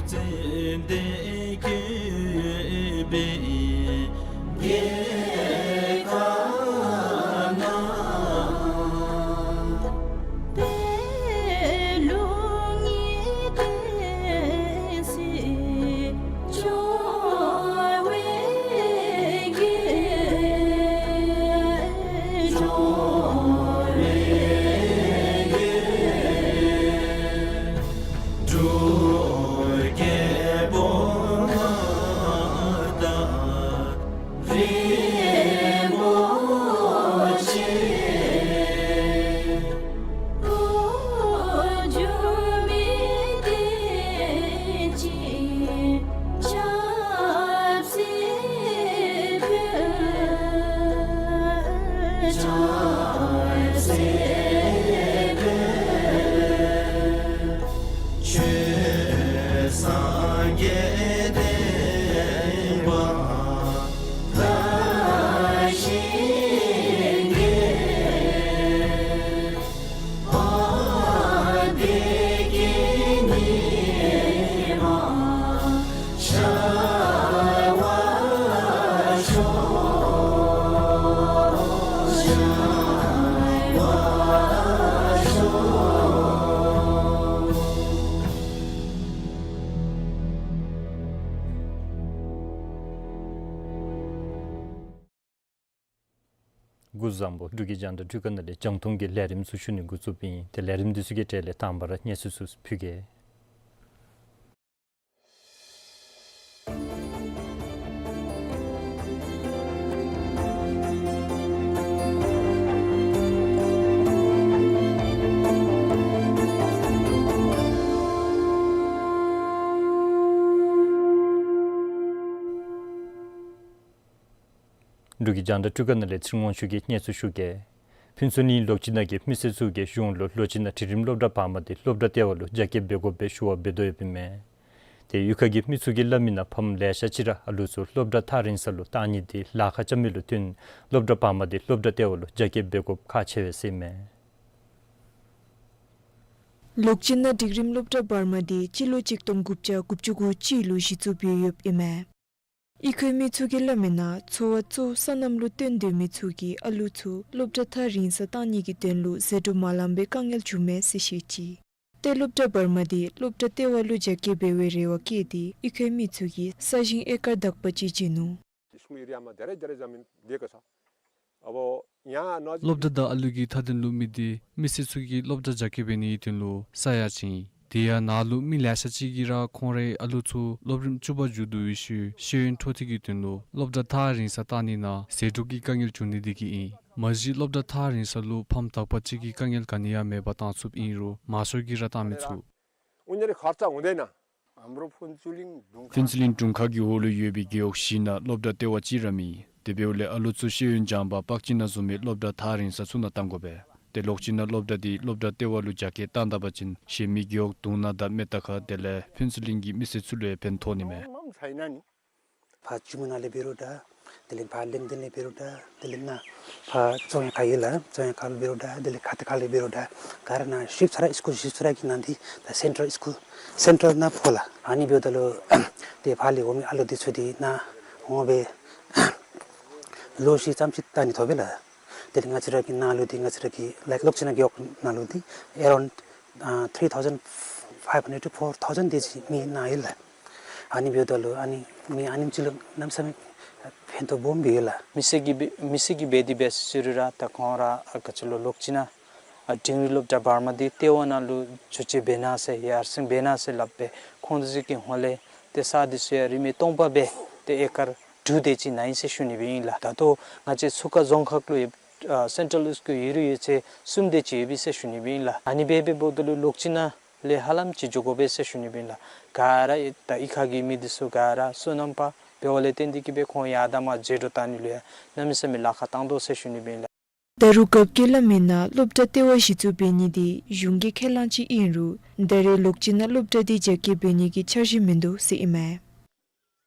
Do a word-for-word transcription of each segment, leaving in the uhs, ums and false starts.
སྐུ་གཟུགས་བཟང་པོ། འབྲུག་གི་རྒྱང་བསྒྲགས་འཕྲུལ་ཁང་ནང་ལས་རྒྱང་མཐོང་གི་ལས་རིམ་ཚུ་ཞུ་ནི་འགོ་བཙུགསཔ་ཨིན། ཏེ་ལས་རིམ་འདི་ཚུ་གི་གྲས་ལས་དང་པ་ར་གནས་ཚུལ་ཚུ་ཕུལ་གེ། འབྲུག་གི་རྒྱང་བསྒྲགས་འཕྲུལ་ཁང་ནང་ལས་ཚེ་རིང་དབང་ཕྱུག་གིས་གནས་ཚུལ་ཞུ་གེ། ཕུན་ཚོགས་གླིང་ལོགས་སྤྱི་ནང་གི་མི་སེར་ཚུ་གིས་གཞུང་ལུ་ལོགས་སྤྱི་ནང་སྒྲིག་རིམ་སློབ་གྲྭ་བར་མ་འདི་སློབ་གྲྭ་ལྟེ་བ་ལུ་རྒྱ་སྐྱེད་འབད་དགོ་པའི་ཞུ་བ་འབད་དོ་ཡོདཔ་ཨིན་མས། ཏེ་གཡུས་ཁ་གི་མི་ཚུ་གིས་སླབ་མི་ནང་ཕམ་ལེ་ཤ་ཅིག་ར་ཨ་ལུ་ཚུ་སློབ་གྲྭ་ཐག་རིང་ས་ལུ་བཏང་ནི་འདི་ལཱ་ཁག་རྐྱབ་མི་ལུ་བརྟེན་སློབ་གྲྭ་བར་མ་འདི་སློབ་གྲྭ་ལྟེ་བ་ལུ་རྒྱ་སྐྱེད་འབད་དགོཔ་ཁག་ཆེ་བས་ཟེར་ཨིན་མས། ལོགས་སྤྱི་ནང་སྒྲིག་རིམ་སློབ་གྲྭ་བར་མ་འདི་སྤྱི་ལོ་གཅིག་སྟོང་དགུ་བརྒྱ་དགུ་བཅུ་གོ་གཅིག་ལུ་གཞི་བཙུགས་འབད་ཡོདཔ་ཨིན་མས། གཡུས་ཁའི་མི་ཚུ་གིས་སླབ་མི་ནང་འཚོ་བ་གཙོ་བོ་སོ་ནམ་ལུ་བརྟེན་སྡོད་མི་ཚུ་གིས་ཨ་ལུ་ཚུ་སློབ་གྲྭ་ཐག་རིང་ས་བཏང་ནི་གི་དོན་ལུ་ཟད་འགྲོ་མ་ལང་པའི་དཀའ་ངལ་བྱུངམ་མས་ཟེར་བཤད་ཅི། ཏེ་སློབ་གྲྭ་བར་མ་འདི་སློབ་གྲྭ་ལྟེ་བ་ལུ་རྒྱ་སྐྱེད་འབད་བའི་རེ་བ་བསྐྱེད་དེ་གཡུས་ཁའི་མི་ཚུ་གིས་ས་ཞིང་ཨེ་ཀར་དག་པ་ཅིག་བྱིན་ནུག། स्कूल एरियामा धेरै धेरै जमिन दिएको छ। अब यहाँ नजिक སློབ་གྲྭ་དང་ཨ་ལུ་གི་མཐའ་དོན་ལུ་དམིགས་ཏེ་མི་སེར་ཚུ་གིས་སློབ་གྲྭ་རྒྱ་སྐྱེད་འབད་ནིའི་དོན་ལུ་ས་ཡང་བྱིན། དེ་ཡང་ནཱ་ལུ་མི་ལེ་ཤ་ཅིག་གིས་ར་ཁོང་རའི་ཨ་ལུ་ཚུ་སློབ་རིམ་བཅུ་པ་མཇུག་བསྡུ་བའི་ཤུལ་ཤེས་ཡོན་འཕྲོ་མཐུད་ཀྱི་དོན་ལུ་སློབ་གྲྭ་ཐག་རིང་ས་བཏང་ནི་ནང་ཟད་འགྲོ་གི་དཀའ་ངལ་བྱུང་ནི་འདི་གིས་ཨིན། མ་གཞི་སློབ་གྲྭ་ཐག་རིང་ས་ལུ་ཕམ་དག་པ་ཅིག་གིས་དཀའ་ངལ་ག་ནི་ཡང་མེད་པར་བཏང་ཚུགསཔ་ཨིན་རུང་མང་ཤོས་ཀྱིས་ར་བཏང་མི་ཚུགས། उनीहरू खर्च हुँदैन। हाम्रो फुन्चुलिङ ढुङ्खा ཕུན་ཚོགས་གླིང་དྲུང་ཁག་གི་འོག་ལུ་ཡོད་པའི་རྒེད་འོག་བཞི་ནང་སློབ་གྲྭ་ལྟེ་བ་གཅིག་ར་མེད། དེ་འབདཝ་ལས་ཨ་ལུ་ཚུ་ཤེས་ཡོན་སྦྱང་པར་པག་ཅིག་ནང་བཟུམ་མའི་སློབ་གྲྭ་ཐག་རིང་ས་ཚུ་ནང་བཏང་དགོ་པས། ཏེ་ལོགས་སྤྱི་ནང་སློབ་གྲྭ་འདི་སློབ་གྲྭ་ལྟེ་བ་ལུ་རྒྱ་སྐྱེད་བཏང་ད་པ་ཅིན་གཞན་མི་རྒེད་འོག་དུང་ནག་དང་སྨད་རྟ་ཁ་དེ་ལས་ཕུན་ཚོགས་གླིང་གི་མི་སེར་ཚུ་ལུ་ཡང་ཕན་ཐོགས་ནི་མས། आमाम छैन नि। ཕར་ཇུ་མུ་ན་ལས་འབད་རུང་འདྲ། དེ་ལས་ཕར་གླིང་ལྡན་ལས་འབད་རུང་འདྲ། དེ་ལས་ནཱ་ཕར་ཙོང་ཡ་ཁ་ཡོད་ལགས། ཙོང་ཡ་ཁ་ལུ་འབད་རུང་འདྲ། དེ་ལས་ཁ་ཏ་ཁ་ལས་འབད་རུང་འདྲ། ག་ར་ནཱ་ཞིབ་ཚར་ར་སི་ཀུལ་ཞིབ་ཚར་ར་གི་ནང་འདི་ད་སེན་ཊལ་སི་ཀུལ་སེན་ཊལ་ནང་ཕོག་ལགས། ཨ་ནི་འབདཝ་ད་ལུ་ཏེ་ཕར་ལས་འོང་མི་ཨ་ལུ་འདི་ཚུ་འདི་ནཱ་འོང་སྦེ་ལོ་བཞི་ཙམ་ཅིག་བལྟ་ནི་ཐོབ་པས་ལགས། དེ་ལས་ང་བཅས་ར་གི་ནཱ་ལུ་འདི་ང་བཅས་ར་གི་ལའིཀ་ལོགས་སྤྱི་ནང་རྒེད་འོག་ནང་ལུ་འདི་ཨེ་རའུནཌ་ཨ་three thousand five hundred to four thousand དེ་ཅིག་མི་ནཱ་ཡོད་ལགས། ཨ་ནི་འབདཝ་ད་ལུ་ཨ་ནི་མི་ཨ་ནེམ་ཅིག་ལུ་གནམ་མེད་ས་མེད་ཕན་ཐོགས་སྦོམ་སྦེ་ཡོད་ལགས། མི་སེར་གྱིས་འབད་མི་སེར་གྱིས་འབད་དེ་འབད་ཟེར་རུང་ར་ད་ཁོང་ར་ཨ་ག་ཅི་ལོ་ལོགས་སྤྱི་ནང་ཨ་འབྲིང་རིམ་སློབ་གྲྭ་བར་མ་འདི་ལྟེ་བ་ནང་ལུ་འགྱོ་སྤྱོད་འབད་གནང་ཟེར་ཡར་སེང་འབད་གནང་ཟེར་སླབ་སྦེ་ཁོང་འདི་ཚུ་གི་ཧོངས་ལས་ཏེ་ས་འདི་ཚུ་ཡང་རིན་མེད་སྟོང་པ་སྦེ་ཏེ་ཨེ་ཀར་དྲུག་དེ་ཅིག་ནཱ་ཨིན་ཟེར་ཞུ་ནི་སྦེ་ཨིན་ལགས། ད་ལྟོ་ང་བཅས་ཚུ་ཁ་རྫོང་ཁག་ལུ་ཡོད་ཨ་སེན་ཊལ་སི་ཀུལ་ཡོད་རུང་ཡོད་ཚད་གསུམ་དེ་ཅིག་ཡོད་པས་ཟེར་ཞུ་ནི་སྦེ་ཨིན་ལགས། ཨ་ནི་སྦེ་འབདཝ་ད་ལུ་ལོགས་སྤྱི་ནང་ལས་ཧ་ལམ་ཅིག་འགྱོ་དགོ་པས་ཟེར་ཞུ་ནི་སྦེ་ཨིན་ལགས། ག་ར་ད་གཡུས་ཁ་གི་མི་འདི་ཚུ་ག་ར་སོ་ནམ་པ་འབདཝ་ལས་བརྟེན་ཏེ་གིས་སྦེ་ཁོང་ཡར་དང་མར་འགྱོ་འགྲུལ་བཏང་ནི་ལུ་ཡང་གནམ་མེད་ས་མེད་ལཱ་ཁག་བཏང་དོ་ཟེར་ཞུ་ནི་སྦེ་ཨིན་ལགས། ད་རུང་རྒཔོ་གིས་སླབ་མི་ནང་སློབ་གྲྭ་ལྟེ་བ་གཞི་བཙུགས་འབད་ནི་འདི་གཞུང་གི་ཁས་བླངས་ཅིག་ཨིན་རུང་ད་རེས་ལོགས་སྤྱི་ནང་སློབ་གྲྭ་འདི་རྒྱ་སྐྱེད་འབད་ནི་གི་འཆར་གཞི་མིན་འདུག་ཟེར་ཨིན་མས།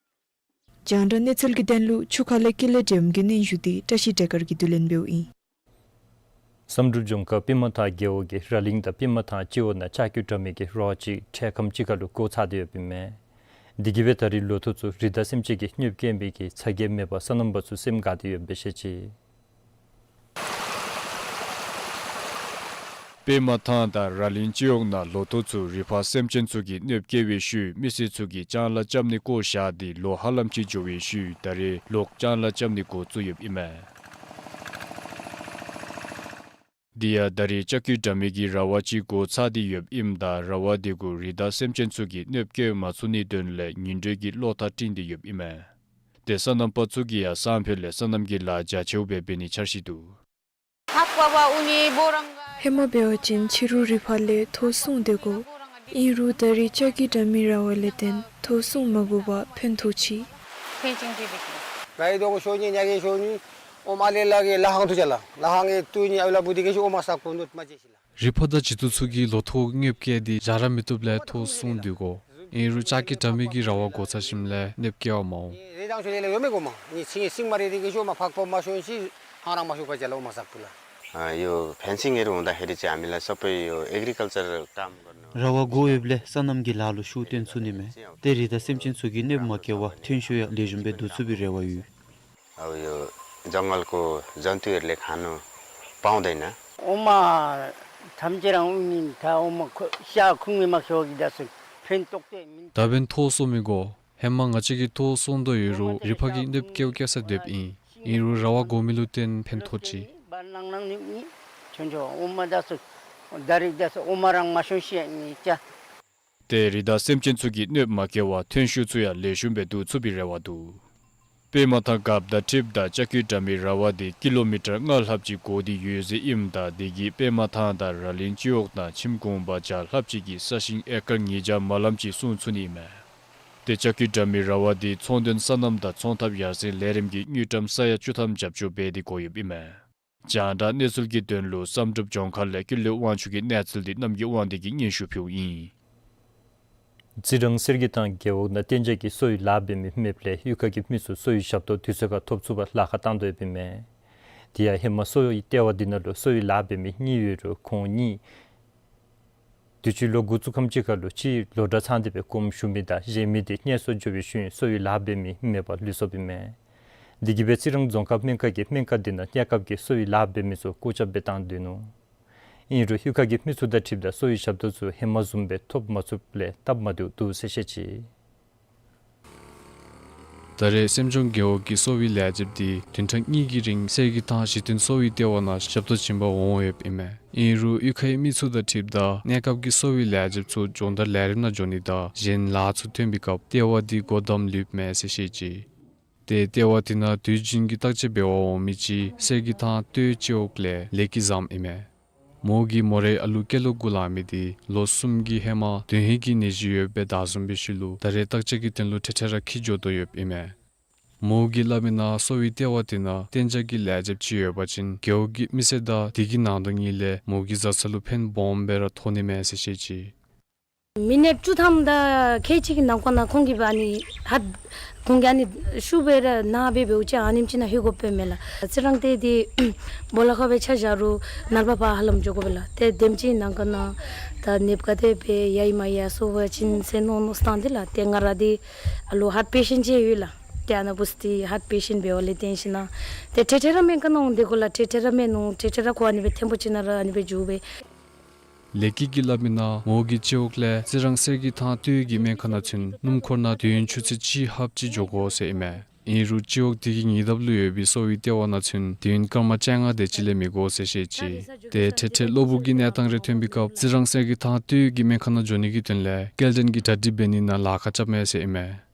རྒྱང་བསྒྲགས་གནས་ཚུལ་གྱི་དོན་ལུ་ཆུ་ཁ་ལས་ཀུན་ལེགས་སྒྲོལམ་གྱིས་སྙན་ཞུ་འདི་བཀྲ་ཤིས་སྒྲོལ་དཀར་གྱིས་བསྡུ་ལེན་འབདཝ་ཨིན། བསམ་གྲུབ་ལྗོངས་མཁར་པདྨ་ཐང་རྒེད་འོག་གི་ར་གླིང་དང་པདྨ་ཐང་སྤྱི་འོག་ནང་ལྕགས་ཀྱུ་དྲ་མིག་གི་རོགས་ཅིག་འཕྲལ་ཁམས་ཅིག་ཁར་ལུ་འགོ་ཚུགས་ཏེ་ཡོདཔ་ཨིན་མས། དེ་གིས་སྦེ་ད་རེས་ལོ་ཐོག་ཚུ་རི་དྭགས་སེམས་ཅན་གྱིས་གནོདཔ་བཀལ་མི་གི་ཚ་གྱང་མེད་པར་སོ་ནམ་པ་ཚུ་སེམས་དགའ་སྟེ་ཡོདཔ་སྦེ་བཤད་ཅི། པདྨ་ཐང་དང་ར་གླིང་སྤྱི་འོག་ནང་ལོ་ཐོག་ཚུ་རི་ཕག་སེམས་ཅན་ཚུ་གིས་གནོདཔ་བཀལ་བའི་ཤུལ་མི་སེར་ཚུ་གིས་ལྕང་ལཱ་རྐྱབ་ནི་བཀོ་བཞག་སྟེ་ལོ་ཧ་ལམ་ཅིག་འགྱོ་བའི་ཤུལ་ད་རེས་ལོག་ལྕང་ལཱ་རྐྱབ་ནི་འགོ་བཙུགས་ཡོདཔ་ཨིན་མས། དེ་ཡང་ད་རེས་ལྕགས་ཀྱུ་འདྲ་མིན་གྱི་ར་བ་ཅིག་འགོ་ཚུགས་ཏེ་ཡོདཔ་ཨིནམ་ད་ར་བ་དེ་གུ་རི་དྭགས་སེམས་ཅན་ཚུ་གིས་གནོདཔ་བཀལ་མ་ཚུགས་ནིའི་དོན་ལས་ཉིན་དྲོད་ཀྱི་གློག་ཐག་བསྲིངས་ཏེ་ཡོདཔ་ཨིན་མས། དེ་སོ་ནམ་པ་ཚུ་གིས་ཡང་སང་ཕོད་ལས་སོ་ནམ་གྱི་ལཱ་རྒྱ་ཆེཝ་སྦེ་འབད་ནིའི་འཆར་གཞི་འདུག། ཧེ་མ་འབད་བ་ཅིན་ཕྱི་རུ་རི་ཕག་ལས་ཐོག་སྲུང་སྡོད་དགོ། ཨིན་རུང་ད་རེས་ལྕགས་ཀྱུ་འདྲ་མིན་ར་བ་ལས་བརྟེན་ཐོག་སྲུང་མ་དགོ་པར་ཕན་ཐོགས་ཅི། རི་ཕག་དང་བྱི་ཅུང་ཚུ་གིས་ལོ་ཐོག་གནོདཔ་བཀལ་ཏེ་བཞག་ར་མི་བཏུབ་ལས་ཐོག་སྲུང་སྡོད་དགོ། ཨིན་རུང་ལྕགས་ཀྱུ་འདྲ་མིན་གྱི་ར་བ་འགོ་ཚུགས་ཞིནམ་ལས་གནོདཔ་བཀལ་བར་མ་འོང་། ར་བ་འགོ་ཡོདཔ་ལས་སོ་ནམ་གྱི་ལཱ་ལུ་ཤུགས་བཏོན་ཚུགས་ནི་མས། ཏེ་རི་དྭགས་སེམས་ཅན་ཚུ་གིས་གནོདཔ་མ་བཀལ་བར་ཐོན་ཤུགས་ཡང་ལེགས་ཤོམ་སྦེ་བསྡུ་ཚུགས་པའི་རེ་བ་ཡོད། ད་འབདན་ཐོག་སྲུང་མི་དགོ། ཧེ་མ་ང་བཅས་ཀྱིས་ཐོག་སྲུང་དོ་ཡོད་རུང་རི་ཕག་གིས་གནོདཔ་བཀལཝ་བཀལ་ས་སྡོདཔ་ཨིན། ཨིན་རུང་ར་བ་འགོ་མི་ལུ་བརྟེན་ཕན་ཐོགས་ཅི། ཏེ་རི་དྭགས་སེམས་ཅན་ཚུ་གིས་གནོདཔ་མ་བཀལ་བར་ཐོན་ཤུགས་ཚུ་ཡང་ལེགས་ཤོམ་སྦེ་བསྡུ་ཚུགས་པའི་རེ་བ་འདུག། པདྨ་ཐང་རྒཔོ་དང་འཁྲིལཝ་ད་ལྕགས་ཀྱུ་འདྲ་མིན་ར་བ་དེ་ཀི་ལོ་མི་ཊར་ལྔ་ལྷགཔ་ཅིག་འགོར་ཏེ་ཡོད་ཟེར་ཨིནམ་ད་དེ་གིས་པདྨ་ཐང་དང་ར་གླིང་སྤྱི་འོག་ནང་ཁྱིམ་གུང་པ་བརྒྱ་ལྷགཔ་ཅིག་གི་ས་ཞིང་ཨེ་ཀར་ཉིས་བརྒྱ་མ་ལངམ་ཅིག་སྲུང་ཚུགས་ནི་ཨིན་མས། ཏེ་ལྕགས་ཀྱུ་འདྲ་མིན་ར་བ་དེ་ཚོང་དོན་སོ་ནམ་དང་ཚོང་ཐབས་ཡར་སེང་ལས་རིམ་གྱི་དངུལ་ཀྲམ་ས་ཡ་བཅུ་ཐམ་རྒྱབ་སྐྱོར་འབད་དེ་བསྒོར་ཡོདཔ་ཨིན་མས། རྒྱང་བསྒྲགས་གནས་ཚུལ་གྱི་དོན་ལུ་བསམ་གྲུབ་ལྗོངས་མཁར་ལས་ཀུན་ལེགས་དབང་ཕྱུག་གི་གནས་ཚུལ་འདི་རྣམ་རྒྱལ་དབང་འདུས་ཀྱིས་སྙན་ཞུ་ཕུལཝ་ཨིན། རྩི་རང་གསེར་གྱི་ཐང་རྒེད་འོག་ནང་གཏན་འཇགས་ཀྱི་གསོ་བའི་ལཱ་འབད་མི་མེདཔ་ལས་གཡུས་ཁ་གི་མི་ཚུ་གསོ་བའི་ཞབས་ཏོག་དུས་ཚོད་ཁར་ཐོབ་ཚུགས་པར་ལཱ་ཁག་བཏང་དོ་ཡོདཔ་ཨིན་མས། དེ་ཡང་ཧེ་མ་གསོ་བའི་ལྟེ་བ་འདི་ནང་ལུ་གསོ་བའི་ལཱ་འབད་མི་གཉིས་ཡོད་རུང་ཁོང་གཉིས་དུས་ཅི་ལོ་དགུ་བཅུ་ཁམས་ཅིག་ཁར་ལུ་གཅིག་ལོ་གྲངས་ཚང་སྟེ་སྦེ་དགོངསམ་ཞུ་མི་དང་གཞན་མི་དེ་མངལ་གསོ་འགྱོ་བའི་ཤུལ་གསོ་བའི་ལཱ་འབད་མི་མེད་པར་ལུས་སོཔ་ཨིན་མས། དེ་གིས་སྦེ་རྩི་རང་རྫོང་ཁག་སྨན་ཁང་གིས་སྨན་ཁང་འདི་ནང་གནས་སྐབས་ཀྱི་གསོ་བའི་ལཱ་འབད་མི་ཚུ་སྐུ་ཚབ་སྦེ་བཏང་སྡོད་ནུག། ཨིན་རུང་གཡུས་ཁ་གི་མི་ཚུ་དང་འཁྲིལཝ་ད་གསོ་བའི་ཞབས་ཏོག་ཚུ་ཧེ་མ་བཟུམ་སྦེ་ཐོབ་མ་ཚུགསཔ་ལས་སྟབས་མ་བདེཝ་འདུག་ཟེར་བཤད་ཅི། ད་རེས་སེམས་ལྗོངས་རྒེད་འོག་གི་གསོ་བའི་ལས་བྱེདཔ་དེ་བདུན་ཕྲག་གཉིས་ཀྱི་རིང་གསེར་གྱི་ཐང་གཞི་རྟེན་གསོ་བའི་ལྟེ་བ་ནང་ཞབས་ཏོག་བྱིན་པར་འོང་ཡོདཔ་ཨིན་མས། ཨིན་རུང་གཡུས་ཁའི་མི་ཚུ་དང་འཁྲིལཝ་ད་གནས་སྐབས་ཀྱི་གསོ་བའི་ལས་བྱེདཔ་ཚུ་སྦྱོང་བརྡར་ལས་རིམ་ནང་འགྱོ་ནི་དང་གཞན་ལཱ་ཚུ་ཐོན་པའི་སྐབས་ལྟེ་བ་དེ་སྒོ་བསྡམས་ལུསཔ་མས་ཟེར་བཤད་ཅི། ཏེ་ལྟེ་བ་དེ་ནང་དུས་རྒྱུན་གྱི་བརྟག་དཔྱད་འབད་བར་འོང་མི་ཅིག་གསེར་གྱི་ཐང་སྟོད་སྤྱི་འོག་ལས་ལེགས་སྐྱིད་བཟངམོ་ཨིན་མས། མོ་གིས་མོ་རའི་ཨ་ལུ་སྐྱེས་ལོ་དགུ་ལང་མི་དེ་ལོ་གསུམ་གྱི་ཧེ་མ་དོན་ཧིང་གི་ནད་གཞི་ཡོདཔ་སྦེ་བདའ་བཟུང་བའི་ཤུལ་ལུ་ད་རེས་བརྟག་དཔྱད་ཀྱི་དོན་ལུ་འཕྲལ་འཕྲལ་ར་འཁྱིད་འགྱོ་དོ་ཡོདཔ་ཨིན་མས། མོ་གིས་སླབ་མི་ནང་གསོ་བའི་ལྟེ་བ་དེ་ནང་གཏན་འཇགས་ཀྱི་ལས་བྱེདཔ་ཅིག་ཡོད་པ་ཅིན་རྒེད་འོག་གི་མི་སེར་དང་དེ་གི་ནང་དོན་གཉིས་ལས་མོ་གི་བཟའ་ཚང་ལུ་ཕན་སྦོམ་སྦེ་ར་ཐོགས་ནི་མས་ཟེར་བཤད་ཅི། མི་ནིཊ་བཅུ་ཐམ་དང་ཁལ་གཅིག་གི་ནང་འཁོད་ནང་ཁོང་གིས་ཨ་ནི་ཧཱརཊ་ཁོང་གིས་ཨ་ནི་ཤུགས་སྦེ་ར་ནཱ་སྦེ་འབདཝ་ཅིག་ཨ་ནེམ་ཅིག་ནང་ལྷོད་དགོཔ་མས་ལགས། རྩི་རང་ཏེ་འདི་སྦོ་ལོགས་ཁར་སྦེ་ཆ་བཞག་རུང་ནཱ་ལས་ཕར་ཧ་ལམ་འགྱོ་དགོ་པས་ལགས། ཏེ་དེམ་ཅིག་ནང་འཁོད་ནང་ད་ནདཔ་ག་དེ་སྦེ་ཡལ་མ་ཡལ་སོང་པ་ཅིན་ཟེར་མནོ་མནོ་བསམ་བཏང་སྟེ་ལགས། ཏེ་ང་ར་འདི་ཨ་ལོ་ཧཱརཊ་པེ་ཤེནཊ་ཅིག་ཡོད་ལགས། ཏེ་ཨ་ནཱ་འབདཝ་ད་ཧཱརཊ་པེ་ཤེནཊ་འབདཝ་ལས་བརྟེན་ཞིན་ན་ཏེ་འཕྲལ་འཕྲལ་ར་སྨན་ཁང་ནང་འོང་སྟེ་གོ་ལགས། འཕྲལ་འཕྲལ་ར་སྨན་ནུག། འཕྲལ་འཕྲལ་ར་ཁོ་ཨ་ནི་སྦེ་ཐེངས་པོ་ཅིག་ནང་ར་ཨ་ནི་སྦེ་འགྱོ་སྦེ། ལེགས་སྐྱིད་ཀྱིས་སླབ་མི་ནང་མོ་གིས་སྤྱི་འོག་ལས་རྩི་རང་གསེར་གྱི་ཐང་སྟོད་ཀྱི་སྨན་ཁང་ནང་ཚུན་སྣུམ་འཁོར་ནང་དུས་ཡུན་ཆུ་ཚོད་གཅིག་ལྷགཔ་ཅིག་འགྱོ་དགོ་ཟེར་ཨིན་མས། ཨིན་རུང་སྤྱི་འོག་དེ་གི་ཉེ་འདབས་ལུ་ཡོད་པའི་གསོ་བའི་ལྟེ་བ་ནང་ཚུན་དུས་ཡུན་སྐར་མ་བཅོ་ལྔ་དེ་ཅིག་ལས་མི་འགོར་ཟེར་བཤད་ཅི། ཏེ་འཕྲལ་འཕྲལ་གློ་བུར་གྱི་གནས་སྟངས་རེ་ཐོན་པའི་སྐབས་རྩི་རང་གསེར་གྱི་ཐང་སྟོད་ཀྱི་སྨན་ཁང་ནང་འགྱོ་ནི་གི་དོན་ལས་སྐྱེལ་འདྲེན་གྱི་གྲ་སྒྲིག་འབད་ནི་ནང་ལཱ་ཁག་རྐྱབ་མས་ཟེར་ཨིན་མས།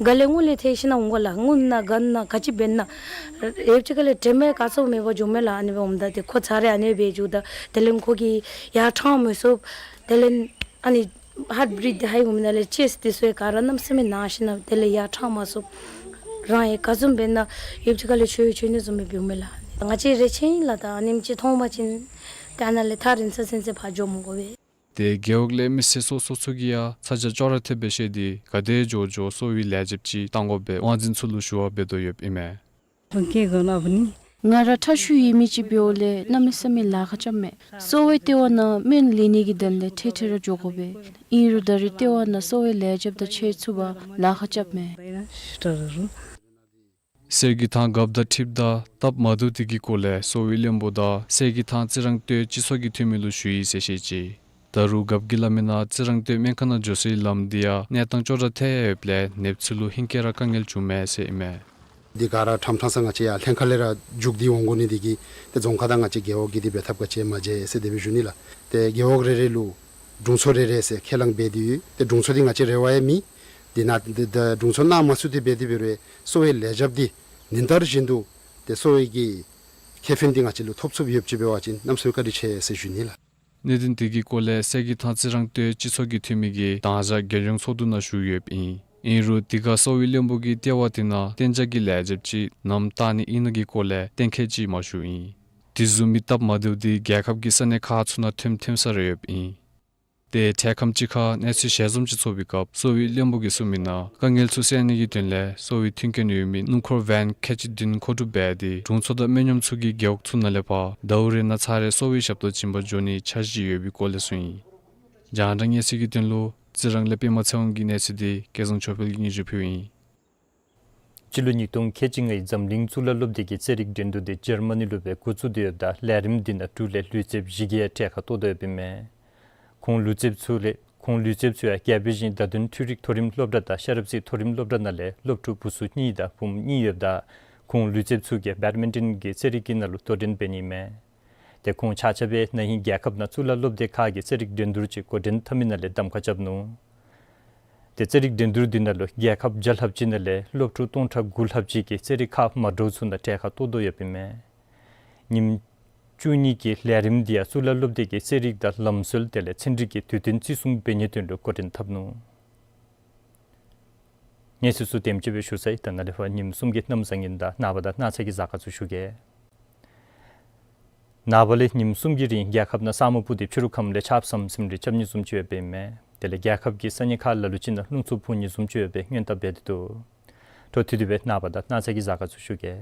ག་ལས་སྔོན་ལས་ཐལ་ཞིན་ན་འོང་དགོ་ལགས། སྔོན་ན་ག་ན་ག་ཅི་འབད་ན་ཡོདཔ་ཅིག་ཁ་ལས་དྲན་མེད་ག་ཚོད་མེད་པར་འགྱོཝ་མས་ལགས། ཨ་ནི་སྦེ་འོངམ་ད་ཏེ་ཁོ་ཚར་རེ་ཨ་ནི་སྦེ་འགྱོཝ་ད་དེ་ལས་ཁོ་གིས་ཡར་ཁྲང་མི་ཚུགས། དེ་ལས་ཨ་ནི་ཧཱརཊ་བི་རིཐ་ཧའི་འོངམ་ད་ལས་ཅེསཊ་དེ་ཚུ་ཡང་ག་ར་གནམ་མེད་ས་མེད་ན་ཞིན་ན་དེ་ལས་ཡར་ཁྲང་མ་ཚུགས། རང་ཡང་ག་བཟུམ་འབད་ན་ཡོདཔ་ཅིག་ཁ་ལས་ཆོས་ཆོས་ནི་བཟུམ་སྦེ་འབདཝ་མས་ལགས། ང་བཅས་རེ་ཆེན་ཨིན་ལགས། ད་ཨ་ནེམ་ཅིག་མཐོང་པ་ཅིན་ཏེ་ཨ་ནཱ་ལས་ཐག་རིང་ས་ཚུན་ཚོད་ཕར་འགྱོ་མི་དགོ་པས། ཏེ་རྒེད་འོག་ལས་མི་སེར་སོ་སོ་ཚུ་གིས་ཡང་ཚ་གྱང་ཅོག་ར་འཐདཔ་སྦེ་བཤད་དེ་ག་དེ་མགྱོགས་མགྱོགས་གསོ་བའི་ལས་བྱེདཔ་ཅིག་བཏང་དགོ་པའི་དབང་འཛིན་ཚུ་ལུ་ཞུ་བ་འབད་དོ་ཡོདཔ་ཨིན་མས། ང་ར་ཁྲ་ཤུ་ཡོད་མི་ཅིག་འབདཝ་ལས་གནམ་མེད་ས་མེད་ལཱ་ཁག་རྐྱབ་མས། གསོ་བའི་ལྟེ་བ་ནང་སྨན་ལེན་ནི་གི་དོན་ལས་འཕྲལ་འཕྲལ་ར་འགྱོ་དགོ་པས། ཨིན་རུང་ད་རེས་ལྟེ་བ་ནང་གསོ་བའི་ལས་བྱེདཔ་དང་ཕྱད་ཚུགས་པར་ལཱ་ཁག་རྐྱབ་མས། གསེར་གྱི་ཐང་རྒཔོ་དང་འཁྲིལཝ་ད་སྟབས་མ་བདེཝ་དེ་གི་སྐོར་ལས་གསོ་བའི་བློན་པོ་དང་གསེར་གྱི་ཐང་རྩི་རང་སྟོད་སྤྱི་ཚོགས་ཀྱི་འཐུས་མི་ལུ་ཞུ་ཡི་ཟེར་བཤད་ཅི། ད་རུང་རྒཔོ་གིས་སླབ་མི་ནང་རྩི་རང་སྟོད་སྨན་ཁང་ནང་འགྱོ་སའི་ལམ་དེ་ཡང་གནས་སྟངས་ཅོག་འཐདཔ་ཡོདཔ་ལས་ནདཔ་ཚུ་ལུ་ཧེང་སྐལ་ར་དཀའ་ངལ་བྱུངམ་མས་ཟེར་ཨིན་མས། དེ་ག་ར་ཁྲམ་ཁྲང་ས་ང་བཅས་ཡར་ལྷན་ཁག་ལས་ར་རྒྱུགས་ཏེ་འོང་དགོ་ནི་དེ་གིས་ཏེ་རྫོང་ཁག་དང་ང་བཅས་རྒེད་འོག་གིས་དེ་འབད་ཐབས་ག་ཅི་ཡང་མ་མཛད་ཟེར་དེ་སྦེ་ཞུ་ནི་ལགས། ཏེ་རྒེད་འོག་རེ་རེ་ལུ་དྲུང་འཚོ་རེ་རེ་ཟེར་ཁས་བླངས་འབད་དེ་ཡོད། ཏེ་དྲུང་འཚོ་དེ་ང་བཅས་རེ་བ་ཡང་མེད། དེ་ནང་ཏེ་ད་དྲུང་འཚོ་གནང་མ་ཚུགས་ཏེ་འབད་དེ་འབད་རུང་གསོ་བའི་ལས་བྱེདཔ་དེ་ཉིན་ལྟར་བཞིན་དུ་ཏེ་གསོ་བའི་གི་ཁེ་ཕན་དེ་ང་བཅས་ལུ་ཐོབ་ཚུགསཔ་ཡོདཔ་ཅིག་འབད་བ་ཅིན་གནམ་མེད་ས་མེད་བཀའ་དྲིན་ཆེ་ཟེར་ཞུ་ནི་ལགས། གནད་དོན་དེ་གི་སྐོར་ལས་གསེར་གྱི་ཐང་རྩི་རང་སྟོད་སྤྱི་ཚོགས་ཀྱི་འཐུས་མི་གིས་དང་ཞག་རྒྱལ་ཡོངས་ཚོགས་འདུ་ནང་ཞུ་ཡོདཔ་ཨིན། ཨིན་རུང་དེ་ཁར་གསོ་བའི་བློན་པོ་གིས་ལྟེ་བ་དེ་ནང་གཏན་འཇགས་ཀྱི་ལས་བྱེདཔ་ཅིག་ནམ་བཏང་ནི་ཨིན་ན་གི་སྐོར་ལས་གཏན་འཁེལ་ཅིག་མ་ཞུཝ་ཨིན། དེ་བཟུམ་མའི་སྟབས་མ་བདེཝ་དེ་རྒྱལ་ཁབ་ཀྱི་ས་གནས་ཁག་ཚུ་ནང་ཐོནམ་ཐོན་ས་ར་ཡོདཔ་ཨིན། ཏེ་འཕྲལ་ཁམས་ཅིག་ཁར་གནས་ཚུལ་ཞལ་འཛོམས་ཅིག་ཚོགས་པའི་སྐབས་གསོ་བའི་བློན་པོ་གིས་གསུངས་མི་ནང་དཀའ་ངལ་ཚུ་སེལ་ནི་གི་དོན་ལས་གསོ་བའི་མཐུན་རྐྱེན་ཡོད་མི་སྣུམ་འཁོར་བེན་ཁལ་གཅིག་བདུན་མཁོ་སྒྲུབ་འབད་དེ་དྲུང་འཚོ་དང་སྨན་གཡོགམ་ཚུ་གིས་རྒེད་འོག་ཚུ་ནང་ལས་ཕར་ཟླཝ་རེ་ནང་ཚར་རེ་གསོ་བའི་ཞབས་ཏོག་བྱིན་པར་འགྱོ་ནིའི་འཆར་གཞི་ཡོད་པའི་སྐོར་ལས་གསུངས་ཡི། རྒྱང་བསྒྲགས་གནས་ཚུལ་གྱི་དོན་ལུ་རྩི་རང་ལས་པདྨ་ཚེ་དབང་གི་གནས་ཚུལ་དེ་སྐལ་བཟང་ཆོས་འཕེལ་གྱིས་སྙན་ཞུ་ཕུལཝ་ཨིན། སྤྱི་ལོ་ཉིས་སྟོང་ཁལ་གཅིག་ལྔའི་འཛམ་གླིང་གཙུག་ལག་སློབ་སྡེ་གི་རྩེད་རིགས་འགྲན་བསྡུར་དེ་འཇར་མ་ནི་ལུ་སྦེ་འགོ་བཙུགས་ཏེ་ཡོདཔ་ད་ལས་རིམ་དེ་ནང་འབྲུག་ལས་ལུས་རྩལཔ་བཞི་གིས་ཡང་གྲལ་ཁར་གཏོགས་དོ་ཡོདཔ་ཨིན་མས། ཁོང་ལུས་རྩལཔ་ཚུ་ལས་ཁོང་ལུས་རྩལཔ་ཚུ་ཡང་རྒྱལ་པོའི་ཞིང་བརྡ་དོན་འཕྲུལ་རིག་མཐོ་རིམ་སློབ་གྲྭ་དང་ཤ་རབ་རྩེ་མཐོ་རིམ་སློབ་གྲྭ་ནང་ལས་སློབ་ཕྲུག་བུ་ཚུ་གཉིས་དང་བུམོ་གཉིས་ཡོདཔ་ད་ཁོང་ལུས་རྩལཔ་ཚུ་གིས་བེཌ་མིན་ཊོན་གྱི་རྩེད་རིགས་ཀྱི་ནང་ལུ་དོ་འགྲན་འབད་ནི་ཨིན་མས། ཏེ་ཁོང་ཆ་ཁྱབ་སྦེ་ན་ཧིང་རྒྱལ་ཁབ་ནང་གཙུག་ལག་སློབ་སྡེ་ཁག་གི་རྩེད་རིགས་འགྲན་བསྡུར་ཅིག་འགོ་འདྲེན་འཐབ་མི་ནང་ལས་གདམ་ཁ་རྐྱབ་ནུག། ཏེ་རྩེད་རིགས་འགྲན་བསྡུར་འདི་ནང་ལུ་རྒྱལ་ཁབ་བརྒྱ་ལྷགཔ་ཅིག་ནང་ལས་སློབ་ཕྲུག་སྟོང་ཕྲག་དགུ་ལྷགཔ་ཅིག་གིས་རྩེད་རིགས་ཁག་མ་འདྲཝ་ཚུ་ནང་གྲལ་ཁར་གཏོགས་དོ་ཡོདཔ་ཨིན་མས། ཉིནམ་བཅུ་གཉིས་ཀྱི་ལས་རིམ་འདི་ཡང་གཙུག་ལག་སློབ་སྡེ་གི་རྩེད་རིགས་དང་ལམ་སྲོལ་དེ་ལས་ཚན་རིག་གི་དུས་སྟོན་བརྩི་སྲུང་འབད་ནིའི་དོན་ལུ་འགོ་འདྲེན་འཐབ་ནུག། གནས་ཚུལ་ཚུ་དེམ་ཅིག་སྦེ་ཞུ་ཚར་ཡི། ད་ནཱ་ལས་ཕར་ཉིནམ་གསུམ་གྱི་གནམ་བཟང་ངན་དང་ནངས་པ་དང་གནངས་ཚེ་གི་གཟའ་སྐར་ཚུ་ཞུ་གེ། ནངས་པ་ལས་ཉིནམ་གསུམ་གྱི་རིང་རྒྱལ་ཁབ་ནང་ས་སྨུག་སྤུབས་ཏེ་ཕྱི་རུ་ཁམས་ལས་ཆརཔ་ཟམ་ཟིམ་རེ་རྐྱབ་ནི་བཟུམ་ཅིག་ཡོདཔ་ཨིན་མས། དེ་ལས་རྒྱལ་ཁབ་ཀྱི་ས་གནས་ཁག་ལ་ལུ་ཅིག་ནང་རླུང་འཚུབ་འཕུ་ནི་བཟུམ་ཅིག་ཡོདཔ་སྦེ་སྔོན་བརྡ་འབད་དེ་འདུག། འཕྲོ་མཐུད་དེ་སྦེ་ནངས་པ་དང་གནངས་ཚེ་གི་གཟའ་སྐར་ཚུ་ཞུ་གེ།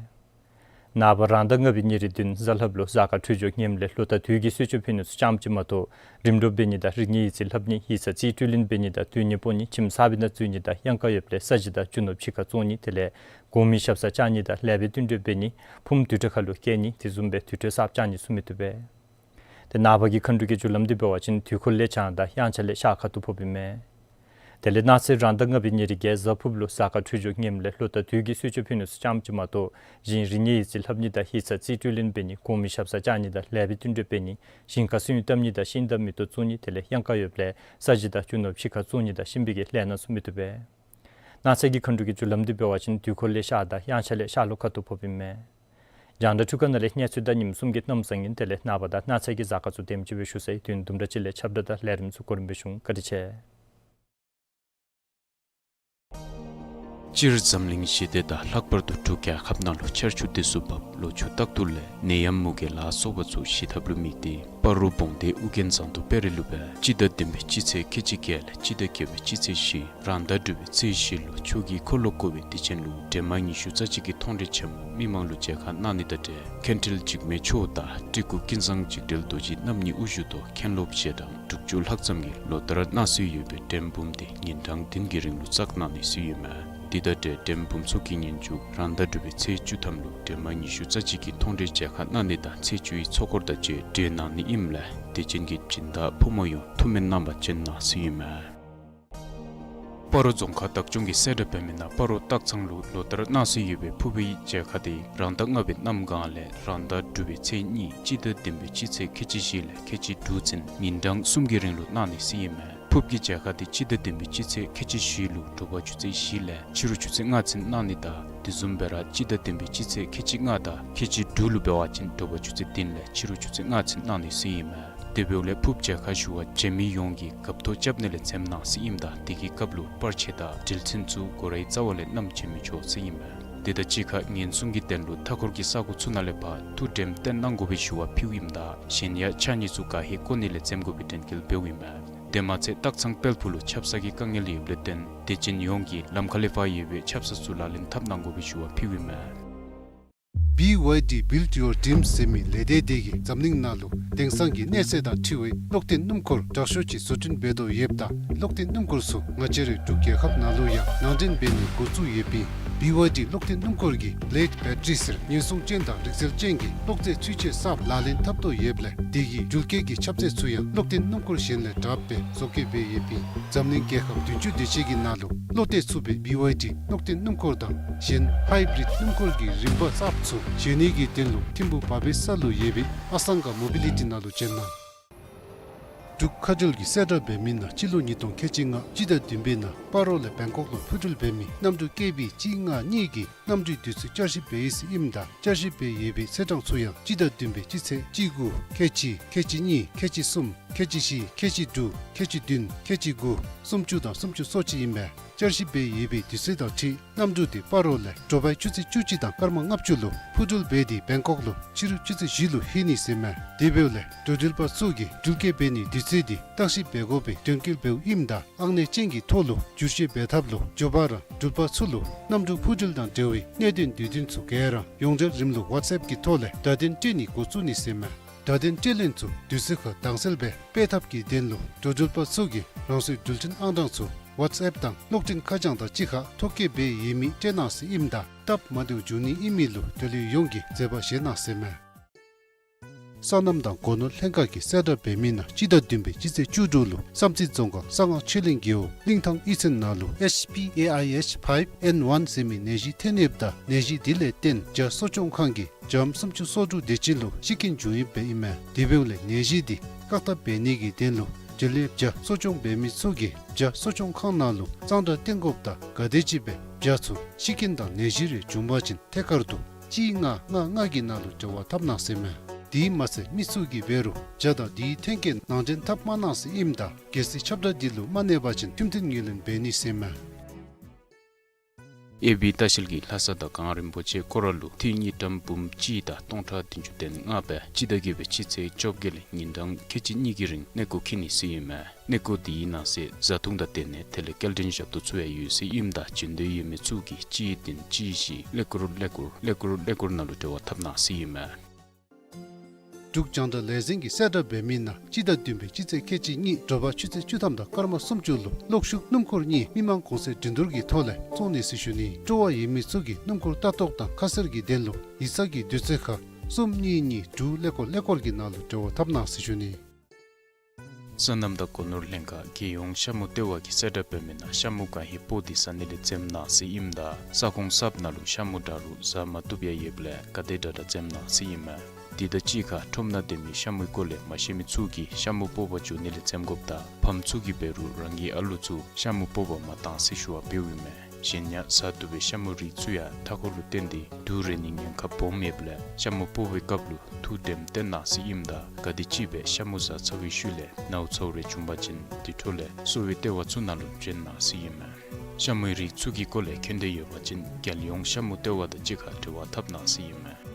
ནངས་པ་རང་ཟླ་ལྔ་པའི་ཉེར་བདུན་གཟའ་ལྷགཔ་ལུ་གཟའ་སྐར་འཕྲོད་སྦྱོར་ངནམ་ལས་ལོ་ཟླ་དུས་ཀྱི་གསོལ་མཆོད་ཕུལ་ནི་ཚུ་རྐྱངམ་ཅིག་མ་གཏོགས་རིམ་གྲོ་འབད་ནི་དང་རིག་གནས་ཡིག་རྩིས་ལྷབ་ནི་ཡིག་ཚང་རྩིས་སྤྲོད་ལེན་འབད་ནི་དང་སྡོད་གནས་སྤོ་ནི་ཁྱིམ་གསར་པའི་ནང་འཛུལ་ནི་དང་གཡང་ཁ་ཡོདཔ་ལས་ས་གཞི་དང་རྒྱུ་ནོར་ཕྱི་ཁར་བཙོང་ནི་དེ་ལས་གོང་མའི་ཞབས་སར་བཅར་ནི་དང་ལེགས་པའི་བསྟུན་གྲོས་འབད་ནི་ཕུངམ་དུར་ཁྲོད་ཁར་ལུ་བསྐྱལ་ནི་དེ་བཟུམ་སྦེ་དུར་ཁྲོད་གསརཔ་བཅག་ནི་ཚུ་མི་བཏུབ་པས། ཏེ་ནངས་པ་གི་མཁའ་འགྲོ་གི་རྒྱུ་ལམ་འདི་འབད་བ་ཅིན་དུས་འཁོར་ལས་བྱང་དང་དབྱངས་འཆར་ལས་ཤར་ཁ་ཐུག་ཕོགཔ་ཨིན་མས། དེ་ལས་གནངས་ཚེ་རང་ཟླ་ལྔ་པའི་ཉེར་བརྒྱད་གཟའ་ཕུརཔ་ལུ་གཟའ་སྐར་འཕྲོད་སྦྱོར་ངནམ་ལས་ལོ་ཟླ་དུས་ཀྱི་གསོལ་མཆོད་ཕུལ་ནི་ཚུ་རྐྱངམ་ཅིག་མ་གཏོགས་གཞན་རིག་གནས་ཡིག་རྩིས་ལྷབ་ནི་དང་ཡིག་ཚང་རྩིས་སྤྲོད་ལེན་འབད་ནི་གོང་མའི་ཞབས་སར་བཅར་ནི་དང་ལེགས་པའི་བསྟུན་གྲོས་འབད་ནི་ཞིང་ཁར་སོན་བཏབ་ནི་དང་ཤིང་དང་མེ་ཏོག་བཙོང་ནི་དེ་ལས་གཡང་ཁ་ཡོདཔ་ལས་ས་གཞི་དང་རྒྱུ་ནོར་ཕྱི་ཁར་བཙོང་ནི་དང་གཤིན་པོའི་གི་ལས་སྣ་ཚུ་མི་བཏུབ་པས། གནངས་ཚེ་གི་མཁའ་འགྲོ་གི་རྒྱུ་ལམ་འདི་འབད་བ་ཅིན་དུས་འཁོར་ལས་ཤར་དང་དབྱངས་འཆར་ལས་ཤར་ལྷོ་ཁ་ཐུག་ཕོགཔ་ཨིན་མས། རྒྱང་བསྒྲགས་འཕྲུལ་ཁང་ནང་ལས་གནས་ཚུལ་དང་ཉིནམ་གསུམ་གྱི་གནམ་བཟང་ངན་དེ་ལས་ནངས་པ་དང་གནངས་ཚེ་གི་གཟའ་སྐར་ཚུ་དེམ་ཅིག་སྦེ་ཞུ་ཚར་ཡི། དུས་ཡུན་དུམ་གྲ་ཅིག་ལས་ཁྱབ་བསྒྲགས་དང་ལས་རིམ་ཚུ་གོ་རིམ་སྦེ་ཞུ་འོང་། བཀའ་དྲིན་ཆེ། སྤྱིར་འཛམ་གླིང་ཞི་བདེ་དང་ལྷག་པར་དུ་འབྲུག་རྒྱལ་ཁབ་ནང་ལུ་ཆར་ཆུ་དུས་སུ་བབས། ལོ་ཕྱུགས་རྟག་ཏུ་ལེགས། ནད་ཡམས་མུ་གེ་ལ་སོགས་པ་ཚུ་ཞི་ཐབས་ལུ་དམིགས་ཏེ་སྤ་རོ་བོང་སྡེ་ཨུ་རྒྱན་ཟངས་མདོག་དཔལ་རི་ལུ་སྦེ་སྤྱི་ཟླ་བདུན་པའི་སྤྱི་ཚེས་ཁལ་གཅིག་བརྒྱད་ལས་སྤྱི་ཟླ་བརྒྱད་པའི་སྤྱི་ཚེས་བཞི་རང་ཟླ་དྲུག་པའི་ཚེས་བཞི་ལུ་ཆོས་ཀྱི་འཁོར་ལོ་བསྐོར་བའི་དུས་ཆེན་ལུ་འདྲེས་མ་ཉི་ཤུ་རྩ་གཅིག་གི་མཐོང་གྲོལ་ཆེན་མོ་མི་མང་ལུ་མཇལ་ཁ་གནང་ནི་དང་འབྲེལ་མཁན་ཁྲིལ་འཇིགས་མེད་མཆོག་དང་སྤྲུལ་སྐུ་ཀུན་བཟང་འཇིགས་བྲལ་རྡོ་རྗེ་རྣམ་གཉིས་དབུ་བཞུགས་ཐོག་མཁན་སློབ་ཞལ་གྲངས་དྲུག་ཅུ་ལྷག་ཙམ་གྱིས་ལོ་ལྟར་གནང་སྲོལ་ཡོད་པའི་འདྲེན་འབུམ་དེ་ཉིན་གྲངས་བདུན་གྱི་རིང་ལུ་བསྩལ་གནང་ནི་སྲོལ་ཡོད་མས། དེ་དང་འབྲེལ་འདྲེན་འབུམ་ཚོགས་ཀྱི་ཉིན་མཇུག་རང་ཟླ་དྲུག་པའི་ཚེས་བཅུ་ཐམ་ལུ་འདྲེས་མ་ཉི་ཤུ་རྩ་གཅིག་གི་མཐོང་གྲོལ་མཇལ་ཁ་གནང་ནི་དང་ཚེས་བཅུ་ཡི་ཚོགས་འཁོར་དང་བཅས་གྲོལ་གནང་ནི་ཨིནམ་ལས་དད་ཅན་གྱི་སྦྱིན་བདག་ཕོ་མོ་ཡོངས་ཐུགས་སྨོན་གནང་བར་བྱོན་གནང་ཟེར་ཨིན་མས། སྤ་རོ་རྫོང་ཁག་བདག་སྐྱོང་གིས་གསལ་བསྒྲགས་འབད་མི་ནང་སྤ་རོ་སྟག་ཚང་ལུ་ལོ་ལྟར་གནང་སྲོལ་ཡོད་པའི་ཕུརཔ་གི་མཇལ་ཁ་དེ་རང་ཟླ་ལྔ་པའི་གནམ་གང་ལས་རང་ཟླ་དྲུག་པའི་ཚེས་གཉིས་སྤྱི་ཟླ་བདུན་པའི་སྤྱི་ཚེས་ཁལ་གཅིག་བཞི་ལས་ཁལ་གཅིག་དྲུག་ཚུན་ཉིན་གྲངས་གསུམ་གྱི་རིང་ལུ་གནང་ནི་ཟེར་ཨིན་མས། ཕུརཔ་གི་མཇལ་ཁ་དེ་སྤྱི་ཟླ་བདུན་པའི་སྤྱི་ཚེས་ཁལ་གཅིག་བཞི་ལུ་དྲོ་པ་ཆུ་ཚོད་བཞི་ལས་ཕྱི་རུ་ཆུ་ཚོད་ལྔ་ཚུན་གནང་ནི་དང་དེ་བཟུམ་སྦེ་ར་སྤྱི་ཟླ་བདུན་པའི་སྤྱི་ཚེས་ཁལ་གཅིག་ལྔ་དང་ཁལ་གཅིག་དྲུག་ལུ་འབད་བ་ཅིན་དྲོ་པ་ཆུ་ཚོད་བདུན་ལས་ཕྱི་རུ་ཆུ་ཚོད་ལྔ་ཚུན་གནང་ནི་ཟེར་ཨིན་མས། དེ་འབདཝ་ལས་ཕུརཔ་མཇལ་ཁ་ཞུ་བར་བྱོན་མི་ཡོངས་ཀྱིས་འགབ་ཐོ་རྐྱབ་ནི་ལས་འཛེམ་གནང་ཟེར་ཨིནམ་ད་དེ་གི་སྐབས་ལུ་པར་ཆས་དང་འགྲུལ་ཚན་ཚུ་སྒོ་རའི་རྩ་བ་ལས་བསྣམས་བྱོན་མི་ཆོག་ཟེར་ཨིན་མས། དེ་དང་གཅིག་ཁར་ཉེན་སྲུང་གི་དོན་ལུ་མཐའ་འཁོར་གྱི་ས་གོ་ཚུ་ནང་ལས་ཕར་ཐུགས་དྲནམ་བཏོན་གནང་དགོ་པའི་ཞུ་བ་ཕུལཝ་ཨིནམ་ད་གཞན་ཡང་ཕྱགས་སྙིགས་ཚུ་ག་ཧེ་བཀོ་ནི་ལས་འཛེམ་དགོ་པའི་དྲན་སྐུལ་འབདཝ་ཨིན་མས། དེ་མ་ཚད་སྟག་ཚང་དཔལ་ཕུག་ལུ་ཆབ་གསང་གི་དཀའ་ངལ་ཡོདཔ་ལས་བརྟེན་དད་ཅན་ཡོངས་ཀྱིས་ལམ་ཁ་ལས་ཕར་ཡོད་པའི་ཆབ་གསང་ཚུ་ལག་ལེན་འཐབ་གནང་དགོ་པའི་ཞུ་བ་ཕུལཝ་ཨིན་མས། བི་ཝའི་ཌི་Build Your Dreams ཟེར་མི་ལས་སྡེ་དེ་གིས་འཛམ་གླིང་ནང་ལུ་དེང་སང་གི་གནས་ཚད་དང་འཁྲིལ་བའི་གློག་འཐེན་སྣུམ་འཁོར་དྲག་ཤོས་ཅིག་བཟོ་སྐྲུན་འབད་དོ་ཡོདཔ་ད་གློག་འཐེན་སྣུམ་འཁོར་ཚུ་ང་བཅས་རའི་འབྲུག་རྒྱལ་ཁབ་ནང་ལུ་ཡང་ནང་འདྲེན་འབད་ནི་འགོ་བཙུགས་ཡོདཔ་ཨིན། བི་ཝའི་ཌི་གློག་འཐེན་སྣུམ་འཁོར་གྱིས་བི་ལེཌ་བེ་ཊ་རི་ཟེར་ཉེན་སྲུང་ཅན་དང་རིག་རྩལ་ཅན་གྱི་གློག་རྫས་ཚུན་ཆད་གསརཔ་ལག་ལེན་འཐབ་དོ་ཡོདཔ་ལས་དེ་གིས་འགྲུལ་སྐྱེལ་གྱི་ཁྱབ་ཚད་ཚུ་ཡང་གློག་འཐེན་སྣུམ་འཁོར་གཞན་ལས་དྲགཔ་སྦེ་བཟོ་བཀོད་འབད་ཡོདཔ་ཨིན། འཛམ་གླིང་རྒྱལ་ཁབ་བདུན་ཅུ་དེ་ཅིག་གི་ནང་ལུ་བློ་གཏད་ཚུགས་པའི་བི་ཝའི་ཌི་གློག་འཐེན་སྣུམ་འཁོར་དང་གཞན་ཧའི་བི་རིཌ་སྣུམ་འཁོར་གྱི་རིམ་པ་གསརཔ་ཚུ་བཞེངས་ནི་གི་དོན་ལུ་ཐིམ་ཕུག་བ་བེ་ས་ལུ་ཡོད་པའི་ཨ་སང་ག་མོ་བི་ལི་ཊི་ནང་ལུ་བྱོན་གནང་། འབྲུག་མཁའ་འགྲུལ་གྱི་གསལ་བསྒྲགས་འབད་མི་ནང་སྤྱི་ལོ་ཉིས་སྟོང་ཁལ་གཅིག་ལྔ་སྤྱི་ཟླ་བདུན་པའི་ནང་སྤ་རོ་ལས་བེང་ཀོག་ལུ་འཕུར་འགྲུལ་འབད་མི་གནམ་གྲུ་ཀེ་བི་གཅིག་ལྔ་གཉིས་ཀྱི་གནམ་གྲུའི་དུས་ཚོད་བསྐྱར་ཞིབ་འབད་ཡི་ཟེར་ཨིནམ་ད་བསྐྱར་ཞིབ་འབད་ཡོད་པའི་ཚེས་གྲངས་ཚུ་ཡང་སྤྱི་ཟླ་བདུན་པའི་སྤྱི་ཚེས་གཅིག་དགུ་ཁལ་གཅིག་ཁལ་གཅིག་གཉིས་ཁལ་གཅིག་གསུམ་ཁལ་གཅིག་བཞི་ཁལ་གཅིག་དྲུག་ཁལ་གཅིག་བདུན་ཁལ་གཅིག་དགུ་སུམ་ཅུ་དང་སུམ་ཅུ་སོ་གཅིག་ཨིན་མས། བསྐྱར་ཞིབ་འབད་ཡོད་པའི་དུས་ཚོད་དང་འཁྲིལ་གནམ་གྲུ་དེ་སྤ་རོ་ལས་དྲོ་པའི་ཆུ་ཚོད་བཅུ་གཅིག་དང་སྐར་མ་ལྔ་བཅུ་ལུ་འཕུར་འགྲུལ་འབད་དེ་བེང་ཀོག་ལུ་ཕྱི་རུ་ཆུ་ཚོད་བཞི་ལུ་ལྷོད་ནི་ཟེར་མས། དེ་འབདཝ་ལས་འགྲོ་འགྲུལ་པ་ཚུ་གིས་འགྲུལ་སྐྱེལ་འབད་ནིའི་དུས་ཚོད་དེ་བརྟག་ཞིབ་འབད་དགོ་པའི་དོན་འཁྱོལ་འབདཝ་ཨིནམ་ད་ཨང་གནས་ཅན་གྱི་ཐོག་ལུ་བསྒྱུར་བཅོས་འབད་ཐབས་ལུ་མགྱོགས་པ་ར་འགྲུལ་པ་ཚུ་ལུ་གནམ་གྲུ་འཕུར་འགྲུལ་དང་འབྲེལ་བའི་གནད་དོན་དུས་སྟོན་ཚུ་ག་ར་ཡོངས་འབྲེལ་རིམ་ལུགས་ཝཊས་ཨེཔ་གི་ཐོག་ལས་བརྡ་དོན་སྤྲོད་ནི་འགོ་བཙུགས་ནི་ཟེར་མས། བརྡ་དོན་སྤྲོད་ལེན་ཚུ་དུས་ཚོད་ཁར་དྭངས་གསལ་སྦེ་སྤེལ་ཐབས་ཀྱི་དོན་ལུ་འགྲོ་འགྲུལ་པ་ཚུ་གིས་རང་སོའི་འགྲུལ་འཕྲིན་ཨང་གྲངས་ཚུ་ཝཊས་ཨེཔ་དང་གློག་འཕྲིན་ཁ་བྱང་དང་གཅིག་ཁར་ཐོ་བཀོད་འབད་ཡོད་མི་སྤྲོད་གནང་ཟེར་ཨིནམ་ད་སྟབས་མ་བདེཝ་འབྱུང་ནི་ཨིན་མི་ལུ་འགྲུལ་ལུགས་ཡོངས་ཀྱིས་མཛད་པ་བཞེས་གནང་ཟེར་མས། སོ་ནམ་དང་སྒོ་ནོར་ལྷན་ཁག་གི་གསལ་བསྒྲགས་འབད་མི་ནང་སྤྱི་ཟླ་བདུན་པའི་སྤྱི་ཚེས་བཅུ་དྲུག་ལུ་བསམ་རྩེ་རྫོང་ཁག་གསང་སྔགས་ཆོས་གླིང་རྒེད་འོག་གླིང་ཐང་གཡུས་ཚན་ནང་ལུ་ཨེཆ་པི་ཨེ་ཨའི་ཨེཆ་ཕའིབ་ཨེན་ཝན་ཟེར་མི་ནད་གཞི་ཐོན་ཡོདཔ་ད་ནད་གཞི་དེ་ལས་བརྟེན་བྱ་གསོ་སྐྱོང་ཁང་གི་བྱམོ་སུམ་ཅུ་སོ་དྲུག་དེ་ཅིག་ལུ་ཤི་རྐྱེན་བྱུང་ཡོདཔ་ཨིན་མས། དེ་འབདཝ་ལས་ནད་གཞི་དེ་བཀག་ཐབས་འབད་ནི་གི་དོན་ལུ་འབྲེལ་ཡོད་བྱ་གསོ་སྐྱོང་འབད་མི་ཚུ་གིས་བྱ་གསོ་སྐྱོང་ཁང་ནང་ལུ་གཙང་སྦྲ་བསྟེན་དགོཔ་དང་ག་དེམ་ཅིག་སྦེ་བྱ་ཚུ་ཤི་རྐྱེན་དང་ནད་གཞི་རེ་བྱུང་པ་ཅིན་ཐད་ཀར་དུ་གཅིག་ལྔ་ལྔ་ལྔ་གི་ནང་ལུ་འབྲེལ་བ་འཐབ་གནང་ཟེར་མས། དེ་མ་ཚད་མི་ཚུ་གིས་འབད་རུང་བྱ་དང་དེའི་ཐོན་སྐྱེད་ནང་འདྲེན་འཐབ་མ་གནང་ཟེར་ཨིནམ་ད་གལ་སྲིད་ཁྱབ་བསྒྲགས་འདི་ལུ་མ་གནས་པ་ཅིན་ཁྲིམས་མཐུན་ངོས་ལེན་འབད་ནི་ཟེར་མས། ཨེ་བི་ལྟ་བཤལ་གྱིས་ལྷ་ས་དང་གངས་རིན་པོ་ཆེ་སྐོར་ར་ལུ་ཏི་རུ་དངུལ་ཀྲམ་འབུམ་གཅིག་དང་སྟོང་ཕྲག་བདུན་ཅུ་དོན་ལྔ་སྦེ་སྤྱི་ཟླ་བརྒྱད་པའི་སྤྱི་ཚེས་བཅོ་བརྒྱད་ལས་ཉིན་གྲངས་ཁལ་གཅིག་གཉིས་ཀྱི་རིང་གནས་སྐོར་འཁྱིད་ནི་ཟེར་ཨིན་མས། གནས་སྐོར་དེའི་ནང་གསེས་བཟའ་འཐུང་དང་དེ་ལས་དེ་ལས་སྐྱེལ་འདྲེན་ཞབས་ཏོག་ཚུ་ཡང་ཡོད་ཟེར་ཨིནམ་ད་བྱོན་འདོད་ཡོད་མི་ཚུ་གིས་གཅིག་བདུན་གཅིག་བཞི་ཀླད་ཀོར་ཀླད་ཀོར་ཀླད་ཀོར་ཀླད་ཀོར་ནང་ལུ་འབྲེལ་བ་འཐབ་གནང་ཟེར་ཨིན་མས། འབྲུག་རྒྱང་བསྒྲགས་ལས་འཛིན་གྱི་གསལ་བསྒྲགས་འབད་མི་ནང་སྤྱི་ཟླ་བདུན་པའི་སྤྱི་ཚེས་ཁལ་གཅིག་གཉིས་དྲོ་པ་ཆུ་ཚོད་བཅུ་ཐམ་དང་སྐར་མ་སུམ་ཅུ་ལུ་གློག་ཤུགས་སྣུམ་འཁོར་གཉིས་མི་དམངས་གོང་ཚད་འགྲན་བསྡུར་གྱི་ཐོག་ལས་བཙོང་ནི་ཟེར་ཞུ་ནི། སྤྲོ་བ་ཡོད་མི་ཚུ་གིས་སྣུམ་འཁོར་ལྟ་རྟོག་དང་ཁ་གསལ་གྱི་དོན་ལུ་ཡིག་ཚང་གི་དུས་ཚོད་ཁར་གསུམ་གཉིས་གཉིས་དྲུག་ཀླད་ཀོར་ཀླད་ཀོར་གྱི་ནང་ལུ་འབྲེལ་བ་འཐབ་གནང་ཟེར་ཞུ་ནི། སོ་ནམ་དང་སྒོ་ནོར་ལྷན་ཁག་རྒྱལ་ཡོངས་ཤ་མུ་ལྟེ་བ་གིས་གསལ་བསྒྲགས་འབད་མི་ནང་ཤ་མུ་གང་ཧེ་སྤོ་སྟེ་ཟ་ནི་ལས་འཛེམ་གནང་ཟེར་ཨིནམ་ད་ས་ཁོངས་གསརཔ་ནང་ལུ་ཤ་མུ་འདྲ་རུང་ཟ་མ་བཏུབ་ཡང་ཡོདཔ་ལས་ག་དེ་དྲག་དྲག་འཛེམ་གནང་ཟེར་ཨིན་མས། དེ་དང་གཅིག་ཁར་ཁྲོམ་ནང་སྡོད་མི་ཤ་མུའི་སྐོར་ལས་མ་ཤེས་མི་ཚུ་གིས་ཤ་མུ་སྤོ་བར་འགྱོ་ནི་ལས་འཛེམ་དགོཔ་དང་ཕམ་ཚུ་གིས་འབད་རུང་རང་གི་ཨ་ལུ་ཚུ་ཤ་མུ་སྤོ་བར་མ་གཏང་ཟེར་ཞུ་བ་འབདཝ་ཨིན་མས། གཞན་ཡང་ཟ་བཏུབ་པའི་ཤ་མུ་རིགས་ཚུ་ཡང་མཐའ་འཁོར་ལུ་བརྟེན་ཏེ་དུག་རེག་ནིའི་ཉེན་ཁ་སྦོམ་ཡོདཔ་ལས་ཤ་མུ་སྤོ་བའི་སྐབས་ལུ་ཐུགས་དྲནམ་བཏོན་གནང་ཟེར་ཨིནམ་ད་ག་དེམ་ཅིག་སྦེ་ཤ་མུ་ཟ་ཚར་བའི་ཤུལ་ལས་ནཝ་ཚཝ་རེ་བྱུང་པ་ཅིན་དེ་འཕྲོ་ལས་གསོ་བའི་ལྟེ་བ་ཚུ་ནང་ལུ་བྱོན་གནང་ཟེར་ཨིན་མས། ཤ་མུའི་རིགས་ཚུ་གི་སྐོར་ལས་མཁྱེན་འདོད་ཡོད་པ་ཅིན་རྒྱལ་ཡོངས་ཤ་མུ་ལྟེ་བ་དང་གཅིག་ཁར་འབྲེལ་བ་འཐབ་གནང་ཟེར་ཨིན་མས།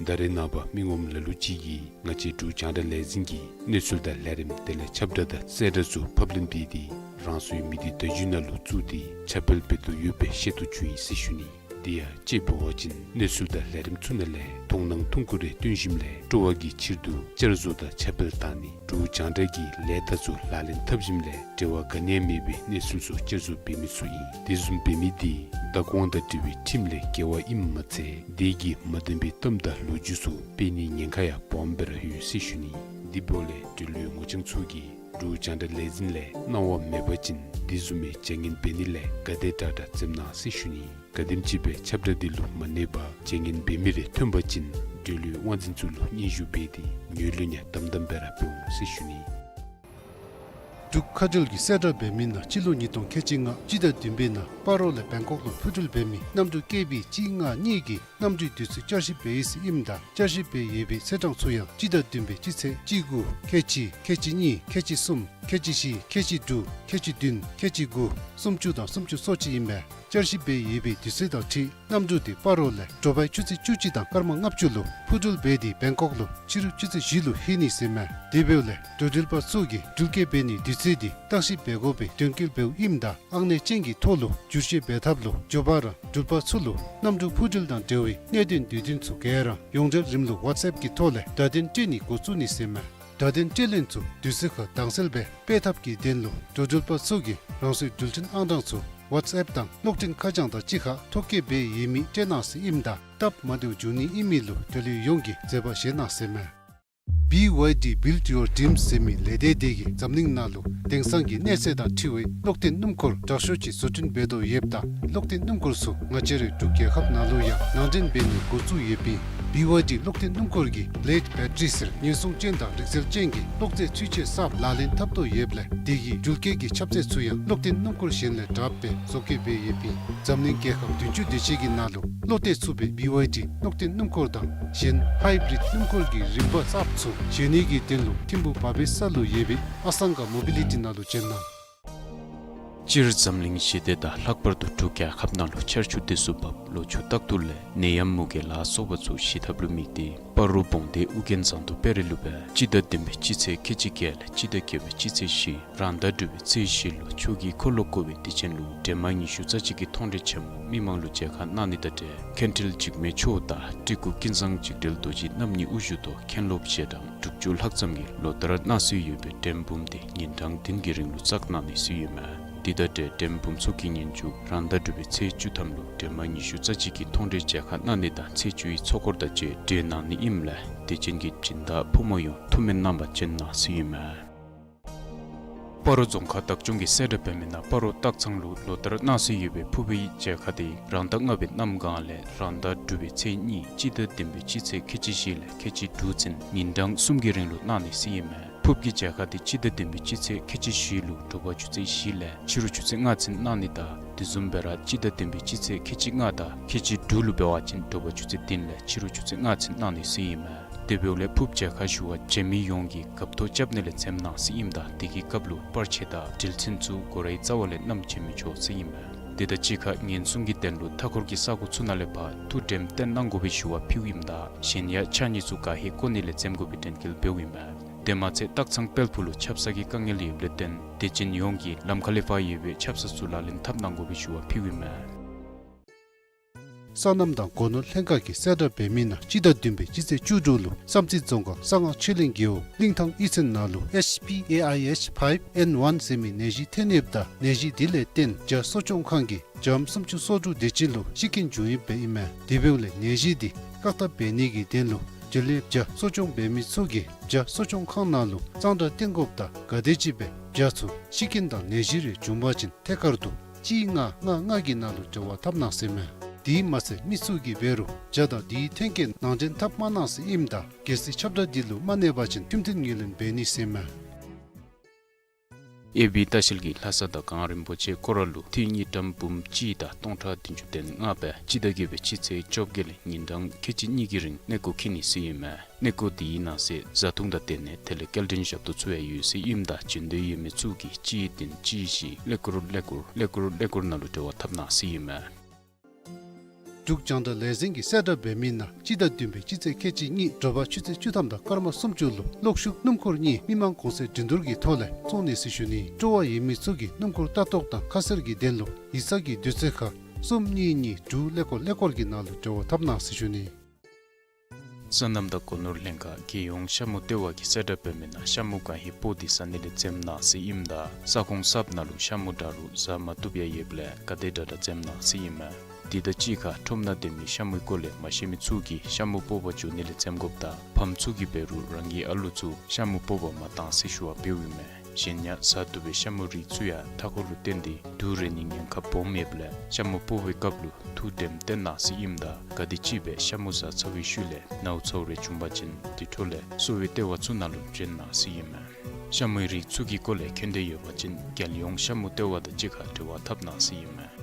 ད་རེས་ནངས་པ་མི་ངོམ་ལ་ལུ་ཅིག་གིས་ང་བཅས་འབྲུག་རྒྱང་བསྒྲགས་ལས་འཛིན་གྱི་གནས་ཚུལ་དང་ལས་རིམ་དེ་ལས་ཁྱབ་བསྒྲགས་དང་གསལ་བསྒྲགས་ཚུ་ཕབ་ལེན་འབད་དེ་རང་སོའི་མི་སྡེ་བརྡ་བརྒྱུད་ནང་ལུ་བཙུགས་ཏེ་ཁྱབ་སྤེལ་འབད་དོ་ཡོད་པའི་ཤེས་རྟོགས་བྱུང་ཡི་ཟེར་ཞུ་ནི། དེ་ཡང་དཔྱེ་འབད་བ་ཅིན་གནས་ཚུལ་དང་ལས་རིམ་ཚུ་ནང་ལས་མཐོང་སྣང་ཐུང་ཀུ་རེ་སྟོན་ཞིནམ་ལས་སྤྲོ་བ་གི་ཕྱིར་དུ་བསྐྱར་བཟོ་དང་ཁྱབ་སྤེལ་བཏང་ནི། འབྲུག་རྒྱང་བསྒྲགས་ཀྱི་ལས་རྟགས་ཚུ་ལག་ལེན་འཐབ་ཞིནམ་ལས་འབྲེལ་བ་ག་ནི་ཡང་མེད་པའི་གནས་ཚུལ་ཚུ་བསྐྱར་བཟོ་འབད་མི་ཚུ་ཨིན། དེ་བཟུམ་འབད་མི་དེ་བདག་དབང་དང་འབྲེལ་བའི་ཁྲིམས་ལས་འགལ་བ་ཨིནམ་མ་ཚད་དེ་གིས་མ་བདེན་པའི་གཏམ་དང་ལོ་རྒྱུས་ཚུ་སྤེལ་ནིའི་ཉེན་ཁ་ཡང་སྦོམ་སྦེ་ར་ཡོད་ཟེར་ཞུ་ནི། དེ་འབདཝ་ལས་འབྲེལ་ཡོད་ངོ་རྐྱང་ཚུ་གིས་འབྲུག་རྒྱང་བསྒྲགས་ལས་འཛིན་ལས་གནང་བ་མེད་པ་ཅིན་དེ་བཟུམ་མའི་བྱ་ངན་འབད་ནི་ལས་ག་དེ་དྲག་དྲག་འཛེམ་གནང་ཟེར་ཞུ་ནི། ག་དེམ་ཅིག་སྦེ་ཁྱབ་བསྒྲགས་འདི་ལུ་མ་གནས་པར་བྱ་ངན་འབད་མི་རེ་ཐོན་པ་ཅིན་འབྲེལ་ཡོད་དབང་འཛིན་ཚུ་ལུ་སྙན་ཞུ་འབད་དེ་ངོས་ལེན་ཡང་དམ་དམ་སྦེ་ར་འབད་འོང་ཟེར་ཞུ་ནི། འབྲུག་མཁའ་འགྲུལ་གྱི་གསལ་བསྒྲགས་འབད་མི་ནང་སྤྱི་ལོ་ཉིས་སྟོང་ཁལ་གཅིག་ལྔ་སྤྱི་ཟླ་བདུན་པའི་ནང་སྤ་རོ་ལས་བེང་ཀོག་ལུ་འཕུར་འགྲུལ་འབད་མི་གནམ་གྲུ་ཀེ་བི་གཅིག་ལྔ་གཉིས་ཀྱི་གནམ་གྲུའི་དུས་ཚོད་བསྐྱར་ཞིབ་འབད་ཡི་ཟེར་ཨིནམ་ད་བསྐྱར་ཞིབ་འབད་ཡོད་པའི་ཚེས་གྲངས་ཚུ་ཡང་སྤྱི་ཟླ་བདུན་པའི་སྤྱི་ཚེས་གཅིག་དགུ་ཁལ་གཅིག་ཁལ་གཅིག་གཉིས་ཁལ་གཅིག་གསུམ་ཁལ་གཅིག་བཞི་ཁལ་གཅིག་དྲུག་ཁལ་གཅིག་བདུན་ཁལ་གཅིག་དགུ་སུམ་ཅུ་དང་སུམ་ཅུ་སོ་གཅིག་ཨིན་པས། བསྐྱར་ཞིབ་འབད་ཡོད་པའི་དུས་ཚོད་དང་འཁྲིལ་གནམ་གྲུ་དེ་སྤ་རོ་ལས་དྲོ་པའི་ཆུ་ཚོད་བཅུ་གཅིག་དང་སྐར་མ་ལྔ་བཅུ་ལུ་འཕུར་འགྲུལ་འབད་དེ་བེང་ཀོག་ལུ་ཕྱི་རུ་ཆུ་ཚོད་བཞི་ལུ་ལྷོད་ནི་ཟེར་མས། དེ་འབདཝ་ལས་འགྲོ་འགྲུལ་པ་ཚུ་གིས་འགྲུལ་སྐྱེལ་འབད་ནིའི་དུས་ཚོད་དེ་བརྟག་ཞིབ་འབད་དགོ་པའི་དོན་འཁྱོལ་འབདཝ་ཨིནམ་ད་ཨང་གནས་ཅན་གྱི་ཐོག་ལུ་བསྒྱུར་བཅོས་འབད་ཐབས་ལུ་མགྱོགས་པ་ར་འགྲུལ་པ་ཚུ་ལུ་གནམ་གྲུ་འཕུར་འགྲུལ་དང་འབྲེལ་བའི་གནད་དོན་དུས་སྟོན་ཚུ་ག་ར་ཡོངས་འབྲེལ་རིམ་ལུགས་ཝཊས་ཨེཔ་གི་ཐོག་ལས་བརྡ་དོན་སྤྲོད་ནི་འགོ་བཙུགས་ནི་ཟེར་མས། བརྡ་དོན་སྤྲོད་ལེན་ཚུ་དུས་ཚོད་ཁར་དྭངས་གསལ་སྦེ་སྤེལ་ཐབས་ཀྱི་དོན་ལུ་འགྲོ་འགྲུལ་པ་ཚུ་གིས་རང་སོའི་འགྲུལ་འཕྲིན་ཨང་གྲངས་ཚུ་ཝཊས་ཨེཔ་དང་གློག་འཕྲིན་ཁ་བྱང་དང་གཅིག་ཁར་ཐོ་བཀོད་འབད་ཡོད་མི་སྤྲོད་གནང་ཟེར་ཨིནམ་ད་སྟབས་མ་བདེཝ་འབྱུང་ནི་ཨིན་མི་ལུ་དོ་ལུ་ཡོངས་ཀྱིས་མཛད་པ་བཞེས་གནང་ཟེར་མས། བི་ཝའི་ཌི་Build Your Dreams ཟེར་མི་ལས་སྡེ་དེ་གིས་འཛམ་གླིང་ནང་ལུ་དེང་སང་གི་གནས་ཚད་དང་འཁྲིལ་བའི་གློག་འཐེན་སྣུམ་འཁོར་དྲག་ཤོས་ཅིག་བཟོ་སྐྲུན་འབད་དོ་ཡོདཔ་ད་གློག་འཐེན་སྣུམ་འཁོར་ཚུ་ང་བཅས་རའི་འབྲུག་རྒྱལ་ཁབ་ནང་ལུ་ཡང་ནང་འདྲེན་འབད་ནི་འགོ་བཙུགས་ཡོདཔ་ཨིན། བི་ཝའི་ཌི་གློག་འཐེན་སྣུམ་འཁོར་གྱིས་བི་ལེཌ་བེ་ཊ་རི་ཟེར་ཉེན་སྲུང་ཅན་དང་རིག་རྩལ་ཅན་གྱི་གློག་རྫས་ཚུན་ཆད་གསརཔ་ལག་ལེན་འཐབ་དོ་ཡོདཔ་ལས་དེ་གིས་འགྲུལ་སྐྱེལ་གྱི་ཁྱབ་ཚད་ཚུ་ཡང་གློག་འཐེན་སྣུམ་འཁོར་གཞན་ལས་དྲགཔ་སྦེ་བཟོ་བཀོད་འབད་ཡོདཔ་ཨིན། འཛམ་གླིང་རྒྱལ་ཁབ་བདུན་ཅུ་དེ་ཅིག་གི་ནང་ལུ་བློ་གཏད་ཚུགས་པའི་བི་ཝའི་ཌི་གློག་འཐེན་སྣུམ་འཁོར་དང་གཞན་ཧའི་བི་རིཌ་སྣུམ་འཁོར་གྱི་རིམ་པ་གསརཔ་ཚུ་བཟོ་ནི་གི་དོན་ལུ་ཐིམ་ཕུག་བ་པའི་ས་ལུ་ཡོད་པའི་ཨ་སང་ག་མོ་བི་ལི་ཊི་ནང་ལུ་བྱོན་གནང་། སྤྱིར་འཛམ་གླིང་ཞི་བདེ་དང་ལྷག་པར་དུ་འབྲུག་རྒྱལ་ཁབ་ནང་ལུ་ཆར་ཆུ་དེ་ཚུ་འབབ་ལོ་ཕྱུགས་རྟག་ཏུ་ལས་ནད་ཡམས་མུ་གེ་ལ་སོགས་པ་ཚུ་ཞི་ཐབས་ལུ་དམིགས་ཏེ་སྤ་རོ་བོང་སྡེ་ཨུ་རྒྱན་ཟངས་མདོག་དཔལ་རི་ལུ་སྦེ་སྤྱི་ཟླ་བདུན་པའི་སྤྱི་ཚེས་ཁལ་གཅིག་བརྒྱད་ལས་སྤྱི་ཟླ་བརྒྱད་པའི་སྤྱི་ཚེས་བཞི་རང་ཟླ་དྲུག་པའི་ཚེས་བཞི་ལུ་ཆོས་ཀྱི་འཁོར་ལོ་བསྐོར་བའི་དུས་ཆེན་ལུ་སྒྲོལ་མ་ཉི་ཤུ་རྩ་གཅིག་གི་མཐོང་གྲོལ་ཆེན་མོ་མི་མང་ལུ་མཇལ་ཁ་གནང་ནི་དང་འབྲེལ་མཁན་ཁྲིལ་འཇིགས་མེད་མཆོག་དང་སྤྲུལ་སྐུ་ཀུན་བཟང་འཇིགས་བྲལ་རྡོ་རྗེ་རྣམ་གཉིས་དབུ་བཞུགས་ཐོག་མཁན་སློབ་ཞལ་གྲངས་དྲུག་ཅུ་ལྷག་ཙམ་གྱིས་ལོ་ལྟར་གནང་སྲོལ་ཡོད་པའི་འགྲེམས་འབུམ་དེ་ཉིན་གྲངས་བདུན་གྱི་རིང་ལུ་བཙག་གནང་ནི་སྲོལ་ཡོད་མས། དེ་དང་འབྲེལ་འགྲེམས་འབུམ་ཚོགས་ཀྱི་ཉིན་མཇུག་རང་ཟླ་དྲུག་པའི་ཚེས་བཅུ་ཐམ་ལུ་སྒྲོལ་མ་ཉི་ཤུ་རྩ་གཅིག་གི་མཐོང་གྲོལ་མཇལ་ཁ་གནང་ནི་དང་ཚེས་བཅུ་པའི་ཚོགས་འཁོར་དང་བཅས་གྲོལ་གནང་ནི་ཨིནམ་ལས་དད་ཅན་གྱི་སྦྱིན་བདག་ཕོ་མོ་ཡོངས་ཐུགས་སྨོན་གནང་བར་བྱོན་གནང་ཟེར་ཨིན་མས། སྤ་རོ་རྫོང་ཁག་བདག་སྐྱོང་གིས་གསལ་བསྒྲགས་འབད་མི་ནང་སྤ་རོ་སྟག་ཚང་ལུ་ལོ་ལྟར་གནང་སྲོལ་ཡོད་པའི་ཕུརཔ་གི་མཇལ་ཁ་དེ་རང་ཟླ་ལྔ་པའི་གནམ་གང་ལས་རང་ཟླ་དྲུག་པའི་ཚེས་གཉིས་སྤྱི་ཟླ་བདུན་པའི་སྤྱི་ཚེས་ཁལ་གཅིག་བཞི་ལས་ཁལ་གཅིག་དྲུག་ཚུན་ཉིན་གྲངས་གསུམ་གྱི་རིང་ལུ་གནང་ནི་ཟེར་ཨིན་མས། ཕུརཔ་གི་མཇལ་ཁ་དེ་སྤྱི་ཟླ་བདུན་པའི་སྤྱི་ཚེས་ཁལ་གཅིག་བཞི་ལུ་དྲོ་པ་ཆུ་ཚོད་བཞི་ལས་ཕྱི་རུ་ཆུ་ཚོད་ལྔ་ཚུན་གནང་ནི་དང་དེ་བཟུམ་སྦེ་ར་སྤྱི་ཟླ་བདུན་པའི་སྤྱི་ཚེས་ཁལ་གཅིག་ལྔ་དང་ཁལ་གཅིག་དྲུག་ལུ་འབད་བ་ཅིན་དྲོ་པ་ཆུ་ཚོད་བདུན་ལས་ཕྱི་རུ་ཆུ་ཚོད་ལྔ་ཚུན་གནང་ནི་ཟེར་ཨིན་མས། དེ་འབདཝ་ལས་ཕུརཔ་མཇལ་ཁ་ཞུ་བར་བྱོན་མི་ཡོངས་ཀྱིས་རྒཔོ་ཐོ་རྐྱབ་ནི་ལས་འཛེམ་གནང་ཟེར་ཨིནམ་ད་དེ་གི་སྐབས་ལུ་པར་ཆས་དང་འགྲུལ་ཆས་ཚུ་སྒོ་རའི་རྩ་བ་ལས་བསྣམས་བྱོན་མི་ཆོག་ཟེར་ཨིན་མས། དེ་དང་གཅིག་ཁར་ཉེན་སྲུང་གི་དོན་ལུ་མཐའ་འཁོར་གྱི་ས་གོ་ཚུ་ནང་ལས་ཕར་ཐུགས་དྲནམ་བཏོན་གནང་དགོ་པའི་ཞུ་བ་ཕུལཝ་ཨིནམ་ད་གཞན་ཡང་ཕྱགས་སྙིགས་ཚུ་ག་ཧེ་བཀོ་ནི་ལས་འཛེམ་དགོ་པའི་དྲན་སྐུལ་འབདཝ་ཨིན་མས། དེ་མ་ཚད་སྟག་ཚང་དཔལ་ཕུག་ལུ་ཆབ་གསང་གི་དཀའ་ངལ་ཡོདཔ་ལས་བརྟེན་དད་ཅན་ཡོངས་ཀྱིས་ལམ་ཁ་ལས་ཕར་ཡོད་པའི་ཆབ་གསང་ཚུ་ལག་ལེན་འཐབ་གནང་དགོ་པའི་ཞུ་བ་ཕུལཝ་ཨིན་མས། སོ་ནམ་དང་སྒོ་ནོར་ལྷན་ཁག་གིས་གསལ་བསྒྲགས་འབད་མི་ནང་སྤྱི་ཟླ་བདུན་པའི་སྤྱི་ཚེས་བཅུ་དྲུག་ལུ་བསམ་རྩེ་རྫོང་ཁག་གསང་སྔགས་ཆོས་གླིང་རྒེད་འོག་གླིང་ཐང་གཡུས་ཚན་ནང་ལུ་ཨེཆ་པི་ཨེ་ཨའི་ཨེཆ་ཕའིབ་ཨེན་ཝན་ཟེར་མི་ནད་གཞི་ཐོན་ཡོདཔ་ད་ནད་གཞི་དེ་ལས་བརྟེན་བྱ་གསོ་སྐྱོང་ཁང་གིས་བྱམ་སུམ་ཅུ་སོ་དྲུག་དེ་ཅིག་ལུ་ཤི་རྐྱེན་བྱུང་ཡོདཔ་ཨིན་མས། དེ་འབདཝ་ལས་ནད་གཞི་དེ་བཀག་ཐབས་འབད་ནི་གི་དོན་ལུ་དེ་ལས་བྱ་གསོ་སྐྱོང་འབད་མི་ཚུ་གིས་བྱ་གསོ་སྐྱོང་ཁང་ནང་ལུ་གཙང་སྦྲ་བཏོན་དགོཔ་དང་ག་དེམ་ཅིག་སྦེ་བྱ་ཚུ་ཤི་རྐྱེན་དང་ནད་གཞི་རེ་བྱུང་པ་ཅིན་ཐད་ཀར་དུ་གཅིག་ལྔ་ལྔ་ལྔ་གི་ནང་ལུ་འབྲེལ་བ་འཐབ་གནང་ཟེར་མས། དེ་མ་ཚད་མི་ཚུ་གིས་འབད་རུང་བྱ་དང་དེའི་ཐོན་སྐྱེད་ནང་འདྲེན་འཐབ་མ་གནང་ཟེར་ཨིནམ་ད་གལ་སྲིད་ཁྱབ་བརྡ་དེ་ལུ་མ་གནས་པ་ཅིན་ཁྲིམས་མཐུན་ངོས་ལེན་འབད་ནི་ཟེར་མས། ཨེ་བི་ལྟ་བཤལ་གྱིས་ལྷ་ས་དང་གངས་རིན་པོ་ཆེ་སྐོར་ར་ལུ་འཐུས་དངུལ་ཀྲམ་འབུམ་གཅིག་དང་སྟོང་ཕྲག་བདུན་ཅུ་དོན་ལྔ་སྦེ་སྤྱི་ཟླ་བརྒྱད་པའི་སྤྱི་ཚེས་བཅོ་བརྒྱད་ལས་ཉིན་གྲངས་ཁལ་གཅིག་གཉིས་ཀྱི་རིང་གནས་སྐོར་འཁྱིད་ནི་ཟེར་ཨིན་མས། གནས་སྐོར་དེའི་ནང་གསེས་བཟའ་འཐུང་དང་དེ་ནང་དེ་ལས་སྐྱེལ་འདྲེན་ཞབས་ཏོག་ཚུ་ཡང་ཡོད་ཟེར་ཨིནམ་ད་བྱོན་འདོད་ཡོད་མི་ཚུ་གིས་གཅིག་བདུན་གཅིག་བཞི་ཀླད་ཀོར་ཀླད་ཀོར་ཀླད་ཀོར་ཀླད་ཀོར་ནང་ལུ་འབྲེལ་བ་འཐབ་གནང་ཟེར་ཨིན་མས། འབྲུག་རྒྱང་བསྒྲགས་ལས་འཛིན་གྱིས་གསལ་བསྒྲགས་འབད་མི་ནང་སྤྱི་ཟླ་བདུན་པའི་སྤྱི་ཚེས་ཁལ་གཅིག་གཉིས་དྲོ་པ་ཆུ་ཚོད་བཅུ་ཐམ་དང་སྐར་མ་སུམ་ཅུ་ལུ་གློག་ཤུགས་སྣུམ་འཁོར་གཉིས་མི་མང་གོང་ཚད་འགྲན་བསྡུར་གྱི་ཐོག་ལས་བཙོང་ནི་ཟེར་ཞུ་ནི། སྤྲོ་བ་ཡོད་མི་ཚུ་གིས་སྣུམ་འཁོར་ལྟ་རྟོག་དང་ཁ་གསལ་གྱི་དོན་ལུ་ཡིག་ཚང་གི་དུས་ཚོད་ཁར་གསུམ་གཉིས་གཉིས་དྲུག་ཀླད་ཀོར་ཀླད་ཀོར་གྱི་ནང་ལུ་འབྲེལ་བ་འཐབ་གནང་ཟེར་ཞུ་ནི། སོ་ནམ་དང་སྒོ་ནོར་ལྷན་ཁག་རྒྱལ་ཡོངས་ཤ་མུ་ལྟེ་བ་གིས་གསལ་བསྒྲགས་འབད་མི་ནང་ཤ་མུ་ག་ཧེ་སྤོ་སྟེ་ཟ་ནི་ལས་འཛེམ་གནང་ཟེར་ཨིནམ་ད་ས་ཁོངས་གསརཔ་ནང་ལུ་ཤ་མུ་དྲག་རུང་ཟ་མ་བཏུབ་ཡང་ཡོདཔ་ལས་ག་དེ་དྲག་དྲག་འཛེམ་གནང་ཟེར་ཨིན་མས། དེ་དང་གཅིག་ཁར་ཁྲོམ་ནང་སྡོད་མི་ཤ་མུའི་སྐོར་ལས་མ་ཤེས་མི་ཚུ་གིས་ཤ་མུ་སྤོ་བར་འགྱོ་ནི་ལས་འཛེམ་དགོཔ་དང་ཕམ་ཚུ་གིས་འབད་རུང་རང་གི་ཨ་ལུ་ཚུ་ཤ་མུ་སྤོ་བར་མ་གཏང་ཟེར་ཞུ་བ་འབདཝ་ཨིན་མས། གཞན་ཡང་ཟ་བཏུབ་པའི་ཤ་མུ་རིགས་ཚུ་ཡང་མཐའ་འཁོར་ལུ་བརྟེན་ཏེ་དུག་རེག་ནིའི་ཉེན་ཁ་སྦོམ་ཡོདཔ་ལས་ཤ་མུ་སྤོ་བའི་སྐབས་ལུ་ཐུགས་དྲནམ་བཏོན་གནང་ཟེར་ཨིནམ་ད་ག་དེམ་ཅིག་སྦེ་ཤ་མུ་ཟ་ཚར་བའི་ཤུལ་ལས་ནཝ་ཚཝ་རེ་བྱུང་པ་ཅིན་དེ་འཕྲོ་ལས་གསོ་བའི་ལྟེ་བ་ཚུ་ནང་ལུ་བྱོན་གནང་ཟེར་ཨིན་མས། ཤ་མུའི་རིགས་ཚུ་གི་སྐོར་ལས་མཁྱེན་འདོད་ཡོད་པ་ཅིན་རྒྱལ་ཡོངས་ཤ་མུ་ལྟེ་བ་དང་གཅིག་ཁར་འབྲེལ་བ་འཐབ་གནང་ཟེར་ཨིན་མས།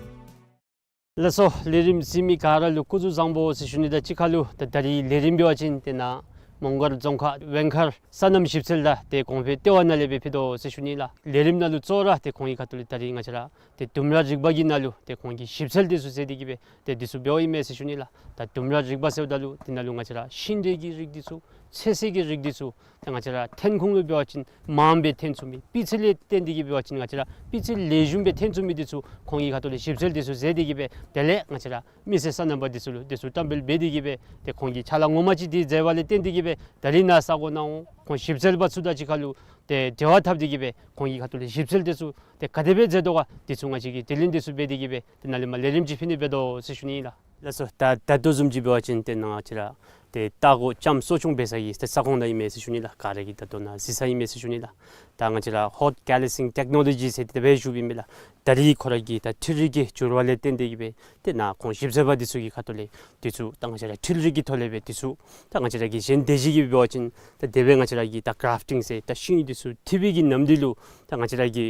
ལགས་སོ། ལས་རིམ་གཟིགས་མི་ག་ར་ལུ་སྐུ་གཟུགས་བཟང་པོ་ཟེར་ཞུ་ནི་དང་གཅིག་ཁར་ལུ་ད་ད་རིས་ལས་རིམ་འབད་བ་ཅིན་དེ་ནང་ མོང་སྒར་རྫོང་ཁག་ཝེང་མཁར་སོ་ནམ་ཞིབ་འཚོལ་ལགས། ཏེ་གོང་འཕེལ་ལྟེ་བ་ནང་ལས་སྦེ་ཕུལ་དོ་ཟེར་ཞུ་ནི་ལགས། ལས་རིམ་ནང་ལུ་གཙོ་བོ་ར་ཏེ་ཁོང་གི་ཁ་ཐུག་ལས་ད་རིས་ང་བཅས་ར་ཏེ་ལྡུམ་ར་རིག་པ་གི་ནང་ལུ་ཏེ་ཁོང་གིས་ཞིབ་འཚོལ་འདི་ཚུ་མཛད་དེ་གིས་སྦེ་ཏེ་འདི་ཚུ་འབདཝ་ཨིན་མས་ཟེར་ཞུ་ནི་ལགས། ད་ལྡུམ་ར་རིག་པ་ཟེརཝ་ད་ལུ་འདི་ནང་ལུ་ང་བཅས་ར་ཤིང་འབྲས་ཀྱི་རིགས་འདི་ཚུ་ཚོད་བསྲེ་གི་རིགས་འདི་ཚུ་ཏེ་ང་བཅས་ར་ཐོན་ཁུངས་ལུ་འབད་བ་ཅིན་མངམ་སྦེ་ཐོན་ཚུགས་མི་སྤུས་ཚད་ལས་བརྟེན་ཏེ་གིས་འབད་བ་ཅིན་ང་བཅས་ར་སྤུས་ཚད་ལེགས་ཤོམ་སྦེ་ཐོན་ཚུགས་མི་འདི་ཚུ་ཁོང་གི་ཁ་ཐུག་ལས་ཞིབ་འཚོལ་འདི་ཚུ་མཛད་དེ་གིས་སྦེ་དེ་ལས་ང་བཅས་ར་མི་སེར་སོ་ནམ་པ་འདི་ཚུ་ལུ་འདི་ཚུ་བཀྲམ་སྤེལ་འབད་དེ་གིས་སྦེ་ཏེ་ཁོང་གིས་ཕྱག་ལཱ་ངོ་མ་ཅིག་འདི་མཛད་པ་ལས་བརྟེན་ཏེ་གིས་སྦེ་ད་རིས་ནཱ་ས་གོ་ནང་འོང་ཁོང་ཞིབ་འཚོལ་པ་ཚུ་དང་གཅིག་ཁར་ལུ་ཏེ་འབྲེལ་བ་འཐབ་སྟེ་གིས་སྦེ་ཁོང་གི་ཁ་ཐུག་ལས་ཞིབ་འཚོལ་འདི་ཚུ་ཏེ་ག་དེ་སྦེ་མཛད་དོ་ག་འདི་ཚུ་ང་བཅས་ཀྱིས་དྲི་ལན་འདི་ཚུ་འབད་དེ་གིས་སྦེ་ཏེ་ནཱ་ལས་མར་ལས་རིམ་ཅིག་ཕུལ་ནི་འབད་དོ་ཟེར་ཞུ་ནི་ཨིན་ལགས། ལགས་སོ། ད་ད་ལྟོ་བཟུམ་ཅིག་འབད་བ་ཅིན་ཏེ་ནཱ་ང་བཅས་ར་ཏེ་ལྟ་སྒོ་ལྕམ་གསོ་སྐྱོང་འབད་ས་གི་ཏེ་ས་ཁོངས་ནང་ཨིན་མས་ཟེར་ཞུ་ནི་ལགས། ག་ར་གིས་ད་ལྟོ་ནཱ་གཟིགས་ས་ཨིན་མས་ཟེར་ཞུ་ནི་ལགས། ད་ང་བཅས་ར་ཧོཊ་ཀེ་ལ་སིང་ཊེཀ་ནོ་ལོ་ཇི་ཟེར་ཏེ་དེ་སྦེ་ཞུཝ་ཨིན་མས་ལགས། ད་རིས་ཁོ་ར་གི་ད་འཕྲུལ་རིག་གི་འགྱུར་བ་ལས་བརྟེན་ཏེ་གིས་སྦེ་ཏེ་ནཱ་ཁོང་ཞིབ་འཚོལ་པ་འདི་ཚུ་གི་ཁ་ཐུག་ལས་འདི་ཚུ་ད་ང་བཅས་ར་འཕྲུལ་རིག་གི་ཐོག་ལས་སྦེ་འདི་ཚུ་ད་ང་བཅས་ར་གི་གཞན་སྡེ་བཞི་གིས་འབད་བ་ཅིན་ད་དེ་སྦེ་ང་བཅས་ར་གི་ད་གརཱཕ་ཊིང་ཟེར་ད་ཤིང་འདི་ཚུ་འཐུ་བའི་གི་ནམ་དུས་ལུ་ད་ང་བཅས་ར་གི་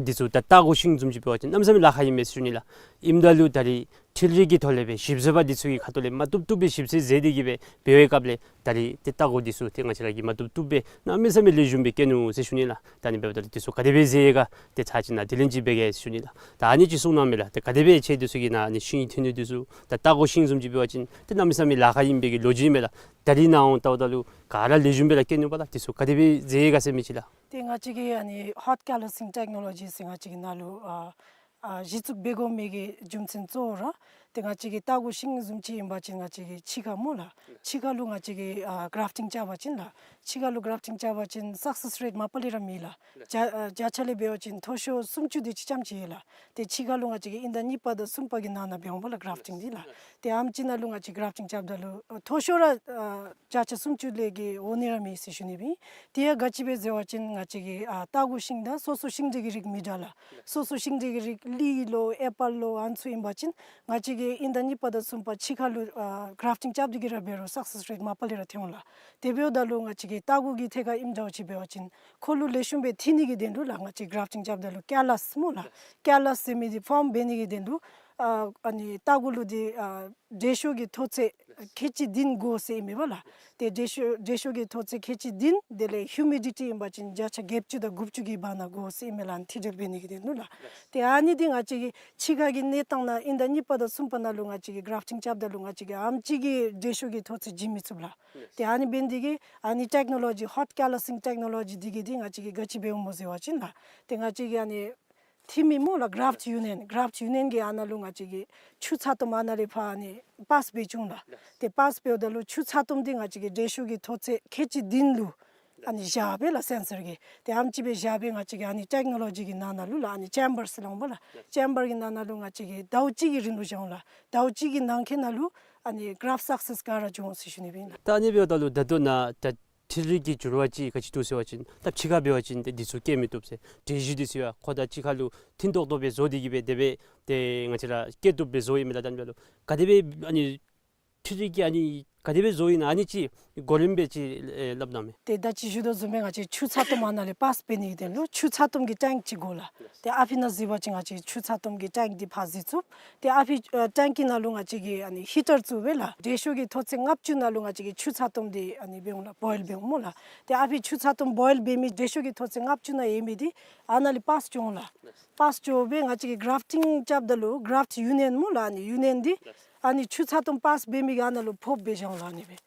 འདི་ཚུ་ད་ལྟ་སྒོ་ཤིང་བཟུམ་ཅིག་འབད་བ་ཅིན་གནམ་མེད་ས་མེད་ལཱ་ཁག་ཨིན་མས་ཟེར་ཞུ་ནི་ལགས། ཨིནམ་ད་ལུ་ད་རིས་འཕྲུལ་རིག་གི་ཐོག་ལས་སྦེ་ཞིབ་འཚོལ་པ་འདི་ཚུ་གི་ཁ་ཐུག་ལས་མ་བཏུབ་བཏུབ་སྦེ་ཞིབ་འཚོལ་མཛད་དེ་གིས་སྦེ་འབད་བའི་སྐབས་ལས་ད་རིས་ཏེ་ལྟ་སྒོ་འདི་ཚུ་ཏེ་ང་བཅས་ར་གིས་མ་བཏུབ་བཏུབ་སྦེ་གནམ་མེད་ས་མེད་ལེགས་ཤོམ་སྦེ་བཀལ་ནུག་ཟེར་ཞུ་ནི་ལགས། ད་ཨ་ནི་འབདཝ་ད་ལུ་འདི་ཚུ་ག་དེ་སྦེ་མཛད་ཡི་ག་ཏེ་ཚར་ཅིག་ནཱ་དྲི་ལན་ཅིག་འབད་གེ་ཟེར་ཞུ་ནི་ལགས། ད་ཨ་ནི་ཅིག་གསུང་གནང་མས་ལགས། ཏེ་ག་དེ་སྦེ་ཁྱེད་འདི་ཚུ་གིས་ནཱ་ཨ་ནི་ཤིང་འཐུ་ནི་འདི་ཚུ་ད་ལྟ་སྒོ་ཤིང་བཟུམ་ཅིག་འབད་བ་ཅིན་ཏེ་གནམ་མེད་ས་མེད་ལཱ་ཁག་ཨིན་པའི་གི་ལོ་རྒྱུས་མས་ལགས། ད་རིས་ནཱ་འོང་ལྟཝ་ད་ལུ་ག་ར་ལེགས་ཤོམ་སྦེ་ར་བཀལ་ནུག་པ་ལགས། འདི་ཚུ་ག་དེ་སྦེ་མཛད་ཡི་ག་ཟེར་མི་ཅིག་ལགས། ཏེ་ང་བཅས་ཀྱིས་ཨ་ནི་ཧོཊ་ཀེ་ལ་སིང་ཊེཀ་ནོ་ལོ་ཇི་ཟེར་ང་བཅས་ཀྱིས་ནཱ་ལུ་ཨ་ཨ་གཞི་བཙུགས་འབད་དགོ་མི་གི་རྒྱུ་མཚན་གཙོ་བོ་ར་ཏེ་ང་བཅས་ཀྱི་ལྟ་སྒོ་ཤིང་བཟུམ་ཅིག་ཨིན་པ་ཅིན་ང་བཅས་ཀྱི་ཕྱི་ཁར་སྨོ་ལགས། ཕྱི་ཁར་ལུ་ང་བཅས་ཀྱིས་ཨ་གརཱཕ་ཊིང་རྐྱབ་པ་ཅིན་ལགས། ཕྱི་ཁར་ལུ་གརཱཕ་ཊིང་རྐྱབ་པ་ཅིན་སག་སེས་རེཊ་མ་པ་ལས་ར་མེད་ལགས། བརྒྱ་ཨ་བརྒྱ་ཆ་ལས་འབད་བ་ཅིན་མཐོ་ཤོས་སུམ་ཅུ་དེ་ཅིག་ཙམ་ཅིག་ཡོད་ལགས། ཏེ་ཕྱི་ཁར་ལུ་ང་བཅས་ཀྱིས་ཨིན་ཟླ་གཉིས་པ་དང་གསུམ་པ་གི་ནང་ན་འབད་འོང་པ་ལགས་གརཱཕ་ཊིང་འདི་ལགས། ཏེ་ཨ་ནེམ་ཅིག་ནང་ལུ་ང་བཅས་གརཱཕ་ཊིང་རྐྱབ་ད་ལུ་ཨ་མཐོ་ཤོས་ར་ཨ་བརྒྱ་ཆ་སུམ་ཅུ་ལས་བརྒལ་འོང་ནི་ར་མེད་ཟེར་ཞུ་ནི་སྦེ་ཨིན། དེ་ཡང་ག་ཅི་སྦེ་ཟེར་བ་ཅིན་ང་བཅས་ཀྱི་ཨ་ལྟ་སྒོ་ཤིང་དང་སོ་སོ་ཤིང་འབྲས་ཀྱི་རིགས་མི་འདྲ་ལགས། སོ་སོ་ཤིང་འབྲས་ཀྱི་རིགས་ལི་ལོ་ཨེ་པཱལ་ལོ་ཨ་ནི་ཚུ་ཨིན་པ་ཅིན་ང་བཅས་ཀྱིས་ཨིན་ཟླ་གཉིས་པ་དང་གསུམ་པ་ཕྱི་ཁར་ལུ་ཨ་གརཱཕ་ཊིང་རྐྱབ་སྟེ་གིས་ར་འབད་རུང་སག་སེས་རེཊ་མ་པ་ལས་ར་ཐོན་འོང་ལགས། དེ་འབདཝ་ད་ལུ་ང་བཅས་ཀྱི་ལྟ་སྒོ་གི་ཐད་ཁར་ཨིནམ་འདྲཝ་ཅིག་འབད་བ་ཅིན་ཁོ་ལུ་ལེགས་ཤོམ་སྦེ་འཐུ་ནི་གི་དོན་ལུ་ལགས་ང་བཅས་གརཱཕ་ཊིང་རྐྱབ་ད་ལུ་ཀེ་ལཱས་སྨོ་ལགས། ཀེ་ལཱས་ཟེར་མི་འདི་ཕོརམ་འབད་ནི་གི་དོན་ལུ་ཨ་ཨ་ནི་ལྟ་སྒོ་ལུ་འདི་ཨ་འབྲས་ཤོག་གི་མཐོ་ཚད་ཁལ་གཅིག་བདུན་དགོ་ཟེར་ཨིན་མས་པ་ལགས། ཏེ་འབྲས་ཤོག་འབྲས་ཤོག་གི་མཐོ་ཚད་ཁལ་གཅིག་བདུན་དེ་ལས་ཧིའུ་མི་ཌི་ཊི་ཨིན་པ་ཅིན་བརྒྱ་ཆ་བརྒྱད་ཅུ་དང་དགུ་བཅུ་གི་བར་ན་དགོ་ཟེར་ཨིན་མས་ལགས། ཨ་ནི་འཐུ་སྦྱོར་འབད་ནི་གི་དོན་ལུ་ལགས། ཏེ་ཨ་ནི་འདི་ང་བཅས་ཀྱི་ཕྱི་ཁ་གི་གནས་སྟངས་ནང་ཨིན་ཟླ་གཉིས་པ་དང་གསུམ་པ་ནང་ལུ་ང་བཅས་ཀྱིས་གརཱཕ་ཊིང་རྐྱབ་ད་ལུ་ང་བཅས་ཀྱིས་ཨ་ནེམ་ཅིག་གི་འབྲས་ཤོག་གི་མཐོ་ཚད་བྱིན་མི་ཚུགས་ལགས། ཏེ་ཨ་ནི་འབད་ནི་འདི་གིས་ཨ་ནི་ཊེཀ་ནོ་ལོ་ཇི་ཧོཊ་ཀེ་ལཱ་སིང་ཊེཀ་ནོ་ལོ་ཇི་འདི་གིས་འདི་ང་བཅས་ཀྱིས་ག་ཅི་འབད་འོང་སྨོ་ཟེར་བ་ཅིན་ལགས། ཏེ་ང་བཅས་ཀྱིས་ཨ་ནི་འཐུ་མི་སྨོ་ལགས་གརཱཕཊ་ཡུ་ནི་ཡཱན་གརཱཕཊ་ཡུ་ནི་ཡཱན་གྱིས་ཨ་ནཱ་ལུ་ང་བཅས་ཀྱི་ཆུ་ཚ་ཏོམ་ཨ་ནཱ་ལས་ཕར་ཨ་ནི་པཱསི་འབད་བཅུག་འོང་ལགས། ཏེ་པཱསི་འབདཝ་ད་ལུ་ཆུ་ཚ་ཏོམ་འདི་ང་བཅས་ཀྱི་འབྲས་ཤོག་གི་མཐོ་ཚད་ཁལ་གཅིག་བདུན་ལུ་ཨ་ནི་བཞག་སྦེ་ལགས་སེན་སར་གྱིས། ཏེ་ཨ་ནེམ་ཅིག་སྦེ་བཞག་སྦེ་ང་བཅས་ཀྱིས་ཨ་ནི་ཊེཀ་ནོ་ལོ་ཇི་གི་ནང་ན་ལུ་ལགས་ཨ་ནི་ཅེམ་བར་ཟེར་སླབ་འོང་པ་ལགས། ཅེམ་བར་གྱི་ནང་ན་ལུ་ང་བཅས་ཀྱིས་ཟླཝ་གཅིག་གི་རིང་ལུ་བཞག་འོང་ལགས། ཟླཝ་གཅིག་གི་ནང་འཁོད་ནང་ལུ་ཨ་ནི་གརཱཕཊ་སག་སེསི་ག་ར་འབྱུང་འོང་ཟེར་ཞུ་ནི་སྦེ་ཨིན་ལགས། ད་ཨ་ནི་འབདཝ་ད་ལུ་ད་ལྟོ་ནཱ་ད་འཕྲུལ་རིག་གི་འགྱུར་བ་ཅིག་ག་ཅི་འདུག་ཟེར་བ་ཅིན་ད་ཕྱི་ཁར་འབད་བ་ཅིན་ད་འདི་ཚུ་བཀལ་མི་བཏུབ་ཟེར། འབྲས་བཞི་འདི་ཚུ་ཡང་ཁོ་དང་གཅིག་ཁར་ལུ་མཐུན་ཏོག་ཏོ་སྦེ་བཟོ་སྟེ་གིས་སྦེ་དེ་སྦེ་ཏེ་ང་བཅས་ར་བཀལ་བཏུབ་སྦེ་བཟོ་ཡི་མས་ལགས། ད་ཨ་ནི་འབདཝ་ད་ལུ་ག་དེ་སྦེ་ཨ་ནི་འཕྲུལ་རིག་གིས་ཨ་ནི་ག་དེ་སྦེ་བཟོ་ཡི་ན་ཨ་ནི་ཅིག་གོ་རིམ་སྦེ་ཅིག་ཨེ་སླབ་གནང་མས། ཏེ་ད་ཅི་ཞུ་དོ་བཟུམ་སྦེ་ང་བཅས་ཆུ་ཚ་ཏོམ་ཨ་ནཱ་ལས་པཱསི་འབད་ནི་གི་དོན་ལུ་ཆུ་ཚ་ཏོམ་གྱི་ཊེངཀ་ཅིག་དགོ་ལགས། ཏེ་ཨ་ཕི་ནང་གཟིགས་པ་ཅིན་ང་བཅས་ཆུ་ཚ་ཏོམ་གྱི་ཊེངཀ་འདི་ཕར་གཟིགས་ཚུགས། ཏེ་ཨ་ཕི་ཨ་ཊེངཀ་གི་ནང་ལུ་ང་བཅས་ཀྱིས་ཨ་ནི་ཧི་ཊར་བཙུགས་སྦེ་ལགས་འབྲས་ཤོག་གི་མཐོ་ཚད་ལྔ་བཅུ་ནང་ལུ་ང་བཅས་ཀྱིས་ཆུ་ཚ་ཏོམ་འདི་ཨ་ནི་འབད་འོང་ལགས་བོའིལ་འབད་འོང་སྨོ་ལགས། ཏེ་ཨ་ཕི་ཆུ་ཚ་ཏོམ་བོའིལ་འབད་མི་འབྲས་ཤོག་གི་མཐོ་ཚད་ལྔ་བཅུ་ནང་ཡོད་མི་འདི་ཨ་ནཱ་ལས་པཱསི་འགྱོ་འོང་ལགས། པཱསི་འགྱོ་སྦེ་ང་བཅས་ཀྱིས་གརཱཕཊིང་རྐྱབ་ད་ལུ་གརཱཕཊ་ཡུ་ནི་ཡཱན་སྨོ་ལགས་ཨ་ནི་ཡུ་ནི་ཡཱན་འདི་ཨ་ནི་ཆུ་ཚ་ཏོམ་པཱསི་འབད་མི་གི་ཨ་ནཱ་ལུ་ཕོགཔ་སྦེ་བཞག་འོང་ལགས་ཨ་ནི་སྦེ།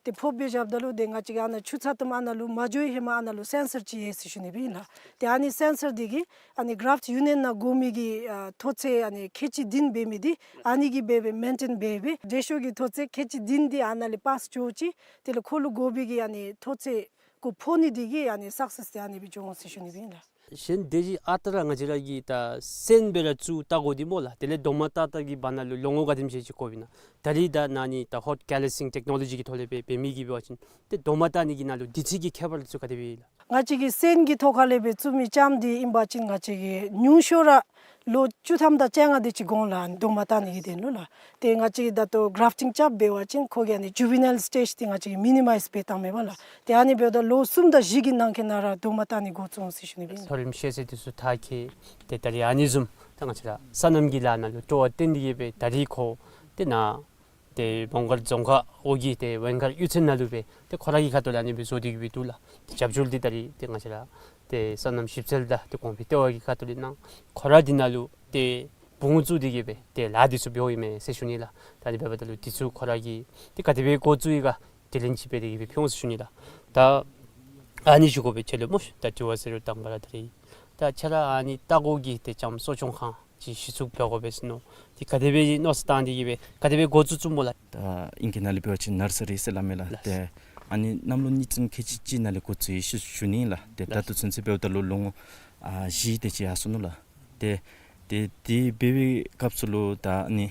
ཏེ་ཕོགཔ་སྦེ་བཞགཔ་ད་ལུ་ཏེ་ང་བཅས་ཀྱིས་ཨ་ནཱ་ཆུ་ཚ་ཏོམ་ཨ་ནཱ་ལུ་མ་འགྱོ་བའི་ཧེ་མ་ཨ་ནཱ་ལུ་སེན་སར་ཅིག་ཡོད་ཟེར་ཞུ་ནི་སྦེ་ཨིན་ལགས། ཏེ་ཨ་ནི་སེན་སར་འདི་གིས་ཨ་ནི་གརཱཕཊ་ཡུ་ནི་ཡཱན་ནང་དགོ་མི་གི་ཨ་མཐོ་ཚད་ཨ་ནི་ཁལ་གཅིག་བདུན་འབད་མི་འདི་ཨ་ནི་གིས་འབད་སྦེ་མེན་ཊེན་འབད་སྦེ་འབྲས་ཤོག་གི་མཐོ་ཚད་ཁལ་གཅིག་བདུན་འདི་ཨ་ནཱ་ལས་པཱསི་འགྱོ་ཅི། དེ་ལས་ཁོ་ལུ་དགོ་པའི་གི་ཨ་ནི་མཐོ་ཚད་གུ་ཕོག་ནི་འདི་གིས་ཨ་ནི་སག་སེསི་འདི་ཨ་ནི་སྦེ་འབྱུང་འོང་ཟེར་ཞུ་ནི་སྦེ་ཨིན་ལགས། གཞན་དེ་བཞིན་ཨ་རྟག་ར་ང་བཅས་ར་གིས་ད་སོན་སྦེ་ར་བཙུགས་ལྟ་དགོ་འདི་སྨོ་ལགས། དེ་ལས་རྡོག་མ་བཏགས་བཏགས་ཀྱི་བར་ན་ལུ་ལོ་ངོ་ག་དེམ་ཅིག་ཅིག་འགོར་བའི་ན། ད་རིས་ད་ནཱ་ནི་ད་ཧོཊ་ཀེ་ལ་སིང་ཊེཀ་ནོ་ལོ་ཇི་གི་ཐོག་ལས་སྦེ་འབད་མི་གིས་འབད་བ་ཅིན་ཏེ་རྡོག་མ་བཏགས་ནི་གི་ནང་ལུ་དུས་ཚོད་ཀྱི་ཁྱད་པར་ཚུ་ག་དེ་སྦེ་ཨིན་ལགས། ང་བཅས་ཀྱིས་སོན་གྱི་ཐོག་ཁ་ལས་སྦེ་བཙུགས་མི་ལྕངམ་འདི་ཨིན་པ་ཅིན་ང་བཅས་ཀྱིས་ཉུང་ཤོས་ར་ལོ་བཅུ་ཐམ་དང་བཅོ་ལྔ་དེ་ཅིག་འགོར་འོང་ལགས། རྡོག་མ་བཏགས་ནི་གི་དོན་ལུ་ལགས། ཏེ་ང་བཅས་ཀྱིས་ད་ལྟོ་གརཱཕཊིང་རྐྱབ་འབད་བ་ཅིན་ཁོ་གི་ཨ་ནི་ཇུ་ཝི་ནཱའིལ་སི་ཊེཇ་འདི་ང་བཅས་ཀྱིས་མི་ནི་མའིཛ་འབད་བཏངམ་མས་པ་ལགས། ཏེ་ཨ་ནི་འབདཝ་ད་ལོ་གསུམ་དང་བཞི་གི་ནང་འཁོད་ནང་ར་རྡོག་མ་བཏགས་ནི་འགོ་བཙུགས་འོང་ཟེར་ཞུ་ནི་སྦེ་ཨིན། མཐོ་རིམ་ཤེས་ཚད་འདི་ཚུ་མཐར་འཁྱོལ། ཏེ་ད་རིས་ཨ་ནི་བཟུམ་ད་ང་བཅས་ར་སོ་ནམ་གྱི་ལཱ་ནང་ལུ་སྤྲོ་བ་བཏོན་ཏེ་གིས་སྦེ་ད་རིས་ཁོ་ཏེ་ནཱ་ ཏེ་མོང་སྒར་རྫོང་ཁག་འོག་གི་ཏེ་ཝེང་མཁར་གཡུས་ཚན་ནང་ལུ་སྦེ་ཏེ་ཁོ་ར་གི་ཁ་ཐུག་ལས་ཨ་ནི་སྦེ་བཟོ་སྟེ་གི་སྦེ་འདུག་ལགས། ཏེ་རྒྱབ་སྐྱོར་འདི་ད་རིས་ཏེ་ང་བཅས་ར་ཏེ་སོ་ནམ་ཞིབ་འཚོལ་དང་ཏེ་གོང་འཕེལ་ལྟེ་བ་གི་ཁ་ཐུག་ལས་གནང་། ཁོ་ར་འདི་ནང་ལུ་ཏེ་བུང་བཙུགས་ཏེ་གི་སྦེ་ཏེ་ལཱ་འདི་ཚུ་འབདཝ་ཨིན་མས་ཟེར་ཞུ་ནི་ལགས། ད་ཨ་ནི་འབདཝ་ད་ལུ་འདི་ཚུ་ཁོ་ར་གིས་ཏེ་ག་དེ་སྦེ་འགོ་བཙུགས་ཡི་ག་དྲི་ལན་ཅིག་འབད་དེ་གི་སྦེ་ཕུལ་འོང་ཟེར་ཞུ་ནི་ལགས། ད་ཨ་ནི་ཞུ་དགོ་པས། ཁྱེད་ལུ་སྨོ་ཤིག། ད་དྲི་བ་ཟེར་རུང་དང་པ་ར་ད་རིས་ད་ཁྱེད་ར་ཨ་ནི་ལྟ་སྒོ་གི་ཏེ་ལྕངམ་གསོ་སྐྱོང་ཁང་ཅིག་གཞི་བཙུགས་འབད་དགོ་པས་ཟེར་མནོ། ཏེ་ག་དེ་སྦེ་མནོ་བསམ་བཏང་སྟེ་གི་སྦེ་ག་དེ་སྦེ་འགོ་བཙུགས་བཙུགསཔ་སྨོ་ལགས། ད་ཨིང་སྐད་ནང་ལས་འབད་བ་ཅིན་ནར་སི་རི་ཟེར་སླབ་མས་ལགས། ལགས། ཏེ་ཨ་ནི་གནམ་ལོ་ཉིས་སྟོང་ཁལ་གཅིག་གཅིག་ནང་ལས་འགོ་བཙུགས་ཡི་ཟེར་ཞུ་ནི་ལགས། ཏེ་ད་ལྟོ་ཚུན་ཚོད་འབདཝ་ད་ལུ་ལོ་ངོ་ཨ་བཞི་དེ་ཅིག་ཡར་སོ་ནུག་ལགས། ཏེ་ཏེ་དེ་འབད་བའི་སྐབས་སུ་ལུ་ད་ཨ་ནི་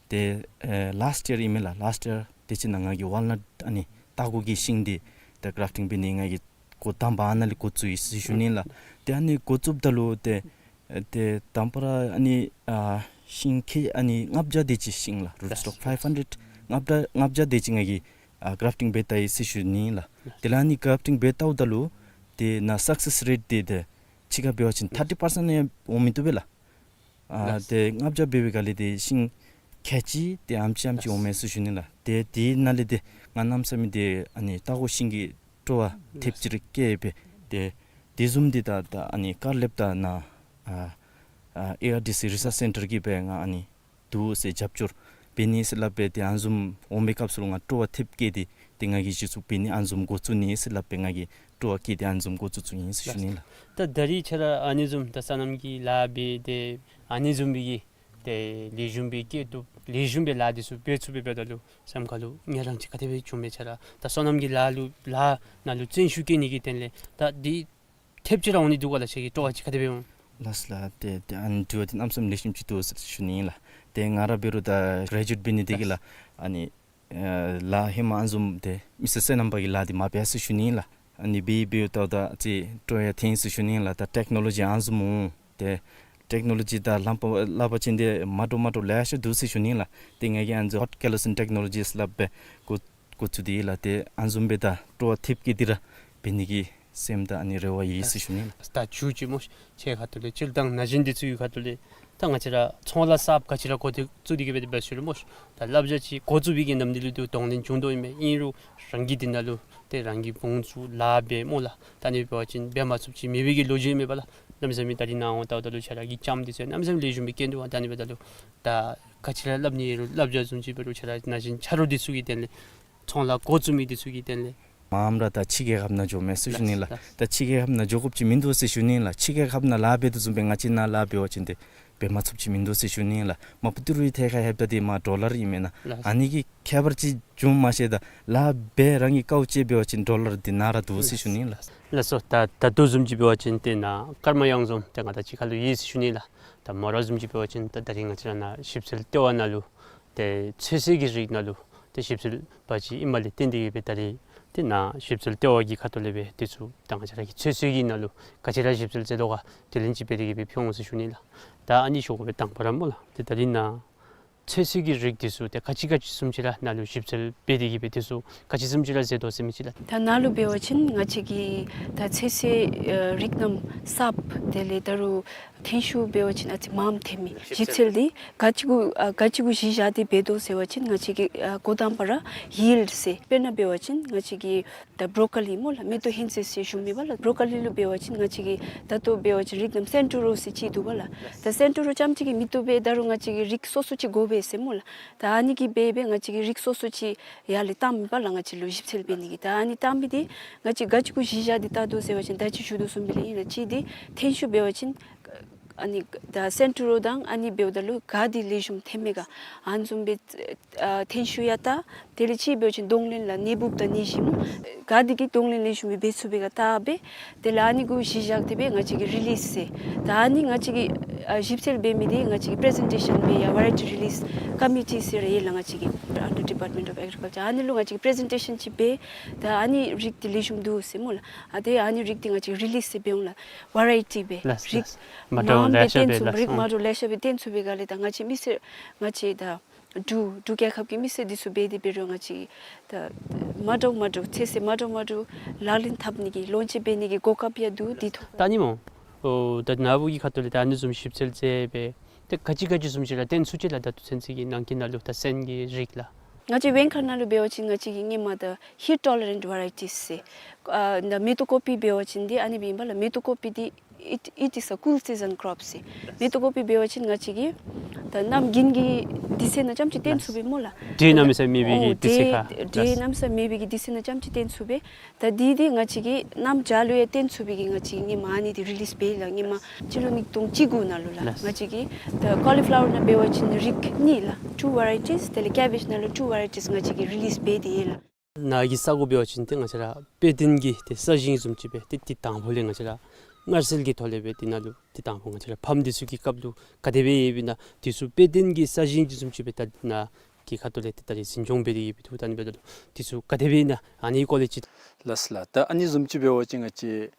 ཏེ་ཨེ་ལཱསཊ་ཡར་ཨིན་མས་ལགས། ལཱསཊ་ཡར་དེ་ཅིག་ནང་ང་གིས་ཝཱལ་ནཊ་ཨ་ནི་ལྟ་སྒོ་གི་ཤིང་འདི་ད་ག་རཱཕ་ཊིང་འབད་ནི་ང་གིས་འགོ་དང་པ་ཨ་ནཱ་ལས་འགོ་བཙུགས་ཡི་ཟེར་ཞུ་ནི་ལགས། ཏེ་ཨ་ནི་འགོ་བཙུགསཔ་ད་ལུ་ཏེ་ཨེ་ཏེ་དང་པ་ར་ཨ་ནི་ཨ་ཤིང་ཁལ་ཨ་ནི་ལྔ་བརྒྱ་དེ་ཅིག་ཤིང་ལགས། རུཊ་སི་ཊོག་ཕའིབ་ཧན་ཌེཌ་ལྔ་བརྒྱ་ལྔ་བརྒྱ་དེ་ཅིག་ང་གིས་ཨ་ག་རཱཕ་ཊིང་འབད་ད་ཡི་ཟེར་ཞུ་ནི་ལགས། དེ་ལས་ཨ་ནི་ག་རཱཕ་ཊིང་འབད་བལྟཝ་ད་ལུ་ཏེ་ནཱ་སག་སེསི་རེཊ་འདི་ཏེ་ཕྱི་ཁར་འབད་བ་ཅིན་ཐར་ཊི་པར་སེནཊ་ཡང་འོང་མི་བཏུབ་པས་ལགས། ཨ་ལགས། ཏེ་ལྔ་བརྒྱ་འབད་བའི་སྒང་ལས་ཏེ་ཤིང་ཁལ་གཅིག་ཏེ་ཨ་ནེམ་ཅིག་ཨ་ནེམ་ཅིག་ལགས། འོང་མས་ཟེར་ཞུ་ནི་ལགས། ཏེ་དེ་ནང་ལས་ཏེ་ང་གནམ་མེད་ས་མེད་ཏེ་ཨ་ནི་ལྟ་སྒོ་ཤིང་གི་སྤྲོ་བ་ལགས། ཐེབས་ཅིག་ར་སྐྱེས་སྦེ་ཏེ་དེ་བཟུམ་འདི་ད་ད་ཨ་ནི་དཀར་ལེབ་དང་ནཱ་ཨ་ཨ་ཨེ་ཨར་ཌི་སི་རི་སརཆ་སེན་ཊར་གྱིས་སྦེ་ང་ཨ་ནི་འདུག་ཟེར་རྒྱབ་སྐྱོར་འབད་ནི་ཟེར་སླབ་སྦེ་ཏེ་ཨ་ནི་བཟུམ་འོང་བའི་སྐབས་སུ་ལུ་ང་སྤྲོ་བ་ཐེབས་བསྐྱེད་དེ་ཏེ་ང་གིས་གཞི་བཙུགས་འབད་ནི་ཨ་ནི་བཟུམ་འགོ་བཙུགས་ནི་ཟེར་སླབ་སྦེ་ང་གིས་སྤྲོ་བ་བསྐྱེད་དེ་ཨ་ནི་བཟུམ་འགོ་བཙུགས་བཙུགས་ཡི་ཟེར་ཞུ་ནི་ལགས། ད་ད་རིས་ཁྱེད་ར་ཨ་ནི་བཟུམ་ད་སོ་ནམ་གྱི་ལཱ་འབད་དེ་ཨ་ནི་བཟུམ་སྦེ་གི་ཏེ་ལེགས་ཤོམ་སྦེ་སྐྱེད་ཐོབ་ལེགས་ཤོམ་སྦེ་ལཱ་འདི་ཚུ་འབད་ཚུགས་པའི་འབདཝ་ད་ལུ་སེམས་ཁ་ལུ་ངལ་རངས་ཅིག་ག་དེ་སྦེ་བྱུངམ་མས། ཁྱེད་ར་ད་སོ་ནམ་གྱི་ལཱ་ལུ་ལཱ་ནང་ལུ་བརྩོན་ཤུགས་བསྐྱེད་ནི་གི་དོན་ལས་ད་འདི་ཐེབས་ཅིག་ར་འོང་ནི་འདུག་ག་ལགས། ཁྱེད་ཀྱི་སྤྲོ་བ་ཅིག་ག་དེ་སྦེ་འོང་། ལགས་ལགས། ཏེ་ཏེ་ཨ་ནི་དྲི་བ་འདི་གནམ་མེད་ས་མེད་ལེགས་ཤོམ་ཅིག་འདུག་ཟེར་ཞུ་ནི་ཨིན་ལགས། ཏེ་ང་ར་འབད་རུང་ད་གྲེ་ཇུ་ཨེཊ་འབད་ནི་དེ་གིས་ལགས་ཨ་ནི་ཨེ་ལཱ་ཧེ་མ་ཨ་ནི་བཟུམ་ཏེ་མི་སེར་སོ་ནམ་པ་གི་ལཱ་འདི་མ་འབད་ཟེར་ཞུ་ནི་ཨིན་ལགས། ཨ་ནི་འབད་འབདཝ་ད་ད་ཅིག་སྤྲོ་ཡང་ཐོན་ཟེར་ཞུ་ནི་ཨིན་ལགས། ད་ཊེཀ་ནོ་ལོ་ཇི་ཨ་ནི་བཟུམ་འོང་ཏེ་ཊེཀ་ནོ་ལོ་ཇི་དང་ལམ་པ་སླབ་པ་ཅིན་ཏེ་མ་འདྲཝ་མ་འདྲཝ་ལེ་ཤ་འདུག་ཟེར་ཞུ་ནི་ཨིན་ལགས། ཏེ་ང་གིས་ཨ་ནི་ཧོཊ་ཀེ་ལོ་སིན་ཊེཀ་ནོ་ལོ་ཇི་ཟེར་སླབ་སྦེ་འགོ་འགོ་བཙུགས་ཏེ་ལགས། ཏེ་ཨ་ནི་བཟུམ་སྦེ་ད་སྤྲོ་བ་ཐེབས་བསྐྱེད་དེ་ར་འབད་ནི་གི་སེམས་དང་ཨ་ནི་རེ་བ་ཡོད་ཟེར་ཞུ་ནི་ཨིན་ལགས། ད་མཇུག་ཅིག་སྨོ་ཤིག། ཁྱེད་ཁ་ཐུག་ལས་སྤྱིར་བཏང་ན་གཞོན་འདི་ཚུ་གི་ཁ་ཐུག་ལས་ད་ང་བཅས་ར་ཚོང་ལཱ་གསརཔ་ག་ཅི་ར་འགོ་བཙུགས་ཏེ་གི་སྦེ་འབད་ཟེར་རུང་སྨོ་ཤིག། ད་བསླབ་བྱ་ཅིག་འགོ་བཙུགས་པའི་གི་ནམ་དུས་ལུ་ཏེ་གདོང་ལེན་འབྱུང་དོ་ཨིན་མས། ཨིན་རུང་རང་གིས་འདི་ནང་ལུ་ཏེ་རང་གི་བུང་བཙུགས་ལཱ་འབད་སྨོ་ལགས། ད་ཨ་ནི་འབད་བ་ཅིན་འབད་མ་ཚུགསཔ་ཅིག་མེད་པའི་གི་ལོ་རྒྱུས་མེད་པ་ལགས། གནམ་མེད་ས་མེད་ད་རིས་ནཱ་འོང་བལྟཝ་ད་ལུ་ཁྱེད་ར་གི་ལྕངམ་འདི་ཚུ་གནམ་མེད་ས་མེད་ལེགས་ཤོམ་སྦེ་སྐྱེས་འདུག་པ། ད་ཨ་ནི་འབདཝ་ད་ལུ་ད་ག་ཅི་ར་སླབ་ནི་ཡོད་རུང་བསླབ་བྱ་བཟུམ་ཅིག་འབད་རུང་ཁྱེད་ར་ན་གཞོན་ཆ་རོགས་འདི་ཚུ་གི་དོན་ལས་ཚོང་ལཱ་འགོ་བཙུགས་མི་འདི་ཚུ་གི་དོན་ལས་མངམ་ར་ད་ཕྱི་རྒྱལ་ཁབ་ནང་འགྱོ་མས་ཟེར་ཞུ་ནི་ལགས། ལགས། ད་ཕྱི་རྒྱལ་ཁབ་ནང་འགྱོ་དགོཔ་ཅིག་མིན་འདུག་ཟེར་ཞུ་ནི་ལགས། ཕྱི་རྒྱལ་ཁབ་ནང་ལཱ་འབད་དོ་བཟུམ་སྦེ་ང་བཅས་ནཱ་ལཱ་འབད་བ་ཅིན་ཏེ་འབད་མ་ཚུགསཔ་ཅིག་མིན་འདུག་ཟེར་ཞུ་ནི་ལགས། མ་པ་ཏི་རུ་ཐད་ཁར་ལྷོདཔ་ད་འདི་མར་ཌོ་ལར་ཨིན་མེན་ན། ལགས། ཨ་ནི་གི་ཁྱད་པར་ཅིག་འབྱུངམ་མ་ཤེས། ད་ལཱ་འབད་རང་གི་དཀའཝ་སྤྱད་འབད་བ་ཅིན་ཌོ་ལར་འདི་ནཱ་ར་འདུག་ཟེར་ཞུ་ནི་ལགས། ལགས་སོ། ད་ད་ལྟོ་བཟུམ་ཅིག་འབད་བ་ཅིན་ཏེ་ནཱ་ཀརྨ་གཡང་འཛོམས་ཏེ་ང་དང་གཅིག་ཁར་ལུ་ཡོད་ཟེར་ཞུ་ནི་ལགས། ད་མོ་ར་བཟུམ་ཅིག་འབད་བ་ཅིན་ད་ད་རིས་ང་བཅས་ར་ནཱ་ཞིབ་འཚོལ་ལྟེ་བ་ནང་ལུ་ཏེ་ཚོད་བསྲེ་གི་རིགས་ནང་ལུ་ཏེ་ཞིབ་འཚོལ་པ་ཅིག་ཨིནམ་ལས་བརྟེན་ཏེ་གི་སྦེ་ད་རིས་ཏེ་ནཱ་ཞིབ་འཚོལ་ལྟེ་བ་གི་ཁ་ཐུག་ལས་སྦེ་འདི་ཚུ་ད་ང་བཅས་ར་གི་ཚོད་བསྲེ་གི་ནང་ལུ་ག་ཅི་ར་ཞིབ་འཚོལ་མཛད་དོ་ག་དྲི་ལན་ཅིག་འབད་དེ་གི་སྦེ་ཕུལ་འོང་ཟེར་ཞུ་ནི་ལགས། ད་ཨ་ནི་ཞུ་དགོ་པས། དང་པ་ར་སྨོ་ལགས། ཏེ་ད་རིས་ནཱ་ཚོད་བསྲེ་གི་རིགས་འདི་ཚུ་ཏེ་ག་ཅི་ག་ཅི་བཟུམ་ཅིག་ར་ནཱ་ལུ་ཞིབ་འཚོལ་འབད་དེ་གི་སྦེ་འདི་ཚུ་ག་ཅི་བཟུམ་ཅིག་ར་མཛད་དོ་ཟེར་མི་ཅིག་ལགས། ད་ནཱ་ལུ་འབད་བ་ཅིན་ང་བཅས་ཀྱི་ད་ཚོད་བསྲེ་ཨ་རིགས་རྣམས་གསརཔ་དེ་ལས་ད་རུང་ཐོན་ཤུགས་འབད་བ་ཅིན་ཨ་ཙི་མངམ་ཐོན་མི་ཞིབ་འཚོལ་འདི་ག་ཅི་གུ་ཨ་ག་ཅི་གུ་གཞི་བཞག་སྟེ་འབད་དོ་ཟེར་བ་ཅིན་ང་བཅས་ཀྱིས་ཨ་འགོ་དང་པ་ར་ཡིལཌ་ཟེར། དཔེར་ན་འབད་བ་ཅིན་ང་བཅས་ཀྱི་ད་བོ་རོ་ཀོ་ལི་སྨོ་ལགས། མེ་ཏོག་ཧིང་ཙེ་ཟེར་ཞུ་མི་པ་ལགས། བོ་རོ་ཀོ་ལི་ལུ་འབད་བ་ཅིན་ང་བཅས་ཀྱིས་ད་ལྟོ་འབད་བ་ཅིན་རིགས་རྣམས་སེན་ཊོ་རོ་ཟེར་ཅིག་འདུག་པ་ལགས། ད་སེན་ཊོ་རོ་རྐྱངམ་གཅིག་གིས་མི་བཏུབ་པས། ད་རུང་ང་བཅས་ཀྱིས་རིགས་སོ་སོ་ཅིག་དགོ་པས་ཟེར་སྨོ་ལགས། ད་ཨ་ནི་གིས་འབད་འབད་ང་བཅས་ཀྱིས་རིགས་སོ་སོ་ཅིག་ཡར་ལས་བཏང་མི་པ་ལགས། ང་བཅས་ལུ་ཞིབ་འཚོལ་འབད་ནི་གི། ད་ཨ་ནི་བཏང་མི་འདི་ང་བཅས་ག་ཅི་གུ་གཞི་བཞག་སྟེ་བལྟ་དོ་ཟེར་བ་ཅིན་ད་ཅི་ཞུ་དོ་བཟུམ་སྦེ་ལགས་ཨིན་ལགས། གཅིག་འདི་ཐོན་ཤུགས་འབད་བ་ཅིན་ཨ་ནི་ད་སེན་ཊོ་རོ་དང་ཨ་ནི་འབདཝ་ད་ལུ་ག་འདི་ལེགས་ཤོམ་ཐོན་མས་ག་ཨ་ནི་བཟུམ་སྦེ་ཨ་ཐོན་ཤུགས་ཡང་བལྟ། དེ་ལས་གཅིག་འབད་བ་ཅིན་གདོང་ལེན་ལགས་ནད་འབུཔ་དང་ནད་གཞི་སྨོ། ག་འདི་གིས་གདོང་ལེན་ལེགས་ཤོམ་སྦེ་འབད་ཚུགས་པས་ག་བལྟ་སྦེ། དེ་ལས་ཨ་ནི་གུ་གཞི་བཞག་སྟེ་སྦེ་ང་བཅས་ཀྱིས་རི་ལིསི་ཟེར། ད་ཨ་ནི་ང་བཅས་ཀྱིས་ཨ་ཞིབ་འཚོལ་འབད་མི་འདི་ང་བཅས་ཀྱིས་པེ་རེ་ཛེན་ཊེ་ཤཱན་འབད་ཡང་ཝེ་རའི་ཊི་རི་ལིསི་ཀོ་མི་ཊི་ཟེར་ར་ཡོད་ལགས། ང་བཅས་ཀྱི་ཨན་ཌར་ཌི་པཱརཊ་མེནཊ་ཨོཕ་ཨེག་རི་ཀལ་ཅར། ཨ་ནི་ལུ་ང་བཅས་ཀྱིས་པེ་རེ་ཛེན་ཊེ་ཤཱན་ཅིག་འབད། ད་ཨ་ནི་རིགས་འདི་ལེགས་ཤོམ་འདུག་ཟེར་སྨོ་ལགས། ཨ་ཏེ་ཨ་ནི་རིགས་འདི་ང་བཅས་ཀྱིས་རི་ལིསི་ཟེར་འབད་འོང་ལགས། ཝེ་རའི་ཊི་སྦེ་ལགས་རིགས་ལགས། མ་འདྲཝ་མངམ་ལེ་སྦེ་ཤ་སྦེ་བཏོན་ཚུགས། ལགས། རིགས་མ་འདྲཝ་ལེ་ཤ་སྦེ་བཏོན་ཚུགས་པའི་སྒང་ལས་ད་ང་བཅས་མི་སེར་ང་བཅས་ད་འབྲུག་འབྲུག་རྒྱལ་ཁབ་ཀྱི་མི་སེར་འདི་ཚུ་འབད་དེ་འབད་རུང་ང་བཅས་ད་མ་འདྲཝ་མ་འདྲཝ་ཚོད་བསྲེ་མ་འདྲཝ་མ་འདྲཝ་ལག་ལེན་འཐབ་ནི་གི་ལོན་ཅིང་འབད་ནི་གི་གོ་སྐབས་ཡང་འདུག། འདི་ཐོག་ད་ཨ་ནི་སྨོ། ཨོ་ད་ནཱ་བུ་གི་ཁ་ཐུག་ལས་ད་ཨ་ནི་བཟུམ་ཞིབ་འཚོལ་མཛད་སྦེ་ ཏེ་ག་ཅི་ག་ཅི་བཟུམ་ཅིག་ར་བཏོན་ཚུགས་ཅི་ལགས། ད་ལྟོ་ཚུན་ཚོད་ཀྱི་ནང་འཁོད་ནང་ལུ་ད་སོན་གྱི་རིགས་ལགས། ང་བཅས་བེན་ཁ་ནང་ལུ་འབད་བ་ཅིན་ང་བཅས་ཀྱིས་ཧེ་མ་ད་heat tolerant varieties ཟེར། ཨ་ད་མེ་ཏོག་ཀོ་པི་འབད་བ་ཅིན་འདི་ཨ་ནི་སྦེ་ཨིན་པས་ལགས། མེ་ཏོག་ཀོ་པི་འདི་it, it is a cool season crop ཟེར། མེ་ཏོག་ཀོ་པི་འབད་བ་ཅིན་ང་བཅས་ཀྱིས་ད་གནམ་དགུན་གྱི་དུས་ཚོད་ནང་རྐྱངམ་ཅིག་བཏོན་ཚུགས་པས་སྨོ་ལགས། འདྲེས་གནམ་མེད་ས་མེད་པའི་ཨོ་གི་དུས་ཚོད་ཁར་འདྲེས་གནམ་མེད་ས་མེད་པའི་གི་དུས་ཚོད་ནང་རྐྱངམ་ཅིག་བཏོན་ཚུགས་པས། ད་འདི་འདི་ང་བཅས་ཀྱིས་གནམ་བྱཱར་ལུ་ཡང་བཏོན་ཚུགས་པའི་གི་ང་བཅས་ཀྱིས་ཧེ་མ་ཨ་ནི་འདི་རི་ལིསི་འབད་ཡི་ལགས། ཧེ་མ་སྤྱི་ལོ་ཉིས་སྟོང་བཅུ་དགུ་ནང་ལུ་ལགས། ལགས། ང་བཅས་ཀྱིས་ད་ཀོ་ལི་ཕི་ལ་ཝར་ནང་འབད་བ་ཅིན་རིགས་གཉིས་ལགས། two varieties། དེ་ལས་ཀེ་བེཇ་ནང་ལུ་two varieties ང་བཅས་ཀྱིས་རི་ལིསི་འབད་དེ་ཡོད་ལགས། ནཱ་གི་ས་གོ་འབད་བ་ཅིན་ཏེ་ང་བཅས་ར་དཔེ་སྟོན་གྱི་ཏེ་ས་ཞིང་བཟུམ་ཅིག་སྦེ་ཏེ་ཏེ་དང་ཕུ་ལས་ང་བཅས་ར་མངར་སེལ་གྱི་ཐོག་ལས་སྦེ་ཏེ་ནཱ་ལུ་ཏེ་དང་ཕུ་ང་བཅས་ར་ཕམ་འདི་ཚུ་གི་སྐབས་ལུ་ག་དེ་སྦེ་ཡོདཔ་ཨིན་ན་འདི་ཚུ་དཔེ་སྟོན་གྱི་ས་ཞིང་བཟུམ་ཅིག་སྦེ་ད་ནཱ་གི་ཁ་ཐུག་ལས་ཏེ་ད་རིས་འཛིན་སྐྱོང་འབད་དེ་ཡོདཔ་འདུག། ད་ཨ་ནི་འབདཝ་ད་ལུ་འདི་ཚུ་ག་དེ་སྦེ་ཨིན་ན་ཨ་ནི་སྐོར་ལས་ཅིག། ལགས་ལགས། ད་ཨ་ནི་བཟུམ་ཅིག་འབད་བ་ཅིན་ང་བཅས་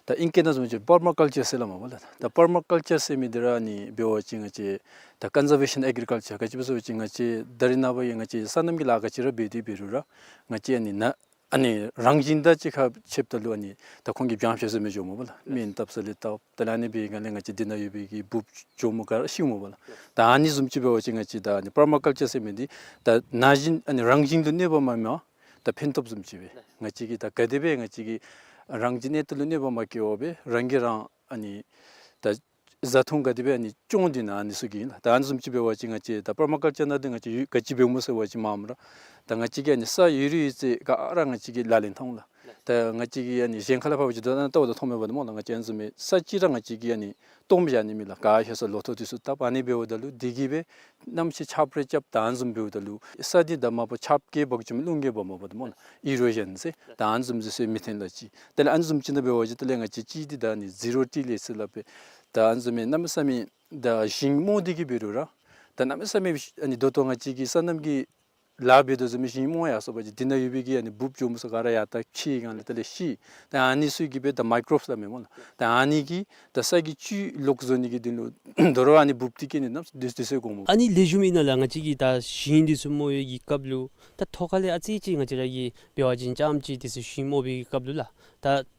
ད་ཨིང་སྐད་ནང་བཟུམ་ཅིག་པར་མ་ཀལ་ཅར་ཟེར་སླབ་མས་པ་ལགས། ད་པར་མ་ཀལ་ཅར་ཟེར་མི་འདི་ར་ཨ་ནི་འབད་བ་ཅིན་ང་བཅས་ད་ཀོན་ཟར་ཝེ་ཤཱན་ཨེག་རི་ཀལ་ཅར། ག་ཅི་སྦེ་ཟེར་བ་ཅིན་ང་བཅས་ད་རིས་ནངས་པ་ཡང་ང་བཅས་སོ་ནམ་གྱི་ལཱ་ག་ཅི་ར་འབད་དེ་འབད་རུང་ར་ང་བཅས་ཨ་ནི་ནཱ་ཨ་ནི་རང་བཞིན་དང་གཅིག་ཁར་ཕྱདཔ་ད་ལུ་ཨ་ནི་ད་ཁོང་གིས་བྱང་ཕྱད་ཟེར་མི་འགྱོཝ་མས་པ་ལགས། སྨན་བཏབ་ས་ལས་བཏབ། དེ་ལས་ཨ་ནི་འབད་བའི་སྒང་ལས་ང་བཅས་འདི་ནང་ཡོད་པའི་གི་འབུཔ་གྱོགམོ་ག་ར་ཤིཝ་མས་པ་ལགས། ད་ཨ་ནི་བཟུམ་ཅིག་འབད་བ་ཅིན་ང་བཅས་ད་ཨ་ནི་པར་མ་ཀལ་ཅར་ཟེར་མི་འདི་ད་ན་གཞོན་ཨ་ནི་རང་བཞིན་དུ་གནོད་པ་མ་མི་བ་ད་ཕན་ཐོགས་བཟུམ་ཅིག་སྦེ་ང་བཅས་ཀྱིས་ད་ག་དེ་སྦེ་ང་བཅས་ཀྱིས་རང་བཞིན་གནས་སྟངས་ལུ་གནོད་པ་མ་བཀལ་བར་སྦེ་རང་གིས་རང་ཨ་ནི་ད་བཟའ་འཐུང་ག་དེ་སྦེ་ཨ་ནི་སྐྱོང་དེ་ནཱ་ཨ་ནི་ཚུ་གིས་ཨིན་ལགས། ད་ཨ་ནི་བཟུམ་ཅིག་འབད་བ་ཅིན་ང་བཅས་ད་པར་མ་ཀལ་ཅར་ནང་འདི་ང་བཅས་ཡོད་ག་ཅི་འབདཝ་སྨོ་ཟེར་བ་ཅིན་མ་མ་ར་ད་ང་བཅས་ཀྱིས་ཨ་ནི་ས་ཡོད་རིགས་ཡོད་ཚད་ག་ར་ང་བཅས་ཀྱིས་ལག་ལེན་འཐབ་འོང་ལགས། ད་ང་བཅས་ཀྱིས་ཨ་ནི་གཞན་ཁ་ལས་ཕར་འབད་བ་ཅིན་ད་ལྟོ་ད་མཐོང་མི་འབདཝ་ད་སྨོ་ལགས། ང་བཅས་ཨ་ནི་བཟུམ་མའི་ས་ཅིག་ར་ང་བཅས་ཀྱིས་ཨ་ནི་སྟོངམ་བཞག་ནི་མེད་ལགས། ག་ཧེ་ས་ལོ་ཐོག་འདི་ཚུ་བཏབ། ཨ་ནི་འབདཝ་ད་ལུ་འདི་གིས་སྦེ་གནམ་གཤིས་ཆརཔ་རེ་རྐྱབ་ད་ཨ་ནི་བཟུམ་འབདཝ་ད་ལུ་ས་འདི་ད་མ་པ་ཆརཔ་གིས་འབག་བཅུག་མི་རླུང་གིས་འབག་མ་འབག་ད་སྨོ་ལགས། ཨི་རོ་ཞཱན་ཟེར། ད་ཨ་ནི་བཟུམ་ཅིག་ཟེར་མི་ཐོན་ལགས་ཅིག། དེ་ལས་ཨ་ནི་བཟུམ་ཅིག་ནང་འབད་བ་ཅིན་དེ་ལས་ང་བཅས་ཅིག་འདི་ད་ཨ་ནི་ཟི་རོ་ཊི་ལེ་ཟེར་སླབ་སྦེ་ད་ཨ་ནི་བཟུམ་མའི་གནམ་མེད་ས་མེད་ད་ཞིང་རྨོ་སྟེ་གིས་འབད་རུང་ར་ད་གནམ་མེད་ས་མེད་ཨ་ནི་ད་ལྟོ་ང་བཅས་ཀྱིས་སོ་ནམ་གྱི་ལཱ་འབད་དོ་བཟུམ་མའི་ཞིང་རྨོ་ཡར་སོང་པ་ཅིན་འདི་ནང་ཡོད་པའི་གི་ཨ་ནི་འབུཔ་གྱོགམོ་ཚུ་ག་ར་ཡར་ལྟ་ཕྱེ་སྒང་ལས་དེ་ལས་ཤི། ད་ཨ་ནི་ཚུ་གིས་སྦེ་ད་མའི་ཀོ་རོབསི་སླབ་མས་སྨོ་ལགས། ད་ཨ་ནི་གིས་ད་ས་གི་བཅུད་ལོག་བཟོ་ནི་གི་དོན་ལུ་དོ་རུང་ཨ་ནི་འབུཔ་འདི་གིས་ཨ་ནི་གནམ་མེད་ས་མེད་འདི་ཚུ་དགོ་མས། ཨ་ནི་ལེགས་ཤོམ་ཨིན་ན་ལགས། ང་བཅས་ཀྱིས་ད་ཞིང་འདི་ཚུ་རྨོ་བའི་གི་སྐབས་ལུ་ད་ཐོག་ཁ་ལས་ཨ་ཙི་ཅིག་ང་བཅས་ར་གིས་འབད་བ་ཅིན་རྐྱངམ་ཅིག་འདི་ཚུ་ཞིང་རྨོ་བའི་གི་སྐབས་ལུ་ལགས་ད་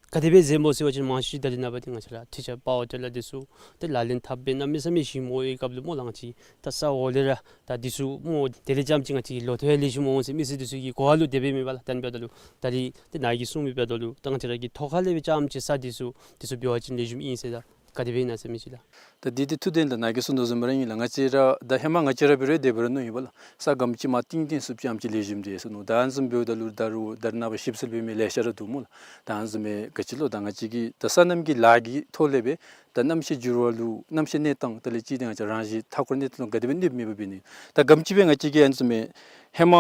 ག་དེ་སྦེ་མཛད་སྨོ་ཟེར་བ་ཅིན་མང་ཤོས་ད་རིས་ནངས་པ་འདི་ང་བཅས་ར་ཊི་ཅར་པ་ཝར་ཊི་ལར་འདི་ཚུ་ཏེ་ལག་ལེན་འཐབ་སྦེ་གནམ་མེད་ས་མེད་ཞིང་རྨོ་བའི་སྐབས་ལུ་སྨོ་ལགས། ང་བཅས་ད་ས་འོག་ལས་ར་ད་འདི་ཚུ་རྨོ། དེ་ལས་རྐྱངམ་ཅིག་ང་བཅས་ལོ་ཐོག་ཡང་ལེགས་ཤོམ་འོང་ཟེར་མི་སེར་འདི་ཚུ་གི་གོ་བ་ལུ་དེ་སྦེ་མེན་པ་ལགས། ད་ཨ་ནི་འབདཝ་ད་ལུ་ད་རིས་ཏེ་ནཱ་གིས་གསུངས་མི་འབདཝ་ད་ལུ་ད་ང་བཅས་ར་གིས་ཐོག་ཁ་ལས་སྦེ་རྐྱངམ་ཅིག་ས་འདི་ཚུ་འདི་ཚུ་འབད་བ་ཅིན་ལེགས་ཤོམ་ཨིན་ཟེར་ད་ག་དེ་སྦེ་ཨིན་ན་ཟེར་མི་ཅིག་ལགས། ད་འདི་འདི་ཐུགས་བདེན་ལགས། ནཱ་གིས་གསུངས་དོ་བཟུམ་ར་ཨིན་ལགས། ང་བཅས་ར་ད་ཧེ་མ་ང་བཅས་ར་འབད་རུང་དེ་འབད་རུང་མནོ་ཡི་པ་ལགས། ས་ག་དེམ་ཅིག་མར་བཏིང་བཏིང་ཚུགས་རྐྱངམ་ཅིག་ལེགས་ཤོམ་འདུག་ཟེར་མནོ། ད་ཨ་ནི་བཟུམ་འབདཝ་ད་ལུ་ད་རུང་ད་རིས་ནངས་པ་ཞིབ་འཚོལ་འབད་མི་ལེ་ཤ་ར་འདུག་སྨོ་ལགས། ད་ཨ་ནི་བཟུམ་མའི་ག་ཅི་ལོ་ད་ང་བཅས་ཀྱིས་ད་སོ་ནམ་གྱི་ལཱ་གི་ཐོག་ལས་སྦེ་ད་གནམ་གཤིས་འགྱུར་བ་ལུ་གནམ་གཤིས་གནས་སྟངས་དེ་ལས་ཅིག་འདི་ང་བཅས་རང་བཞིན་མཐའ་འཁོར་གནས་སྟངས་ལུ་ག་དེ་སྦེ་གནོདཔ་མེད་པ་འབད་ནི། ད་ག་དེམ་ཅིག་སྦེ་ང་བཅས་ཀྱིས་ཨ་ནི་བཟུམ་མའི་ཧེ་མ་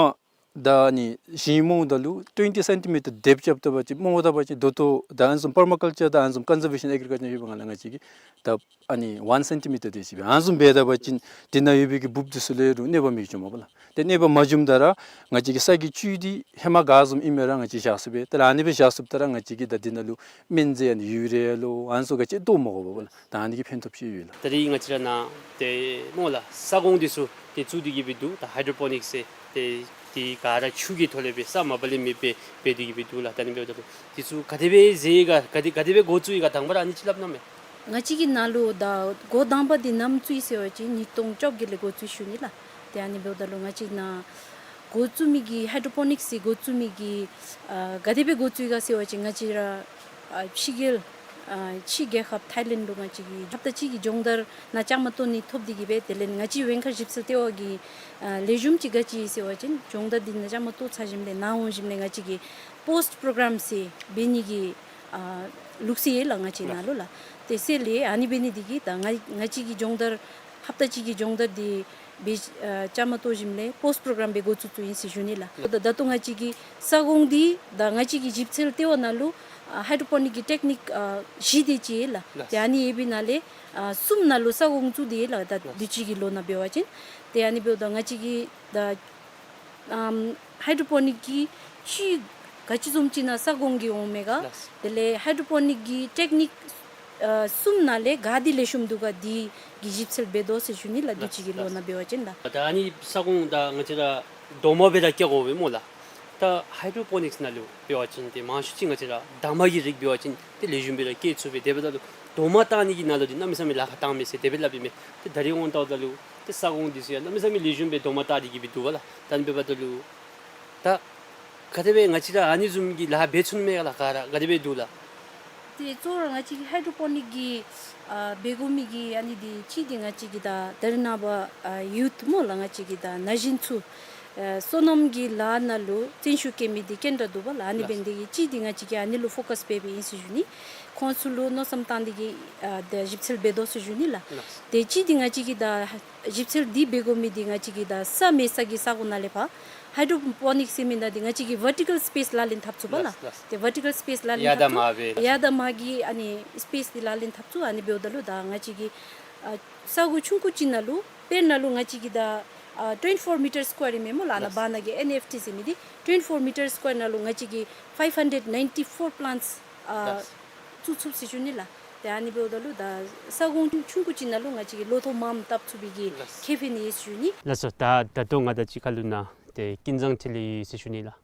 ད་ཨ་ནི་ཞིང་རྨོཝ་ད་ལུ་ཊུ་ཝེན་ཊི་སེན་ཊི་མི་ཊར་དེབ་རྐྱབ་ད་པ་ཅིན་རྨོཝ་ད་པ་ཅིན་ད་ལྟོ་ད་ཨ་ནི་བཟུམ་པར་མ་ཀལ་ཅར་དང་ཨ་ནི་བཟུམ་ཀོན་ཟར་ཝེ་ཤཱན་ཨེག་རི་ཀལ་ཅར་ཡོད་པའི་སྒང་ལས་ང་བཅས་ཀྱིས་ད་ཨ་ནི་ཝན་སེན་ཊི་མི་ཊར་དེ་ཅིག་སྦེ་ཨ་ནི་བཟུམ་འབད་ད་པ་ཅིན་འདི་ནང་ཡོད་པའི་གི་འབུཔ་འདི་ཚུ་ལུ་རུང་གནོད་པ་མི་འབྱུངམ་པ་ལགས། ཏེ་གནོད་པ་མ་འབྱུངམ་ད་ར་ང་བཅས་ཀྱི་ས་གི་བཅུད་འདི་ཧེ་མ་ག་བཟུམ་ཨིན་མི་ར་ང་བཅས་བཞག་ཚུགས་པས། ད་ཨ་ནི་སྦེ་བཞག་ཚུགསཔ་ད་ར་ང་བཅས་ཀྱིས་ད་འདི་ནང་ལུ་སྨན་རྫས་ཨ་ནི་ཡུ་རི་ཡ་ལོ་ཨ་ནི་ཚུ་ག་ཅི་བཏོག་མ་དགོ་པས་ལགས། ད་ཨ་ནི་གི་ཕན་ཐོགས་ཅིག་ཡོད་ལགས། ད་རིས་ང་བཅས་ར་ནཱ་ཏེ་སྨོ་ལགས་ས་གོང་འདི་ཚུ་ཏེ་བཙུགས་ཏེ་གི་སྦེ་འདུག། ད་ཧའི་ཌྲོ་པོ་ནིཀསི་ཟེར་ཏེ་འདི་ག་ར་ཆུ་གི་ཐོག་ལས་སྦེ་ས་མ་པ་ལས་མེདཔ་སྦེ་འབད་དེ་གི་སྦེ་འདུག་ལགས། ད་ཨ་ནི་འབདཝ་ད་ལུ་འདི་ཚུ་ག་དེ་སྦེ་མཛད་ག་ག་དེ་ག་དེ་སྦེ་འགོ་བཙུགས་ཡི་ག་དང་པ་ར་ཨ་ནི་ཅིག་སླབ་གནང་མས། ང་བཅས་ཀྱིས་ནཱ་ལུ་ད་འགོ་དང་པ་འདི་ནམ་བཙུགས་ཡི་ཟེར་བ་ཅིན་ཉིས་སྟོང་བཅོ་བརྒྱད་ལས་འགོ་བཙུགས་ཞུ་ནི་ལགས། ཏེ་ཨ་ནི་འབདཝ་ད་ལུ་ང་བཅས་ནཱ་འགོ་བཙུགས་མི་གི་ཧའི་ཌྲོ་པོ་ནིཀསི་འགོ་བཙུགས་མི་གི་ཨ་ག་དེ་སྦེ་འགོ་བཙུགས་ཡི་ག་ཟེར་བ་ཅིན་ང་བཅས་ར་ཨ་ཕྱི་རྒྱལ་ཨ་ཕྱི་རྒྱལ་ཁབ་ཐཱའི་ལེནཌ་ལུ་ང་བཅས་ཀྱིས་ཧབ་ཏ་གཅིག་གི་སྦྱོང་བརྡར་ནང་བཅའ་མར་གཏོགས་ནི་ཐོབ་སྟེ་གི་སྦེ་དེ་ལས་ང་བཅས་བེན་ཁ་ཞིབ་འཚོལ་ལྟེ་བ་གི་ཨ་ལེགས་ཤོམ་ཅིག་ག་ཅི་ཟེར་བ་ཅིན་སྦྱོང་བརྡར་འདི་ནང་བཅའ་མར་གཏོགས་ཚར་ཞིནམ་ལས་ནཱ་འོང་ཞིནམ་ལས་ང་བཅས་ཀྱིས་པོསཊ་པོརོ་གརམ་ཟེར་འབད་ནི་གི་ཨ་ལུགས་སྲོལ་ཡོད་ལགས་ང་བཅས་ནཱ་ལུ་ལགས། དེ་ཟེར་ལས་ཨ་ནི་འབད་ནི་འདི་གིས་ད་ང་ང་བཅས་ཀྱི་སྦྱོང་བརྡར་ཧབ་ཏ་གཅིག་གི་སྦྱོང་བརྡར་འདི་སྦེ་ཨ་བཅའ་མར་གཏོགས་ཞིནམ་ལས་པོསཊ་པོརོ་གརམ་སྦེ་འགོ་བཙུགས་བཙུགསཔ་ཨིན་ཟེར་ཞུ་ནི་ལགས། ད་ད་ལྟོ་ང་བཅས་ཀྱི་ས་གོང་འདི་ད་ང་བཅས་ཀྱི་ཞིབ་འཚོལ་ལྟེ་བ་ནང་ལུ་ཨ་ཧའི་ཌྲོ་པོ་ནིཀ་གི་ཊེཀ་ནིཀ་ཨ་བཞི་དེ་ཅིག་ཡོད་ལགས། ལགས། ཏེ་ཨ་ནི་ཡོད་པའི་ནང་ལས་ཨ་གསུམ་ནང་ལུ་ས་གོང་བཙུགས་ཏེ་ཡོད་ལགས། ད་ལགས། དུས་ཅི་གི་ལོ་ནང་འབད་བ་ཅིན་ཏེ་ཨ་ནི་འབདཝ་ད་ང་བཅས་ཀྱིས་ད་ཨམ་ཧའི་ཌྲོ་པོ་ནིཀ་གི་ཅིག་ག་ཅི་བཟུམ་ཅིག་ནང་ས་གོང་གི་འོང་མས་ག། ལགས། དེ་ལས་ཧའི་ཌྲོ་པོ་ནིཀ་གི་ཊེཀ་ནིཀ་ཨ་གསུམ་ནང་ལས་ག་འདི་ལེགས་ཤོམ་འདུག་ག་འདི་གི་ཞིབ་འཚོལ་འབད་དོ་ཟེར་ཞུ་ནི་ལགས། དུས་ཅི་གི་ལོ་ནང་འབད་བ་ཅིན་ལགས། ད་ཨ་ནི་ས་གོང་ད་ང་བཅས་ར་རྡོག་མ་སྦེ་ར་བཀལ་དགོ་པས་སྨོ་ལགས། ད་ཧའི་ཌྲོ་པོ་ནིཀསི་ནང་ལུ་འབད་བ་ཅིན་ཏེ་མང་ཤོས་ཅིག་ང་བཅས་ར་འདབ་མ་གི་རིགས་འབད་བ་ཅིན་ཏེ་ལེགས་ཤོམ་སྦེ་ར་སྐྱེ་ཚུགས་པས། དེ་འབདཝ་ད་ལུ་རྡོག་མ་བཏགས་ནི་གི་ནང་ལུ་འདི་གནམ་མེད་ས་མེད་ལཱ་ཁག་བཏང་མས་ཟེར་དེ་སྦེ་སླབ་ཨིན་མས། ཏེ་ད་རིས་འོང་བལྟཝ་ད་ལུ་ཏེ་ས་ཁོངས་འདི་ཚུ་ཡང་གནམ་མེད་ས་མེད་ལེགས་ཤོམ་སྦེ་རྡོག་མ་བཏགས་ཏེ་གི་སྦེ་འདུག་པ་ལགས། ད་ཨ་ནི་འབདཝ་ད་ལུ་ད་ག་དེ་སྦེ་ང་བཅས་ར་ཨ་ནི་བཟུམ་གྱི་ལཱ་འབད་ཚུགས་ནི་མས་ག་ལགས། ག་ར་ག་དེ་སྦེ་འདུག་ལགས། ཏེ་གཙོ་བོ་ར་ང་བཅས་ཀྱི་ཧའི་ཌྲོ་པོ་ནིཀ་གི་ཨ་འབད་དགོ་མི་གི་ཨ་ནི་འདི་གཅིག་འདི་ང་བཅས་ཀྱི་ད་ད་རེས་ནངས་པ་ཨ་ཡུཐ་སྨོ་ལགས། ང་བཅས་ཀྱི་ད་ན་གཞོན་ཚུ་ཨ་སོ་ནམ་གྱི་ལཱ་ནང་ལུ་བརྩོན་ཤུགས་བསྐྱེད་མི་འདི་ག་དེ་དྲག་འདུག་པ་ལགས། ཨ་ནི་འབད་ནི་འདི་གིས་གཅིག་འདི་ང་བཅས་ཀྱིས་ཨ་ནི་ལུ་ཕོ་ཀཱས་འབད་འབདཝ་ཨིན་ཟེར་ཞུ་ནི། ཁོང་ཚུ་ལུ་མནོ་བསམ་བཏང་སྟེ་གི་ཨ་ད་ཞིབ་འཚོལ་འབད་དོ་ཟེར་ཞུ་ནི་ལགས། ཏེ་གཅིག་འདི་ང་བཅས་ཀྱི་ད་ཞིབ་འཚོལ་འདི་འབད་དགོ་མི་འདི་ང་བཅས་ཀྱི་ད་ས་མེད་ས་གི་ས་གོ་ནང་ལས་ཕར་ཧའི་ཌྲོ་པོ་ནིཀསི་ཟེར་མི་ནང་འདི་ང་བཅས་ཀྱིས་ཝར་ཊི་ཀཱལ་སི་པེསི་ལག་ལེན་འཐབ་ཚུགས་པ་ལགས། ལགས་ལགས། ཏེ་ཝར་ཊི་ཀཱལ་སི་པེསི་ལག་ལེན་ཡར་དང་འཐབ་མར་ཚུགས། སྦེ་ཡར་དང་མར་གྱི་ཨ་ནི་སི་པེསི་འདི་ལག་ལེན་འཐབ་ཚུགས། ཨ་ནི་འབདཝ་ད་ལུ་ད་ང་བཅས་ཀྱི་ཨ་ས་གོ་ཆུང་ཀུ་ཅིག་ནང་ལུ་དཔེར་ན་ལུ་ང་བཅས་ཀྱི་ད་ཨ་ཊུ་ཝེན་ཊི་ཕོར་མི་ཊར་སི་ཀུ་ཝེར་ཨིན་མས་སྨོ་ལགས། ཨ་ནཱ་ལགས། བར་ན་གི་ཨེན་ཨེཕ་ཊི་ཟེར་མི་འདི་ཊུ་ཝེན་ཊི་ཕོར་མི་ཊར་སི་ཀུ་ཝེར་ནང་ལུ་ང་བཅས་ཀྱིས་ཕའིབ་ཧན་ཌེཌ་ནའིན་ཊི་ཕོར་པི་ལཱནཊསི་ཨ་ལགས། བཙུགས་ཚུགས་ཟེར་ཞུ་ནི་ལགས། ཏེ་ཨ་ནི་འབདཝ་ད་ལུ་ད་ས་ཁོངས་ཆུང་ཀུ་ཅིག་ནང་ལུ་ང་བཅས་ཀྱིས་ལོ་ཐོག་མངམ་བཏབ་ཚུགས་པའི་གི་ལགས། ཁེ་ཕན་ཡོད་ཟེར་ཞུ་ནི། ལགས་སོ། ད་ད་ལྟོ་ང་དང་གཅིག་ཁར་ལུ་ནཱ་ཏེ་ཀུན་བཟང་འཕྲིན་ལས་ཡོད་ཟེར་ཞུ་ནི་ལགས།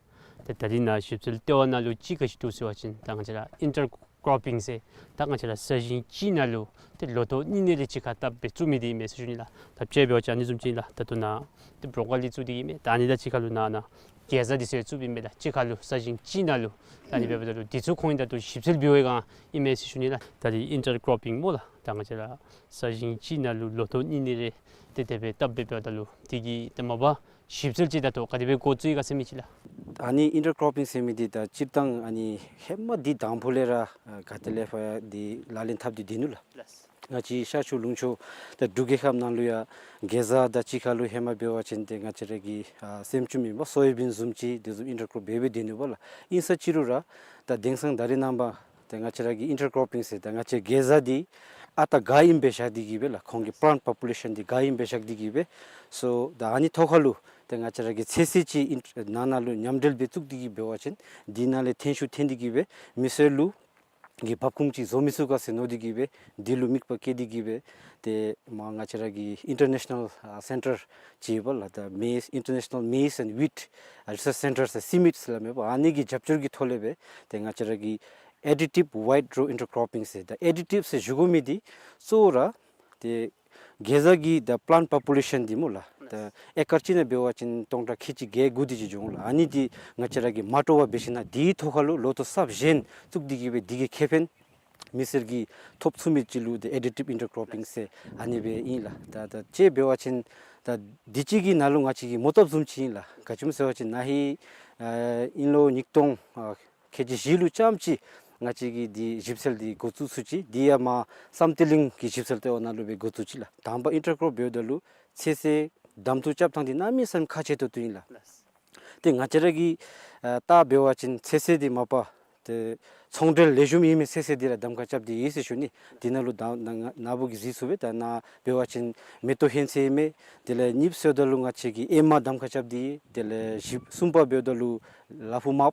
ཏེ་ད་རིས་ནཱ་ཞིབ་འཚོལ་ལྟེ་བ་ནང་ལུ་ཅིག་ག་ཅི་འདུག་ཟེར་བ་ཅིན་ད་ང་བཅས་ར་ཨིན་ཊར་ཀོར་པིང་ཟེར་ད་ང་བཅས་ར་ས་ཞིང་གཅིག་ནང་ལུ་ཏེ་ལོ་ཐོག་གཉིས་གཉིས་རེ་གཅིག་ཁར་བཏབ་སྦེ་བཙུགས་མི་འདི་ཨིན་མས་ཟེར་ཞུ་ནི་ལགས། ད་དཔྱེ་འབད་བ་ཅིན་ཨ་ནི་བཟུམ་ཅིག་ལགས། ད་ལྟོ་ནཱ་ཏེ་བྲོ་ཀོ་ལི་བཙུགས་ཏེ་གི་མས། ད་ཨ་ནི་དང་གཅིག་ཁར་ལུ་ནཱ་ནཱ་གེ་ཛ་འདི་ཚུ་ཡང་བཙུགསཔ་ཨིན་མས་ལགས། གཅིག་ཁར་ལུ་ས་ཞིང་གཅིག་ནང་ལུ། ད་ཨ་ནི་འབདཝ་ད་ལུ་འདི་ཚུ་ཁོང་གིས་ད་ལྟོ་ཞིབ་འཚོལ་འབད་བའི་སྒང་ཨིན་མས་ཟེར་ཞུ་ནི་ལགས། ད་རིས་ཨིན་ཊར་ཀོར་པིང་སྨོ་ལགས། ད་ང་བཅས་ར་ས་ཞིང་གཅིག་ནང་ལུ་ལོ་ཐོག་གཉིས་གཉིས་རེ་ཏེ་དེ་སྦེ་བཏབ་སྦེ་འབདཝ་ད་ལུ་དེ་གི་ཏེ་མ་པ་ཞིབ་འཚོལ་ཅིག་ད་ལྟོ་ག་དེ་སྦེ་འགོ་བཙུགས་ཡི་ག་ཟེར་མི་ཅིག་ལགས། ཨ་ནི་ཨིན་ཊར་ཀོར་པིང་ཟེར་མི་འདི་ད་སྤྱིར་བཏང་ཨ་ནི་ཧེ་མ་འདི་དང་ཕུ་ལས་ར་ཨ་ག་ཏེ་ལས་ཕར་འདི་ལག་ལེན་འཐབ་སྟེ་སྡོད་ནུག་ལགས། ལགས། ང་བཅས་ཤར་ཕྱོགས་ལུང་ཕྱོགས་ད་འབྲུག་རྒྱལ་ཁབ་ནང་ལུ་ཡང་གེ་ཛ་དང་གཅིག་ཁར་ལུ་ཧེ་མ་འབད་བ་ཅིན་ཏེ་ང་བཅས་ར་གི་ཨ་སེམ་ཅུམ་ཨིན་པ་སོ་ཡ་བིན་བཟུམ་ཅིག་དེ་བཟུམ་ཨིན་ཊར་ཀོར་པིང་འབད་སྦེ་སྡོད་ནུག་པ་ལགས། ཨིན་ས་ཅི་རུང་ར་ད་དེང་སང་ད་རེས་ནངས་པ་ཏེ་ང་བཅས་ར་གི་ཨིན་ཊར་ཀོར་པིང་ཟེར་ད་ང་བཅས་གེ་ཛ་འདི་ཨ་རྟག་ག་ཨིནམ་སྦེ་བཞག་སྟེ་གི་སྦེ་ལགས། ཁོང་གི་པི་ལཱནཊ་པོ་པུ་ལེ་ཤཱན་འདི་ག་ཨིནམ་སྦེ་བཞག་སྟེ་གི་སྦེ་སོ་ད་ཨ་ནི་ཐོག་ཁར་ལུ་ཏེ་ང་བཅས་ར་གི་ཚོད་བསྲེ་ཅིག་ཨིན་ནང་ན་ལུ་མཉམ་འབྲེལ་སྦེ་བཙུགས་ཏེ་གི་འབད་བ་ཅིན་འདི་ནང་ལས་ཐོན་ཤུགས་ཐོན་ཏེ་གི་སྦེ་མི་སེར་ལུ་གི་འབབ་ཁུངས་ཅིག་བཟོ་མི་ཚུགས་ག་ཟེར་མནོ་སྟེ་གི་སྦེ་འདི་ལུ་དམིགས་པ་བསྐྱེད་དེ་གི་སྦེ་ཏེ་མར་ང་བཅས་ར་གི་ཨིན་ཊར་ནེ་ཤ་ནཱལ་ཨ་སེན་ཊར་ཅིག་ཡོད་པ་ལགས། ད་མེ་ཨིན་ཊར་ནེ་ཤ་ནཱལ་མེ་ཛི་ཨེནཌ་ཝིཊ་ཨ་རི་སརཆ་སེན་ཊར་ཟེར་སི་མིཊ་ཟེར་སླབ་མས་པ། ཨ་ནི་གི་རྒྱབ་སྐྱོར་གྱི་ཐོག་ལས་སྦེ་ཏེ་ང་བཅས་ར་གི་ཨེ་ཌི་ཊིབ་ཝའིཌ་རོ་ཨིན་ཊར་ཀོར་པིང་ཟེར་ད་ཨེ་ཌི་ཊིབ་ཟེར་ཞུ་དགོ་མི་འདི་གཙོ་བོ་ར་ཏེ་གེ་ཛ་གི་ད་པི་ལཱནཊ་པོ་པུ་ལེ་ཤཱན་འདི་སྨོ་ལགས། ད་ཨེ་ཀར་གཅིག་ནང་འབད་བ་ཅིན་སྟོང་ཕྲག་ཁལ་གཅིག་བརྒྱད་དགུ་དེ་ཅིག་འབྱུང་ལགས། ཨ་ནི་འདི་ང་བཅས་ར་གིས་མ་སྤྲོ་བར་འབད་ཞིན་ན་དེའི་ཐོག་ཁར་ལུ་ལོ་ཐོག་གསརཔ་གཞན་བཙུགས་ཏེ་གི་སྦེ་དེ་གི་ཁེ་ཕན་མི་སེར་གྱིས་ཐོབ་ཚུགས་མི་ཅིག་ལུ་ཏེ་ཨེ་ཌི་ཊིབ་ཨིན་ཊར་ཀོར་པིང་ཟེར་ཨ་ནི་སྦེ་ཨིན་ལགས། ད་ད་དཔྱེ་འབད་བ་ཅིན་ད་འདི་གཅིག་གི་ནང་ལུ་ང་བཅས་ཀྱི་མོ་བཏབ་བཟུམ་ཅིག་ཨིན་ལགས། ག་ཅི་སྨོ་ཟེར་བ་ཅིན་ན་ཧིང་ཨ་དབྱིན་ལོ་ཉིས་སྟོང་ཨ་ཁལ་གཅིག་བཞི་ལུ་རྐྱངམ་ཅིག་ང་བཅས་ཀྱིས་འདི་ཞིབ་འཚོལ་འདི་འགོ་བཙུགས་ཚུགས་ཅི། འདི་ཡང་མར་བསམ་གཏན་གླིང་གི་ཞིབ་འཚོལ་ལྟེ་བ་ནང་ལུ་སྦེ་འགོ་བཙུགས་ཅི་ལགས། དང་པ་ཨིན་ཊར་ཀོར་འབདཝ་ད་ལུ་ཚོད་བསྲེ་གདམ་འཐུ་རྐྱབ་ཐངས་འདི་གནམ་མེད་ས་མེད་ཁག་ཆེ་ཏོག་ཏོ་ཨིན་ལགས། ཏེ་ང་བཅས་ར་གིས་ཨ་བལྟ་འབད་བ་ཅིན་ཚོད་བསྲེ་འདི་མ་པ་ཏེ་ཚོང་འབྲེལ་ལེགས་ཤོམ་ཨིན་མི་ཚོད་བསྲེ་འདི་ར་གདམ་ཁ་རྐྱབ་སྟེ་ཡོད་ཟེར་ཞུ་ནི། འདི་ནང་ལུ་ད་ན་ན་ན་བུ་གིས་གཟིགས་ཚུགས་པས། ད་ནཱ་འབད་བ་ཅིན་མེ་ཏོག་ཧོན་ཚོད་ཨིན་མས། དེ་ལས་གཉིས་པ་ཟེརཝ་ད་ལུ་ང་བཅས་ཀྱིས་ཨེ་མ་གདམ་ཁ་རྐྱབ་སྟེ་ཡོད། དེ་ལས་བཞི་པ་གསུམ་པ་འབདཝ་ད་ལུ་ལ་ཕུག་མརཔ།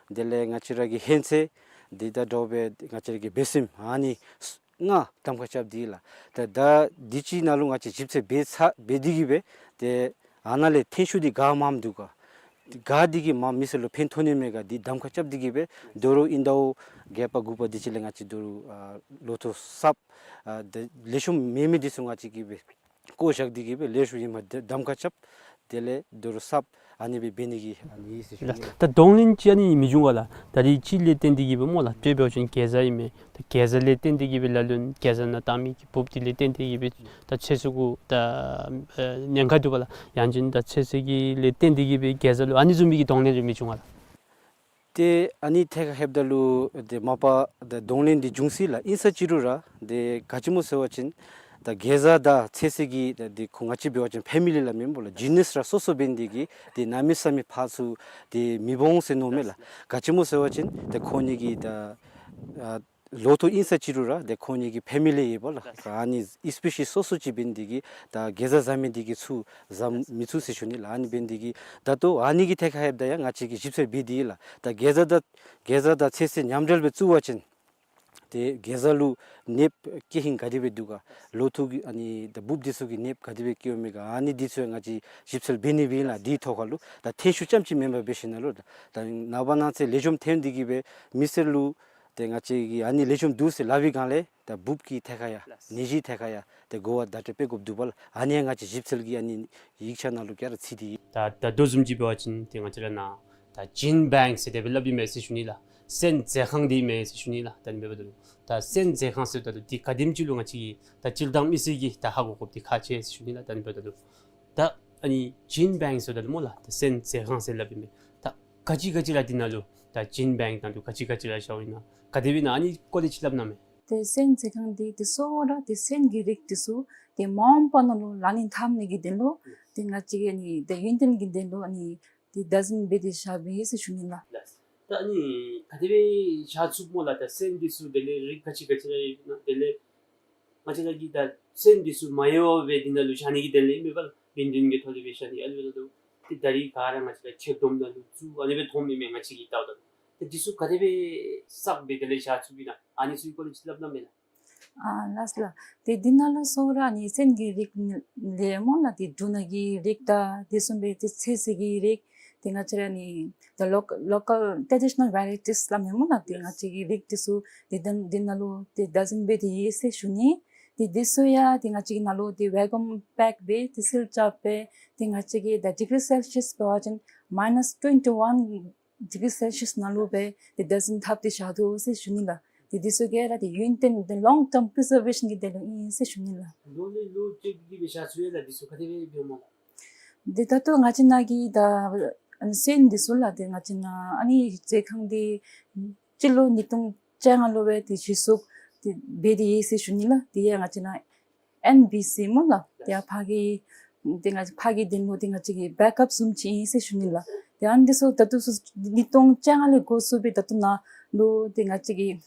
དེ་ལས་ང་བཅས་ར་གི་ཧོན་ཚོད། དེ་དང་འདྲཝ་སྦེ་ང་བཅས་ར་གི་སྦེ་སྲིནམ་ཨ་ནི་ལྔ་གདམ་ཁ་རྐྱབ་སྟེ་ཡོད་ལགས། ད་ད་འདི་ཅིག་ནང་ལུ་ང་བཅས་ཞིབ་འཚོལ་འབད་ཚར་འབད་དེ་གི་སྦེ་ཏེ་ཨ་ནཱ་ལས་ཐོན་ཤུགས་འདི་ག་མངམ་འདུག་ག། ག་འདི་གིས་མ་མི་སེར་ལུ་ཕན་ཐོགས་ནི་མས་ག་འདི་གདམ་ཁ་རྐྱབ་སྟེ་གི་སྦེ་ད་རུང་ཨིན་ཟླཝ་བརྒྱད་པ་དགུ་པ་འདི་ཅིག་ལས་ང་བཅས་ད་རུང་ཨ་ལོ་ཐོག་གསརཔ་ཨ་ཏེ་ལེགས་ཤོམ་མེད་མི་འདི་ཚུ་ང་བཅས་ཀྱིས་སྦེ་བཀོ་བཞག་སྟེ་གི་སྦེ་ལེགས་ཤོམ་ཨིནམ་གདམ་ཁ་རྐྱབ། དེ་ལས་ད་རུང་གསརཔ་ཨ་ནི་སྦེ་འབད་ནི་གི་ཨ་ནི་ཨིན་ཟེར་ཞུ་ནི་ལགས། ད་གདོང་ལེན་ཅིག་ཨ་ནི་མི་འབྱུང་ག་ལགས། ད་རིས་ཅིག་ལས་བརྟེན་ཏེ་གི་སྦེ་སྨོ་ལགས། དཔེ་འབད་བ་ཅིན་གེ་ཛ་ཨིན་མས། ད་གེ་ཛ་ལས་བརྟེན་ཏེ་གི་སྦེ་ལ་ལུ་གེ་ཛ་ནང་བཏང་མི་གི་འབུཔ་འདི་ལས་བརྟེན་ཏེ་གི་སྦེ་ད་ཚོད་བསྲེ་གུ་ད་ཨ་ཉེན་ཁ་འདུག་པ་ལགས། ཡང་ཅིན་ད་ཚོད་བསྲེ་གི་ལས་བརྟེན་ཏེ་གི་སྦེ་གེ་ཛ་ལུ་ཨ་ནི་བཟུམ་མའི་གི་གདོང་ལེན་རེ་མི་འབྱུང་ག་ལགས། ཏེ་ཨ་ནི་ཐད་ཁར་ལྷོདཔ་ད་ལུ་ཏེ་མ་པ་ད་གདོང་ལེན་འདི་འབྱུང་སྲིད་ལགས། ཨིན་ས་ཅི་རུང་ར་ཏེ་ག་ཅི་སྨོ་ཟེར་བ་ཅིན་ད་གེ་ཛ་དང་ཚོད་བསྲེ་གི་ད་ཏེ་ཁོང་ང་བཅས་འབད་བ་ཅིན་ཕེ་མི་ལི་སླབ་མི་སྨོ་ལགས། ཇི་ནསི་ར་སོ་སོ་འབད་ནི་དེ་གིས་ཏེ་གནམ་མེད་ས་མེད་ཕར་ཚུར་ཏེ་མི་འོང་ཟེར་མནོཝ་མས་ལགས། ག་ཅི་སྨོ་ཟེར་བ་ཅིན་ཏེ་ཁོང་གཉིས་ཀྱི་ད་ཨ་ལོ་ཐོག་ཨིན་ས་ཅི་རུང་ར་ཏེ་ཁོང་གཉིས་ཀྱི་ཕེ་མི་ལི་ཡོད་པ་ལགས། ཨ་ནི་སི་པེ་ཤིས་སོ་སོ་ཅིག་འབད་ནི་དེ་གིས་ད་གེ་ཛ་བཟའ་མི་དེ་གིས་ཚུར་བཟའ་མི་ཚུགས་ཟེར་ཞུ་ནི་ལགས། ཨ་ནི་འབད་ནི་དེ་གིས་ད་ལྟོ་ཨ་ནི་གི་ཐད་ཁར་ལྷོདཔ་ད་ཡང་ང་བཅས་ཀྱིས་ཞིབ་འཚོལ་འབད་དེ་ཡོད་ལགས། ད་གེ་ཛ་དང་གེ་ཛ་དང་ཚོད་བསྲེ་མཉམ་འབྲེལ་སྦེ་བཙུགས་པ་ཅིན་ ཏེ་གེ་ཛ་ལུ་ནདཔ་སྐྱེ་ཧིང་ག་དེ་སྦེ་འདུག་ག། ལོ་ཐོག་གི་ཨ་ནི་ད་འབུཔ་འདི་ཚུ་གི་ནདཔ་ག་དེ་སྦེ་སྐྱེཝ་མས་ག། ཨ་ནི་འདི་ཚུ་ཡང་ང་བཅས་ཞིབ་འཚོལ་འབད་ནི་སྦེ་ཨིན་ལགས། འདི་ཐོག་ཁ་ལུ་ད་ཐེ་ཤུགས་རྐྱངམ་ཅིག་མེན་པར་འབད་ཞིནམ་ལས་ད་ནངས་པ་གནངས་ཚེ་ལེགས་ཤོམ་ཐོན་ཏེ་གི་སྦེ་མི་སེར་ལུ་ཏེ་ང་བཅས་ཀྱིས་ཨ་ནི་ལེགས་ཤོམ་འདུག་ཟེར་སླབ་པའི་སྒང་ལས་ད་འབུཔ་གི་ཐད་ཁར་ཡང་ནད་གཞི་ཐད་ཁར་ཡང་ཏེ་གོ་བ་བརྡ་སྤྲོད་འབད་དགོཔ་འདུག་པ་ལགས། ཨ་ནི་ཡང་ང་བཅས་ཞིབ་འཚོལ་གྱི་ཨ་ནི་ཡིག་ཆ་ནང་ལུ་ག་ར་ཚུད་དེ་ཡོད། ད་ད་ལྟོ་བཟུམ་ཅིག་འབད་བ་ཅིན་ཏེ་ང་བཅས་ར་ནཱ་ད་ཇིན་བེངཀ་ཟེར་དེ་སྦེ་སླབ་ཨིན་མས་ཟེར་ཞུ་ནི་ལགས། སོན་རྫས་ཁང་འདི་ཨིན་མས་ཟེར་ཞུ་ནི་ལགས། ད་ཨ་ནི་འབདཝ་ད་ལུ་ད་སོན་རྫས་ཁང་ཟེརཝ་ད་ལུ་འདི་ག་དེམ་ཅིག་ལུ་ང་བཅས་ཀྱིས་ད་སྤྱིར་བཏང་མི་སེར་གྱིས་ད་ཧ་གོ་དགོཔ་འདི་ཁག་ཆེ་ཟེར་ཞུ་ནི་ལགས། ད་ཨ་ནི་འབདཝ་ད་ལུ་ད་ཨ་ནི་ཇིན་བེངཀ་ཟེརཝ་ད་ལུ་སྨོ་ལགས། ད་སོན་རྫས་ཁང་ཟེར་སླབ་ཨིན་མས། ད་ག་ཅི་ག་ཅི་ར་འདི་ནང་ལུ་ད་ཇིན་བེངཀ་ནང་ལུ་ག་ཅི་ག་ཅི་ར་བཞགཔ་ཨིན་ན་ག་དེ་སྦེ་ཨིན་ན་ཨ་ནི་སྐོར་ལས་ཅིག་སླབ་གནང་མས། ཏེ་སོན་རྫས་ཁང་འདི་ཏེ་གཙོ་བོ་ར་ཏེ་སོན་གྱི་རིགས་འདི་ཚུ་ཏེ་མ་འོངས་པ་ནང་ལུ་ལག་ལེན་འཐབ་ནི་གི་དོན་ལུ་ཏེ་ང་བཅས་ཀྱིས་ཨ་ནི་ཏེ་ཡུན་བརྟན་གྱི་དོན་ལུ་ཨ་ནི་ཏེ་བདག་འཛིན་འབད་དེ་བཞགཔ་ཨིན་ཟེར་ཞུ་ནི་ལགས། ལགས། ད་ཨ་ནི་ག་དེ་སྦེ་བཞག་ཚུགས་སྨོ་ལགས། ད་སོན་འདི་ཚུ་དེ་ལས་རིགས་ག་ཅི་ག་ཅི་ར་ཡོད་ན་དེ་ལས་ང་བཅས་ར་གིས་ད་སོན་འདི་ཚུ་མ་ཡལ་བར་སྦེ་འདི་ནང་ལུ་བཞག་ནི་གི་དོན་ལས་ཨིན་མས་པ་ལགས། ཡུན་བརྟན་གྱི་ཐོག་ལས་སྦེ་བཞག་ནི། ཨ་ནི་འབདཝ་ད་ལུ་ཏེ་ད་རིས་ག་ར་ང་བཅས་ར་ཆེག་སྡོམ་ནང་ལུ་བཙུགས་ཨ་ནི་སྦེ་མཐོངམ་ཨིན་མས་ང་བཅས་ཀྱིས་བལྟཝ་ད་ལུ། ཏེ་འདི་ཚུ་ག་དེ་སྦེ་བསགས་སྦེ་དེ་ལས་བཞག་ཚུགསཔ་ཨིན་ན་ཨ་ནི་ཚུ་གི་སྐོར་ལས་ཅིག་སླབ་གནང་མས་ལགས། ཨ་ལགས་ལགས། ཏེ་འདི་ནང་ལུ་གཙོ་བོ་ར་ཨ་ནི་སོན་གྱི་རིགས་ལས་སྨོ་ལགས། ཏེ་འབྲུ་སྣ་གི་རིགས་དང་དེ་བཟུམ་སྦེ་ཏེ་ཚོད་བསྲེ་གི་རིགས་ཏེ་ང་བཅས་ར་ཨ་ནི་the local, local traditional varieties སླབ་མི་སྨོ་ལགས། ཏེ་ང་བཅས་ཀྱི་རིགས་འདི་ཚུ་ཏེ་ད་འདི་ནང་ལུ་ཏེ་བདག་འཛིན་འབད་དེ་ཡོད་ཟེར་ཞུ་ནི། ཏེ་འདི་ཚུ་ཡང་ཏེ་ང་བཅས་ཀྱི་ནང་ལུ་ཏེ་ཝེ་ཀུམ་པེཀ་སྦེ་ཏེ་སིལ་རྐྱབ་སྦེ་ཏེ་ང་བཅས་ཀྱིས་ད་ཌིག་རི་སེལ་ཤིས་འབད་བ་ཅིན་མའི་ནཱས་ཊུ་ཝེན་ཊི་ཝན་ཌིག་རི་སེལ་ཤིས་ནང་ལུ་སྦེ་ཏེ་བདག་འཛིན་འཐབ་སྟེ་བཞག་དོ་ཟེར་ཞུ་ནི་ལགས། ཏེ་འདི་ཚུ་ག་ར་ཏེ་ཡུན་བརྟན་ཏེ་ལོང་ཊརམ་པི་རི་ཛར་ཝེ་ཤཱན་གྱི་དོན་ལུ་ཨིན་ཟེར་ཞུ་ནི་ལགས། ལོ་ལས་ལོ་ཅིག་གི་སྦེ་བཞག་ཚུགས་ཡོད་ལགས། འདི་ཚུ་ག་དེ་སྦེ་འབདཝ་སྨོ་ལགས། ཏེ་ད་ལྟོ་ང་བཅས་ནཱ་གི་ད་ཨ་ནི་སོན་འདི་ཚུ་ལགས། ཏེ་ང་བཅས་ནཱ་ཨ་ནི་རྫས་ཁང་འདི་སྤྱི་ལོ་ཉིས་སྟོང་བཅོ་ལྔ་ལུ་སྦེ་ཏེ་གཞི་བཙུགས་ཏེ་འབད་དེ་ཡོད་ཟེར་ཞུ་ནི་ལགས། དེ་ཡང་ང་བཅས་ནཱ་ཨེན་བི་སི་སྨོ་ལགས། ཏེ་ཡར་ཕར་གྱི་ཏེ་ང་ཕར་གྱི་དོན་ལུ་ཏེ་ང་བཅས་ཀྱི་བེཀ་ཨཔ་བཟུམ་ཅིག་ཨིན་ཟེར་ཞུ་ནི་ལགས། ཏེ་ཨ་ནི་འདི་ཚུ་ད་ལྟོ་ཚུ་ཉིས་སྟོང་བཅོ་ལྔ་ལས་འགོ་བཙུགས་སྦེ་ད་ལྟོ་ནཱ་ལུ་ཏེ་ང་བཅས་ཀྱིས་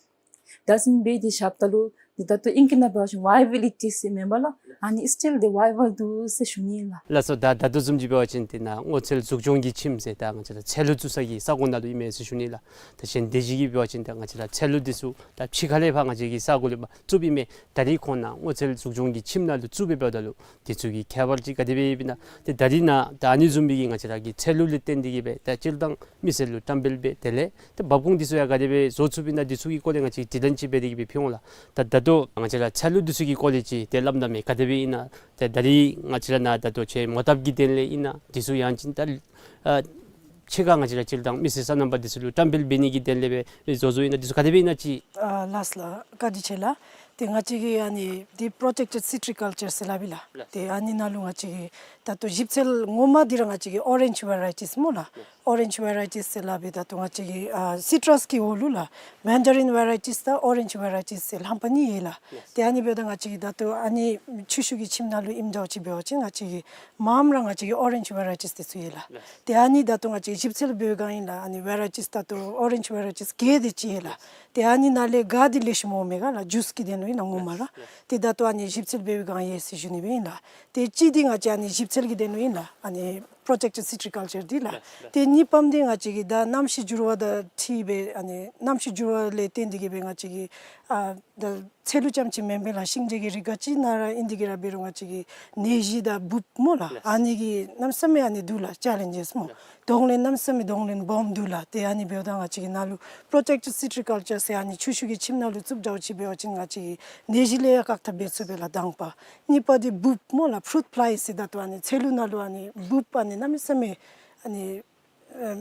བདག་འཛིན་འབད་དེ་བཞགཔ་ད་ལུ་ཏེ་ད་ལྟོ་ཨིང་སྐད་ནང་འབད་བ་ཅིན་ཝའི་བི་ལི་ཊི་ཟེར་མེན་པ་ལགས། ཨ་ནི་སི་ཊིལ་ཏེ་ཝའི་བཱལ་འདུག་ཟེར་ཞུ་ནི་ལགས། ལགས་སོ། ད་ད་ལྟོ་བཟུམ་ཅིག་འབད་བ་ཅིན་ཏེ་ནཱ་སྔོ་ཚལ་འཛུགས་སྐྱོང་གི་ཁྱིམ་ཟེར་ད་ང་བཅས་ར་ཚལ་ལུ་བཙུགས་ས་གི་ས་གོ་ནང་ལུ་ཨིན་མས་ཟེར་ཞུ་ནི་ལགས། ད་གཞན་དེ་ཅིག་གིས་འབད་བ་ཅིན་ད་ང་བཅས་ར་ཚལ་ལུ་འདི་ཚུ་ད་ཕྱི་ཁ་ལས་ཕར་ང་བཅས་ཀྱི་ས་གོ་ལས་ཕར་བཙུགསཔ་ཨིན་མས། ད་རིས་ཁོང་ནཱ་སྔོ་ཚལ་འཛུགས་སྐྱོང་གི་ཁྱིམ་ནང་ལུ་བཙུགས་སྦེ་འབདཝ་ད་ལུ་འདི་ཚུ་གི་ཁྱད་པར་ཅིག་ག་དེ་སྦེ་ཡོདཔ་ཨིན་ན། ཏེ་ད་རིས་ནཱ་ད་ཨ་ནི་བཟུམ་སྦེ་གི་ང་བཅས་ར་གི་ཚལ་ལུ་ལས་བརྟེན་ཏེ་གི་སྦེ་ད་སྤྱིར་བཏང་མི་སེར་ལུ་བཀྲམ་སྤེལ་འབད་དེ་ལས་ཏེ་འབབ་ཁུངས་འདི་ཚུ་ཡང་ག་དེ་སྦེ་བཟོ་ཚུགསཔ་ཨིན་ན་འདི་ཚུ་གི་སྐོར་ལས་ང་བཅས་དྲི་ལན་ཅིག་འབད་དེ་གི་སྦེ་ཕུལ་འོང་ལགས། ད་ད་ལྟོ་ང་བཅས་ར་ཚལ་ལུ་འདི་ཚུ་གི་སྐོར་ལས་ཅིག་ཏེ་སླབ་གནང་མས། ག་དེ་སྦེ་ཨིན་ན། ཏེ་ད་རིས་ང་བཅས་ར་ནཱ་ད་ལྟོ་ཁྱེད་མོ་བཏབ་ཀྱི་དོན་ལས་ཨིན་ན་འདི་ཚུ་ཡང་ཅིན་ད་ཨ་ཕྱི་ཁར་ང་བཅས་ར་སྤྱིར་བཏང་མི་སེར་སོ་ནམ་པ་འདི་ཚུ་ལུ་བཀྲམ་སྤེལ་འབད་ནི་གི་དོན་ལས་སྦེ་བཟོ་བཟོཝ་ཨིན་ན་འདི་ཚུ་ག་དེ་སྦེ་ཨིན་ན་ཅིག། ཨ་ལགས་ལགས། བཀའ་དྲིན་ཆེ་ལགས། ཏེ་ང་བཅས་ཀྱིས་ཨ་ནི་འདི་པྲོ་ཊེཀ་ཊེཌ་སི་ཊྲི་ཀལ་ཅར་ཟེར་སླབ་ཨིན་ལགས། ལགས། ཏེ་ཨ་ནི་ནང་ལུ་ང་བཅས་ཀྱིས་ད་ལྟོ་ཞིབ་འཚོལ་ངོ་མ་འདི་ར་ང་བཅས་ཀྱིས་ཨོ་རེནཇ་ཝེ་རའི་ཊིས་སྨོ་ལགས། ལགས། ཨོ་རེནཇ་ཝེ་རའི་ཊིས་ཟེར་སླབ་ཨིན། ད་ལྟོ་ང་བཅས་ཀྱིས་ཨ་སི་ཊྲས་ཀྱི་འོག་ལུ་ལགས་མེན་ཌ་རིན་ཝེ་རའི་ཊིས་དང་ཨོ་རེནཇ་ཝེ་རའི་ཊིས་ཟེར་རྣམ་པ་གཉིས་ཡོད་ལགས། ལགས། ཏེ་ཨ་ནི་འབདཝ་ད་ང་བཅས་ཀྱིས་ད་ལྟོ་ཨ་ནི་ཆུ་ཤུགས་ཀྱི་ཁྱིམ་ནང་ལུ་ཨིནམ་འདྲཝ་ཅིག་འབད་བ་ཅིན་ང་བཅས་ཀྱིས་མངམ་ར་ང་བཅས་ཀྱིས་ཨོ་རེནཇ་ཝེ་རའི་ཊིས་འདི་ཚུ་ཡོད་ལགས། ལགས། ཏེ་ཨ་ནི་ད་ལྟོ་ང་བཅས་ཞིབ་འཚོལ་འབད་བའི་སྒང་ཨིན་ལགས། ཨ་ནི་ཝེ་རའི་ཊིས་ད་ལྟོ་ཨོ་རེནཇ་ཝེ་རའི་ཊིས་བརྒྱད་དེ་ཅིག་ཡོད་ལགས། ཏེ་ཨ་ནི་ནང་ལས་ག་འདི་ལེགས་ཤོམ་འོང་མས་ག་ལགས། ཇུས་ཀྱི་དོན་ལུ་ཨིན་ན་ངོ་མ་ལགས། ལགས། ཏེ་ད་ལྟོ་ཨ་ནི་ཞིབ་འཚོལ་འབད་བའི་སྒང་ཡོད་ཟེར་ཞུ་ནི་སྦེ་ཨིན་ལགས། ཏེ་གཅིག་འདི་ང་བཅས་ཨ་ནི་ཞིབ་འཚོལ་གྱི་དོན་ལུ་ཨིན་ལགས། ཨ་ནི་པྲོ་ཊེཀ་ཊེཌ་སི་ཊྲི་ཀལ་ཅར་འདི་ལགས། ལགས། ཏེ་གཉིས་པམ་འདི་ང་བཅས་ཀྱིས་ད་གནམ་གཤིས་འགྱུར་བ་དང་འཁྲིལ་སྦེ་ཨ་ནི་གནམ་གཤིས་འགྱུར་བ་ལས་བརྟེན་ཏེ་གི་སྦེ་ང་བཅས་ཀྱིས་ཨ་ད་ཚལ་ལུ་རྐྱངམ་ཅིག་མེན་པར་ལགས་ཤིང་འབྲས་ཀྱི་རིགས་ག་ཅི་ནང་ར་ཨིན་ཏེ་གི་ར་འབད་རུང་ང་བཅས་ཀྱིས་ནད་གཞི་དང་འབུཔ་སྨོ་ལགས། ལགས། ཨ་ནི་གི་གནམ་མེད་ས་མེད་ཨ་ནི་འདུག་ལགས་ཅེ་ལེནཇ་སི་སྨོ། ལགས། གདོང་ལེན་གནམ་མེད་ས་མེད་གདོང་ལེན་སྦོམ་འདུག་ལགས། ཏེ་ཨ་ནི་འབདཝ་ད་ང་བཅས་ཀྱིས་ནཱ་ལུ་པྲོ་ཊེཀ་ཊེཌ་སི་ཊྲི་ཀལ་ཅར་ཟེར་ཨ་ནི་ཆུ་ཤུགས་ཀྱི་ཁྱིམ་ནང་ལུ་བཙུགསཔ་འདྲཝ་ཅིག་འབད་བ་ཅིན་ང་བཅས་ཀྱིས་ནད་གཞི་ལས་ཡང་བཀག་ཐབས་འབད་ཚུགས་པས་ལགས་དང་པ། གཉིས་པ་འདི་འབུཔ་སྨོ་ལགས་ཕུ་རུཊ་ཕླའི་ཟེར་ད་ལྟོ་ཨ་ནི་ཚལ་ལུ་ནང་ལུ་ཨ་ནི་འབུཔ་ཨ་ནི་གནམ་མེད་ས་མེད་ཨ་ནི་ཨ་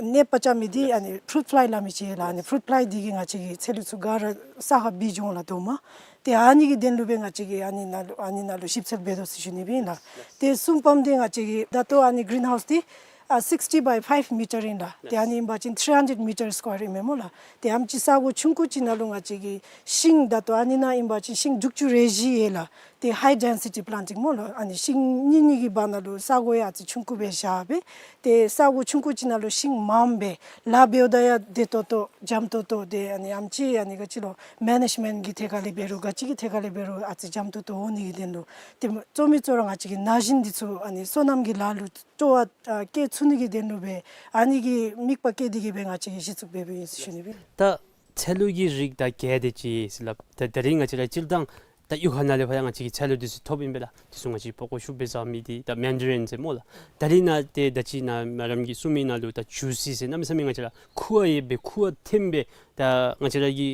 ནད་པ་རྐྱབ་མི་འདི་ཨ་ནི་ཕུ་རུཊ་ཕླའི་སླབ་མི་ཅིག་ཡོད་ལགས། ཨ་ནི་ཕུ་རུཊ་ཕླའི་འདི་གིས་ང་བཅས་ཀྱི་ཚལ་ལུ་ཚུ་ག་ར་ས་ཁར་སྦེ་འགྱོ་འོང་ལགས་རྡོག་མ། ཏེ་ཨ་ནི་གི་དོན་ལུ་སྦེ་ང་བཅས་ཀྱིས་ཨ་ནི་ནང་ལུ་ཨ་ནི་ནང་ལུ་ཞིབ་འཚོལ་འབད་དོ་ཟེར་ཞུ་ནི་སྦེ་ཨིན་ལགས། ཏེ་གསུམ་པམ་འདི་ང་བཅས་ཀྱི་ད་ལྟོ་ཨ་ནི་གི་རིན་ཧའུསི་འདི་ཨ་སིགསི་ཊི་བའི་ཕའིབ་མི་ཊར་ཨིན་ལགས། ཏེ་ཨ་ནི་ཨིན་པ་ཅིན་ཐིརི་ཧན་ཌེཌ་མི་ཊར་སི་ཀོ་ཡར་ཨིན་མས་སྨོ་ལགས། ཏེ་ཨ་ནེམ་ཅིག་ས་གོ་ཆུང་ཀུ་ཅིག་ནང་ལུ་ང་བཅས་ཀྱིས་ཤིང་ད་ལྟོ་ཨ་ནི་ནང་ཨིན་པ་ཅིན་ཤིང་དྲུག་ཅུ་རེ་བཞི་ཡོད་ལགས། ཏེ་ཧའི་ཌེན་སི་ཊི་པི་ལེན་ཊིང་སྨོ་ལགས། ཨ་ནི་ཤིང་གཉིས་གཉིས་ཀྱི་བར་ན་ལུ་ས་གོ་ཡང་ཨ་ཙི་ཆུང་ཀུ་སྦེ་བཞག་སྦེ་ཏེ་ས་གོ་ཆུང་ཀུ་ཅིག་ནང་ལུ་ཤིང་མངམ་སྦེ་ལཱ་འབདཝ་ད་ཡང་བདེ་ཏོག་ཏོ་འཇམ་ཏོག་ཏོ་ཏེ་ཨ་ནི་ཨེམ་ཅིག་ཨ་ནི་ག་ཅི་ལོ་མེ་ནེཇ་མེནཊ་གི་ཐད་ཁ་ལས་འབད་རུང་ག་ཅི་གི་ཐད་ཁ་ལས་འབད་རུང་ཨ་ཙི་འཇམ་ཏོག་ཏོ་འོང་ནི་གི་དོན་ལུ་ཏེ་གཙོ་མི་གཙོ་བོ་ར་ང་བཅས་ཀྱིས་ན་གཞོན་འདི་ཚུ་ཨ་ནི་སོ་ནམ་གྱི་ལཱ་ལུ་སྤྲོ་བ་ཨ་བསྐྱེད་ཚུགས་ནི་གི་དོན་ལུ་སྦེ་ཨ་ནི་གི་དམིགས་པ་བསྐྱེད་དེ་གི་སྦེ་ང་བཅས་ཀྱིས་གཞི་བཙུགས་འབད་འབདཝ་ཨིན་ཟེར་ཞུ་ནི་སྦེ། ད་ ཚལ་ལུ་གི་རིགས་ད་བརྒྱད་དེ་ཅིག་ཟེར་སླབ། ད་ད་རིས་ང་བཅས་ར་སྤྱིར་བཏང་ད་གཡུས་ཁ་ནང་ལས་ཕར་ཡང་ང་བཅས་ཀྱིས་ཚལ་ལུ་འདི་ཚུ་ཐོབ་ཨིན་པས་ལགས། འདི་ཚུ་ང་བཅས་པགས་ཀོ་ཤུགས་སྦེ་བཟའ་མི་འདི་ད་མེན་ཌ་རིན་ཟེར་སྨོ་ལགས། ད་རིས་ནཱ་ཏེ་ད་ཅི་ནཱ་མེ་ཌམ་གྱིས་གསུངས་མི་ནང་ལུ་ད་ཇུ་སི་ཟེར་གནམ་མེད་ས་མེད་ང་བཅས་ར་ཁུ་བ་ཡོད་པའི་ཁུ་བ་ཐོན་པའི་ད་ང་བཅས་ར་གི་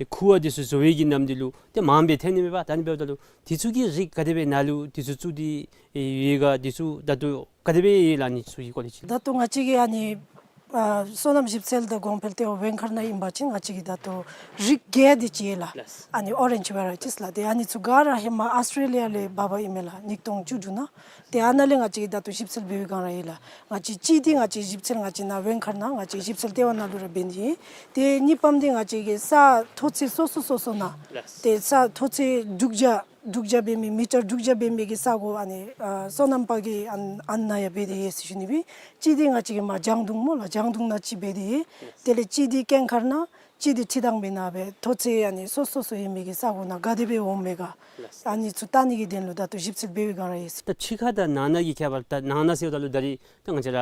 ཁུ་བ་འདི་ཚུ་བཟོ་བའི་གི་ནམ་འདི་ལུ་ཏེ་མངམ་སྦེ་ཐོན་ནི་མས་པ། ད་ཨ་ནི་འབདཝ་ད་ལུ་འདི་ཚུ་གི་རིགས་ག་དེ་སྦེ་ནཱ་ལུ་འདི་ཚུ་བཙུགས་ཏེ་ཡོད་ག། འདི་ཚུ་ད་ལྟོ་ག་དེ་སྦེ་ཡོད་ལགས། ཨ་ནི་ཚུ་གི་སྐོར་ལས་ཅིག། ད་ལྟོ་ང་བཅས་ཀྱི་ཨ་ནི་ཨ་སོ་ནམ་ཞིབ་འཚོལ་དང་གོང་འཕེལ་ལྟེ་བ་ཝེང་མཁར་ནང་ཨིན་པ་ཅིན་ང་བཅས་ཀྱི་ད་ལྟོ་རིགས་བརྒྱད་དེ་ཅིག་ཡོད་ལགས། ཨ་ནི་ཨོ་རེནཇ་ཝེ་རའི་ཊིས་ལགས། ཏེ་ཨ་ནི་ཚུ་ག་ར་ཧེ་མ་ཨཱོས་ཊྲེ་ལི་ཡ་ལས་འབག་འབག་ཨིན་མས་ལགས། ཉིས་སྟོང་བཅུ་དྲུག་ནང་། ཏེ་ཨ་ནཱ་ལས་ང་བཅས་ཀྱིས་ད་ལྟོ་ཞིབ་འཚོལ་འབད་བའི་སྒང་ར་ཡོད་ལགས། ང་བཅས་གཅིག་འདི་ང་བཅས་ཞིབ་འཚོལ་ང་བཅས་ནཱ་ཝེང་མཁར་ནང་ང་བཅས་ཞིབ་འཚོལ་ལྟེ་བ་ནང་ལུ་ར་འབད་ནི། ཏེ་གཉིས་པམ་འདི་ང་བཅས་ཀྱི་ས་མཐོ་ཚད་སོ་སོ་སོ་སོ་ནང་ཏེ་ས་མཐོ་ཚད་དྲུག་བརྒྱ་དྲུག་བརྒྱ་འབད་མི་མི་ཊར་དྲུག་བརྒྱ་འབད་མི་གི་ས་གོ་ཨ་ནི་ཨ་སོ་ནམ་པ་གི་ཨ་ཨ་ནཱ་ཡང་འབད་དེ་ཡོད་ཟེར་ཞུ་ནི་སྦེ། གཅིག་འདི་ང་བཅས་ཀྱི་མར་ལྗང་མདུང་སྨོ་ལགས། ལྗང་མདུང་ནང་གཅིག་འབད་དེ་ཡོད། དེ་ལས་གཅིག་འདི་ཀེང་མཁར་ནང་གཅིག་འདི་ཁྲི་ཐང་པའི་ནང་སྦེ་མཐོ་ཚད་ཨ་ནི་སོ་སོ་སོ་ཡོད་མི་གི་ས་གོ་ནང་ག་དེ་སྦེ་འོང་མས་ག། ཨ་ནི་ཚུ་བལྟ་ནི་གི་དོན་ལུ་ད་ལྟོ་ཞིབ་འཚོལ་འབད་བའི་སྒང་ར་ཡོད་ཟེར། ད་ཕྱི་ཁ་དང་ནང་ན་གི་ཁྱད་པར། ད་ནང་ན་ཟེརཝ་ད་ལུ་ད་རིས་ད་ང་བཅས་ར་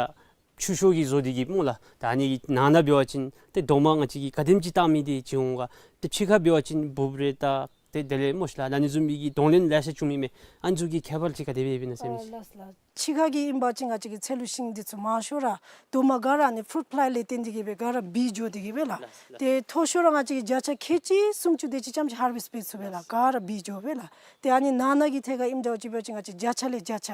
ཆུ་ཤོག་གིས་བཟོ་སྟེ་གི་སྨོ་ལགས། ད་ཨ་ནི་ནང་ན་འབད་བ་ཅིན་ཏེ་རྡོག་མ་ང་བཅས་ཀྱིས་ག་དེམ་ཅིག་བཏགས་མི་འདི་ཅིག་འོང་ག། ཏེ་ཕྱི་ཁ་འབད་བ་ཅིན་འབུབ་རེ་བཏགས་ཏེ་དེ་ལས་སྨོ་ཤ་ལགས་ཨ་ནི་བཟུམ་མའི་གི་གདོང་ལེན་ལེ་ཤ་བྱུང་མི་མས། ཨ་ནི་ཚུ་གི་ཁྱད་པར་ཅིག་ག་དེ་སྦེ་ཡོདཔ་ཨིན་ན་ཟེར་མི་ཅིག། ཨ་ལགས་ལགས། ཕྱི་ཁ་གི་ཨིན་པ་ཅིན་ང་བཅས་ཀྱི་ཚལ་ལུ་ཤིང་འདི་ཚུ་མང་ཤོས་ར་རྡོག་མ་ག་ར་ཨ་ནི་ཕུ་རུཊ་ཕུ་ལའི་ལས་བརྟེན་ཏེ་གི་སྦེ་ག་ར་བིལ་འགྱོ་སྟེ་གི་སྦེ་ལགས། ལགས་ལགས། ཏེ་མཐོ་ཤོས་ར་ང་བཅས་ཀྱིས་བརྒྱ་ཆ་ཁལ་གཅིག་སུམ་ཅུ་དེ་ཅིག་ཙམ་ཅིག་ཧར་ཝེསཊ་འབད་ཚུགས་པས་ལགས། ག་ར་བིལ་འགྱོ་སྦེ་ལགས། ཏེ་ཨ་ནི་ནང་ན་གི་ཐད་ཁར་ཨིནམ་འདྲཝ་ཅིག་འབད་བ་ཅིན་ང་བཅས་བརྒྱ་ཆ་ལས་བརྒྱ་ཆ་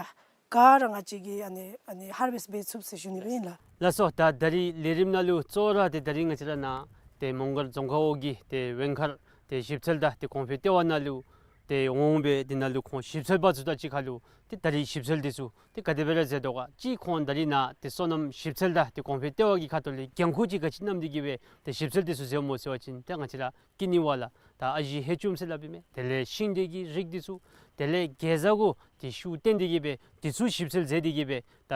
ག་ར་ང་བཅས་ཀྱིས་ཨ་ནི་ཨ་ནི་ཧར་ཝེསཊ་འབད་ཚུགས་ཟེར་ཞུ་ནི་སྦེ་ཨིན་ལགས། ལགས་སོ། ད་ད་རིས་ལས་རིམ་ནང་ལུ་གཙོ་བོ་ར་ཏེ་ད་རིས་ང་བཅས་ར་ནཱ་ཏེ་མོང་སྒར་རྫོང་ཁག་འོག་གི་ཏེ་ཝེང་མཁར་ཏེ་ཞིབ་འཚོལ་དང་ཏེ་གོང་འཕེལ་ལྟེ་བ་ནང་ལུ་ཏེ་འོང་སྦེ་དེ་ནང་ལུ་ཁོང་ཞིབ་འཚོལ་པ་ཚུ་དང་གཅིག་ཁར་ལུ་ཏེ་ད་རིས་ཞིབ་འཚོལ་འདི་ཚུ་ཏེ་ག་དེ་སྦེ་ར་མཛད་དོ་ག། གཅིག་ཁོང་ད་རིས་ནཱ་ཏེ་སོ་ནམ་ཞིབ་འཚོལ་དང་ཏེ་གོང་འཕེལ་ལྟེ་བ་གི་ཁ་ཐུག་ལས་འགན་ཁུར་ཅིག་ག་ཅི་བསྣམས་ཏེ་གི་སྦེ་ཏེ་ཞིབ་འཚོལ་འདི་ཚུ་མཛདཔ་སྨོ་ཟེར་བ་ཅིན་ཏེ་ང་བཅས་ར་ཀི་ནི་ཝ་ལ་ད་ཨ་ཞེ་ཧེ་ཅུམ་ཟེར་སླབ་ཨིན་མས། དེ་ལས་ཤིང་འབྲས་ཀྱི་རིགས་འདི་ཚུ་དེ་ལས་གེ་ཛ་གུ་ཏེ་ཤུགས་བཏོན་ཏེ་གི་སྦེ་འདི་ཚུ་ཞིབ་འཚོལ་མཛད་དེ་གི་སྦེ་ད་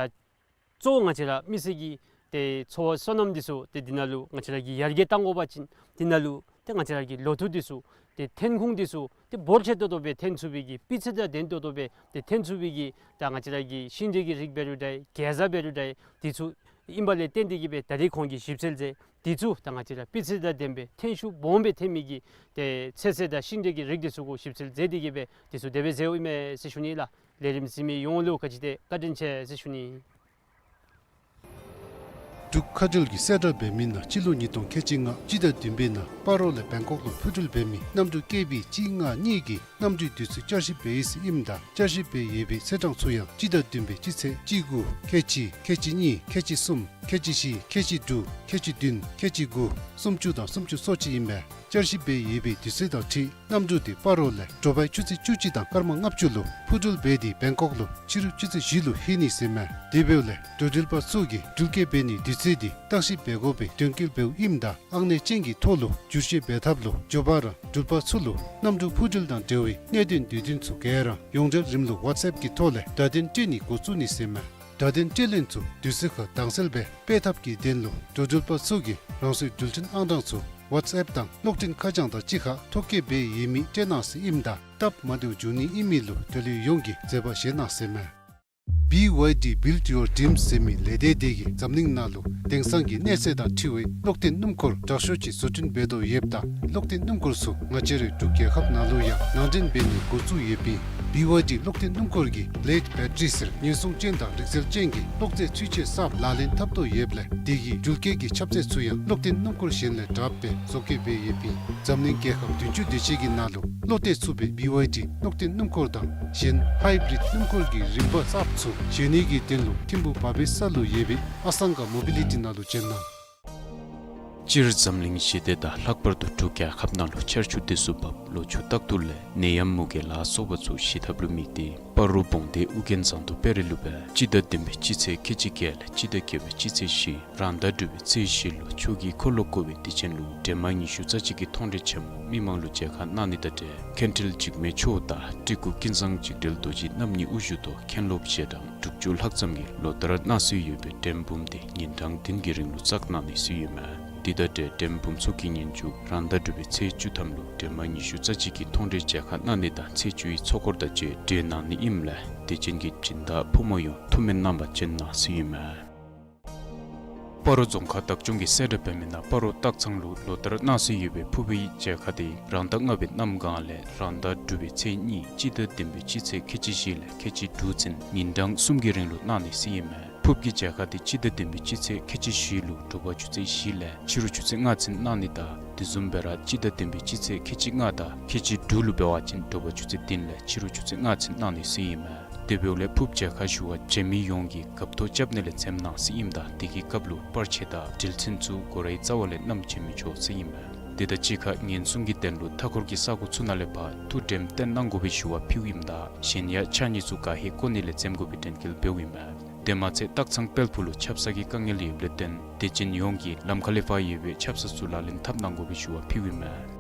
གཙོ་བོ་ང་བཅས་ར་མི་སེར་གྱི་ཏེ་འཚོ་བ་སོ་ནམ་འདི་ཚུ་ཏེ་འདི་ནང་ལུ་ང་བཅས་ར་གིས་ཡར་རྒྱས་གཏང་དགོ་པ་ཅིན་འདི་ནང་ལུ་ཏེ་ང་བཅས་ར་གི་ལོ་ཐོག་འདི་ཚུ་ཏེ་ཐོན་ཁུངས་འདི་ཚུ་ཏེ་འབོར་ཆེ་ཏོག་ཏོ་སྦེ་ཐོན་ཚུགས་པའི་གི་སྤུས་ཚད་དང་ལྡན་ཏོག་ཏོ་སྦེ་ཏེ་ཐོན་ཚུགས་པའི་གི་ད་ང་བཅས་ར་གི་ཤིང་འབྲས་ཀྱི་རིགས་འབད་རུང་འདྲ་གེ་ཛ་འབད་རུང་འདྲ་འདི་ཚུ་ཨིན་པ་ལས་བརྟེན་ཏེ་གི་སྦེ་ད་རིས་ཁོང་གིས་ཞིབ་འཚོལ་མཛད། འདི་ཚུ་ད་ང་བཅས་ར་སྤུས་ཚད་དང་ལྡན་པའི་ཐོན་ཤུགས་སྦོམ་སྦེ་ཐོན་མི་གི་ཏེ་ཚོད་བསྲེ་དང་ཤིང་འབྲས་ཀྱི་རིགས་འདི་ཚུ་གུ་ཞིབ་འཚོལ་མཛད་དེ་གི་སྦེ་འདི་ཚུ་དེ་སྦེ་མཛདཔ་ཨིན་མས་ཟེར་ཞུ་ནི་ལགས། ལས་རིམ་གཟིགས་མི་ཡོངས་ལུ་བཀའ་དྲིན་ཆེ་ཟེར་ཞུ་ནི། འབྲུག་མཁའ་འགྲུལ་གྱིས་གསལ་བསྒྲགས་འབད་མི་ནང་སྤྱི་ལོ་ཉིས་སྟོང་ཁལ་གཅིག་ལྔ་སྤྱི་ཟླ་བདུན་པའི་ནང་སྤ་རོ་ལས་བེང་ཀོག་ལུ་འཕུར་འགྲུལ་འབད་མི་གནམ་གྲུ་ཀེ་བི་གཅིག་ལྔ་གཉིས་ཀྱི་གནམ་གྲུའི་དུས་ཚོད་བསྐྱར་ཞིབ་འབད་ཡི་ཟེར་ཨིནམ་ད་བསྐྱར་ཞིབ་འབད་ཡོད་པའི་ཚེས་གྲངས་ཚུ་ཡང་སྤྱི་ཟླ་བདུན་པའི་སྤྱི་ཚེས་གཅིག་དགུ་ཁལ་གཅིག་ཁལ་གཅིག་གཉིས་ཁལ་གཅིག་གསུམ་ཁལ་གཅིག་བཞི་ཁལ་གཅིག་དྲུག་ཁལ་གཅིག་བདུན་ཁལ་གཅིག་དགུ་སུམ་ཅུ་དང་སུམ་ཅུ་སོ་གཅིག་ཨིན་པས། བསྐྱར་ཞིབ་འབད་ཡོད་པའི་དུས་ཚོད་དང་འཁྲིལ་གནམ་གྲུ་དེ་སྤ་རོ་ལས་དྲོ་པའི་ཆུ་ཚོད་བཅུ་གཅིག་དང་སྐར་མ་ལྔ་བཅུ་ལུ་འཕུར་འགྲུལ་འབད་དེ་བེང་ཀོག་ལུ་ཕྱི་རུ་ཆུ་ཚོད་བཞི་ལུ་ལྷོད་ནི་ཟེར་མས། དེ་འབདཝ་ལས་འགྲོ་འགྲུལ་པ་ཚུ་གིས་འགྲུལ་སྐྱེལ་འབད་ནིའི་དུས་ཚོད་དེ་བརྟག་ཞིབ་འབད་དགོ་པའི་དོན་འཁྱོལ་འབདཝ་ཨིནམ་ད་ཨང་གནས་ཅན་གྱི་ཐོག་ལུ་བསྒྱུར་བཅོས་འབད་ཐབས་ལུ་མགྱོགས་པ་ར་འགྲུལ་པ་ཚུ་ལུ་གནམ་གྲུ་འཕུར་འགྲུལ་དང་འབྲེལ་བའི་གནད་དོན་དུས་སྟོན་ཚུ་ག་ར་ཡོངས་འབྲེལ་རིམ་ལུགས་ཝཊས་ཨེཔ་གི་ཐོག་ལས་བརྡ་དོན་སྤྲོད་ནི་འགོ་བཙུགས་ནི་ཟེར་མས། བརྡ་དོན་སྤྲོད་ལེན་ཚུ་དུས་ཚོད་ཁར་དྭངས་གསལ་སྦེ་སྤེལ་ཐབས་ཀྱི་དོན་ལུ་འགྲོ་འགྲུལ་པ་ཚུ་གིས་རང་སོའི་འགྲུལ་འཕྲིན་ཨང་གྲངས་ཚུ་ཝཊས་ཨེཔ་དང་གློག་འཕྲིན་ཁ་བྱང་དང་གཅིག་ཁར་ཐོ་བཀོད་འབད་ཡོད་མི་སྤྲོད་གནང་ཟེར་ཨིནམ་ད་སྟབས་མ་བདེཝ་འབྱུང་ནི་ཨིན་མི་ལུ་འགྲོ་ལུགས་ཡོངས་ཀྱིས་བཟོད་པ་བཞེས་གནང་ཟེར་མས། བི་ཝའི་ཌི་Build Your Dreams ཟེར་མི་ལས་སྡེ་དེ་གིས་འཛམ་གླིང་ནང་ལུ་དེང་སང་གི་གནས་ཚད་དང་འཁྲིལ་བའི་གློག་འཕྲིན་སྣུམ་འཁོར་དྲག་ཤོས་ཅིག་བཟོ་སྐྲུན་འབད་དོ་ཡོདཔ་ད་གློག་འཕྲིན་སྣུམ་འཁོར་ཚུ་ང་བཅས་རའི་འབྲུག་རྒྱལ་ཁབ་ནང་ལུ་ཡང་ནང་འདྲེན་འབད་ནི་འགོ་བཙུགས་ཡོདཔ་ཨིན། བི་ཝའི་ཌི་གློག་འཕྲིན་སྣུམ་འཁོར་གྱིས་བི་ལེཌ་བེ་ཊ་རི་ཟེར་ཉེན་སྲུང་ཅན་དང་རིག་རྩལ་ཅན་གྱི་གློག་རྫས་ཚུན་ཆད་གསརཔ་ལག་ལེན་འཐབ་དོ་ཡོདཔ་ལས་དེ་གིས་འགྲུལ་སྐྱེལ་གྱི་ཁྱབ་ཚད་ཚུ་ཡང་གློག་འཕྲིན་སྣུམ་འཁོར་གཞན་ལས་དྲགཔ་སྦེ་བཟོ་བཀོད་འབད་ཡོདཔ་ཨིན། འཛམ་གླིང་རྒྱལ་ཁབ་བདུན་ཅུ་དེ་ཅིག་གི་ནང་ལུ་བློ་གཏད་ཚུགས་པའི་བི་ཝའི་ཌི་གློག་འཕྲིན་སྣུམ་འཁོར་དང་གཞན་ཧའི་བི་རིཌ་སྣུམ་འཁོར་གྱི་རིམ་པ་གསརཔ་ཚུ་བཞེངས་ནི་གི་དོན་ལུ་ཐིམ་ཕུག་བ་བེ་ས་ལུ་ཡོད་པའི་ཨ་སང་ག་མོ་བི་ལི་ཊི་ནང་ལུ་བྱོན་གནང་། སྤྱིར་འཛམ་གླིང་ཞི་བདེ་དང་ལྷག་པར་དུ་འབྲུག་རྒྱལ་ཁབ་ནང་ལུ་ཆར་ཆུ་དུས་སུ་འབབ་ལོ་ཕྱུགས་རྟག་ཏུ་ལེགས། ནད་ཡམས་མུ་གེ་ལ་སོགས་པ་ཚུ་ཞི་ཐབས་ལུ་དམིགས་ཏེ་སྤ་རོ་བོང་སྡེ་ཨུ་རྒྱན་ཟངས་མདོག་དཔལ་རི་ལུ་སྦེ་སྤྱི་ཟླ་བདུན་པའི་སྤྱི་ཚེས་ཁལ་གཅིག་བརྒྱད་ལས་སྤྱི་ཟླ་བརྒྱད་པའི་སྤྱི་ཚེས་བཞི་རང་ཟླ་དྲུག་པའི་ཚེས་བཞི་ལུ་ཆོས་ཀྱི་འཁོར་ལོ་བསྐོར་བའི་དུས་ཆེན་ལུ་སྒྲོལ་མ་ཉི་ཤུ་རྩ་གཅིག་གི་མཐོང་གྲོལ་ཆེན་མོ་མི་མང་ལུ་མཇལ་ཁ་གནང་ནི་དང་འབྲེལ་མཁན་ཁྲིལ་འཇིགས་མེད་མཆོག་དང་སྤྲུལ་སྐུ་ཀུན་བཟང་འཇིགས་བྲལ་རྡོ་རྗེ་རྣམ་གཉིས་དབུ་བཞུགས་ཐོག་མཁན་སློབ་ཞལ་གྲངས་དྲུག་ཅུ་ལྷག་ཙམ་གྱིས་ལོ་ལྟར་གནང་སྲོལ་ཡོད་པའི་འགྲེམས་འབུམ་དེ་ཉིན་གྲངས་བདུན་གྱི་རིང་ལུ་བཙག་གནང་ནི་སྲོལ་ཡོད་མས། དེ་དང་འབྲེལ་འགྲེམས་འབུམ་ཚོགས་ཀྱི་ཉིན་མཇུག་རང་ཟླ་དྲུག་པའི་ཚེས་བཅུ་ཐམ་ལུ་སྒྲོལ་མ་ཉི་ཤུ་རྩ་གཅིག་གི་མཐོང་གྲོལ་མཇལ་ཁ་གནང་ནི་དང་ཚེས་བཅུ་ཡི་ཚོགས་འཁོར་དང་བཅས་གྲོལ་གནང་ནི་ཨིནམ་ལས་དད་ཅན་གྱི་སྦྱིན་བདག་ཕོ་མོ་ཡོངས་ཐུགས་སྨོན་གནང་བར་བྱོན་གནང་ཟེར་ཨིན་མས། སྤ་རོ་རྫོང་ཁག་བདག་སྐྱོང་གི་གསལ་བསྒྲགས་འབད་མི་ནང་སྤ་རོ་སྟག་ཚང་ལུ་ལོ་ལྟར་གནང་སྲོལ་ཡོད་པའི་ཕུརཔ་གི་མཇལ་ཁ་དེ་རང་ཟླ་ལྔ་པའི་གནམ་གང་ལས་རང་ཟླ་དྲུག་པའི་ཚེས་གཉིས་སྤྱི་ཟླ་བདུན་པའི་སྤྱི་ཚེས་ཁལ་གཅིག་བཞི་ལས་ཁལ་གཅིག་དྲུག་ཚུན་ཉིན་གྲངས་གསུམ་གྱི་རིང་ལུ་གནང་ནི་ཟེར་ཨིན་མས། ཕུརཔ་གི་མཇལ་ཁ་དེ་སྤྱི་ཟླ་བདུན་པའི་སྤྱི་ཚེས་ཁལ་གཅིག་བཞི་ལུ་དྲོ་པ་ཆུ་ཚོད་བཞི་ལས་ཕྱི་རུ་ཆུ་ཚོད་ལྔ་ཚུན་གནང་ནི་དང་དེ་བཟུམ་སྦེ་ར་སྤྱི་ཟླ་བདུན་པའི་སྤྱི་ཚེས་ཁལ་གཅིག་ལྔ་དང་ཁལ་གཅིག་དྲུག་ལུ་འབད་བ་ཅིན་དྲོ་པ་ཆུ་ཚོད་བདུན་ལས་ཕྱི་རུ་ཆུ་ཚོད་ལྔ་ཚུན་གནང་ནི་ཟེར་ཨིན་མས། དེ་འབདཝ་ལས་ཕུརཔ་མཇལ་ཁ་ཞུ་བར་བྱོན་མི་ཡོངས་ཀྱིས་སྐབས་ཐོག་རྐྱབ་ནི་ལས་འཛེམ་གནང་ཟེར་ཨིནམ་ད་དེ་གི་སྐབས་ལུ་པར་ཆས་དང་འགྲུལ་ཚན་ཚུ་སྒོ་རའི་རྩ་བ་ལས་བསྣམས་བྱོན་མི་ཆོག་ཟེར་ཨིན་མས། དེ་དང་གཅིག་ཁར་ཉེན་སྲུང་གི་དོན་ལུ་མཐའ་འཁོར་གྱི་ས་གོ་ཚུ་ནང་ལས་ཕར་ཐུགས་དྲནམ་བཏོན་གནང་དགོ་པའི་ཞུ་བ་ཕུལཝ་ཨིནམ་ད་གཞན་ཡང་ཕྱགས་སྙིགས་ཚུ་ག་ཧེ་བཀོ་ནི་ལས་འཛེམ་དགོ་པའི་དྲན་སྐུལ་འབདཝ་ཨིན་མས། དེ་མ་ཚད་སྟག་ཚང་དཔལ་ཕུག་ལུ་ཆབ་གསང་གི་དཀའ་ངལ་ཡོདཔ་ལས་བརྟེན་དད་ཅན་ཡོངས་ཀྱིས་ལམ་ཁ་ལས་ཕར་ཡོད་པའི་ཆབ་གསང་ཚུ་ལག་ལེན་འཐབ་གནང་དགོ་པའི་ཞུ་བ་ཕུལཝ་ཨིན་མས།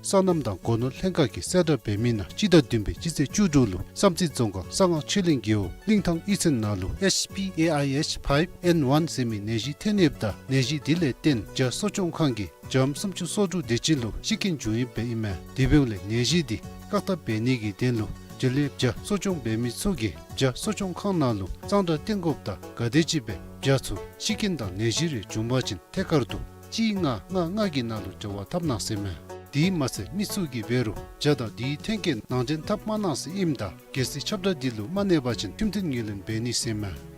སོ་ནམ་དང་སྒོ་ནོར་ལྷན་ཁག་གི་གསལ་བསྒྲགས་འབད་མི་ནང་སྤྱི་ཟླ་བདུན་པའི་སྤྱི་ཚེས་བཅུ་དྲུག་ལུ་བསམ་རྩེ་རྫོང་ཁག་གསང་སྔགས་ཆོས་གླིང་རྒེད་འོག་གླིང་ཐང་གཡུས་ཚན་ནང་ལུ་ཨེཆ་པི་ཨེ་ཨའི་ཨེཆ་ཕའིབ་ཨེན་ཝན་ཟེར་མི་ནད་གཞི་ཐོན་ཡོདཔ་ད་ནད་གཞི་དེ་ལས་བརྟེན་བྱ་གསོ་སྐྱོང་ཁང་གི་བྱམོ་སུམ་ཅུ་སོ་དྲུག་དེ་ཅིག་ལུ་ཤི་རྐྱེན་བྱུང་ཡོདཔ་ཨིན་མས། དེ་འབདཝ་ལས་ནད་གཞི་དེ་བཀག་ཐབས་འབད་ནི་གི་དོན་ལུ་བྱ་ལས་བྱ་གསོ་སྐྱོང་འབད་མི་ཚུ་གིས་བྱ་གསོ་སྐྱོང་ཁང་ནང་ལུ་གཙང་སྦྲ་བསྟེན་དགོཔ་དང་ག་དེམ་ཅིག་སྦེ་བྱ་ཚུ་ཤི་རྐྱེན་དང་ནད་གཞི་རེ་བྱུང་པ་ཅིན་ཐད་ཀར་དུ་གཅིག་ལྔ་ལྔ་ལྔ་གི་ནང་ལུ་འབྲེལ་བ་འཐབ་གནང་ཟེར་མས། དེ་མ་ཚད་མི་ཚུ་གིས་འབད་རུང་བྱ་དང་དེའི་ཐོན་སྐྱེད་ནང་འདྲེན་འཐབ་མ་གནང་ཟེར་ཨིནམ་ད་གལ་སྲིད་ཁྱབ་བསྒྲགས་འདི་ལུ་མ་གནས་པ་ཅིན་ཁྲིམས་མཐུན་ངོས་ལེན་འབད་ནི་ཟེར་མས།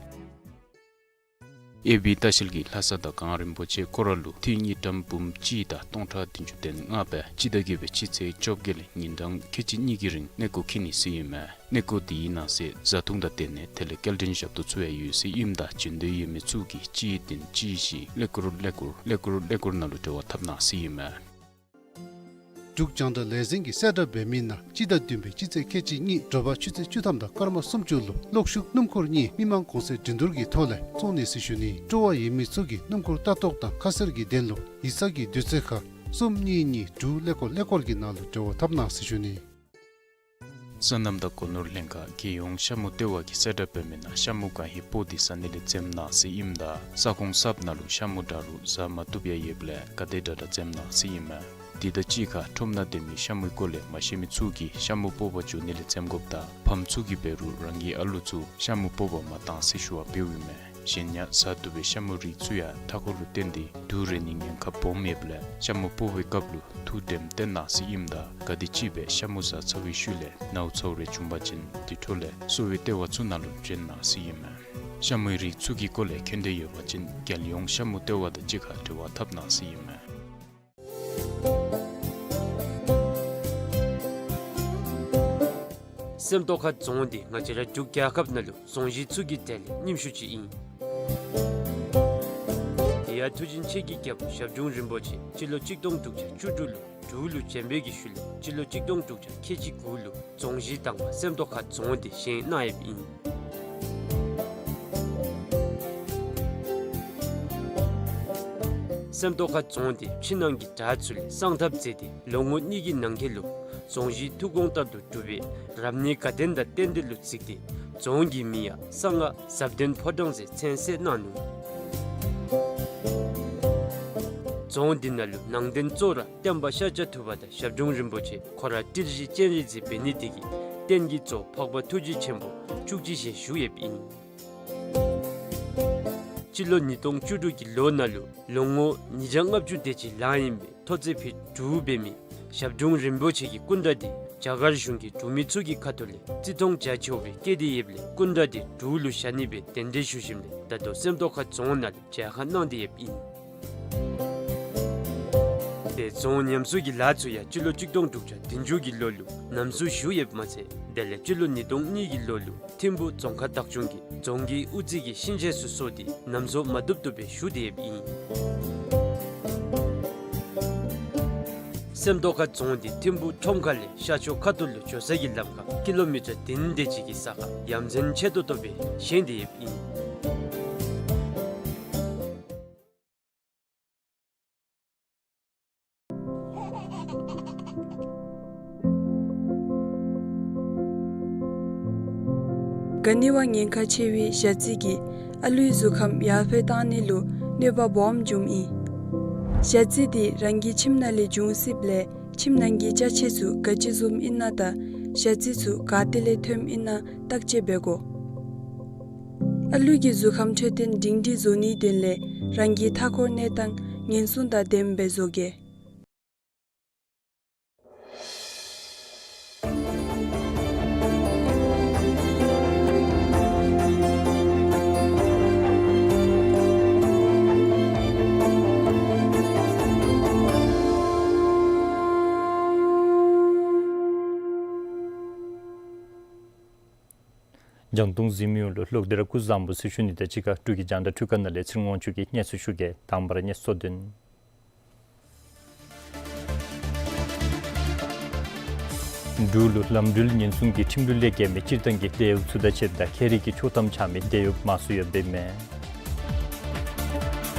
ཨེ་བི་ལྟ་བཤལ་གྱིས་ལྷ་ས་དང་གངས་རིན་པོ་ཆེ་སྐོར་ར་ལུ་འཐུས་དངུལ་ཀྲམ་འབུམ་གཅིག་དང་སྟོང་ཕྲག་བདུན་ཅུ་དོན་ལྔ་སྦེ་སྤྱི་ཟླ་བརྒྱད་པའི་སྤྱི་ཚེས་བཅོ་བརྒྱད་ལས་ཉིན་གྲངས་ཁལ་གཅིག་གཉིས་ཀྱི་རིང་གནས་སྐོར་འཁྱིད་ནི་ཟེར་ཨིན་མས། གནས་སྐོར་དེའི་ནང་གསེས་བཟའ་འཐུང་དང་དེ་ལས་དེ་ལས་སྐྱེལ་འདྲེན་ཞབས་ཏོག་ཚུ་ཡང་ཡོད་ཟེར་ཨིནམ་ད་བྱོན་འདོད་ཡོད་མི་ཚུ་གིས་གཅིག་བདུན་གཅིག་བཞི་ཀླད་ཀོར་ཀླད་ཀོར་ཀླད་ཀོར་ཀླད་ཀོར་ནང་ལུ་འབྲེལ་བ་འཐབ་གནང་ཟེར་ཨིན་མས། འབྲུག་རྒྱང་བསྒྲགས་ལས་འཛིན་གྱི་གསལ་བསྒྲགས་འབད་མི་ནང་སྤྱི་ཟླ་བདུན་པའི་སྤྱི་ཚེས་ཁལ་གཅིག་གཉིས་དྲོ་པ་ཆུ་ཚོད་བཅུ་ཐམ་དང་སྐར་མ་སུམ་ཅུ་ལུ་གློག་ཤུགས་སྣུམ་འཁོར་གཉིས་མི་མང་གོང་ཚད་འགྲན་བསྡུར་གྱི་ཐོག་ལས་བཙོང་ནི་ཟེར་ཞུ་ནི། སྤྲོ་བ་ཡོད་མི་ཚུ་གིས་སྣུམ་འཁོར་ལྟ་རྟོག་དང་ཁ་གསལ་གྱི་དོན་ལུ་ཡིག་ཚང་གི་དུས་ཚོད་ཁར་གསུམ་གཉིས་གཉིས་དྲུག་ཀླད་ཀོར་ཀླད་ཀོར་གྱི་ནང་ལུ་འབྲེལ་བ་འཐབ་གནང་ཟེར་ཞུ་ནི། སོ་ནམ་དང་སྒོ་ནོར་ལྷན་ཁག་རྒྱལ་ཡོངས་ཤ་མུ་ལྟེ་བ་གི་གསལ་བསྒྲགས་འབད་མི་ནང་ཤ་མུ་ག་ཧེ་སྤོ་སྟེ་ཟ་ནི་ལས་འཛེམ་གནང་ཟེར་ཨིནམ་ད་ས་ཁོངས་གསརཔ་ནང་ལུ་ཤ་མུ་འདྲ་རུང་ཟ་མ་བཏུབ་ཡང་ཡོདཔ་ལས་ག་དེ་དྲག་དྲག་འཛེམ་གནང་ཟེར་ཨིན་མས། དེ་དང་གཅིག་ཁར་ཁྲོམ་ནང་སྡོད་མི་ཤ་མུའི་སྐོར་ལས་མ་ཤེས་མི་ཚུ་གིས་ཤ་མུ་སྤོ་བར་འགྱོ་ནི་ལས་འཛེམ་དགོཔ་དང་ཕམ་ཚུ་གིས་འབད་རུང་རང་གི་ཨ་ལུ་ཚུ་ཤ་མུ་སྤོ་བར་མ་གཏང་ཟེར་ཞུ་བ་འབདཝ་ཨིན་མས། གཞན་ཡང་ཟ་བཏུབ་པའི་ཤ་མུ་རིགས་ཚུ་ཡང་མཐའ་འཁོར་ལུ་བརྟེན་ཏེ་དུག་རེག་ནིའི་ཉེན་ཁ་སྦོམ་ཡོདཔ་ལས་ཤ་མུ་སྤོ་བའི་སྐབས་ལུ་ཐུགས་དྲནམ་བཏོན་གནང་ཟེར་ཨིནམ་ད་ག་དེམ་ཅིག་སྦེ་ཤ་མུ་ཟ་ཚར་བའི་ཤུལ་ལས་ནཝ་ཚཝ་རེ་བྱུང་པ་ཅིན་དེ་འཕྲོ་ལས་གསོ་བའི་ལྟེ་བ་ཚུ་ནང་ལུ་བྱོན་གནང་ཟེར་ཨིན་མས། ཤ་མུའི་རིགས་ཚུ་གི་སྐོར་ལས་མཁྱེན་འདོད་ཡོད་པ་ཅིན་རྒྱལ་ཡོངས་ཤ་མུ་ལྟེ་བ་དང་གཅིག་ཁར་འབྲེལ་བ་འཐབ་གནང་ཟེར་ཨིན་མས། སེམས་རྟོགས་ཁ་རྫོང་འདི་ང་བཅས་ར་འབྲུག་རྒྱལ་ཁབ་ནང་ལུ་རྫོང་གཞི་ཚུ་གི་གྲས་ལས་རྙིངམ་ཤོས་ཅིག་ཨིན། དེ་ཡང་མཐུ་ཆེན་ཆེ་གི་རྒྱལ་པོ་ཞབས་དྲུང་རིན་པོ་ཆེ་སྤྱི་ལོ་གཅིག་སྟོང་དྲུག་བརྒྱ་བཅུ་དྲུག་ལུ་འབྲུག་ལུ་བྱོན་པའི་གི་ཤུལ་ལས་སྤྱི་ལོ་གཅིག་སྟོང་དྲུག་བརྒྱ་ཁལ་གཅིག་དགུ་ལུ་རྫོང་གཞི་དང་པ་སེམས་རྟོགས་ཁ་རྫོང་འདི་བཞེངས་གནང་ཡོདཔ་ཨིན། སེམས་རྟོགས་ཁ་རྫོང་འདི་ཕྱི་ནང་གི་དགྲ་ཚུ་ལས་སངས་ཐབས་མཛད་དེ་ལོ་ངོ་གཉིས་ཀྱི་ནང་འཁོད་ལུ་རྫོང་གཞི་ཐུགས་དགོངས་ལྟར་དུ་གྲུབ་པའི་རབ་གནས་དགའ་ལྡན་དང་རྟེན་འབྲེལ་ལུ་གཟིགས་ཏེ་རྫོང་གི་མིང་ཡང་གསང་སྔགས་ཟབ་ལྡན་ཕོ་བྲང་ཟེར་མཚན་གསོལ་གནང་ནུག། རྫོང་འདི་ནང་ལུ་ནང་རྟེན་གཙོ་བོ་ར་སྟོན་པ་ཤཱཀྱ་ཐུབ་པ་དང་ཞབས་དྲུང་རིན་པོ་ཆེ་ཁོ་ར་ཏི་རུ་ཤྲཱི་སྤྱན་རས་གཟིགས་འབད་ནི་དེ་གིས་རྟེན་གྱི་གཙོ་འཕགས་པ་ཐུགས་རྗེ་ཆེན་པོ་བཅུ་གཅིག་ཞལ་བཞུགས་ཡོདཔ་ཨིན། སྤྱི་ལོ་ཉིས་སྟོང་བཅུ་དྲུག་གི་ལོ་ནང་ལུ་ལོ་ངོ་ཉིས་བརྒྱ་ལྔ་བཅུ་དེ་ཅིག་ལང་ཡི་མི་ཐོག་བརྩེགས་ཕུད་དྲུག་འབད་མི་ཞབས་དྲུང་རིན་པོ་ཆེ་གི་སྐུ་འདྲ་འདི་རྒྱ་གར་གཞུང་གི་འབྲུག་མི་ཚུ་གི་ཁ་ཐུག་ལས་བརྩི་མཐོང་རྒྱ་ཆེ་བའི་བསྐྱེད་དེ་ཡོདཔ་ལས་སྐུ་འདྲ་འདི་འབྲུག་ལུ་བཞག་ནི་སྦེ་གདན་འདྲེན་ཞུ་ཞིནམ་ལས་ད་ལྟོ་སེམས་རྟོགས་ཁ་རྫོང་ནང་ལུ་མཇལ་ཁ་གནང་སྟེ་ཡོདཔ་ཨིན། དེ་རྫོང་ཉམས་གསོ་གི་ལཱ་ཚུ་ཡང་སྤྱི་ལོ་གཅིག་སྟོང་དྲུག་བརྒྱ་བདུན་ཅུ་གི་ལོ་ལུ་ཉམས་གསོ་ཞུ་ཡོདཔ་མ་ཚད་དེ་ལས་སྤྱི་ལོ་ཉིས་སྟོང་གཉིས་ཀྱི་ལོ་ལུ་ཐིམ་ཕུ་རྫོང་ཁག་བདག་སྐྱོང་གིས་རྫོང་གི་དབུ་རྩེ་གི་ཤིང་ཆས་ཚུ་བཟོ་སྟེ་ཉམས་གསོ་མ་བཏུབ་བཏུབ་སྦེ་ཞུ་སྟེ་ཡོདཔ་ཨིན། སེམས་རྟོགས་ཁ་རྫོང་འདི་ཐིམ་ཕུ་ཁྲོམ་ཁ་ལས་ཤར་ཕྱོགས་ཁ་ཐུག་ལུ་འགྱོ་ས་གི་ལམ་ཁར་ཀི་ལོ་མི་ཊར་བདུན་དེ་ཅིག་གི་ས་ཁར་ཡ་མཚན་ཆེ་ཏོག་ཏོ་སྦེ་བཞེངས་ཏེ་ཡོདཔ་ཨིན། ག་ནི་བ་ཉེན་ཁ་ཆེ་བའི་ཞ་རྩི་གིས་ཨ་ལུའི་གཟུགས་ཁམས་ཡར་འཕེལ་གཏང་ནི་ལུ་གནོད་པ་སྦོམ་འབྱུངམ་ཨིན། ཞ་རྩི་འདི་རང་གི་ཁྱིམ་ནང་ལས་འབྱུང་སྲིདཔ་ལས་ཁྱིམ་ནང་གི་ཅ་ཆས་ཚུ་ག་ཅི་བཟུམ་ཨིན་ན་དང་ཞ་རྩི་ཚུ་ག་ཏེ་ལས་ཐོནམ་ཨིན་ན་བརྟག་དཔྱད་འབད་དགོ། ཨ་ལུ་གི་གཟུགས་ཁམས་འཕྲོད་བསྟེན་སྒྲིང་སྒྲི་བཟོ་ནིའི་དོན་ལས་རང་གི་མཐའ་འཁོར་གནས་སྟངས་ཉེན་སྲུང་དང་ལྡནམ་སྦེ་བཟོ་གེ། རྒྱང་མཐོང་གཟིགས་མི་ཡོངས་ལུ་ལོག་སྟེ་ར་སྐུ་གཟུགས་བཟང་པོ་ཟེར་ཞུ་ནི་དང་གཅིག་ཁར་འབྲུག་གི་རྒྱང་བསྒྲགས་འཕྲུལ་ཁང་ནང་ལས་ཚེ་རིང་དབང་ཕྱུག་གིས་སྙན་ཞུ་ཞུ་གེ། དང་པ་ར་སྙན་ཞུ་དོན། འབྲུག་ལུ་ལམ་འགྲུལ་ཉེན་སྲུང་གི་ཁྲིམས་ལུགས་ལས་འགལ་མི་སྤྱིར་བཏང་གི་བདེ་འོབས་ཚུ་དང་ཕྱདཔ་ད་ཁྱད་རིག་གི་ཆོག་ཐམ་འཆང་མི་བདེ་འོབས་མང་སུ་ཡོདཔ་ཨིན་མས།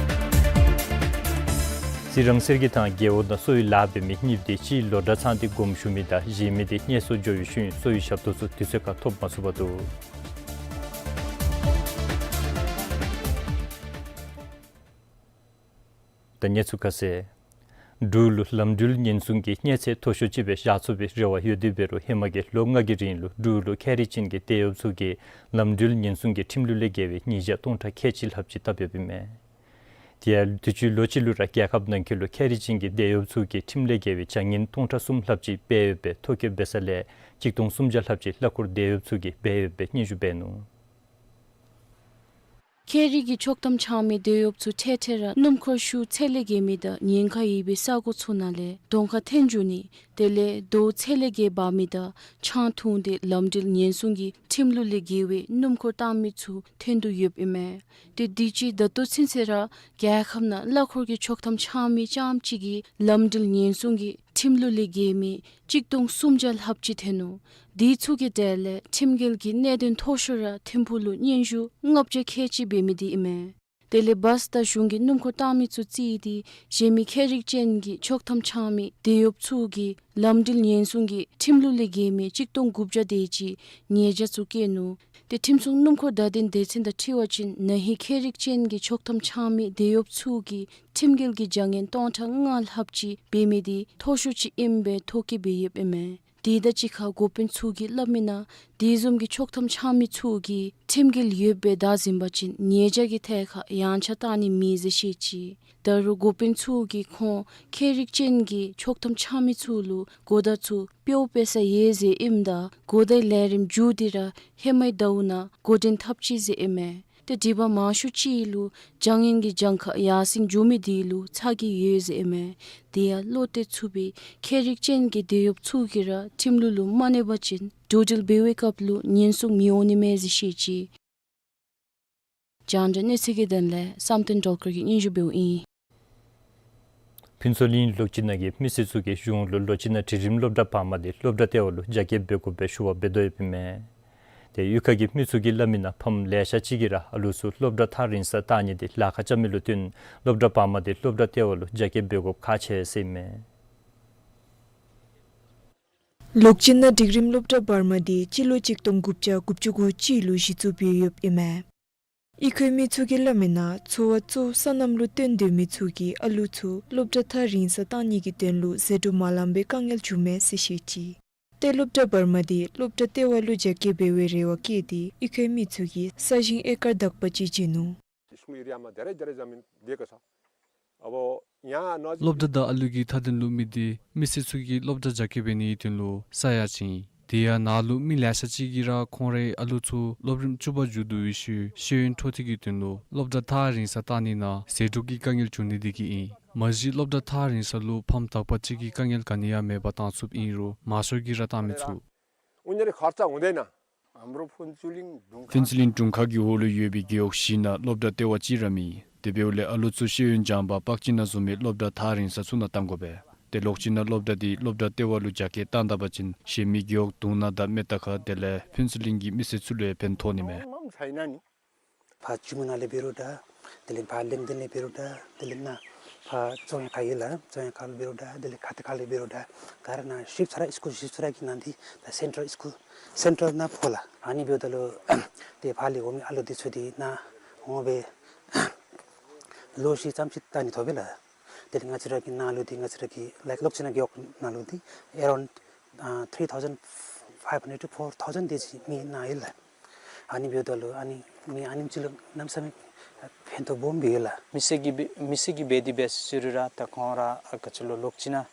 རྩི་རང་གསེར་གྱི་ཐང་རྒེད་འོག་ནང་གསོ་བའི་ལཱ་འབད་མི་གཉིས་དེ་གཅིག་ལོ་གྲངས་ཚང་སྟེ་དགོངསམ་ཞུ་མི་དང་གཞན་མི་དེ་གཉེན་སྲོག་འགྱོ་བའི་ཤུལ་གསོ་བའི་ཞབས་ཏོག་ཚུ་དུས་ཚོད་ཁར་ཐོབ་མ་ཚུགས་པར་འདུག། ད་གནས་ཚུལ་ཁ་གསལ། འབྲུག་ལུ་ལམ་འགྲུལ་ཉེན་སྲུང་གི་གནས་ཚད་མཐོ་ཤོས་ཅིག་སྦེ་བཞག་ཚུགས་པའི་རེ་བ་ཡོད་དེ་འབད་རུང་ཧེ་མ་གི་ལོ་ལྔ་གི་རིང་ལུ་འབྲུག་ལུ་ཁྱད་རིག་ཅན་གྱི་བདེ་འོབས་ཚུ་གིས་ལམ་འགྲུལ་ཉེན་སྲུང་གི་ཁྲིམས་ལུགས་ལས་འགལ་བའི་ཉེས་བྱ་སྟོང་ཕྲག་ཁལ་གཅིག་ལྷགཔ་ཅིག་བཏབ་ཡོདཔ་ཨིན་མས། དེ་ཡང་དུས་ཅི་ལོ་གཅིག་ལུ་ར་རྒྱལ་ཁབ་ནང་འཁོད་ལུ་ཁྱད་རིག་ཅན་གྱི་བདེ་འོབས་ཚུ་གིས་ཁྲིམས་ལས་འགལ་བའི་བྱ་ངན་སྟོང་ཕྲག་གསུམ་ལྷགཔ་ཅིག་སྤེལ་ཡོདཔ་སྦེ་ཐོ་བཀོད་འབད་ས་ལས་གཅིག་སྟོང་སུམ་བརྒྱ་ལྷགཔ་ཅིག་གླ་འཁོར་བདེ་འོབས་ཚུ་གིས་འབད་ཡོདཔ་སྦེ་སྙན་ཞུ་འབད་ནུག། ཁྱད་རིག་གི་ཆོག་ཐམ་འཆང་མི་བདེ་འོབས་ཚུ་འཕྲལ་འཕྲལ་ར་སྣུམ་འཁོར་ཤུགས་ཚད་ལས་བརྒལ་མི་དང་ཉེན་ཁ་ཡོད་པའི་ས་གོ་ཚུ་ནང་ལས་གདོང་ཁར་འཐོན་འགྱོ་ནི་དེ་ལས་རྡོ་ཚད་ལས་བརྒལ་འབག་མི་དང་ཆང་འཐུང་སྟེ་ལམ་འགྲུལ་ཉེན་སྲུང་གི་ཁྲིམས་ལུགས་ལས་འགལ་བའི་སྣུམ་འཁོར་བཏང་མི་ཚུ་ཐོན་དོ་ཡོདཔ་ཨིན་མས། ཏེ་དུས་ཅི་ད་ལྟོ་ཚུན་ཚོད་ར་རྒྱལ་ཁབ་ནང་གླ་འཁོར་གྱི་ཆོག་ཐམ་འཆང་མི་རྐྱངམ་གཅིག་གིས་ལམ་འགྲུལ་ཉེན་སྲུང་གི་ཁྲིམས་ལུགས་ལས་འགལ་མི་གཅིག་སྟོང་སུམ་བརྒྱ་ལྷགཔ་ཅིག་ཐོན་ནུག། དེ་ཚུ་གི་གྲས་ལས་ཁྲིམས་འགལ་གྱི་གནད་དོན་མཐོ་ཤོས་ར་ཐིམ་ཕུག་ལུ་སྙན་ཞུ་ལྔ་བརྒྱ་ཁལ་གཅིག་འབད་མི་དེ་ཨིན་མས། དེ་ལས་བཱས་དང་གཞུང་གི་སྣུམ་འཁོར་བཏང་མི་ཚུ་རྩིས་ཏེ་གཞན་མི་ཁྱད་རིག་ཅན་གྱི་ཆོག་ཐམ་འཆང་མི་བདེ་འོབས་ཚུ་གིས་ལམ་འགྲུལ་ཉེན་སྲུང་གི་ཁྲིམས་ལུགས་ལས་འགལ་མི་གཅིག་སྟོང་དགུ་བརྒྱ་དེ་ཅིག་ཉེས་བྱ་ཚུ་བཀལ་ནུག། ཏེ་ཁྲིམས་སྲུང་སྣུམ་འཁོར་བརྡ་དོན་སྡེ་ཚན་དང་འཁྲིལ་བ་ཅིན་ན་ཧིང་ཁྱད་རིག་ཅན་གྱི་ཆོག་ཐམ་འཆང་མི་བདེ་འོབས་ཚུ་གིས་ཁྲིམས་འགལ་གྱི་བྱ་ངན་སྟོང་ཕྲག་ལྔ་ལྷགཔ་ཅིག་འབད་མི་དེ་མཐོ་ཤོས་ཅིག་ཨིནམ་སྦེ་ཐོ་བཀོད་འབད་ཡོདཔ་ཨིན་མས། དེ་དང་གཅིག་ཁར་འགོ་དཔོན་ཚུ་གིས་སླབ་མི་ནང་དེ་བཟུམ་གྱི་ཆོག་ཐམ་འཆང་མི་ཚུ་གིས་ཁྲིམས་འགལ་ཡོདཔ་སྦེ་བདའ་ཟུན་པ་ཅིན་ཉེས་བྱ་གི་ཐད་ཁར་ཡངས་ཆག་བཏང་ནི་མེད་ཟེར་བཤད་ཅི། ད་རུང་འགོ་དཔོན་ཚུ་གིས་ཁོང་ཁྱད་རིག་ཅན་གྱི་ཆོག་ཐམ་འཆང་མི་ཚུ་ལུ་གོ་བརྡ་ཚུ་སྤྲོད་འབད་ས་ཡོད་ཟེར་ཨིནམ་ད་གོ་བརྡའི་ལས་རིམ་མཇུག་དེ་ར་ཧེ་མའི་ཟླཝ་ནང་འགོ་འདྲེན་འཐབ་ཅི་ཟེར་ཨིན་མས། ཏེ་སྒྲིག་པ་མང་ཤོས་ཅིག་ལུ་བྱ་ངན་གྱི་གྱངས་ཁ་ཡར་སེང་འགྱོ་མི་དེ་ལུ་ཚ་གྱང་ཡོད་ཟེར་ཨིན་མས། དེ་ཡང་བློ་གཏད་ཚུགས་པའི་ཁྱད་རིག་ཅན་གྱི་བདེ་འོབས་ཚུ་གིས་ར་ཁྲིམས་ལུགས་ལུ་མ་གནས་པ་ཅིན་འགྲོ་འགྲུལ་འབད་བའི་སྐབས་ལུ་ཉེན་སྲུང་མི་འོང་ནི་མས་ཟེར་བཤད་ཅི། རྒྱང་བསྒྲགས་གནས་ཚུལ་གྱི་དོན་ལས་བསམ་གཏན་སྒྲོལ་དཀར་གྱིས་སྙན་ཞུ་འབདཝ་ཨིན། ཕུན་ཚོགས་གླིང་ལོགས་སྤྱི་ནང་གི་མི་སེར་ཚུ་གིས་གཞུང་ལུ་ལོགས་སྤྱི་ནང་སྒྲིག་རིམ་སློབ་གྲྭ་བར་མ་དེ་སློབ་གྲྭ་ལྟེ་བ་ལུ་རྒྱ་སྐྱེད་འབད་དགོཔ་སྦེ་ཞུ་བ་འབད་དོ་ཡོདཔ་ཨིན་མས། ཏེ་གཡུས་ཁ་གི་མི་ཚུ་གིས་སླབ་མི་ནང་ཕམ་ལེ་ཤ་ཅིག་གིས་ར་ཨ་ལུ་ཚུ་སློབ་གྲྭ་ཐག་རིང་སར་བཏང་ནི་དེ་ལཱ་ཁག་རྐྱབ་མི་ལུ་བརྟེན་སློབ་གྲྭ་བར་མ་དེ་སློབ་གྲྭ་ལྟེ་བ་ལུ་རྒྱ་སྐྱེད་འབད་དགོཔ་ཁག་ཆེ་ཟེར་ཨིན་མས། ལོགས་སྤྱི་ནང་སྒྲིག་རིམ་སློབ་གྲྭ་བར་མ་དེ་སྤྱི་ལོ་གཅིག་སྟོང་དགུ་བརྒྱ་དགུ་བཅུ་གོ་གཅིག་ལུ་གཞི་བཙུགས་འབད་ཡོདཔ་ཨིན་མས། གཡུས་ཁའི་མི་ཚུ་གིས་སླབ་མི་ནང་འཚོ་བ་གཙོ་བོ་སོ་ནམ་ལུ་བརྟེན་སྡོད་མི་ཚུ་གིས་ཨ་ལུ་ཚུ་སློབ་གྲྭ་ཐག་རིང་སར་བཏང་ནི་གི་དོན་ལུ་ཟད་འགྲོ་མ་ལངམ་པའི་དཀའ་ངལ་བྱུངམ་མས་ཟེར་བཤད་ཅི། ཏེ་སློབ་གྲྭ་བར་མ་དེ་སློབ་གྲྭ་ལྟེ་བ་ལུ་རྒྱ་སྐྱེད་འབད་བའི་རེ་བ་བསྐྱེད་དེ་གཡུས་ཁའི་མི་ཚུ་གིས་ས་ཞིང་ཨེ་ཀར་དག་པ་ཅིག་བྱིན་ནུག། स्कुल एरियामा धेरै धेरै जमिन दिएको छ। अब यहाँ नजिक སློབ་གྲྭ་དང་ཨ་ལུ་གི་མཐའ་དོན་ལུ་དམིགས་ཏེ་མི་སེར་ཚུ་གིས་སློབ་གྲྭ་རྒྱ་སྐྱེད་འབད་ནིའི་དོན་ལུ་ས་ཡང་བྱིན། དེ་ཡང་ནཱ་ལུ་མི་ལེ་ཤ་ཅིག་གིས་ར་ཁོང་རའི་ཨ་ལུ་ཚུ་སློབ་རིམ་བཅུ་པ་མཇུག་བསྡུ་བའི་ཤུལ་ཤེས་ཡོན་འཕྲོ་མཐུད་ཀྱི་དོན་ལུ་སློབ་གྲྭ་ཐག་རིང་སར་བཏང་ནི་ནང་ཟད་འགྲོ་གི་དཀའ་ངལ་བྱུང་ནི་དེ་གིས་ཨིན། མ་གཞི་སློབ་གྲྭ་ཐག་རིང་ས་ལུ་ཕམ་དག་པ་ཅིག་གིས་དཀའ་ངལ་ག་ནི་ཡང་མེད་པར་བཏང་ཚུགསཔ་ཨིན་རུང་མང་ཤོས་ཀྱིས་ར་བཏང་མི་ཚུགས། उनीहरू खर्च हुँदैन। हाम्रो फुन्चुलिङ ढुङ्खा ཕུན་ཚོགས་གླིང་དྲུང་ཁག་གི་འོག་ལུ་ཡོད་པའི་རྒེད་འོག་བཞི་ནང་སློབ་གྲྭ་ལྟེ་བ་གཅིག་ར་མེད། དེ་འབདཝ་ལས་ཨ་ལུ་ཚུ་ཤེས་ཡོན་སྦྱང་པར་པག་ཅིག་ནང་བཟུམ་མའི་སློབ་གྲྭ་ཐག་རིང་ས་ཚུ་ནང་བཏང་དགོ་པས། ཏེ་ལོག་ཅིག་ནང་སློབ་གྲྭ་འདི་སློབ་གྲྭ་ལྟེ་བ་ལུ་རྒྱ་སྐྱེད་བཏང་ད་པ་ཅིན་གཞན་མི་རྒེད་འོག་དུང་ནང་དང་མེ་ཏ་ཁ་དེ་ལས་ཕུན་ཚོགས་གླིང་གི་མི་སེར་ཚུ་ལུ་ཡང་ཕན་ཐོགས་ནི་མས། ཕར་ཇུ་མུ་ན་ལས་འབད་རུང་འདྲ། དེ་ལས་ཕར་ལེང་ཏིན་ལས་འབད་རུང་འདྲ། དེ་ལས་ནཱ་ཕར་ཙོང་ཡ་ཁ་ཡོད་ལགས། ཙོང་ཡ་ཁ་ལས་འབད་རུང་འདྲ། དེ་ལས་ཁ་ཏ་ཁ་ལས་འབད་རུང་འདྲ། ག་ར་ནཱ་ཞིབ་ཚར་སི་ཀུལ་ཞིབ་ཚར་གྱི་ནང་འདི་ད་སེན་ཊལ་སི་ཀུལ་སེན་ཊལ་ནང་ཕོག་ལགས། ཨ་ནི་འབདཝ་ད་ལུ་ཏེ་ཕར་ལས་འོང་མི་ཨ་ལུ་འདི་ཚུ་འདི་ནཱ་འོང་སྦེ་ལོ་བཞི་ཙམ་ཅིག་བལྟ་ནི་ཐོབ་པས་ལགས། དེ་ལས་ང་བཅས་ར་གི་ནང་ལུ་འདི་ང་བཅས་ར་གི་ལའིཀ་ལོག་ཅིག་ནང་རྒེད་འོག་ནང་ལུ་འདི་around three thousand five hundred to four thousand དེ་ཅིག་མི་ནཱ་ཡོད་ལགས། ཨ་ནི་འབདཝ་ད་ལུ་ཨ་ནི་མི་ཨ་ནེམ་ཅིག་ལུ་གནམ་མེད་ས་མེད་ཕན་ཐོགས་སྦོམ་སྦེ་ཡོད་ལགས། མི་སེར་གྱིས་འབད་མི་སེར་གྱིས་འབད་དེ་འབད་ཟེར་རུང་ར་ད་ཁོང་ར་ཨ་ག་ཅི་ལོ་ལོག་ཅི་ན་ཨ་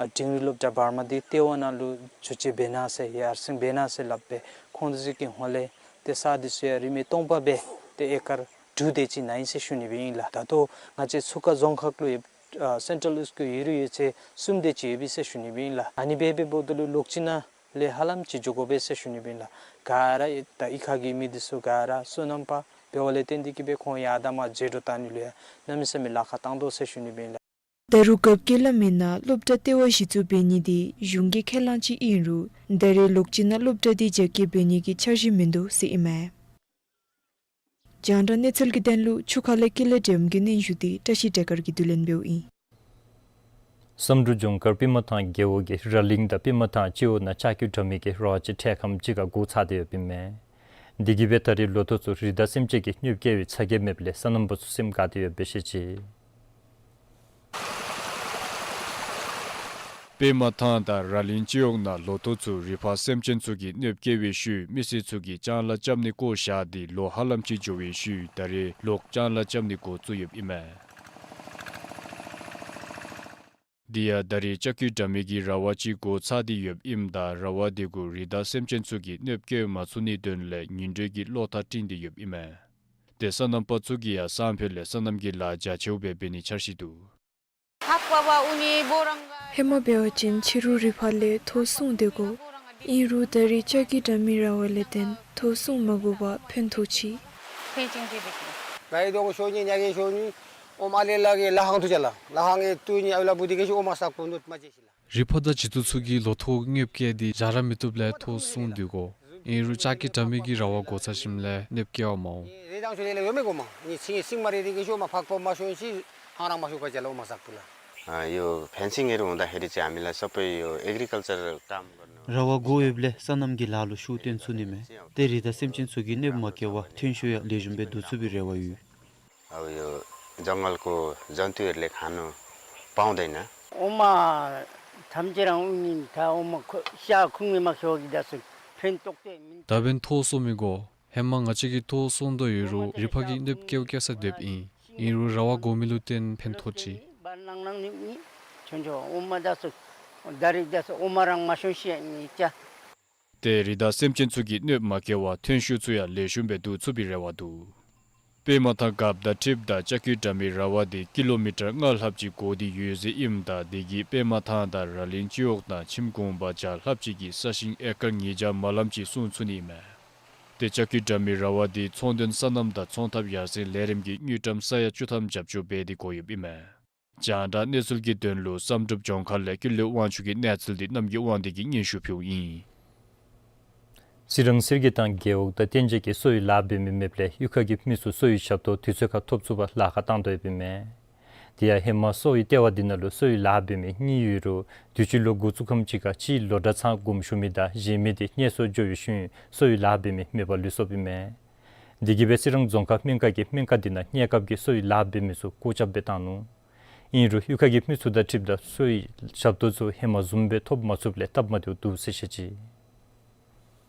འབྲིང་རིགས་སློབ་གྲྭ་བར་མ་འདི་ལྟེ་བ་ནང་ལུ་འགྱོ་བཅོས་འབད་གནང་ཟེར་ཡར་སེང་འབད་གནང་ཟེར་སླབ་སྦེ་ཁོང་དེ་ཚུ་གི་ཧོངས་ལས་ཏེ་ས་འདི་ཚུ་ཡང་རིན་མེད་སྟོང་པ་སྦེ་ཏེ་ཨེ་ཀར་དྲུག་དེ་ཅིག་ནང་ཨིན་ཟེར་ཞུ་ནི་སྦེ་ཨིན་ལགས། ད་ལྟོ་ང་བཅས་ཚུར་ཁ་རྫོང་ཁག་ལུ་ཡོད་ཨ་སེན་ཊཱལ་ཨིསཊ་ཀྱི་ཡོད་རུང་ཡོད་ཚད་གསུམ་དེ་ཅིག་ཡོད་པས་ཟེར་ཞུ་ནི་སྦེ་ཨིན་ལགས། ཨ་ནི་སྦེ་འབདཝ་ད་ལུ་ལོག་ཅི་ན་ལས་ཧ་ལམ་ཅིག་འགྱོ་དགོ་པས་ཟེར་ཞུ་ནི་སྦེ་ཨིན་ལགས། ག་ར་ད་གཡུས་ཁ་གི་མི་འདི་ཚུ་ག་ར་སོ་ནམ་པ་འབདཝ་ལས་བརྟེན་ཏེ་གིས་སྦེ་ཁོང་ཡར་དང་མར་འགྱོ་འགྲོ་བཏང་ནི་ལུ་ཡང་གནམ་མེད་ས་མེད་ལཱ་ཁག་བཏང་དོ་ཟེར་ཞུ་ནི་སྦེ་ཨིན་ལགས། ད་རུང་རྒཔོ་གིས་སླབ་མིའི་ནང་སློབ་གྲྭ་ལྟེ་བ་གཞི་བཙུགས་འབད་ནི་འདི་གཞུང་གི་ཁས་བླངས་ཅིག་ཨིན་རུང་ད་རེས་ལོག་ཅི་ན་སློབ་གྲྭ་འདི་རྒྱ་སྐྱེད་འབད་ནི་གི་འཆར་གཞི་མིན་འདུག་ཟེར་ཨིན་མས། རྒྱང་བསྒྲགས་གནས་ཚུལ་གྱི་དོན་ལུ་ཆུ་ཁ་ལས་ཀུན་ལེགས་སྒྲོལམ་གྱི་སྙན་ཞུ་འདི་བཀྲ་ཤིས་བདེ་སྐར་གྱིས་བསྡུ་ལེན་འབདཝ་ཨིན། བསམ་གྲུབ་ལྗོངས་མཁར་པདྨ་ཐང་རྒེད་འོག་གི་ར་ལིང་དང་པདྨ་ཐང་སྤྱི་འོག་ནང་ལྕགས་ཀྱུ་དྲ་མིག་གི་ར་བ་ཅིག་ཁྲལ་ཁམས་ཅིག་ཁར་འགོ་ཚུགས་ཏེ་ཡོདཔ་ཨིན་མས། དེ་གིས་སྦེ་ད་རེས་ལོ་ཐོག་ཚུ་རི་དྭགས་སེམས་ཅན་གྱིས་གནོདཔ་བཀལ་བའི་ཚ་གྱང་མེདཔ་ལས་སོ་ནམ་པ་ཚུ་སེམས་དགའ་སྟེ་ཡོདཔ་སྦེ་བཤད་ཅི། པདྨ་ཐང་དང་ར་ལིང་སྤྱི་འོག་ནང་ལོ་ཐོག་ཚུ་རི་ཕག་སེམས་ཅན་ཚུ་གིས་གནོདཔ་བཀལ་བའི་ཤུལ་མི་སེར་ཚུ་གིས་ལྕང་ལཱ་རྐྱབ་ནི་བཀོ་བཞག་སྟེ་ལོ་ཧ་ལམ་ཅིག་འགྱོ་བའི་ཤུལ་ད་རེས་ལོག་ལྕང་ལཱ་རྐྱབ་ནི་འགོ་བཙུགས་ཡོདཔ་ཨིན་མས། དེ་ཡང་ད་རེས་ལྕགས་ཀྱུ་དྲ་མིག་གི་ར་བ་ཅིག་འགོ་ཚུགས་ཏེ་ཡོདཔ་ཨིནམ་ད་ར་བ་དེ་གུ་རི་དྭགས་སེམས་ཅན་ཚུ་གིས་གནོདཔ་བཀལ་མ་ཚུགས་ནིའི་དོན་ལས་ཉིན་དྲོད་ཀྱི་གློག་ཐག་བསྲིངས་ཏེ་ཡོདཔ་ཨིན་མས། ཏེ་སོ་ནམ་པ་ཚུ་གིས་ཡང་སང་ཕོད་ལས་སོ་ནམ་གྱི་ལཱ་རྒྱ་ཆེཝ་སྦེ་འབད་ནིའི་འཆར་གཞི་འདུག། ཧེ་མ་འབད་བ་ཅིན་ཕྱི་རུ་རི་ཕག་ལས་ཐོག་སྲུང་སྡོད་དགོ། ཨིན་རུང་ད་རེས་ལྕགས་ཀྱུ་དྲ་མིག་ར་བ་ལས་བརྟེན་ཐོག་སྲུང་མ་དགོ་པར་ཕན་ཐོགས་ཅི། རི་ཕག་དང་བྱི་ཅུང་ཚུ་གིས་ལོ་ཐོག་གནོདཔ་བཀལ་ཏེ་བྱ་ར་མི་བཏུབ་ལས་ཐོག་སྲུང་སྡོད་དགོ། ཨིན་རུང་ལྕགས་ཀྱུ་དྲ་མིག་གི་ར་བ་འགོ་ཚུགས་ཞིནམ་ལས་གནོདཔ་བཀལ་བ་མ་འོང་། ཨ་ཡོད་ཕེན་སིང་ཨིན་རུང་འོང་ད་ཧེ་རི་ཅིག་ཨ་མི་ལ་སོག་པོ་ཡོད་ཨེག་རི་ཀལ་ཅར་ཀམ་ཀར་ནི། ར་བ་དགོ་ཡོདཔ་ལས་སོ་ནམ་གྱི་ལཱ་ལུ་ཤུགས་བཏོན་ཚུགས་ནི་མས། ཏེ་རི་དྭགས་སེམས་ཅན་ཚུ་གིས་གནོདཔ་མ་བཀལ་བར་ཐོན་ཤུགས་ཡང་ལེགས་ཤོམ་སྦེ་བསྡུ་ཚུགས་པའི་རེ་བ་ཡོད། ཨ་ཡོད་ཇང་གལ་ཀོ་ཇན་ཏུ་ཡར་ལེ་ཁན་ནོ་པའོ་དེ་ན། འོ་མ་ཐམས་ཅད་རང་ཨུ་ཉིན་ད་འོ་མ་ཁོ་ཤ་ཁུངས་མེད་མ་ཤོར་གི་ད་སུ་ཕན་ཐོགས་ཏེ་མིན། ད་འབདན་ཐོག་སྲུང་མི་དགོ། ཧེ་མ་ང་བཅས་ཀྱིས་ཐོག་སྲུང་དོ་ཡོད་རུང་རི་ཕག་གིས་གནོདཔ་བཀལ་བཀལ་ས་སྡོདཔ་ཨིན། ཨིན་རུང་ར་བ་དགོ་མི་ལུ་བརྟེན་ཕན་ཐོགས་ཅི། འབར་ནང་ནང་ནི་ནི་ཆོན་ཆོ་འོ་མ་ད་སུ་ད་རིས་ད་སུ་འོ་མ་རང་མ་ཤོང་ཤེས་ནི་ཅ། ཏེ་རི་དྭགས་སེམས་ཅན་ཚུ་གིས་གནོདཔ་མ་བཀལ་བར་ཐོན་ཤུགས་ཚུ་ཡང་ལེགས་ཤོམ་སྦེ་བསྡུ་ཚུགས་པའི་རེ་བ་འདུག། པདྨ་ཐང་རྒཔོ་དང་འཁྲིལཝ་ད་ལྕགས་ཀྱུ་དྲ་མིག་ར་བ་དེ་ཀི་ལོ་མི་ཊར་ལྔ་ལྷགཔ་ཅིག་འགོར་ཏེ་ཡོད་ཟེར་ཨིནམ་ད་དེ་གིས་པདྨ་ཐང་དང་ར་ལིང་སྤྱི་འོག་ནང་ཁྱིམ་གུང་པ་བརྒྱ་ལྷགཔ་ཅིག་གི་ས་ཞིང་ཨེ་ཀར་ཉིས་བརྒྱ་མ་ལངམ་ཅིག་སྲུང་ཚུགས་ནི་ཨིན་མས། ཏེ་ལྕགས་ཀྱུ་དྲ་མིག་ར་བ་དེ་ཚོང་དོན་སོ་ནམ་དང་ཚོང་ཐབས་ཡར་སེང་ལས་རིམ་གྱི་དངུལ་ཀྲམ་ས་ཡ་བཅུ་ཐམ་རྒྱབ་སྐྱོར་འབད་དེ་བསྒོར་ཡོདཔ་ཨིན་མས། རྒྱང་བསྒྲགས་གནས་ཚུལ་གྱི་དོན་ལུ་བསམ་གྲུབ་ལྗོངས་མཁར་ལས་ཀུན་ལེགས་དབང་ཕྱུག་གི་གནས་ཚུལ་འདི་རྣམ་རྒྱལ་དབང་འདུས་ཀྱིས་སྙན་ཞུ་ཕུལཝ་ཨིན། སི་རང་སེར་སྐྱའི་ཐང་རྒེད་འོག་དང་གཏན་འཇགས་ཀྱི་གསོ་བའི་ལཱ་འབད་མི་མེདཔ་ལས་གཡུས་ཁ་གི་མི་ཚུ་གསོ་བའི་ཞབས་ཏོག་དུས་ཚོད་ཁར་ཐོབ་ཚུགས་པར་ལཱ་ཁག་བཏང་དོ་ཡོདཔ་ཨིན་མས། དེ་ཡང་ཧེ་མ་གསོ་བའི་ལྟེ་བ་འདི་ནང་ལུ་གསོ་བའི་ལཱ་འབད་མི་གཉིས་ཡོད་རུང་དུས་ཅི་ལོ་འགོ་བཙུགས་ཁམས་ཅིག་ཁར་གཅིག་ལོ་གྲངས་ཚང་དགོངསམ་ཞུ་མི་དང་གཞན་མི་དེ་མངལ་སོར་འགྱོ་བའི་ཤུལ་གསོ་བའི་ལཱ་འབད་མི་མེད་པར་ལུས་སོཔ་ཨིན་མས། དེ་གིས་སྦེ་སི་རང་རྫོང་ཁག་སྨན་ཁང་གིས་སྨན་ཁང་འདི་ནང་གནས་སྐབས་ཀྱི་གསོ་བའི་ལཱ་འབད་མི་ཚུ་བཀོད་ཁྱབ་སྦེ་བཏང་ནུག། ཨིན་རུང་གཡུས་ཁ་གི་མི་ཚུ་དང་འཁྲིལཝ་ད་གསོ་བའི་ཞབས་ཏོག་ཚུ་ཧེ་མ་བཟུམ་སྦེ་ཐོབ་མ་ཚུགསཔ་ལས་སྟབས་མ་བདེཝ་འདུག་ཟེར་བཤད་ཅི།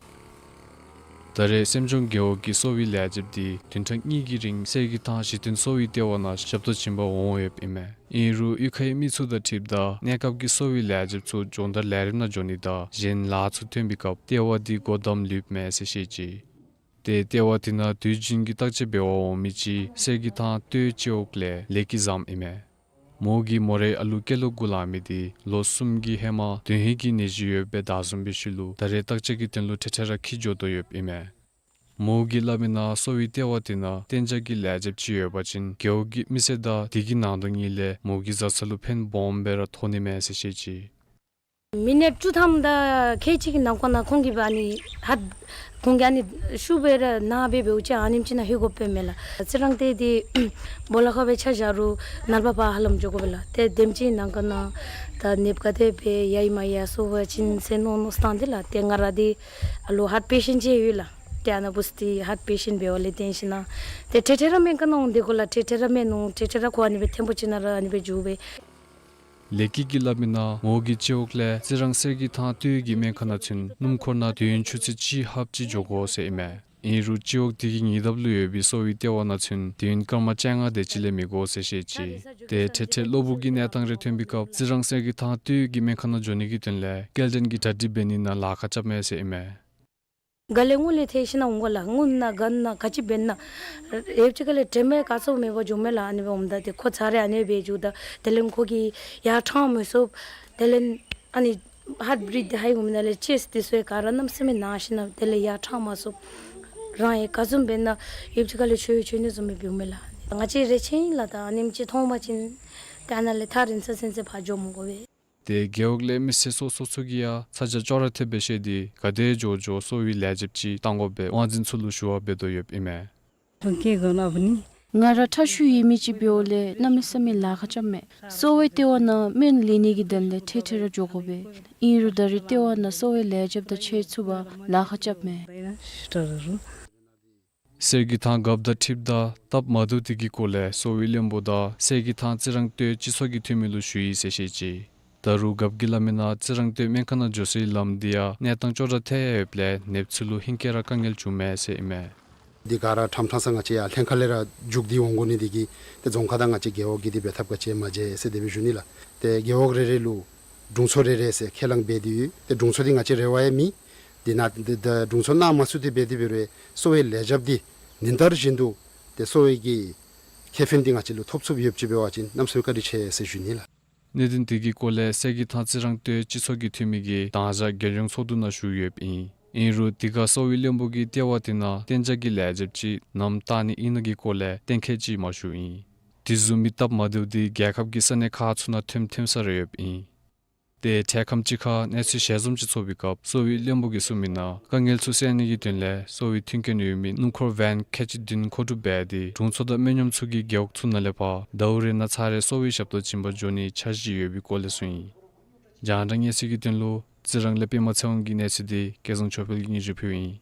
ད་རེས་སེམས་ལྗོངས་རྒེད་འོག་གི་གསོ་བའི་ལས་བྱེདཔ་དེ་བདུན་ཕྲག་གཉིས་ཀྱི་རིང་གསེར་གྱི་ཐང་གཞི་རྟེན་གསོ་བའི་ལྟེ་བ་ནང་ཞབས་ཏོག་བྱིན་པར་འོང་ཡོདཔ་ཨིན་མས། ཨིན་རུང་གཡུས་ཁའི་མི་ཚུ་དང་འཁྲིལཝ་ད་གནས་སྐབས་ཀྱི་གསོ་བའི་ལས་བྱེདཔ་ཚུ་སྦྱོང་བརྡར་ལས་རིམ་ནང་འགྱོ་ནི་དང་གཞན་ལཱ་ཚུ་ཐོན་པའི་སྐབས་ལྟེ་བ་དེ་སྒོ་བསྡམས་ལུསཔ་མས་ཟེར་བཤད་ཅི། ཏེ་ལྟེ་བ་དེ་ནང་དུས་རྒྱུན་གྱི་བརྟག་དཔྱད་འབད་བར་འོང་མི་ཅིག་གསེར་གྱི་ཐང་སྟོད་སྤྱི་འོག་ལས་ལེགས་སྐྱིད་བཟངམོ་ཨིན་མས། མོ་གིས་མོ་རའི་ཨ་ལུ་སྐྱེས་ལོ་དགུ་ལང་མི་དེ་ལོ་གསུམ་གྱི་ཧེ་མ་དོན་ཧིང་གི་ནད་གཞི་ཡོདཔ་སྦེ་བདའ་བཟུང་བའི་ཤུལ་ལུ་ད་རེས་བརྟག་དཔྱད་ཀྱི་དོན་ལུ་འཕྲལ་འཕྲལ་ར་འཁྱིད་འགྱོ་དོ་ཡོདཔ་ཨིན་མས། མོ་གིས་སླབ་མིའི་ནང་གསོ་བའི་ལྟེ་བ་དེ་ནང་གཏན་འཇགས་ཀྱི་ལས་བྱེདཔ་ཅིག་ཡོད་པ་ཅིན་རྒེད་འོག་གི་མི་སེར་དང་དེ་གི་ནང་དོན་གཉིས་ལས་མོ་གི་བཟའ་ཚང་ལུ་ཕན་སྦོམ་སྦེ་ར་ཐོགས་ནི་མས་ཟེར་བཤད་ཅི། མི་ནིཊ་བཅུ་ཐམ་དང་ཁལ་གཅིག་གི་ནང་འཁོད་ནང་ཁོང་གིས་ཨ་ནི་ཧཱརཊ་ཁོང་གིས་ཨ་ནི་ཤུགས་སྦེ་ར་ནཱ་སྦེ་འབདཝ་ཅིག་ཨ་ནེམ་ཅིག་ནང་ལྷོད་དགོཔ་མས་ལགས། ཚེ་རིང་དེ་དེ་སྦོ་ལོགས་ཁར་སྦེ་ཆ་བཞག་རུང་ནངས་པ་ཕར་ཧ་ལམ་འགྱོ་དགོ་པས་ལགས། ཏེ་དེམ་ཅིག་ནང་འཁོད་ནང་ད་ནདཔ་ག་དེ་སྦེ་ཡར་ཡི་མར་ཡར་སོང་པ་ཅིན་ཟེར་མནོ་མནོ་སྟངས་དེ་ལགས། ཏེ་ང་ར་དེ་ཨ་ལོ་ཧཱརཊ་པེ་ཤེནཊ་ཅིག་ཡོད་ལགས། ཏེ་ཨ་ནཱ་འབདཝ་ད་ཧཱརཊ་པེ་ཤེནཊ་འབདཝ་ལས་བརྟེན་ཞིནམ་ལས་ཏེ་འཕྲལ་འཕྲལ་ར་སྨན་ཁང་ནང་འོང་སྟེ་གོ་ལགས། འཕྲལ་འཕྲལ་ར་སྨན་ནུག། འཕྲལ་འཕྲལ་ར་ཁོ་ཨ་ནི་སྦེ་ཐེངས་པོ་ཅིག་ནང་ར་ཨ་ནི་སྦེ་འགྱོ་སྦེ། ལེགས་སྐྱིད་ཀྱིས་སླབ་མིའི་ནང་མོ་གི་སྤྱི་འོག་ལས་རྩི་རང་གསེར་གྱི་ཐང་སྟོད་ཀྱི་སྨན་ཁང་ནང་ཚུན་སྣུམ་འཁོར་ནང་དུས་ཡུན་ཆུ་ཚོད་གཅིག་ལྷགཔ་ཅིག་འགྱོ་དགོ་ཟེར་ཨིན་མས། ཨིན་རུང་སྤྱི་འོག་དེ་གི་ཉེ་འདབས་ལུ་ཡོད་པའི་གསོ་བའི་ལྟེ་བ་ནང་ཚུན་དུས་ཡུན་སྐར་མ་བཅོ་ལྔ་དེ་ཅིག་ལས་མི་འགོར་ཟེར་བཤད་ཅི། ཏེ་འཕྲལ་འཕྲལ་གློ་བུར་གྱི་གནས་སྟངས་རེ་ཐོན་པའི་སྐབས་རྩི་རང་གསེར་གྱི་ཐང་སྟོད་ཀྱི་སྨན་ཁང་ནང་འགྱོ་ནི་གི་དོན་ལས་སྐྱེལ་འདྲེན་གྱི་གྲ་སྒྲིག་འབད་ནི་ནང་ལཱ་ཁག་རྐྱབ་མས་ཟེར་ཨིན་མས། ག་ལས་སྔོན་ལས་ཐལ་ཞིན་ན་འོང་ག་ལགས། སྔོན་ན་ག་ན་ག་ཅི་འབད་ན་ཡོདཔ་ཅིག་ག་ལས་དྲན་མེད་ག་ཚོད་མེད་པར་འགྱོཝ་མས་ལགས། ཨ་ནི་སྦེ་འོངམ་ད་ཏེ་ཁོ་ཚར་རེ་ཨ་ནི་སྦེ་འགྱོཝ་ད་དེ་ལས་ཁོ་གིས་ཡར་འཕྲང་མི་ཚུགས། དེ་ལས་ཨ་ནི་ཧཱརཊ་བི་རིཐ་འདི་ཧའི་འོང་མི་ནང་ལས་ཅེསཊ་འདི་ཚུ་ཡང་ག་ར་གནམ་མེད་ས་མེད་ན་ཞིན་ན་དེ་ལས་ཡར་འཕྲང་མ་ཚུགས། རང་ཡང་ག་བཟུམ་འབད་ན་ཡོདཔ་ཅིག་ག་ལས་འགྱོ་འགྱོ་ནི་བཟུམ་སྦེ་འབདཝ་མས་ལགས། ང་བཅས་རེ་ཆེ་ཨིན་ལགས། ད་ཨ་ནེམ་ཅིག་མཐོང་པ་ཅིན་ཏེ་ཨ་ནཱ་ལས་ཐག་རིང་ས་ཚུན་ཚོད་ཕར་འགྱོ་མི་དགོ་པས། ཏེ་རྒེད་འོག་ལས་མི་སེར་སོ་སོ་ཚུ་གིས་ཡང་ཚ་གྱང་ཅོག་ར་འཐདཔ་སྦེ་བཤད་དེ་ག་དེ་མགྱོགས་མགྱོགས་གསོ་བའི་ལས་བྱེདཔ་ཅིག་བཏང་དགོ་པའི་དབང་འཛིན་ཚུ་ལུ་ཞུ་བ་འབད་དོ་ཡོདཔ་ཨིན་མས། ང་ར་ཁྲག་ཤུགས་ཡོད་མི་ཅིག་འབདཝ་ལས་གནམ་མེད་ས་མེད་ལཱ་ཁག་རྐྱབ་མས། གསོ་བའི་ལྟེ་བ་ནང་སྨན་ལེན་ནི་གི་དོན་ལས་འཕྲལ་འཕྲལ་ར་འགྱོ་དགོ་པས། ཨིན་རུང་ད་རེས་ལྟེ་བ་ནང་གསོ་བའི་ལས་བྱེདཔ་དང་ཕྱད་ཚུགས་པར་ལཱ་ཁག་རྐྱབ་མས། གསེར་གྱི་ཐང་རྒཔོ་དང་འཁྲིལཝ་ད་སྟབས་མ་བདེཝ་དེ་གི་སྐོར་ལས་གསོ་བའི་བློན་པོ་དང་གསེར་གྱི་ཐང་རྩི་རང་སྟོད་སྤྱི་ཚོགས་ཀྱི་འཐུས་མི་ལུ་ཞུ་ཡི་ཟེར་བཤད་ཅི། ད་རུང་རྒཔོ་གིས་སླབ་མི་ནང་རྩི་རང་སྟོད་སྨན་ཁང་ནང་འགྱོ་སའི་ལམ་འདི་ཡང་གནས་སྟངས་ཅོག་ར་འཐད་ཡོདཔ་ལས་ནདཔ་ཚུ་ལུ་ཧིང་སྐལ་ར་དཀའ་ངལ་བྱུངམ་མས་ཟེར་ཨིན་མས། འདི་ག་ར་ཕྲང་ཕྲང་ས་ང་བཅས་ཡར་ལྷན་ཁག་ལས་ར་རྒྱུག་སྟེ་འོང་དགོ་ནི་དེ་གིས་ཏེ་རྫོང་ཁག་དང་ང་བཅས་རྒེད་འོག་གིས་འདི་འབད་ཐབས་ག་ཅི་ཡང་མ་མཛད་ཟེར་དེ་སྦེ་ཞུ་ནི་ལགས། ཏེ་རྒེད་འོག་རེ་རེ་ལུ་དྲུང་འཚོ་རེ་རེ་ཟེར་ཁས་བླངས་འབད་དེ་ཡོད། ཏེ་དྲུང་འཚོ་འདི་ང་བཅས་རེ་བ་ཡང་མེད། དེ་ནང་ཏེ་ཏེ་དྲུང་འཚོ་གནང་མ་ཚུགས་ཏེ་འབད་དེ་འབད་རུང་གསོ་བའི་ལས་བྱེདཔ་འདི་ཉིན་ལྟར་བཞིན་དུ་ཏེ་གསོ་བའི་གི་ཁེ་ཕན་འདི་ང་བཅས་ལུ་ཐོབ་ཚུགསཔ་ཡོདཔ་ཅིག་འབད་བ་ཅིན་གནམ་མེད་ས་མེད་བཀའ་དྲིན་ཆེ་ཟེར་ཞུ་ནི་ལགས། གནད་དོན་དེ་གི་སྐོར་ལས་གསེར་གྱི་ཐང་རྩི་རང་སྟོད་སྤྱི་ཚོགས་ཀྱི་འཐུས་མི་གིས་དང་ཞག་རྒྱལ་ཡོངས་ཚོགས་འདུ་ནང་ཞུ་ཡོདཔ་ཨིན། ཨིན་རུང་དེ་ཁར་གསོ་བའི་བློན་པོ་གིས་ལྟེ་བ་དེ་ནང་གཏན་འཇགས་ཀྱི་ལས་བྱེདཔ་ཅིག་ནམ་བཏང་ནི་ཨིན་ན་གི་སྐོར་ལས་གཏན་འཁེལ་ཅིག་མ་ཞུ་ཡི། དེ་བཟུམ་མའི་སྟབས་མ་བདེཝ་འདི་རྒྱལ་ཁབ་ཀྱི་ས་གནས་ཁག་ཚུ་ནང་ཐོནམ་ཐོན་ས་ར་ཡོདཔ་ཨིན། ཏེ་འཕྲལ་ཁམས་ཅིག་ཁར་གནས་ཚུལ་ཞལ་འཛོམས་ཅིག་ཚོགས་པའི་སྐབས་གསོ་བའི་བློན་པོ་གིས་གསུངས་མི་ནང་དཀའ་ངལ་ཚུ་སེལ་ནི་གི་དོན་ལས་གསོ་བའི་མཐུན་རྐྱེན་ཡོད་མི་སྣུམ་འཁོར་ཝེན་ཁལ་གཅིག་བདུན་མཁོ་སྒྲུབ་འབད་དེ་དྲུང་འཚོ་དང་སྨན་གཡོགམ་ཚུ་གིས་རྒེད་འོག་ཚུ་ནང་ལས་ཕར་ཟླཝ་རེ་ནང་ཚར་རེ་གསོ་བའི་ཞབས་ཏོག་བྱིན་པར་འགྱོ་ནིའི་འཆར་གཞི་ཡོད་པའི་སྐོར་ལས་གསུངས་ཡི། རྒྱང་བསྒྲགས་གནས་ཚུལ་གྱི་དོན་ལུ་རྩི་རང་ལས་པདྨ་ཚེ་དབང་གི་གནས་ཚུལ་འདི་སྐལ་བཟང་ཆོས་འཕེལ་གྱིས་སྙན་ཞུ་ཕུལཝ་ཨིན།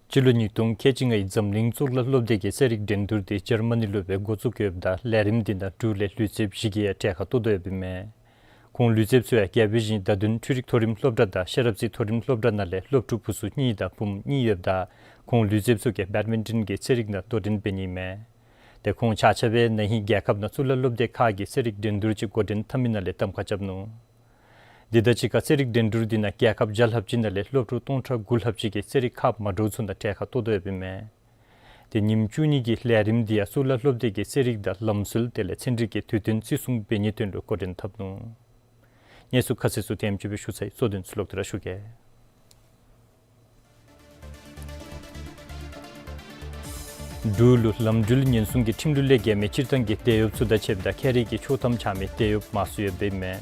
སྤྱི་ལོ་ཉིས་སྟོང་ཁལ་གཅིག་ལྔའི་འཛམ་གླིང་གཙུག་ལག་སློབ་སྡེ་གི་རྩེད་རིགས་འགྲན་བསྡུར་འདི་འཇར་མ་ནི་ལུ་སྦེ་འགོ་བཙུགས་ཡོདཔ་ད་ལས་རིམ་འདི་ནང་འབྲུག་ལས་ལུས་རྩལཔ་བཞི་གིས་ཡང་གྲལ་ཁར་གཏོགས་དོ་ཡོདཔ་ཨིན་མས། ཁོང་ལུས་རྩལཔ་ཚུ་ཡང་རྒྱལ་པོའི་ཞིང་བརྡ་དོན་འཕྲུལ་རིག་མཐོ་རིམ་སློབ་གྲྭ་དང་ཤེས་རབ་རྩེ་མཐོ་རིམ་སློབ་གྲྭ་ནང་ལས་སློབ་ཕྲུག་བུ་ཚུ་གཉིས་དང་བུམོ་གཉིས་ཡོདཔ་ད་ཁོང་ལུས་རྩལཔ་ཚུ་གིས་བེཌ་མིན་ཊོན་གྱི་རྩེད་རིགས་ནང་དོ་འགྲན་འབད་ནི་ཨིན་མས། ཏེ་ཁོང་ཆ་ཁྱབ་ཡང་ན་ཧིང་རྒྱལ་ཁབ་ནང་གཙུག་ལག་སློབ་སྡེ་ཁག་གི་རྩེད་རིགས་འགྲན་བསྡུར་ཅིག་འགོ་འདྲེན་འཐབ་མི་ནང་ལས་གདམ་ཁ་རྐྱབ་ནུག། དེ་དང་གཅིག་ཁར་རྩེད་རིགས་འགྲན་བསྡུར་འདི་ནང་རྒྱལ་ཁབ་བརྒྱ་ལྷགཔ་ཅིག་ནང་ལས་སློབ་ཕྲུག་སྟོང་ཕྲག་དགུ་ལྷགཔ་ཅིག་གིས་རྩེད་རིགས་ཁག་མ་འདྲཝ་ཚུ་ནང་གྲལ་ཁར་གཏོགས་དོ་ཡོདཔ་ཨིན་མས། ཏེ་ཉིནམ་བཅུ་གཉིས་ཀྱི་ལས་རིམ་འདི་ཡང་གཙུག་ལག་སློབ་སྡེ་གི་རྩེད་རིགས་དང་ལམ་སྲོལ་དེ་ལས་ཚན་རིག་གི་དུས་སྟོན་བརྩི་སྲུང་འབད་ནིའི་དོན་ལུ་འགོ་འདྲེན་འཐབ་ནུག། གནས་ཚུལ་ཁ་གསལ་ཚུ་དེམ་ཅིག་སྦེ་ཞུ་ཚར་ཡི། གཙོ་དོན་ཚུ་ལོག་སྟེ་ར་ཞུ་གེ། འབྲུག་ལུ་ལམ་འགྲུལ་ཉེན་སྲུང་གི་ཁྲིམས་ལུགས་ལས་འགལ་མི་སྤྱིར་བཏང་གི་དེད་གཡོགཔ་ཚུ་དང་ཕྱདཔ་ད་ཁྱད་རིག་གི་ཆོག་ཐམ་འཆང་མི་དེད་གཡོགཔ་མང་སུ་ཡོདཔ་ཨིན་མས།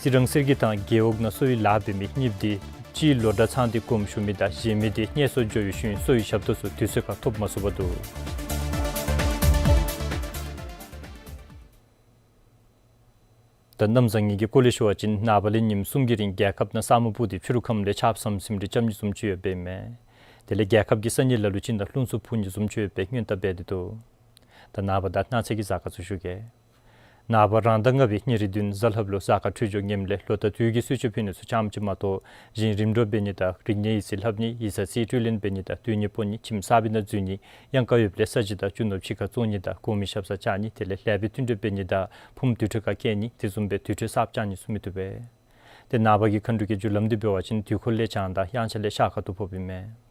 རྩི་རང་གསེར་གྱི་ཐང་རྒེད་འོག་ནང་གསོ་བའི་ལཱ་འབད་མི་གཉིསཔོ་འདི་གཅིག་ལོ་གྲངས་ཚང་སྟེ་དགོངསམ་ཞུ་མི་དང་གཞན་མི་འདི་གནས་སོར་འགྱོ་བའི་ཤུལ་གསོ་བའི་ཞབས་ཏོག་ཚུ་དུས་ཚོད་ཁར་ཐོབ་མ་ཚུགས་པར་འདུག། ད་གནམ་བཟང་ངན་གྱི་སྐོར་ལས་ཞུ་བ་ཅིན་ནངས་པ་ལས་ཉིནམ་གསུམ་གྱི་རིང་རྒྱལ་ཁབ་ནང་ས་སྨུག་ཕུབ་སྟེ་ཕྱི་རུ་ཁམས་ལས་ཆརཔ་ཟམ་ཟིམ་རེ་རྐྱབ་ནི་བཟུམ་ཅིག་ཡོདཔ་ཨིན་མས། དེ་ལས་རྒྱལ་ཁབ་ཀྱི་ས་གནས་ལ་ལུ་ཅིག་ནང་རླུང་འཚུབ་འཕུ་ནི་བཟུམ་ཅིག་ཡོདཔ་སྦེ་སྔོན་བརྡ་འབད་དེ་འདུག། ད་ནངས་པ་དང་གནངས་ཚེ་གི་གཟའ་སྐར་ཚུ་ཞུ་གེ། ནངས་པ་རང་ཟླ་ལྔ་པའི་ཉེར་བདུན་གཟའ་ལྷགཔ་ལུ་གཟའ་སྐར་འཕྲོད་སྦྱོར་ངནམ་ལས་ལོ་ཟླ་དུས་ཀྱི་གསོལ་མཆོད་ཕུལ་ནི་ཚུ་ཙམ་ཅིག་མ་གཏོགས་གཞན་རིམ་གྲོ་འབད་ནི་དང་རིག་གནས་ཡིག་རྩིས་ལྷབ་ནི་ཡིག་ཚང་རྩིས་སྤྲོད་ལེན་འབད་ནི་དང་སྡོད་གནས་སྤོ་ནི་ཁྱིམ་གསར་པའི་ནང་འཛུལ་ནི་གཡང་ཁ་ཡོདཔ་ལས་ས་གཞི་དང་རྒྱུ་ནོར་ཕྱི་ཁར་བཙོང་ནི་དང་གོང་མའི་ཞབས་སར་བཅར་ནི་དེ་ལས་ལེགས་པའི་བསྟུན་གྲོས་འབད་ནི་དང་ཕུངམ་དུར་ཁྲོད་ཁར་བསྐྱལ་ནི་དེ་བཟུམ་སྦེ་དུར་ཁྲོད་གསརཔ་བཅག་ནི་ཚུ་མི་བཏུབ་པས། ཏེ་ནངས་པ་གི་མཁའ་འགྲོ་གི་རྒྱུ་ལམ་འདི་འབད་བ་ཅིན་དུས་འཁོར་ལས་བྱང་དང་དབྱངས་འཆར་ལས་ཤར་ཁ་ཐུག་ཕོགཔ་ཨིན་མས།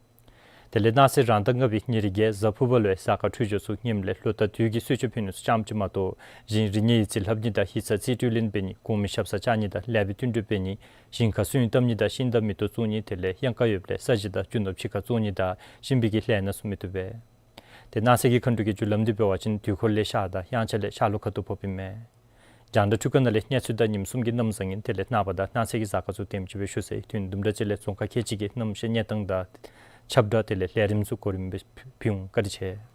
དེ་ལས་གནངས་ཚེ་རང་ཟླ་ལྔ་པའི་ཉེར་བརྒྱད་གཟའ་ཕུར་པ་ལུ་ཡང་གཟའ་སྐར་འཕྲོད་སྦྱོར་ཚུ་ངནམ་ལས་ལོ་ཟླ་དུས་ཀྱི་གསོལ་མཆོད་ཕུལ་ནི་ཚུ་ཙམ་ཅིག་མ་གཏོགས་གཞན་རིག་གནས་ཡིག་རྩིས་ལྷབ་ནི་དང་ཡིག་ཚང་རྩིས་སྤྲོད་ལེན་འབད་ནི་གོང་མའི་ཞབས་སར་བཅར་ནི་དང་ལེགས་པའི་བསྟུན་གྲོས་འབད་ནི་ཞིང་ཁར་སོན་བཏབ་ནི་དང་ཤིང་དང་མེ་ཏོག་བཙོང་ནི་དེ་ལས་གཡང་ཁ་ཡོདཔ་ལས་ས་གཞི་དང་རྒྱུ་ནོར་ཕྱི་ཁར་བཙོང་ནི་དང་གཤིན་པོའི་གི་ལས་སྣ་ཚུ་མི་བཏུབ་པས། ཏེ་གནངས་ཚེ་གི་མཁའ་འགྲོ་གི་རྒྱུ་ལམ་འདི་འབད་བ་ཅིན་དུས་འཁོར་ལས་ཤར་དང་དབྱངས་འཆར་ལས་ཤར་ལྷོ་ཁ་ཐུག་ཕོགཔ་ཨིན་མས། རྒྱང་བསྒྲགས་འཕྲུལ་ཁང་ནང་ལས་གནས་ཚུལ་དང་ཉིནམ་གསུམ་གྱི་གནམ་བཟང་ངན་དེ་ལས་ནངས་པ་དང་གནངས་ཚེ་གི་གཟའ་སྐར་ཚུ་དེམ་ཅིག་སྦེ་ཞུ་ཚར་ཡི། དུས་ཡུན་དུམ་གྲ་ཅིག་ལས་རྫོང་ཁག་ཁལ་གཅིག་གི་གནམ་གཤིས་གནས་སྟངས་དང་ཁྱབ་བསྒྲགས་དེ་ལས་ལས་རིམ་ཚུ་གོ་རིམ་སྦེ་ཕུལ་འོང་། བཀའ་དྲིན་ཆེ།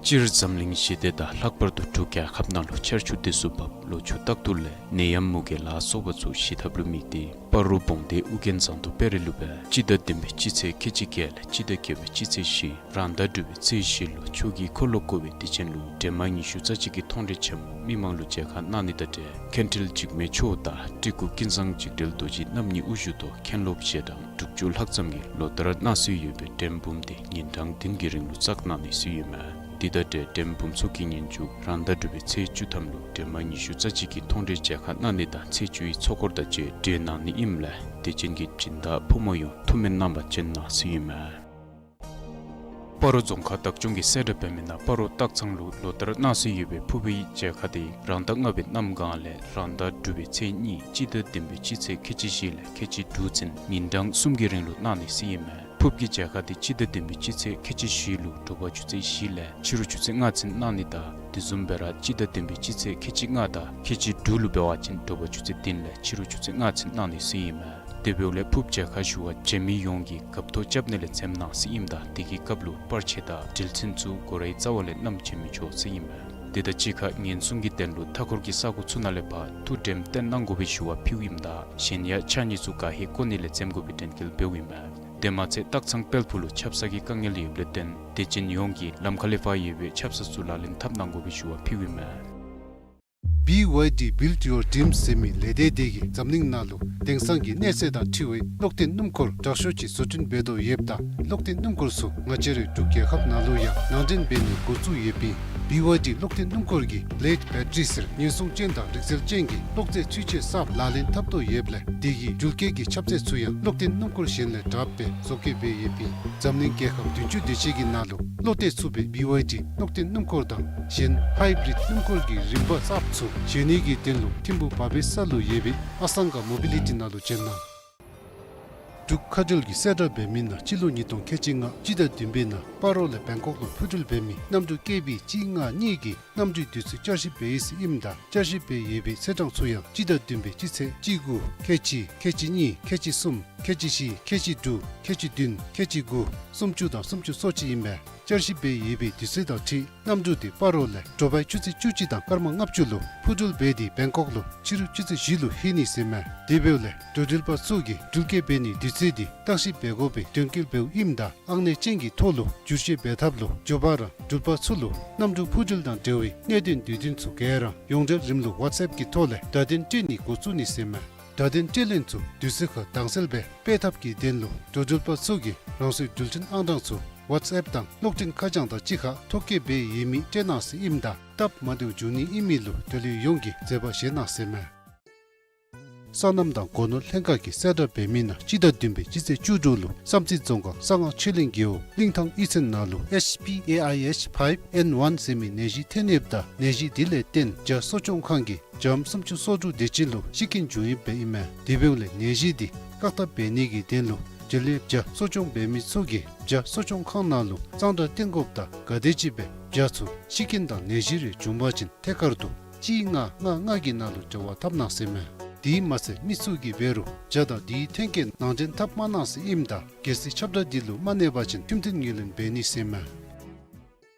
སྤྱིར་འཛམ་གླིང་ཞི་བདེ་དང་ལྷག་པར་དུ་འབྲུག་རྒྱལ་ཁབ་ནང་ལུ་ཆར་ཆུ་དུས་སུ་བབས། ལོ་ཕྱུགས་སྟག་ཏུ་ལས་ནད་ཡམས་མུ་གེ་ལ་སོགས་པ་ཚུ་ཞི་ཐབས་ལུ་དམིགས་ཏེ་སྤ་རོ་བོང་སྡེ་ཨུ་རྒྱན་ཟངས་མདོག་དཔལ་རི་ལུ་སྦེ་སྤྱི་ཟླ་བདུན་པའི་སྤྱི་ཚེས་ཁལ་གཅིག་བརྒྱད་ལས་སྤྱི་ཟླ་བརྒྱད་པའི་སྤྱི་ཚེས་བཞི་རང་ཟླ་དྲུག་པའི་ཚེས་བཞི་ལུ་ཆོས་ཀྱི་འཁོར་ལོ་བསྐོར་བའི་དུས་ཆེན་ལུ་སྒྲོལ་མ་ཉི་ཤུ་རྩ་གཅིག་གི་མཐོང་གྲོལ་ཆེན་མོ་མི་མང་ལུ་མཇལ་ཁ་གནང་ནི་དང་འབྲེལ་མཁན་ཁྲིལ་འཇིགས་མེད་མཆོག་དང་སྤྲུལ་སྐུ་ཀུན་བཟང་འཇིགས་བྲལ་རྡོ་རྗེ་རྣམ་གཉིས་དབུ་བཞུགས་ཐོག་མཁན་སློབ་ཞལ་གྲངས་དྲུག་ཅུ་ལྷག་ཙམ་གྱིས་ལོ་ལྟར་གནང་སྲོལ་ཡོད་པའི་སྒྲོལ་འབུམ་དེ་ཉིན་གྲངས་བདུན་གྱི་རིང་ལུ་བཙག་གནང་ནི་སྲོལ་ཡོད་མས། དེ་དང་འབྲེལ་སྒྲོལ་འབུམ་ཚོགས་ཀྱི་ཉིན་མཇུག་རང་ཟླ་དྲུག་པའི་ཚེས་བཅུ་ཐམ་ལུ་སྒྲོལ་མ་ཉི་ཤུ་རྩ་གཅིག་གི་མཐོང་གྲོལ་མཇལ་ཁ་གནང་ནི་དང་ཚེས་བཅུའི་ཚོགས་འཁོར་དང་བཅས་གྲོལ་གནང་ནི་ཨིནམ་ལས་དད་ཅན་གྱི་སྦྱིན་བདག་ཕོ་མོ་ཡོངས་ཐུགས་སྨོན་གནང་བར་བྱོན་གནང་ཟེར་ཨིན་མས། སྤ་རོ་རྫོང་ཁག་བདག་སྐྱོང་གི་གསལ་བསྒྲགས་འབད་མི་ནང་སྤ་རོ་སྟག་ཚང་ལུ་ལོ་ལྟར་གནང་སྲོལ་ཡོད་པའི་ཕུར་བུའི་མཇལ་ཁ་དེ་རང་ཟླ་ལྔ་པའི་གནམ་གང་ལས་རང་ཟླ་དྲུག་པའི་ཚེས་གཉིས་སྤྱི་ཟླ་བདུན་པའི་སྤྱི་ཚེས་ཁལ་གཅིག་བཞི་ལས་ཁལ་གཅིག་དྲུག་ཚུན་ཉིན་གྲངས་གསུམ་གྱི་རིང་ལུ་གནང་ནི་ཟེར་ཨིན་མས། ཕུརཔ་གི་མཇལ་ཁ་དེ་སྤྱི་ཟླ་བདུན་པའི་སྤྱི་ཚེས་ཁལ་གཅིག་བཞི་ལུ་དྲོ་པ་ཆུ་ཚོད་བཞི་ལས་ཕྱི་རུ་ཆུ་ཚོད་ལྔ་ཚུན་གནང་ནི་དང་དེ་བཟུམ་སྦེ་ར་སྤྱི་ཟླ་བདུན་པའི་སྤྱི་ཚེས་ཁལ་གཅིག་ལྔ་དང་ཁལ་གཅིག་དྲུག་ལུ་འབད་བ་ཅིན་དྲོ་པ་ཆུ་ཚོད་བདུན་ལས་ཕྱི་རུ་ཆུ་ཚོད་ལྔ་ཚུན་གནང་ནི་ཟེར་ཨིན་མས། དེ་འབདཝ་ལས་ཕུརཔ་མཇལ་ཁ་ཞུ་བར་བྱོན་མི་ཡོངས་ཀྱིས་རྒཔ་ཐོ་རྐྱབ་ནི་ལས་འཛེམ་གནང་ཟེར་ཨིནམ་ད་དེ་གི་སྐབས་ལུ་པར་ཆས་དང་འགྲུལ་ཆས་ཚུ་དགོ་རའི་རྩ་བ་ལས་བསྣམས་བྱོན་མི་ཆོག་ཟེར་ཨིན་མས། དེ་དང་གཅིག་ཁར་ཉེན་སྲུང་གི་དོན་ལུ་མཐའ་འཁོར་གྱི་ས་གོ་ཚུ་ནང་ལས་ཕར་ཐུགས་དྲནམ་བཏོན་གནང་དགོ་པའི་ཞུ་བ་ཕུལཝ་ཨིནམ་ད་གཞན་ཡང་ཕྱགས་སྙིགས་ཚུ་ག་ཧེ་བཀོ་ནི་ལས་འཛེམ་དགོ་པའི་དྲན་སྐུལ་འབདཝ་ཨིན་མས། དེ་མ་ཚད་སྟག་ཚང་དཔལ་ཕུག་ལུ་ཆབ་གསང་གི་དཀའ་ངལ་ཡོདཔ་ལས་བརྟེན་དད་ཅན་ཡོངས་ཀྱིས་ལམ་ཁ་ལས་ཕར་ཡོད་པའི་ཆབ་གསང་ཚུ་ལག་ལེན་འཐབ་གནང་དགོ་པའི་ཞུ་བ་ཕུལཝ་ཨིན་མས། བི་ཝའི་ཌི་Build Your Dreams ཟེར་མི་ལས་སྡེ་དེ་གིས་འཛམ་གླིང་ནང་ལུ་དེང་སང་གི་གནས་ཚད་དང་འཁྲིལ་བའི་གློག་ལྡན་སྣུམ་འཁོར་དྲག་ཤོས་ཅིག་བཟོ་སྐྲུན་འབད་དོ་ཡོདཔ་ད་གློག་ལྡན་སྣུམ་འཁོར་ཚུ་ང་བཅས་རའི་འབྲུག་རྒྱལ་ཁབ་ནང་ལུ་ཡང་ནང་འདྲེན་འབད་ནི་འགོ་བཙུགས་ཡོདཔ་ཨིན། བི་ཝའི་ཌི་གློག་ལྡན་སྣུམ་འཁོར་གྱིས་Blade Battery ཟེར་ཉེན་སྲུང་ཅན་དང་རིག་རྩལ་ཅན་གྱི་གློག་རྫས་འཕྲུལ་ཆས་གསརཔ་ལག་ལེན་འཐབ་དོ་ཡོདཔ་ལས་དེ་གི་འགྲུལ་སྐྱེལ་གྱི་ཁྱབ་ཚད་ཚུ་ཡང་གློག་ལྡན་སྣུམ་འཁོར་གཞན་ལས་དྲགཔ་སྦེ་བཟོ་བཀོད་འབད་ཡོདཔ་ཨིན། འཛམ་གླིང་རྒྱལ་ཁབ་བདུན་ཅུ་དེ་ཅིག་གི་ནང་ལུ་བློ་གཏད་ཚུགས་པའི་བི་ཝའི་ཌི་གློག་ལྡན་སྣུམ་འཁོར་དང་གཞན་ཧའི་བི་རིཌ་སྣུམ་འཁོར་གྱི་རིམ་པ་གསརཔ་ཚུ་བཟོ་ནི་གི་དོན་ལུ་ཐིམ་ཕུ་བ་བེ་ས་ལུ་ཡོད་པའི་ཨ་སང་ག་མོ་བི་ལི་ཊི་ནང་ལུ་བྱོན་གནང་། འབྲུག་མཁའ་འགྲུལ་གྱི་གསལ་བསྒྲགས་འབད་མི་ནང་སྤྱི་ལོ་ཉིས་སྟོང་ཁལ་གཅིག་ལྔ་སྤྱི་ཟླ་བདུན་པའི་ནང་སྤ་རོ་ལས་བེང་ཀོག་ལུ་འཕུར་འགྲུལ་འབད་མི་གནམ་གྲུ་ཀེ་བི་གཅིག་ལྔ་གཉིས་ཀྱི་གནམ་གྲུའི་དུས་ཚོད་བསྐྱར་ཞིབ་འབད་ཡི་ཟེར་ཨིནམ་ད་བསྐྱར་ཞིབ་འབད་ཡོད་པའི་ཚེས་གྲངས་ཚུ་ཡང་སྤྱི་ཟླ་བདུན་པའི་སྤྱི་ཚེས་གཅིག་དགུ་ཁལ་གཅིག་ཁལ་གཅིག་གཉིས་ཁལ་གཅིག་གསུམ་ཁལ་གཅིག་བཞི་ཁལ་གཅིག་དྲུག་ཁལ་གཅིག་བདུན་ཁལ་གཅིག་དགུ་སུམ་ཅུ་དང་སུམ་ཅུ་སོ་གཅིག་ཨིན་པས། བསྐྱར་ཞིབ་འབད་ཡོད་པའི་དུས་ཚོད་དང་འཁྲིལ་གནམ་གྲུ་དེ་སྤ་རོ་ལས་དྲོ་པའི་ཆུ་ཚོད་བཅུ་གཅིག་དང་སྐར་མ་ལྔ་བཅུ་ལུ་འཕུར་འགྲུལ་འབད་དེ་བེང་ཀོག་ལུ་ཕྱི་རུ་ཆུ་ཚོད་བཞི་ལུ་ལྷོད་ནི་ཟེར་མས། དེ་འབདཝ་ལས་འགྲོ་འགྲུལ་པ་ཚུ་གིས་འགྲུལ་སྐྱེལ་འབད་ནིའི་དུས་ཚོད་དེ་བརྟག་ཞིབ་འབད་དགོ་པའི་དོན་འཁྱོལ་འབདཝ་ཨིནམ་ད་ཨང་གནས་ཅན་གྱི་ཐོག་ལུ་བསྒྱུར་བཅོས་འབད་ཐབས་ལུ་མགྱོགས་པ་ར་འགྲུལ་པ་ཚུ་ལུ་གནམ་གྲུ་འཕུར་འགྲུལ་དང་འབྲེལ་བའི་གནད་དོན་དུས་སྟོན་ཚུ་ག་ར་ཡོངས་འབྲེལ་རིམ་ལུགས་ཝཊས་ཨེཔ་གི་ཐོག་ལས་བརྡ་དོན་སྤྲོད་ནི་འགོ་བཙུགས་ནི་ཟེར་མས། བརྡ་དོན་སྤྲོད་ལེན་ཚུ་དུས་ཚོད་ཁར་དྭངས་གསལ་སྦེ་སྤེལ་ཐབས་ཀྱི་དོན་ལུ་འགྲོ་འགྲུལ་པ་ཚུ་གིས་རང་སོའི་འགྲུལ་འཕྲིན་ཨང་གྲངས་ཚུ་ཝཊས་ཨེཔ་དང་གློག་འཕྲིན་ཁ་བྱང་དང་གཅིག་ཁར་ཐོ་བཀོད་འབད་ཡོད་མི་སྤྲོད་གནང་ཟེར་ཨིནམ་ད་སྟབས་མ་བདེཝ་འབྱུང་ནི་ཨིན་མི་ལུ་དོ་ལུ་ཡོངས་ཀྱིས་བཟོད་པ་བཞེས་གནང་ཟེར་མས། སོ་ནམ་དང་སྒོ་ནོར་ལྷན་ཁག་གི་གསལ་བསྒྲགས་འབད་མི་ནང་སྤྱི་ཟླ་བདུན་པའི་སྤྱི་ཚེས་བཅུ་དྲུག་ལུ་བསམ་རྩེ་རྫོང་ཁག་གསང་སྔགས་ཆོས་གླིང་རྒེད་འོག་གླིང་ཐང་གཡུས་ཚན་ནང་ལུ་ཨེཆ་པི་ཨེ་ཨའི་ཨེཆ་ཕའིབ་ཨེན་ཝན་ཟེར་མི་ནད་གཞི་ཐོན་ཡོདཔ་ད་ནད་གཞི་དེ་ལས་བརྟེན་བྱ་གསོ་སྐྱོང་ཁང་གིས་བྱམོ་སུམ་ཅུ་སོ་དྲུག་དེ་ཅིག་ལུ་ཤི་རྐྱེན་བྱུང་ཡོདཔ་ཨིན་མས། དེ་འབདཝ་ལས་ནད་གཞི་དེ་བཀག་ཐབས་འབད་ནི་གི་དོན་ལུ་འཇིགས་མེད་བྱ་གསོ་སྐྱོང་འབད་མི་ཚུ་གིས་བྱ་གསོ་སྐྱོང་ཁང་ནང་ལུ་གཙང་སྦྲ་བཏོན་དགོཔ་དང་ག་དེམ་ཅིག་སྦེ་བྱ་ཚུ་ཤི་རྐྱེན་དང་ནད་གཞི་རེ་བྱུང་པ་ཅིན་ཐད་ཀར་དུ་གཅིག་ལྔ་ལྔ་ལྔ་གི་ནང་ལུ་འབྲེལ་བ་འཐབ་གནང་ཟེར་མས། དེ་མ་ཚད་མི་ཚུ་གིས་འབད་རུང་བྱ་དང་དེའི་ཐོན་སྐྱེད་ནང་འདྲེན་འཐབ་མ་གནང་ཟེར་ཨིནམ་ད་གལ་སྲིད་ཁྱབ་བསྒྲགས་འདི་ལུ་མ་གནས་པ་ཅིན་ཁྲིམས་མཐུན་ངོས་ལེན་འབད་ནི་ཟེར་མས།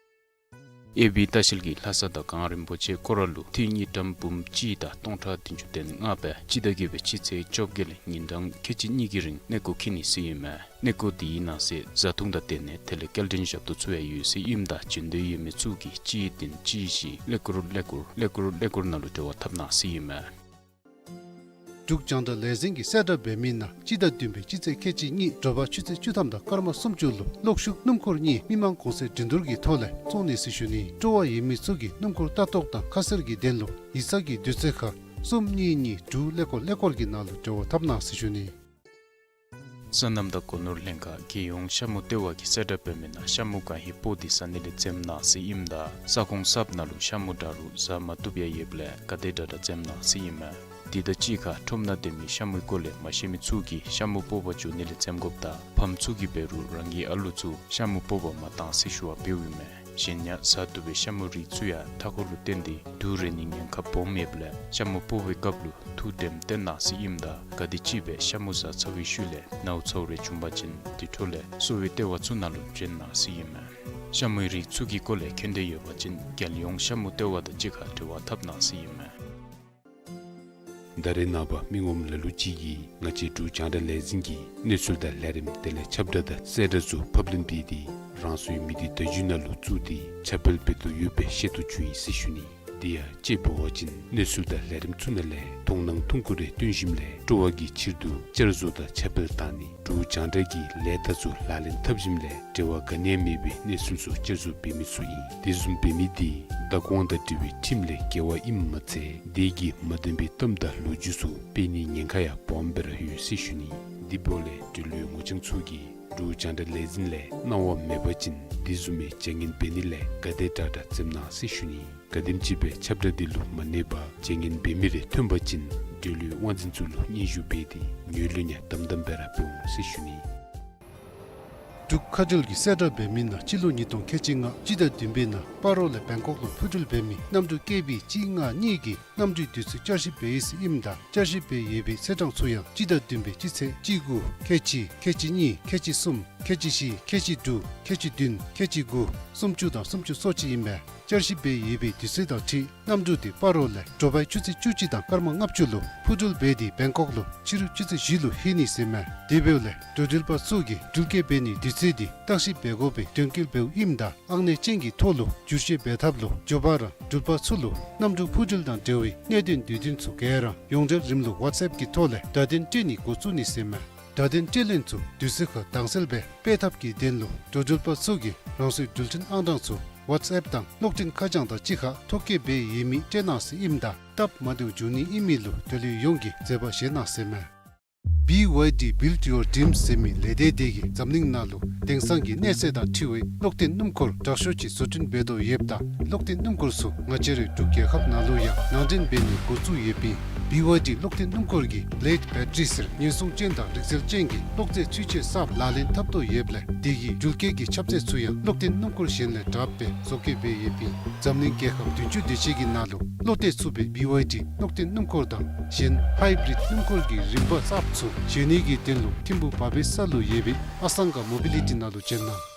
ཨེ་བི་ལྟ་བཤལ་གྱིས་ལྷ་ས་དང་གངས་རིན་པོ་ཆེ་སྐོར་ར་ལུ་འཐུས་དངུལ་ཀྲམ་འབུམ་གཅིག་དང་སྟོང་ཕྲག་བདུན་ཅུ་དོན་ལྔ་སྦེ་སྤྱི་ཟླ་བརྒྱད་པའི་སྤྱི་ཚེས་བཅོ་བརྒྱད་ལས་ཉིན་གྲངས་ཁལ་གཅིག་གཉིས་ཀྱི་རིང་གནས་སྐོར་འཁྱིད་ནི་ཟེར་ཨིན་མས། གནས་སྐོར་དེའི་ནང་གསེས་བཟའ་འཐུང་དང་སྡོད་གནས་དེ་ལས་སྐྱེལ་འདྲེན་ཞབས་ཏོག་ཚུ་ཡང་ཡོད་ཟེར་ཨིནམ་ད་བྱོན་འདོད་ཡོད་མི་ཚུ་གིས་གཅིག་བདུན་གཅིག་བཞི་ཀླད་ཀོར་ཀླད་ཀོར་ཀླད་ཀོར་ཀླད་ཀོར་ནང་ལུ་འབྲེལ་བ་འཐབ་གནང་ཟེར་ཨིན་མས། འབྲུག་རྒྱང་བསྒྲགས་ལས་འཛིན་གྱི་གསལ་བསྒྲགས་འབད་མི་ནང་སྤྱི་ཟླ་བདུན་པའི་སྤྱི་ཚེས་ཁལ་གཅིག་གཉིས་དྲོ་པ་ཆུ་ཚོད་བཅུ་ཐམ་དང་སྐར་མ་སུམ་ཅུ་ལུ་གློག་ཤུགས་སྣུམ་འཁོར་གཉིས་མི་མང་གོང་ཚད་འགྲན་བསྡུར་གྱི་ཐོག་ལས་བཙོང་ནི་ཟེར་ཞུ་ནི། སྤྲོ་བ་ཡོད་མི་ཚུ་གིས་སྣུམ་འཁོར་ལྟ་རྟོག་དང་ཁ་གསལ་གྱི་དོན་ལུ་ཡིག་ཚང་གི་དུས་ཚོད་ཁར་གསུམ་གཉིས་གཉིས་དྲུག་ཀླད་ཀོར་ཀླད་ཀོར་གྱི་ནང་ལུ་འབྲེལ་བ་འཐབ་གནང་ཟེར་ཞུ་ནི། སོ་ནམ་དང་སྒོ་ནོར་ལྷན་ཁག་རྒྱལ་ཡོངས་ཤ་མུ་ལྟེ་བ་གིས་གསལ་བསྒྲགས་འབད་མི་ནང་ཤ་མུ་ག་ཧེ་སྤོ་སྟེ་ཟ་ནི་ལས་འཛེམ་གནང་ཟེར་ཨིནམ་ད་ས་ཁོངས་གསརཔ་ནང་ལུ་ཤ་མུ་འདྲ་རུང་ཟ་མ་བཏུབ་ཡང་ཡོདཔ་ལས་ག་དེ་དྲག་དྲག་འཛེམ་གནང་ཟེར་ཨིན་མས། དེ་དང་གཅིག་ཁར་ཁྲོམ་ནང་སྡོད་མི་ཤ་མུའི་སྐོར་ལས་མ་ཤེས་མི་ཚུ་གིས་ཤ་མུ་སྤོ་བར་འགྱོ་ནི་ལས་འཛེམ་དགོཔ་དང་ཕམ་ཚུ་གིས་འབད་རུང་རང་གི་ཨ་ལུ་ཚུ་ཤ་མུ་སྤོ་བར་མ་གཏང་ཟེར་ཞུ་བ་འབདཝ་ཨིན་མས། གཞན་ཡང་ཟ་བཏུབ་པའི་ཤ་མུ་རིགས་ཚུ་ཡང་མཐའ་འཁོར་ལུ་བརྟེན་ཏེ་དུག་རེག་ནིའི་ཉེན་ཁ་སྦོམ་ཡོདཔ་ལས་ཤ་མུ་སྤོ་བའི་སྐབས་ལུ་ཐུགས་དྲནམ་བཏོན་གནང་ཟེར་ཨིནམ་ད་ག་དེམ་ཅིག་སྦེ་ཤ་མུ་ཟ་ཚར་བའི་ཤུལ་ལས་ནཝ་ཚཝ་རེ་བྱུང་པ་ཅིན་དེ་འཕྲོ་ལས་གསོ་བའི་ལྟེ་བ་ཚུ་ནང་ལུ་བྱོན་གནང་ཟེར་ཨིན་མས། ཤ་མུའི་རིགས་ཚུ་གི་སྐོར་ལས་མཁྱེན་འདོད་ཡོད་པ་ཅིན་རྒྱལ་ཡོངས་ཤ་མུ་ལྟེ་བ་དང་གཅིག་ཁར་འབྲེལ་བ་འཐབ་གནང་ཟེར་ཨིན་མས། ད་རེས་ནངས་པ་མི་ངོམ་ལ་ལུ་ཅིག་གིས་ང་བཅས་འབྲུག་རྒྱང་བསྒྲགས་ལས་འཛིན་གྱི་གནས་ཚུལ་དང་ལས་རིམ་དེ་ལས་ཁྱབ་བསྒྲགས་དང་གསལ་བསྒྲགས་ཚུ་ཕབ་ལེན་འབད་དེ་རང་སོའི་མི་སྡེ་བརྡ་བརྒྱུད་ནང་ལུ་བཙུགས་ཏེ་ཁྱབ་སྤེལ་འབད་དོ་ཡོད་པའི་ཤེས་རྟོགས་བྱུང་ཡི་ཟེར་ཞུ་ནི། དེ་ཡང་དཔྱེ་འབད་བ་ཅིན་གནས་ཚུལ་དང་ལས་རིམ་ཚུ་ནང་ལས་མཐོང་སྣང་ཐུང་ཀུ་རེ་སྟོན་ཞིནམ་ལས་སྤྲོ་བ་གི་ཕྱིར་དུ་བསྐྱར་བཟོ་དང་ཁྱབ་སྤེལ་བཏང་ནི། འབྲུག་རྒྱང་བསྒྲགས་ཀྱི་ལས་རྟགས་ཚུ་ལག་ལེན་འཐབ་ཞིནམ་ལས་འབྲེལ་བ་ག་ནི་ཡང་མེད་པའི་གནས་ཚུལ་ཚུ་བསྐྱར་བཟོ་འབད་མི་ཚུ་ཨིན། དེ་བཟུམ་འབད་མི་དེ་བདག་དབང་དང་འབྲེལ་བའི་ཁྲིམས་ལས་འགལ་བ་ཨིནམ་མ་ཚད་དེ་གིས་མ་བདེན་པའི་གཏམ་དང་ལོ་རྒྱུས་ཚུ་སྤེལ་ནིའི་ཉེན་ཁ་ཡང་སྦོམ་སྦེ་ར་ཡོད་ཟེར་ཞུ་ནི། དེ་འབདཝ་ལས་འབྲེལ་ཡོད་ངོ་རྐྱང་ཚུ་གིས་འབྲུག་རྒྱང་བསྒྲགས་ལས་འཛིན་ལས་གནང་བ་མེད་པ་ཅིན་དེ་བཟུམ་མའི་བྱ་ངན་འབད་ནི་ལས་ག་དེ་དྲག་དྲག་འཛེམ་གནང་ཟེར་ཞུ་ནི། ག་དེམ་ཅིག་སྦེ་ཁྱབ་བསྒྲགས་འདི་ལུ་མ་གནས་པར་བྱ་ངན་འབད་མི་རེ་ཐོན་པ་ཅིན་འབྲེལ་ཡོད་དབང་འཛིན་ཚུ་ལུ་སྙན་ཞུ་འབད་དེ་ངོས་ལེན་ཡང་དམ་དམ་སྦེ་ར་འབད་འོང་ཟེར་ཞུ་ནི། འབྲུག་ཁ་བྲལ་གྱི་གསལ་བསྒྲགས་འབད་མི་ནང་སྤྱི་ལོ་ཉིས་སྟོང་ཁལ་གཅིག་ལྔ་སྤྱི་ཟླ་བདུན་པའི་ནང་སྤ་རོ་ལས་བེང་ཀོག་ལུ་འཕུར་འགྲུལ་འབད་མི་གནམ་གྲུ་ཀེ་བི་གཅིག་ལྔ་གཉིས་ཀྱི་གནམ་གྲུའི་དུས་ཚོད་བསྐྱར་ཞིབ་འབད་ཡི་ཟེར་ཨིནམ་ད་བསྐྱར་ཞིབ་འབད་ཡོད་པའི་ཚེས་གྲངས་ཚུ་ཡང་སྤྱི་ཟླ་བདུན་པའི་སྤྱི་ཚེས་གཅིག་དགུ་ཁལ་གཅིག་ཁལ་གཅིག་གཉིས་ཁལ་གཅིག་གསུམ་ཁལ་གཅིག་བཞི་ཁལ་གཅིག་དྲུག་ཁལ་གཅིག་བདུན་ཁལ་གཅིག་དགུ་སུམ་ཅུ་དང་སུམ་ཅུ་སོ་གཅིག་ཨིན་པས། བསྐྱར་ཞིབ་འབད་ཡོད་པའི་དུས་ཚོད་དང་འཁྲིལ་གནམ་གྲུ་དེ་སྤ་རོ་ལས་དྲོ་པའི་ཆུ་ཚོད་བཅུ་གཅིག་དང་སྐར་མ་ལྔ་བཅུ་ལུ་འཕུར་འགྲུལ་འབད་དེ་བེང་ཀོག་ལུ་ཕྱི་རུ་ཆུ་ཚོད་བཞི་ལུ་ལྷོད་ནི་ཟེར་མས། དེ་འབདཝ་ལས་འགྲོ་འགྲུལ་པ་ཚུ་གིས་འགྲུལ་སྐྱེལ་འབད་ནིའི་དུས་ཚོད་དེ་བརྟག་ཞིབ་འབད་དགོ་པའི་དོན་འཁྱོལ་འབདཝ་ཨིནམ་ད་ཨང་གནས་ཅན་གྱི་ཐོག་ལུ་བསྒྱུར་བཅོས་འབད་ཐབས་ལུ་མགྱོགས་པ་ར་འགྲུལ་པ་ཚུ་ལུ་གནམ་གྲུ་འཕུར་འགྲུལ་དང་འབྲེལ་བའི་གནད་དོན་དུས་སྟོན་ཚུ་ག་ར་ཡོངས་འབྲེལ་རིམ་ལུགས་ཝཊས་ཨེཔ་གི་ཐོག་ལས་བརྡ་དོན་སྤྲོད་ནི་འགོ་བཙུགས་ནི་ཟེར་མས། བརྡ་དོན་སྤྲོད་ལེན་ཚུ་དུས་ཚོད་ཁར་དྭངས་གསལ་སྦེ་སྤེལ་ཐབས་ཀྱི་དོན་ལུ་འགྲོ་འགྲུལ་པ་ཚུ་གིས་རང་སོའི་འགྲུལ་འཕྲིན་ཨང་གྲངས་ཚུ་ཝཊས་ཨེཔ་དང་གློག་འཕྲིན་ཁ་བྱང་དང་གཅིག་ཁར་ཐོ་བཀོད་འབད་ཡོད་མི་སྤྲོད་གནང་ཟེར་ཨིནམ་ད་སྟབས་མ་བདེཝ་འབྱུང་ནི་ཨིན་མི་ལུ་འབྲེལ་ཡོད་ཡོངས་ཀྱིས་འཛེམ་པ་བཞེས་གནང་ཟེར་མས། བི་ཝའི་ཌི་Build Your Dreams ཟེར་མི་ལས་སྡེ་དེ་གིས་འཛམ་གླིང་ནང་ལུ་དེང་སང་གི་གནས་ཚད་དང་འཁྲིལ་བའི་གློག་བརྟེན་སྣུམ་འཁོར་དྲག་ཤོས་ཅིག་བཟོ་སྐྲུན་འབད་དོ་ཡོདཔ་ད་གློག་བརྟེན་སྣུམ་འཁོར་ཚུ་ང་བཅས་རའི་འབྲུག་རྒྱལ་ཁབ་ནང་ལུ་ཡང་ནང་འདྲེན་འབད་ནི་འགོ་བཙུགས་ཡོདཔ་ཨིན། བི་ཝའི་ཌི་གློག་བརྟེན་སྣུམ་འཁོར་གྱི་Blade Battery ཟེར་ཉེན་སྲུང་ཅན་དང་རིག་རྩལ་ཅན་གྱི་གློག་རྫས་འཕྲུལ་ཆས་གསརཔ་ལག་ལེན་འཐབ་དོ་ཡོདཔ་ལས་དེ་གི་འགྲུལ་སྐྱེལ་གྱི་ཁྱབ་ཚད་ཚུ་ཡང་གློག་བརྟེན་སྣུམ་འཁོར་གཞན་ལས་དྲགཔ་སྦེ་བཟོ་བཀོད་འབད་ཡོདཔ་ཨིན། འཛམ་གླིང་རྒྱལ་ཁབ་བདུན་ཅུ་དེ་ཅིག་གི་ནང་ལུ་བློ་གཏད་ཚུགས་པའི་བི་ཝའི་ཌི་གློག་བརྟེན་སྣུམ་འཁོར་དང་གཞན་ཧའི་བི་རིཌ་སྣུམ་འཁོར་གྱི་རིམ་པ་གསརཔ་ཚུ་བཟོ་ནི་གི་དོན་ལུ་ཐིམ་ཕུག་བ་བེ་ས་ལུ་ཡོད་པའི་ཨ་སང་ག་མོ་བི་ལི་ཊི་ནང་ལུ་བྱོན་གནང་།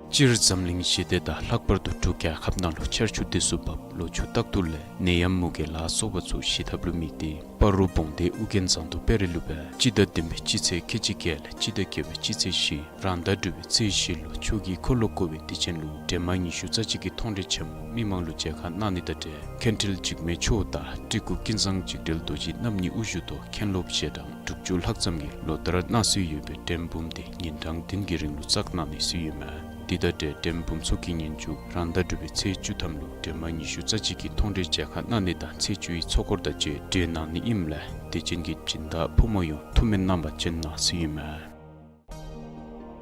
སྤྱིར་འཛམ་གླིང་ཞི་བདེ་དང་ལྷག་པར་དུ་འབྲུག་རྒྱལ་ཁབ་ནང་ལུ་ཆར་ཆུ་དུས་སུ་བབས། ལོ་ཆུ་རྟག་ཏུ་ལས་ནད་ཡམས་མུ་གེ་ལ་སོགས་པ་ཚུ་ཞི་ཐབས་ལུ་དམིགས་ཏེ་སྤ་རོ་བོང་སྡེ་ཨུ་རྒྱན་ཟངས་མདོག་དཔལ་རི་ལུ་སྦེ་སྤྱི་ཟླ་བདུན་པའི་སྤྱི་ཚེས་ཁལ་གཅིག་བརྒྱད་ལས་སྤྱི་ཟླ་བརྒྱད་པའི་སྤྱི་ཚེས་བཞི་རང་ཟླ་དྲུག་པའི་ཚེས་བཞི་ལུ་ཆོས་ཀྱི་འཁོར་ལོ་བསྐོར་བའི་དུས་ཆེན་ལུ་འདྲེས་མ་ཉི་ཤུ་རྩ་གཅིག་གི་མཐོང་གྲོལ་ཆེན་མོ་མི་མང་ལུ་མཇལ་ཁ་གནང་ནི་དང་འབྲེལ་མཁན་ཁྲིལ་འཇིགས་མེད་མཆོག་དང་སྤྲུལ་སྐུ་ཀུན་བཟང་འཇིགས་བྲལ་རྡོ་རྗེ་རྣམ་གཉིས་དབུ་བཞུགས་ཐོག་མཁན་སློབ་ཞལ་གྲངས་དྲུག་ཅུ་ལྷག་ཙམ་གྱིས་ལོ་ལྟར་གནང་སྲོལ་ཡོད་པའི་འགྲེམས་འབུམ་དེ་ཉིན་གྲངས་བདུན་གྱི་རིང་ལུ་བཙག་གནང་ནི་སྲོལ་ཡོད་མས། དེ་དང་འབྲེལ་འགྲེམས་འབུམ་ཚོགས་ཀྱི་ཉིན་མཇུག་རང་ཟླ་དྲུག་པའི་ཚེས་བཅུ་ཐམ་ལུ་འདྲེས་མ་ཉི་ཤུ་རྩ་གཅིག་གི་མཐོང་གྲོལ་མཇལ་ཁ་གནང་ནི་དང་ཚེས་བཅུའི་ཚོགས་འཁོར་དང་བཅས་གྲོལ་གནང་ནི་ཨིནམ་ལས་དད་ཅན་གྱི་སྦྱིན་བདག་ཕོ་མོ་ཡོངས་ཐུགས་སྨོན་གནང་བར་བྱོན་གནང་ཟེར་ཨིན་མས།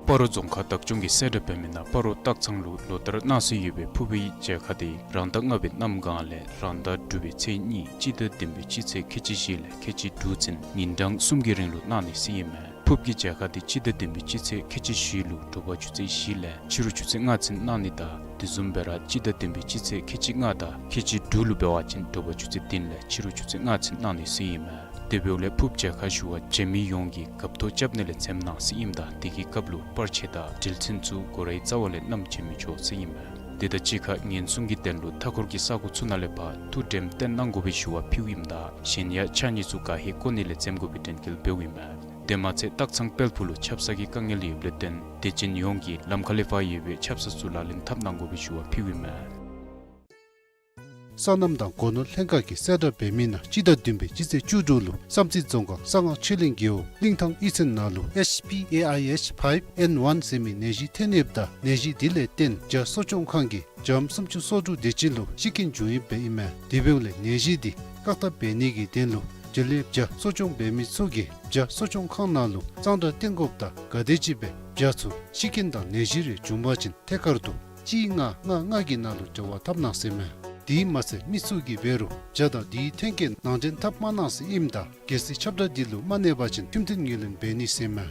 སྤ་རོ་རྫོང་ཁག་བདག་སྐྱོང་གི་གསལ་བསྒྲགས་འབད་མི་ནང་སྤ་རོ་སྟག་ཚང་ལུ་ལོ་ལྟར་གནང་སྲོལ་ཡོད་པའི་ཕུར་བུའི་མཇལ་ཁ་དེ་རང་ཟླ་ལྔ་པའི་གནམ་གང་ལས་རང་ཟླ་དྲུག་པའི་ཚེས་གཉིས་སྤྱི་ཟླ་བདུན་པའི་སྤྱི་ཚེས་ཁལ་གཅིག་བཞི་ལས་ཁལ་གཅིག་དྲུག་ཚུན་ཉིན་གྲངས་གསུམ་གྱི་རིང་ལུ་གནང་ནི་ཟེར་ཨིན་མས། ཕུརཔ་གི་མཇལ་ཁ་དེ་སྤྱི་ཟླ་བདུན་པའི་སྤྱི་ཚེས་ཁལ་གཅིག་བཞི་ལུ་དྲོ་པ་ཆུ་ཚོད་བཞི་ལས་ཕྱི་རུ་ཆུ་ཚོད་ལྔ་ཚུན་གནང་ནི་དང་དེ་བཟུམ་སྦེ་ར་སྤྱི་ཟླ་བདུན་པའི་སྤྱི་ཚེས་ཁལ་གཅིག་ལྔ་དང་ཁལ་གཅིག་དྲུག་ལུ་འབད་བ་ཅིན་དྲོ་པ་ཆུ་ཚོད་བདུན་ལས་ཕྱི་རུ་ཆུ་ཚོད་ལྔ་ཚུན་གནང་ནི་ཟེར་ཨིན་མས། དེ་འབདཝ་ལས་ཕུརཔ་མཇལ་ཁ་ཞུ་བར་བྱོན་མི་ཡོངས་ཀྱིས་རྒཔོ་ཐོ་རྐྱབ་ནི་ལས་འཛེམ་གནང་ཟེར་ཨིནམ་ད་དེ་གི་སྐབས་ལུ་པར་ཆས་དང་འགྲུལ་ཚན་ཚུ་སྒོ་རའི་རྩ་བ་ལས་བསྣམས་བྱོན་མི་ཆོག་ཟེར་ཨིན་མས། དེ་དང་གཅིག་ཁར་ཉེན་སྲུང་གི་དོན་ལུ་མཐའ་འཁོར་གྱི་ས་གོ་ཚུ་ནང་ལས་ཕར་ཐུགས་དྲནམ་བཏོན་གནང་དགོ་པའི་ཞུ་བ་ཕུལཝ་ཨིནམ་ད་གཞན་ཡང་ཕྱགས་སྙིགས་ཚུ་ག་ཧེ་བཀོ་ནི་ལས་འཛེམ་དགོ་པའི་དྲན་སྐུལ་འབདཝ་ཨིན་མས། དེ་མ་ཚད་སྟག་ཚང་དཔལ་ཕུག་ལུ་ཆབ་གསང་གི་དཀའ་ངལ་ཡོདཔ་ལས་བརྟེན་དད་ཅན་ཡོངས་ཀྱིས་ལམ་ཁ་ལས་ཕར་ཡོད་པའི་ཆབ་གསང་ཚུ་ལག་ལེན་འཐབ་གནང་དགོ་པའི་ཞུ་བ་ཕུལཝ་ཨིན་མས། སོ་ནམ་དང་སྒོ་ནོར་ལྷན་ཁག་གི་གསལ་བསྒྲགས་འབད་མི་ནང་སྤྱི་ཟླ་བདུན་པའི་སྤྱི་ཚེས་བཅུ་དྲུག་ལུ་བསམ་རྩེ་རྫོང་ཁག་གསང་སྔགས་ཆོས་གླིང་རྒེད་འོག་གླིང་ཐང་གཡུས་ཚན་ནང་ལུ་ཨེཆ་པི་ཨེ་ཨའི་ཨེཆ་ཕའིབ་ཨེན་ཝན་ཟེར་མི་ནད་གཞི་ཐོན་ཡོདཔ་ད་ནད་གཞི་དེ་ལས་བརྟེན་བྱ་གསོ་སྐྱོང་ཁང་གི་བྱམོ་སུམ་ཅུ་སོ་དྲུག་དེ་ཅིག་ལུ་ཤི་རྐྱེན་བྱུང་ཡོདཔ་ཨིན་མས། དེ་འབདཝ་ལས་ནད་གཞི་དེ་བཀག་ཐབས་འབད་ནི་གི་དོན་ལུ་འབྲེལ་ཡོད་བྱ་གསོ་སྐྱོང་འབད་མི་ཚུ་གིས་བྱ་གསོ་སྐྱོང་ཁང་ནང་ལུ་གཙང་སྦྲ་བཏོན་དགོཔ་དང་ག་དེམ་ཅིག་སྦེ་བྱ་ཚུ་ཤི་རྐྱེན་དང་ནད་གཞི་རེ་བྱུང་པ་ཅིན་ཐད་ཀར་དུ་གཅིག་ལྔ་ལྔ་ལྔ་གི་ནང་ལུ་འབྲེལ་བ་འཐབ་གནང་ཟེར་མས། དེ་མ་ཚད་མི་ཚུ་གིས་འབད་རུང་བྱ་དང་དེའི་མཐུན་རྐྱེན་ནང་འདྲེན་འཐབ་མ་གནང་ཟེར་ཨིནམ་ད་གལ་སྲིད་ཁྱབ་བསྒྲགས་འདི་ལུ་མ་གནས་པ་ཅིན་ཁྲིམས་མཐུན་ངོས་ལེན་འབད་ནི་ཟེར་མས།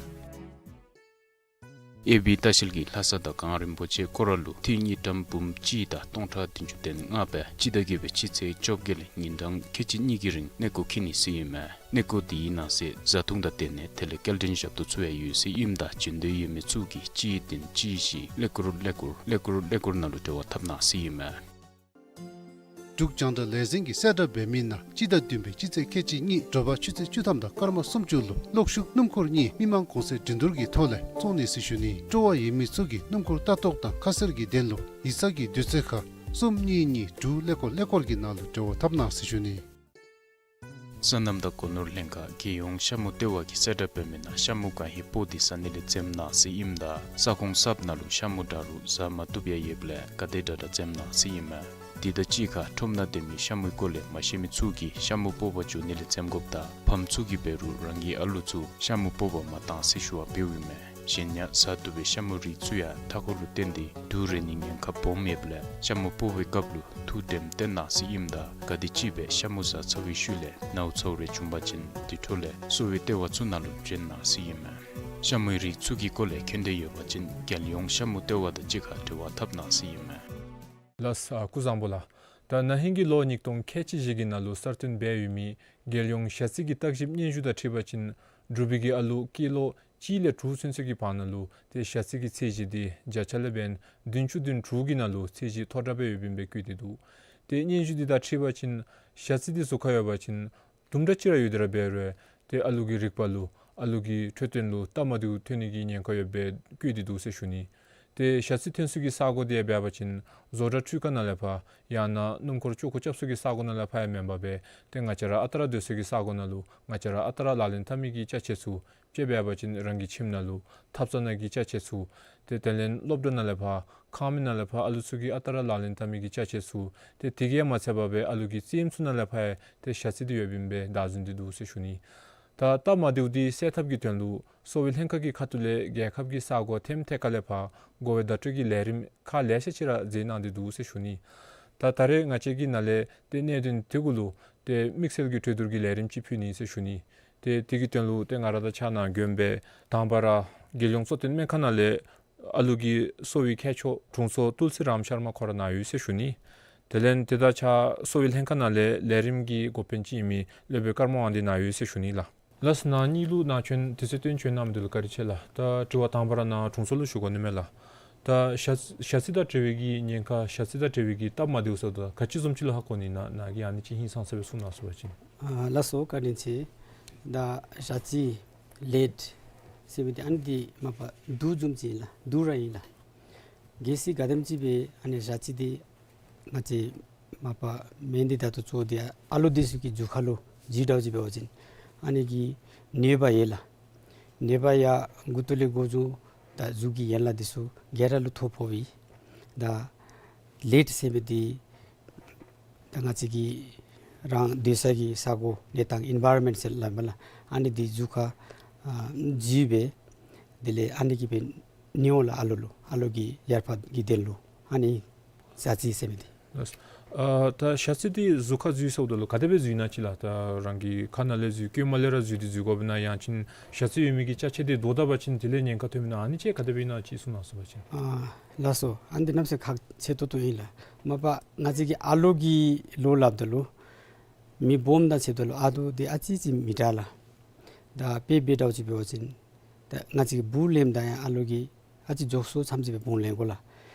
ཨེ་བི་ལྟ་བཤལ་གྱིས་ལྷ་ས་དང་གངས་རིན་པོ་ཆེ་སྐོར་ར་ལུ་ཏི་རུ་དངུལ་ཀྲམ་འབུམ་གཅིག་དང་སྟོང་ཕྲག་བདུན་ཅུ་དོན་ལྔ་སྦེ་སྤྱི་ཟླ་བརྒྱད་པའི་སྤྱི་ཚེས་བཅོ་བརྒྱད་ལས་ཉིན་གྲངས་ཁལ་གཅིག་གཉིས་ཀྱི་རིང་གནས་སྐོར་འཁྱིད་ནི་ཟེར་ཨིན་མས། གནས་སྐོར་དེའི་ནང་གསེས་བཟའ་འཐུང་དང་སྡོད་གནས་དེ་ལས་སྐྱེལ་འདྲེན་ཞབས་ཏོག་ཚུ་ཡང་ཡོད་ཟེར་ཨིནམ་ད་བྱོན་འདོད་ཡོད་མི་ཚུ་གིས་གཅིག་བདུན་གཅིག་བཞི་ཀླད་ཀོར་ཀླད་ཀོར་ཀླད་ཀོར་ཀླད་ཀོར་ནང་ལུ་འབྲེལ་བ་འཐབ་གནང་ཟེར་ཨིན་མས། འབྲུག་རྒྱང་བསྒྲགས་ལས་འཛིན་གྱིས་གསལ་བསྒྲགས་འབད་མི་ནང་སྤྱི་ཟླ་བདུན་པའི་སྤྱི་ཚེས་ཁལ་གཅིག་གཉིས་དྲོ་པ་ཆུ་ཚོད་བཅུ་ཐམ་དང་སྐར་མ་སུམ་ཅུ་ལུ་གློག་ཤུགས་སྣུམ་འཁོར་གཉིས་མི་མང་གོང་ཚད་འགྲན་བསྡུར་གྱི་ཐོག་ལས་བཙོང་ནི་ཟེར་ཞུ་ནི། སྤྲོ་བ་ཡོད་མི་ཚུ་གིས་སྣུམ་འཁོར་ལྟ་རྟོག་དང་ཁ་གསལ་གྱི་དོན་ལུ་ཡིག་ཚང་གི་དུས་ཚོད་ཁར་གསུམ་གཉིས་གཉིས་དྲུག་ཀླད་ཀོར་ཀླད་ཀོར་གྱི་ནང་ལུ་འབྲེལ་བ་འཐབ་གནང་ཟེར་ཞུ་ནི། སོ་ནམ་དང་སྒོ་ནོར་ལྷན་ཁག་རྒྱལ་ཡོངས་ཤ་མུ་ལྟེ་བ་གིས་གསལ་བསྒྲགས་འབད་མི་ནང་ཤ་མུ་གང་ཧེང་སྤོག་སྟེ་ཟ་ནི་ལས་འཛེམ་གནང་ཟེར་ཨིནམ་ད་ས་ཁོངས་གསརཔ་ནང་ལུ་ཤ་མུ་འདྲ་རུང་ཟ་མ་བཏུབ་ཡང་ཡོདཔ་ལས་ག་དེ་དྲག་དྲག་འཛེམ་གནང་ཟེར་ཨིན་མས། དེ་དང་གཅིག་ཁར་ཁྲོམ་ནང་སྡོད་མི་ཤ་མུའི་སྐོར་ལས་མ་ཤེས་མི་ཚུ་གིས་ཤ་མུ་སྤོག་པར་འགྱོ་ནི་ལས་འཛེམ་དགོཔ་དང་ཕམ་ཚུ་གིས་འབད་རུང་རང་གི་ཨ་ལུ་ཚུ་ཤ་མུ་སྤོག་པར་མ་གཏང་ཟེར་ཞུ་བ་འབདཝ་ཨིན་མས། གཞན་ཡང་བཟའ་བཏུབ་པའི་ཤ་མུའི་རིགས་ཚུ་ཡང་མཐའ་འཁོར་ལུ་བརྟེན་ཏེ་དུག་རེག་ནིའི་ཉེན་ཁ་སྦོམ་ཡོདཔ་ལས་ཤ་མུ་སྤོག་པའི་སྐབས་ལུ་ཐུགས་དྲནམ་བཏོན་གནང་ཟེར་ཨིནམ་ད་ག་དེམ་ཅིག་སྦེ་ཤ་མུ་བཟའ་ཚར་བའི་ཤུལ་ལས་ནཝ་ཚཝ་རེ་བྱུང་པ་ཅིན་དེ་འཕྲོ་ལས་གསོ་བའི་ལྟེ་བ་ཚུ་ནང་ལུ་བྱོན་གནང་ཟེར་ཨིན་མས། ཤ་མུའི་རིགས་ཚུ་གི་སྐོར་ལས་མཁྱེན་འདོད་ཡོད་པ་ཅིན་རྒྱལ་ཡོངས་ཤ་མུ་ལྟེ་བ་དང་གཅིག་ཁར་འབྲེལ་བ་འཐབ་གནང་ཟེར་ཨིན་མས། ལགས་སོ། སྐུ་གཟུགས་བཟང་པོ་ལགས། ད་ན་ཧིང་གི་ལོ་ཉིས་སྟོང་ཁལ་གཅིག་བཞི་གི་ནང་ལུ་གསར་བཏོན་འབད་ཡོད་མི་རྒྱལ་ཡོངས་ཞ་རྩི་གི་བརྟག་ཞིབ་སྙན་ཞུ་དང་འཁྲིལ་བ་ཅིན་འབྲུག་པའི་གི་ཨ་ལུ་སྐྱེས་ལོ་གཅིག་ལས་དྲུག་ཚུན་ཚོད་ཀྱི་བར་ན་ལུ་ཏེ་ཞ་རྩི་གི་ཚད་གཞི་འདི་བརྒྱ་ཆ་ལས་འབདན་བདུན་ཅུ་དོན་དྲུག་གི་ནང་ལུ་ཚད་གཞི་མཐོ་དྲགས་སྦེ་ཡོདཔ་ཨིན་པའི་བཀོད་དེ་འདུག། ཏེ་སྙན་ཞུ་འདི་དང་འཁྲིལ་བ་ཅིན་ཞ་རྩི་འདི་ཟུར་ཁར་ཡོད་པ་ཅིན་དུམ་གྲ་ཅིག་ར་ཡོད་དེ་ར་འབད་རུང་ཏེ་ཨ་ལུ་གི་རིག་པ་ལུ་ཨ་ལུ་གི་འཕྲོད་བསྟེན་ལུ་སྟབས་མ་བདེཝ་ཐོན་ནི་གི་ཉེན་ཁ་ཡོདཔ་སྦེ་བཀོད་དེ་འདུག་ཟེར་ཞུ་ནི། ཏེ་ཞ་རྩི་ཐོན་ས་གི་ས་གོ་འདི་ཡང་འབད་བ་ཅིན་བཟོ་གྲྭ་འཕྲུལ་ཁང་ནང་ལས་ཕར་ཡང་ན་སྣུམ་འཁོར་ཅོག་ཀོ་རྐྱབ་ས་གི་ས་གོ་ནང་ལས་ཕར་ཡང་མེན་པར་སྦེ་ཏེ་ང་བཅས་ར་ཨ་རྟག་ར་སྡོད་ས་གི་ས་གོ་ནང་ལུ་ང་བཅས་ར་ཨ་རྟག་ར་ལག་ལེན་འཐབ་མི་གི་ཅ་ཆས་ཚུ་དཔྱེ་འབད་བ་ཅིན་རང་གི་ཁྱིམ་ནང་ལུ་ཐབ་ཚང་ནང་གི་ཅ་ཆས་ཚུ་ཏེ་དེ་ལས་སློབ་གྲྭ་ནང་ལས་ཕར་ཁང་མིག་ནང་ལས་ཕར་ཨ་ལུ་ཚུ་གིས་ཨ་རྟག་ར་ལག་ལེན་འཐབ་མི་གི་ཅ་ཆས་ཚུ་ཏེ་དེ་གིས་ཡང་མ་ཚད་པར་སྦེ་ཨ་ལུ་གི་རྩེདམོ་ཚུ་ནང་ལས་ཕར་ཡང་ཏེ་ཞ་རྩི་འདི་ཡོདཔ་ཨིན་པས་བདའ་ཟུན་ཏེ་འདུག་ཟེར་ཞུ་ནི། ད་སྟབས་མ་བདེཝ་འདི་སེལ་ཐབས་ཀྱི་དོན་ལུ་གསོ་བའི་ལྷན་ཁག་གི་ཁ་ཐུག་ལས་རྒྱལ་ཁབ་ཀྱི་ས་གོ་ཐེམ་ཐད་ཁ་ལས་ཕར་འགོ་བའི་བརྡ་སྤྲོད་ཀྱི་ལས་རིམ་ཁག་ལེ་ཤ་ཅིག་ར་མཛད་གནང་སྟེ་འདུག་ཟེར་ཞུ་ནི། ད་ད་རེས་ང་བཅས་ཀྱི་ནང་ལས་ཏེ་གནད་དོན་དེ་གུ་ལུ་ཏེ་དམིགས་བསལ་གྱི་གྲོས་བསྡུར་གྱི་ལས་རིམ་ཅིག་ཕུལ་ནི་ཟེར་ཞུ་ནི། ཏེ་དེ་གི་དོན་ལུ་ཏེ་ང་ར་དང་ཕྱག་ནང་དགོན་པའི་དང་པ་ར་རྒྱལ་ཡོངས་གཙོ་བསྟེན་སྨན་ཁང་ནང་ལས་ཨ་ལུ་གི་གསོ་བའི་མཁས་མཆོག་དྲུང་འཚོ་ཏུལ་སི་རམ་ཤར་མ་ཁོ་ར་ནཱ་ཡོད་ཟེར་ཞུ་ནི། དེ་ལས་དེ་དང་ཕྱག་གསོ་བའི་ལྷན་ཁག་ནང་ལས་ལས་རིམ་གྱི་འགོ་དཔོན་ཅིག་ཨིན་མི་སློབ་དཔོན་ཀརྨ་དབང་འདུས་ནཱ་ཡོད་ཟེར་ཞུ་ནི་ལགས། ལགས་སོ། ནཱ་གཉིས་ལུ་ནཱ་བྱོན་དུས་ཚོད་བཏོན་བྱོན་གནང་མི་འདི་ལུ་བཀའ་དྲིན་ཆེ་ལགས། ད་དྲི་བ་དང་པ་ར་ནཱ་དྲུང་འཚོ་ལུ་ཞུ་དགོ་ནི་མས་ལགས། ད་ཞ་ཞ་རྩི་དང་འབྲེལ་བའི་གི་ཉེན་ཁ་ཞ་རྩི་དང་འབྲེལ་བའི་གི་སྟབས་མ་བདེཝ་ཟེརཝ་ད་ག་ཅི་བཟུམ་ཅིག་ལུ་ཧ་གོ་ནི་ནཱ་ནཱ་གིས་ཨ་ནི་ཅིག་ཧིང་སངས་ས་སྦེ་གསུང་གནང་ཟེར་བ་ཅིན། ཨ་ལགས་སོ། བཀའ་དྲིན་ཆེ། ད་ཞ་རྩི་ལེཌ་ཟེར་མི་འདི་ཨ་ནི་འདི་མ་པ་དུག་བཟུམ་ཅིག་ཨིན་ལགས། དུག་ར་ཨིན་ལགས། གལ་སྲིད་ག་དེམ་ཅིག་སྦེ་ཨ་ནི་ཞ་རྩི་འདི་ང་བཅས་མ་པ་མེན་འདི་ད་ལྟོ་གཙོ་བོ་འདི་ཨ་ལོ་འདི་ཚུ་གི་རྒྱུ་ཁ་ལུ་འཇུ་འདྲཝ་ཅིག་འབད་བ་ཅིན་ཨ་ནི་གི་ནད་པ་ཡོད་ལགས། ནད་པ་ཡང་མགུ་ཏོ་ལས་འགོ་བཟུང་ད་གཟུགས་ཀྱི་ཡན་ལག་འདི་ཚུ་ག་ར་ལུ་ཐོ་ཕོགཔ་ཨིན། ད་ལེཌ་ཟེར་མི་འདི་ད་ང་བཅས་ཀྱི་རང་སྡོད་ས་གི་ས་གོ་གནས་སྟངས་ཨིན་ཝའི་རོན་མེནཊ་ཟེར་སླབ་མས་ལགས། ཨ་ནི་འདི་གཟུགས་ཁར་ཨ་འཇུ་སྦེ་དེ་ལས་ཨ་ནི་གིས་སྦེ་ནི་འོང་ལགས། ཨ་ལོ་ལུ་ཨ་ལོ་གི་ཡར་ཕར་གི་དོན་ལུ་ཨ་ནི་ཞ་རྩི་ཟེར་མི་འདི། ཨ་ད་ཞ་རྩི་འདི་གཟུགས་ཁར་འཇུ་ཟེརཝ་ད་ལུ་ག་དེ་སྦེ་འཇུ་ནི་ཅིག་ལགས། ད་རང་གི་ཁ་ནང་ལས་འཇུ་རྐངམ་ལས་ར་འཇུ་སྟེ་འཇུ་དགོཔ་ཨིན་ན་ཡང་ཅིན་ཞ་རྩི་ཡོད་མི་གི་ཅ་ཆས་འདི་བདོག་ད་པ་ཅིན་དེ་ལས་ཉེན་ཁ་ཐོན་མི་ན་ཨ་ནི་ཅིག་ག་དེ་སྦེ་ཨིན་ན་ཅིག་གསུང་གནང་ཟེར་བ་ཅིན། ཨ་ལགས་སོ། ཨ་ནི་འདི་གནམ་མེད་ས་མེད་ཁག་ཆེ་ཏོག་ཏོ་ཨིན་ལགས། མ་པ་ང་བཅས་ཀྱི་ཨ་ལོ་གི་ལོ་སླབ་ད་ལུ་མི་སྦོམ་དང་ཕྱདཔ་ད་ལུ་ཨ་ལོ་འདི་ཨ་ཙི་ཅིག་མི་དྲག་ལགས། ད་དཔེ་འབད་འདྲཝ་ཅིག་འབད་བ་ཅིན་ད་ང་བཅས་ཀྱི་བུ་ལེནམ་ད་ཡང་ཨ་ལོ་གིས་ཨ་ཙི་མགྱོགས་སུ་ཙམ་ཅིག་སྦེ་བུང་ལེན་དགོ་ལགས།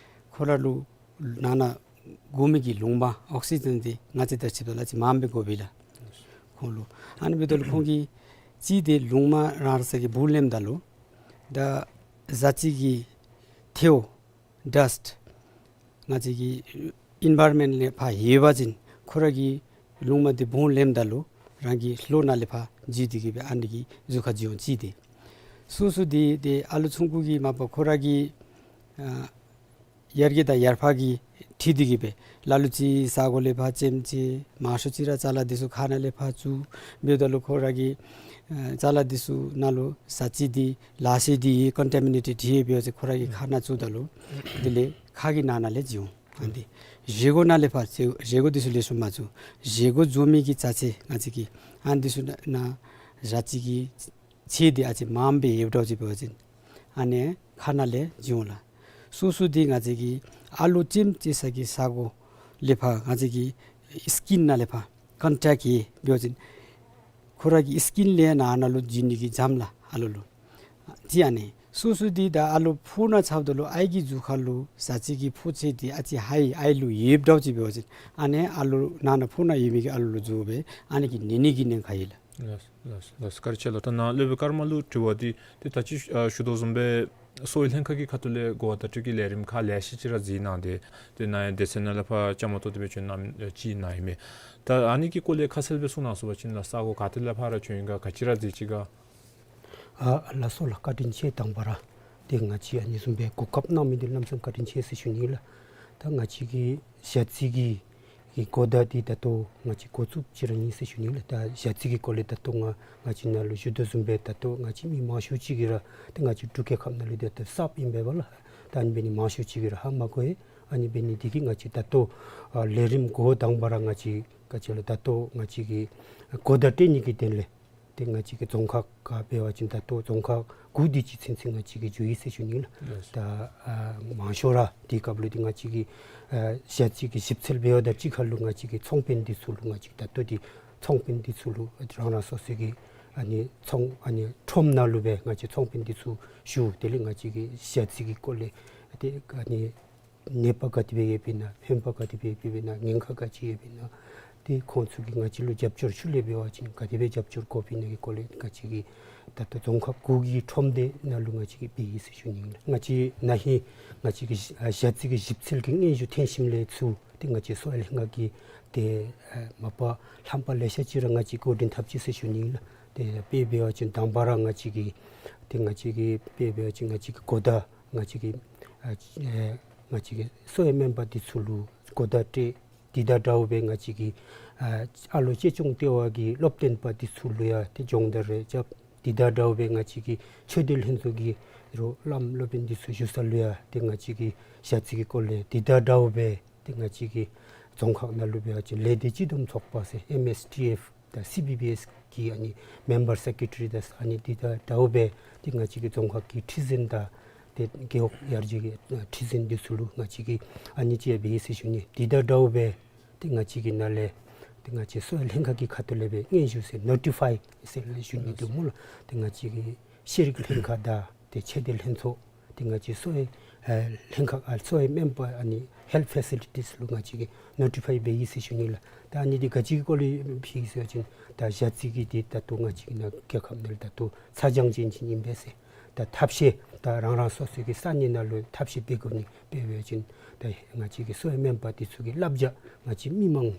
ཁོ་ར་ལུ་ནང་ན་དགོ་མི་གི་རླུང་མ་ཨོག་སི་ཇེན་འདི་ང་བཅས་དང་ཕྱདཔ་ད་ལུ་ཨ་ཙི་མངམ་སྦེ་དགོ་པས་ལགས་ཁོང་ལུ། ཨ་ནི་འབདཝ་ད་ལུ་ཁོང་གིས་གཅིག་འདི་རླུང་མ་རང་ར་ས་གི་བུ་ལེནམ་ད་ལུ་ད་ཞ་རྩི་གི་ཐལཝ་ཌསཊ་ང་བཅས་ཀྱི་ཨིན་ཝའི་རོན་མེནཊ་ལས་ཕར་ཡོད་པ་ཅིན་ཁོ་ར་གིས་རླུང་མ་འདི་བུང་ལེནམ་ད་ལུ་རང་གི་ལོགས་ནང་ལས་ཕར་འཇུ་སྟེ་གི་སྦེ་ཨ་ནི་གིས་གཟུགས་ཁར་འཇུ་འོང་གཅིག་འདི། སོ་སོ་འདི་ཏེ་ཨ་ལོ་ཆུང་ཀུ་གིས་མ་པ་ཁོ་ར་གི་ཨ་ཡར་རྒྱས་དང་ཡར་འཕར་གྱི་འཁྲིལ་ཏེ་གི་སྦེ་ལ་ལུ་ཅིག་ས་གོ་ལས་ཕར་ཙེམ་ཅིག་མང་ཤོས་ཅིག་ར་ཅ་ལ་འདི་ཚུ་ཁ་ནང་ལས་ཕར་བཙུགས། འབདཝ་ད་ལུ་ཁོ་ར་གི་ཨ་ཅ་ལ་འདི་ཚུ་ནང་ལུ་ཞ་རྩི་འདི་ལག་ཤེས་འདི་ཀོན་ཊ་མི་ནེ་ཊེཌ་ཡོད་པའི་ཅིག་ཁོ་ར་གི་ཁ་ནང་བཙུགས་ད་ལུ་དེ་ལས་ཁ་གི་ནང་ན་ལས་འཇུ་འོང་། ཨ་ནི་འདི་བཞེས་སྒོ་ནང་ལས་ཕར་བཞེས་སྒོ་འདི་ཚུ་ལེགས་ཤོམ་མ་བཙུགས། བཞེས་སྒོ་བཙུགས་མི་གི་ཅ་ཆས་ང་བཅས་ཀྱི་ཨ་ནི་འདི་ཚུ་ནང་ཞ་རྩི་གི་ཚད་འདི་ཨ་ཙི་མངམ་སྦེ་ཡོདཔ་འདྲཝ་ཅིག་འབད་བ་ཅིན་ཨ་ནི་ ཁ་ནང་ལས་བྱིན་འོང་ལགས། སོ་སོ་འདི་ང་བཅས་ཀྱི་ཨ་ལོ་ལྕེམ་ལྕེ་ས་གི་ས་གོ་ལས་ཕར་ང་བཅས་ཀྱི་སི་ཀིན་ནང་ལས་ཕར་ཀོན་ཊེཀཊ་ཡོད་འབད་བ་ཅིན་ཁོ་ར་གི་སི་ཀིན་ལས་ནང་ན་ལུ་བྱིན་ནི་གི་འཇམ་ལགས་ཨ་ལོ་ལུ། ཅིག་ཨ་ནི་སོ་སོ་འདི་ད་ཨ་ལོ་ཕོཝ་ནང་ཚབ་ད་ལུ་ཨའི་གི་གཟུགས་ཁ་ལུ་ཟ་ཅིག་གི་ཕོཝ་ཅིག་འདི་ཨ་ཙི་ཧའི་ཨའི་ལུ་ཡོདཔ་འདྲཝ་ཅིག་འབད་བ་ཅིན་ཨ་ནི་ཨ་ལོ་ནང་ན་ཕོཝ་ནང་ཡོད་མི་གི་ཨ་ལོ་ལུ་འཛུལ་སྦེ་ཨ་ནི་གིས་ནད་ནི་གི་ཉེན་ཁ་ཡོད་ལགས། ལགས་ལགས་ལགས། བཀའ་དྲིན་ཆེ་ལགས། ད་ནཱ་སློབ་དཔོན་ཀརྨ་ལུ་དྲི་བ་འདི་ཏེ་ད་ཅི་ཞུ་དོ་བཟུམ་སྦེ་གསོ་བའི་ལྷན་ཁག་གི་ཁ་ཐུག་ལས་གོ་བརྡ་སྤྲོད་ཀྱི་ལས་རིམ་ཁག་ལེ་ཤ་ཅིག་ར་གཟིགས་གནང་སྟེ་ཏེ་ནཱ་ཡང་སྡེ་ཚན་ནང་ལས་ཕར་བཅའ་མར་གཏོགས་ཏེ་སྦེ་བྱོན་གནང་ཅིག་གནང་ཡི་མས། ད་ཨ་ནི་གི་སྐོར་ལས་ཁ་གསལ་སྦེ་གསུང་གནང་ཚུགས་པ་ཅིན་ལགས་ས་གོ་ག་ཏེ་ལས་ཕར་ར་བྱོན་ཡི་ག་ག་ཅི་ར་གཟིགས་ཅི་ག། ཨ་ལགས་སོ་ལགས། བཀའ་དྲིན་ཆེ། དང་པ་ར་ཏེ་ང་བཅས་ཨ་ནི་བཟུམ་སྦེ་གོ་སྐབས་གནང་མི་འདི་གནམ་མེད་ས་མེད་བཀའ་དྲིན་ཆེ་ཟེར་ཞུ་ནི་ལགས། ད་ང་བཅས་ཀྱི་ཞ་རྩི་གི་གི་གོ་བརྡ་འདི་ད་ལྟོ་ང་བཅས་འགོ་བཙུགས་ཅི་ར་ཨིན་ཟེར་ཞུ་ནི་ལགས། ད་ཞ་རྩི་གི་སྐོར་ལས་ད་ལྟོ་ང་ང་བཅས་ནཱ་ལུ་ཞུ་དོ་བཟུམ་སྦེ་ད་ལྟོ་ང་བཅས་མི་མང་ཤོས་ཅིག་གིས་ར་ཏེ་ང་བཅས་འབྲུག་རྒྱལ་ཁབ་ནང་ལུ་ཏེ་ད་གསརཔ་ཨིན་པས་ལགས། ད་ཨ་ནི་འབད་ནི་མང་ཤོས་ཅིག་གིས་ར་ཧ་མ་གོ་ཡི། ཨ་ནི་འབད་ནི་འདི་གིས་ང་བཅས་ད་ལྟོ་ཨ་ལས་རིམ་འགོ་དང་པ་ར་ང་བཅས་ག་ཅི་ལགས་ད་ལྟོ་ང་བཅས་ཀྱི་གོ་བརྡ་སྤྲོད་ནི་གི་དོན་ལས་ཏེ་ང་བཅས་ཀྱི་རྫོང་ཁག་ཁར་འབད་བ་ཅིན་ད་ལྟོ་རྫོང་ཁག་དགུ་དེ་ཅིག་ཚུན་ཚོད་ང་བཅས་ཀྱིས་འགྱོ་ཡི་ཟེར་ཞུ་ནི་ལགས། ལགས་སོ། ད་ཨ་མང་ཤོས་ར་དེའི་སྐབས་ལུ་ཏེ་ང་བཅས་ཀྱི་ཨ་ཞ་རྩི་གི་ཞིབ་འཚོལ་འབད་བ་དང་གཅིག་ཁར་ལུ་ང་བཅས་ཀྱི་ཚོང་དཔོན་འདི་ཚུ་ལུ་ང་བཅས་ད་ལྟོ་འདི་ཚོང་དཔོན་འདི་ཚུ་ལུ་རང་རང་སོ་སོ་གི་ཨ་ནི་ཚོང་ཨ་ནི་ཁྲོམ་ནང་ལུ་སྦེ་ང་བཅས་ཚོང་དཔོན་འདི་ཚུ་ཞུ། དེ་ལས་ང་བཅས་ཀྱི་ཞ་རྩི་གི་སྐོར་ལས་ཏེ་ཨ་ནི་ནད་པ་ག་དེ་སྦེ་ཡོདཔ་ཨིན་ན་ཕན་པ་ག་དེ་སྦེ་ཡོདཔ་ཨིན་ན་ཉེན་ཁ་ག་ཅི་ཡོདཔ་ཨིན་ན་ཏེ་ཁོང་ཚུ་གིས་ང་བཅས་ལུ་རྒྱབ་སྐྱོར་ཤུལ་ལས་འབད་བ་ཅིན་ག་དེ་སྦེ་རྒྱབ་སྐྱོར་དགོཔ་ཨིན་ན་གི་སྐོར་ལས་ང་བཅས་ཀྱིས་ད་ལྟོ་རྫོང་ཁག་དགུ་གི་ཁྲོམ་སྡེ་ནང་ལུ་ང་བཅས་ཀྱིས་འབད་ཡི་ཟེར་ཞུ་ནི་ཨིན། ང་བཅས་ན་ཧིང་ང་བཅས་ཀྱི་ཞ་རྩི་གི་ཞིབ་འཚོལ་གྱི་སྙན་ཞུ་ཐོན་ཞིནམ་ལས་ཚུར་ཏེ་ང་བཅས་གསོ་བའི་ལྷན་ཁག་གིས་ཏེ་ཨ་མ་པ་རྣམ་པ་ལེ་ཤ་ཅིག་ར་ང་བཅས་འགོ་འདྲེན་འཐབ་ཅི་ཟེར་ཞུ་ནི་ཨིན་ལགས། ཏེ་དཔེ་འབད་བ་ཅིན་དང་པ་ར་ང་བཅས་ཀྱིས་ཏེ་ང་བཅས་ཀྱིས་དཔེ་འབད་བ་ཅིན་ང་བཅས་ཀྱི་གོ་བརྡ་ང་བཅས་ཀྱི་ཨ་ཨེ་ང་བཅས་ཀྱི་གསོ་བའི་སྨན་པ་འདི་ཚུ་ལུ་གོ་བརྡ་སྤྲོད། དེ་དང་འདྲཝ་སྦེ་ང་བཅས་ཀྱི་ཨ་ཨ་ལོ་གཅེས་སྐྱོང་ལྟེ་བ་གི་སློབ་སྟོན་པ་འདི་ཚུ་ལུ་ཡང་ཏེ་སྦྱོང་བརྡར་རེ་རྐྱབ། དེ་དང་འདྲཝ་སྦེ་ང་བཅས་ཀྱི་ཆོས་སྡེ་ལྷན་ཚོགས་ཀྱི་རོགས་བླམ་སློབ་དཔོན་འདི་ཚུ་བཞུགས་ས་ལུ་ཡང་ཏེ་ང་བཅས་ཀྱི་ཞ་རྩི་གི་སྐོར་ལས་དེ་དང་འདྲཝ་སྦེ་ཏེ་ང་བཅས་ཀྱི་རྫོང་ཁག་ནང་ལུ་འབད་བ་ཅིན་ལས་སྡེ་སྤྱི་བསྡོམས་ཚོགས་པ་ཟེར་ཨེམ་ཨེས་ཊི་ཨེཕ་དང་སི་བི་བི་ཨེསི་གི་ཨ་ནི་མེམ་བར་སེཀ་རེ་ཊ་རི་དང་ཨ་ནི་དེ་དང་འདྲཝ་སྦེ་ཏེ་ང་བཅས་ཀྱི་རྫོང་ཁག་གི་ཁྲི་འཛིན་དང་ཏེ་རྒེད་འོག་ཡར་རྒྱས་ཀྱི་ཨ་ཁྲི་འཛིན་འདི་ཚུ་ལུ་ང་བཅས་ཀྱིས་ཨ་ནི་ཅིག་འབད་ཡི་ཟེར་ཞུ་ནི། དེ་དང་འདྲཝ་སྦེ་ཏེ་ང་བཅས་ཀྱི་ནང་ལས་ཏེ་ང་བཅས་གསོ་བའི་ལྷན་ཁག་གི་ཁ་ཐུག་ལས་སྦེ་སྙན་ཞུ་ཟེར་ནོ་ཊི་ཕའི་ཟེར་ལས་ཞུ་ནི་འདུག་སྨོ་ལགས། ཏེ་ང་བཅས་ཀྱི་ཤེས་རིག་ལྷན་ཁག་དང་ཏེ་ཆོས་སྡེ་ལྷན་ཚོགས་ཏེ་ང་བཅས་གསོ་བའི་ཨེ་ལྷན་ཁག་ཨ་གསོ་བའི་སྨན་པ་ཨ་ནི་ཧེལཐ་ཕེ་སི་ལི་ཊིས་ལུ་ང་བཅས་ཀྱིས་ནོ་ཊི་ཕའི་འབད་ཡི་ཟེར་ཞུ་ནི་ལགས། ད་ཨ་ནི་འདི་ག་ཅི་གི་སྐོར་ལས་ཕུལ་ཡི་ཟེར་བ་ཅིན་ད་ཞ་རྩི་གི་འདི་ད་ལྟོ་ང་བཅས་ཀྱི་ནཱ་རྒྱལ་ཁབ་ནང་ལུ་ད་ལྟོ་ཚ་གྱང་ཅན་ཅིག་ཨིན་པས་ཟེར། ད་ཐབས་ཤེས་ད་རང་རང་སོ་སོ་གི་ས་གནས་ནང་ལུ་ཐབས་ཤེས་འབད་དགོ་ནི། དཔེ་འབད་བ་ཅིན་ད་ང་བཅས་ཀྱི་གསོ་བའི་སྨན་པ་འདི་ཚུ་གི་བསླབ་བྱ་ང་བཅས་མི་མང་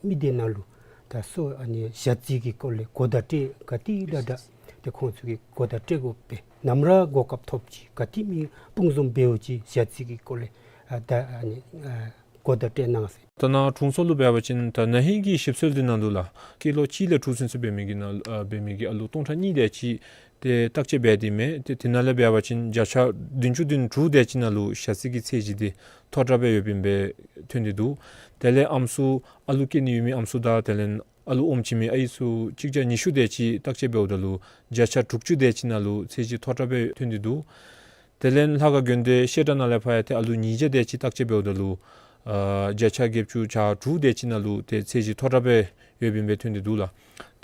མི་སྡེ་ནང་ལུ་ད་གསོ་ཨ་ནི་ཞ་རྩི་གི་སྐོར་ལས་གོ་བརྡ་སྤྲོད་ག་ཏེ་དྲག་དྲག་ཏེ་ཁོང་ཚུ་གིས་གོ་བརྡ་སྤྲོད་དགོ་པས། ནམ་ར་གོ་སྐབས་ཐོབ་ཅི་ག་ཏེ་མི་དཔུང་འཛོམས་འབདཝ་ཅིག་ཞ་རྩི་གི་སྐོར་ལས་ཨ་ད་ཨ་ནི་ཨ་གོ་བརྡ་སྤྲོད་གནང་ཟེར། ད་ནཱ་དྲུང་འཚོ་ལུ་འབད་བ་ཅིན་ད་ན་ཧིང་གི་ཞིབ་འཚོལ་འདི་ནང་ལུ་ལགས་སྐྱེས་ལོ་གཅིག་ལས་དྲུག་ཚུན་ཚོད་འབད་མི་གི་ནང་ཨ་འབད་མི་གི་ཨ་ལོ་སྟོང་ཕྲག་གཉིས་དེ་ཅིག་ཏེ་བརྟག་དཔྱད་འབད་དེ་མས། ཏེ་དེ་ནང་ལས་འབད་བ་ཅིན་བརྒྱ་ཆ་བདུན་ཅུ་དོན་དྲུག་དེ་ཅིག་ནང་ལུ་ཞ་རྩི་གི་ཚད་གཞི་འདི་མཐོ་དྲགས་སྦེ་ཡོདཔ་ཨིན་པས་ཐོན་ཏེ་འདུག། དེ་ལས་ཨམ་སྲུ་ཨ་ལུ་སྐྱེ་ནི་ཡོད་མི་ཨམ་སྲུ་དང་དེ་ལས་ཨ་ལུ་ཨོམ་བྱིན་མི་ཨའི་ཚུ་གཅིག་བརྒྱ་ཉི་ཤུ་དེ་ཅིག་བརྟག་དཔྱད་འབདཝ་ད་ལུ་བརྒྱ་ཆ་དྲུག་ཅུ་དེ་ཅིག་ནང་ལུ་ཚད་གཞི་མཐོ་དྲགས་སྦེ་ཐོན་ཏེ་འདུག། དེ་ལས་ལྷ་ཁང་དགོན་སྡེ་བཤད་གྲྭ་ནང་ལས་ཕར་ཡང་ཏེ་ཨ་ལུ་ཉིས་བརྒྱ་དེ་ཅིག་བརྟག་དཔྱད་འབདཝ་ད་ལུ་ཨ་བརྒྱ་ཆ་བརྒྱད་ཅུ་གྱ་དྲུག་དེ་ཅིག་ནང་ལུ་ཏེ་ཚད་གཞི་མཐོ་དྲགས་སྦེ་ཡོདཔ་ཨིན་པས་ཐོན་ཏེ་འདུག་ལགས།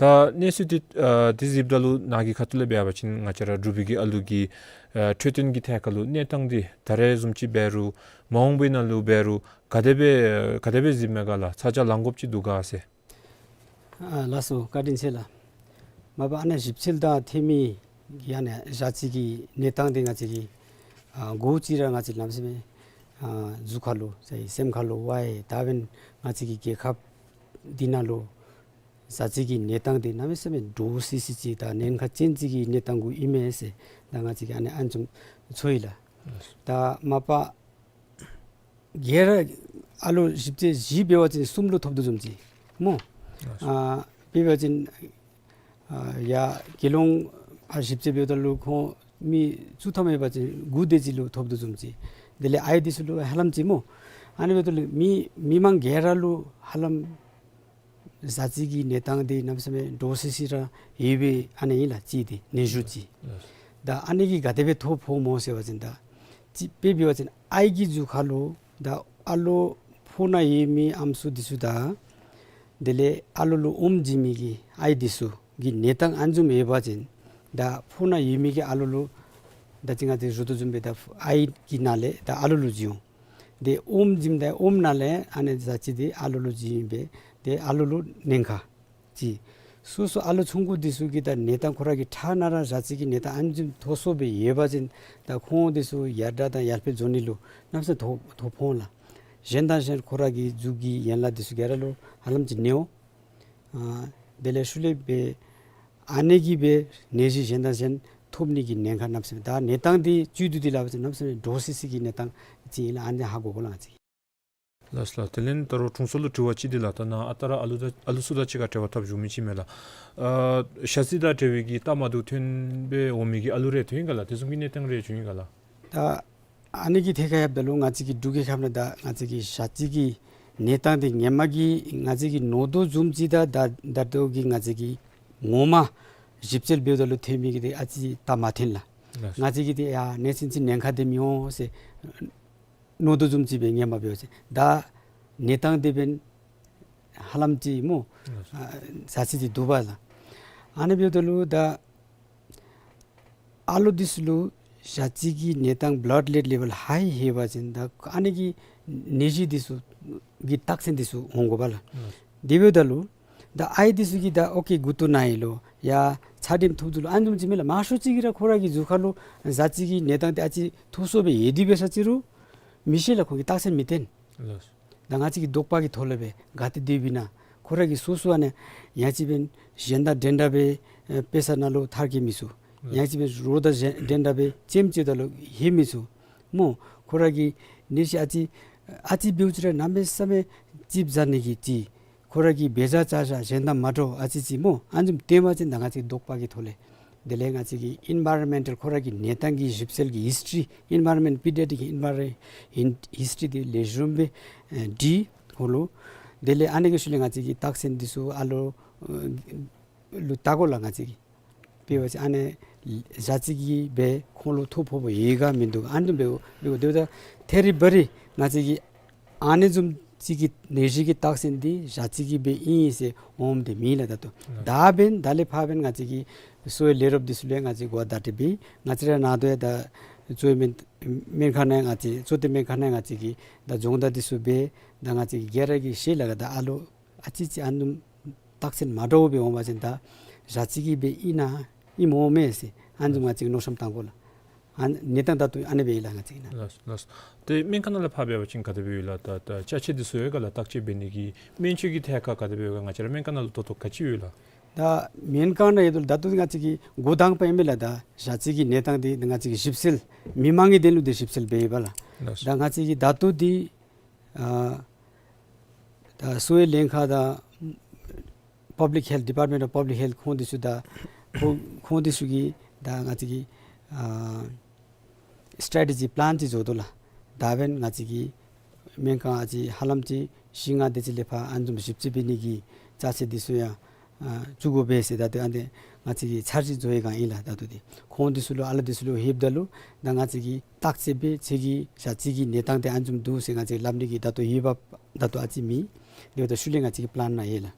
ད་གནས་ཚུལ་འདི་ཨ་འདི་གཟིགསཔ་ད་ལུ་ནཱ་གི་ཁ་ཐུག་ལས་འབད་བ་ཅིན་ང་བཅས་ར་འབྲུག་པའི་གི་ཨ་ལུ་གི་ཨ་འཕྲོད་བསྟེན་གྱི་ཐད་ཁར་ལུ་གནས་སྟངས་འདི་ད་རེས་བཟུམ་ཅིག་འབད་རུང་མ་འོངས་པའི་ནང་ལུ་འབད་རུང་ག་དེ་སྦེ་ག་དེ་སྦེ་གཟིགསཔ་མས་ག་ལགས། ཚ་གྱང་ལང་དགོཔ་ཅིག་འདུག་ག་ཟེར། ཨ་ལགས་སོ། བཀའ་དྲིན་ཆེ་ལགས། མ་པ་ཨ་ནཱ་ཞིབ་འཚོལ་དང་འཐེན་མི་གི་ཨ་ནཱ་ཞ་རྩི་གི་གནས་སྟངས་འདི་ང་བཅས་ཀྱིས་ཨ་གོ་ཅི་ར་ང་བཅས་གནམ་མེད་ས་མེད་ཨ་གཟུགས་ཁར་ལུ་ཟེར་སེམས་ཁར་ལུ་ཝའེ་ད་འབདན་ང་བཅས་ཀྱི་རྒྱལ་ཁབ་འདི་ནང་ལུ་ཞ་རྩི་གི་གནས་སྟངས་འདི་གནམ་མེད་ས་མེད་འདྲོག་སི་སི་ཅིག་དང་ཉེན་ཁ་ཅན་ཅིག་གི་གནས་སྟངས་གུ་ཨིན་མས་ཟེར་ད་ང་བཅས་ཀྱིས་ཨ་ནཱ་ཨ་ནི་བཟུམ་ཚོར་ཡི་ལགས། ད་མ་པ་ག་ར་ཨ་ལོ་བཞི་བཅུ་བཞི་འབད་བ་ཅིན་གསུམ་ལུ་ཐོབ་དོ་བཟུམ་ཅིག་སྨོ། ཨ་འབད་བ་ཅིན་ཨ་ཡ་དགེ་སློང་ཨ་བཞི་བཅུ་འབདཝ་ད་ལུ་ཁོང་མི་བཅུ་ཐམ་ཡོད་པ་ཅིན་དགུ་དེ་ཅིག་ལུ་ཐོབ་དོ་བཟུམ་ཅིག། དེ་ལས་ཨའི་འདི་ཚུ་ལུ་ཧ་ལམ་ཅིག་སྨོ། ཨ་ནི་འབདཝ་ད་ལུ་མི་མི་མང་ག་ར་ལུ་ཧ་ལམ་ཞ་རྩི་གི་གནས་སྟངས་འདི་གནམ་མེད་ས་མེད་འདྲོག་སི་སི་ར་ཡོད་པའི་ཨ་ནི་ཨིན་ལགས་ཅིག་འདི་ནད་གཞི་ཅིག། ལགས། ད་ཨ་ནི་གིས་ག་དེ་སྦེ་ཐོ་ཕོགཔ་སྨོ་ཟེར་བ་ཅིན་ད་ཅིག་དཔེ་འབད་བ་ཅིན་ཨའི་གི་གཟུགས་ཁར་ལུ་ད་ཨ་ལོ་ཕོཝ་ནང་ཡོད་མི་ཨམ་སྲུ་འདི་ཚུ་དང་དེ་ལས་ཨ་ལོ་ལུ་ཨོམ་བྱིན་མི་གི་ཨའི་འདི་ཚུ་གི་གནས་སྟངས་ཨ་ནི་བཟུམ་ཡོད་པ་ཅིན་ད་ཕོཝ་ནང་ཡོད་མི་གི་ཨ་ལོ་ལུ་ད་ཅི་ང་བཅས་ར་ཞུ་དོ་བཟུམ་སྦེ་ད་ཨའི་གི་ནང་ལས་ད་ཨ་ལོ་ལུ་བྱིན་འོང་། ཏེ་ཨོམ་བྱིནམ་ད་ཨོམ་ནང་ལས་ཨ་ནི་ཟ་ཅི་འདི་ཨ་ལོ་ལུ་བྱིན་སྦེ་ཏེ་ཨ་ལོ་ལུ་ཉེན་ཁ་ཅིག། སོ་སོ་ཨ་ལོ་ཆུང་ཀུ་འདི་ཚུ་གི་ད་གནས་སྟངས་ཁོ་ར་གི་ཁྲག་ནང་ར་ཟ་ཅི་གི་གནས་སྟངས་ཨ་ནི་བཟུམ་མཐོ་སུ་སྦེ་ཡོད་པ་ཅིན་ད་ཁོང་འདི་ཚུ་ཡར་དྲག་དང་ཡར་འཕེལ་འགྱོ་ནི་ལུ་གནམ་མེད་ས་མེད་ཐོ་ཐོ་ཕོག་འོང་ལགས། གཞན་དང་གཞན་ཁོ་ར་གི་གཟུགས་ཀྱི་ཡན་ལག་འདི་ཚུ་ག་ར་ལུ་ཧ་ལམ་ཅིག་གནོད་འོང་། ཨ་དེ་ལས་ཤུལ་ལས་སྦེ་ཨ་ནི་གིས་སྦེ་ནད་གཞི་གཞན་དང་གཞན་ཐོབ་ནི་གི་ཉེན་ཁ་གནམ་མེད་ས་མེད། ད་གནས་སྟངས་འདི་བཅུད་བསྡུ་སྟེ་སླབ་པ་ཅིན་གནམ་མེད་ས་མེད་འདྲོག་སི་སི་གི་གནས་སྟངས་ཅིག་ཨིན་ལགས། ཨ་ནི་ཧ་གོ་དགོ་ལགས་ང་བཅས། ལགས་ལགས། དེ་ལས་ད་རུང་དྲུང་འཚོ་ལུ་དྲི་བ་ཅིག་འདི་ལགས། ད་ནཱ་ཨ་རྟག་ར་ཨ་ལུ་དང་ཨ་ལུ་ཚུ་དང་གཅིག་ཁར་འབྲེལ་བ་འཐབ་བཞུགས་མི་ཅིག་མས་ལགས། ཨ་ཞ་རྩི་དང་འབྲེལ་བའི་གི་རྟགས་མ་བདེཝ་ཐོན་སྦེ་འོང་མི་གི་ཨ་ལུ་རེ་ཐོན་ཡི་ག་ལགས། དེ་བཟུམ་གྱི་གནས་སྟངས་རེ་བྱུང་ཡི་ག་ལགས། ད་ཨ་ནི་གི་ཐད་ཁར་ཡོདཔ་ད་ལུ་ང་བཅས་ཀྱི་འབྲུག་རྒྱལ་ཁབ་ནང་ད་ང་བཅས་ཀྱི་ཞ་རྩི་གི་གནས་སྟངས་འདི་ཧེ་མ་གི་ང་བཅས་ཀྱིས་མནོ་དོ་བཟུམ་ཅིག་དང་ད་ད་ལྟོ་གི་ང་བཅས་ཀྱིས་ངོ་མ་ཞིབ་འཚོལ་འབདཝ་ད་ལུ་ཐོན་མི་གི་འདི་ཨ་ཙི་རྟགས་མ་ཐོན་ལགས། ལགས། ང་བཅས་ཀྱིས་འདི་ཡ་ནད་ཅིག་ཅིག་ཉེན་ཁ་འདི་མི་འོང་ཟེར་མནོ་དོ་བཟུམ་ཅིག་སྦེ་ཧེ་མ་འབད་བ་ཅིན་ད་གནས་སྟངས་འདི་འབདན་ཧ་ལམ་ཅིག་སྨོ། ལགས། ཨ་ཟ་ཅི་འདི་འདུག་པ་ལགས། ཨ་ནི་འབདཝ་ད་ལུ་ད་ཨ་ལོ་འདི་ཚུ་ལུ་ཞ་རྩི་གི་གནས་སྟངས་blood lead level high ཡོད་པ་ཅིན་ད་ཨ་ནི་གི་ནད་གཞི་འདི་ཚུ་གི་རྟགས་མཚན་འདི་ཚུ་འོང་དགོ་པས་ལགས། ལགས། དེ་འབདཝ་ད་ལུ་ད་ཨའི་འདི་ཚུ་གིས་ད་ཨོ་ཀེ་མགུ་ཏོ་ན་ཡི་ལོ་ཡ་ཚད་རིམས་ཐུབ་དོ་ལོ་ཨ་ནི་བཟུམ་ཅིག་མས་ལགས། མང་ཤོས་ཅིག་གིས་ར་ཁོ་ར་གི་གཟུགས་ཁར་ལུ་ཟ་ཅི་གི་གནས་སྟངས་འདི་ཨ་ཙི་མཐོ་སུ་སྦེ་ཡོད་དེ་འབད་ས་ཅིག་རུང་མི་ཤེས་ལགས། ཁོང་གིས་རྟགས་མཚན་མི་བསྟན། ལགས། ད་ང་བཅས་ཀྱིས་དོགས་པ་གི་ཐོག་ལས་སྦེ་ག་ཏེ་སྡོདཔ་ཨིན་ན། ཁོ་ར་གིས་སོ་སོ་ཨ་ནི་ཡང་ཅིན་འབདན་གཞན་དང་འདྲན་འདྲ་སྦེ་ཨེ་དཔེ་ས་ནང་ལུ་ཐར་གེ་མི་ཚུགས། ཡང་ཅིན་འབདན་རོགས་དང་གཞན་འདྲན་འདྲ་སྦེ་ལྕེམ་ཅིག་ད་ལུ་ལྷོད་མི་ཚུགས། སྨོ། ཁོ་ར་གི་ནད་གཞི་ཨ་ཙི་ཨ་ཙི་འབདཝ་ཅིག་ར་གནམ་མེད་ས་མེད་ལྕིགཔ་ཟ་ནི་གི་ཅིག། ཁོ་ར་གིས་འབད་བཞག་བཅའ་བཞག་གཞན་དང་མ་འདྲཝ་ཨ་ཙི་ཅིག་སྨོ། ཨ་ནི་བཟུམ་སྟོན་པ་ཅིན་ད་ང་བཅས་དོགས་པ་གི་ཐོག་ལས། དེ་ལས་ང་བཅས་ཀྱི་environmental ཁོ་ར་གི་གནས་སྟངས་ཀྱི་ཞིབ་འཚོལ་གྱི་history, environment, pediatric environment history འདི་ལེགས་ཤོམ་སྦེ་ཨེ་འབྲི་ཁོང་ལུ། དེ་ལས་ཨ་ནི་གི་ཤུལ་ལས་ང་བཅས་ཀྱིས་རྟགས་མཚན་འདི་ཚུ་ཨ་ལོ་ཨེ་ལུ་བལྟ་དགོ་ལགས་ང་བཅས་ཀྱིས། དཔེ་འབད་བ་ཅིན་ཨ་ནི་ཞ་རྩི་གིས་སྦེ་ཁོང་ལུ་ཐོ་ཕོགཔ་ཡོད་ག་མིན་འདུག། ཨ་ནི་འབདཝ་འབདཝ་ད་ཐད་རི་བ་རི་ང་བཅས་ཀྱིས་ཨ་ནི་བཟུམ་ཅིག་གི་ནད་གཞི་གི་རྟགས་མཚན་འདི་ཞ་རྩི་གིས་སྦེ་ཨིན་ཟེར་འོངམ་འདི་མེད་ལགས་ད་ལྟོ། ད་འབདན་ད་ལས་ཕར་འབདན་ང་བཅས་ཀྱིས་གསོ་བའི་ལས་རོགསཔ་འདི་ཚུ་ལུ་ཡང་ང་བཅས་གོ་བརྡ་སྤྲོད་འབད། ང་བཅས་ར་ནང་དོ་ཡང་ད་གཙོ་བོ་སྨན་སྨན་ཁང་ནང་ང་བཅས་གཙོ་བསྟེན་སྨན་ཁང་ནང་ང་བཅས་ཀྱིས་ད་སྦྱོང་བརྡར་འདི་ཚུ་འབད། ད་ང་བཅས་ཀྱིས་ག་ར་གིས་ཤེས་ལགས། ད་ཨ་ལོ་ཨ་ཙི་ཅིག་ཨ་ནི་བཟུམ་རྟགས་མཚན་མ་འདྲཝ་སྦེ་འོང་བ་ཅིན་ད་ཞ་རྩི་གིས་སྦེ་ཨིན་ན་ཨིནམ་འོང་མས་ཟེར་ཨ་ནི་བཟུམ་ང་བཅས་ཀྱིས་མནོ་བསམ་བཏང་དགོ་ལགས། ཨ་ནི་གནས་སྟངས་ད་ལྟོ་ཨ་ནི་སྦེ་ཨིན་ལགས་ང་བཅས་ཀྱི་ནང་། ལགས་ལགས། ཏེ་སྨན་ཁང་ནང་ལས་ཕར་འབད་བ་ཅིན་ག་དེ་སྦེ་ཡོད་ལགས། ད་ད་ཅ་ཆས་འདི་ཚུ་ཡོད་ག་ལགས། བརྟག་དཔྱད་འབད་ནི་གི་སྨན་བཅོས་ཀྱི་ཐད་ཁར་ག་དེ་སྦེ་ཡོད་ག། ང་བཅས་ར་སྨན་ཁང་ནང་ལུ་ད་ལྟོ་ག་ཅི་ཡོད་ལགས། ད་སྨན་ཁང་ནང་ཡོད་དོ་ལགས། ད་ལྟོ་ང་བཅས་ཀྱིས་འགོ་དང་པ་ཨིན་མས་ལགས། ད་ཞ་རྩི་གི་གནས་སྟངས་འདི་ང་བཅས་ཀྱིས་ཞིབ་འཚོལ་མི་མང་གི་དོན་ལུ་འདི་ཞིབ་འཚོལ་འབད་ཡོདཔ་ལགས། ལགས། ད་ང་བཅས་ཀྱིས་ད་ལྟོ་འདི་ཨ་ད་གསོ་བའི་ལྷན་ཁག་དང་Public Health, Department of Public Health ཁོང་འདི་ཚུ་དང་ཁོང་ཁོང་འདི་ཚུ་གིས་ད་ང་བཅས་ཀྱི་ཨ་strategy plan ཅིག་བཟོ་དོ་ལགས། ད་འབདན་ང་བཅས་ཀྱི་སྨན་ཁང་ཨ་ཙི་ཧ་ལམ་ཅིག་བཞི་ལྔ་དེ་ཅིག་ལས་ཕར་ཨ་ནི་བཟུམ་ཞིབ་འཚོལ་འབད་ནི་གི་ཅ་ཆས་འདི་ཚུ་ཡང་ཨ་བཙུགས་དགོ་པས་ཟེར་ད་ལྟོ་ཨ་ནི་ང་བཅས་ཀྱིས་འཆར་གཞི་བཟོ་བའི་སྒང་ཨིན་ལགས། ད་ལྟོ་འདི་ཁོང་འདི་ཚུ་ལུ་ཨ་ལོ་འདི་ཚུ་ལུ་ལྷོདཔ་ད་ལུ་ད་ང་བཅས་ཀྱིས་བརྟག་དཔྱད་འབད་ཁྱོད་ཀྱི་ཞ་རྩི་གི་གནས་སྟངས་འདི་ཨ་ནི་བཟུམ་འདུག་ཟེར་ང་བཅས་ཀྱིས་སླབ་ནི་གི་ད་ལྟོ་འོས་འབབ་ད་ལྟོ་ཨ་ཙི་མེད། དེ་འབདཝ་ད་ཤུལ་ལས་ང་བཅས་ཀྱི་པི་ལཱན་ནང་ཡོད་ལགས།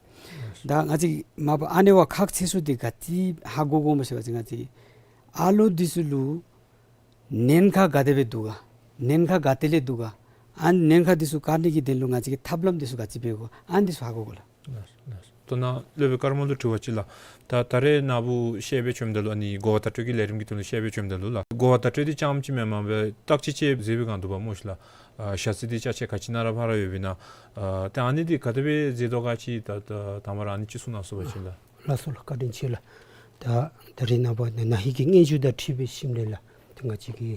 ད་ང་བཅས་མ་པ་ཨ་ནི་བ་ཁག་ཆེ་ཤོས་འདི་ག་ཅི་ཧ་གོ་དགོཔ་སྨོ་ཟེར་བ་ཅིན་ང་བཅས་ཨ་ལོ་འདི་ཚུ་ལུ་ཉེན་ཁ་ག་དེ་སྦེ་འདུག་ག། ཉེན་ཁ་ག་ཏེ་ལས་འདུག་ག། ཨ་ཉེན་ཁ་འདི་ཚུ་བཀག་ནི་གི་དོན་ལུ་ང་བཅས་ཀྱིས་ཐབས་ལམ་འདི་ཚུ་ག་ཅི་འབད་དགོ། ཨ་ནི་འདི་ཚུ་ཧ་གོ་དགོ་ལགས། ལགས་ལགས། ད་ནཱ་སློབ་དཔོན་ཀརྨ་ལུ་དྲི་བ་ཅིག་ལགས། ད་ད་རེས་ནཱ་བུ་བཤད་སྦེ་བྱོནམ་ད་ལུ་ཨ་ནི་གོ་བ་བརྡ་སྤྲོད་ཀྱི་ལས་རིམ་གྱི་དོན་ལུ་བཤད་སྦེ་བྱོནམ་ད་ལུ་ལགས། གོ་བ་བརྡ་སྤྲོད་འདི་རྐྱངམ་ཅིག་མེན་པར་སྦེ་བརྟག་དཔྱད་ཅིག་མཛད་པའི་སྒང་འདུག་པ་སྨོ་ཤིག་ལགས། ཨ་ཞ་རྩི་འདི་ཅ་ཆས་ག་ཅི་ནང་ར་ཕར་ཡོདཔ་ཨིན་ན། ཨ་ཏེ་ཨ་ནི་འདི་ག་དེ་སྦེ་མཛད་དོ་ག་ཅིག་ད་ད་དང་པ་ར་ཨ་ནི་ཅིག་གསུང་གནང་ཟེར་བ་ཅིན་ལགས། ལགས་སོ་ལགས། བཀའ་དྲིན་ཆེ་ལགས། ད་ད་རེས་ནངས་པ་ན་ན་ཧིང་གི་སྙན་ཞུ་དང་འཁྲིལ་བའི་ཞིནམ་ལས་ལགས། ཏེ་ང་བཅས་ཀྱི་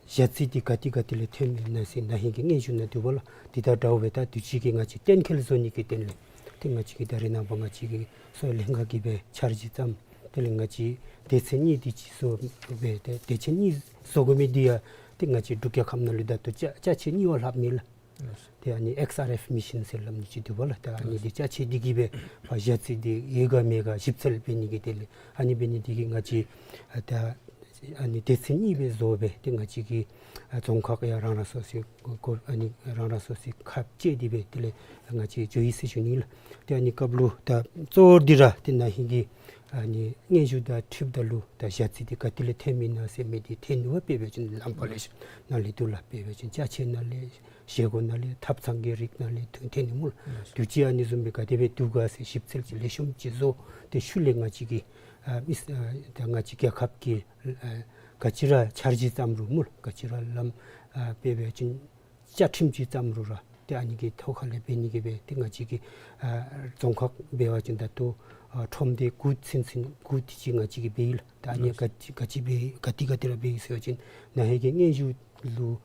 ཞ་རྩི་འདི་ག་ཏེ་ག་ཏེ་ལས་ཐོནམ་ཨིན་ན་ཟེར་ན་ཧིང་གི་སྙན་ཞུ་ནང་འདུག་པ་ལགས། འདི་དང་འདྲཝ་སྦེ་ད་དུས་ཅི་གི་ང་བཅས་གཏན་འཁེལ་བཟོ་ནི་གི་དོན་ལས་ཏེ་ང་བཅས་ཀྱིས་ད་རེས་ནངས་པ་ང་བཅས་ཀྱི་གསོ་བའི་ལྷན་ཁག་གིས་སྦེ་འཆར་གཞི་བརྩམས། དེ་ལས་ང་བཅས་སྡེ་ཚན་གཉིས་འདི་ཅིག་བཟོ་སྦེ་ཏེ་སྡེ་ཚན་གཉིས་བཟོ་དགོ་མི་འདི་ཡང་ཏེ་ང་བཅས་འབྲུག་རྒྱལ་ཁབ་ནང་ལུ་ད་ལྟོ་ཅ་ཅ་ཆས་གཉིས་པ་ལྷག་མི་ལགས། ཏེ་ཨ་ནི་ཨེགསི་ཨར་ཨེཕ་མི་ཤིན་ཟེར་སླབ་ནི་ཅིག་འདུག་པ་ལགས། ད་ཨ་ནི་འདི་ཅ་ཆས་འདི་གིས་སྦེ་ཕར་ཞ་རྩི་འདི་ཡོད་ག་མེད་ག་ཞིབ་འཚོལ་འབད་ནི་གི་དོན་ལས་ཨ་ནི་འབད་ནི་འདི་གིས་ང་བཅས་ཨ་ད་ ཨ་ནི་སྡེ་ཚན་གཉིས་སྦེ་བཟོ་སྦེ་ཏེ་ང་བཅས་ཀྱི་ཨ་རྫོང་ཁག་ཡང་རང་རང་སོ་སོའི་གོ་ཨ་ནི་རང་རང་སོ་སོའི་ཁ་བཅད་དེ་སྦེ་དེ་ལས་ང་བཅས་འགྱོ་ཡི་ཟེར་ཞུ་ནི་ལགས། ཏེ་ཨ་ནི་སྐབས་ལུ་ད་གཙོ་བོ་འདི་ར་ཏེ་ན་ཧིང་གི་ཨ་ནི་སྙན་ཞུ་དང་འཁྲིལཝ་ད་ལུ་ད་ཞ་རྩི་འདི་ག་ཏེ་ལས་ཐོན་མི་ན་ཟེར་མི་འདི་ཐོན་ནུག་པ། དཔེ་འབད་བ་ཅིན་ལམ་པ་ལས་ནང་ལས་འདུག་ལགས། དཔེ་འབད་བ་ཅིན་ཅ་ཆས་ནང་ལས་བཞེས་སྒོ་ནང་ལས་ཐབ་ཚང་གི་རིགས་ནང་ལས་ཐོན་ཐོན་ནི་སྨོ་ལགས། དུས་ཅི་ཨ་ནི་བཟུམ་སྦེ་ག་དེ་སྦེ་འདུག་ག་ཟེར་ཞིབ་འཚོལ་ཅིག་ལེགས་ཤོམ་ཅིག་བཟོ་སྟེ་ཤུལ་ལས་ང་བཅས་ཀྱི་ཨ་མི་ཨ་ད་ང་བཅས་རྒྱལ་ཁབ་ཀྱི་ཨ་ག་ཅི་ར་འཆར་གཞི་བརྩམ་རུང་སྨོ་ལགས། ག་ཅི་ར་ལམ་ཨ་དཔེ་འབད་བ་ཅིན་བཅའ་ཁྲིམས་ཅིག་བརྩམ་རུང་ར་ཏེ་ཨ་ནི་གི་ཐོག་ཁ་ལས་འབད་ནི་གི་སྦེ་ཏེ་ང་བཅས་ཀྱི་ཨ་རྫོང་ཁག་འབད་བ་ཅིན་ད་ལྟོ་ཨ་ཁྲོམ་སྡེ་དགུ་ཚུན་ཚོད་དགུ་དེ་ཅིག་ང་བཅས་ཀྱིས་འབད་ཡི་ལགས། ད་ཨ་ནི་ག་ཅི་ག་ཅི་འབད་ག་ཏེ་ག་ཏེ་ར་འབད་ཡི་ཟེར་བ་ཅིན་ན་ཧིང་གི་སྙན་ཞུ་ལུ་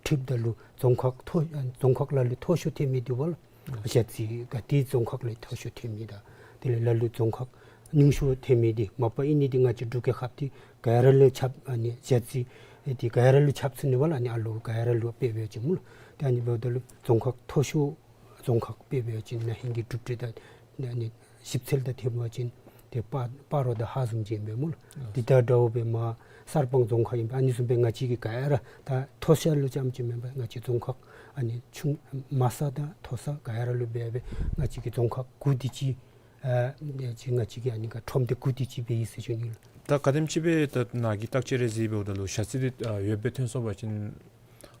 འཁྲིལཝ་ད་ལུ་རྫོང་ཁག་མཐོ་རྫོང་ཁག་ལ་ལུ་མཐོ་ཤོས་ཐོན་མི་འདུག་པ་ལགས། ཞ་རྩི་ག་ཏེ་རྫོང་ཁག་ལས་མཐོ་ཤོས་ཐོན་མི་དང་དེ་ལས་ལ་ལུ་རྫོང་ཁག་ཉུང་ཤོས་ཐོན་མི་འདི་མ་པ་ཨིན་ནི་འདི་ང་བཅས་འབྲུག་རྒྱལ་ཁབ་འདི་ག་ར་ལུ་ཁྱབ་ཨ་ནི་ཞ་རྩི་འདི་ག་ར་ལུ་ཁྱབ་ཚུགས་ནི་པ་ལགས། ཨ་ནི་ཨ་ལོ་ག་ར་ལུ་དཔེ་འབད་བ་ཅིན་སྨོ་ལགས། ཏེ་ཨ་ནི་འབདཝ་ད་ལུ་རྫོང་ཁག་མཐོ་ཤོས་རྫོང་ཁག་དཔེ་འབད་བ་ཅིན་ན་ཧིང་གི་གྲུབ་འབྲས་དང་ཨ་ནི་ཞིབ་འཚོལ་དང་འཐེན་པ་ཅིན་ཏེ་སྤ་སྤ་རོ་དང་ཧཱ་བཟུམ་ཅིག་ཨིན་པས་སྨོ་ལགས། འདི་དང་འདྲཝ་སྦེ་མར་གསར་སྤང་རྫོང་ཁག་ཨིན་པས། ཨ་ནི་བཟུམ་སྦེ་ང་བཅས་ཀྱི་ག་ར་ད་མཐོ་ཤོས་ལུ་ཙམ་ཅིག་མེན་པར་ང་བཅས་རྫོང་ཁག་ཨ་ནི་ཆུང་དམའ་ས་དང་མཐོ་ས་ག་ར་ལུ་འབད་སྦེ་ང་བཅས་ཀྱི་རྫོང་ཁག་དགུ་དེ་ཅིག་ཨ་ཅིག་ང་བཅས་ཀྱིས་ཨ་ནི་ག་ཁྲོམ་སྡེ་དགུ་དེ་ཅིག་འབད་ཡི་ཟེར་ཞུ་ནི་ལགས། ད་ག་དེམ་ཅིག་སྦེ་ད་ནཱ་གིས་བརྟག་དཔྱད་རེ་གཟིགས་འབདཝ་ད་ལུ་ཞ་རྩི་འདི་ཨ་ཡོདཔ་སྦེ་ཐོན་སོང་པ་ཅིན་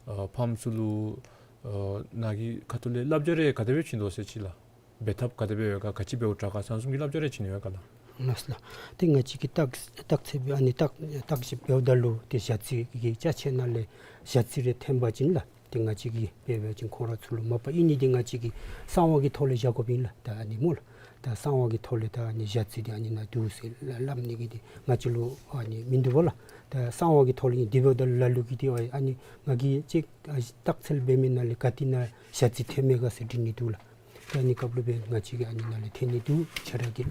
ཨ་ཕམ་ཚུ་ལུ་ཨ་ནཱ་གི་ཁ་ཐུག་ལས་བསླབ་བྱ་རེ་ག་དེ་སྦེ་བྱིན་དོ་ཟེར་ཅིག་ལགས། འབད་ཐབས་ག་དེ་སྦེ་ཡོད་ག་ག་ཅི་འབདཝ་དྲག་ག་ཟེར་བཟུམ་གྱི་བསླབ་བྱ་རེ་བྱིན་ཡོད་ག་ལགས། ལགས་སོ་ལགས། ཏེ་ང་བཅས་ཀྱིས་བརྟག་བརྟག་དཔྱད་འབད་ཨ་ནི་བརྟག་བརྟག་ཞིབ་འབདཝ་ད་ལུ་ཏེ་ཞ་རྩི་གི་ཅ་ཆས་ནང་ལས་ཞ་རྩི་རེ་ཐོན་པ་ཅིན་ལགས། ཏེ་ང་བཅས་ཀྱིས་དཔེ་འབད་བ་ཅིན་ཁོང་ར་ཚུ་ལུ་མ་པ་ཨིན་ནི་འདི་ང་བཅས་ཀྱིས་གསང་བ་གི་ཐོག་ལས་བཞག་དགོཔ་ཨིན་ལགས། ད་ཨ་ནི་སྨོ་ལགས། ད་གསང་བ་གི་ཐོག་ལས་ད་ཨ་ནི་ཞ་རྩི་འདི་ཨ་ནི་ནང་འདུག་ཟེར་སླབ་ནི་གི་འདི་ང་བཅས་ལུ་ཨ་ནི་མིན་འདུག་པ་ལགས། ད་གསང་བ་གི་ཐོག་ལས་ཨིན། དེ་འབདཝ་ད་ལ་ལུ་གིས་འདི་ཨ་ནི་ང་གིས་ཅིག་ཨ་བརྟག་དཔྱད་འབད་མི་ནང་ལས་ག་ཏེ་ནང་ཞ་རྩི་ཐོན་མས་ག་ཟེར་དྲི་ནི་འདུག་ལགས། ད་ཨ་ནི་སྐབས་ལུ་སྦེ་ང་བཅས་ཀྱིས་ཨ་ནི་ནང་ལས་ཐོན་ནི་འདུག་ཁྱེད་ར་གིས་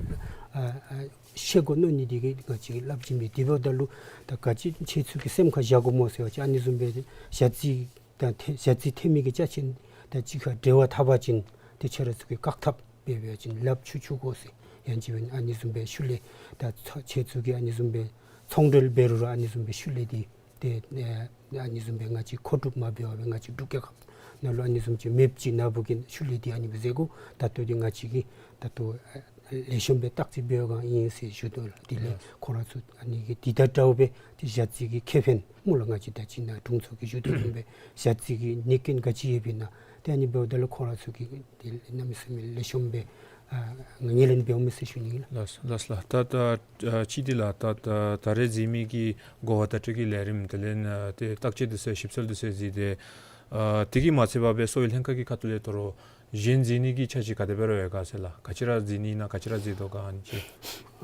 ཨ་ཨ་ཤེས་དགོ་མནོ་ནི་འདི་གིས་ང་བཅས་ཀྱིས་སླབ་ཅི་མས། དེ་འབདཝ་ད་ལུ་ད་ག་ཅི་ཁྱེད་ཚུ་གིས་སེམས་ཁར་བཞག་དགོ་སྨོ་ཟེར་བ་ཅིན་ཨ་ནི་བཟུམ་སྦེ་ཞ་རྩི་དང་ཐོན་ཞ་རྩི་ཐོན་མི་གི་ཅ་ཆས་དང་གཅིག་ཁར་འབྲེལ་བ་འཐབ་པ་ཅིན་ཏེ་ཁྱེད་ར་ཚུ་གིས་བཀག་ཐབས་འབད་བ་ཅིན་ལགཔ་འཁྱུ་འཁྱུ་དགོ་ཟེར། ཡང་ཅིན་ཨ་ནི་བཟུམ་སྦེ་ཤུལ་ལས་ད་ཚོ་ཁྱེད་ཚུ་གིས་ཨ་ནི་བཟུམ་སྦེ་ཚོང་འབྲེལ་འབད་རུང་ར་ཨ་ནི་བཟུམ་སྦེ་ཤུལ་ལས་འདི་ཏེ་ཨ་ཨ་ནི་བཟུམ་སྦེ་ང་བཅས་མཁོ་སྒྲུབ་མ་འབད་བར་སྦེ་ང་བཅས་འབྲུག་རྒྱལ་ཁབ་ནང་ལུ་ཨ་ནི་བཟུམ་ཅིག་མེདཔ་ཅིག་ནང་འབད་བ་ཅིན་ཤུལ་ལས་འདི་ཨ་ནི་སྦེ་ཟེར་དགོ། ད་ལྟོ་འདི་ང་བཅས་ཀྱིས་ད་ལྟོ་ཨ་ལེགས་ཤོམ་སྦེ་བརྟག་དཔྱད་འབད་བའི་སྒང་ཨིན་ཟེར་ཞུ་དོ་ལགས། དེ་ལས་ཁོང་ར་ཚུ་ཨ་ནི་གི་འདི་དང་འདྲཝ་སྦེ་ཏེ་ཞ་རྩི་གི་ཁེ་ཕན་སྨོ་ལགས། ང་བཅས་ད་ཅི་ནཱ་དྲུང་འཚོ་གིས་ཞུ་དོ་བཟུམ་སྦེ་ཞ་རྩི་གི་ཉེས་སྐྱོན་ག་ཅི་ཡོདཔ་ཨིན་ན་ཏེ་ཨ་ནི་འབདཝ་ད་ལུ་ཁོང་ར་ཚུ་གིས་ཏེ་གནམ་མེད་ས་མེད་ལེགས་ཤོམ་སྦེ་ཨ་ངོས་ལེན་འབདཝ་མས་ཟེར་ཞུ་ནི་ལགས། ལགས་ལགས་ལགས། ད་ད་ཨ་ཅི་འདི་ལགས་ད་ད་ད་རེས་གཟིགས་མི་གི་གོ་བ་བརྡ་སྤྲོད་ཀྱི་ལས་རིམ་དེ་ལས་ཨ་ཏེ་བརྟག་དཔྱད་འདི་ཚུ་ཞིབ་འཚོལ་འདི་ཚུ་གཟིགས་ཏེ་ཨ་དེ་གིས་མ་ཚད་པར་སྦེ་གསོ་བའི་ལྷན་ཁག་གི་ཁ་ཐུག་ལས་དོ་རུང་གཞན་གཟིགས་ནི་གི་འཆར་གཞི་ག་དེ་སྦེ་ར་ཡོད་ག་ཟེར་ལགས། ག་ཅི་ར་གཟིགས་ནི་ཨིན་ན་ག་ཅི་ར་གཟིགས་དོ་ག་ཨ་ནི་ཅིག།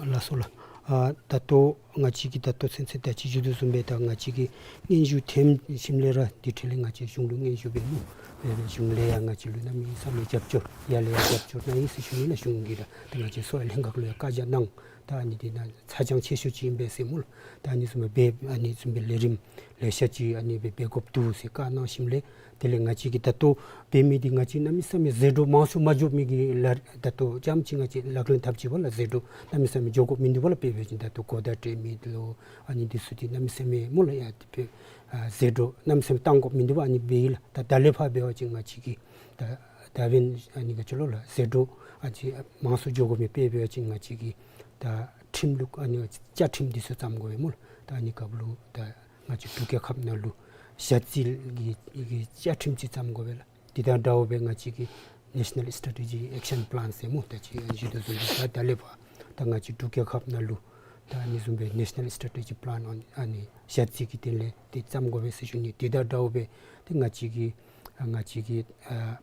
ལགས་སོ་ལགས། ཨ་ད་ལྟོ་ང་བཅས་ཀྱིས་ད་ལྟོ་ཚུན་ཚོད་ད་ཅི་ཞུ་དོ་བཟུམ་སྦེ་ད་ང་བཅས་ཀྱིས་སྙན་ཞུ་ཐོན་ཞིནམ་ལས་ར་དེ་འཕྲོ་ལས་ང་བཅས་གཞུང་ལུ་སྙན་ཞུ་འབད་ནུག། འབད་བའི་གཞུང་ལས་ཡང་ང་བཅས་ལུ་གནམ་མེད་ས་མེད་རྒྱབ་སྐྱོར་ཡར་ལས་ཡར་རྒྱབ་སྐྱོར་གནང་ཡི་ཟེར་ཞུ་ནི་ལགས། གཞུང་གིས་ར་ད་ང་བཅས་གསོ་བའི་ལྷན་ཁག་ལུ་ཡང་བཀའ་རྒྱ་གནང་། ད་ཨ་ནི་འདི་ནང་ཚ་གྱང་ཆེ་ཤོས་ཅིག་ཨིན་པས་ཟེར་སྨོ་ལགས། ད་ཨ་ནི་བཟུམ་སྦེ་ཨ་ནི་བཟུམ་སྦེ་ལས་རིམ་ལེ་ཤ་ཅིག་ཨ་ནི་སྦེ་འབད་དགོཔ་འདུག་ཟེར་བཀའ་གནང་ཞིནམ་ལས་དེ་ལས་ང་བཅས་ཀྱིས་ད་ལྟོ་འབད་མི་འདི་ང་བཅས་གནམ་མེད་ས་མེད་ཟད་འགྲོ་མང་སུ་མ་འགྱོ་མི་གི་ལཱ་ད་ལྟོ་རྐྱངམ་ཅིག་ང་བཅས་ལག་ལེན་འཐབ་ཅི་པ་ལགས། ཟད་འགྲོ་གནམ་མེད་ས་མེད་འགྱོ་དགོཔ་མིན་འདུག་པ་ལགས། དཔེ་འབད་བ་ཅིན་ད་ལྟོ་གོ་བརྡ་སྤྲོད་མི་ལུ་ཨ་ནི་འདི་ཚུ་འདི་གནམ་མེད་ས་མེད་སྨོ་ལགས། ཡ་དེ་སྦེ་ཨ་ཟད་འགྲོ་གནམ་མེད་ས་མེད་བཏང་དགོཔ་མིན་འདུག་པ། ཨ་ནི་འབད་ཡི་ལགས། ད་ད་ལས་ཕར་འབད་བ་ཅིན་ང་བཅས་ཀྱིས་ད་ད་འབདན་ཨ་ནི་ག་ཅི་ལོ་ལགས། ཟད་འགྲོ་ཨ་ཅིག་མང་སུ་འགྱོ་དགོ་མི་དཔེ་འབད་བ་ཅིན་ང་བཅས་ཀྱིས་ད་ཁྲིམས་ལུགས་ཨ་ནི་བཅའ་ཁྲིམས་འདི་ཚུ་བརྩམ་དགོ་པས་སྨོ་ལགས། ད་ཨ་ནི་སྐབས་ལུ་ད་ང་བཅས་འབྲུག་རྒྱལ་ཁབ་ནང་ལུ་ཞ་རྩི་གི་གི་བཅའ་ཁྲིམས་ཅིག་བརྩམ་དགོ་པས་ལགས། དེ་དང་འདྲཝ་སྦེ་ང་བཅས་ཀྱིས་National Strategy Action Plan ཟེར་སྨོ། ད་ཅི་ཞུ་དོ་བཟུམ་སྦེ་ད་ད་ལས་ཕར་ད་ང་བཅས་འབྲུག་རྒྱལ་ཁབ་ནང་ལུ་ད་ཨ་ནི་བཟུམ་སྦེ་National Strategy Plan on ཨ་ནི་ཞ་རྩི་གི་དོན་ལས་འདི་བརྩམ་དགོ་པས་ཟེར་ཞུ་ནི། དེ་དང་འདྲཝ་སྦེ་ཏེ་ང་བཅས་ཀྱིས་ང་བཅས་ཀྱི་ཨ་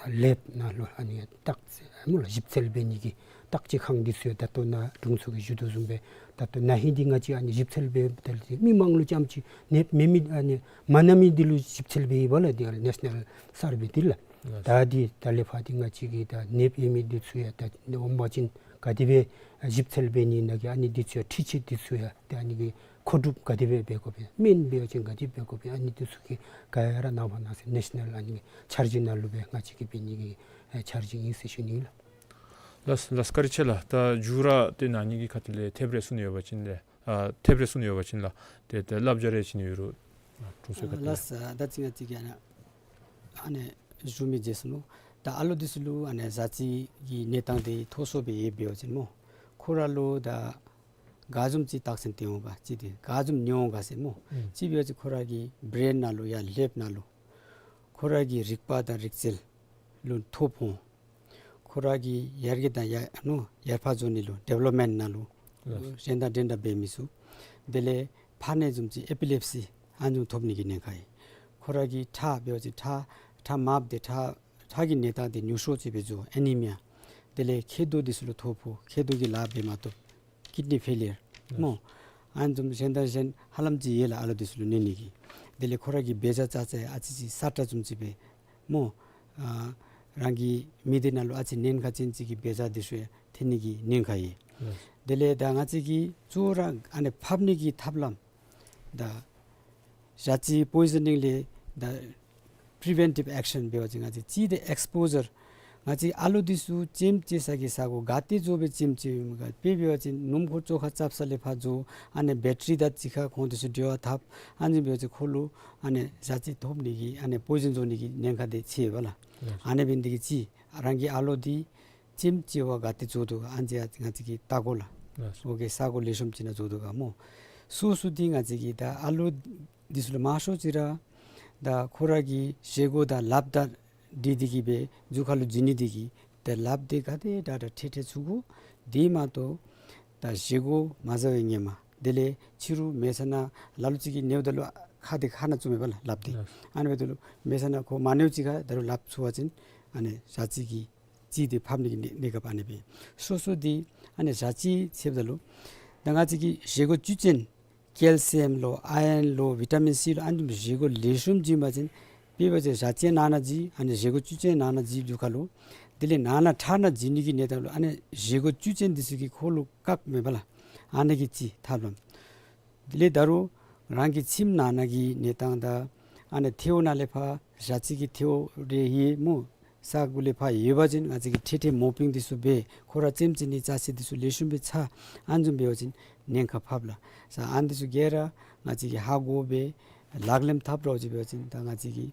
ལེབ་ནང་ལུ་ཨ་ནི་བརྟག་དཔྱད་སྨོ་ལགས་ཞིབ་འཚོལ་འབད་ནི་གི་བརྟག་དཔྱད་ཁང་འདི་ཚུ་ཡང་ད་ལྟོ་ནཱ་དྲུང་འཚོ་གིས་ཞུ་དོ་བཟུམ་སྦེ་ད་ལྟོ་ན་ཧིང་འདི་ང་བཅས་ཨ་ནི་ཞིབ་འཚོལ་འབད་དེ་ལས་མི་མང་ལུ་རྐྱངམ་ཅིག་གནོདཔ་མེད་མི་ཨ་ནི་མ་ན་མི་འདི་ལུ་ཞིབ་འཚོལ་འབད་ཡི་པ་ལགས། འདི་National Survey འདི་ལགས། ད་འདི་ད་ལས་ཕར་འདི་ང་བཅས་ཀྱིས་ད་གནོདཔ་ཡོད་མི་འདི་ཚུ་ཡང་ད་འོང་པ་ཅིན་ག་དེ་སྦེ་ཞིབ་འཚོལ་འབད་ནི་ནང་གི་ཨ་ནི་འདི་ཚུ་ཡང་འཕྲུལ་ཆས་འདི་ཚུ་ཡང་ད་ཨ་ནི་གི་མཁོ་སྒྲུབ་ག་དེ་སྦེ་འབད་དགོ་པས། སྨན་འབད་བ་ཅིན་ག་དེ་འབད་དགོ་པས། ཨ་ནི་འདི་ཚུ་གི་ག་ར་གནང་བ་གནང་ཟེར་National ཨ་ནི་འཆར་གཞི་ནང་ལུ་སྦེ་ང་བཅས་ཀྱིས་འབད་ནི་གི་ཨེ་འཆར་གཞི་ཨིན་ཟེར་ཞུ་ནི་ལགས། ལགས་ལགས་བཀའ་དྲིན་ཆེ་ལགས། ད་མཇུག་ར་ཏེ་ན་ཧིང་གི་ཁ་ཐུག་ལས་ཐེབས་རེ་གསུང་ནི་ཡོད་པ་ཅིན་ཏེ་ ཨ་ཐེབས་རེ་གསུངས་ནི་ཡོད་པ་ཅིན་ལགས། ཏེ་ཏེ་བསླབ་བྱ་རེ་བྱིན་ནི་ཡོད་རུང་དྲུང་འཚོ་ཁ་ཐུག་ལས། ལགས་སོ། ད་ཅི་ང་བཅས་ཀྱིས་ཨ་ནི་ཨ་ནི་ཞུ་མི་བརྗེད་སོ་ནུག། ད་ཨ་ལོ་འདི་ཚུ་ལུ་ཨ་ནི་ཞ་རྩི་གི་གནས་སྟངས་འདི་མཐོ་སུ་སྦེ་ཡོདཔ་འབད་བ་ཅིན་སྨོ། ཁོ་ར་ལུ་ད་ག་བཟུམ་ཅིག་རྟགས་མཚན་སྟོན་འོང་ག་ཅིག་ཏེ་ག་བཟུམ་ཉོ་འོང་ག་ཟེར་སྨོ། ཨུམ། ཅིག་འབད་བ་ཅིན་ཁོ་ར་གི་བྲེན་ནང་ལུ་ཡང་ལེབ་ནང་ལུ་ཁོ་ར་གི་རིག་པ་དང་རིག་རྩལ་ལུ་ཐོ་ཕོག། ཁོ་ར་གི་ཡར་རྒྱས་དང་ཡར་ཨ་ནུ་ཡར་འཕར་འགྱོ་ནི་ལུ་ཌི་ཝེ་ལོབ་མེནཊ་ནང་ལུ་ལགས། གཞན་དང་འདྲན་འདྲ་འབད་མི་ཚུགས། དེ་ལས་ཕར་ནི་བཟུམ་ཅིག་ཨེ་པི་ལེབ་སི་ཨ་ནི་བཟུམ་ཐོབ་ནི་གི་ཉེན་ཁ་ཡོད། ཁོ་ར་གི་ཁྲག་འབད་བ་ཅིན་ཁྲག་ཁྲག་མངམ་ཏེ་ཁྲག་ཁྲག་གི་གནས་སྟངས་འདི་ཉུང་སུ་ཅིག་སྦེ་འགྱོ། ཨེ་ནི་མི་ཡ། དེ་ལས་མཁལ་རྡོག་འདི་ཚུ་ལུ་ཐོ་ཕོག། མཁལ་རྡོག་གི་ལཱ་འབད་མ་བཏུབ། ཀིཌ་ནི་ཕེ་ལི་ཡར་སྨོ། ཨ་ནི་བཟུམ་གཞན་དང་གཞན་ཧ་ལམ་ཅིག་ཡོད་ལགས་ཨ་ལོ་འདི་ཚུ་ལུ་གནོད་ནི་གི། དེ་ལས་ཁོ་ར་གི་འབད་བྱ་བྱ་བྱ་ཡང་ཨ་ཙི་ཅིག་སྲ་ཀྲག་བཟུམ་ཅིག་སྦེ་སྨོ། ཨ་རང་གི་མི་སྡེ་ནང་ལུ་ཨ་ཙི་ཉེན་ཁ་ཅན་ཅིག་གི་འབད་བྱ་འདི་ཚུ་ཡང་ཐོན་ནི་གི་ཉེན་ཁ་ཡོད། ལགས། དེ་ལས་ད་ང་བཅས་ཀྱིས་གཙོ་བོ་ར་ཨ་ནི་ཕབ་ནི་གི་ཐབས་ལམ་ད་ཞ་རྩི་པོའི་ཟ་ནིང་ལས་ད་པི་རི་ཝེན་ཊིབ་ཨེག་ཤན་འབད་བ་ཅིན་ང་བཅས་ཅིག་ཏེ་ཨེགས་པོ་ཟར། ང་བཅས་ཨ་ལོ་འདི་ཚུ་ལྕེམ་ལྕེ་ས་གི་ས་གོ་ག་ཏེ་འགྱོ་སྦེ་ལྕེམ་ལྕེཝ་ཨིནམ་ག། དཔེ་འབད་བ་ཅིན་སྣུམ་འཁོར་བཅོ་ཁ་རྐྱབ་ས་ལས་ཕར་འགྱོ། ཨ་ནི་བེ་ཊ་རི་དང་གཅིག་ཁར་ཁོང་འདི་ཚུ་འབྲེལ་བ་འཐབ། ཨ་ནི་འབད་བ་ཅིན་ཁོ་ལུ་ཨ་ནི་ཞ་རྩི་ཐོབ་ནི་གི་ཨ་ནི་པོའི་ཟན་འགྱོ་ནི་གི་ཉེན་ཁ་འདི་ཆེ་བས་ལགས། ལགས། ཨ་ནི་འབད་ནི་འདི་གིས་ཅིག་རང་གི་ཨ་ལོ་འདི་ལྕེམ་ལྕེ་བ་ག་ཏེ་འགྱོ་དོ་ག་ཨ་ནི་ང་བཅས་ཀྱིས་བལྟ་དགོ་ལགས། ལགས། ཨོ་གི་ས་གོ་ལེགས་ཤོམ་ཅིག་ནང་འགྱོ་དོ་ག་སྨོ། སོ་སོ་འདི་ང་བཅས་ཀྱིས་ད་ཨ་ལོ་འདི་ཚུ་ལུ་མང་ཤོས་ཅིག་ར་ད་ཁོ་ར་གི་བཞེས་སྒོ་དང་ལགཔ་དང་འདི་འདི་གིས་སྦེ་རྒྱུ་ཁ་ལུ་འཛུལ་ནི་འདི་གིས་ད་ལགཔ་འདི་ག་དེ་དྲག་དྲག་འཐད་འཐད་ཚུགས་དགོ། དེ་མ་གཏོགས་ད་བཞེས་སྒོ་མ་བཟའ་བའི་ཧེ་མ་དེ་ལས་ཕྱི་རུ་མལ་ས་ནང་ལ་ལུ་ཅིག་གིས་ཉལཝ་ད་ལུ་ཁ་འདི་ཁ་ནང་བཙུགས་མས་པ་ལགས་ལགཔ་འདི། ལགས། ཨ་ནི་འབདཝ་ད་ལུ་མལ་ས་ནང་ཁོ་མ་ཉལཝ་ཅིག་ཁར་ད་རུང་ལགཔ་ཚུ་བ་ཅིན་ཨ་ནི་ཞ་རྩི་གི་རྩི་འདི་ཕབ་ནི་གི་གནས་གནས་སྐབས་ཨ་ནི་སྦེ། སོ་སོ་འདི་ཨ་ནི་ཞ་རྩི་ཟེརཝ་ད་ལུ་ད་ང་བཅས་ཀྱི་བཞེས་སྒོ་བཅུད་ཅན་ཀེལ་སི་ཡམ་ལོ་ཨའི་རཱན་ལོ་བི་ཊ་མིན་སི་ལོ་ཨ་ནི་བཟུམ་བཞེས་སྒོ་ལེགས་ཤོམ་བྱིན་པ་ཅིན་དཔེ་འབད་བ་ཅིན་ཞ་རྩི་ནང་ན་འཛུལ། ཨ་ནི་བཞེས་སྒོ་བཅུད་ཅན་ནང་ན་འཛུལ་རྒྱུ་ཁ་ལུ། དེ་ལས་ནང་ན་ཁྲག་ནང་འཛུལ་ནི་གི་གནས་སྟངས་ལུ་ཨ་ནི་བཞེས་སྒོ་བཅུད་ཅན་འདི་ཚུ་གིས་ཁོ་ལུ་བཀག་མས་པ་ལགས། ཨ་ནི་གི་ཅིག་ཐབས་ལམ། དེ་ལས་ད་རུང་རང་གི་ཁྱིམ་ནང་ན་གི་གནས་སྟངས་དང་ཨ་ནི་ཐལཝ་ནང་ལས་ཕར་ཞ་རྩི་གི་ཐལཝ་རེ་ཡོད་སྨོ། ས་གོ་ལས་ཕར་ཡོད་པ་ཅིན་ང་བཅས་ཀྱིས་ཐེ་ཐེ་མོ་པིང་འདི་ཚུ་འབད། ཁོ་ར་རྩེདམོ་རྩེ་ནི་ཅ་ཆས་འདི་ཚུ་ལེགས་ཤོམ་སྦེ་ཚ། ཨ་ནི་བཟུམ་འབད་བ་ཅིན་ཉེན་ཁ་ཕབ་ལགས། ས་ཨ་ནི་འདི་ཚུ་ག་ར་ང་བཅས་ཀྱིས་ཧ་གོ་སྦེ་ལག་ལེན་འཐབ་རོགས་ཅིག་འབད་བ་ཅིན་ད་ང་བཅས་ཀྱི་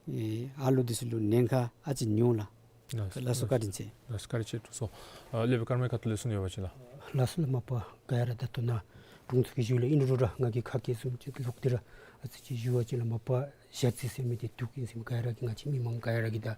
ཨེ་ཨ་ལོ་འདི་ཚུ་ལུ་ཉེན་ཁ་ཨ་ཙི་ཉུང་ལགས། ལགས། ལགས་སོ། བཀའ་དྲིན་ཆེ། ལགས་སོ། བཀའ་དྲིན་ཆེ་དྲུང་འཚོ། ཨ་སློབ་དཔོན་ཀརྨའི་ཁ་ཐུག་ལས་གསུང་ནི་ཡོད་པ་ཅིན་ལགས། ལགས་སོ་ལགས། མ་པ་ག་ར་ད་ལྟོ་ནཱ་དྲུང་འཚོ་གིས་ཞུ་ལས་ཨིན་རུང་ར་ང་གིས་ཁ་སྐད་བཟུམ་ཅིག་ལོག་སྟེ་ར་ཨ་ཙི་ཅིག་ཞུ་བ་ཅིན་ལགས། མ་པ་ཞ་རྩི་ཟེར་མི་འདི་དུག་ཨིན་ཟེར་མི་ག་ར་གིས་ང་བཅས་མི་མང་ག་ར་གིས་ད་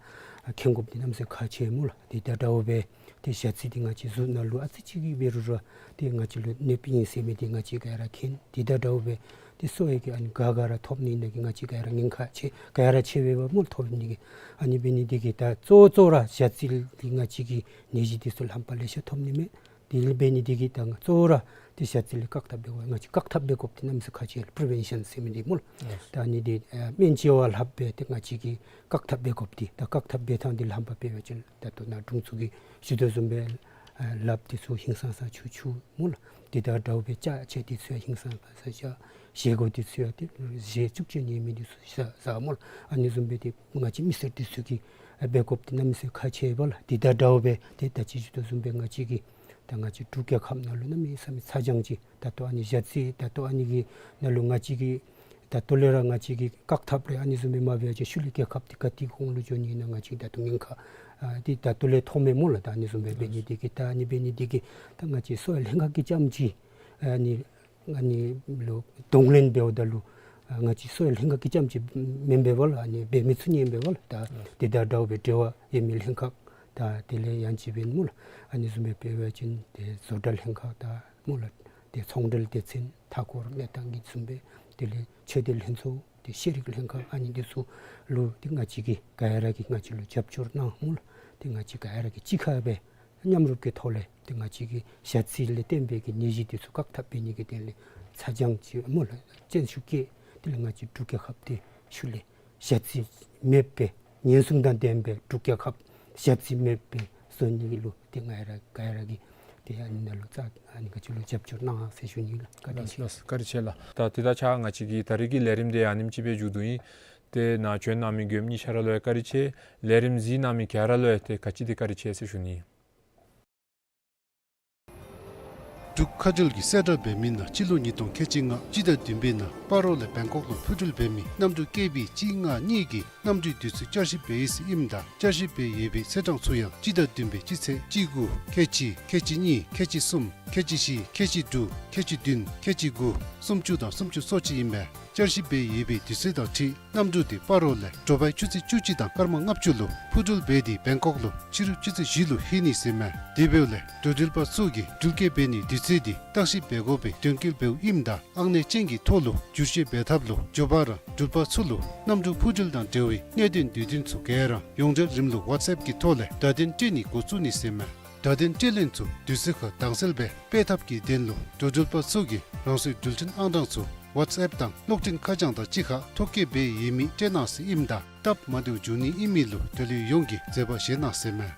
མཁྱེན་དགོཔ་འདི་གནམ་མེད་ས་མེད་ཁག་ཆེ་སྨོ་ལགས། དེ་དང་འདྲཝ་སྦེ་ཏེ་ཞ་རྩི་འདི་ང་བཅས་གཟུགས་ནང་ལུ་ཨ་ཙི་ཅིག་གིས་འབད་རུང་ར་ཏེ་ང་བཅས་ལུ་གནོདཔ་ཨིན་ཟེར་མི་འདི་ང་བཅས་ག་ར་མཁྱེན། དེ་དང་འདྲཝ་སྦེ་ཏེ་གསོ་བའི་གི་ཨ་ནི་ག་ག་ར་ཐོབ་ནི་ནང་གི་ང་བཅས་ག་ར་ཉེན་ཁ་ཆེ་ག་ར་ཆེ་བས་པ་སྨོ་ཐོབ་ནི་གི། ཨ་ནི་འབད་ནི་འདི་གིས་ད་གཙོ་བོ་གཙོ་བོ་ར་ཞ་རྩི་འདི་ང་བཅས་ཀྱི་ནད་གཞི་འདི་ཚུ་ལྷམ་པ་ལེ་ཤ་ཐོབ་ནི་མས། དེ་ལས་འབད་ནི་འདི་གིས་ད་ང་གཙོ་བོ་ར་ཏེ་ཞ་རྩི་ལས་བཀག་ཐབས་འབད་དགོ། ང་བཅས་བཀག་ཐབས་འབད་དགོཔ་འདི་གནམ་མེད་ས་མེད་ཁག་ཆེ་ལགས། པི་རི་ཝེན་ཤཱན་ཟེར་མི་འདི་སྨོ་ལགས། ལགས། ད་ཨ་ནི་འདི་ཨ་སྨན་བཅོས་པ་ལྷགཔ་སྦེ་ཏེ་ང་བཅས་ཀྱིས་བཀག་ཐབས་འབད་དགོཔ་འདི་ད་བཀག་ཐབས་འབད་ཐངས་འདི་ལྷམ་པ་འབད་བ་ཅིན་ད་ལྟོ་ནཱ་དྲུང་འཚོ་གིས་ཞུ་དོ་བཟུམ་སྦེ་ཨ་ལགཔ་འདི་ཚུ་ཧིང་སངས་ས་ཆུ་ཆུ་སྨོ་ལགས། དེ་དང་འདྲཝ་སྦེ་ཅ་ཆས་འདི་ཚུ་ཡང་ཧིང་སངས་ས་ཅ། བཞེས་སྒོ་འདི་ཚུ་ཡང་ཏེ་བཞེས་བཅུད་ཅན་ཡོད་མི་འདི་ཚུ་བཟའ་བཟའ་སྨོ་ལགས། ཨ་ནི་བཟུམ་སྦེ་ཏེ་ང་བཅས་མི་སེར་འདི་ཚུ་གིས་ཨ་འབད་དགོཔ་འདི་གནམ་མེད་ས་མེད་ཁག་ཆེ་བས་ལགས། དེ་དང་འདྲཝ་སྦེ་ཏེ་ད་ཅི་ཞུ་དོ་བཟུམ་སྦེ་ང་བཅས་ཀྱི་ད་ང་བཅས་འབྲུག་རྒྱལ་ཁབ་ནང་ལུ་གནམ་མེད་ས་མེད་ཚ་གྱང་ཅིག་ད་ལྟོ་ཨ་ནི་ཞ་རྩི་ད་ལྟོ་ཨ་ནི་གི་ནང་ལུ་ང་བཅས་ཀྱིས་ད་ལྟོ་ལས་ར་ང་བཅས་ཀྱིས་བཀག་ཐབས་རེ་ཨ་ནི་བཟུམ་སྦེ་མ་འབད་བ་ཅིན་ཤུལ་ལས་རྒྱལ་ཁབ་འདི་ག་ཏེ་གོང་ལུ་འགྱོ་ནི་ཨིན་ན་ང་བཅས་ད་ལྟོ་ཉེན་ཁ་ཨ་འདི་ད་ལྟོ་ལས་མཐོངམ་མས་སྨོ་ལགས། ད་ཨ་ནི་བཟུམ་སྦེ་འབད་ནི་འདི་གིས་ད་ཨ་ནི་འབད་ནི་འདི་གིས་ད་ང་བཅས་གསོ་བའི་ལྷན་ཁག་གིས་རྐྱངམ་ཅིག་ཨ་ནི་ཨ་ནི་ལུ་གདོང་ལེན་འབདཝ་ད་ལུ་ཨ་ང་བཅས་གསོ་བའི་ལྷན་ཁག་གིས་རྐྱངམ་ཅིག་མེན་པས་པ་ལགས། ཨ་ནི་འབད་མི་ཚུགས་ནི་ཨིན་པས་པ་ལགས། ད་དེ་དང་འདྲཝ་སྦེ་འབྲེལ་བ་ཡོད་མི་ལྷན་ཁག་ད་དེ་ལས་ཡང་ཅིན་འབདན་སྨོ་ལགས། ཨ་ནི་བཟུམ་སྦེ་འབད་བ་ཅིན་ཏེ་བཟོ་གྲྭ་ལྷན་ཁག་ད་སྨོ་ལགས། ཏེ་ཚོང་འབྲེལ་སྡེ་ཚན་མཐའ་འཁོར་གནས་སྟངས་ཀྱི་བཟུམ་སྦེ་དེ་ལས་ཆོས་སྡེ་ལྷན་ཚོགས་ཏེ་ཤེས་རིག་ལྷན་ཁག་ཨ་ནི་འདི་ཚུ་ལུ་ཏེ་ང་བཅས་ཀྱིས་ག་ར་གིས་ང་བཅས་ལུ་རྒྱབ་སྐྱོར་གནང་སྨོ་ལགས། ཏེ་ང་བཅས་ག་ར་གིས་གཅིག་ཁར་སྦེ་མཉམ་རུབ་ཀྱི་ཐོག་ལས་ཏེ་ང་བཅས་ཀྱི་ཞ་རྩི་ལས་བརྟེན་པའི་གི་ནད་གཞི་འདི་ཚུ་བཀག་ཐབས་འབད་ནི་གི་དོན་ལས་ཚ་གྱང་ཅིག་སྨོ་ལགས་བཙན་ཤུགས་བསྐྱེད། དེ་ལས་ང་བཅས་འབྲུག་རྒྱལ་ཁབ་འདི་ཤུལ་ལས་ཞ་རྩི་མེདཔ་སྦེ་ཉེན་སྲུང་དང་ལྡན་པའི་འབྲུག་རྒྱལ་ཁབ་ཞ་རྩི་མེདཔ་སྦེ་བཟོ་ནི་གི་ལུ་ཏེ་ང་ར་ག་ར་གིས་ཏེ་ཨ་ནི་ནང་ལུ་ཙ་ཨ་ནི་ག་ཅི་ལུ་རྒྱབ་སྐྱོར་གནང་ཟེར་ཞུ་ནི་ལགས། བཀའ་དྲིན་ཆེ། ལགས་སོ། བཀའ་དྲིན་ཆེ་ལགས། ད་དེ་དང་ཆ་ང་བཅས་ཀྱི་ད་རིས་ཀྱི་ལས་རིམ་འདི་ཨ་ནེམ་ཅིག་སྦེ་མཇུག་བསྡུ་ཡི། ཏེ་ནཱ་བྱོན་གནང་མི་མགྱོནམ་གཉིས་ཆ་ར་ལུ་ཡང་བཀའ་དྲིན་ཆེ། ལས་རིམ་གཟིགས་གནང་མི་ག་ར་ལུ་ཡང་ཏེ་ག་ཅི་དེ་བཀའ་དྲིན་ཆེ་ཟེར་ཞུ་ནི། འབྲུག་ཁ་བྲལ་གྱི་གསལ་བསྒྲགས་འབད་མི་ནང་སྤྱི་ལོ་ཉིས་སྟོང་ཁལ་གཅིག་ལྔ་སྤྱི་ཟླ་བདུན་པའི་ནང་སྤ་རོ་ལས་བེང་ཀོག་ལུ་འཕུར་འགྲུལ་འབད་མི་གནམ་གྲུ་ཀེ་བི་གཅིག་ལྔ་གཉིས་ཀྱི་གནམ་གྲུའི་དུས་ཚོད་བསྐྱར་ཞིབ་འབད་ཡི་ཟེར་ཨིནམ་ད་བསྐྱར་ཞིབ་འབད་ཡོད་པའི་ཚེས་གྲངས་ཚུ་ཡང་སྤྱི་ཟླ་བདུན་པའི་སྤྱི་ཚེས་གཅིག་དགུ་ཁལ་གཅིག་ཁལ་གཅིག་གཉིས་ཁལ་གཅིག་གསུམ་ཁལ་གཅིག་བཞི་ཁལ་གཅིག་དྲུག་ཁལ་གཅིག་བདུན་ཁལ་གཅིག་དགུ་སུམ་ཅུ་དང་སུམ་ཅུ་སོ་གཅིག་ཨིན་པས། བསྐྱར་ཞིབ་འབད་ཡོད་པའི་དུས་ཚོད་དང་འཁྲིལ་གནམ་གྲུ་དེ་སྤ་རོ་ལས་དྲོ་པའི་ཆུ་ཚོད་བཅུ་གཅིག་དང་སྐར་མ་ལྔ་བཅུ་ལུ་འཕུར་འགྲུལ་འབད་དེ་བེང་ཀོག་ལུ་ཕྱི་རུ་ཆུ་ཚོད་བཞི་ལུ་ལྷོད་ནི་ཟེར་མས། དེ་འབདཝ་ལས་འགྲོ་འགྲུལ་པ་ཚུ་གིས་འགྲུལ་སྐྱེལ་འབད་ནིའི་དུས་ཚོད་དེ་བརྟག་ཞིབ་འབད་དགོ་པའི་དོན་འཁྱོལ་འབདཝ་ཨིནམ་ད་ཨང་གནས་ཅན་གྱི་ཐོག་ལུ་བསྒྱུར་བཅོས་འབད་ཐབས་ལུ་མགྱོགས་པ་ར་འགྲུལ་པ་ཚུ་ལུ་གནམ་གྲུ་འཕུར་འགྲུལ་དང་འབྲེལ་བའི་གནད་དོན་དུས་སྟོན་ཚུ་ག་ར་ཡོངས་འབྲེལ་རིམ་ལུགས་ཝཊས་ཨེཔ་གི་ཐོག་ལས་བརྡ་དོན་སྤྲོད་ནི་འགོ་བཙུགས་ནི་ཟེར་མས། བརྡ་དོན་སྤྲོད་ལེན་ཚུ་དུས་ཚོད་ཁར་དྭངས་གསལ་སྦེ་སྤེལ་ཐབས་ཀྱི་དོན་ལུ་འགྲོ་འགྲུལ་པ་ཚུ་གིས་རང་སོའི་འགྲུལ་འཕྲིན་ཨང་གྲངས་ཚུ་ཝཊས་ཨེཔ་དང་གློག་འཕྲིན་ཁ་བྱང་དང་གཅིག་ཁར་ཐོ་བཀོད་འབད་ཡོད་མི་སྤྲོད་གནང་ཟེར་ཨིནམ་ད་སྟབས་མ་བདེཝ་འབྱུང་ནི་ཨིན་མི་ལུ་འབྲེལ་ཡོད་ཡོངས་ཀྱིས་མཛད་པ་བཞེས་གནང་ཟེར་མས།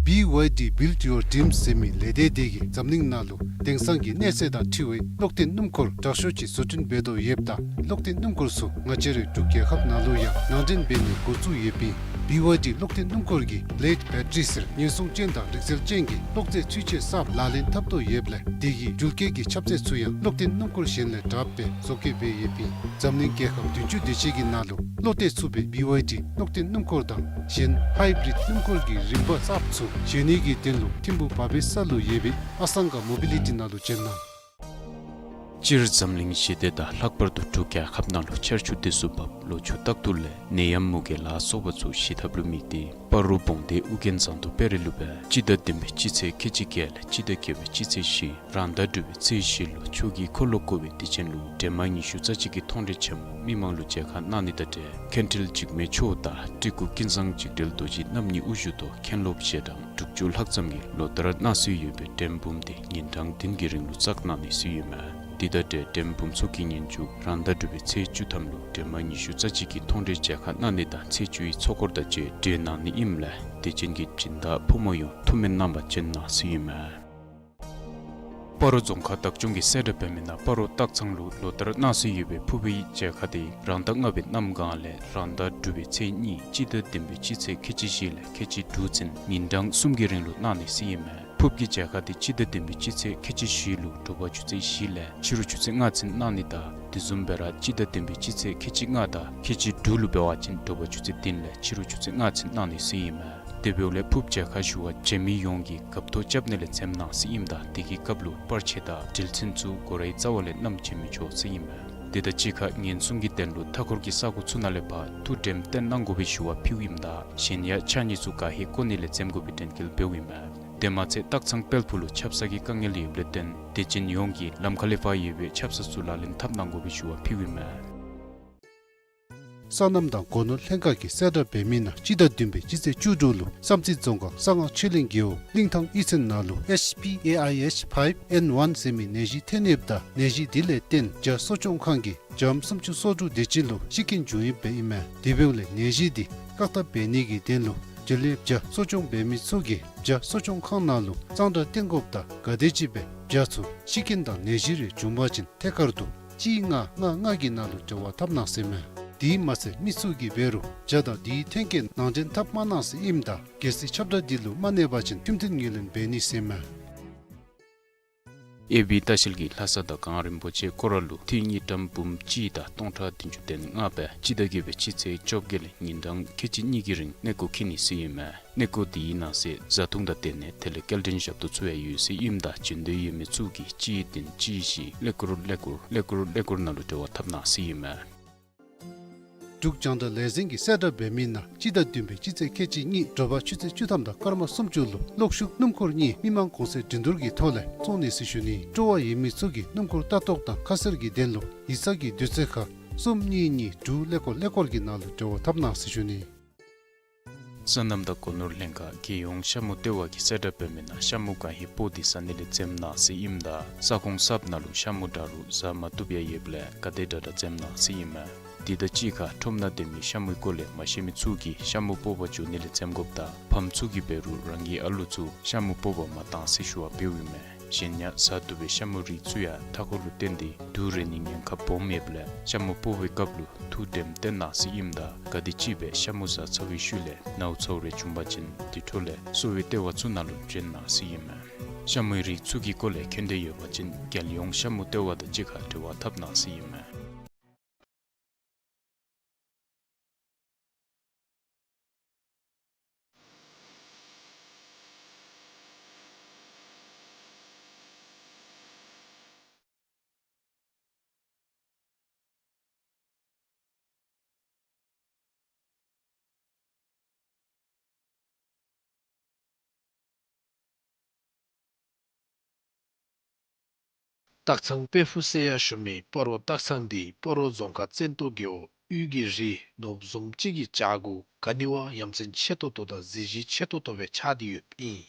བི་ཝའི་ཌི་Build Your Dreams ཟེར་མི་ལས་སྡེ་དེ་གིས་འཛམ་གླིང་ནང་ལུ་དེང་སང་གི་གནས་ཚད་དང་འཁྲིལ་བའི་གློག་འཐེན་སྣུམ་འཁོར་དྲག་ཤོས་ཅིག་བཟོ་སྐྲུན་འབད་དོ་ཡོདཔ་ད་གློག་འཐེན་སྣུམ་འཁོར་ཚུ་ང་བཅས་རའི་འབྲུག་རྒྱལ་ཁབ་ནང་ལུ་ཡང་ནང་འདྲེན་འབད་ནི་འགོ་བཙུགས་ཡོདཔ་ཨིན། བི་ཝའི་ཌི་གློག་འཐེན་སྣུམ་འཁོར་གྱིས་ལེཌ་བེ་ཊ་རི་ཟེར་ཉེན་སྲུང་ཅན་དང་རིག་རྩལ་ཅན་གྱི་གློག་རྫས་ཚུན་ཆད་གསརཔ་ལག་ལེན་འཐབ་དོ་ཡོདཔ་ལས་དེ་གིས་འགྲུལ་སྐྱེལ་གྱི་ཁྱབ་ཚད་ཚུ་ཡང་གློག་འཐེན་སྣུམ་འཁོར་གཞན་ལས་དྲགཔ་སྦེ་བཟོ་བཀོད་འབད་ཡོདཔ་ཨིན། འཛམ་གླིང་རྒྱལ་ཁབ་བདུན་ཅུ་དེ་ཅིག་གི་ནང་ལུ་བློ་གཏད་ཚུགས་པའི་བི་ཝའི་ཌི་གློག་འཐེན་སྣུམ་འཁོར་དང་གཞན་ཧའི་བི་རིཌ་སྣུམ་འཁོར་གྱི་རིམ་པ་གསརཔ་ཚུ་བཟོ་ནི་གི་དོན་ལུ་ཐིམ་ཕུག་བ་བེ་ས་ལུ་ཡོད་པའི་ཨ་སང་ག་མོ་བི་ལི་ཊི་ནང་ལུ་བྱོན་གནང་། སྤྱིར་འཛམ་གླིང་ཞི་བདེ་དང་ལྷག་པར་དུ་འབྲུག་རྒྱལ་ཁབ་ནང་ལུ་ཆར་ཆུ་དུས་སུ་བབས། ལོ་ཕྱུགས་རྟག་ཏུ་ལས་ནད་ཡམས་མུ་གེ་ལ་སོགས་པ་ཚུ་ཞི་ཐབས་ལུ་དམིགས་ཏེ་སྤ་རོ་བོང་སྡེ་ཨུ་རྒྱན་ཟངས་མདོག་དཔལ་རི་ལུ་སྦེ་སྤྱི་ཟླ་བདུན་པའི་སྤྱི་ཚེས་ཁལ་གཅིག་བརྒྱད་ལས་སྤྱི་ཟླ་བརྒྱད་པའི་སྤྱི་ཚེས་བཞི་རང་ཟླ་དྲུག་པའི་ཚེས་བཞི་ལུ་ཆོས་ཀྱི་འཁོར་ལོ་བསྐོར་བའི་དུས་ཆེན་ལུ་འདན་མ་ཉི་ཤུ་རྩ་གཅིག་གི་མཐོང་གྲོལ་ཆེན་མོ་མི་མང་ལུ་མཇལ་ཁ་གནང་ནི་དང་འབྲེལ་མཁན་ཁྲིལ་འཇིགས་མེད་མཆོག་དང་སྤྲུལ་སྐུ་ཀུན་བཟང་འཇིགས་བྲལ་རྡོ་རྗེ་རྣམ་གཉིས་དབུ་བཞུགས་ཐོག་མཁན་སློབ་ཞལ་གྲངས་དྲུག་ཅུ་ལྷག་ཙམ་གྱིས་ལོ་ལྟར་གནང་སྲོལ་ཡོད་པའི་འགྲེམས་འབུམ་དེ་ཉིན་གྲངས་བདུན་གྱི་རིང་ལུ་བསྩལ་གནང་ནི་སྲོལ་ཡོད་མས། དེ་དང་འབྲེལ་འགྲེམས་འབུམ་ཚུ་གི་ཉིན་མཇུག་རང་ཟླ་དྲུག་པའི་ཚེས་བཅུ་ཐམ་ལུ་འདན་མ་ཉི་ཤུ་རྩ་གཅིག་གི་མཐོང་གྲོལ་མཇལ་ཁ་གནང་ནི་དང་ཚེས་བཅུའི་ཚོགས་འཁོར་དང་བཅས་གྲོལ་གནང་ནི་ཨིནམ་ལས་དད་ཅན་གྱི་སྦྱིན་བདག་ཕོ་མོ་ཡོངས་ཐུགས་སྨོན་གནང་བར་བྱོན་གནང་ཟེར་ཨིན་མས། སྤ་རོ་རྫོང་ཁག་བདག་སྐྱོང་གིས་གསལ་བསྒྲགས་འབད་མི་ནང་སྤ་རོ་སྟག་ཚང་ལུ་ལོ་ལྟར་གནང་སྲོལ་ཡོད་པའི་ཕུར་བུའི་མཇལ་ཁ་དེ་རང་ཟླ་ལྔ་པའི་གནམ་གང་ལས་རང་ཟླ་དྲུག་པའི་ཚེས་གཉིས་སྤྱི་ཟླ་བདུན་པའི་སྤྱི་ཚེས་ཁལ་གཅིག་བཞི་ལས་ཁལ་གཅིག་དྲུག་ཚུན་ཉིན་གྲངས་གསུམ་གྱི་རིང་ལུ་གནང་ནི་ཟེར་ཨིན་མས། ཕུར་བུ་གི་མཇལ་ཁ་དེ་སྤྱི་ཟླ་བདུན་པའི་སྤྱི་ཚེས་ཁལ་གཅིག་བཞི་ལུ་དྲོ་པ་ཆུ་ཚོད་བཞི་ལས་ཕྱི་རུ་ཆུ་ཚོད་ལྔ་ཚུན་གནང་ནི་དང་དེ་བཟུམ་སྦེ་ར་སྤྱི་ཟླ་བདུན་པའི་སྤྱི་ཚེས་ཁལ་གཅིག་ལྔ་དང་ཁལ་གཅིག་དྲུག་ལུ་འབད་བ་ཅིན་དྲོ་པ་ཆུ་ཚོད་བདུན་ལས་ཕྱི་རུ་ཆུ་ཚོད་ལྔ་ཚུན་གནང་ནི་ཟེར་ཨིན་མས། དེ་འབདཝ་ལས་ཕུར་བུ་མཇལ་ཁ་ཞུ་བར་བྱོན་མི་ཡོངས་ཀྱིས་རྒཔོ་ཐོ་རྐྱབ་ནི་ལས་འཛེམ་གནང་ཟེར་ཨིནམ་ད་དེ་གི་སྐབས་ལུ་པར་ཆས་དང་འགྲུལ་ཆས་ཚུ་སྒོ་རའི་རྩ་བ་ལས་བསྣམས་བྱོན་མི་ཆོག་ཟེར་ཨིན་མས། དེ་དང་གཅིག་ཁར་ཉེན་སྲུང་གི་དོན་ལུ་མཐའ་འཁོར་གྱི་ས་གོ་ཚུ་ནང་ལས་ཕར་ཐུགས་དྲནམ་བཏོན་གནང་དགོ་པའི་ཞུ་བ་ཕུལཝ་ཨིནམ་ད་གཞན་ཡང་ཕྱགས་སྙིགས་ཚུ་ག་ཧེ་བཀོ་ནི་ལས་འཛེམ་དགོ་པའི་དྲན་སྐུལ་འབདཝ་ཨིན་མས། དེ་མ་ཚད་སྟག་ཚང་དཔལ་ཕུག་ལུ་ཆབ་གསང་གི་དཀའ་ངལ་ཡོདཔ་ལས་བརྟེན་དད་ཅན་ཡོངས་ཀྱིས་ལམ་ཁ་ལས་ཕར་ཡོད་པའི་ཆབ་གསང་ཚུ་ལག་ལེན་འཐབ་གནང་དགོ་པའི་ཞུ་བ་ཕུལཝ་ཨིན་མས། སོ་ནམ་དང་སྒོ་ནོར་ལྷན་ཁག་གིས་གསལ་བསྒྲགས་འབད་མི་ནང་སྤྱི་ཟླ་བདུན་པའི་སྤྱི་ཚེས་བཅུ་དྲུག་ལུ་བསམ་རྩེ་རྫོང་ཁག་གསང་སྔགས་ཆོས་གླིང་རྒེད་འོག་གླིང་ཐང་གཡུས་ཚན་ནང་ལུ་ཨེཆ་པི་ཨེ་ཨའི་ཨེཆ་ཕའིབ་ཨེན་ཝན་ཟེར་མི་ནད་གཞི་ཐོན་ཡོདཔ་ད་ནད་གཞི་དེ་ལས་བརྟེན་བྱ་གསོ་སྐྱོང་ཁང་གིས་བྱམོ་སུམ་ཅུ་སོ་དྲུག་དེ་ཅིག་ལུ་ཤི་རྐྱེན་བྱུང་ཡོདཔ་ཨིན་མས། དེ་འབདཝ་ལས་ནད་གཞི་དེ་བཀག་ཐབས་འབད་ནི་གི་དོན་ལུ་འབྲེལ་ཡོད་བྱ་གསོ་སྐྱོང་འབད་མི་ཚུ་གིས་བྱ་གསོ་སྐྱོང་ཁང་ནང་ལུ་གཙང་སྦྲ་བཏོན་དགོཔ་དང་ག་དེམ་ཅིག་སྦེ་བྱ་ཚུ་ཤི་རྐྱེན་དང་ནད་གཞི་རེ་བྱུང་པ་ཅིན་ཐད་ཀར་དུ་གཅིག་ལྔ་ལྔ་ལྔ་གི་ནང་ལུ་འབྲེལ་བ་འཐབ་གནང་ཟེར་མས། དེ་མ་ཚད་མི་ཚུ་གིས་འབད་རུང་བྱ་དང་དེའི་ཐོན་སྐྱེད་ནང་འདྲེན་འཐབ་མ་གནང་ཟེར་ཨིནམ་ད་གལ་སྲིད་ཁྱབ་བསྒྲགས་འདི་ལུ་མ་གནས་པ་ཅིན་ཁྲིམས་མཐུན་ངོས་ལེན་འབད་ནི་ཟེར་མས། ཨེ་བི་ལྟ་བཤལ་གྱིས་ལྷ་ས་དང་གངས་རིན་པོ་ཆེ་སྐོར་ར་ལུ་འཐུས་དངུལ་ཀྲམ་འབུམ་གཅིག་དང་སྟོང་ཕྲག་བདུན་ཅུ་དོན་ལྔ་སྦེ་སྤྱི་ཟླ་བརྒྱད་པའི་སྤྱི་ཚེས་བཅོ་བརྒྱད་ལས་ཉིན་གྲངས་ཁལ་གཅིག་གཉིས་ཀྱི་རིང་གནས་སྐོར་འཁྱིད་ནི་ཟེར་ཨིན་མས། གནས་སྐོར་དེའི་ནང་གསེས་བཟའ་འཐུང་དང་དེ་ནང་དེ་ལས་སྐྱེལ་འདྲེན་ཞབས་ཏོག་ཚུ་ཡང་ཡོད་ཟེར་ཨིནམ་ད་བྱོན་འདོད་ཡོད་མི་ཚུ་གིས་གཅིག་བདུན་གཅིག་བཞི་ཀླད་ཀོར་ཀླད་ཀོར་ཀླད་ཀོར་ཀླད་ཀོར་ནང་ལུ་འབྲེལ་བ་འཐབ་གནང་ཟེར་ཨིན་མས། འབྲུག་རྒྱང་བསྒྲགས་ལས་འཛིན་གྱིས་གསལ་བསྒྲགས་འབད་མི་ནང་སྤྱི་ཟླ་བདུན་པའི་སྤྱི་ཚེས་ཁལ་གཅིག་གཉིས་དྲོ་པ་ཆུ་ཚོད་བཅུ་ཐམ་དང་སྐར་མ་སུམ་ཅུ་ལུ་གློག་ཤུགས་སྣུམ་འཁོར་གཉིས་མི་མང་གོང་ཚད་འགྲན་བསྡུར་གྱི་ཐོག་ལས་བཙོང་ནི་ཟེར་ཞུ་ནི། སྤྲོ་བ་ཡོད་མི་ཚུ་གིས་སྣུམ་འཁོར་ལྟ་རྟོག་དང་ཁ་གསལ་གྱི་དོན་ལུ་ཡིག་ཚང་གི་དུས་ཚོད་ཁར་གསུམ་གཉིས་གཉིས་དྲུག་ཀླད་ཀོར་ཀླད་ཀོར་གྱི་ནང་ལུ་འབྲེལ་བ་འཐབ་གནང་ཟེར་ཞུ་ནི། སོ་ནམ་དང་སྒོ་ནོར་ལྷན་ཁག་རྒྱལ་ཡོངས་ཤ་མུ་ལྟེ་བ་གིས་གསལ་བསྒྲགས་འབད་མི་ནང་ཤ་མུ་ག་ཧེ་སྤོ་སྟེ་ཟ་ནི་ལས་འཛེམ་གནང་ཟེར་ཨིནམ་ད་ས་ཁོངས་གསརཔ་ནང་ལུ་ཤ་མུ་འདྲ་རུང་ཟ་མ་བཏུབ་ཡང་ཡོདཔ་ལས་ག་དེ་དྲག་དྲག་འཛེམ་གནང་ཟེར་ཨིན་མས། དེ་དང་གཅིག་ཁར་ཁྲོམ་ནང་སྡོད་མི་ཤ་མུའི་སྐོར་ལས་མ་ཤེས་མི་ཚུ་གིས་ཤ་མུ་སྤོ་བར་འགྱོ་ནི་ལས་འཛེམ་དགོཔ་དང་ཕམ་ཚུ་གིས་འབད་རུང་རང་གི་ཨ་ལུ་ཚུ་ཤ་མུ་སྤོ་བར་མ་གཏང་ཟེར་ཞུ་བ་འབདཝ་ཨིན་མས། གཞན་ཡང་ཟ་བཏུབ་པའི་ཤ་མུ་རིགས་ཚུ་ཡང་མཐའ་འཁོར་ལུ་བརྟེན་ཏེ་དུག་རེག་ནིའི་ཉེན་ཁ་སྦོམ་ཡོདཔ་ལས་ཤ་མུ་སྤོ་བའི་སྐབས་ལུ་ཐུགས་དྲནམ་བཏོན་གནང་ཟེར་ཨིནམ་ད་ག་དེམ་ཅིག་སྦེ་ཤ་མུ་ཟ་ཚར་བའི་ཤུལ་ལས་ནཝ་ཚཝ་རེ་བྱུང་པ་ཅིན་དེ་འཕྲོ་ལས་གསོ་བའི་ལྟེ་བ་ཚུ་ནང་ལུ་བྱོན་གནང་ཟེར་ཨིན་མས། ཤ་མུའི་རིགས་ཚུ་གི་སྐོར་ལས་མཁྱེན་འདོད་ཡོད་པ་ཅིན་རྒྱལ་ཡོངས་ཤ་མུ་ལྟེ་བ་དང་གཅིག་ཁར་འབྲེལ་བ་འཐབ་གནང་ཟེར་ཨིན་མས། སྟག་ཚང་དཔལ་ཕུག་ཟེར་ཡང་ཞུ་མི་སྤ་རོ་སྟག་ཚང་འདི་སྤ་རོ་རྫོང་ཁག་བཙན་ཏོ་རྒེད་འོག་དབུས་ཀྱི་རི་ནོར་བུ་བཟུམ་ཅིག་གི་བྱག་གུ་ག་ནི་བ་ཡ་མཚན་ཆེ་ཏོག་ཏོ་དང་གཟི་བརྗིད་ཆེ་ཏོག་ཏོ་སྦེ་ཆགས་ཏེ་ཡོདཔ་ཨིན།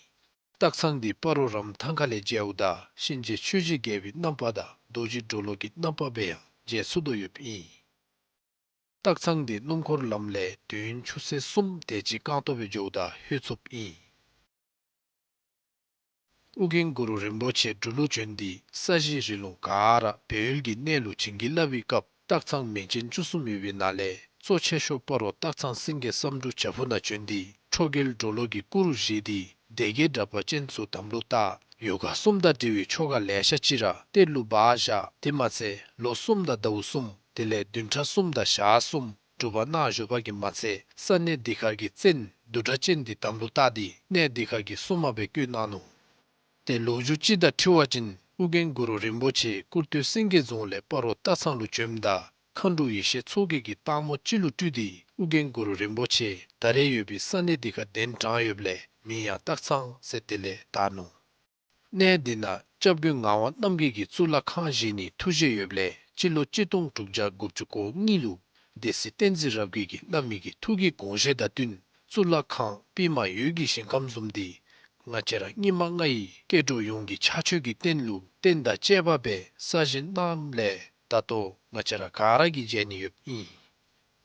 སྟག་ཚང་འདི་སྤ་རོ་རམ་ཐང་ཁ་ལས་མཇལཝ་ད་གཤིན་རྗེ་ཆོས་ཀྱི་རྒྱལ་པོའི་རྣམ་པ་དང་རྡོ་རྗེ་གྲོ་ལོད་ཀྱི་རྣམ་པ་སྦེ་ཡང་མཇལ་ཚུགས་དོ་ཡོདཔ་ཨིན། སྟག་ཚང་འདི་སྣུམ་འཁོར་ལམ་ལས་དུས་ཡུན་ཆུ་ཚོད་གསུམ་དེ་ཅིག་རྐང་ཐང་སྦེ་འགྱོཝ་ད་ལྷོད་ཚུགསཔ་ཨིན། ཨོ་རྒྱན་གུ་རུ་རིན་པོ་ཆེ་འབྲུག་ལུ་བྱོན་ཏེ་ས་གཞི་རི་ལུང་ག་ར་སྦས་ཡུལ་གྱི་གནས་ལུ་བྱིན་གྱིས་བརླབས་པའི་སྐབས་སྟག་ཚང་མིང་ཅན་བཅུ་གསུམ་ཡོད་པའི་ནང་ལས་གཙོ་ཆེ་ཤོས་སྤ་རོ་སྟག་ཚང་སེང་གེ་བསམ་འགྲུབ་བྱག་ཕུག་ནང་བྱོན་ཏེ་ཁྲོ་རྒྱལ་གྲོ་ལོད་ཀྱི་སྐུ་རུ་བཞེངས་ཏེ་སྡེ་བརྒྱད་དྲེགས་པ་ཅན་ཚུ་དམ་ལུ་བཏགས། ཡོ་ག་གསུམ་དང་འབྲེལ་བའི་ཆོ་ག་ལེ་ཤ་ཅིག་ར་གཏེར་ལུ་སྦ་བཞག། དེ་མ་ཚད་ལོ་གསུམ་དང་ཟླཝ་གསུམ་དེ་ལས་བདུན་ཕྲག་གསུམ་དང་ཞག་གསུམ་སྒྲུབ་པ་གནང་བཞུགས་པ་གིས་མ་ཚད་ས་གནས་འདི་ཁར་གྱི་བཙན་བདུད་དྲེགས་ཅན་འདི་དམ་ལུ་བཏགས་ཏེ་གནས་འདི་ཁར་གྱི་སྲུང་མ་སྦེ་བསྐོས་གནང་ནུག། ཏེ་ལོ་རྒྱུས་ཅིག་དང་འཁྲིལ་བ་ཅིན་ཨོ་རྒྱན་གུ་རུ་རིན་པོ་ཆེ་སྐུར་སྟོད་སེང་གེ་རྫོང་ལས་སྤ་རོ་སྟག་ཚང་ལུ་བྱོནམ་ད་མཁའ་འགྲོ་ཡེ་ཤེས་མཚོ་རྒྱལ་གྱིས་སྟག་མོ་ཅིག་ལུ་སྤྲུལ་ཏེ་ཨོ་རྒྱན་གུ་རུ་རིན་པོ་ཆེ་ད་རེས་ཡོད་པའི་ས་གནས་འདི་ཁར་གདན་དྲངས་ཡོདཔ་ལས་མིང་ཡང་སྟག་ཚང་ཟེར་དེ་ལས་བཏགས་ནུག། གནས་འདི་ནང་སྐྱབས་མགོན་ངག་དབང་རྣམ་རྒྱལ་གྱིས་གཙུག་ལག་ཁང་བཞེངས་ནིའི་ཐུགས་བཞེད་ཡོདཔ་ལས་སྤྱི་ལོ་གཅིག་སྟོང་དྲུག་བརྒྱ་དགུ་བཅུ་གོ་གཉིས་ལུ་སྡེ་སྲིད་བསྟན་འཛིན་རབ་རྒྱས་ཀྱིས་བླ་མའི་གི་ཐུགས་ཀྱི་དགོངས་བཞེད་དང་བསྟུན་གཙུག་ལག་ཁང་པདྨ་འོད་ཀྱི་ཞིང་ཁམས་བཟུམ་འདི་ང་བཅས་ར་སྙིགས་མ་ལྔ་ཡི་སྐྱེ་འགྲོ་ཡོངས་ཀྱི་ཕྱག་མཆོད་ཀྱི་རྟེན་ལུ་རྟེན་དང་བཅས་པ་སྦེ་གསར་བཞེངས་གནངམ་ལས་ད་ལྟོ་ང་བཅས་ར་ག་ར་གིས་མཇལ་ནི་ཡོདཔ་ཨིན།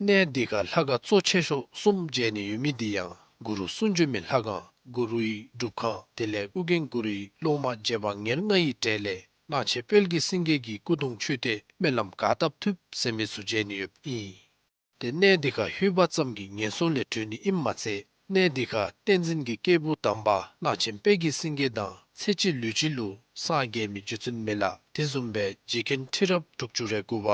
གནས་འདི་ཁར་ལྷ་ཁང་གཙོ་ཆེ་ཤོས་གསུམ་མཇལ་ནི་ཡོད་མི་འདི་ཡང་གུ་རུ་གསུང་བྱོན་མའི་ལྷ་ཁང་གུ་རུའི་སྒྲུབ་ཁང་དེ་ལས་ཨོ་རྒྱན་གུ་རུའི་སློབ་མ་རྗེ་འབངས་ཉེར་ལྔ་ཡི་གྲས་ལས་གླང་ཆེན་དཔལ་གྱི་སེང་གེ་གི་སྐུ་གདུང་མཆོད་རྟེན་སྨོན་ལམ་ག་བཏབ་ཐུབ་ཟེར་མི་ཚུ་མཇལ་ནི་ཡོདཔ་ཨིན། ཏེ་གནས་འདི་ཁར་ལྷོད་པ་ཙམ་གྱིས་ངན་སོང་ལས་གྲོལ་ནི་ཨིནམ་མ་ཚད་གནས་འདི་ཁར་བསྟན་འཛིན་གྱི་སྐྱེས་བུ་དམ་པ་གླང་ཆེན་དཔལ་གྱི་སེང་གེ་དང་ཚེ་གཅིག་ལུས་གཅིག་ལུ་སངས་རྒྱས་མི་རྗེ་བཙུན་མི་ལ་དེ་བཟུམ་སྦེ་རྗེ་མཁན་ཁྲི་རབས་དྲུག་ཅུ་རེ་དགུ་པ་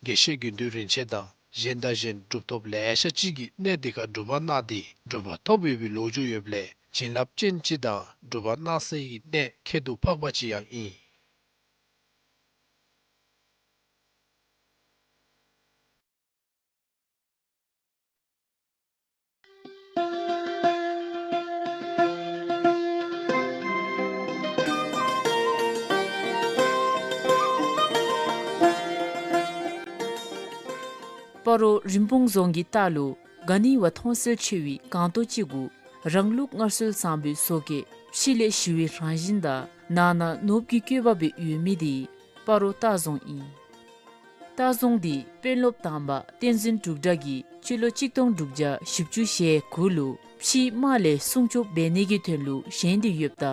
དགེ་བཤེས་དགེ་འདུན་རིན་ཆེན་དང་གཞན་དང་གཞན་གྲུབ་ཐོབ་ལེ་ཤ་ཅིག་གིས་གནས་འདི་ཁར་སྒྲུབ་པ་གནང་སྟེ་གྲུབ་པ་ཐོབ་ཡོད་པའི་ལོ་རྒྱུས་ཡོདཔ་ལས་བྱིན་རླབས་ཅན་ཅིག་དང་སྒྲུབ་པ་གནང་སའི་གནས་ཁྱད་དུ་འཕགས་པ་ཅིག་ཡང་ཨིན། སྤ་རོ་རིན་སྤུངས་རྫོང་གི་ལྟག་ལུ་ག་ནི་བ་མཐོང་གསལ་ཆེ་བའི་སྒང་ཏོག་ཅིག་གུ་རང་ལུགས་སྔར་སྲོལ་བཟང་པོའི་བཟོ་བཀོད་ཕྱི་ལས་ཞི་བའི་རང་བཞིན་དང་ནང་ན་ནོར་བུའི་བཀོད་པ་སྦེ་ཡོད་མི་འདི་སྤ་རོ་སྟག་རྫོང་ཨིན། སྟག་རྫོང་འདི་དཔོན་སློབ་དམ་པ་བསྟན་འཛིན་འབྲུག་གྲགས་ཀྱིས་སྤྱི་ལོ་གཅིག་སྟོང་དྲུག་བརྒྱ་བཞི་བཅུ་ཞེ་དགུ་ལུ་ཕྱིའི་དམག་ལས་སྲུང་སྐྱོབ་འབད་ནི་གི་དོན་ལུ་བཞེངས་ཏེ་ཡོདཔ་ད་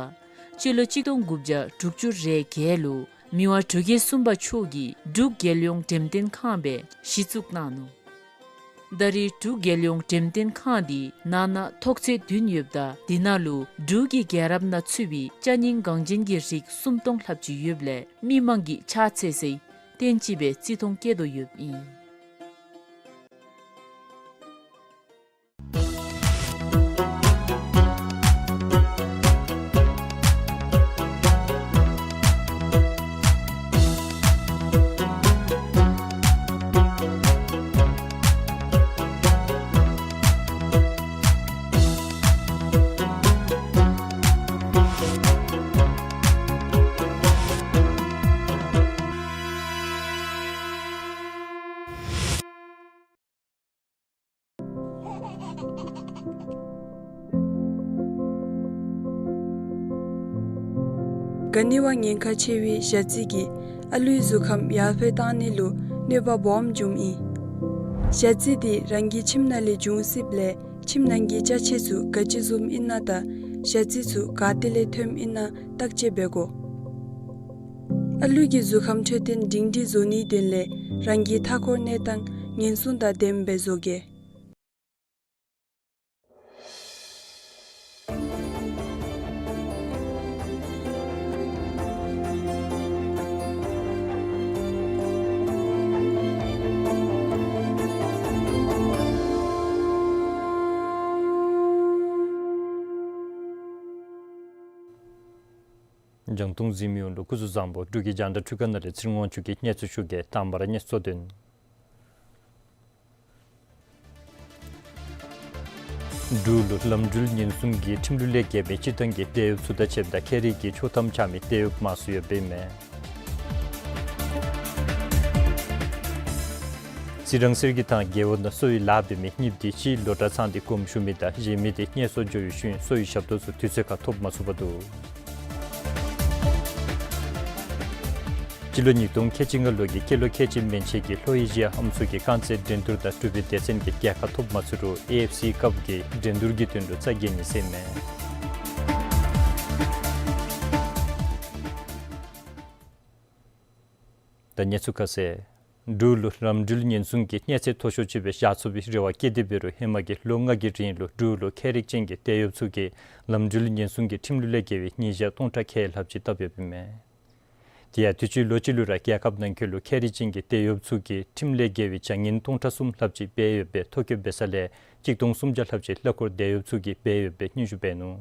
སྤྱི་ལོ་གཅིག་སྟོང་དགུ་བརྒྱ་དྲུག་ཅུ་རེ་བརྒྱད་ལུ་མི་དབང་འབྲུག་རྒྱལ་གསུམ་པ་མཆོག་གིས་འབྲུག་རྒྱལ་ཡོངས་འགྲེམས་སྟོན་ཁང་སྦེ་གཞི་བཙུགས་གནང་ནུག། ད་རེས་འབྲུག་རྒྱལ་ཡོངས་འགྲེམས་སྟོན་ཁང་འདི་ནང་ན་ཐོག་ཚད་བདུན་ཡོདཔ་ད་འདི་ནང་ལུ་འབྲུག་གི་རྒྱལ་རབས་ནང་ཚུད་པའི་ཅ་རྙིང་འགངས་ཅན་གྱི་རིགས་སུམ་སྟོང་ལྷགཔ་ཅིག་ཡོདཔ་ལས་མི་མང་གིས་ཕྱག་འཚལ་སའི་རྟེན་ཅིག་སྦེ་བརྩི་མཐོང་བསྐྱེད་དོ་ཡོདཔ་ཨིན། ག་ནི་བ་ཉེན་ཁ་ཆེ་བའི་ཞ་རྩི་གིས་ཨ་ལུའི་གཟུགས་ཁམས་ཡར་འཕེལ་བཏང་ནི་ལུ་གནོད་པ་སྦོམ་འབྱུངམ་ཨིན། ཞ་རྩི་འདི་རང་གི་ཁྱིམ་ནང་ལས་འབྱུང་སྲིདཔ་ལས་ཁྱིམ་ནང་གི་ཅ་ཆས་ཚུ་ག་ཅི་བཟུམ་ཨིན་ན་དང་ཞ་རྩི་ཚུ་ག་ཏེ་ལས་ཐོནམ་ཨིན་ན་བརྟག་དཔྱད་འབད་དགོ། ཨ་ལུ་གི་གཟུགས་ཁམས་འཕྲོད་བསྟེན་སྒྲིང་སྒྲིང་བཟོ་ནིའི་དོན་ལས་རང་གི་མཐའ་འཁོར་གནས་སྟངས་ཉེན་སྲུང་དང་ལྡནམ་སྦེ་བཟོ་གེ། རྒྱང་མཐོང་གཟིགས་མི་ཡོངས་ལུ་སྐུ་གཟུགས་བཟང་པོ། འབྲུག་གི་རྒྱང་བསྒྲགས་འཕྲུལ་ཁང་ནང་ལས་ཚེ་རིང་དབང་ཕྱུག་གིས་གནས་ཚུལ་ཞུ་གེ། དང་པ་ར་གནས་ཚུལ་དོན། འབྲུག་ལུ་ལམ་འགྲུལ་ཉེན་སྲུང་གི་ཁྲིམས་ལུགས་ལས་འགལ་བའི་སྤྱིར་བཏང་གི་འབྲེལ་ཡོད་ཚུ་དང་ཕྱདཔ་ད་ཁྱད་རིག་གི་ཆོག་ཐམ་འཆང་མི་འབྲེལ་ཡོད་མང་སུ་ཡོདཔ་ཨིན་མས། རྩི་རང་གསེར་གྱི་ཐང་རྒེད་འོག་ནང་གསོ་བའི་ལཱ་འབད་མི་གཉིས་དེ་ཅིག་ལོ་གྲངས་ཚང་སྟེ་དགོངསམ་ཞུ་མི་དང་གཞན་མི་དེ་གནས་སོར་འགྱོ་བའི་ཤུལ་གསོ་བའི་ཞབས་ཏོག་ཚུ་དུས་ཚོད་ཁར་ཐོབ་མ་ཚུགས་པར་འདུག། སྤྱི་ལོ་ཉིས་སྟོང་ཁལ་གཅིག་ལྔ་ལོ་གི་སྐྱེས་ལོ་ཁལ་གཅིག་མན་ཆད་ཀྱི་ལྷོ་ཨེ་ཤི་ཡ་ཨམ་སྲུ་གི་རྐང་རྩེད་འགྲན་བསྡུར་དང་གྲུབ་པའི་སྡེ་ཚན་གྱི་རྒྱལ་ཁ་ཐོབ་མ་ཚུགས་རུང་ཨེ་ཨེཕ་སི་ཀབ་ཀྱི་འགྲན་བསྡུར་གྱི་དོན་ལུ་རྩ་འགེངས་ནི་ཟེར་མས། ད་གནས་ཚུལ་ཁ་གསལ། འབྲུག་ལུ་ལམ་འགྲུལ་ཉེན་སྲུང་གི་གནས་ཚད་མཐོ་ཤོས་ཅིག་སྦེ་བཞག་ཚུགས་པའི་རེ་བ་བསྐྱེད་དེ་འབད་རུང་ཧེ་མ་གི་ལོ་ལྔ་གི་རིང་ལུ་འབྲུག་ལུ་ཁྱད་རིག་ཅན་གྱི་འབྲེལ་ཡོད་ཚུ་གིས་ལམ་འགྲུལ་ཉེན་སྲུང་གི་ཁྲིམས་ལུགས་ལས་འགལ་བའི་ཉེས་བྱ་སྟོང་ཕྲག་ཁལ་ལྷགཔ་ཅིག་བཏབ་ཡོདཔ་ཨིན་མས། དེ་ཡང་དུས་ཅི་ལོ་གཅིག་ལུ་ར་རྒྱལ་ཁབ་ནང་འཁོད་ལུ་ཁྱད་རིག་ཅན་གྱི་འབྲེལ་ཡོད་ཚུ་གིས་ཁྲིམས་ལས་འགལ་བའི་བྱ་ངན་སྟོང་ཕྲག་གསུམ་ལྷགཔ་ཅིག་འབད་ཡོདཔ་སྦེ་ཐོ་བཀོད་འབད་ས་ལས་གཅིག་སྟོང་སུམ་བརྒྱ་ལྷགཔ་ཅིག་གླ་འཁོར་འབྲེལ་ཡོད་ཚུ་གིས་འབད་ཡོདཔ་སྦེ་སྙན་ཞུ་འབད་ནུག།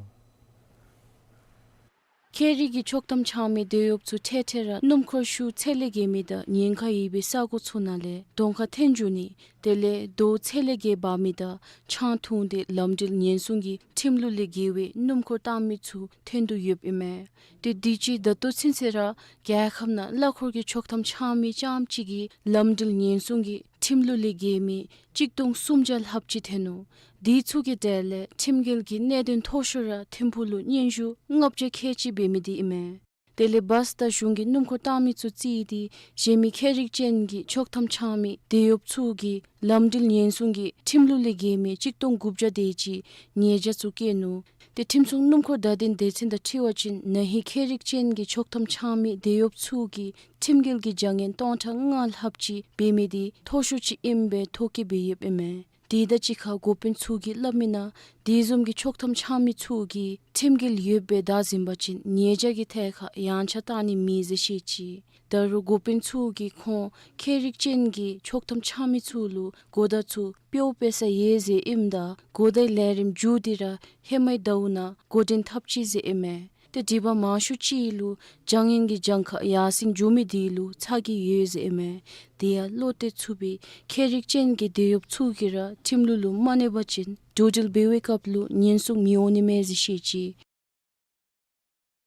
ཁྱད་རིག་གི་ཆོག་ཐམ་འཆང་མི་འབྲེལ་ཡོད་ཚུ་འཕྲལ་འཕྲལ་ར་སྣུམ་འཁོར་ཤུགས་ཚད་ལས་བརྒལ་མི་དང་ཉེན་ཁ་ཡོད་པའི་ས་གོ་ཚུ་ནང་ལས་གདོང་ཁར་འཐོན་འགྱོ་ནི་དེ་ལས་རྡོ་ཚད་ལས་བརྒལ་འབག་མི་དང་ཆང་འཐུང་སྟེ་ལམ་འགྲུལ་ཉེན་སྲུང་གི་ཁྲིམས་ལུགས་ལས་འགལ་བའི་སྣུམ་འཁོར་བཏང་མི་ཚུ་ཐོན་དོ་ཡོདཔ་ཨིན་མས། ཏེ་དུས་ཅི་ད་ལྟོ་ཚུན་ཚོད་ར་རྒྱལ་ཁབ་ནང་གླ་འཁོར་གྱི་ཆོག་ཐམ་འཆང་མི་རྐྱངམ་གཅིག་གིས་ལམ་འགྲུལ་ཉེན་སྲུང་གི་ཁྲིམས་ལུགས་ལས་འགལ་མི་གཅིག་སྟོང་སུམ་བརྒྱ་ལྷགཔ་ཅིག་ཐོན་ནུག། དེ་ཚུ་གི་གྲས་ལས་ཁྲིམས་འགལ་གྱི་གནད་དོན་མཐོ་ཤོས་ར་ཐིམ་ཕུག་ལུ་སྙན་ཞུ་ལྔ་བརྒྱ་ཁལ་གཅིག་འབད་མི་དེ་ཨིན་མས། དེ་ལས་བཱསི་དང་གཞུང་གི་སྣུམ་འཁོར་བཏང་མི་ཚུ་བརྩིས་ཏེ་གཞན་མི་ཁྱད་རིག་ཅན་གྱི་ཆོག་ཐམ་འཆང་མི་འབྲེལ་ཡོད་ཚུ་གིས་ལམ་འགྲུལ་ཉེན་སྲུང་གི་ཁྲིམས་ལུགས་ལས་འགལ་མི་གཅིག་སྟོང་དགུ་བརྒྱ་དེ་ཅིག་ཉེས་བྱ་ཚུ་བཀལ་ནུག། ཏེ་ཁྲིམས་སྲུང་སྣུམ་འཁོར་བརྡ་དོན་སྡེ་ཚན་དང་འཁྲིལ་བ་ཅིན་ན་ཧིང་ཁྱད་རིག་ཅན་གྱི་ཆོག་ཐམ་འཆང་མི་འབྲེལ་ཡོད་ཚུ་གིས་ཁྲིམས་འགལ་གྱི་བྱ་ངན་སྟོང་ཕྲག་ལྔ་ལྷགཔ་ཅིག་འབད་མི་དེ་མཐོ་ཤོས་ཅིག་ཨིནམ་སྦེ་ཐོ་བཀོད་འབད་ཡོདཔ་ཨིན་མས། དེ་དང་གཅིག་ཁར་འགོ་དཔོན་ཚུ་གིས་སླབ་མིའི་ནང་དེ་བཟུམ་གྱི་ཆོག་ཐམ་འཆང་མི་ཚུ་གིས་ཁྲིམས་འགལ་ཡོདཔ་སྦེ་བདའ་ཟུན་པ་ཅིན་ཉེས་བྱ་གི་ཐད་ཁར་ཡངས་ཆག་བཏང་ནི་མེད་ཟེར་བཤད་ཅི། ད་རུང་འགོ་དཔོན་ཚུ་གིས་ཁོང་ཁྱད་རིག་ཅན་གྱི་ཆོག་ཐམ་འཆང་མི་ཚུ་ལུ་གོ་བརྡ་ཚུ་སྤྲོད་འབད་ས་ཡོད་ཟེར་ཨིནམ་ད་གོ་བརྡའི་ལས་རིམ་མཇུག་དེ་ར་ཧེ་མའི་ཟླཝ་ནང་འགོ་འདྲེན་འཐབ་ཅི་ཟེར་ཨིན་མས། ཏེ་སྒྲིག་པ་མང་ཤོས་ཅིག་ལུ་བྱ་ངན་གྱི་གྱངས་ཁ་ཡར་སེང་འགྱོ་མི་དེ་ལུ་ཚ་གྱང་ཡོད་ཟེར་ཨིན་མས། དེ་ཡང་བློ་གཏད་ཚུགས་པའི་ཁྱད་རིག་ཅན་གྱི་འབྲེལ་ཡོད་ཚུ་གིས་ར་ཁྲིམས་ལུགས་ལུ་མ་གནས་པ་ཅིན་འགྲོ་འགྲུལ་འབད་བའི་སྐབས་ལུ་ཉེན་སྲུང་མི་འོང་ནི་མས་ཟེར་བཤད་ཅི།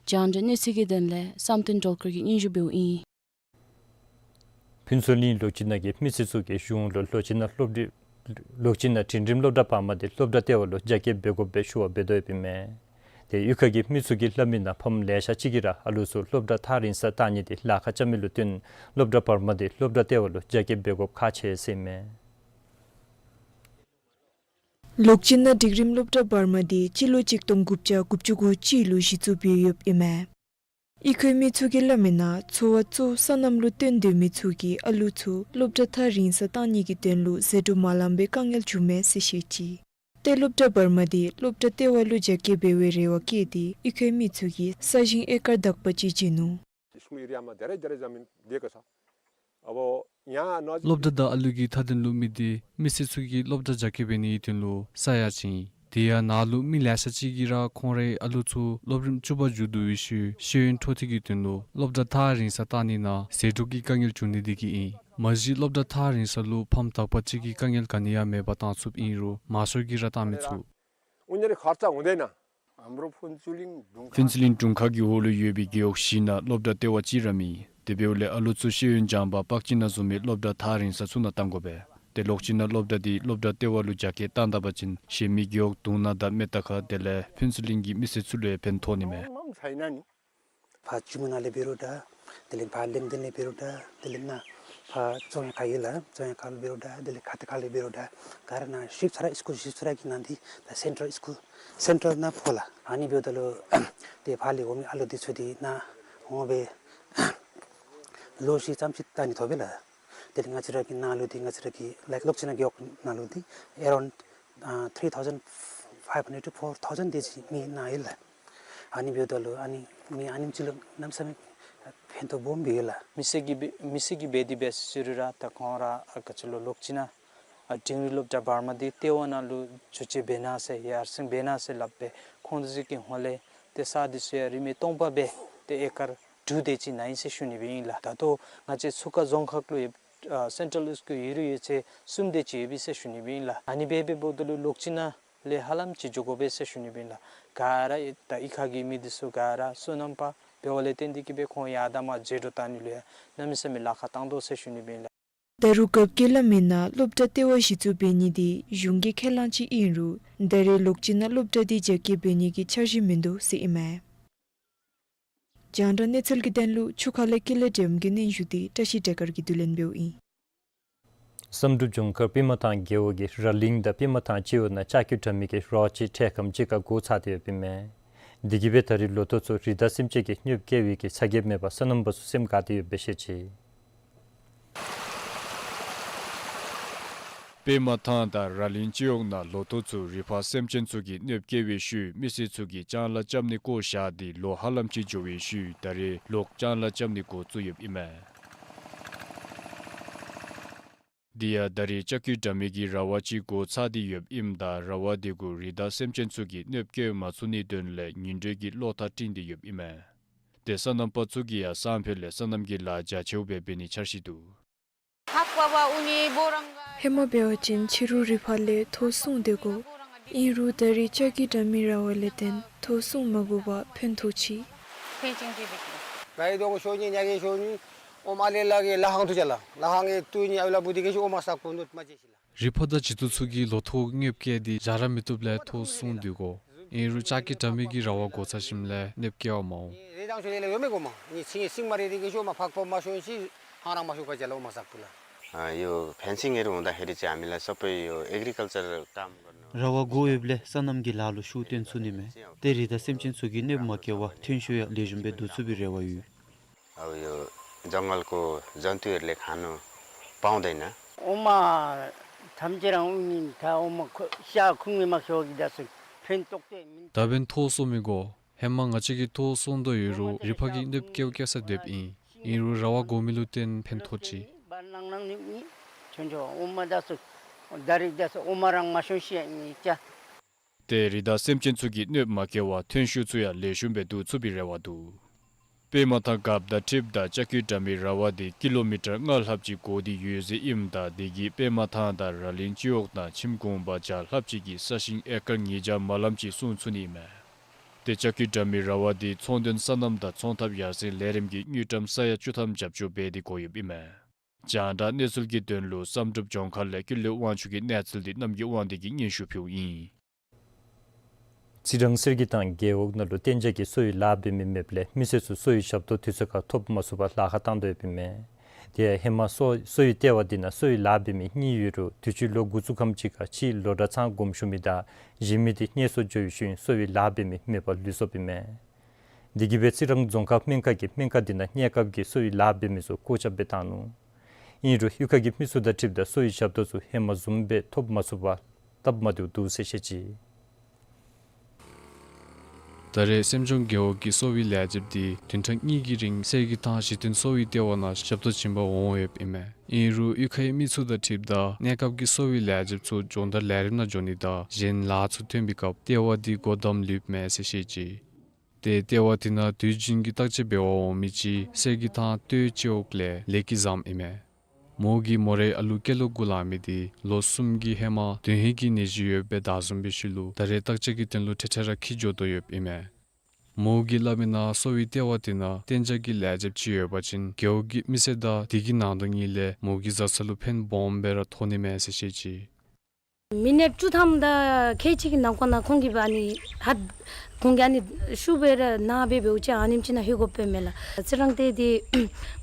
རྒྱང་བསྒྲགས་གནས་ཚུལ་གྱི་དོན་ལས་བསམ་གཏན་སྒྲོལ་དཀར་གྱིས་སྙན་ཞུ་འབདཝ་ཨིན། ཕུན་ཚོགས་གླིང་ལོགས་སྤྱི་ནང་གི་མི་སེར་ཚུ་གིས་གཞུང་ལུ་ལོགས་སྤྱི་ནང་སློབ་འབྲིང་ལོགས་སྤྱི་ནང་འབྲིང་རིམ་སློབ་གྲྭ་བར་མ་དེ་སློབ་གྲྭ་ལྟེ་བ་ལུ་རྒྱ་སྐྱེད་འབད་དགོཔ་སྦེ་ཞུ་བ་འབད་དོ་ཡོདཔ་ཨིན་མས། ཏེ་གཡུས་ཁ་གི་མི་ཚུ་གི་སླབ་མིའི་ནང་ཕམ་ལེ་ཤ་ཅིག་གིས་ར་ཨ་ལུ་ཚུ་སློབ་གྲྭ་ཐག་རིང་སར་བཏང་ནི་དེ་ལཱ་ཁག་རྐྱབ་མི་ལུ་བརྟེན་སློབ་གྲྭ་བར་མ་དེ་སློབ་གྲྭ་ལྟེ་བ་ལུ་རྒྱ་སྐྱེད་འབད་དགོཔ་ཁག་ཆེ་ཟེར་ཨིན་མས། ལོགས་སྤྱི་ནང་འབྲིང་རིམ་སློབ་གྲྭ་བར་མ་དེ་སྤྱི་ལོ་གཅིག་སྟོང་དགུ་བརྒྱ་དགུ་བཅུ་གོ་གཅིག་ལུ་གཞི་བཙུགས་འབད་ཡོདཔ་ཨིན་མས། གཡུས་ཁའི་མི་ཚུ་གིས་སླབ་མིའི་ནང་འཚོ་བ་གཙོ་བོ་སོ་ནམ་ལུ་བརྟེན་སྡོད་མི་ཚུ་གིས་ཨ་ལུ་ཚུ་སློབ་གྲྭ་ཐག་རིང་སར་བཏང་ནི་གི་དོན་ལུ་ཟད་འགྲོ་མ་ལངམ་སྦེ་དཀའ་ངལ་བྱུངམ་མས་ཟེར་བཤད་ཅི། ཏེ་སློབ་གྲྭ་བར་མ་དེ་སློབ་གྲྭ་ལྟེ་བ་ལུ་རྒྱ་སྐྱེད་འབད་བའི་རེ་བ་བསྐྱེད་དེ་གཡུས་ཁའི་མི་ཚུ་གིས་ས་ཞིང་ཨེ་ཀར་དག་པ་ཅིག་བྱིན་ནུག། इस एरिया में धेरै धेरै जमिन दिएको छ। अब यहाँ नजिक སློབ་གྲྭ་དང་ཨ་ལུ་གི་མཐའ་དོན་ལུ་དམིགས་ཏེ་མི་སེར་ཚུ་གིས་སློབ་གྲྭ་རྒྱ་སྐྱེད་འབད་ནིའི་དོན་ལུ་ས་ཡང་བྱིན། དེ་ཡང་ནཱ་ལུ་མི་ལེ་ཤ་ཅིག་གིས་ར་ཁོང་རའི་ཨ་ལུ་ཚུ་སློབ་རིམ་བཅུ་པ་མཇུག་བསྡུ་བའི་ཤུལ་ཤེས་ཡོན་འཕྲོ་མཐུད་ཀྱི་དོན་ལུ་སློབ་གྲྭ་ཐག་རིང་སར་བཏང་ནི་ནང་ཟད་འགྲོ་གི་དཀའ་ངལ་བྱུང་ནི་དེ་གིས་ཨིན། མ་གཞི་སློབ་གྲྭ་ཐག་རིང་ས་ལུ་ཕམ་དག་པ་ཅིག་གི་དཀའ་ངལ་ག་ནི་ཡང་མེད་པར་བཏང་ཚུགསཔ་ཨིན་རུང་མང་ཤོས་ཀྱིས་ར་བཏང་མི་ཚུགས། उनीहरू खर्च हुँदैन। हाम्रो फुन्चुलिङ ढुङ्खा ཕུན་ཚོགས་གླིང་དྲུང་ཁག་གི་འོག་ལུ་ཡོད་པའི་རྒེད་འོག་བཞི་ནང་སློབ་གྲྭ་ལྟེ་བ་གཅིག་ར་མེད། དེ་འབདཝ་ལས་ཨ་ལུ་ཚུ་ཤེས་ཡོན་སྦྱང་པར་པཀ་གཅིག་ནང་བཟུམ་མའི་སློབ་གྲྭ་ཐག་རིང་ས་ཚུ་ནང་བཏང་དགོ་པས། ཏེ་ལོགས་གཅིག་ནང་སློབ་གྲྭ་དེ་སློབ་གྲྭ་ལྟེ་བ་ལུ་རྒྱ་སྐྱེད་བཏང་ད་པ་ཅིན་གཞན་མི་རྒེད་འོག་དུང་ན་དང་སྨད་རྟ་ཁ་དེ་ལས་ཕུན་ཚོགས་གླིང་གི་མི་སེར་ཚུ་ལུ་ཡང་ཕན་ཐོགས་ནི་མས། ཕར་ཆུ་མིག་ནང་ལས་འབད་རུང་འདྲ། དེ་ལས་ཕར་གླིང་ལྡན་ལས་འབད་རུང་འདྲ། དེ་ལས་ནཱ་ཕར་རྫོང་ཡང་ཁ་ཡོད་ལགས། རྫོང་ཡང་ཁ་ལུ་འབད་རུང་འདྲ། དེ་ལས་ཁ་ཏ་ཁ་ལས་འབད་རུང་འདྲ། ག་ར་ནཱ་ཞིབ་ཚ་ར་སི་ཀུལ་ཞིབ་ཚ་ར་གི་ནང་འདི་ད་སེན་ཊལ་སི་ཀུལ་སེན་ཊལ་ནང་ཕོག་ལགས། ཨ་ནི་འབདཝ་ད་ལུ་ཏེ་ཕར་ལས་འོང་མི་ཨ་ལུ་འདི་ཚུ་འདི་ནཱ་འོང་སྦེ་ལོ་བཞི་ཙམ་ཅིག་ད་ནི་ཐོབ་པས་ལགས། དེ་ལས་ང་བཅས་ར་གི་ནང་ལུ་འདི་ང་བཅས་ར་གི་ལའིཀ་ལོགས་གཅིག་ནང་རྒེད་འོག་ནང་ལུ་འདི་ཨེ་རའུནཌ་ཨ་three thousand five hundred to four thousand དེ་ཅིག་མི་ནཱ་ཡོད་ལགས། ཨ་ནི་འབདཝ་ད་ལུ་ཨ་ནི་མི་ཨ་ནེམ་ཅིག་ལུ་གནམ་མེད་ས་མེད་ཕན་ཐོགས་སྦོམ་སྦེ་ཡོད་ལགས། མི་སེར་གྱིས་འབད་མི་སེར་གྱིས་འབད་དེ་འབད་ཟེར་རུང་ར་ད་ཁོང་ར་ཨ་ག་ཅི་ལོ་ལོགས་གཅིག་ནང་ཨ་འབྲིང་རིམ་སློབ་གྲྭ་བར་མ་འདི་ལྟེ་བ་ནང་ལུ་བསྒྱུར་བཅོས་འབད་གནང་ཟེར་ཡར་སེང་འབད་གནང་ཟེར་སླབ་སྦེ་ཁོང་ཚུ་གི་ཧོངས་ལས་ཏེ་ས་འདི་ཚུ་ཡང་རིན་མེད་སྟོང་པ་སྦེ་ ཏེ་ཨེ་ཀར་དྲུག་དེ་ཅིག་ནང་ཨིན་ཟེར་ཞུ་ནི་སྦེ་ཨིན་ལགས། ད་ལྟོ་ང་བཅས་ཚུ་ཁ་རྫོང་ཁག་ལུ་ཡོད་ཨ་སེན་ཊྲལ་སི་ཀུལ་ཡོད་རུང་ཡོད་ཚད་གསུམ་དེ་ཅིག་ཡོད་པས་ཟེར་ཞུ་ནི་སྦེ་ཨིན་ལགས། ཨ་ནི་སྦེ་འབདཝ་ད་ལུ་ལོག་ཅིག་ནང་ལས་ཧ་ལམ་ཅིག་འགྱོ་དགོ་པས་ཟེར་ཞུ་ནི་སྦེ་ཨིན་ལགས། ག་ར་ད་གཡུས་ཁ་གི་མི་འདི་ཚུ་ག་ར་སོ་ནམ་པ་འབདཝ་ལས་བརྟེན་ཏེ་གིས་སྦེ་ཁོང་ཡར་དང་མར་འཛུལ་འགྲོ་བཏང་ནི་ལུ་ཡང་གནམ་མེད་ས་མེད་ལཱ་ཁག་བཏང་དོ་ཟེར་ཞུ་ནི་སྦེ་ཨིན་ལགས། ད་རུང་རྒཔོ་གིས་སླབ་མིའི་ནང་སློབ་གྲྭ་ལྟེ་བ་གཞི་བཙུགས་འབད་ནི་འདི་གཞུང་གི་ཁས་བླངས་ཅིག་ཨིན་རུང་ད་རེས་ལོག་ཅིག་ནང་སློབ་གྲྭ་འདི་རྒྱ་སྐྱེད་འབད་ནི་གི་འཆར་གཞི་མིན་འདུག་ཟེར་ཨིན་མས། རྒྱང་བསྒྲགས་གནས་ཚུལ་གྱི་དོན་ལུ་ཆུ་ཁ་ལས་ཀུན་ལེགས་སྒྲོལམ་གྱི་སྙན་ཞུ་འདི་བཀྲ་ཤིས་བདེ་དཀར་གྱིས་བསྡུ་ལེན་འབདཝ་ཨིན། བསམ་གྲུབ་ལྗོངས་མཁར་པདྨ་ཐང་རྒེད་འོག་གིས་ར་གླིང་དང་པདྨ་ཐང་སྤྱི་འོག་ནང་ལྕགས་ཀྱུ་དྲ་མིག་གི་ར་བ་ཅིག་འཕྲལ་ཁམས་ཅིག་ཁར་འགོ་ཚུགས་ཏེ་ཡོདཔ་ཨིན་མས། དེ་གིས་སྦེ་ད་རེས་ལོ་ཐོག་ཚུ་རི་དྭགས་སེམས་ཅན་གྱིས་གནོདཔ་བཀལ་བའི་གི་ཚ་གྱང་མེད་པར་སོ་ནམ་པ་ཚུ་སེམས་དགའ་སྟེ་ཡོདཔ་སྦེ་བཤད་ཅི། པདྨ་ཐང་དང་ར་གླིང་སྤྱི་འོག་ནང་ལོ་ཐོག་ཚུ་རི་ཕག་སེམས་ཅན་ཚུ་གིས་གནོདཔ་བཀལ་བའི་ཤུལ་མི་སེར་ཚུ་གིས་ལྕང་ལཱ་རྐྱབ་ནི་བཀོ་བཞག་སྟེ་ལོ་ཧ་ལམ་ཅིག་འགྱོ་བའི་ཤུལ་ད་རེས་ལོག་ལྕང་ལཱ་རྐྱབ་ནི་འགོ་བཙུགས་ཡོདཔ་ཨིན་མས། དེ་ཡང་ད་རེས་ལྕགས་ཀྱུ་དྲ་མིག་གི་ར་བ་ཅིག་འགོ་ཚུགས་ཏེ་ཡོདཔ་ཨིནམ་ད་ར་བ་དེ་གུ་རི་དྭགས་སེམས་ཅན་ཚུ་གིས་གནོདཔ་བཀལ་མ་ཚུགས་ནིའི་དོན་ལས་ཉིན་དྲོད་ཀྱི་གློག་ཐག་བསྲིངས་ཏེ་ཡོདཔ་ཨིན་མས། ཏེ་སོ་ནམ་པ་ཚུ་གིས་ཡང་སང་ཕོད་ལས་སོ་ནམ་གྱི་ལཱ་རྒྱ་ཆེཝ་སྦེ་འབད་ནིའི་འཆར་གཞི་འདུག། ཧེ་མ་འབད་བ་ཅིན་ཕྱི་རུ་རི་ཕག་ལས་ཐོག་སྲུང་སྡོད་དགོ། ཨིན་རུང་ད་རེས་ལྕགས་ཀྱུ་དྲ་མིག་ར་བ་ལས་བརྟེན་ཐོག་སྲུང་མ་དགོ་པར་ཕན་ཐོགས་ཅི། རི་ཕག་དང་བྱི་ཏོ་ཚུ་གིས་ལོ་ཐོག་གནོདཔ་བཀལ་ཏེ་ཞག་ར་མི་བཏུབ་ལས་ཐོག་སྲུང་སྡོད་དགོ། ཨིན་རུང་ལྕགས་ཀྱུ་དྲ་མིག་གི་ར་བ་འགོ་ཚུགས་ཞིནམ་ལས་གནོདཔ་བཀལ་བར་མ་འོང་། ཨ་ཡོད་ཕེན་སིང་ཨེ་རུང་འོང་ད་ཧེ་རི་ཅ་མི་ལ་སོ་པའི་ཡོད་ཨེག་རི་ཀལ་ཅར་ཀམ་གོ་ནོ། ར་བ་དགོ་ཡོདཔ་ལས་སོ་ནམ་གྱི་ལཱ་ལུ་ཤུགས་བཏོན་ཚུགས་ནི་མས། ཏེ་རི་དྭགས་སེམས་ཅན་ཚུ་གིས་གནོདཔ་མ་བཀལ་བར་ཐོན་ཤུགས་ཡང་ལེགས་ཤོམ་སྦེ་བསྡུ་ཚུགས་པའི་རེ་བ་ཡོད། ཨའོ་ཡོད་ཇང་གལ་གུ་ཛན་ཏུ་ཡོད་ལས་ཁ་ནོ་པའོ་དེ་ན། ཨོ་མ་ཐམས་ཅད་རང་ཨུ་ཉིན་ད་ཨོ་མ་ཁོ་ཤ་ཁུངས་མེད་མ་ཤོར་གི་ད་སུ་ཕན་ཐོགས་ཏེ་མིན། ད་འབདན་ཐོག་སྲུང་མི་དགོ། ཧེ་མ་ང་བཅས་ཀྱིས་ཐོག་སྲུང་དོ་ཡོད་རུང་རི་ཕག་གིས་གནོདཔ་བཀལ་བཀལ་ས་སྡོདཔ་ཨིན། ཨིན་རུང་ར་བ་དགོ་མི་ལུ་བརྟེན་ཕན་ཐོགས་ཅི། ཏེ་རི་དྭགས་སེམས་ཅན་ཚུ་གིས་གནོདཔ་མ་བཀལ་བར་ཐོན་ཤུགས་ཚུ་ཡང་ལེགས་ཤོམ་སྦེ་བསྡུ་ཚུགས་པའི་རེ་བ་འདུག། པདྨ་ཐང་རྒཔོ་དང་འཁྲིལཝ་ད་ལྕགས་ཀྱུ་དྲ་མིག་ར་བ་དེ་ཀི་ལོ་མི་ཊར་ལྔ་ལྷགཔ་ཅིག་འགོར་ཏེ་ཡོད་ཟེར་ཨིནམ་ད་དེ་གིས་པདྨ་ཐང་དང་ར་གླིང་སྤྱི་འོག་ནང་ཁྱིམ་གུང་པ་བརྒྱ་ལྷགཔ་ཅིག་གི་ས་ཞིང་ཨེ་ཀར་ཉིས་བརྒྱ་མ་ལམ་ཅིག་སྲུང་ཚུགས་ནི་ཨིན་མས། ཏེ་ལྕགས་ཀྱུ་དྲ་མིག་ར་བ་དེ་ཚོང་དོན་སོ་ནམ་དང་ཚོང་ཐབས་ཡར་སེང་ལས་རིམ་གྱི་དངུལ་ཀྲམ་ས་ཡ་བཅུ་ཐམ་རྒྱབ་སྐྱོར་འབད་དེ་བསྒོར་ཡོདཔ་ཨིན་མས། རྒྱང་བསྒྲགས་གནས་ཚུལ་གྱི་དོན་ལུ་བསམ་གྲུབ་ལྗོངས་མཁར་ལས་ཀུན་ལེགས་དབང་ཕྱུག་གི་གནས་ཚུལ་འདི་རྣམ་རྒྱལ་དབང་འདུས་ཀྱིས་སྙན་ཞུ་ཕུལཝ་ཨིན། རྩི་རང་གསེར་གྱི་ཐང་རྒེད་འོག་ནང་ལུ་གཏན་འཇགས་ཀྱི་གསོ་བའི་ལཱ་འབད་མི་མེདཔ་ལས་མི་སེར་ཚུ་གསོ་བའི་ཞབས་ཏོག་དུས་ཚོད་ཁར་ཐོབ་མ་ཚུགས་པར་ལཱ་ཁག་བཏང་དོ་ཡོདཔ་ཨིན་མས། དེ་ཡང་ཧེ་མ་གསོ་གསོ་བའི་ལྟེ་བ་འདི་ནང་གསོ་བའི་ལཱ་འབད་མི་གཉིས་ཡོད་རུང་དུས་ཅི་ལོ་འགོ་བཙུགས་ཁམས་ཅིག་ཁར་གཅིག་ལོ་གྲངས་ཚང་དགོངསམ་ཞུ་མི་དང་གཞན་མི་དེ་མངལ་གསོ་འགྱོ་བའི་ཤུལ་གསོ་བའི་ལཱ་འབད་མི་མེད་པར་ལུས་སོཔ་ཨིན་མས། དེ་གིས་སྦེ་རྩི་རང་རྫོང་ཁག་སྨན་ཁང་གིས་སྨན་ཁང་འདི་ནང་གནས་སྐབས་ཀྱི་གསོ་བའི་ལཱ་འབད་མི་ཚུ་བཀོད་ཁྱབ་སྦེ་བཏང་ནུག། ཨིན་རུང་གཡུས་ཁ་གི་མི་སེར་དང་འཁྲིལཝ་ད་གསོ་བའི་ཞབས་ཏོག་ཚུ་ཧེ་མ་བཟུམ་སྦེ་ཐོབ་མ་ཚུགས་པར་སྟབས་མ་བདེཝ་འདུག་ཟེར་བཤད་ཅི། ད་རེས་སེམས་ལྗོངས་རྒེད་འོག་གི་གསོ་བའི་ལས་བྱེདཔ་འདི་བདུན་ཕྲག་གཉིས་ཀྱི་རིང་གསེར་གྱི་ཐང་གཞི་རྟེན་གསོ་བའི་ལྟེ་བ་ནང་ཞབས་ཏོག་བྱིན་པར་འོང་ཡོདཔ་ཨིན་མས། ཨིན་རུང་གཡུས་ཁའི་མི་སེར་དང་འཁྲིལཝ་ད་གནས་སྐབས་ཀྱི་གསོ་བའི་ལས་བྱེདཔ་ཚུ་སྦྱོང་བརྡར་ལས་རིམ་ནང་འགྱོ་ནི་དང་གཞན་ལཱ་ཚུ་ཐོན་པའི་སྐབས་ལྟེ་བ་འདི་སྒོ་བསྡམས་ལུསཔ་མས་ཟེར་བཤད་ཅི། ཏེ་ལྟེ་བ་དེ་ནང་དུས་རྒྱུན་གྱི་བརྟག་དཔྱད་འབད་བར་འོང་མི་ཅིག་གསེར་གྱི་ཐང་སྟོད་སྤྱི་འོག་ལས་ལེགས་སྐྱིད་བཟངམོ་ཨིན་མས། མོ་གི་མོ་རའི་ཨ་ལུ་སྐྱེས་ལོ་དགུ་ལང་མི་དེ་ལོ་གསུམ་གྱི་ཧེ་མ་དོན་ཧིང་གི་ནད་གཞི་ཡོདཔ་སྦེ་བདའ་བཟུང་བའི་ཤུལ་ལུ་ད་རེས་བརྟག་དཔྱད་ཀྱི་དོན་ལུ་འཕྲལ་འཕྲལ་ར་འཁྱིད་འགྱོ་དོ་ཡོདཔ་ཨིན་མས། མོ་གིས་སླབ་མིའི་ནང་གསོ་བའི་ལྟེ་བ་དེ་ནང་གཏན་འཇགས་ཀྱི་ལས་བྱེདཔ་ཅིག་ཡོད་པ་ཅིན་རྒེད་འོག་གི་མི་སེར་དང་དེ་གི་ནང་དོན་གཉིས་ལས་མོ་གི་བཟའ་ཚང་ལུ་ཕན་སྦོམ་སྦེ་ར་ཐོགས་ནི་མས་ཟེར་བཤད་ཅི། མི་ནིཊ་བཅུ་ཐམ་དང་ཁལ་གཅིག་གི་ནང་འཁོད་ནང་ཁོང་གིས་སྦེ་ཨ་ནི་ཧཱརཊ་ཁོང་གིས་ཨ་ནི་ཤུགས་སྦེ་ར་ནཱ་སྦེ་འབདཝ་ཅིག་ཨ་ནེམ་ཅིག་ནང་ལྷོད་དགོཔ་མས་ལགས། རྩི་རང་ཏེ་འདི་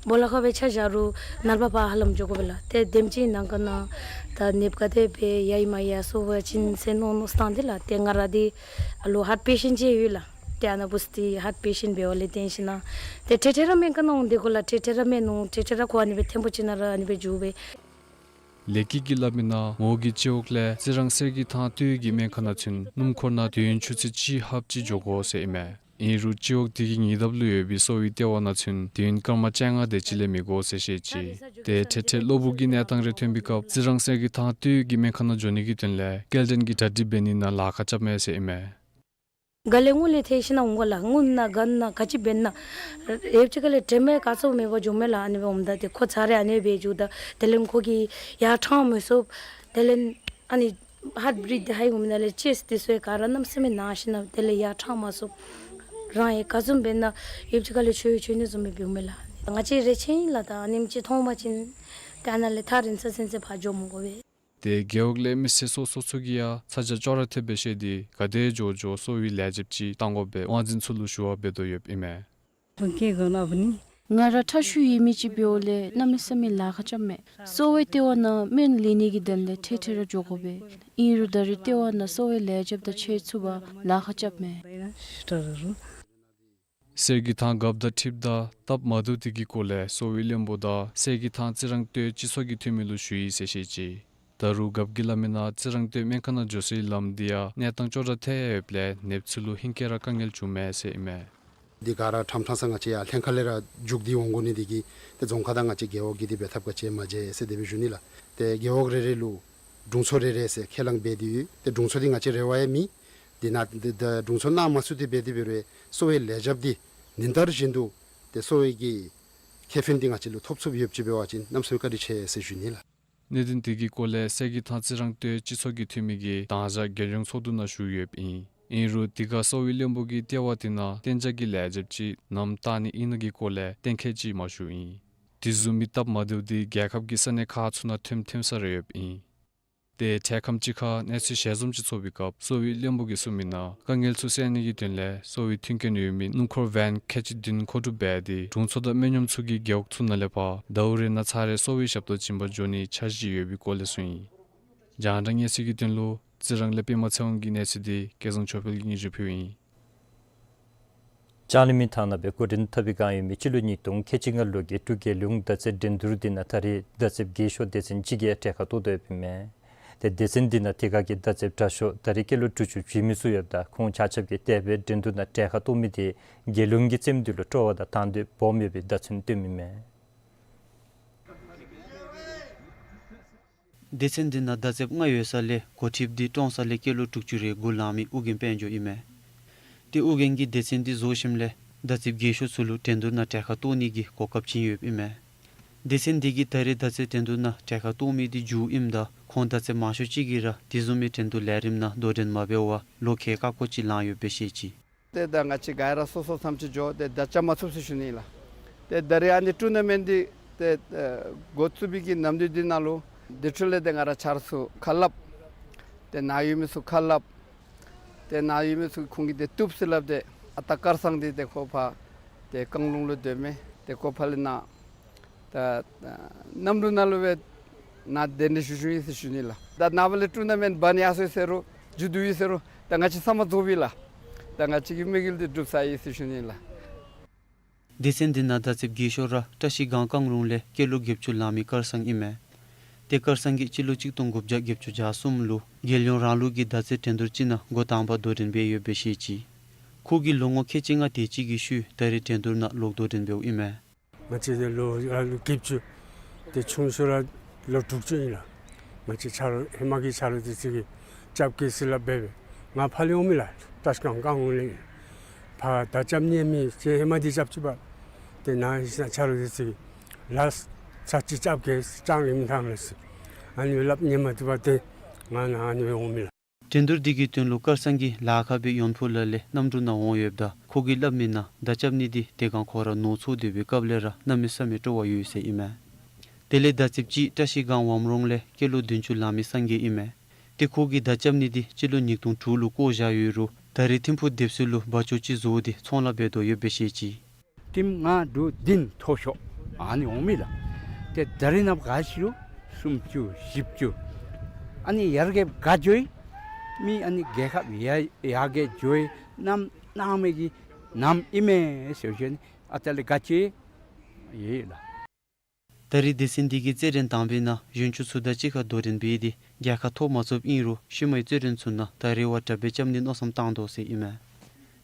སྦོ་ལོགས་ཁར་སྦེ་ཆ་བཞག་རུང་ནངས་པ་ཕར་ཧ་ལམ་འགྱོ་དགོ་པས་ལགས། ཏེ་དེམ་ཅིག་ནང་འཁོད་ནང་ད་ནདཔ་ག་དེ་སྦེ་ཡལ་ཡི་མ་ཡལ་སོང་པ་ཅིན་ཟེར་མནོ་མནོ་བསམ་སྟེ་ལགས། ཏེ་ང་ར་འདི་ཨ་ལོ་ཧཱརཊ་པེ་ཤེནཊ་ཅིག་ཡོད་ལགས། ཏེ་ཨ་ནཱ་འབདཝ་ད་ཧཱརཊ་པེ་ཤེནཊ་འབདཝ་ལས་བརྟེན་ཞིན་ན་ཏེ་འཕྲལ་འཕྲལ་ར་སྨན་ཁང་ནང་འོང་སྟེ་གོ་ལགས། འཕྲལ་འཕྲལ་ར་སྨན་ནུག། འཕྲལ་འཕྲལ་ར་ཁོ་ཨ་ནི་སྦེ་ཐེངས་པོ་ཅིག་ནང་ར་ཨ་ནི་སྦེ་འགྱོ་སྦེ། ལེགས་སྐྱིད་ཀྱིས་སླབ་མིའི་ནང་མོ་གི་སྤྱི་འོག་ལས་རྩི་རང་གསེར་གྱི་ཐང་སྟོད་ཀྱི་སྨན་ཁང་ནང་ཚུན་སྣུམ་འཁོར་ནང་དུས་ཡུན་ཆུ་ཚོད་གཅིག་ལྷགཔ་ཅིག་འགྱོ་དགོ་ཟེར་ཨིན་མས། ཨིན་རུང་སྤྱི་འོག་དེ་གི་ཉེ་འདབས་ལུ་ཡོད་པའི་གསོ་བའི་ལྟེ་བ་ནང་ཚུན་དུས་ཡུན་སྐར་མ་བཅོ་ལྔ་དེ་ཅིག་ལས་མི་འགོར་ཟེར་བཤད་ཅི། ཏེ་འཕྲལ་འཕྲལ་གློ་བུར་གྱི་གནས་སྟངས་རེ་ཐོན་པའི་སྐབས་རྩི་རང་གསེར་གྱི་ཐང་སྟོད་ཀྱི་སྨན་ཁང་ནང་འགྱོ་ནི་གི་དོན་ལས་སྐྱེལ་འདྲེན་གྱི་གྲ་སྒྲིག་འབད་ནི་ནང་ལཱ་ཁག་རྐྱབ་མས་ཟེར་ཨིན་མས། ག་ལས་སྔོན་ལས་ཐལ་ཞིནམ་འོང་ག་ལགས། སྔོན་ན་ག་ན་ག་ཅི་འབད་ན་ཡོདཔ་ཅིག་ག་ལས་དྲན་མེད་ག་ཚོད་མེད་པར་འགྱོཝ་མས་ལགས། ཨ་ནི་སྦེ་འོངམ་ད་ཏེ་ཁོ་ཚར་རེ་ཨ་ནི་སྦེ་འགྱོཝ་ད་དེ་ལས་ཁོ་གིས་ཡར་ཕྲང་མི་ཚུགས། དེ་ལས་ཨ་ནི་ཧཱརཊ་བིཊ་འདི་ཧའི་འོང་མི་ནང་ལས་ཅེསཊ་འདི་ཚུ་ཡང་ག་ར་གནམ་མེད་ས་མེད་ན་ཞིནམ་དེ་ལས་ཡར་ཕྲང་མ་ཚུགས། རང་ཡང་ག་བཟུམ་འབད་ན་ཡོདཔ་ཅིག་ག་ལས་འགྱོ་ཡི་འགྱོ་ནི་བཟུམ་སྦེ་འབདཝ་མས་ལགས། ང་བཅས་རེ་ཆེ་ཨིན་ལགས། ད་ཨ་ནེམ་ཅིག་མཐོང་པ་ཅིན་ཏེ་ཨ་ནཱ་ལས་ཐག་རིང་ས་ཚུན་ཚོད་ཕར་འགྱོ་མི་དགོ་པས། ཏེ་རྒེད་འོག་ལས་མི་སེར་སོ་སོ་ཚུ་གིས་ཡང་ཚ་གྱང་ཅོག་ར་འཐདཔ་སྦེ་བཤད་དེ་ག་དེ་མགྱོགས་མགྱོགས་གསོ་བའི་ལས་བྱེདཔ་ཅིག་བཏང་དགོ་པའི་དབང་འཛིན་ཚུ་ལུ་ཞུ་བ་འབད་དོ་ཡོདཔ་ཨིན་མས། ང་ར་ཁྲག་ཤུགས་ཡོད་མི་ཅིག་འབདཝ་ལས་གནམ་མེད་ས་མེད་ལཱ་ཁག་རྐྱབ་མས། གསོ་བའི་ལྟེ་བ་ནང་སྨན་ལེན་ནི་གི་དོན་ལས་ཐེངས་ཐེངས་ར་འགྱོ་དགོ་པས། ཨིན་རུང་ད་རེས་ལྟེ་བ་ནང་གསོ་བའི་ལས་བྱེདཔ་དང་ཕྱད་ཚུགས་པར་ལཱ་ཁག་རྐྱབ་མས། གསེར་གྱི་ཐང་རྒཔོ་དང་འཁྲིལཝ་ད་སྟབས་མ་བདེཝ་དེ་གི་སྐོར་ལས་གསོ་བའི་བློན་པོ་དང་གསེར་གྱི་ཐང་རྩི་རང་སྟོད་སྤྱི་ཚོགས་ཀྱི་འཐུས་མི་ལུ་ཞུ་ཡི་ཟེར་བཤད་ཅི། ད་རུང་རྒཔོ་གིས་སླབ་མི་ནང་རྩི་རང་སྟོད་སྨན་ཁང་ནང་འགྱོ་སའི་ལམ་འདི་ཡང་གནས་སྟངས་ཅོག་ར་འཐད་ཡོདཔ་ལས་ནདཔ་ཚུ་ལུ་ཧིང་གིས་ར་དཀའ་ངལ་བྱུངམ་མས་ཟེར་ཨིན་མས། འདི་ག་ར་ཕྲང་ཕྲང་ས་ང་བཅས་ཡར་ལྷན་ཁག་ལས་ར་རྒྱུག་སྟེ་འོང་དགོ་ནི་དེ་གིས་ཏེ་རྫོང་ཁག་དང་ང་བཅས་རྒེད་འོག་གི་འདི་འབད་ཐབས་ག་ཅི་མ་མཇལ་ཟེར་དེ་སྦེ་ཞུ་ནི་ལགས། ཏེ་རྒེད་འོག་རེ་རེ་ལུ་དྲུང་འཚོ་རེ་རེ་ཟེར་ཁས་བླངས་འབད་དེ་ཡོད། ཏེ་དྲུང་འཚོ་འདི་ང་བཅས་རེ་བ་ཡང་མེད། དེ་ནང་ཏེ་ད་དྲུང་འཚོ་གནང་མ་ཚུགས་ཏེ་འབད་དེ་འབད་རུང་གསོ་བའི་ལས་བྱེདཔ་འདི་ཉིན་ལྟར་བཞིན་དུ་ཏེ་གསོ་བའི་གི་ཁེ་ཕན་འདི་ང་བཅས་ལུ་ཐོབ་ཚུགསཔ་ཡོདཔ་ཅིག་འབད་བ་ཅིན་གནམ་མེད་ས་མེད་བཀའ་དྲིན་ཆེ་ཟེར་ཞུ་ནི་ལགས། གནད་དོན་དེ་གི་སྐོར་ལས་གསེར་གྱི་ཐང་རྩི་རང་སྟོད་སྤྱི་ཚོགས་ཀྱི་འཐུས་མི་གིས་དང་ཞག་རྒྱལ་ཡོངས་ཚོགས་འདུ་ནང་ཞུ་ཡོདཔ་ཨིན། ཨིན་རུང་དེ་ཁར་གསོ་བའི་བློན་པོ་གིས་ལྟེ་བ་དེ་ནང་གཏན་འཇགས་ཀྱི་ལས་བྱེདཔ་ཅིག་ནམ་བཏང་ནི་ཨིན་ན་གི་སྐོར་ལས་གཏན་འཁེལ་ཅིག་མ་ཞུཝ་ཨིན། དེ་བཟུམ་མའི་སྟབས་མ་བདེཝ་འདི་རྒྱལ་ཁབ་ཀྱི་ས་གནས་ཁག་ཚུ་ནང་ཐོནམ་ཐོན་ས་ར་ཡོདཔ་ཨིན། ཏེ་འཕྲལ་ཁམས་ཅིག་ཁར་གནས་ཚུལ་ཞལ་འཛོམས་ཅིག་ཚོགས་པའི་སྐབས་གསོ་བའི་བློན་པོ་གིས་གསུངས་མི་ནང་དཀའ་ངལ་ཚུ་སེལ་ནི་གི་དོན་ལས་གསོ་བའི་མཐུན་རྐྱེན་ཡོད་མི་སྣུམ་འཁོར་བེན་ཁལ་གཅིག་བདུན་མཁོ་སྒྲུབ་འབད་དེ་དྲུང་འཚོ་དང་སྨན་གཡོགམ་ཚུ་གིས་རྒེད་འོག་ཚུ་ནང་ལས་ཕར་ཟླཝ་རེ་ནང་ཚར་རེ་གསོ་བའི་ཞབས་ཏོག་བྱིན་པར་འགྱོ་ནིའི་འཆར་གཞི་ཡོད་པའི་སྐོར་ལས་གསུངས་ཡི། རྒྱང་བསྒྲགས་གནས་ཚུལ་གྱི་དོན་ལུ་རྩི་རང་ལས་པདྨ་ཚེ་དབང་གི་གནས་ཚུལ་འདི་སྐལ་བཟང་ཆོས་འཕེལ་གྱིས་སྙན་ཞུ་ཕུལཝ་ཨིན། ལྕང་གླིང་མི་ཐང་ནང་སྦེ་འགོ་འདྲེན་འཐབ་པའི་བསྒང་ཡོད་མི་སྤྱི་ལོ་ཉིས་སྟོང་ཁལ་གཅིག་ལྔ་ལོ་གི་འབྲུག་རྒྱལ་ཡོངས་མདའ་རྩེད་འགྲན་བསྡུར་འདི་ནང་ད་རེས་མདའ་རྩེདཔ་རྒས་ཤོས་སྡེ་ཚན་གཅིག་གིས་གྲལ་ཁར་གཏོགས་དོ་ཡོདཔ་ཨིན་མས། ཏེ་སྡེ་ཚན་འདི་ནང་དེ་ཁར་གྱི་མདའ་རྩེདཔ་དྲག་ཤོས་ད་རེས་སྐྱེས་ལོ་དྲུག་ཅུ་བཞེས་མི་ཚུ་ཡོདཔ་ད་ཁོང་ཆ་ཁྱབ་ཀྱིས་དེ་སྦེ་འགྲན་བསྡུར་ནང་གྲལ་ཁར་གཏོགས་མི་དེ་རྒྱལ་ཡོངས་ཀྱི་རྩེདམོ་འདི་ལུ་སྤྲོ་བ་དང་དང་འདོད་སྦོམ་ཡོད་པའི་བརྡ་མཚོན་སྟོནམ་ཨིན་མས། སྡེ་ཚན་འདི་ནང་མདའ་རྩེདཔ་ལྔ་ཡོད་ས་ལས་འགོ་ཁྲིདཔ་འདི་ཀྲོང་གསར་ལས་སྐྱེས་ལོ་དྲུག་ཅུ་རེ་དགུ་ལང་མི་ཨོ་རྒྱན་དཔལ་འབྱོར་ཨིན་མས། ཏེ་ཨོ་རྒྱན་གྱིས་སྡེ་ཚན་འདི་བཟོ་ཞིནམ་ལས་མདའ་རྩེདཔ་རྒས་ཤོས་ཚུ་ལུ་འགྲན་བསྡུར་ནང་གྲལ་ཁར་གཏོགས་ནི་གི་གོ་སྐབས་བྱིན་ཡོདཔ་ཨིན་མས། སྡེ་ཚན་འདི་གིས་ད་རེས་མདའ་རྩེད་འགྲན་བསྡུར་ནང་གྲལ་ཁར་གཏོགས་མི་འདི་མཇུག་ཨིནམ་ད་ཁོང་མདའ་རྩེདཔ་མང་ཤོས་ཅིག་གིས་ར་དེ་བཟུམ་མའི་འགྲན་བསྡུར་ལས་རིམ་ནང་དོ་འགྲན་མ་འབད་བར་ལོ་ཁལ་ཀ་ཀོ་ཅིག་ལང་ཡོདཔ་སྦེ་བཤད་ཅི། ཏེ་ད་ང་བཅས་ག་ར་སོ་སོ་ཐམས་ཅད་འགྱོ་སྟེ་མདའ་རྐྱབ་མ་ཚུགས་ཟེར་ཞུ་ནི་ལགས། ཏེ་ད་རེས་ཨ་ནི་ཊུར་ན་མེནཊ་འདི་ཏེ་ཨེ་འགོ་བཙུགས་པའི་གི་ནམ་དུས་འདི་ནང་ལུ་དེ་འཕྲོ་ལས་ཏེ་ང་ར་ཆ་རོགས་ཚུ་ཁ་སླབ། ཏེ་ནཱ་ཡོད་མི་ཚུ་ཁ་སླབ། ཏེ་ནཱ་ཡོད་མི་ཚུ་ཁོང་གིས་ཏེ་བཏུབ་ཟེར་སླབ་སྟེ་ཨ་རྟག་སྐལ་བཟང་འདི་ཏེ་ཁོ་ཕར་ཏེ་བཀང་ལུང་ལུ་སྡོད་མི་ཏེ་ཁོ་ཕར་ལས་ནཱ་ད་ཨ་གནམ་གྲུ་ནང་ལུ་སྦེ་ནཱ་གདན་འདྲེན་ཞུ་ཞུཝ་ཨིན་ཟེར་ཞུ་ནི་ལགས། ད་ནངས་པ་ལས་ཊུར་ན་མེནཊ་འབད་ནི་ཡར་སོང་ཡི་ཟེར་རུང་མཇུག་བསྡུ་ཡི་ཟེར་རུང་ད་ང་བཅས་ཚང་མ་རྫོགས་པས་ལགས། ད་ང་བཅས་ཀྱི་དམིགས་ཡུལ་འདི་འགྲུབ་ཚར་ཡི་ཟེར་ཞུ་ནི་ལགས། སྡེ་ཚན་འདི་ནང་མདའ་རྩེདཔ་རྒས་ཤོས་ར་བཀྲ་ཤིས་སྒང་བཀང་རུང་ལས་སྐྱེས་ལོ་བརྒྱད་ཅུ་ལང་མི་སྐལ་བཟང་ཨིན་མས། ཏེ་སྐལ་བཟང་གིས་སྤྱི་ལོ་གཅིག་སྟོང་དགུ་བརྒྱ་བརྒྱད་ཅུ་གྱ་གསུམ་ལུ་རྒྱལ་ཡོངས་རང་ལུགས་ཀྱི་མདའ་རྩེད་འགྲན་བསྡུར་ཅིག་ནང་འགོ་དང་པ་དོ་འགྲན་འབད་ཡོདཔ་སྦེ་བཤད་ཅི། ཁོ་གིས་ལོ་ངོ་ཁལ་གཅིག་ལྔ་དེ་ཅིག་གི་ཤུལ་ད་རེས་འགྲན་བསྡུར་ནང་ལོག་དོ་འགྲན་འབདཝ་ཨིན་མས། ང་བཅས་ལོ་ལོ་བརྒྱད་ཅུ། ཏེ་ཆུང་ཤོས་ར་ལོ་དྲུག་ཅུ་ཨིན་ལགས། ང་བཅས་ཆ་རོགས་ཧེ་མ་གི་ཆ་རོགས་དེ་ཚུ་གིས་རྐྱབ་གེ་ཟེར་སླབ་སྦེ་སྦེ་ང་ཕར་ལས་འོང་མི་ལགས། བཀྲ་ཤིས་སྒང་བཀང་འོང་ལས་ཕར་མདའ་རྐྱབ་ནི་མེད། ཁྱེད་ཧེ་མ་འདི་རྐྱབ་ཅིག་པ། ཏེ་ནཱ་ཆ་རོགས་དེ་ཚུ་གིས་ལགས་ཚར་གཅིག་རྐྱབ་གེ་ལྕང་གླིང་མི་ཐང་ལགས་ཟེར་ཨ་ནི་སྦེ་སླབ་ནི་མ་བཏུབ་པར་ཏེ་ང་ནཱ་ཨ་ནི་སྦེ་འོང་མི་ལགས། འགྲན་བསྡུར་འདི་གི་དོན་ལུ་སྐལ་བཟང་གིས་ལཱ་ཁག་པའི་ཡོན་ཕུག་ལ་ལས་གནམ་གྲུ་ནང་འོང་ཡོདཔ་ད་ཁོ་གིས་སླབ་མི་ནང་མདའ་རྐྱབ་ནི་འདི་དེ་སྒང་ཁོ་ར་ནོར་འཚོ་སྡོད་པའི་སྐབས་ལས་ར་གནམ་མེད་ས་མེད་སྤྲོ་བ་ཡོད་ཟེར་ཨིན་མས། དེ་ལས་མདའ་རྩེདཔ་ཅིག་བཀྲ་ཤིས་སྒང་ཝམ་རོང་ལས་སྐྱེས་ལོ་བདུན་ཅུ་ལང་མི་སངས་རྒྱས་ཨིན་མས། ཏེ་ཁོ་གིས་མདའ་རྐྱབ་ནི་འདི་སྤྱི་ལོ་ཉིས་སྟོང་དྲུག་ལུ་བརྐོ་བཞག་ཡོད་རུང་ད་རེས་ཐིམ་ཕུག་སྡེབ་གསོ་ལུ་སྦ་ཆོག་ཅིག་བཟོ་སྟེ་ཚོང་ལཱ་འབད་དོ་ཡོདཔ་སྦེ་བཤད་ཅི། ལྟདམོ་ལྔ་དྲུག་བདུན་མཐོ་ཤོས་ཨ་ནི་འོང་མི་ལགས། ཏེ་ད་རེས་ནངས་པ་ག་ཅི་རུང་སུམ་ཅུ་བཞི་བཅུ་ཨ་ནི་ཡར་རྒྱས་ག་འགྱོ་ཡི། མི་ཨ་ནི་རྒྱལ་ཁབ་ཡར་ཡར་རྒྱས་འགྱོ་ཡི་གནམ་གནང་མི་གི་ནམ་ཨིན་མས་ཟེར་ཞུ་ནི། ཨ་ཙི་ལས་ག་ཅི་ཡོད་ལགས། ད་རེས་སྡེ་ཚན་འདི་གིས་རྩེད་འགྲན་དང་པའི་ནང་གཞོན་ཆུང་ཚུ་དང་གཅིག་ཁར་དོ་འགྲན་འབད་དེ་རྒྱལ་ཁ་ཐོབ་མ་ཚུགསཔ་ཨིན་རུང་ཤུལ་མའི་རྩེད་འགྲན་ཚུ་ནང་ད་རེས་བ་དྲག་སྦེ་རྐྱབ་ནིའི་མནོ་བསམ་བཏང་དོ་ཟེར་ཨིན་མས།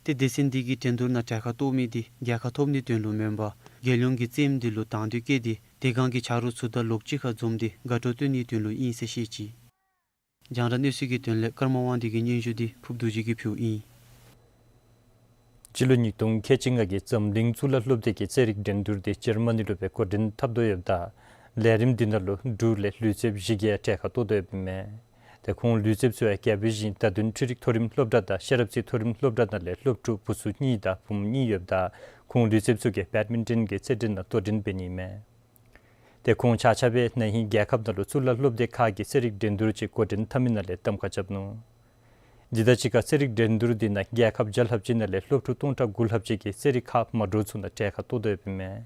ཏེ་སྡེ་ཚན་འདི་གིས་འགྲན་བསྡུར་ནང་གྲལ་ཁར་གཏོགས་མི་འདི་རྒྱལ་ཁ་ཐོབ་ནིའི་དོན་ལུ་མེན་པར་རྒྱལ་ཡོངས་ཀྱི་རྩེདམོ་འདི་ལུ་དང་འདོད་བསྐྱེད་དེ་དེ་སྒང་གི་ཆ་རོགས་ཚུ་དང་ལོགས་གཅིག་ཁར་འཛོམས་ཏེ་དགའ་སྤྲོ་སྟོན་ནིའི་དོན་ལུ་ཨིན་ཟེར་བཤད་ཅི། རྒྱང་བསྒྲགས་གནས་ཚུལ་གྱི་དོན་ལས་ཀརྨ་དབང་འདུས་ཀྱི་སྙན་ཞུ་འདི་ཕུརབ་རྡོ་རྗེ་གིས་ཕུལཝ་ཨིན། སྤྱི་ལོ་ཉིས་སྟོང་ཁལ་གཅིག་ལྔ་གི་འཛམ་གླིང་གཙུག་ལག་སློབ་སྡེ་གི་རྩེད་རིགས་འགྲན་བསྡུར་དེ་འཇར་མ་ནི་ལུ་སྦེ་འགོ་འདྲེན་འཐབ་དོ་ཡོདཔ་ད་ལས་རིམ་འདི་ནང་ལུ་འབྲུག་ལས་ལུས་རྩལཔ་བཞི་བརྒྱ་ཡང་གྲལ་ཁར་གཏོགས་དོ་ཡོདཔ་ཨིན་མས། ཏེ་ཁོང་ལུས་རྩལཔ་ཚུ་ཡང་རྒྱལ་པོའི་ཞིང་བརྡ་དོན་འཕྲུལ་རིག་མཐོ་རིམ་སློབ་གྲྭ་དང་ཤེས་རབ་རྩེ་མཐོ་རིམ་སློབ་གྲྭ་ནང་ལས་སློབ་ཕྲུག་བུ་ཚུ་གཉིས་དང་བུམོ་གཉིས་ཡོདཔ་ད་ཁོང་ལུས་རྩལཔ་ཚུ་གིས་བེཌ་མིན་ཊོན་གྱི་རྩེད་འགྲན་ནང་དོ་འགྲན་འབད་ནི་ཨིན་མས། ཏེ་ཁོང་ཆ་ཁྱབ་ཡང་ན་ཧིང་རྒྱལ་ཁབ་ནང་ལུ་གཙུག་ལག་སློབ་སྡེ་ཁག་གི་རྩེད་རིགས་འགྲན་བསྡུར་ཅིག་འགོ་འདྲེན་འཐབ་མི་ནང་ལས་གདམ་ཁ་རྐྱབ་ནུག། དེ་དང་གཅིག་ཁར་རྩེད་རིགས་འགྲན་བསྡུར་འདི་ནང་རྒྱལ་ཁབ་བརྒྱ་ལྷགཔ་ཅིག་ནང་ལས་སློབ་ཕྲུག་སྟོང་ཕྲག་དགུ་ལྷགཔ་ཅིག་གིས་རྩེད་རིགས་ཁག་མ་འདྲཝ་ཚུ་ནང་གྲལ་ཁར་གཏོགས་དོ་ཡོདཔ་ཨིན་མས།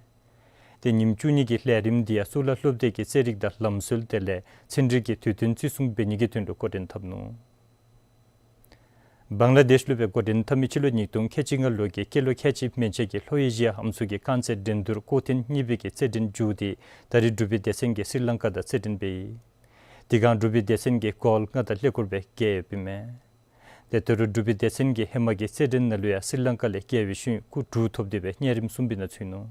ཏེ་ཉིནམ་བཅུ་གཉིས་ཀྱི་ལས་རིམ་འདི་ཡང་གཙུག་ལག་སློབ་སྡེ་གི་རྩེད་རིགས་དང་ལམ་སྲོལ་དེ་ལས་ཚན་རིག་གི་དུས་སྟོན་བརྩི་སྲུང་འབད་ནི་གི་དོན་ལུ་འགོ་འདྲེན་འཐབ་ནུག། བང་ལ་དེཤ་ལུ་སྦེ་འགོ་འདྲེན་འཐབ་མི་སྤྱི་ལོ་ཉིས་སྟོང་ཁལ་གཅིག་ལྔ་ལོ་གི་སྐྱེས་ལོ་ཁལ་གཅིག་མན་ཆད་ཀྱི་ལྷོ་ཨེ་ཤི་ཡ་ཨམ་སྲུའི་རྐང་རྩེད་འགྲན་བསྡུར་སྐོར་ཐེངས་གཉིས་པའི་གི་རྩེད་འགྲན་མཇུག་འདི་ད་རིས་འབྲུག་པའི་སྡེ་ཚན་གྱིས་སི་རི་ལང་ཀ་དང་རྩེད་འགྲན་འབད་ཡི། དེ་སྒང་འབྲུག་པའི་སྡེ་ཚན་གྱིས་གོལ་ལྔ་དང་ཀླད་ཀོར་སྦེ་རྒྱལ་ཡོདཔ་ཨིན་མས། ཏེ་ད་རུང་འབྲུག་པའི་སྡེ་ཚན་གྱིས་ཧེ་མ་གི་རྩེད་འགྲན་ནང་ལུ་ཡང་སི་རི་ལང་ཀ་ལས་རྒྱལ་བའི་ཤུལ་སྐུ་དྲུག་ཐོབ་སྟེ་སྦེ་གཉན་རིམ་གསུམ་པའི་ནང་ཚུད་ནུག།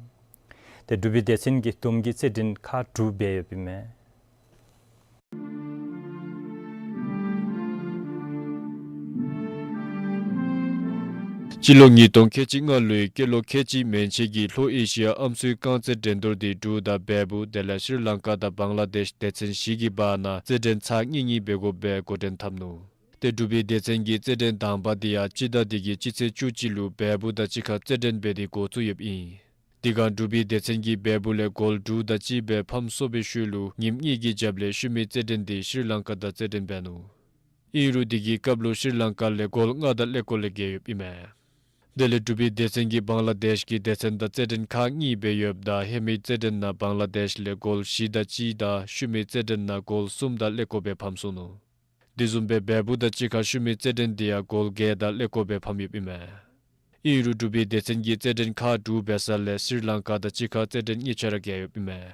ཏེ་འབྲུག་པའི་སྡེ་ཚན་གྱིས་བསྡོམས་ཀྱིས་རྩེད་འགྲན་ཁག་དྲུག་འབད་ཡོདཔ་ཨིན་མས། སྤྱི་ལོ་ཉིས་སྟོང་ཁལ་གཅིག་ལྔ་ལོའི་སྐྱེས་ལོ་ཁལ་གཅིག་མན་ཆད་ཀྱི་ལྷོ་ཨེ་ཤི་ཡ་ཨམ་སྲུའི་རྐང་རྩེད་འགྲན་བསྡུར་འདི་འབྲུག་དང་བལ་པོ་དེ་ལས་སི་རི་ལང་ཀ་དང་བང་ལ་དེཤ་སྡེ་ཚན་བཞི་གི་བར་ན་རྩེད་འགྲན་ཚར་གཉིས་གཉིས་འབད་དགོཔ་སྦེ་འགོ་འདྲེན་འཐབ་ནུག། ཏེ་འབྲུག་པའི་སྡེ་ཚན་གྱི་རྩེད་འགྲན་དང་པ་འདི་ཡང་སྤྱི་ཟླ་འདི་གི་སྤྱི་ཚེས་བཅུ་གཅིག་ལུ་བལ་པོ་དང་གཅིག་ཁར་རྩེད་འགྲན་འབད་དེ་འགོ་བཙུགས་ཡོདཔ་ཨིན། དེ་སྒང་འབྲུག་པའི་སྡེ་ཚན་གྱིས་བལ་པོ་ལས་གོལ་དྲུག་དང་གཅིག་སྦེ་ཕམ་སོང་བའི་ཤུལ་ལུ་ཉིནམ་གཉིས་ཀྱི་རྒྱབ་ལས་ཤུལ་མའི་རྩེད་འགྲན་འདི་སི་རི་ལང་ཀ་དང་རྩེད་འགྲན་འབད་ནུག། ཨིན་རུང་དེ་གི་སྐབས་ལུ་སི་རི་ལང་ཀ་ལས་གོལ་ལྔ་དང་ཀླད་ཀོར་ལས་རྒྱལ་ཡོདཔ་ཨིན་མས། དེ་ལས་འབྲུག་པའི་སྡེ་ཚན་གྱིས་བང་ལ་དེཤ་གི་སྡེ་ཚན་དང་རྩེད་འགྲན་ཁག་གཉིས་འབད་ཡོདཔ་ད་ཧེ་མའི་རྩེད་འགྲན་ནང་བང་ལ་དེཤ་ལས་གོལ་བཞི་དང་གཅིག་དང་ཤུལ་མའི་རྩེད་འགྲན་ནང་གོལ་གསུམ་དང་ཀླད་ཀོར་སྦེ་ཕམ་སོང་ནུག། དེ་བཟུམ་སྦེ་བལ་པོ་དང་གཅིག་ཁར་ཤུལ་མའི་རྩེད་འགྲན་འདི་ཡང་གོལ་བརྒྱད་དང་ཀླད་ཀོར་སྦེ་ཕམ་ཡོདཔ་ཨིན་མས། ཨིན་རུང་འབྲུག་པའི་སྡེ་ཚན་གྱིས་རྩེད་འགྲན་ཁག་དྲུག་འབད་ས་ལས་སི་རི་ལང་ཀ་དང་གཅིག་ཁར་རྩེད་འགྲན་གཉིས་ཆ་ར་རྒྱལ་ཡོདཔ་ཨིན་མས།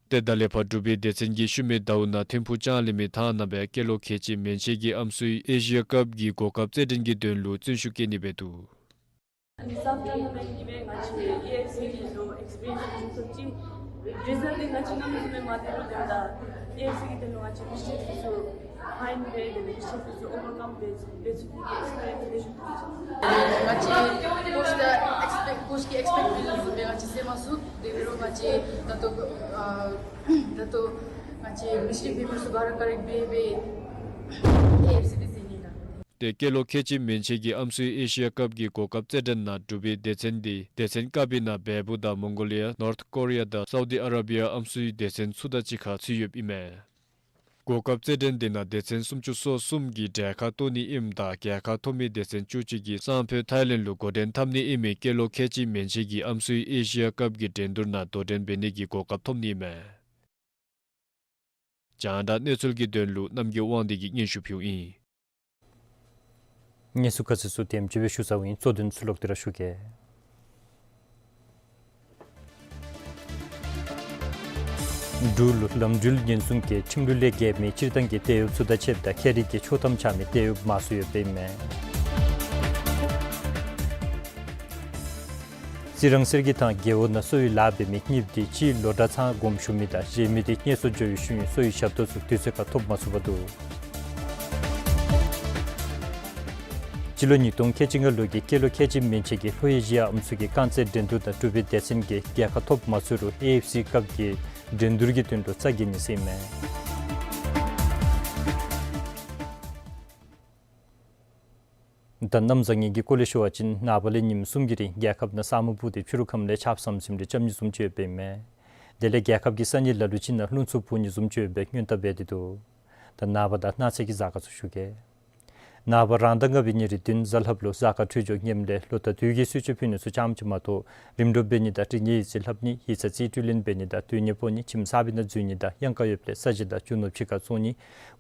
ཏེ་ད་ལས་ཕར་འབྲུག་པའི་སྡེ་ཚན་གྱིས་ཤུལ་མའི་ཟླཝ་ནང་ཐིམ་ཕུག་ལྕང་གླིང་མི་ཐང་ནང་སྦེ་སྐྱེས་ལོ་ཁལ་གཅིག་མན་ཆད་ཀྱི་ཨམ་སྲུའི་ཨེ་ཤི་ཡ་ཀབ་ཀྱི་གོ་སྐབས་རྩེད་འགྲན་གྱི་དོན་ལུ་བརྩོན་ཤུགས་བསྐྱེད་ནི་འབད་འདུག། ནི་སམ་ཊོར་ནཱ་མེནཊ་གིས་སྦེ་ང་བཅས་ཨེ་ཨེཕ་སི་གི་ལུ་ཨེགསི་པི་རི་ཡེནསི་ཚུ་ཐོབ་ཅི། རི་ཛལཊ་འདི་ང་བཅས་ནང་མི་ཚུ་མེན་མ་ཏེ་རུང་དེ་ད་ཨེ་ཨེཕ་སི་གི་དོན་ལུ་ང་བཅས་མི་སེར་ཚུ་ཧཱིང་འབད་དེ་མི་སེར་ཚུ་ཨོ་བར་ཀམ་འབད་འབད་ཚུགས་པའི་ཨེགསི་པི་རི་ཡེནསི་ལེགས་ཤོམ་ཐོབ་ཅི། ང་བཅས་ཀོཆ་དང་ཨེགསི་པེཀཊ་ཀོཆ་གིས་ཨེགསི་པེཀཊ་འབད་ནི་བཟུམ་སྦེ་ང་བཅས་ཟེར་མ་ཚུགས། དེ་འབད་རུང་ང་བཅས་ད་ལྟོ་ཨ་ད་ལྟོ་ང་བཅས་མི་སེར་འབད་མི་ཚུ་ག་ར་ཀ་རེཀཊ་འབད་འབད་ཨེ་ཨེཕ་སི་འདི་ཟེར་ནི་ལགས། ཏེ་སྐྱེས་ལོ་ཁལ་གཅིག་མན་ཆད་ཀྱི་ཨམ་སྲུའི་ཨེ་ཤི་ཡ་ཀབ་ཀྱི་གོ་སྐབས་རྩེད་འགྲན་ནང་འབྲུག་པའི་སྡེ་ཚན་འདི་སྡེ་ཚན་ཀ་པའི་ནང་བལ་པོ་དང་མོང་གོ་ལི་ཡ་ནོརཐ་ཀོ་རི་ཡ་དང་སའུ་དི་ཨ་ར་བི་ཡ་ཨམ་སྲུའི་སྡེ་ཚན་ཚུ་དང་གཅིག་ཁར་ཚུད་ཡོདཔ་ཨིན་མས། གོ་སྐབས་རྩེད་འགྲན་འདི་ནང་སྡེ་ཚན་སུམ་ཅུ་སོ་གསུམ་གྱིས་གྲལ་ཁར་གཏོགས་ནི་ཨིནམ་ད་རྒྱལ་ཁ་ཐོབ་མི་སྡེ་ཚན་བཅུ་གཅིག་གིས་སང་ཕོད་ཐཱའི་ལེནཌ་ལུ་འགོ་འདྲེན་འཐབ་ནི་ཨིན་མི་སྐྱེས་ལོ་ཁལ་གཅིག་མན་ཆད་ཀྱི་ཨམ་སྲུའི་ཨེ་ཤི་ཡ་ཀབ་ཀྱི་འགྲན་བསྡུར་ནང་དོ་འགྲན་འབད་ནི་གི་གོ་སྐབས་ཐོབ་ནི་ཨིན་མས། རྒྱང་བསྒྲགས་གནས་ཚུལ་གྱི་དོན་ལུ་རྣམ་རྒྱལ་དབང་འདུས་ཀྱིས་སྙན་ཞུ་ཕུལཝ་ཨིན། གནས་ཚུལ་ཁ་གསལ་ཚུ་དེམ་ཅིག་སྦེ་ཞུ་ཚརཝ་ཨིན། གཙོ་དོན་ཚུ་ལོག་སྟེ་ར་ཞུ་གེ། འབྲུག་ལུ་ལམ་འགྲུལ་ཉེན་སྲུང་གི་ཁྲིམས་ལུགས་ལས་འགལ་མི་སྤྱིར་བཏང་གི་ཏེ་ཡོདཔ་ཚུ་དང་ཕྱདཔ་ད་ཁྱད་རིག་གི་ཆོག་ཐམ་ཆགས་མི་ཏེ་ཡོདཔ་མང་སུ་ཡོདཔ་ཨིན་མས། རྩི་རང་གསེར་གྱི་ཐང་རྒེད་འོག་ནང་གསོ་བའི་ལཱ་འབད་མི་གཉིསཔོ་འདི་གཅིག་ལོ་གྲངས་ཚང་དགོངསམ་ཞུ་མི་དང་གཞན་མི་འདི་གཉེན་སྲོག་འབྱོར་བའི་ཤུལ་གསོ་བའི་ཞབས་ཏོག་ཚུ་དུས་ཚོད་ཁར་ཐོབ་མ་ཚུགས་པར་འདུག། སྤྱི་ལོ་ཉིས་སྟོང་ཁལ་གཅིག་ལྔ་ལོ་གི་སྐྱེས་ལོ་ཁལ་གཅིག་མན་ཆད་ཀྱི་ལྷོ་ཨེ་ཤི་ཡ་ཨམ་སྲུ་གི་རྐང་རྩེད་འགྲན་བསྡུར་ནང་འབྲུག་པའི་སྡེ་ཚན་གྱིས་རྒྱལ་ཁ་ཐོབ་མ་ཚུགས་རུང་ཨེ་ཨེཕ་སི་ཀབ་ཀྱི་འགྲན་བསྡུར་གྱི་དོན་ལུ་རྩ་འགེངས་ནི་ཟེར་ཨིན་མས། ད་གནམ་བཟང་ངན་གྱི་སྐོར་ལས་ཞུ་བ་ཅིན་ནངས་པ་ལས་ཉིནམ་གསུམ་གྱི་རིང་རྒྱལ་ཁབ་ནང་ས་སྨུག་སྤུབས་ཏེ་ཕྱི་རུ་ཁམས་ལས་ཆརཔ་ཟམ་ཟིམ་རེ་རྐྱབ་ནི་བཟུམ་ཅིག་ཡོདཔ་ཨིན་མས། དེ་ལས་རྒྱལ་ཁབ་ཀྱི་ས་གནས་ལ་ལུ་ཅིག་ནང་རླུང་འཚུབ་འཕུ་ནི་བཟུམ་ཅིག་ཡོདཔ་སྦེ་སྔོན་བརྡ་འབད་དེ་འདུག། ད་ནངས་པ་དང་གནངས་ཚེ་གི་གཟའ་སྐར་ཚུ་ཞུ་གེ། ནངས་པ་རང་ཟླ་ལྔ་པའི་ཉེར་བདུན་གཟའ་ལྷགཔ་ལུ་གཟའ་སྐར་འཕྲོད་སྦྱོར་ངནམ་ལས་ལོ་དང་དུས་ཀྱི་གསོལ་མཆོད་ཕུལ་ནི་ཚུ་རྐྱངམ་ཅིག་མ་གཏོགས་རིམ་གྲོ་འབད་ནི་དང་རིག་གནས་ཡིག་རྩིས་ལྷབ་ནི་ཡིག་ཚང་རྩིས་སྤྲོད་ལེན་འབད་ནི་དང་སྡོད་གནས་སྤོ་ནི་ཁྱིམ་གསརཔའི་ནང་འཛུལ་ནི་དང་གཡང་ཁ་ཡོདཔ་ལས་ས་གཞི་དང་རྒྱུ་ནོར་ཕྱི་ཁར་བཙོང་ནི་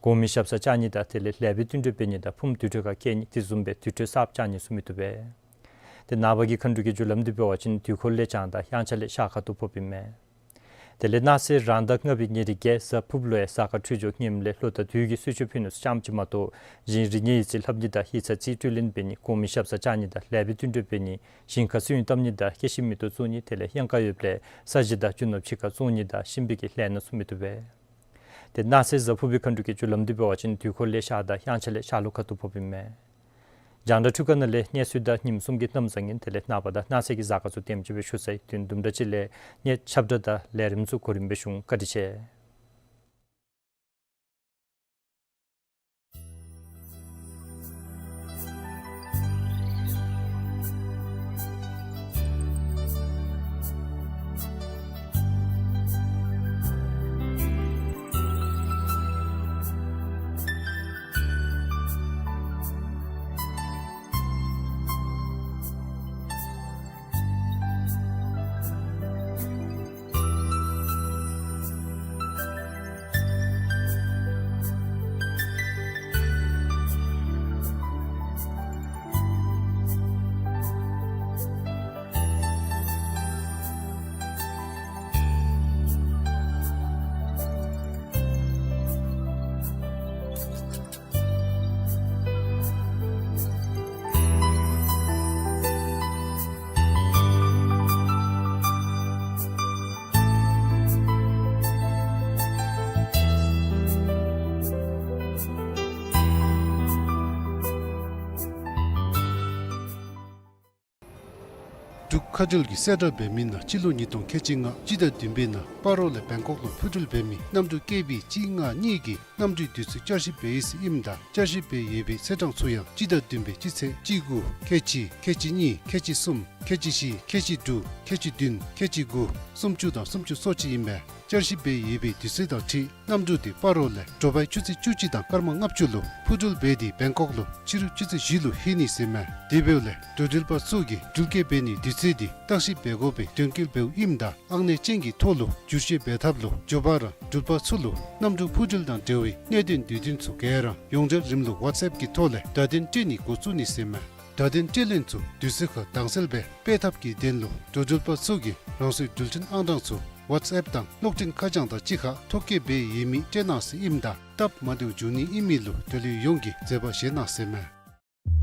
གོང་མའི་ཞབས་སར་བཅར་ནི་དང་དེ་ལས་ལེགས་པའི་བསྟུན་གྲོས་འབད་ནི་དང་ཕུངམ་དུར་ཁྲོད་ཁར་བསྐྱལ་ནི་དེ་བཟུམ་སྦེ་དུར་ཁྲོད་གསརཔ་བཅག་ནི་ཚུ་མི་བཏུབ་པས། ཏེ་ནངས་པ་གི་མཁའ་འགྲོ་གི་རྒྱུ་ལམ་འདི་འབད་བ་ཅིན་དུས་འཁོར་ལས་བྱང་དང་དབྱངས་འཆར་ལས་ཤར་ཁ་ཐུག་ཕོགཔ་ཨིན་མས། དེ་ལས་གནངས་ཚེ་རང་ཟླ་ལྔ་པའི་ཉེར་བརྒྱད་གཟའ་ཕུརཔ་ལུ་ཡང་གཟའ་སྐར་འཕྲོད་སྦྱོར་ངནམ་ལས་ལོ་དང་དུས་ཀྱི་གསོལ་མཆོད་ཕུལ་ནི་ཚུ་རྐྱངམ་ཅིག་མ་གཏོགས་གཞན་རིག་གནས་ཡིག་རྩིས་ལྷབ་ནི་དང་ཡིག་ཚང་རྩིས་སྤྲོད་ལེན་འབད་ནི་གོང་མའི་ཞབས་སར་བཅར་ནི་དང་ལེགས་པའི་བསྟུན་གྲོས་འབད་ནི་ཞིང་ཁར་སོན་བཏབ་ནི་དང་སྐྱེ་ཤི་མེ་ཏོག་བཙོང་ནི་དེ་ལས་གཡང་ཁ་ཡོདཔ་ལས་ས་གཞི་དང་རྒྱུ་ནོར་ཕྱི་ཁར་བཙོང་ནི་དང་གཤིན་པོའི་གི་ལས་སྣ་ཚུ་མི་བཏུབ་པས། ཏེ་གནངས་ཚེ་གཟའ་ཕུར་པའི་མཁའ་འགྲོ་གི་རྒྱུ་ལམ་འདི་འབད་བ་ཅིན་དུས་འཁོར་ལས་ཤར་དང་དབྱངས་འཆར་ལས་ཤར་ལྷོ་ཁ་ཐུག་ཕོགཔ་ཨིན་མས། རྒྱང་བསྒྲགས་འཕྲུལ་ཁང་ནང་ལས་གནས་ཚུལ་དང་ཉིནམ་གསུམ་གྱི་གནམ་བཟང་ངན་དེ་ལས་ནངས་པ་དང་གནངས་ཚེ་གི་གཟའ་སྐར་ཚུ་དེམ་ཅིག་སྦེ་ཞུ་ཚར་ཡི། དུས་དུམ་གྲ་ཅིག་ལས་གནས་ཁྱབ་བསྒྲགས་དང་ལས་རིམ་ཚུ་གོ་རིམ་སྦེ་ཞུ་འོང་། བཀའ་དྲིན་ཆེ། འབྲུག་ཁ་བྲལ་གྱི་གསལ་བསྒྲགས་འབད་མི་ནང་སྤྱི་ལོ་ཉིས་སྟོང་ཁལ་གཅིག་ལྔ་སྤྱི་ཟླ་བདུན་པའི་ནང་སྤ་རོ་ལས་བེང་ཀོག་ལུ་འཕུར་འགྲུལ་འབད་མི་གནམ་གྲུ་ཀེ་བི་གཅིག་ལྔ་གཉིས་ཀྱི་གནམ་གྲུའི་དུས་ཚོད་བསྐྱར་ཞིབ་འབད་ཡི་ཟེར་ཨིནམ་ད་བསྐྱར་ཞིབ་འབད་ཡོད་པའི་ཚེས་གྲངས་ཚུ་ཡང་སྤྱི་ཟླ་བདུན་པའི་སྤྱི་ཚེས་གཅིག་དགུ་ཁལ་གཅིག་ཁལ་གཅིག་གཉིས་ཁལ་གཅིག་གསུམ་ཁལ་གཅིག་བཞི་ཁལ་གཅིག་དྲུག་ཁལ་གཅིག་བདུན་ཁལ་གཅིག་དགུ་སུམ་ཅུ་དང་སུམ་ཅུ་སོ་གཅིག་ཨིན་པས། བསྐྱར་ཞིབ་འབད་ཡོད་པའི་དུས་ཚོད་དང་འཁྲིལ་གནམ་གྲུ་དེ་སྤ་རོ་ལས་དྲོ་པའི་ཆུ་ཚོད་བཅུ་གཅིག་དང་སྐར་མ་ལྔ་བཅུ་ལུ་འཕུར་འགྲུལ་འབད་དེ་བེང་ཀོག་ལུ་ཕྱི་རུ་ཆུ་ཚོད་བཞི་ལུ་ལྷོད་ནི་ཟེར་མས། དེ་འབདཝ་ལས་འགྲོ་འགྲུལ་པ་ཚུ་གིས་འགྲུལ་སྐྱེལ་འབད་ནིའི་དུས་ཚོད་དེ་བརྟག་ཞིབ་འབད་དགོ་པའི་དོན་འཁྱོལ་འབདཝ་ཨིནམ་ད་ཨང་གནས་ཅན་གྱི་ཐོག་ལུ་བསྒྱུར་བཅོས་འབད་ཐབས་ལུ་མགྱོགས་པ་ར་འགྲུལ་པ་ཚུ་ལུ་གནམ་གྲུ་འཕུར་འགྲུལ་དང་འབྲེལ་བའི་གནད་དོན་དུས་སྟོན་ཚུ་ག་ར་ཡོངས་འབྲེལ་རིམ་ལུགས་ཝཊས་ཨེཔ་གི་ཐོག་ལས་བརྡ་དོན་སྤྲོད་ནི་འགོ་བཙུགས་ནི་ཟེར་མས། བརྡ་དོན་སྤྲོད་ལེན་ཚུ་དུས་ཚོད་ཁར་དྭངས་གསལ་སྦེ་སྤེལ་ཐབས་ཀྱི་དོན་ལུ་འགྲོ་འགྲུལ་པ་ཚུ་གིས་རང་སོའི་འགྲུལ་འཕྲིན་ཨང་གྲངས་ཚུ་ཝཊས་ཨེཔ་དང་གློག་འཕྲིན་ཁ་བྱང་དང་གཅིག་ཁར་ཐོ་བཀོད་འབད་ཡོད་མི་སྤྲོད་གནང་ཟེར་ཨིནམ་ད་སྟབས་མ་བདེཝ་འབྱུང་ནི་ཨིན་མི་ལུ་འབྲེལ་ཡོད་ཡོངས་ཀྱིས་བཟོད་པ་བཞེས་གནང་ཟེར་མས།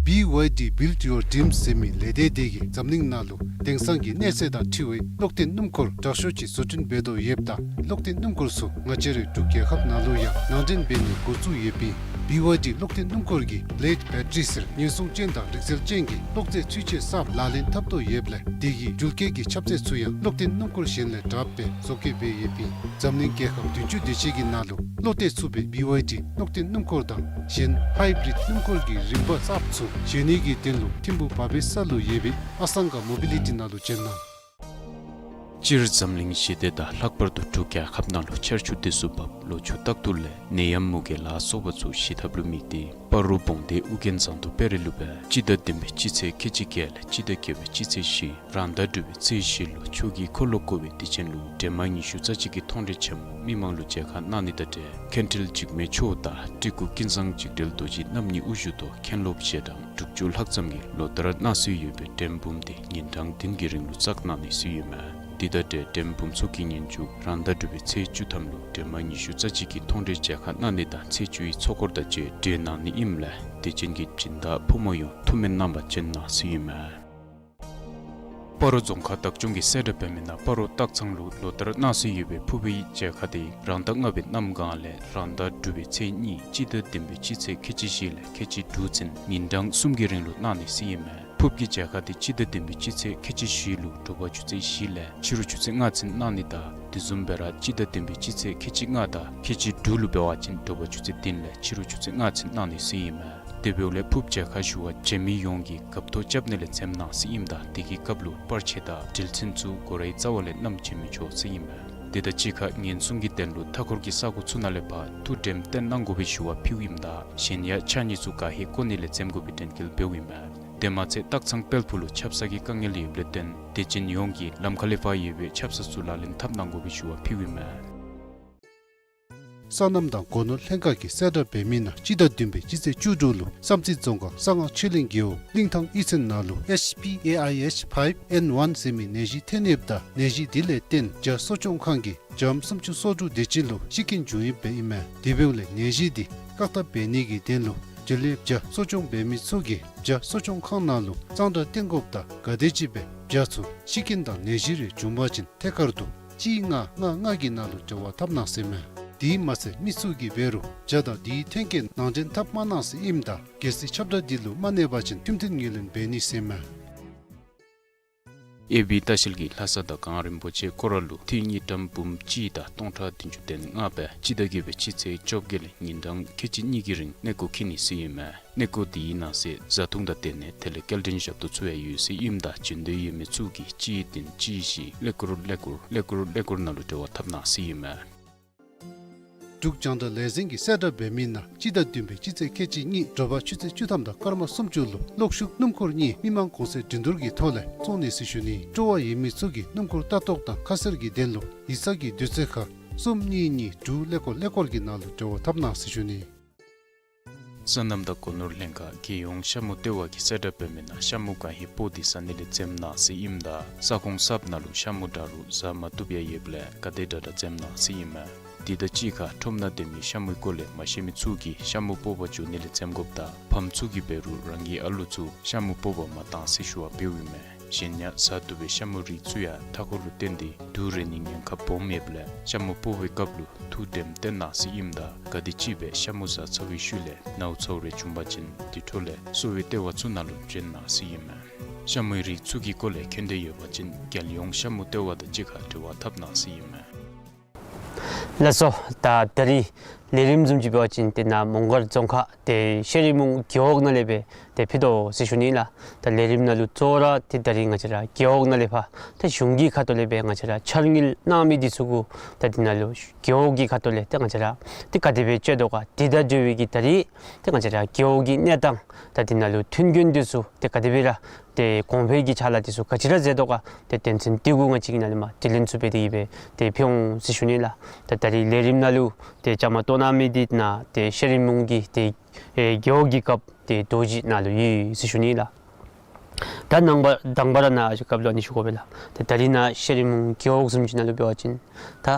བི་ཝའི་ཌི་Build Your Dreams ཟེར་མི་ལས་སྡེ་དེ་གིས་འཛམ་གླིང་ནང་ལུ་དེང་སང་གི་གནས་ཚད་དང་འཁྲིལ་བའི་གློག་བརྟེན་སྣུམ་འཁོར་དྲག་ཤོས་ཅིག་བཟོ་སྐྲུན་འབད་དོ་ཡོདཔ་ད་གློག་བརྟེན་སྣུམ་འཁོར་ཚུ་ང་བཅས་རའི་འབྲུག་རྒྱལ་ཁབ་ནང་ལུ་ཡང་ནང་འདྲེན་འབད་ནི་འགོ་བཙུགས་ཡོདཔ་ཨིན། བི་ཝའི་ཌི་གློག་བརྟེན་སྣུམ་འཁོར་གྱིས་བི་ལེཌ་བེ་ཊ་རི་ཟེར་ཉེན་སྲུང་ཅན་དང་རིག་རྩལ་ཅན་གྱི་གློག་རྫས་ཚུན་ཆད་གསརཔ་ལག་ལེན་འཐབ་དོ་ཡོདཔ་ལས་དེ་གིས་འགྲུལ་སྐྱེལ་གྱི་ཁྱབ་ཚད་ཚུ་ཡང་གློག་བརྟེན་སྣུམ་འཁོར་གཞན་ལས་དྲགཔ་སྦེ་བཟོ་བཀོད་འབད་ཡོདཔ་ཨིན། འཛམ་གླིང་རྒྱལ་ཁབ་བདུན་ཅུ་དེ་ཅིག་གི་ནང་ལུ་བློ་གཏད་ཚུགས་པའི་བི་ཝའི་ཌི་གློག་བརྟེན་སྣུམ་འཁོར་དང་གཞན་ཧའི་བི་རིཌ་སྣུམ་འཁོར་གྱི་རིམ་པ་གསརཔ་ཚུ་བཞེངས་ནི་གི་དོན་ལུ་ཐིམ་ཕུག་བ་བེ་ས་ལུ་ཡོད་པའི་ཨ་སང་ག་མོ་བི་ལི་ཊི་ནང་ལུ་བྱོན་གནང་། སྤྱིར་འཛམ་གླིང་ཞི་བདེ་དང་ལྷག་པར་དུ་འབྲུག་རྒྱལ་ཁབ་ནང་ལུ་ཆར་ཆུ་དུས་སུ་བབས། ལོ་ཕྱུགས་རྟག་ཏུ་ལས་ནད་ཡམས་མུ་གེ་ལ་སོགས་པ་ཚུ་ཞི་ཐབས་ལུ་དམིགས་ཏེ་སྤ་རོ་བོང་སྡེ་ཨུ་རྒྱན་ཟངས་མདོག་དཔལ་རི་ལུ་སྦེ་སྤྱི་ཟླ་བདུན་པའི་སྤྱི་ཚེས་ཁལ་གཅིག་བརྒྱད་ལས་སྤྱི་ཟླ་བརྒྱད་པའི་སྤྱི་ཚེས་བཞི་རང་ཟླ་དྲུག་པའི་ཚེས་བཞི་ལུ་ཆོས་ཀྱི་འཁོར་ལོ་བསྐོར་བའི་དུས་ཆེན་ལུ་སྒྲོལ་མ་ཉི་ཤུ་རྩ་གཅིག་གི་མཐོང་གྲོལ་ཆེན་མོ་མི་མང་ལུ་མཇལ་ཁ་གནང་ནི་དང་འབྲེལ་མཁན་ཁྲིལ་འཇིགས་མེད་མཆོག་དང་སྤྲུལ་སྐུ་ཀུན་བཟང་འཇིགས་བྲལ་རྡོ་རྗེ་རྣམ་གཉིས་དབུ་བཞུགས་ཐོག་མཁན་སློབ་ཞལ་གྲངས་དྲུག་ཅུ་ལྷག་ཙམ་གྱིས་ལོ་ལྟར་གནང་སྲོལ་ཡོད་པའི་འགྲེམས་འབུམ་དེ་ཉིན་གྲངས་བདུན་གྱི་རིང་ལུ་བཙག་གནང་ནི་སྲོལ་ཡོད་མས། དེ་དང་འབྲེལ་འགྲེམས་འབུམ་ཚོགས་ཀྱི་ཉིན་མཇུག་རང་ཟླ་དྲུག་པའི་ཚེས་བཅུ་ཐམ་ལུ་སྒྲོལ་མ་ཉི་ཤུ་རྩ་གཅིག་གི་མཐོང་གྲོལ་མཇལ་ཁ་གནང་ནི་དང་ཚེས་བཅུ་ཡི་ཚོགས་འཁོར་དང་བཅས་གྲོལ་གནང་ནི་ཨིནམ་ལས་དད་ཅན་གྱི་སྦྱིན་བདག་ཕོ་མོ་ཡོངས་ཐུགས་སྨོན་གནང་བར་བྱོན་གནང་ཟེར་ཨིན་མས། སྤ་རོ་རྫོང་ཁག་བདག་སྐྱོང་གིས་གསལ་བསྒྲགས་འབད་མི་ནང་སྤ་རོ་སྟག་ཚང་ལུ་ལོ་ལྟར་གནང་སྲོལ་ཡོད་པའི་ཕུར་བུའི་མཇལ་ཁ་དེ་རང་ཟླ་ལྔ་པའི་གནམ་གང་ལས་རང་ཟླ་དྲུག་པའི་ཚེས་གཉིས་སྤྱི་ཟླ་བདུན་པའི་སྤྱི་ཚེས་ཁལ་གཅིག་བཞི་ལས་ཁལ་གཅིག་དྲུག་ཚུན་ཉིན་གྲངས་གསུམ་གྱི་རིང་ལུ་གནང་ནི་ཟེར་ཨིན་མས། ཕུརཔ་གི་མཇལ་ཁ་དེ་སྤྱི་ཟླ་བདུན་པའི་སྤྱི་ཚེས་ཁལ་གཅིག་བཞི་ལུ་དྲོ་པ་ཆུ་ཚོད་བཞི་ལས་ཕྱི་རུ་ཆུ་ཚོད་ལྔ་ཚུན་གནང་ནི་དང་དེ་བཟུམ་སྦེ་ར་སྤྱི་ཟླ་བདུན་པའི་སྤྱི་ཚེས་ཁལ་གཅིག་ལྔ་དང་ཁལ་གཅིག་དྲུག་ལུ་འབད་བ་ཅིན་དྲོ་པ་ཆུ་ཚོད་བདུན་ལས་ཕྱི་རུ་ཆུ་ཚོད་ལྔ་ཚུན་གནང་ནི་ཟེར་ཨིན་མས། དེ་འབདཝ་ལས་ཕུརཔ་མཇལ་ཁ་ཞུ་བར་བྱོན་མི་ཡོངས་ཀྱིས་རྒཔ་ཐོ་རྐྱབ་ནི་ལས་འཛེམ་གནང་ཟེར་ཨིནམ་ད་དེ་གི་སྐབས་ལུ་པར་ཆས་དང་འགྲུལ་ཆས་ཚུ་སྒོ་རའི་རྩ་བ་ལས་བསྣམས་བྱོན་མི་ཆོག་ཟེར་ཨིན་མས། དེ་དང་གཅིག་ཁར་ཉེན་སྲུང་གི་དོན་ལུ་མཐའ་འཁོར་གྱི་ས་གོ་ཚུ་ནང་ལས་ཕར་ཐུགས་དྲནམ་བཏོན་གནང་དགོ་པའི་ཞུ་བ་ཕུལཝ་ཨིནམ་ད་གཞན་ཡང་ཕྱགས་སྙིགས་ཚུ་ག་ཧེ་བཀོ་ནི་ལས་འཛེམ་དགོ་པའི་དྲན་སྐུལ་འབདཝ་ཨིན་མས། དེ་མ་ཚད་སྟག་ཚང་དཔལ་ཕུག་ལུ་ཆབ་གསང་གི་དཀའ་ངལ་ཡོདཔ་ལས་བརྟེན་དད་ཅན་ཡོངས་ཀྱིས་ལམ་ཁ་ལས་ཕར་ཡོད་པའི་ཆབ་གསང་ཚུ་ལག་ལེན་འཐབ་གནང་དགོ་པའི་ཞུ་བ་ཕུལཝ་ཨིན་མས། སོ་ནམ་དང་སྒོ་ནོར་ལྷན་ཁག་གིས་གསལ་བསྒྲགས་འབད་མི་ནང་སྤྱི་ཟླ་བདུན་པའི་སྤྱི་ཚེས་བཅུ་དྲུག་ལུ་བསམ་རྩེ་རྫོང་ཁག་གསང་སྔགས་ཆོས་གླིང་རྒེད་འོག་གླིང་ཐང་གཡུས་ཚན་ནང་ལུ་ཨེཆ་པི་ཨེ་ཨའི་ཨེཆ་ཕའིབ་ཨེན་ཝན་ཟེར་མི་ནད་གཞི་ཐོན་ཡོདཔ་ད་ནད་གཞི་དེ་ལས་བརྟེན་བྱ་གསོ་སྐྱོང་ཁང་གི་བྱམོ་སུམ་ཅུ་སོ་དྲུག་དེ་ཅིག་ལུ་ཤི་རྐྱེན་བྱུང་ཡོདཔ་ཨིན་མས། དེ་འབདཝ་ལས་ནད་གཞི་དེ་བཀག་ཐབས་འབད་ནི་གི་དོན་ལུ་འབྲེལ་ཡོད་བྱ་གསོ་སྐྱོང་འབད་མི་ཚུ་གིས་བྱ་གསོ་སྐྱོང་ཁང་ནང་ལུ་གཙང་སྦྲ་བཏོན་དགོཔ་དང་ག་དེམ་ཅིག་སྦེ་བྱ་ཚུ་ཤི་རྐྱེན་དང་ནད་གཞི་རེ་བྱུང་པ་ཅིན་ཐད་ཀར་དུ་གཅིག་ལྔ་ལྔ་ལྔ་གི་ནང་ལུ་འབྲེལ་བ་འཐབ་གནང་ཟེར་མས། དེ་མ་ཚད་མི་ཚུ་གིས་འབད་རུང་བྱ་དང་དེའི་མཐུན་རྐྱེན་ནང་འདྲེན་འཐབ་མ་གནང་ཟེར་ཨིནམ་ད་གལ་སྲིད་ཁྱབ་བསྒྲགས་འདི་ལུ་མ་གནས་པ་ཅིན་ཁྲིམས་མཐུན་ངོས་ལེན་འབད་ནི་ཟེར་ཨིན་མས། ཨེ་བི་ལྟ་བཤལ་གྱིས་ལྷ་ས་དང་གངས་རིན་པོ་ཆེ་སྐོར་ར་ལུ་ཏི་རུ་དངུལ་ཀྲམ་འབུམ་གཅིག་དང་སྟོང་ཕྲག་བདུན་ཅུ་དོན་ལྔ་སྦེ་སྤྱི་ཟླ་བརྒྱད་པའི་སྤྱི་ཚེས་བཅོ་བརྒྱད་ལས་ཉིན་གྲངས་ཁལ་གཅིག་གཉིས་ཀྱི་རིང་གནས་སྐོར་འཁྱིད་ནི་ཟེར་ཨིན་མས། གནས་སྐོར་དེའི་ནང་གསེས་བཟའ་འཐུང་དང་དེ་ལས་དེ་ལས་སྐྱེལ་འདྲེན་ཞབས་ཏོག་ཚུ་ཡང་ཡོད་ཟེར་ཨིནམ་ད་བྱོན་འདོད་ཡོད་མི་ཚུ་གིས་གཅིག་བདུན་གཅིག་བཞི་ཀླད་ཀོར་ཀླད་ཀོར་ཀླད་ཀོར་ཀླད་ཀོར་ནང་ལུ་འབྲེལ་བ་འཐབ་གནང་ཟེར་ཨིན་མས། འབྲུག་རྒྱང་བསྒྲགས་ལས་འཛིན་གྱིས་གསལ་བསྒྲགས་འབད་མི་ནང་སྤྱི་ཟླ་བདུན་པའི་སྤྱི་ཚེས་ཁལ་གཅིག་གཉིས་དྲོ་པ་ཆུ་ཚོད་བཅུ་ཐམ་དང་སྐར་མ་སུམ་ཅུ་ལུ་གློག་ཤུགས་སྣུམ་འཁོར་གཉིས་མི་མང་གོང་ཚད་འགྲན་བསྡུར་གྱི་ཐོག་ལས་བཙོང་ནི་ཟེར་ཞུ་ནི། སྤྲོ་བ་ཡོད་མི་ཚུ་གིས་སྣུམ་འཁོར་ལྟ་རྟོག་དང་ཁ་གསལ་གྱི་དོན་ལུ་ཡིག་ཚང་གི་དུས་ཚོད་ཁར་གསུམ་གཉིས་གཉིས་དྲུག་ཀླད་ཀོར་ཀླད་ཀོར་གྱི་ནང་ལུ་འབྲེལ་བ་འཐབ་གནང་ཟེར་ཞུ་ནི། སོ་ནམ་དང་སྒོ་ནོར་ལྷན་ཁག་རྒྱལ་ཡོངས་ཤ་མུ་ལྟེ་བ་གིས་གསལ་བསྒྲགས་འབད་མི་ནང་ཤ་མུ་གང་ཧེང་སྤོ་སྟེ་ཟ་ནི་ལས་འཛེམ་གནང་ཟེར་ཨིནམ་ད་ས་ཁོངས་གསརཔ་ནང་ལུ་ཤ་མུ་འདྲ་རུང་བཟའ་མ་བཏུབ་ཡང་ཡོདཔ་ལས་ག་དེ་དྲག་དྲག་འཛེམ་གནང་ཟེར་ཨིན་མས། དེ་དང་གཅིག་ཁར་ཁྲོམ་ནང་སྡོད་མི་ཤ་མུའི་སྐོར་ལས་མ་ཤེས་མི་ཚུ་གིས་ཤ་མུ་སྤོ་བར་འགྱོ་ནི་ལས་འཛེམ་དགོཔ་དང་ཕམ་ཚུ་གིས་འབད་རུང་རང་གི་ཨ་ལུ་ཚུ་ཤ་མུ་སྤོ་བར་མ་གཏང་ཟེར་ཞུ་བ་འབདཝ་ཨིན་མས། གཞན་ཡང་བཟའ་བཏུབ་པའི་ཤ་མུ་རིགས་ཚུ་ཡང་མཐའ་འཁོར་ལུ་བརྟེན་ཏེ་དུག་རེག་ནིའི་ཉེན་ཁ་སྦོམ་ཡོདཔ་ལས་ཤ་མུ་སྤོ་བའི་སྐབས་ལུ་ཐུགས་དྲནམ་བཏོན་གནང་ཟེར་ཨིནམ་ད་ག་དེམ་ཅིག་སྦེ་ཤ་མུ་བཟའ་ཚར་བའི་ཤུལ་ལས་ནཝ་ཚཝ་རེ་བྱུང་པ་ཅིན་དེ་འཕྲོ་ལས་གསོ་བའི་ལྟེ་བ་ཚུ་ནང་ལུ་བྱོན་གནང་ཟེར་ཨིན་མས། ཤ་མུའི་རིགས་ཚུ་གི་སྐོར་ལས་མཁྱེན་འདོད་ཡོད་པ་ཅིན་རྒྱལ་ཡོངས་ཤ་མུ་ལྟེ་བ་དང་གཅིག་ཁར་འབྲེལ་བ་འཐབ་གནང་ཟེར་ཨིན་མས། ལགས་སོ། ད་ད་རིས་ལས་རིམ་བཟུམ་ཅིག་འབད་བ་ཅིན་ཏེ་ནཱ་མོང་སྒར་རྫོང་ཁག་ཏེ་ཤེ་རི་མུང་རྒེད་འོག་ནང་ལས་སྦེ་ཏེ་ཕུལ་དོ་ཟེར་ཞུ་ནི་ལགས། ད་ལས་རིམ་ནང་ལུ་གཙོ་བོ་ར་ཏེ་ད་རིས་ང་བཅས་ར་རྒེད་འོག་ནང་ལས་ཕར་ད་གཞུང་གི་ཁ་ཐུག་ལས་སྦེ་ང་བཅས་ར་འཆར་དངུལ་གནང་མི་འདི་ཚུ་གུ་ད་འདི་ནང་ལུ་རྒེད་འོག་གི་ཁ་ཐུག་ལས་ཏེ་ང་བཅས་ར་ཏེ་ག་དེ་སྦེ་སྤྱོད་དོ་ག། དེ་དང་འབྲེལ་བའི་གི་ད་རིས་ཏེ་ང་བཅས་ར་རྒེད་འོག་གི་གནས་སྟངས་ད་འདི་ནང་ལུ་མཐུན་རྐྱེན་འདི་ཚུ་ཏེ་ག་དེ་སྦེ་ར་ཏེ་གོང་འཕེལ་གྱི་ཕྱག་ལཱ་འདི་ཚུ་ག་ཅི་ར་མཛད་དོ་ག། ཏེ་དོན་ཚན་འདི་གུ་ང་བཅས་ཀྱིས་ནཱ་ལས་མར་དྲི་ལན་ཚུ་འབད་དེ་གི་སྦེ་ཏེ་ཕུལ་འོང་ཟེར་ཞུ་ནི་ལགས། ད་ད་རིས་ལས་རིམ་ནང་ལུ་ཏེ་བཅའ་མར་གཏོགས་གནང་མི་འདི་ནཱ་ཏེ་ཤེ་རི་མུང་གི་ཏེ་ཨེ་རྒེད་འོག་གི་རྒཔོ་ཏེ་རྡོ་རྗེ་ནཱ་ལུ་ཡོད་ཟེར་ཞུ་ནི་ལགས། ད་ནངས་པ་དང་པ་ར་ནཱ་ཨ་ཅི་རྒཔོ་ལུ་ཨ་ནི་ཞུ་དགོ་པས་ལགས། ད་ད་རིས་ནཱ་ཤེ་རི་མུང་རྒེད་འོག་བཟུམ་ཅིག་ནང་ལུ་འབད་བ་ཅིན་ད་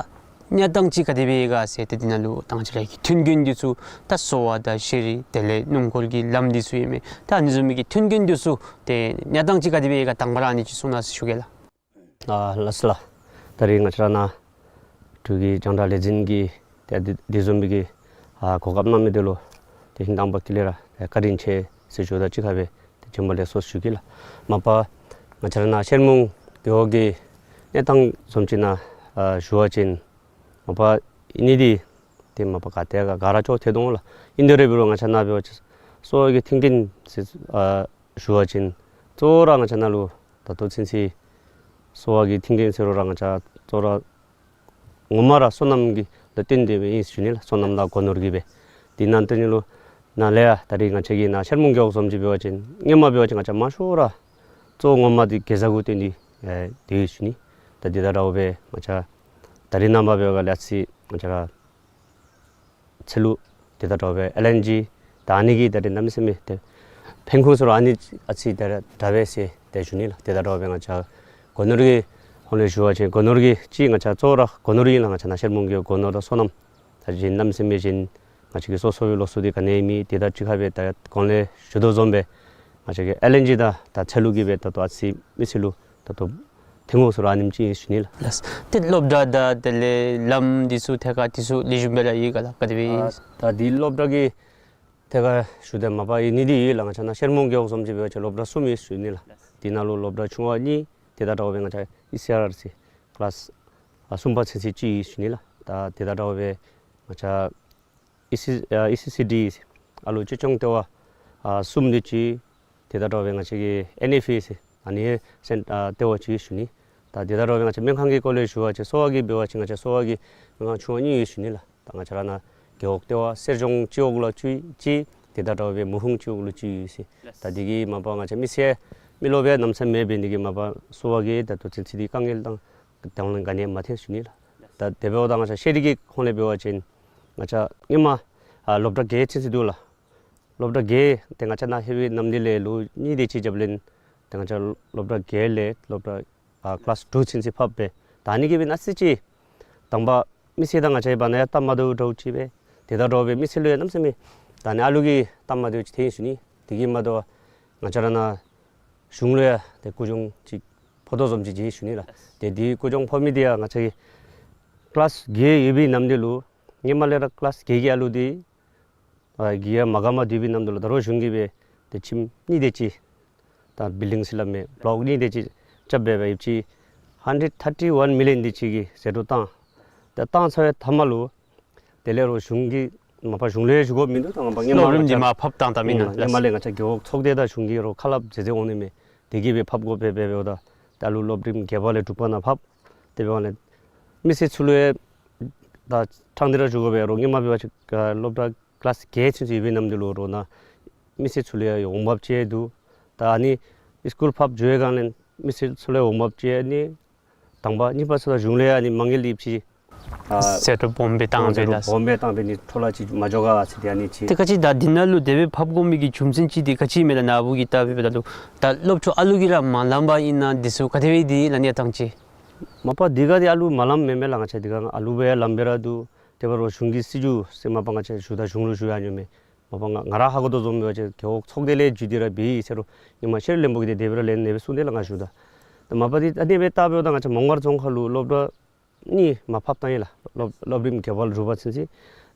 གནས་སྟངས་ཅིག་ག་དེ་སྦེ་ཡོད་ག་ཟེར་ཏེ་འདི་ནང་ལུ་ད་ང་བཅས་ར་གི་མཐུན་རྐྱེན་འདི་ཚུ་ད་གསོ་བ་དང་ཤེས་རིག་དེ་ལས་སྣུམ་འཁོར་གྱི་ལམ་འདི་ཚུ་ཡོད་མི་ད་ཨ་ནི་བཟུམ་མའི་གི་མཐུན་རྐྱེན་འདི་ཚུ་ཏེ་གནས་སྟངས་ཅིག་ག་དེ་སྦེ་ཡོད་ག་དང་པ་ར་ཨ་ནི་ཅིག་གསུང་གནང་ཟེར་ཞུ་གེ་ལགས། ཨ་ལགས་སོ་ལགས། ད་རིས་ང་བཅས་ར་ནཱ་འབྲུག་གི་རྒྱང་བསྒྲགས་ལས་འཛིན་གྱིས་ཏེ་འདི་འདི་བཟུམ་མའི་གི་ཨ་གོ་སྐབས་གནང་མི་འདི་ལུ་ཏེ་ཧིང་དྭངས་པ་ཀུན་ལས་ར་ཏེ་བཀའ་དྲིན་ཆེ་ཟེར་ཞུ་དང་གཅིག་ཁར་སྦེ་ཏེ་བྱོན་པ་ལེགས་སོ་ཞུ་གེ་ལགས། མ་པ་ང་བཅས་ར་ནཱ་ཤེ་རི་མུང་རྒེད་འོག་གི་གནས་སྟངས་བཟུམ་ཅིག་ནང་ཨ་ཞུ་བ་ཅིན་མ་པ་ཨིན་ནི་འདི་ཏེ་མ་པ་ག་ཏེ་ག་ག་ར་ཅོག་འཐད་དོ་འོང་ལགས། ཨིན་དེ་རེ་འབད་རུང་ང་བཅས་ནཱ་འབད་བ་ཅིན་གསོ་བ་གི་མཐུན་རྐྱེན་ཟེར་ཨ་ཞུ་བ་ཅིན་གཙོ་བོ་ར་ང་བཅས་ནཱ་ལུ་ད་ལྟོ་ཚུན་ཚོད་གསོ་བ་གི་མཐུན་རྐྱེན་ཟེར་རུང་ར་ང་བཅས་གཙོ་བོ་ར་ངོ་མ་ར་སོ་ནམ་གྱི་ལུ་བརྟེན་ཏེ་སྦེ་ཨིན་ཟེར་ཞུ་ནི་ལགས། སོ་ནམ་དང་སྒོ་ནོར་གྱི་སྦེ། དེ་ནང་དོན་ལུ་ནཱ་ལས་ཡང་ད་རིས་ང་བཅས་ཀྱི་ནཱ་ཤེ་རི་མུང་རྒེད་འོག་བཟུམ་ཅིག་འབད་བ་ཅིན་སྔོན་མ་འབད་བ་ཅིན་ང་བཅས་མང་ཤོས་ར་གཙོ་བོ་ངོ་མ་འདི་གེ་ཛ་གུ་བརྟེན་ཏེ་ཨེ་སྡོད་ཡི་ཟེར་ཞུ་ནི། ད་འདི་དང་འདྲཝ་སྦེ་ང་བཅས་ད་རིས་ནངས་པ་འབད་བ་ཅིན་ང་བཅས་ར་ཚལ་ལུ་དེ་དང་འདྲཝ་སྦེ་ཨེལ་ཨེན་ཇི་ད་ཨ་ནི་གི་ད་རིས་གནམ་མེད་ས་མེད་ཏེ་ཕན་ཁུངས་ཟེར་རུང་ཨ་ནི་ཨ་ཙི་ད་རིས་དྲག་པས་ཟེར་ཏེ་ཞུ་ནི་ལགས། དེ་དང་འདྲཝ་སྦེ་ང་བཅས་སྒོ་ནོར་གྱི་ཧོང་ལས་ཞུ་བ་ཅིན་སྒོ་ནོར་གྱི་ཅིག་ང་བཅས་གཙོ་བོ་ར་སྒོ་ནོར་ཨིན་ལགས། ང་བཅས་ནཱ་ཤེ་རི་མུང་གི་སྒོ་ནོར་དང་སོ་ནམ་ད་གཞན་གནམ་མེད་ས་མེད་གཞན་ང་བཅས་ཀྱི་སོ་སོ་སྦེ་ལོགས་སུ་འདི་ག་ནི་ཡང་མེད། དེ་དང་གཅིག་ཁར་སྦེ་ད་གོང་ལས་ཞུ་དོ་བཟུམ་སྦེ་ང་བཅས་ཀྱི་ཨེལ་ཨེན་ཇི་དང་ད་ཚལ་ལུ་གི་སྦེ་ད་ལྟོ་ཨ་ཙི་མི་སེར་ལུ་ད་ལྟོ་ཐོན་དགོ་ཟེར་རུང་ཨ་ནེམ་ཅིག་ཨིན་ཟེར་ཞུ་ནི་ལགས། ལགས། ཏེ་སློབ་གྲྭ་དང་དེ་ལས་ལམ་འདི་ཚུ་ཐད་ཀར་འདི་ཚུ་ལེགས་ཤོམ་སྦེ་ར་ཡོད་ག་ལགས། ག་དེ་སྦེ་ཨ་ད་འདི་སློབ་གྲྭ་གི་ཐད་ཀར་ཞུ་དོ་མ་པ་ཨིན་ནི་འདི་ཡོད་ལགས། ང་བཅས་ནཱ་ཤེ་རི་མུང་རྒེད་འོག་བཟུམ་ཅིག་འབད་བ་ཅིན་སློབ་གྲྭ་གསུམ་ཡོད་ཟེར་ཞུ་ནི་ལགས། དེ་ནང་ལུ་སློབ་གྲྭ་ཆུང་བ་གཉིས་དེ་དང་འདྲཝ་སྦེ་ང་བཅས་ཨི་སི་ཨར་ཟེར་ཀི་ལཱསི་ཨ་གསུམ་པ་ཚུན་ཚོད་ཅིག་ཡོད་ཟེར་ཞུ་ནི་ལགས། ད་དེ་དང་འདྲཝ་སྦེ་ང་བཅས་ཨི་སི་ཨ་ཨི་སི་སི་ཌི་ཟེར་ཨ་ལུ་ཅི་ཅོང་ལྟེ་བ་ཨ་གསུམ་འདི་ཅིག། དེ་དང་འདྲཝ་སྦེ་ང་བཅས་ཀྱི་ཨེན་ཨེཕ་ཨེ་ཟེར་ཨ་ནི་སེན་ཨ་ལྟེ་བ་ཅིག་ཞུ་ནི། ད་དེ་དང་འདྲཝ་སྦེ་ང་བཅས་སྨན་ཁང་གི་སྐོར་ལས་ཞུ་བ་ཅིན་གསོ་བ་གི་འབད་བ་ཅིན་ང་བཅས་གསོ་བ་གི་སྨན་ཁང་ཆུང་བ་གཉིས་ཡོད་ཟེར་ཞུ་ནི་ལགས། ད་ང་བཅས་ར་ནཱ་རྒེད་འོག་ལྟེ་བ་གསེར་ལྗོངས་སྤྱི་འོག་ལུ་ཅིག་ཅིག་དེ་དང་འདྲཝ་སྦེ་མུ་ཧུང་སྤྱི་འོག་ལུ་ཅིག་ཡོད་ཟེར། ད་འདི་གིས་མ་པ་ང་བཅས་མི་སེར་མི་རློབས་པའི་གནམ་མེད་ས་མེད་འབད་ནི་འདི་གིས་མ་པ་གསོ་བ་གི་ད་ལྟོ་ཚུན་ཚོད་འདི་དཀའ་ངལ་དང་དང་ལེན་ག་ནི་ཡང་མ་ཐོན་ཟེར་ཞུ་ནི་ལགས། ད་དེ་འབདཝ་ད་ང་བཅས་ཤེས་རིག་གི་ཁོངས་ལས་འབད་བ་ཅིན་ང་བཅས་སྔོན་མ་ཨ་སློབ་གྲྭ་བརྒྱད་ཚུན་ཚོད་འདུག་ལགས། སློབ་གྲྭ་བརྒྱད་དེ་ང་བཅས་ནཱ་ལྷོད་པའི་ནམ་དུས་ལས་ལོ་གཉིས་དེ་ཅིག་རྒྱབ་ལས་ཏེ་ང་བཅས་སློབ་གྲྭ་བརྒྱད་ལས་སློབ་གྲྭ་ཨ་ཀི་ལཱསི་ཊུ་ཚུན་ཚོད་ཕབ་སྦེ་ད་ཨ་ནི་གིས་སྦེ་ཨ་ཙི་ཅིག་དང་པ་མི་སེར་དང་ང་བཅས་བར་ན་ཡང་སྟབས་མ་བདེཝ་འདྲཝ་ཅིག་སྦེ་དེ་དང་འདྲཝ་སྦེ་མི་སེར་ལུ་ཡང་གནམ་མེད་ས་མེད་ད་ཨ་ནི་ཨ་ལུ་གི་སྟབས་མ་བདེཝ་ཅིག་ཐོན་ཡི་ཟེར་ཞུ་ནི། དེ་གིས་མ་དོ་བར་ང་བཅས་ར་ནཱ་གཞུང་ལུ་ཡང་ཏེ་སྐུ་གྱོང་ཅིག་ཕོག་དོ་བཟུམ་ཅིག་མཇལ་ཡི་ཟེར་ཞུ་ནི་ལགས། ཏེ་འདི་སྐུ་གྱོང་ཕོག་མི་འདི་ཡང་ང་བཅས་ཀྱི་ཀི་ལཱསི་བརྒྱད་ཡོད་པའི་ནམ་དུས་ལུ་ སྔོན་མ་ལས་ར་ཀི་ལཱསི་བརྒྱད་ཀྱི་ཨ་ལུ་འདི་ཨ་གི་ཡ་མ་ག་མ་དུས་པའི་ནམ་དུས་ལུ་ད་རུང་གཞུང་གིས་སྦེ་ཏེ་ཁྱིམ་གཉིས་དེ་ཅིག་ད་བིལ་ཌིང་ཟེར་སླབ་མས། བློག་གཉིས་དེ་ཅིག་རྐྱབ་སྦེ་སྦེ་ཡོདཔ་ཅིག་ཧན་ཌེཌ་ཐར་ཊི་ཝན་མི་ལི་ཡཱན་དེ་ཅིག་གི་ཟད་འགྲོ་བཏང་། ད་བཏང་ཚར་བའི་མཐའ་མ་ལུ་དེ་ལས་རོགས་གཞུང་གིས་མ་པ་གཞུང་ལས་ཞུ་དགོཔ་མིན་འདུག། ད་མ་པ་སྔོན་མ་སློབ་རིམ་འདི་མར་ཕབ་བཏང་བཏངམ་ཨིན་ན་ལགས། སྔོན་མ་ལས་ང་བཅས་རྒེད་འོག་ཚོགས་སྡེ་དང་གཞུང་གིས་རོགས་ཁ་སླབ་མཛད་མཛདཔ་འོང་ནི་མས། དེ་གིས་སྦེ་ཕབ་དགོཔ་སྦེ་འབདཝ་ད་ད་ལུ་སློབ་རིམ་བརྒྱད་པ་ལས་དྲུག་པ་ནང་ཕབ། དེ་འབདཝ་ལས་མི་སེར་ཚུ་ལུ་ཡང་ད་ཕྲང་སྟེ་ར་ཞུ་དགོ་པས། རོགས་སྔོན་མ་འབད་བ་ཅིན་སློབ་གྲྭ་ཀི་ལཱསི་བརྒྱད་ཚུན་ཚོད་ཡོད་པའི་ནམ་དུས་ལུ་རོགས་ནཱ་མི་སེར་ཚུ་ལུ་ཡང་འོང་འབབ་ཅིག་འདུག། ད་ཨ་ནི་སི་ཀུལ་ཕབ་འགྱོ་བའི་སྒང་ལས་མི་སེར་ཚུ་ལུ་ཡང་འོང་འབབ་ཅིག་ཨ་ནི་དང་པ། གཉིས་པ་ཟེརཝ་ད་གཞུང་ལས་ཨ་ནི་མ་དངུལ་ཡོདཔ་ཅིག་ཨ་ཟད་འགྲོ་སྦོམ་སྦེ་བཏང་ཨ་ཟད་འགྲོ་སྦེ་ད་སྦོམ་སྦེ་བཏང་སྦེ་ནི་འཕྲོ་བརླག་ཅིག་མ་འགྱོ་ག་ཟེར་ཏེ་ཨ་ནི་ཅིག། ཏེ་ག་ཅི་ད་འདི་ནང་ལུ་དེ་སྦེ་ཕབ་དགོ་མི་གི་རྒྱུ་མཚན་ཅིག་འདི་ག་ཅི་མས་ལགས། ནཱ་བུ་གིས་བལྟ་བའི་ད་ལུ་ད་སློབ་ཕྲུག་ཨ་ལུ་གིས་ར་མ་ལངམ་པ་ཨིན་ན་འདི་ཚུ་ག་དེ་སྦེ་འདི་ལགས་གནས་སྟངས་ཅིག། མ་པ་འདི་ག་འདི་ཨ་ལུ་མ་ལངམ་མེན་མས་ལགས། ང་བཅས་འདི་ག་ཨ་ལུ་སྦེ་ཡང་ལངམ་སྦེ་ར་འདུག། དེ་འབད་རུང་གཞུང་གི་སྲིད་བྱུས་ཟེར་མ་པ་ང་བཅས་ཞུཝ་ད་གཞུང་ལུ་ཞུ་ཡང་ཡོད་མས། མ་པ་ང་ང་ར་ཧ་གོ་དོ་བཟུམ་འབད་བ་ཅིན་རྒེད་འོག་ཚོགས་སྡེ་ལས་བརྒྱུད་དེ་ར་འབད་ཡི་ཟེར་རུང་ཨིན་མས། ཤེས་རིག་བློན་པོ་གིས་དེ་སྦེ་ར་ལན་ཨ་ནི་སྦེ་གསུངས་ཏེ་ལགས་ང་ཞུཝ་ད། ད་མ་པ་འདི་ཨ་ནི་སྦེ་བལྟ་འབདཝ་ད་ང་བཅས་མོང་སྒར་རྫོང་ཁག་ལུ་སློབ་གྲྭ་གཉིས་མར་ཕབ་བཏང་ཡི་ལགས། སློབ་སློབ་རིམ་བརྒྱད་པ་ལས་དྲུག་པ་ཚུན་ཚོད།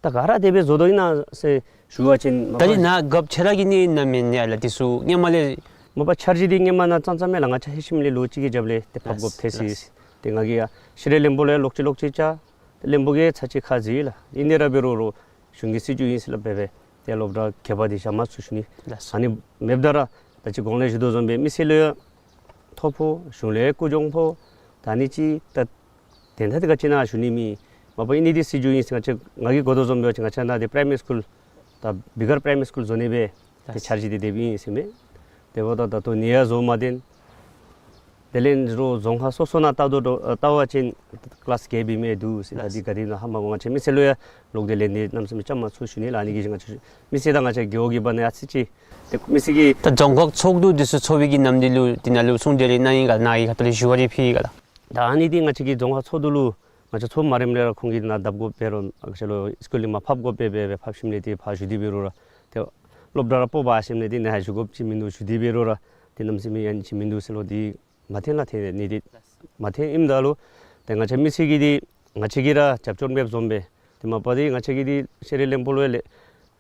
ད་ག་ར་དེ་སྦེ་བཟོ་དོ་ཨིན་ན་ཟེར་ཞུ་བ་ཅིན་མ་ད་རིས་པ་ནཱ་རྒཔོ་ཁྱོད་ར་གིས་ཨིན་ན་མེན་ན་ལགས། འདི་ཚུ་སྔོན་མ་ལས་མ་པ་འཆར་གཞི་འདི་སྔོན་མ་ནཱ་ཙང་ཙང་མས་ལགས། ང་བཅས་ལྷོད་ཞིནམ་ལས་ལོ་གཅིག་གི་རྒྱབ་ལས་ཏེ་ཕབ་དགོཔ་ཐལ་སོ་ཡི། ཏེ་ང་གིས་ཡང་ཤེས་རིག་བློན་པོ་ལུ་ཡང་ལོག་ཅི་ལོག་ཅི་བཅར། བློན་པོ་གིས་ཚར་གཅིག་ཁ་བཟེད་ཡི་ལགས། ཨིན་ཏེ་ར་འབད་རུང་རོགས་གཞུང་གི་སྲིད་བྱུས་ཨིན་ཟེར་སླབ་སྦེ་སྦེ་ཏེ་སློབ་གྲྭ་བརྒྱད་པ་འདི་བཞག་མ་ཚུགས་ཞུ་ནི། ལགས་སོ། ཨ་ནི་མེདཔ་ད་ར་ད་ཅི་གོང་ལས་ཞུ་དོ་བཟུམ་སྦེ་མི་སེར་ལུ་ཡང་ཐོ་ཕོག། གཞུང་ལུ་ཡང་ཀུན་སྦྱོང་ཕོག། ད་ཨ་ནི་ཅིག་ད་དོན་དག་འདི་ག་ཅི་ཨིན་ན་ཞུ་ནི་མེད། མ་པ་ཨིན་ནི་འདི་སྲིད་བྱུས་ཨིན་ཟེར་ང་བཅས་ང་གིས་གོ་དོ་བཟུམ་འབད་བ་ཅིན་ང་བཅས་ནཱ་འདི་པ་རའི་མ་རི་སི་ཀུལ་ད་བི་གར་པ་རའི་མ་རི་སི་ཀུལ་བཟོ་ནི་སྦེ་ཏེ་འཆར་གཞི་འདི་དེ་སྦེ་ཨིན་ཟེར་མས། དེ་འབདཝ་ད་ད་ལྟོ་ནི་ཡང་བཟོ་མ་སྟེར། དེ་ལས་རོགས་རྫོང་ཁག་སོ་སོ་ནང་བལྟ་དོ་བལྟ་བ་ཅིན་ཀི་ལཱསི་བརྒྱད་པའི་མི་འདུག་ཟེར། ད་འདི་ག་དེ་ཨིན་ན་ཧ་མ་གོ། ང་བཅས་མི་སེར་ལུ་ཡང་ལོག་སྟེ་ལན་འདི་གནམ་མེད་ས་མེད་རྐྱབ་མ་ཚུགས་ཞུ་ནི་ལགས། ཨ་ནི་གི་ང་བཅས་མི་སེར་དང་ང་བཅས་རྒེད་འོག་གི་བར་ན་ཡང་ཨ་ཙི་ཅིག་ཏེ་མི་སེར་གྱིས་ད་རྫོང་ཁག་ཚོགས་འདུ་འདི་ཚུ་ཚོགས་པའི་གི་ནམ་དུས་ལུ་འདི་ནང་ལུ་གསུང་གྲོས་རེ་གནང་ཡི་ག་ལགས། ནཱ་གི་ཁ་ཐུག་ལས་ཞུ་བ་རེ་ཕུལ་ཡི་ག་ལགས། ད་ཨ་ནི་འདི་ང་བཅས་ཀྱི་རྫོང་ཁག་ཚོགས་འདུ་ལུ་ང་བཅས་ཚོགས་མ་རནམ་ལས་ར་ཁོང་གིས་ནཱ་བརྡབ་དགོཔ་འབད་རུང་ང་བཅས་ལུ་སི་ཀུལ་ལས་མར་ཕབ་དགོཔ་འབད་འབད་འབད་ཕབ་ཞིནམ་ལས་ཏེ་ཕར་ཞུ་སྟེ་འབད་རུང་ར་ཏེ་སློབ་གྲྭ་ར་སྤོ་བ་ཞིནམ་ལས་ཏེ་ནཱ་ཞུ་དགོཔ་ཅིག་མིན་འདུག། ཞུ་སྟེ་འབད་རུང་ར་ཏེ་གནམ་མེད་ས་མེད་ཨ་ནི་ཅིག་མིན་འདུག་ཟེར་ལོ། འདི་མ་འཐོན་ལགས། འཐོན་ནི་འདི་མ་འཐོན་ཨིནམ་ད་ལུ་ཏེ་ང་བཅས་མི་སེར་གྱིས་འདི་ང་བཅས་ཀྱིས་ར་རྒྱབ་སྐྱོར་མེདཔ་བཟུམ་སྦེ་ཏེ་མ་པ་འདི་ང་བཅས་ཀྱིས་འདི་ཤེས་རིག་བློན་པོ་ལུ་ཡང་ལས་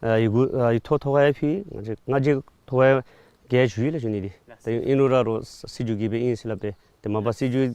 ཨ་ཡི་གུ་ཨ་ཡིག་ཐོག་ཐོག་ཁར་ཡང་ཕུལ། ང་བཅས་ང་བཅས་ཐོག་ཁར་ཡང་ག་ཡང་ཞུ་ཡི་ལགས་ཞུ་ནི་འདི། ཏེ་ཨིན་རུང་ར་རོགས་སྲིད་བྱུས་ཀྱིས་སྦེ་ཨིན་ཟེར་སླབ་སྦེ་ཏེ་མ་པ་སྲིད་བྱུས་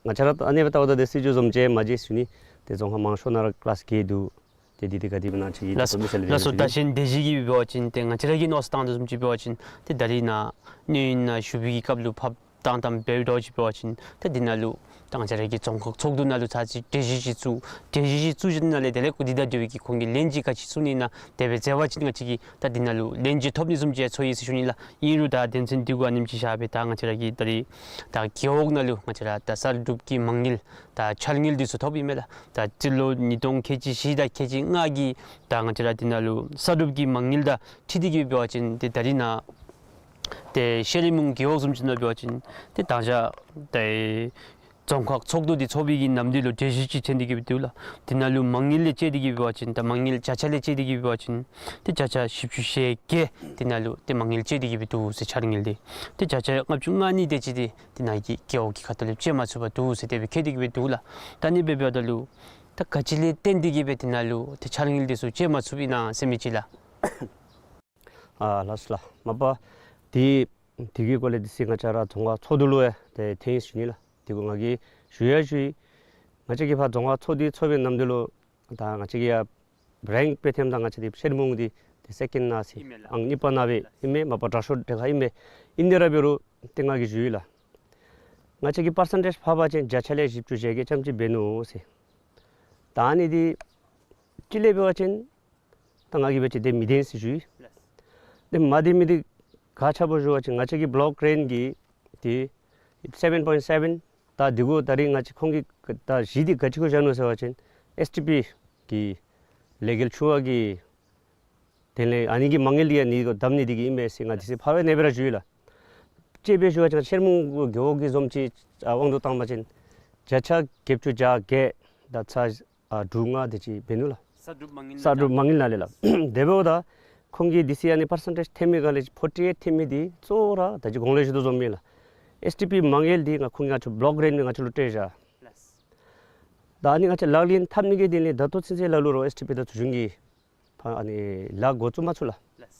ང་བཅས་ར་ཨ་ནི་སྦེ་བལྟཝ་ད་ཏེ་སྲིད་བྱུས་བཟུམ་ཅིག་མ་མཇལ་ཞུ་ནི། ཏེ་རྫོང་ཁག་མང་ཤོས་ནང་ར་ཀི་ལཱསི་བརྒྱད་འདུག། ཏེ་འདི་འདི་ག་དེ་སྦེ་ཨིན་ན་ཅིག་ལགས་སོ། ལགས་སོ། ད་གཞན་སྡེ་བཞི་གི་འབད་བ་ཅིན་ཏེ་ང་བཅས་ར་གིས་མནོ་བསམ་བཏང་དོ་བཟུམ་ཅིག་འབད་བ་ཅིན་ཏེ་ད་རིས་ནཱ་གནས་ཡུན་ནང་བཞུགས་པའི་གི་སྐབས་ལུ་ཕབ་བཏང་བཏངམ་འབདཝ་ད་ཅིག་འབད་བ་ཅིན་ཏེ་འདི་ནང་ལུ་ད་ང་བཅས་ར་གི་རྫོང་ཁག་ཚོགས་འདུ་ནང་ལུ་ཚར་གཅིག་གྲོས་གཞི་ཅིག་བཙུགས། གྲོས་གཞི་ཅིག་བཙུགས་ཞིནམ་ལས་དེ་ལས་འགོ་འདི་དང་འབྲེལ་བའི་གི་ཁོང་གིས་ལན་ཅིག་ག་ཅི་གསུང་ནི་ཨིན་ན་དེ་སྦེ་མཛད་པ་ཅིན་ང་བཅས་ཀྱིས་ད་འདི་ནང་ལུ་ལན་ཅིག་ཐོབ་ནི་བཟུམ་ཅིག་ཚོར་ཡི་ཟེར་ཞུ་ནི་ལགས། ཨིན་རུང་ད་དོན་ཚན་འདི་གུ་ཨ་ནེམ་ཅིག་བཞག་སྦེ་ད་ང་བཅས་ར་གི་ད་རིས་ད་རྒེད་འོག་ནང་ལུ་ང་བཅས་ར་ད་གསར་སྒྲུབ་ཀྱི་མ་དངུལ་ད་འཆར་དངུལ་འདི་ཚུ་ཐོབ་ཨིན་མས་ལགས། ད་སྤྱི་ལོ་ཉིས་སྟོང་ཁལ་གཅིག་བཞི་དང་ཁལ་གཅིག་ལྔ་གི་ད་ང་བཅས་ར་འདི་ནང་ལུ་གསར་སྒྲུབ་ཀྱི་མ་དངུལ་དང་འཁྲིལ་ཏེ་གི་འབད་བ་ཅིན་ཏེ་ད་རིས་ནཱ་ཏེ་ཤེ་རི་མུང་རྒེད་འོག་བཟུམ་ཅིག་ནང་འབད་བ་ཅིན་ཏེ་ད་ཆ་ཏེ་རྫོང་ཁག་ཚོགས་འདུ་འདི་ཚོགས་པའི་གི་ནམ་དུས་ལུ་གྲོས་གཞི་ཅིག་ཐོན་ཏེ་གི་སྦེ་འདུག་ལགས། འདི་ནང་ལུ་མ་དངུལ་ལས་བཅད་དེ་གི་འབད་བ་ཅིན་ད་མ་དངུལ་བརྒྱ་ཆ་ལས་བཅད་དེ་གི་འབད་བ་ཅིན་ཏེ་བརྒྱ་ཆ་བཞི་བཅུ་ཞེ་བརྒྱད་འདི་ནང་ལུ་ཏེ་མ་དངུལ་བཅད་དེ་གི་སྦེ་འདུག་ཟེར། འཆར་དངུལ་འདི་ཏེ་བརྒྱ་ཆ་ལྔ་བཅུ་ང་གཉིས་དེ་ཅིག་འདི་འདི་ནང་གི་རྒེད་འོག་གི་ཁ་ཐུག་ལས་བཅད་མ་ཚུགས་པར་འདུག་ཟེར་དེ་སྦེ་བཀོད་དེ་གི་སྦེ་འདུག་ལགས། ད་ཨ་ནི་སྦེ་འབདཝ་ད་ལུ་ད་ག་ཅི་ལས་བརྟེན་ཏེ་གི་སྦེ་འདི་ནང་ལུ་ཏེ་འཆར་དངུལ་འདི་ཚུ་བཅད་མ་ཚུགསཔ་ཨིན་ན་ཟེར་མི་ཅིག་ལགས། ཨ་ལགས་སོ་ལགས། མ་པ་འདི་འདི་གི་སྐོར་ལས་འདི་ཚུ་ང་བཅས་ར་རྫོང་ཁག་ཚོགས་འདུ་ལུ་ཡང་ཏེ་ཐོན་ཡི་ཟེར་ཞུ་ནི་ལགས། དེ་གུ་ང་གིས་ཞུ་ཡང་ཞུ་ཡི། ང་བཅས་ཀྱིས་ཕར་རྫོང་ཁག་ཚོགས་འདུ་ཚོགས་པའི་ནམ་དུས་ལུ་ད་ང་བཅས་ཀྱི་ཡ་རེངཀ་འབད་ཐངས་ད་ང་བཅས་འདི་ཤེ་རི་མུང་འདི་ཏེ་སེ་ཀེནཌ་ནང་ཟེར་ཨང་གཉིས་པ་ནང་སྦེ་ཨིན་མས། མ་པ་དྲག་ཤོས་དེ་ཁར་ཨིན་མས། ཨིན་ཏེ་ར་འབད་རུང་ཏེ་ང་གིས་ཞུ་ཡི་ལགས། ང་བཅས་ཀྱི་པར་སེན་ཊེཇ་ཕབ་པ་ཅིན་བརྒྱ་ཆ་ལས་བཞི་བཅུ་ཞེ་བརྒྱད་ཙམ་ཅིག་འབད་ནུག་ཟེར། ད་ཨ་ནི་འདི་ཅིག་ལས་འབད་བ་ཅིན་ད་ང་གིས་འབད་བ་ཅིན་དེ་མི་བདེན་ཟེར་ཞུ་ཡི། དེ་མ་བདེན་མི་འདི་ག་ཅི་འབད་ཞུ་བ་ཅིན་ང་བཅས་ཀྱི་བློག་གི་རེནཊ་འདི་ཏེ་སེ་བེན་པོའིནཊ་སེ་བེན། ད་འདི་གུ་ད་རིས་ང་བཅས་ཁོང་གིས་ད་གཞི་འདི་ག་ཅི་གུ་བཞག་ནུག་ཟེར་བ་ཅིན་ཨེསི་ཊི་པི་གི་ལས་འགུལ་ཆུང་བ་གི་དེ་ལས་ཨ་ནི་གི་མ་དངུལ་འདི་ཡང་ཨ་ནི་གུ་བསྡམ་ནི་འདི་གིས་ཨིན་པས་ཟེར་ང་འདི་ཚུ་ཕར་སྦེ་ཨ་ནེ་སྦེ་ར་ཞུ་ཡི་ལགས། དཔྱེ་སྦེ་ཞུ་བ་ཅིན་ཤེ་རི་མུང་རྒེད་འོག་གི་བཟུམ་ཅིག་ཨ་དབང་དུ་བཏང་པ་ཅིན་བརྒྱ་ཆ་བརྒྱད་ཅུ་གྱ་བརྒྱད་དང་ཚག་ཨ་དྲུག་ལྔ་དེ་ཅིག་འབད་ནུག་ལགས། གསར་སྒྲུབ་མ་དངུལ་ནང་ལས་ལགས། དེ་འབདཝ་ད་ཁོང་གིས་འདི་ཚུ་ཨ་ནི་པར་སེན་ཊེཇ་འཐེན་མི་སྒང་ལས་ཕོར་ཊི་ཨེཊ་འཐེན་མི་འདི་གཙོ་བོ་ར་ད་ཅི་གོང་ལས་ཞུ་དོ་བཟུམ་ཨིན་ལགས། ཨེསི་ཊི་པི་མ་དངུལ་འདི་ང་ཁོང་གིས་ང་བཅས་བློག་གི་རེནཊ་འདི་ང་བཅས་ལུ་སྤྲོད་བཞག། ད་ཨ་ནི་ང་བཅས་ལག་ལེན་འཐབ་ནི་གི་དོན་ལས་ད་ལྟོ་ཚུན་ཚོད་ལ་ལུ་རོགས་ཨེསི་ཊི་པི་དང་ཚུ་གཞུང་གིས་ཕར་ཨ་ནི་ལཱ་འགོ་བཙུགས་མ་ཚུགས་ལགས། ལགས།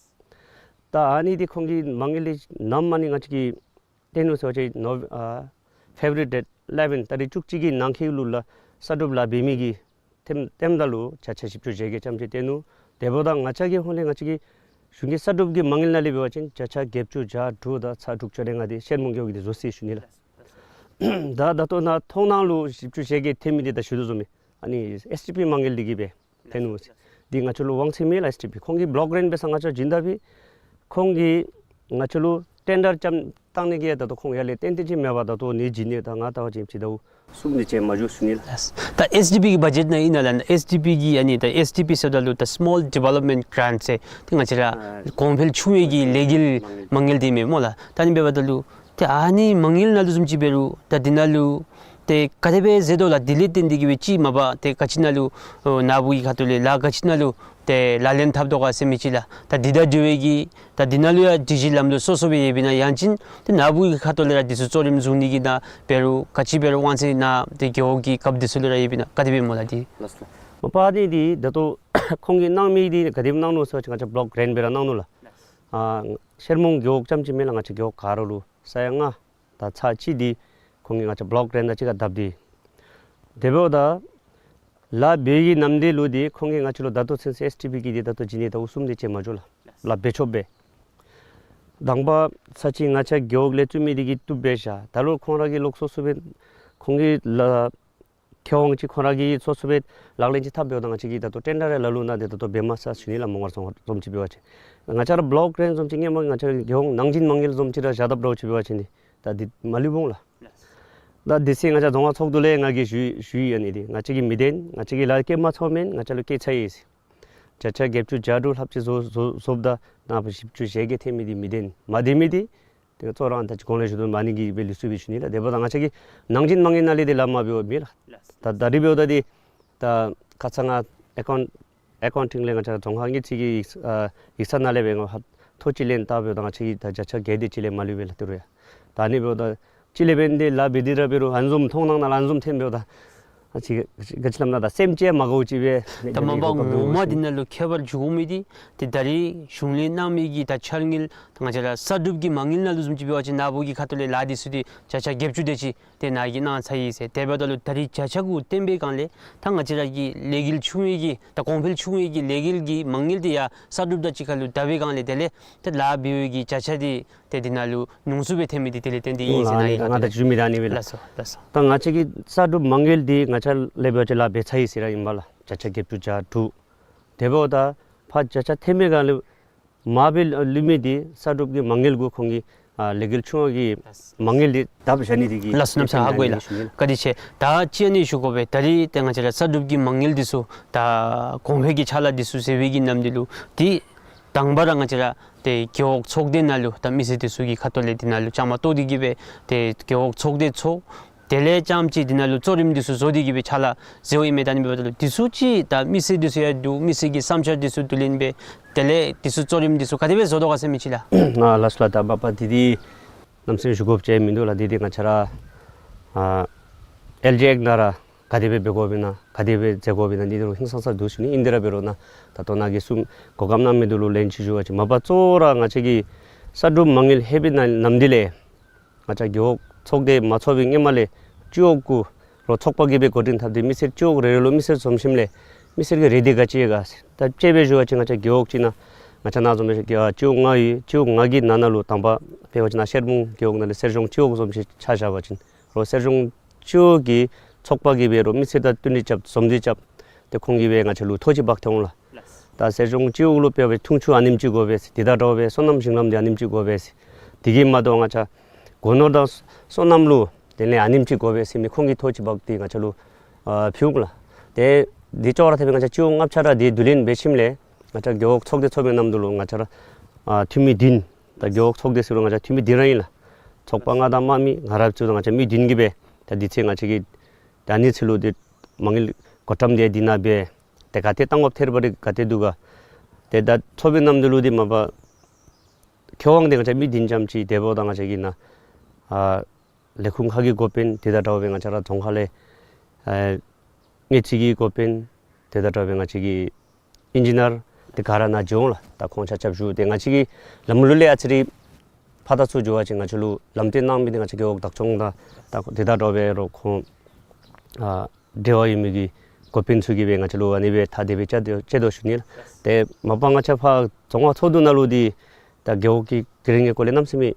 ད་ཨ་ནི་འདི་ཁོང་གི་མ་དངུལ་འདི་ནམ་ཨ་ནི་ང་བཅས་ཀྱིས་སྟོན་ནུག་ཟེར་བ་ཅིན་ནོ་ཨ་ཕེབ་རུ་ཝ་རི་ཌེཊ་ཨི་ལེ་ཝེན་ཏ་རིག་བཅུ་གཅིག་གི་ནང་འཁོད་ལུ་ལགས་གསར་སྒྲུབ་ལཱ་འབད་མི་གི་ཐེམ་ཐེམ་ད་ལུ་བརྒྱ་ཆ་བཞི་བཅུ་ཞེ་བརྒྱད་ཙམ་ཅིག་སྟོན་ནུག། དེ་འབདཝ་ད་ང་བཅས་ཀྱི་ཧོངས་ལས་ང་བཅས་ཀྱི་གཞུང་གི་གསར་སྒྲུབ་ཀྱི་མ་དངུལ་ནང་ལས་འབད་བ་ཅིན་བརྒྱ་ཆ་བརྒྱད་ཅུ་གྱ་དྲུག་དང་ཚག་དྲུག་ཅུ་རེ་ལྔ་འདི་ཤེར་མོང་རྒེད་འོག་གིས་འདི་བཟོ་ཡི་ཟེར་ཞུ་ནི་ལགས། ད་ད་ལྟོ་ནཱ་མཐོང་སྣང་ལུ་བཞི་བཅུ་ཞེ་བརྒྱད་ཐོན་མི་འདི་ད་ཞུ་དོ་བཟུམ་སྦེ་ཨ་ནི་ཨེསི་ཊི་པི་མ་དངུལ་འདི་གིས་སྦེ་ཐོན་ནུག་ཟེར། འདི་ང་བཅས་ལུ་དབང་ཚད་མེད་ལགས། ཨེསི་ཊི་པི་ཁོང་གིས་བོ་ལོཀ་གི་རེནཊ་འབད་ས་ང་བཅས་བྱིན་ད་འབད། ཁོང་གིས་ང་བཅས་ལུ་ཊེན་ཌར་ཙམ་བཏང་ནི་གི་ད་ལྟོ་ཁོང་ཡར་ལས་ཏན་ཏན་ཅིག་མེད་པར་ད་ལྟོ་ནི་བྱིན་ནི་ད་ང་ལྟ་བ་ཅིན་ཅིག་ད་གསུམ་འདི་ཅིག་མ་འགྱོ་ཟེར་ཞུ་ནི་ལགས། ད་ཨེསི་ཌི་པི་གི་བ་ཇེཊ་ནང་ཨིན་ན་ལགས། ཨེསི་ཌི་པི་གི་ཨ་ནི་ད་ཨེསི་ཌི་པི་ཟེརཝ་ད་ལུ་ད་སི་མོལ་ཌི་ཝེ་ལོབ་མེནཊ་གི་རེནཊ་ཟེར་ཏེ་ང་བཅས་ར་ཨ་གོང་འཕེལ་ཆུང་བའི་གི་ལས་འགུལ་མ་དངུལ་འདི་མས་སྨོ་ལགས། ད་ཨ་ནི་འབདཝ་ད་ལུ་ཏེ་ཨ་ནི་མ་དངུལ་ནང་ལུ་བཟུམ་ཅིག་འབད་རུང་ད་འདི་ནང་ལུ་ཏེ་ག་དེ་སྦེ་ཟེར་དོ་ལགས། དེ་ལས་བརྟེན་ཏེ་གིས་སྦེ་ཅིག་མ་པ་ཏེ་ག་ཅི་ནང་ལུ་ཨོ་ནཱ་བུ་གི་ཁ་ཐུག་ལས་ལཱ་ག་ཅི་ནང་ལུ་ཏེ་ལག་ལེན་འཐབ་དོ་ག་ཟེར་མི་ཅིག་ལགས། ད་འདི་དང་འབྲེལ་བའི་གི་ད་འདི་ནང་ལུ་ཡང་སྒྲིག་གཞི་ལམ་ལུགས་སོ་སོ་སྦེ་ཡོདཔ་ཨིན་ན་ཡང་ཅིན་ཏེ་ནཱ་བུ་གི་ཁ་ཐུག་ལས་ར་འདི་ཚུ་གཙོ་རིམ་བཟུང་ནི་གི་ནང་འབད་རུང་ག་ཅི་འབད་རུང་དབང་ཚད་ནཱ་ཏེ་རྒེད་འོག་གི་རྒཔོ་འདི་ཚུ་ལུ་ར་ཡོདཔ་ཨིན་ན་ག་དེ་སྦེ་སྨོ་ལགས། འདི་ལགས་སོ། མ་པ་འདི་འདི་ད་ལྟོ་ཁོང་གིས་གནང་མི་འདི་ག་དེ་སྦེ་གནང་ནུག་ཟེར་བ་ཅིན་ང་བཅས་བོ་ལོཀ་གི་རེནཊ་སྦེ་ར་གནང་ནུག་ལགས། ཨ་ཤེར་མོང་རྒེད་འོག་རྐྱངམ་ཅིག་མེན་ལགས། ང་བཅས་རྒེད་འོག་ག་ར་ལུ་ས་ཡ་ལྔ་དང་ཚག་གཅིག་འདི་ཁོང་གིས་ང་བཅས་བོ་ལོཀ་གི་རེནཊ་དང་གཅིག་ཁར་བསྡབས་ཏེ། དེ་འབདཝ་ད་ལཱ་འབད་བའི་གི་ནམ་དུས་ལུ་འདི་ཁོང་གིས་ང་བཅས་ལུ་ད་ལྟོ་ཚུན་ཚོད་ཨེསི་ཊི་པི་གིས་འདི་ད་ལྟོ་བྱིན་ནི་ད་གསུམ་འདི་ཅིག་མ་འགྱོ་ལགས། ལཱ་འབད་ཆོགཔ་སྦེ། དང་པ་ས་ཅིག་ང་བཅས་རྒེད་འོག་ལས་བཙུགས་མི་འདི་གིས་བཏུབ་པས་ཤ། ད་ལུ་ཁོང་ར་གིས་ལོག་སོ་སོ་སྦེ་ཁོང་གི་ལཱ་ཁེ་དབང་ཅིག་ཁོང་ར་གིས་སོ་སོ་སྦེ་ལག་ལེན་ཅིག་འཐབ་འབདཝ་ད་ང་བཅས་ཀྱིས་ད་ལྟོ་ཊེན་ཌར་ར་ལ་ལུ་ནཱ་འདི་ད་ལྟོ་འབད་མ་ཚར་ཞུ་ནི་ལགས། མོང་སྒར་རྫོང་ཁག་བཟུམ་ཅིག་འབད་བ་ཅིན་ང་བཅས་ར་བོ་ལོཀ་གི་རེནཊ་བཟུམ་ཅིག་སྔོན་མ་ང་བཅས་རྒེད་འོག་ནང་བྱིན་མ་དངུལ་བཟུམ་ཅིག་ར་བཞག་དཔ་འདྲཝ་ཅིག་འབད་བ་ཅིན་འདི་ད་འདི་མ་ལུས་འོང་ལགས། ད་དེ་ཚེ་ང་བཅས་རྫོང་ཁག་ཚོགས་འདུ་ལས་ང་གིས་ཞུ་ཞུ་ཡི་ཨ་ནི་འདི་ང་བཅས་ཀྱིས་མི་བདེན། ང་བཅས་ཀྱིས་ལཱ་བཀལ་མ་ཚུགས་མེན། ང་བཅས་ལུ་བཀལ་ཚར་ཡི་ཟེར། བརྒྱ་ཆ་བརྒྱད་ཅུ་གྱ་དྲུག་ལྷགཔ་ཅིག་བཟོ་བཟོ་བཟོཝ་ད་ནཱ་བུ་བཞི་བཅུ་ཞེ་བརྒྱད་ཐོན་མི་འདི་མི་བདེན། མ་བདེན་མི་འདི་དེ་གཙོ་བོ་ར་ད་ཅི་གོང་ལས་ཞུ་དོ་བཟུམ་ཨ་ནི་གིས་སྦེ་ལུས་སོ་སྦེ་ཞུ་ནི་ལགས། དེ་འབདཝ་ད་ང་བཅས་ཀྱིས་ནང་བྱིན་མ་དངུལ་ནང་ལས་འདི་ལཱ་མ་འབདཝ་མེད་ལགས། ད་ད་རིས་འབདཝ་ད་འདི་ད་ཁ་ཙ་ང་ཨེ་ཀའུནཊ་ཨེ་ཀའུན་ཊིང་ལས་ང་བཅས་ར་རྫོང་ཁག་དངུལ་རྩིས་ཀྱི་ཡིག་ཨ་ཡིག་ཚང་ནང་ལས་སྦེ་ང་ཧ་ཐོ་ཅིག་ལེན་བལྟ་འབདཝ་ད་ང་བཅས་ཀྱིས་ད་བརྒྱ་ཆ་བརྒྱད་དེ་ཅིག་ལས་མ་ལུས་པས་ལགས། ཏི་རུ་ཡ་ད་ཨ་ནི་འབདཝ་ད་ཅིག་ལས་འབདན་འདི་ལཱ་འབད་དེ་ར་འབད་རུང་ཨ་ནི་བཟུམ་མཐོང་སྣང་ནང་ལུ་ཨ་ནི་བཟུམ་ཐོན་འབདཝ་ད་ཨ་ཅིག་ག་ཅི་སླབ་ན་ད་སེམས་ཅན་མ་དགའཝ་ཅིག་སྦེ། ད་མ་པ་ངོ་མ་འདི་ནང་ལུ་ཁྱད་པར་འགྱོ་མི་འདི་ཏེ་ད་རིས་གཞུང་ལས་གནང་མི་གི་ད་འཆར་དངུལ་ད་ང་བཅས་ར་གསར་སྒྲུབ་ཀྱི་མ་དངུལ་ནང་ལུ་བཟུམ་ཅིག་འབད་བ་ཅིན་ནཱ་བུ་གི་ཁ་ཐུག་ལས་ལཱ་འདི་ཚུ་འདི་བརྒྱ་ཆ་བརྒྱད་ཅུ་དེ་ཅིག་ཏེ་ནཱ་གིས་གནང་ཚར་ཡི་ཟེར། དེ་འབདཝ་ད་ལུ་ད་རིས་བརྒྱ་ཆ་དགུ་བཏོན་པའི་སྒང་ལས་ད་ང་བཅས་ར་གི་ལས་འགུལ་ཆུང་བའི་གི་ད་གོང་འཕེལ་ཆུང་བའི་གི་ལས་འགུལ་གྱི་མ་དངུལ་འདི་ཡང་གསར་སྒྲུབ་དང་གཅིག་ཁར་ལུ་བསྡབས་པའི་སྒང་ལས་དེ་ལས་ཏེ་ལཱ་འབད་བའི་གི་བརྒྱ་ཆ་འདི་ཏེ་འདི་ནང་ལུ་ཉུང་སུ་སྦེ་ཐོན་མི་འདི་དེ་ལས་བརྟེན་ཏེ་ཨིན་ཟེར་ཨ་ནཱ་ནི་གིས་ང་ད་ཞུ་མི་ད་ཨ་ནི་སྦེ་ལགས། ལགས་སོ་ལགས་སོ། ད་ང་བཅས་ཀྱི་གསར་སྒྲུབ་མ་དངུལ་འདི་ང་བཅས་ལས་འབད་བ་ཅིན་ལཱ་འབད་ཚར་ཡི་ཟེར་ར་ཨིན་པས་ལགས། བརྒྱ་ཆ་བརྒྱད་ཅུ་གྱ་དྲུག། དེ་འབདཝ་ད་ཕར་བརྒྱ་ཆ་ཐོན་མི་སྒང་ལས་མ་འབད་ལུས་མི་འདི་གསར་སྒྲུབ་ཀྱི་མ་དངུལ་གུ་ཁོང་གིས་ཨ་ལས་འགུལ་ཆུང་བ་གི་མ་དངུལ་འདི་བསྡབས་བཞག་ནི་འདི་གིས། ལགས་སོ། གནམ་ས་ཧ་གོ་ཡི་ལགས། ཞུ་ནི་ལགས། བཀའ་དྲིན་ཆེ། ད་ཅི་ཨ་ནི་ཞུ་དགོ་པས། ད་རིས་ཏེ་ང་བཅས་ར་གསར་སྒྲུབ་ཀྱི་མ་དངུལ་འདི་ཚུ་ད་གོང་འཕེལ་གྱི་ཕྱག་ལཱ་འདི་ཚུ་ཟེར་བའི་གི་ནམ་འདི་ལུ་ཏེ་དང་པ་ར་ང་བཅས་ར་ཏེ་རྒེད་འོག་ཚོགས་སྡེ་ནང་ལུ་ད་མི་སེར་འདི་ཚུ་གི་ཁ་ཐུག་ལས་འདི་ནང་ལུ་བཅའ་མར་གཏོགས་ཏེ་གིས་སྦེ་ཏེ་རྒེད་འོག་ཚོགས་སྡེ་ཚོགས། དེ་ལས་རྐྱངམ་ཅིག་འདི་ནང་ལུ་གཙོ་རིམ་འདི་ཚུ་བཟོ་སྟེ་གིས་སྦེ་ཕྱག་ལཱ་མཛད་དོ་ཨིན་མས། ད་ཨ་ནི་འབདཝ་ད་ལུ་འདི་ཚུ་ཅིག་ད་མི་སེར་འདི་ཚུ་ཡང་འདུག། མི་སེར་གྱི་བསམ་འཆར་འདི་ཚུ་བསྡུ་ལེན་འབད། དེ་ལས་འདི་ཚུ་གཙོ་རིམ་འདི་ཚུ་ག་དེ་སྦེ་བཟོ་དོ་ག་ཟེར་མི་ཅིག་ལགས། ཨ་ལགས་སོ་ལགས། ད་མ་པ་འདི་འདི་གནམ་མེད་ས་མེད་ཞུ་དགོཔ་ཅིག་མིན་འདུག་ལགས། འདི་འདི་ང་བཅས་ར་ཨ་ཨེལ་ཇི་ཨེཀཊ་ནང་ར་ག་དེ་སྦེ་འབད་དགོཔ་ཨིན་ན་ག་དེ་སྦེ་མཛད་དགོཔ་ཨིན་ན་འདི་འདི་རུང་ཧིང་སངས་ས་འདུག་ཞུ་ནི། ཨིན་ཏེ་ར་འབད་རུང་ནཱ་ད་ལྟོ་ནཱ་གིས་གསུངས་གོ་སྐབས་གནང་མི་འདི་ལུ་ལན་ཅིག་ཞུ་བ་ཅིན་མ་པ་གཙོ་བོ་ར་ང་བཅས་ཀྱི་གསར་སྒྲུབ་མ་དངུལ་ལྷོད་པའི་ནང་ནམ་འདི་ལས་ང་བཅས་རྒེད་འོག་ཚོགས་སྡེ་མ་ཚོགས་པའི་སྔོན་མ་ལས་སྤྱི་འོག་གུ་རོགས་ཚོགས་པ་གིས་སྦེ་འགོ་འདྲེན་འཐབ་སྟེ་མི་སེར་སྤྱི་འོག་རེ་རེ་ལུ་མི་སེར་འཛོམས་ཞིནམ་ལས་མི་སེར་གྱི་རེ་འདུན་ག་ཅི་ཡོད་ག་ཟེར། ད་དཔྱེ་སྦེ་ཞུ་བ་ཅིན་ང་བཅས་རྒེད་འོག་ཅིག་ནང་ང་བཅས་ནཱ་འཛོམས་པའི་སྤྱི་འོག་ལྔ་ཡོད། སྤྱི་འོག་ལྔ་གི་ནང་ན་ལུ་དང་པ་འབད་བ་ཅིན་ནཱ་ཤེར་མོང་རྒེད་འོག་ནང་ལས་གསེར་གཞོང་སྤྱི་འོག་བཟུམ་ཅིག་ཆ་བཞག་པ་ཅིན་རོགས་གསེར་གཞོང་སྤྱི་འོག་གི་ཚོགས་པ་གིས་འབད་རོགས་མི་སེར་དང་བསྟུན་ཏེ་རྐྱབ་འཛོམས་ཏེ་རྐྱབ་སྟེ་ཁོང་གིས་སྦེ་ང་བཅས་ལུ་ཐོ་ཅིག་འབག་སྟེ་འོང་ལགས། ད་གསེར་གཞོང་སྤྱི་འོག་ལུ་འབད་བའི་འཐུང་ཆུ་ཨ་ནེམ་ཅིག་དགོ་པས་ཟེར། དེ་དང་འདྲཝ་སྦེ་སོ་ནམ་ཞིང་ལམ་འདི་ཨ་ནེམ་ཅིག་དགོ་པས་ཟེར། དེ་གིས་མ་དོ་ང་བཅས་སྒོ་ནོར་དང་སོ་ནམ་ལུ་དེ་ལས་ཨ་ནེམ་ཅིག་དགོ་པས་ཟེར་མི་ཁོང་གིས་ཐོ་ཅིག་འབག་སྟེ་ང་བཅས་ལུ་ཨ་ཕུལ་འོང་ལགས། ཏེ་འདི་ཅོག་ར་འཐདཔ་སྦེ་ང་བཅས་སྤྱི་འོག་ལྔ་ཆ་ར་འདི་བསྡུ་ལེན་འབད་ཞིནམ་ལས་ང་བཅས་རྒེད་འོག་ཚོགས་སྡེ་ཚོགས་པའི་ནམ་དུས་ལུ་ང་བཅས་ར་ཨ་འཐུས་མི་བདུན། ད་རྒེད་འོག་ཚོགས་སྡེ་ཟེར་རུང་ང་བཅས་འཐུས་མི་བདུན་ར་ཨིན་ལགས། ཚོགས་པ་ལྔ་དང་དམངས་མི་ང་ར་བཅུ་དང་ང་བཅས་མི་བདུན་གྱིས་སྦེ་ད་འདི་ཚེ་ང་བཅས་ཀྱིས་ད་ཨ་ནི་ཚེ་ལུ་འདི་མ་དངུལ་བགོ་བཀྲམ་འདི་འདི་ནང་སྦེ་ཏེ་ག་ཏེ་བཏང་དགོཔ་ཐེར་པ་རེ་ག་ཏེ་འདུག་ག། ཏེ་ད་ཚོགས་པའི་ནམ་དུས་ལུ་འདི་མ་པ་མཁས་དབང་འདི་ང་བཅས་མི་བདུན་ཙམ་ཅིག་དེ་འབདཝ་ད་ང་བཅས་ཀྱི་ནཱ་ཨ་ལས་ཁུངས་ཁག་གི་འགོ་དཔོན་དེ་དང་འདྲཝ་སྦེ་ང་བཅས་ར་རྫོང་ཁག་ལས་ཨ་ གནས་ཚུལ་གྱི་འགོ་དཔོན་དེ་དང་འདྲ་བའི་ང་བཅས་ཀྱི་ཨིན་ཇི་ནི་ཡར་དེ་ག་ར་ནཱ་འགྱོ་འོང་ལགས། ད་ཁོང་ཆ་ཁྱབ་བཞུགས་ཏེ་ང་བཅས་ཀྱི་ལམ་ལུགས་ལས་ཨ་ཙི་རེ་ཕར་དང་ཚུར་འགྱོ་བ་ཅིན་ང་བཅས་ལུ་ལམ་སྟོན་གནང་མི་དེ་ང་བཅས་རྒེད་འོག་བདག་སྐྱོང་དང་ད་དེ་དང་འདྲ་བའི་རོགས་ཁོང་ཨ་འབྲེལ་བ་ཡོད་མི་གི་འགོ་དཔོན་ཚུ་གིས་སྦེ་ང་བཅས་ལུ་ཨ་ནི་སྦེ་ཐག་དེ་སྦེ་བཅད་དེ་བཅད་དོ་ཞུ་ནི་ལགས། ཏེ་མ་པ་ང་བཅས་ཕར་རྫོང་ཁག་ཚོགས་འདུ་ནང་ལུ་འདི་ད་རྒེད་འོག་གི་དེ་རིང་གི་སྐོར་ལས་གནམ་མེད་ས་མེད་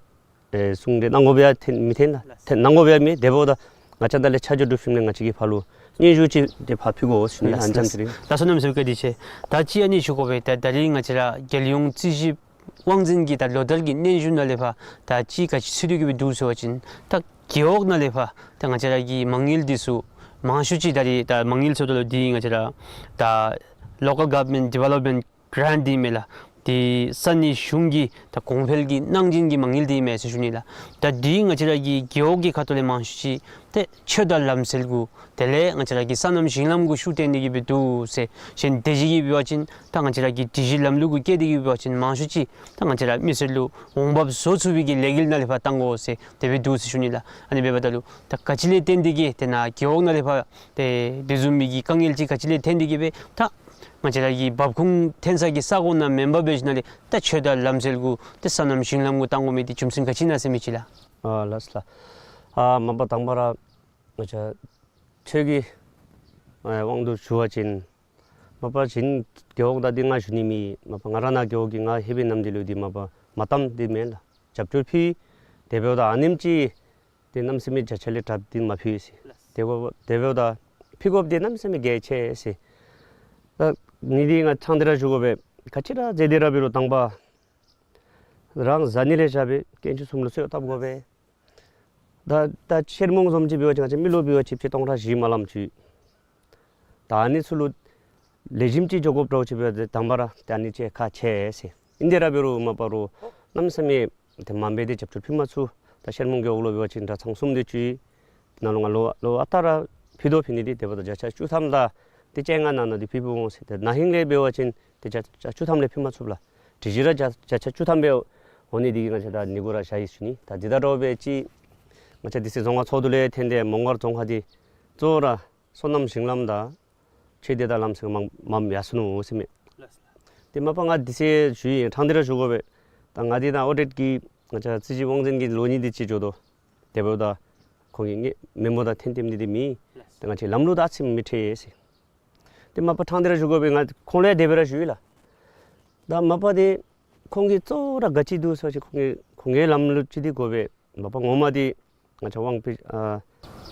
ཨེ་གསུང་གྲོས་གནང་དགོ་པའི་ཐོན་མི་ཐོན་ལགས། ཐོན་གནང་དགོ་པའི་མེད། དེ་འབདཝ་ད་ང་བཅས་ད་ལས་ཆ་འཇོག་གྲུབ་ཞིནམ་ལས་ང་བཅས་ཀྱིས་ཕར་ལུ་སྙན་ཞུ་ཅིག་དེ་ཕར་ཕུལ་དགོ་ཞུ་ནི། ལགས་ལགས་ལགས་སོ་ནམ་ཟེར་བཀའ་དྲིན་ཆེ། ད་ཅི་ཨ་ནི་ཞུ་དགོ་པས། ད་ད་རིས་ང་བཅས་ར་རྒྱལ་ཡོངས་རྩིས་ཞིབ་དབང་འཛིན་གྱི་ད་ལོ་ལྟར་གྱི་སྙན་ཞུ་ནང་ལས་ཕར་ད་ཅི་ག་ཅི་ཚུད་དེ་གི་སྦེ་འདུག་ཟེར་བ་ཅིན་ད་རྒེད་འོག་ནང་ལས་ཕར་ད་ང་བཅས་ར་གི་མ་དངུལ་འདི་ཚུ་མང་ཤོས་ཅིག་ད་རིས་ད་མ་དངུལ་ཟེརཝ་ད་ལུ་འདི་ང་བཅས་ར་ད་Local Government Development Grant འདི་མས་ལགས། འདི་ས་གནས་གཞུང་གི་ད་གོང་འཕེལ་གྱི་གནང་སྦྱིན་གྱི་མ་དངུལ་འདི་མས་ཟེར་ཞུ་ནི་ལགས། ད་འདི་ང་བཅས་ར་གི་རྒེད་འོག་གི་ཁ་ཐུག་ལས་མང་ཤོས་ཅིག་ཏེ་ཆོས་དང་ལམ་སྲོལ་གུ་དེ་ལས་ང་བཅས་ར་གི་སོ་ནམ་ཞིང་ལམ་གུ་ཤུགས་བཏོན་ཏེ་གི་སྦེ་འདུག་ཟེར། གཞན་དེ་བཞིན་གྱི་འབད་བ་ཅིན་ད་ང་བཅས་ར་གི་སྒྲིག་གཞི་ལམ་ལུགས་གུ་བཀལ་ཏེ་གི་འབད་བ་ཅིན་མང་ཤོས་ཅིག་ད་ང་བཅས་ར་མི་སེར་ལུ་འོང་འབབ་བཟོ་ཚུགས་པའི་གི་ལས་འགུལ་ནང་ལས་ཕར་བཏང་དགོ་ཟེར་དེ་སྦེ་འདུག་ཟེར་ཞུ་ནི་ལགས། ཨ་ནི་འབདཝ་ད་ལུ་ད་ག་ཅི་ལས་བརྟེན་ཏེ་གི་དེ་ནཱ་རྒེད་འོག་ནང་ལས་ཕར་ཏེ་དེ་བཟུམ་མའི་གི་དཀའ་ངལ་ཅིག་ག་ཅི་ལས་བརྟེན་ཏེ་གི་སྦེ་ད་ང་བཅས་ར་གི་འབབ་ཁུངས་ཐོན་ས་གི་ས་གོ་ནང་མེན་པར་འབད་ཞིནམ་ལས་ད་ཆོས་དང་ལམ་སྲོལ་གུ་ཏེ་སོ་ནམ་ཞིང་ལམ་གུ་བཏང་དགོ་མི་འདི་རྒྱུ་མཚན་ག་ཅི་ཨིན་ན་ཟེར་མི་ཅིག་ལགས། ཨ་ལགས་སོ་ལགས། ཨ་མ་པ་དང་པ་ར་ང་བཅས་ཆོས་ཀྱི་ཨ་དབང་དུ་ཞུ་བ་ཅིན་མ་པ་གཞན་རྒེད་འོག་དང་འདི་ང་ཞུ་ནི་མེད། མ་པ་ང་ར་ནཱ་རྒེད་འོག་གི་ང་ཧེ་བེ་ནམ་འདི་ལུ་འདི་མ་པ་མ་བཏངམ་འདི་མེན་ལགས། རྒྱབ་སྐྱོར་ཕུལ། དེ་འབདཝ་ད་ཨ་ནེམ་ཅིག་ཏེ་གནམ་མེད་ས་མེད་བརྒྱ་ཆ་ལས་དྲགཔ་འདི་མ་ཕུལ་ཟེར། དེ་འབདཝ་དེ་འབདཝ་ད་ཕུལ་དགོཔ་འདི་གནམ་མེད་ས་མེད་གལ་ཆེ་ཟེར། ད་ཨ་ནི་འདི་ང་ཕྲང་སྟེ་ར་ཞུ་དགོ་པས། ག་ཅི་ར་མཛད་དེ་ར་འབད་རུང་དང་པ་རང་བཟའ་ནི་ལས་བཞག་སྦེ་དཀོན་མཆོག་གསུམ་ལུ་གསོལཝ་བཏབ་དགོ་པས། ད་ད་ཤེར་མོང་བཟུམ་ཅིག་འབད་བ་ཅིན་ང་བཅས་མི་ལུ་འབད་བ་ཅིན་ཆིག་སྟོང་ཕྲག་བཞི་མ་ལངམ་ཅིག། ད་ཨ་ནི་ཚུ་ལུ་ལེགས་ཤོམ་ཅིག་འགྱོ་དགོཔ་འདྲཝ་ཅིག་འབད་དེ་དང་པ་ར་ད་ཨ་ནི་ཅིག་ཁག་ཆེ་ཟེར། ཨིན་དེ་ར་འབད་རུང་མ་པ་རོགས་གནམ་མེད་ས་མེད་དེ་མ་འབད་དེ་རྒྱབ་སྐྱོར་ཕུལ་མ་ཚུགས། ད་ཤེར་མོང་རྒེད་འོག་ལུ་འབད་བ་ཅིན་གྲྭ་ཚང་གསུམ་དེ་ཅིག་ནང་ལུ་ང་ལོ་ལོ་ཨ་རྟག་ར་ཕུལ་དོ་ཕུལ་ནི་འདི་དེ་འབདཝ་ད་བརྒྱ་ཆ་བཅུ་ཐམ་དང་དེ་བཅོ་ལྔ་ནང་ན་འདི་ཕུལ་ཕུལ་འོང་ཟེར། ཏེ་ན་ཧིང་ལས་འབད་བ་ཅིན་ཏེ་བརྒྱ་ཆ་བཅུ་ཐམ་ལས་ཕུལ་མ་ཚུགས་ལགས། དེ་བཞིན་ར་བརྒྱ་བརྒྱ་ཆ་བཅུ་ཐམ་སྦེ་འོང་ནི་འདི་གིས་ང་བཅས་ད་ནི་གུ་ར་བཞག་ཡི་ཞུ་ནི། ད་འདི་དང་འདྲཝ་སྦེ་ཅིག་ང་བཅས་དེ་ཚེ་རྫོང་ཁག་ཚོགས་འདུ་ལས་ཐོན་ཏེ་མོང་སྒར་རྫོང་ཁག་འདི་གཙོ་བོ་ར་སོ་ནམ་ཞིང་ལམ་དང་ཆོས་སྡེ་དང་ལམ་སྲོལ་མངམ་མངམ་ཡར་སོ་ནུག་ཟེར་མས། ཏེ་མ་པ་ང་དེ་ཚེ་ཞུ་ཡི། ཕྲང་སྟེ་ར་ཞུ་དགོ་པས། ད་ང་འདི་ནཱ་ཨོ་ཌིཊ་ཀྱི་ང་བཅས་རྩིས་ཞིབ་དབང་འཛིན་གྱི་ལོ་གཉིས་དེ་ཅིག་འགྱོ་དོ། དེ་འབདཝ་ད་ཁོང་གིས་ངེའི་མི་མོ་དང་འཐེན་འཐེནམ་འདི་འདི་མེད། ད་ང་བཅས་ལམ་ལུགས་དང་ཨ་ཙི་མི་འཁྲིལ་ཟེར། ཏེ་མ་པ་ཕྲང་སྟེ་ར་ཞུ་དགོ་པས། ང་ཁོང་ལུ་དེ་སྦེ་ར་ཞུ་ཡི་ལགས། ད་མ་པ་འདི་ཁོང་གིས་གཙོ་བོ་ར་ག་ཅི་འདུག་ཟེར་བ་ཅིན་ཁོང་གིས་ཁོང་གི་ལམ་ལུགས་ཅིག་འདི་དགོ་པས། མ་པ་ངོ་མ་འདི་ང་བཅས་དབང་སྤྱི་ཨ་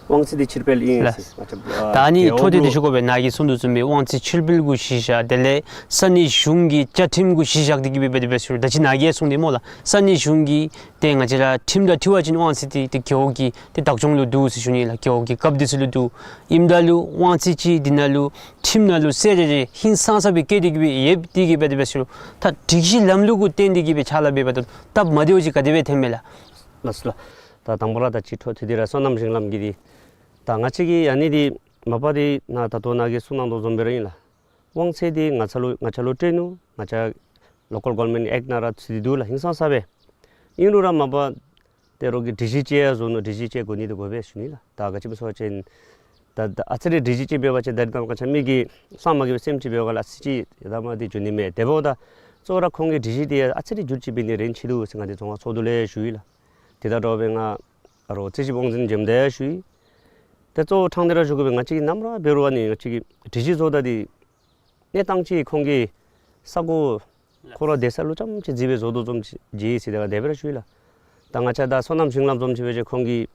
དབང་ཚད་འདི་ཕྱིར་སྤེལ་ཨིན་ཟེར། ལགས། ང་བཅས་ཨ་ད་ཨ་ནི་རྒེད་འོག་འཕྲོ་མཐུད་དེ་ལུ་ཞུ་དགོ་པས། ནཱ་གིས་གསུང་དོ་བཟུམ་སྦེ་དབང་ཚད་ཕྱིར་སྤེལ་གུ་གཞི་བཞག་དེ་ལས་ས་གནས་གཞུང་གི་བཅའ་ཁྲིམས་གུ་གཞི་བཞག་སྟེ་གི་སྦེ་འབད་དེ་འབད་ཞུ་རུང་ད་ཅི་ནཱ་གིས་གསུངས་ཏེ་སྨོ་ལགས། ས་གནས་གཞུང་གིས་ཏེ་ང་བཅས་ར་ཁྲིམས་དང་འཁྲིལ་བ་ཅིན་དབང་ཚད་འདི་ཏེ་རྒེད་འོག་གི་ཏེ་བདག་སྐྱོང་ལུ་འདུག་ཟེར་ཞུ་ནི་ལགས། རྒེད་འོག་གི་རྒཔོ་འདི་ཚུ་ལུ་འདུག། ཨིནམ་ད་ལུ་དབང་ཚད་ཅིག་འདི་ནང་ལུ་ཁྲིམས་ནང་ལུ་གསལ་རེ་རེ་ཧིང་སངས་ས་སྦེ་བཀལ་ཏེ་གི་སྦེ་ཡོད་དེ་གི་སྦེ་དེ་འབད་ཞུ་རུང་ད་སྒྲིག་གཞི་ལམ་ལུགས་གུ་བརྟེན་ཏེ་གི་སྦེ་ཕྱག་ལཱ་འབད་འབདཝ་ད་སྟབས་མ་བདེཝ་ཅིག་ག་དེ་སྦེ་ཐོནམ་མས་ལགས། ལགས་སོ་ལགས། ད་དང་པ་ར་ད་ཅི་འཕྲོ་མཐུད་དེ་ར་སོ་ནམ་ཞིང་ལམ་གྱི་འདི་ད་ང་བཅས་ཀྱི་ཨ་ནི་འདི་མ་པ་འདི་ནཱ་ད་ལྟོ་ནཱ་གིས་གསུང་གནང་དོ་བཟུམ་སྦེ་ར་ཨིན་ལགས། དབང་ཚད་འདི་ང་བཅས་ལུ་ང་བཅས་ལུ་སྤྲོད་ནུག། ང་བཅས་Local Government Act ནང་ར་ཚུད་དེ་འདུག་ལགས། ཧིང་སངས་ས་སྦེ། ཨིན་རུང་ར་མ་པ་ཏེ་རོགས་ཀྱིས་སྒྲིག་གཞི་ཅིག་ཡང་བཟོ་ནུག། སྒྲིག་གཞི་ཅིག་དགོ་ནི་འདི་དགོ་པས་ཞུ་ནི་ལགས། ད་ག་ཅི་སྨོ་ཟེར་བ་ཅིན་ད་ད་ཨ་ཙི་རེ་སྒྲིག་གཞི་ཅིག་འབད་བ་ཅིན་ད་རིས་ནངས་པ་ང་བཅས་མི་གིས་སངས་མ་རྒྱས་པའི་སེམས་ཅིག་འབད་བ་ལ་ཨ་ཙི་ཅིག་ཡ་ད་མ་འདི་འགྱོ་ནི་མས། དེ་འབདཝ་ད་གཙོ་བོ་ར་ཁོང་གིས་སྒྲིག་གཞི་འདི་ཡང་ཨ་ཙི་རེ་འགྱུར་བཅོས་འབད་ནི་རན་ཆི་འདུག་ཟེར་ང་འདི་རྫོང་ཁག་ཚོགས་འདུ་ལས་ཞུ་ཡི་ལགས། དེ་དང་འདྲཝ་སྦེ་ང་ཨ་རོགས་རྩིས་ཞིབ་དབང་འཛིན་འཇམ་དཔལ་ཞུ་ཡི། ཏེ་གཙོ་བོ་ཕྲང་སྟེ་ར་ཞུ་དགོ་པས། ང་བཅས་ཀྱིས་ནམ་ར་འབད་རུང་ཨ་ནི་ང་བཅས་ཀྱི་སྒྲིག་གཞི་བཟོ་ད་འདི་གནས་སྟངས་ཅིག་ཁོང་གིས་ས་གོ་ཁོ་ར་སྡོད་ས་ལུ་ཙམ་ཅིག་བརྩིས་སྦེ་བཟོ་དོ་བཟུམ་ཅིག་མཇལ་ཡི་ཟེར་ཏེ་ང་དེ་སྦེ་ར་ཞུ་ཡི་ལགས། ད་ང་བཅས་ད་སོ་ནམ་ཞིང་ལམ་བཟུམ་ཅིག་འབད་བ་ཅིན་ཁོང་གིས་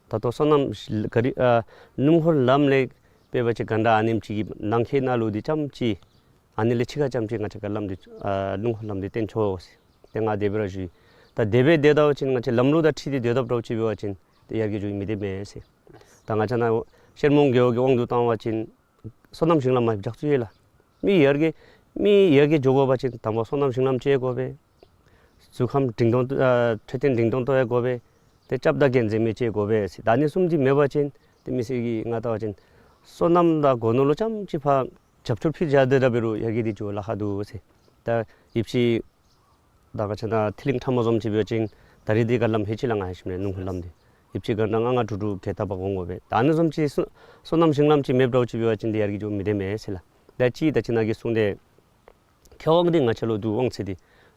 ད་ལྟོ་སོ་ནམ་ཞིང་ག་རི་ཨ་སྣུམ་འཁོར་ལམ་ལས་འབད་བ་ཅིན་ག་འདྲ་ཨ་ནེམ་ཅིག་གི་ནང་འཁོད་ནང་ལུ་འདི་ཙམ་ཅིག་ཨ་ནི་ལས་ཕྱི་ཁར་ཙམ་ཅིག་ང་བཅས་ཀྱི་ལམ་འདི་ཨ་སྣུམ་འཁོར་ལམ་འདི་བཏོན་ཆོག་ཟེར་ཏེ་ང་དེ་སྦེ་ར་ཞུ་ཡི། ད་དེ་སྦེ་སྡོད་ད་པ་ཅིན་ང་བཅས་ལམ་ལུགས་དང་འཁྲིལ་ཏེ་སྡོད་དཔ་འདྲཝ་ཅིག་འབད་བ་ཅིན་ཏེ་ཡར་རྒྱས་འགྱོ་མི་སྡོད་མས་ཟེར། ད་ང་བཅས་ནཱ་ཤེར་མོང་རྒེད་འོག་གི་དབང་དུ་བཏང་བ་ཅིན་སོ་ནམ་ཞིང་ལམ་མ་འཇགས་ཚུགས་ཡོད་ལགས། མི་ཡར་རྒྱས་མི་ཡར་རྒྱས་འགྱོ་དགོ་པ་ཅིན་དང་པ་སོ་ནམ་ཞིང་ལམ་ཅིག་དགོ་པས། གཟུགས་ཁམས་འབྲིང་ཐུང་ཨ་འཕྲོད་བསྟེན་འབྲིང་ཐུང་ཏོག་ཡང་དགོ་པས། ཏེ་སྐྱབས་དང་དགེ་མཛེས་མི་ཅིག་དགོ་པས་ཟེར། ད་ཨ་ནི་གསུམ་འདི་མེད་པ་ཅིན་ཏེ་མི་སེར་གྱིས་ང་བལྟ་བ་ཅིན་སོ་ནམ་དང་སྒོ་ནོར་ལུ་ཙམ་ཅིག་ཕར་རྒྱབ་སྐྱོར་ཕུལ་བཞག་སྡོད་ད་འབད་རུང་ཡར་རྒྱས་འདི་འགྱོ་ལཱ་ཁག་འདུག་ཟེར། ད་ཡིབ་ཅིག་ད་ང་བཅས་ནཱ་ཐིལ་ལིང་ཁྲ་མོ་བཟུམ་ཅིག་འབད་བ་ཅིན་ད་རིས་འདི་ག་ལམ་ཧེ་ཅི་ལ་ང་ཧེ་ཤེས་མེད། སྣུམ་འཁོར་ལམ་འདི་ ཡིབ་ཅི་ག་ན་ལྔ་ལྔ་དྲུག་དྲུག་གི་ཏ་པ་གོང་དགོ་པས། ད་ཨ་ནི་བཟུམ་ཅིག་སོ་སོ་ནམ་ཞིང་ལམ་ཅིག་མེདཔ་འདྲཝ་ཅིག་འབད་བ་ཅིན་དེ་ཡར་གི་འགྱོ་མི་བདེ་མས་ཟེར་ལགས། ད་ཅི་ད་ཅི་ནཱ་གིས་གསུངས་དེ་ཁེ་དབང་འདི་ང་བཅས་ལུ་འདུག། དབང་ཚད་འདི་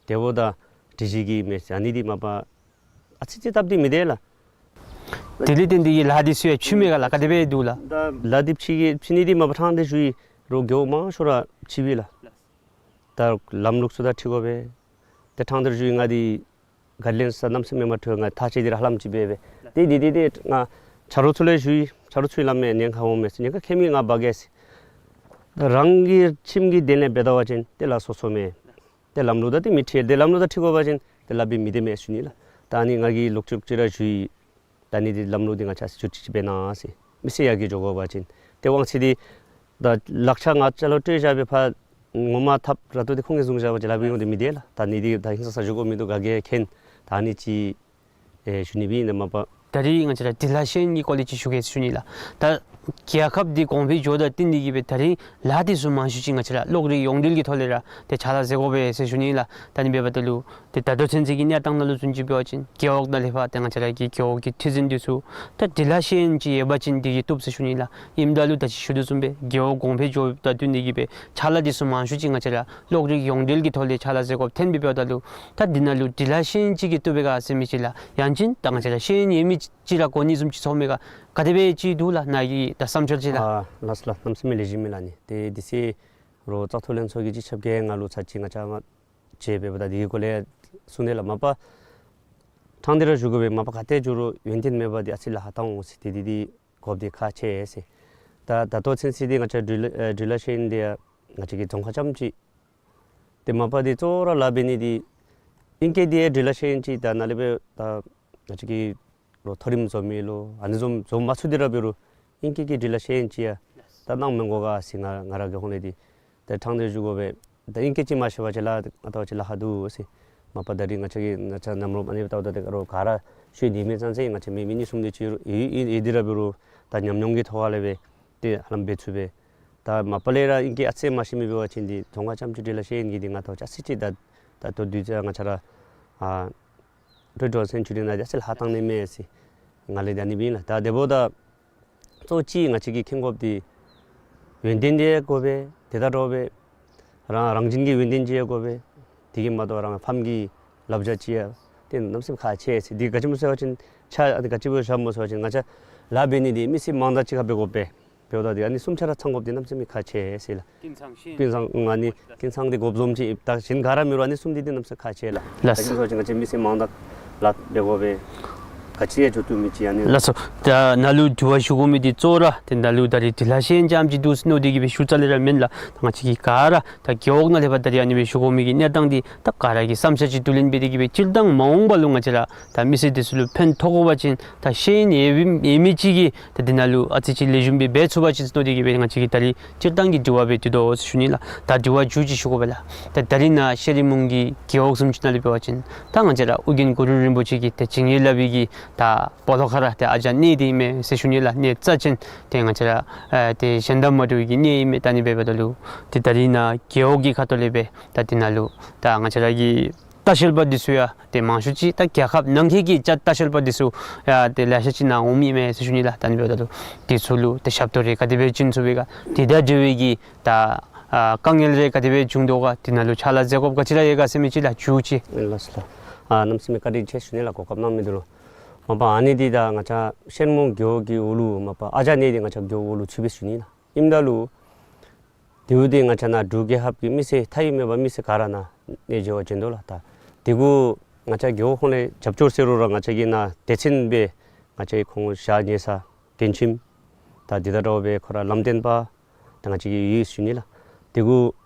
དེ་འབདཝ་ད་སྒྲིག་གཞི་གི་མེད་ཟེར་ཨ་ནི་འདི་མ་པ་ཨ་ཙི་ཅིག་སྟབས་འདི་མི་བདེ་ལགས། དེ་ལས་བརྟེན་ཏེ་གི་ལཱ་འདི་ཚུ་ཡང་ཕྱིས་མས་ག་ལགས། ག་དེ་སྦེ་འདུག་ལགས། ད་ལཱ་འདི་ཕྱི་གི་ཕྱི་ནི་འདི་མ་པ་ཕྲང་སྟེ་ཞུ་ཡི་རོགས་རྒེད་འོག་མང་ཤོས་ར་ཕྱིས་པས་ལགས། ད་ལམ་ལུགས་ཚུ་ད་ཁྲིད་དགོ་པས། ཏེ་ཕྲང་སྟེ་ཞུ་ཡི་ང་འདི་ག་ལེན་ས་གནམ་མེད་ས་མེད་མ་འཕྲོད། ང་ཐག་བཅད་དེ་ར་ཧ་ལམ་ཅིག་འབད་འབད། ཏེ་འདི་འདི་འདི་ང་ཆ་རོགས་ཚུ་ལས་ཞུ་ཡི། ཆ་རོགས་ཚུ་ལམ་མེད་ཉེན་ཁ་འོང་མས་ཟེར། ཉེན་ཁ་ཁེ་མི་ང་འབག་གེ་ཟེར། ད་རང་གི་ཁྱིམ་གྱི་དོན་ལས་འབད་ད་པ་ཅིན་ཏེ་ལགས་སོ་སོ་མས། ཏེ་ལམ་ལུགས་ད་ཏེ་མི་ཁྲེལ། ཏེ་ལམ་ལུགས་ད་ཁྲིད་དགོ་པ་ཅིན་ཏེ་ལཱ་འབད་མི་བདེ་མས་ཟེར་ཞུ་ནི་ལགས། ད་ཨ་ནི་ང་གིས་ལོག་ཅིག་ཅིག་ར་ཞུ་ཡི། ད་ཨ་ནི་འདི་ལམ་ལུགས་འདི་ང་བཅས་ཅིག་ཅིག་འབད་གནང་ཟེར། མི་སེར་ཡར་གི་འགྱོ་དགོ་པ་ཅིན་ཏེ་དབང་ཚད་འདི་ད་ལག་ཆ་ང་བཅས་ལུ་སྤྲོད་བཞག་པའི་ཕར་ངོ་མ་ཐབས་ར་ཏོ་འདི་ཁོང་གིས་བཟུང་བཞག་པ་ཅིན་ལཱ་འབད་འོང་དེ་མི་བདེ་ལགས། ད་ཨ་ནི་འདི་ད་ཧིང་སངས་ས་ཞུ་དགོ་མི་འདུག། ག་གིས་མཁྱེན། ད་ཨ་ནི་ཅིག་ཨེ་ཞུ་ནི་སྦེ་ཨིན་ན་མ་པ། ད་རིས་ང་བཅས་ར་འབྲི་ལྷག་ཤེས་ཡོན་གྱི་སྐོར་ལས་ཅིག་ཞུ་གེ་ཟེར་ཞུ་ནི་ལགས། ད་རྒྱལ་ཁབ་འདི་གོང་འཕེལ་འགྱོཝ་དང་བསྟུན་ཏེ་གི་སྦེ་ད་རིས་ལཱ་འདི་ཚུ་མང་ཤོས་ཅིག་ང་བཅས་ར་གློག་རིག་ཡོངས་འབྲེལ་གྱི་ཐོག་ལས་ར་ཏེ་ཕྱག་ལཱ་མཛད་དགོ་པས་ཟེར་ཞུ་ནི་ལགས། ད་ཨ་ནི་འབདཝ་ད་ལུ་ཏེ་ད་ལྟོ་ཚུན་ཚོད་ཀྱི་གནས་སྟངས་ནང་ལུ་བཟུམ་ཅིག་འབད་བ་ཅིན་རྒེད་འོག་ནང་ལས་ཕར་ཏེ་ང་བཅས་ར་གི་རྒེད་འོག་གི་ཁྲི་འཛིན་འདི་ཚུ་ད་འབྲི་ལྷག་ཤེས་ཡོན་ཅིག་ཡོད་པ་ཅིན་འདི་གིས་བཏུབ་ཟེར་ཞུ་ནི་ལགས། ཨིནམ་ད་ལུ་ད་ཅི་ཞུ་དོ་བཟུམ་སྦེ་རྒེད་འོག་གོང་འཕེལ་འགྱོཝ་དང་བསྟུན་ཏེ་གི་སྦེ་ཕྱག་ལཱ་འདི་ཚུ་མང་ཤོས་ཅིག་ང་བཅས་ར་གློག་རིག་ཡོངས་འབྲེལ་གྱི་ཐོག་ལས་ཕྱག་ལཱ་མཛད་དགོཔ་ཐོན་པའི་འབདཝ་ད་ལུ་ད་འདི་ནང་ལུ་འབྲི་ལྷག་ཤེས་ཡོན་ཅིག་གིས་བཏུབ་པས་ག་ཟེར་མི་ཅིག་ལགས། ཡང་ཅིན་ད་ང་བཅས་ར་ཤེས་ཡོན་ཡོད་མི་ཅིག་ར་དགོ་ནི་བཟུམ་ཅིག་ཚོར་མས་ག། ག་དེ་སྦེ་ཅིག་འདུག་ལགས་ནཱ་གི་ད་བསམ་འཆར་ཅིག་ལགས། ཨ་ལགས་སོ་ལགས། གནམ་མེད་ས་མེད་ལེགས་ཤོམ་ཨིན་ལགས། ཨ་ནི་ཏེ་དེ་ཚེ་རོགས་བཙག་འཐུ་ལྷན་ཚོགས་ཀྱིས་ཅིག་ཁྱབ་ཁ་ང་ལུ་ཚར་ཅིག་ང་བཅས་མ་བྱོན་འབདཝ་ད་དེ་གི་སྐོར་ལས་གསུངས་ནི་ལགས། མ་པ་ཕྲང་སྟེ་ར་ཞུ་དགོ་པས། མ་པ་ག་ཏེ་འགྱོ་རུང་ཡོན་ཏན་མེད་པར་འདི་ཨ་ཙི་ལཱ་ཧ་ལྟ་འོང་ཟེར། ཏེ་འདི་འདི་དགོཔ་འདི་ཁག་ཆེ་ཟེར། ད་ད་ལྟོ་ཚུན་ཚོད་འདི་ང་བཅས་འབྲི་ལྷག་ཨེ་འབྲི་ལྷག་ཤེས་ཡོན་འདི་ཡང་ང་བཅས་ཀྱི་རྫོང་ཁག་རྐྱངམ་ཅིག། ཏེ་མ་པ་འདི་གཙོ་བོ་ར་ལཱ་འབད་ནི་འདི་ཨིང་སྐད་འདི་ཡང་འབྲི་ལྷག་ཤེས་ཡོན་ཅིག་ད་ནཱ་ལས་འབད་ད་ང་བཅས་ཀྱི་རོགས་མཐོ་རིམ་འཛོམས་མི་ལོ་ཨ་ནི་བཟུམ་འཛོམས་མ་ཚུགས་ཏེ་ར་འབད་རུང་ཨིང་སྐད་ཀྱི་འབྲི་ལྷག་ཤེས་ཡོན་ཅིག་ཡང་ད་གནང་མི་དགོ་ག་ཟེར་ང་ང་ར་གི་ཧོངས་ལས་འདི་ད་ཕྲང་སྟེ་ཞུ་དགོ་པས། ད་ཨིང་སྐད་ཅིག་མ་ཤེས་པ་ཅིན་ལཱ་ཨ་ཏོ་ཅིག་ལཱ་ཧ་འདུག་ཟེར། མ་པ་ད་རིས་ང་བཅས་ཀྱི་ང་བཅས་ནམ་རོ་ཨ་ནི་ལྟཝ་ད་ཏེ་རོགས་ག་ར་ཤེས་ནི་མེད་ཙང་ཙང་ང་བཅས་མི་མི་གཉིས་གསུམ་དེ་ཅིག་ཡོད་ཡོད་ཡོད་དེ་ར་འབད་རུང་ད་ཉམས་མྱོང་གི་ཐོག་ལས་འབད་དེ་ཧ་ལམ་འབད་ཚུགས་པས། ད་མ་པ་ལས་ར་ཨིང་སྐད་ཨ་ཙི་མ་ཤེས་མི་འབད་བ་ཅིན་འདི་རྫོང་ཁག་རྐྱངམ་ཅིག་འབྲི་ལྷག་ཤེས་ཡོན་གྱི་འདི་ང་ལྟཝ་ཅིག་ཨ་ཙི་ཅིག་ད་ད་ལྟོ་དུས་ཚོད་ང་བཅས་ར་ཨ་ཀྲོའི་ཀྲོའུ་སེན་ཅུ་རི་ནང་འདི་ཨ་ཙི་ལཱ་ཧ་བཏང་ནི་མས་ཟེར་ང་ལས་ད་ཨ་ནི་སྦེ་ཨིན་ལགས། ད་དེ་འབདཝ་ད་གཙོ་ཅིག་ང་བཅས་ཀྱིས་མཁྱེན་དགོཔ་འདི་ཡོན་ཏན་འདི་ཡང་དགོ་པས། དེ་དང་འདྲཝ་སྦེ་རང་རང་བཞིན་གྱི་ཡོན་ཏན་ཅིག་ཡང་དགོ་པས། དེ་གིས་མ་དོ་རང་ཕམ་གྱི་བསླབ་བྱ་ཅིག་ཡང་ཏེ་གནམ་མེད་ས་མེད་ཁག་ཆེ་ཟེར། འདི་ག་ཅི་སྨོ་ཟེར་བ་ཅིན་ཆ་ཨ་ནི་ག་ཅི་སྦེ་བཞག་སྨོ་ཟེར་བ་ཅིན་ང་བཅས་ལཱ་འབད་ནི་འདི་མི་སེར་མང་དག་ཅིག་ཁར་འབད་དགོ་པས། འབདཝ་ད་འདི་ཨ་ནི་གསུམ་ཆ་ར་ཚང་དགོཔ་འདི་གནམ་མེད་ས་མེད་ཁག་ཆེ་ཟེར་ལགས། ཀུན་ཚང་ཨ་ནི་ཀུན་ཚང་འདི་དགོཔ་བཟུམ་ཅིག་ད་གཞན་ག་ར་མེད་རུང་ཨ་ནི་གསུམ་འདི་འདི་གནམ་མེད་ས་མེད་ཁག་ཆེ་ལགས། ལགས། ད་ག་ཅི་སྨོ་ཟེར་བ་ཅིན་ང་བཅས་མི་སེར་མང་དག་ལཱ་འབད་དགོ་པས། ག་ཅི་ཡང་འགྱོ་བཏུབ་མི་ཅིག་ཨ་ནི། ལགས་སོ། ད་ནཱ་ལུ་དྲི་བ་ཞུ་དགོ་མི་འདི་གཙོ་བོ་ར་ཏེ་ནཱ་ལུ་ད་རིས་འབྲི་ལྷག་ཤེས་ཡོན་ཙམ་ཅིག་འདུག་ཟེར་མནོ་སྟེ་གི་སྦེ་ཞུ་རྩ་ལས་ར་མེན་ལགས། ད་ང་བཅས་ཀྱི་ག་ར་ད་རྒེད་འོག་ནང་ལས་ཕར་ད་རིས་ཨ་ནི་སྦེ་ཞུ་དགོ་མི་གི་གནས་སྟངས་འདི་ད་ག་ར་གིས་བསམ་འཆར་ཅིག་བསྡུ་ལེན་འབད་དེ་གི་སྦེ་སྤྱིར་བཏང་མ་འོངས་པ་ལུ་ང་བཅས་ར་ད་མི་སེར་འདི་ཚུ་ལུ་ཕན་ཐོགས་དགོ་པ་ཅིན་ད་ཤེས་ཡོན་ཡོད་མི་ཡོད་མི་ཅིག་གིས་ད་འདི་ནང་ལུ་ཨ་ཙི་ཅིག་ལེགས་ཤོམ་སྦེ་འབད་ཚུགས་པ་ཅིན་མནོ་སྟེ་གི་སྦེ་ང་བཅས་ཀྱིས་ད་རིས་སྤྱིར་བཏང་གི་དྲི་བ་སྦེ་འདུག་དོ་ཟེར་ཞུ་ནི་ལགས། ད་དྲི་བ་མཇུག་ཅིག་ཞུ་དགོ་པས་ལགས། ད་ད་རིས་ནཱ་ཤེ་རི་མོང་གི་རྒེད་འོག་བཟུམ་ཅིག་ནང་ལས་འབད་བ་ཅིན་ད་ང་བཅས་ར་ཨོ་རྒྱན་གུ་རུ་རིན་པོ་ཆེ་གི་ཏེ་བྱིན་གྱིས་བརླབས་པའི་གི་ད་སྤོ་ལོ་ཁ་ར་ཏེ་ཨ་ཅག་གནས་འདི་ཨིན་མས་ཟེར་ཞུ་ནི་ལགས། གནས་རྩ་ཅན་ཏེ་ང་བཅས་ར་ཨེ་ཏེ་གཞན་དང་མ་འདྲ་བའི་གི་གནས་ཨིན་མས། ད་ཨ་ནི་འབདཝ་ད་ལུ་ཏེ་ད་རིས་ནཱ་རྒེད་འོག་གི་ཁ་ཐུག་ལས་སྦེ་ད་འདི་ནང་ལུ་ད་ང་བཅས་ར་གི་ལྟ་བཤལ་པ་འདི་ཚུ་ཡང་ཏེ་མང་ཤོས་ཅིག་ད་རྒྱལ་ཁབ་ནང་འཁོད་ཀྱི་ལྟ་ལྟ་བཤལ་པ་འདི་ཚུ་ཡང་ཏེ་ལེ་ཤ་ཅིག་ནཱ་འོངམ་ཨིན་མས་ཟེར་ཞུ་ནི་ལགས། ད་ཨ་ནི་འབདཝ་ད་ལུ་འདི་ཚུ་ལུ་ཏེ་ཞབས་ཏོག་རེ་ག་དེ་སྦེ་བྱིན་ཚུགས་པས་ག། དེ་དང་འབྲེལ་བའི་གི་ད་ཨ་དཀའ་ངལ་རེ་ག་དེ་སྦེ་བྱུང་དོ་ག། འདི་ནང་ལུ་ཕྱག་ལཱ་མཛད་དགོཔ་ག་ཅི་ར་ཡོད་ག་ཟེར་མི་ཅིག་ལགས་མཇུག་ཅིག། ལགས་སོ་ལགས། ཨ་གནམ་མེད་ས་མེད་བཀའ་དྲིན་ཆེ་ཞུ་ནི་ལགས། གོ་སྐབས་གནང་མི་འདི་ལུ། མ་པ་ཨ་ནི་འདི་ད་ང་བཅས་ཤེ་རི་མོང་རྒེད་འོག་གི་འོག་ལུ་མ་པ་ཨ་ཅག་གནས་འདི་ང་བཅས་རྒེད་འོག་ལུ་ཚུད་པས་ཞུ་ནི་ལགས། ཨིནམ་ད་ལུ་དེ་འབདཝ་ད་ང་བཅས་ནཱ་འབྲུག་རྒྱལ་ཁབ་ཀྱི་མི་སེར་མཐའ་དབུས་མེད་པར་མི་སེར་ག་ར་ནཱ་གནས་མཇལ་བར་བྱོན་དོ་ལགས། ད་དེ་གུ་ང་བཅས་རྒེད་འོག་ཁོངས་ལས་རྒྱབ་སྐྱོར་ཟེར་རུང་ར་ང་བཅས་ཀྱིས་ནཱ་སྡེ་ཚན་སྦེ་ང་བཅས་ཁོང་ཞག་ཉལ་ས་མགྲོན་ཁྱིམ་ད་འདི་དང་འདྲཝ་སྦེ་ཁོ་ར་ལམ་སྟོན་པ་ད་ང་བཅས་ཀྱིས་ཡོད་ཞུ་ནི་ལགས། དེ་གུ་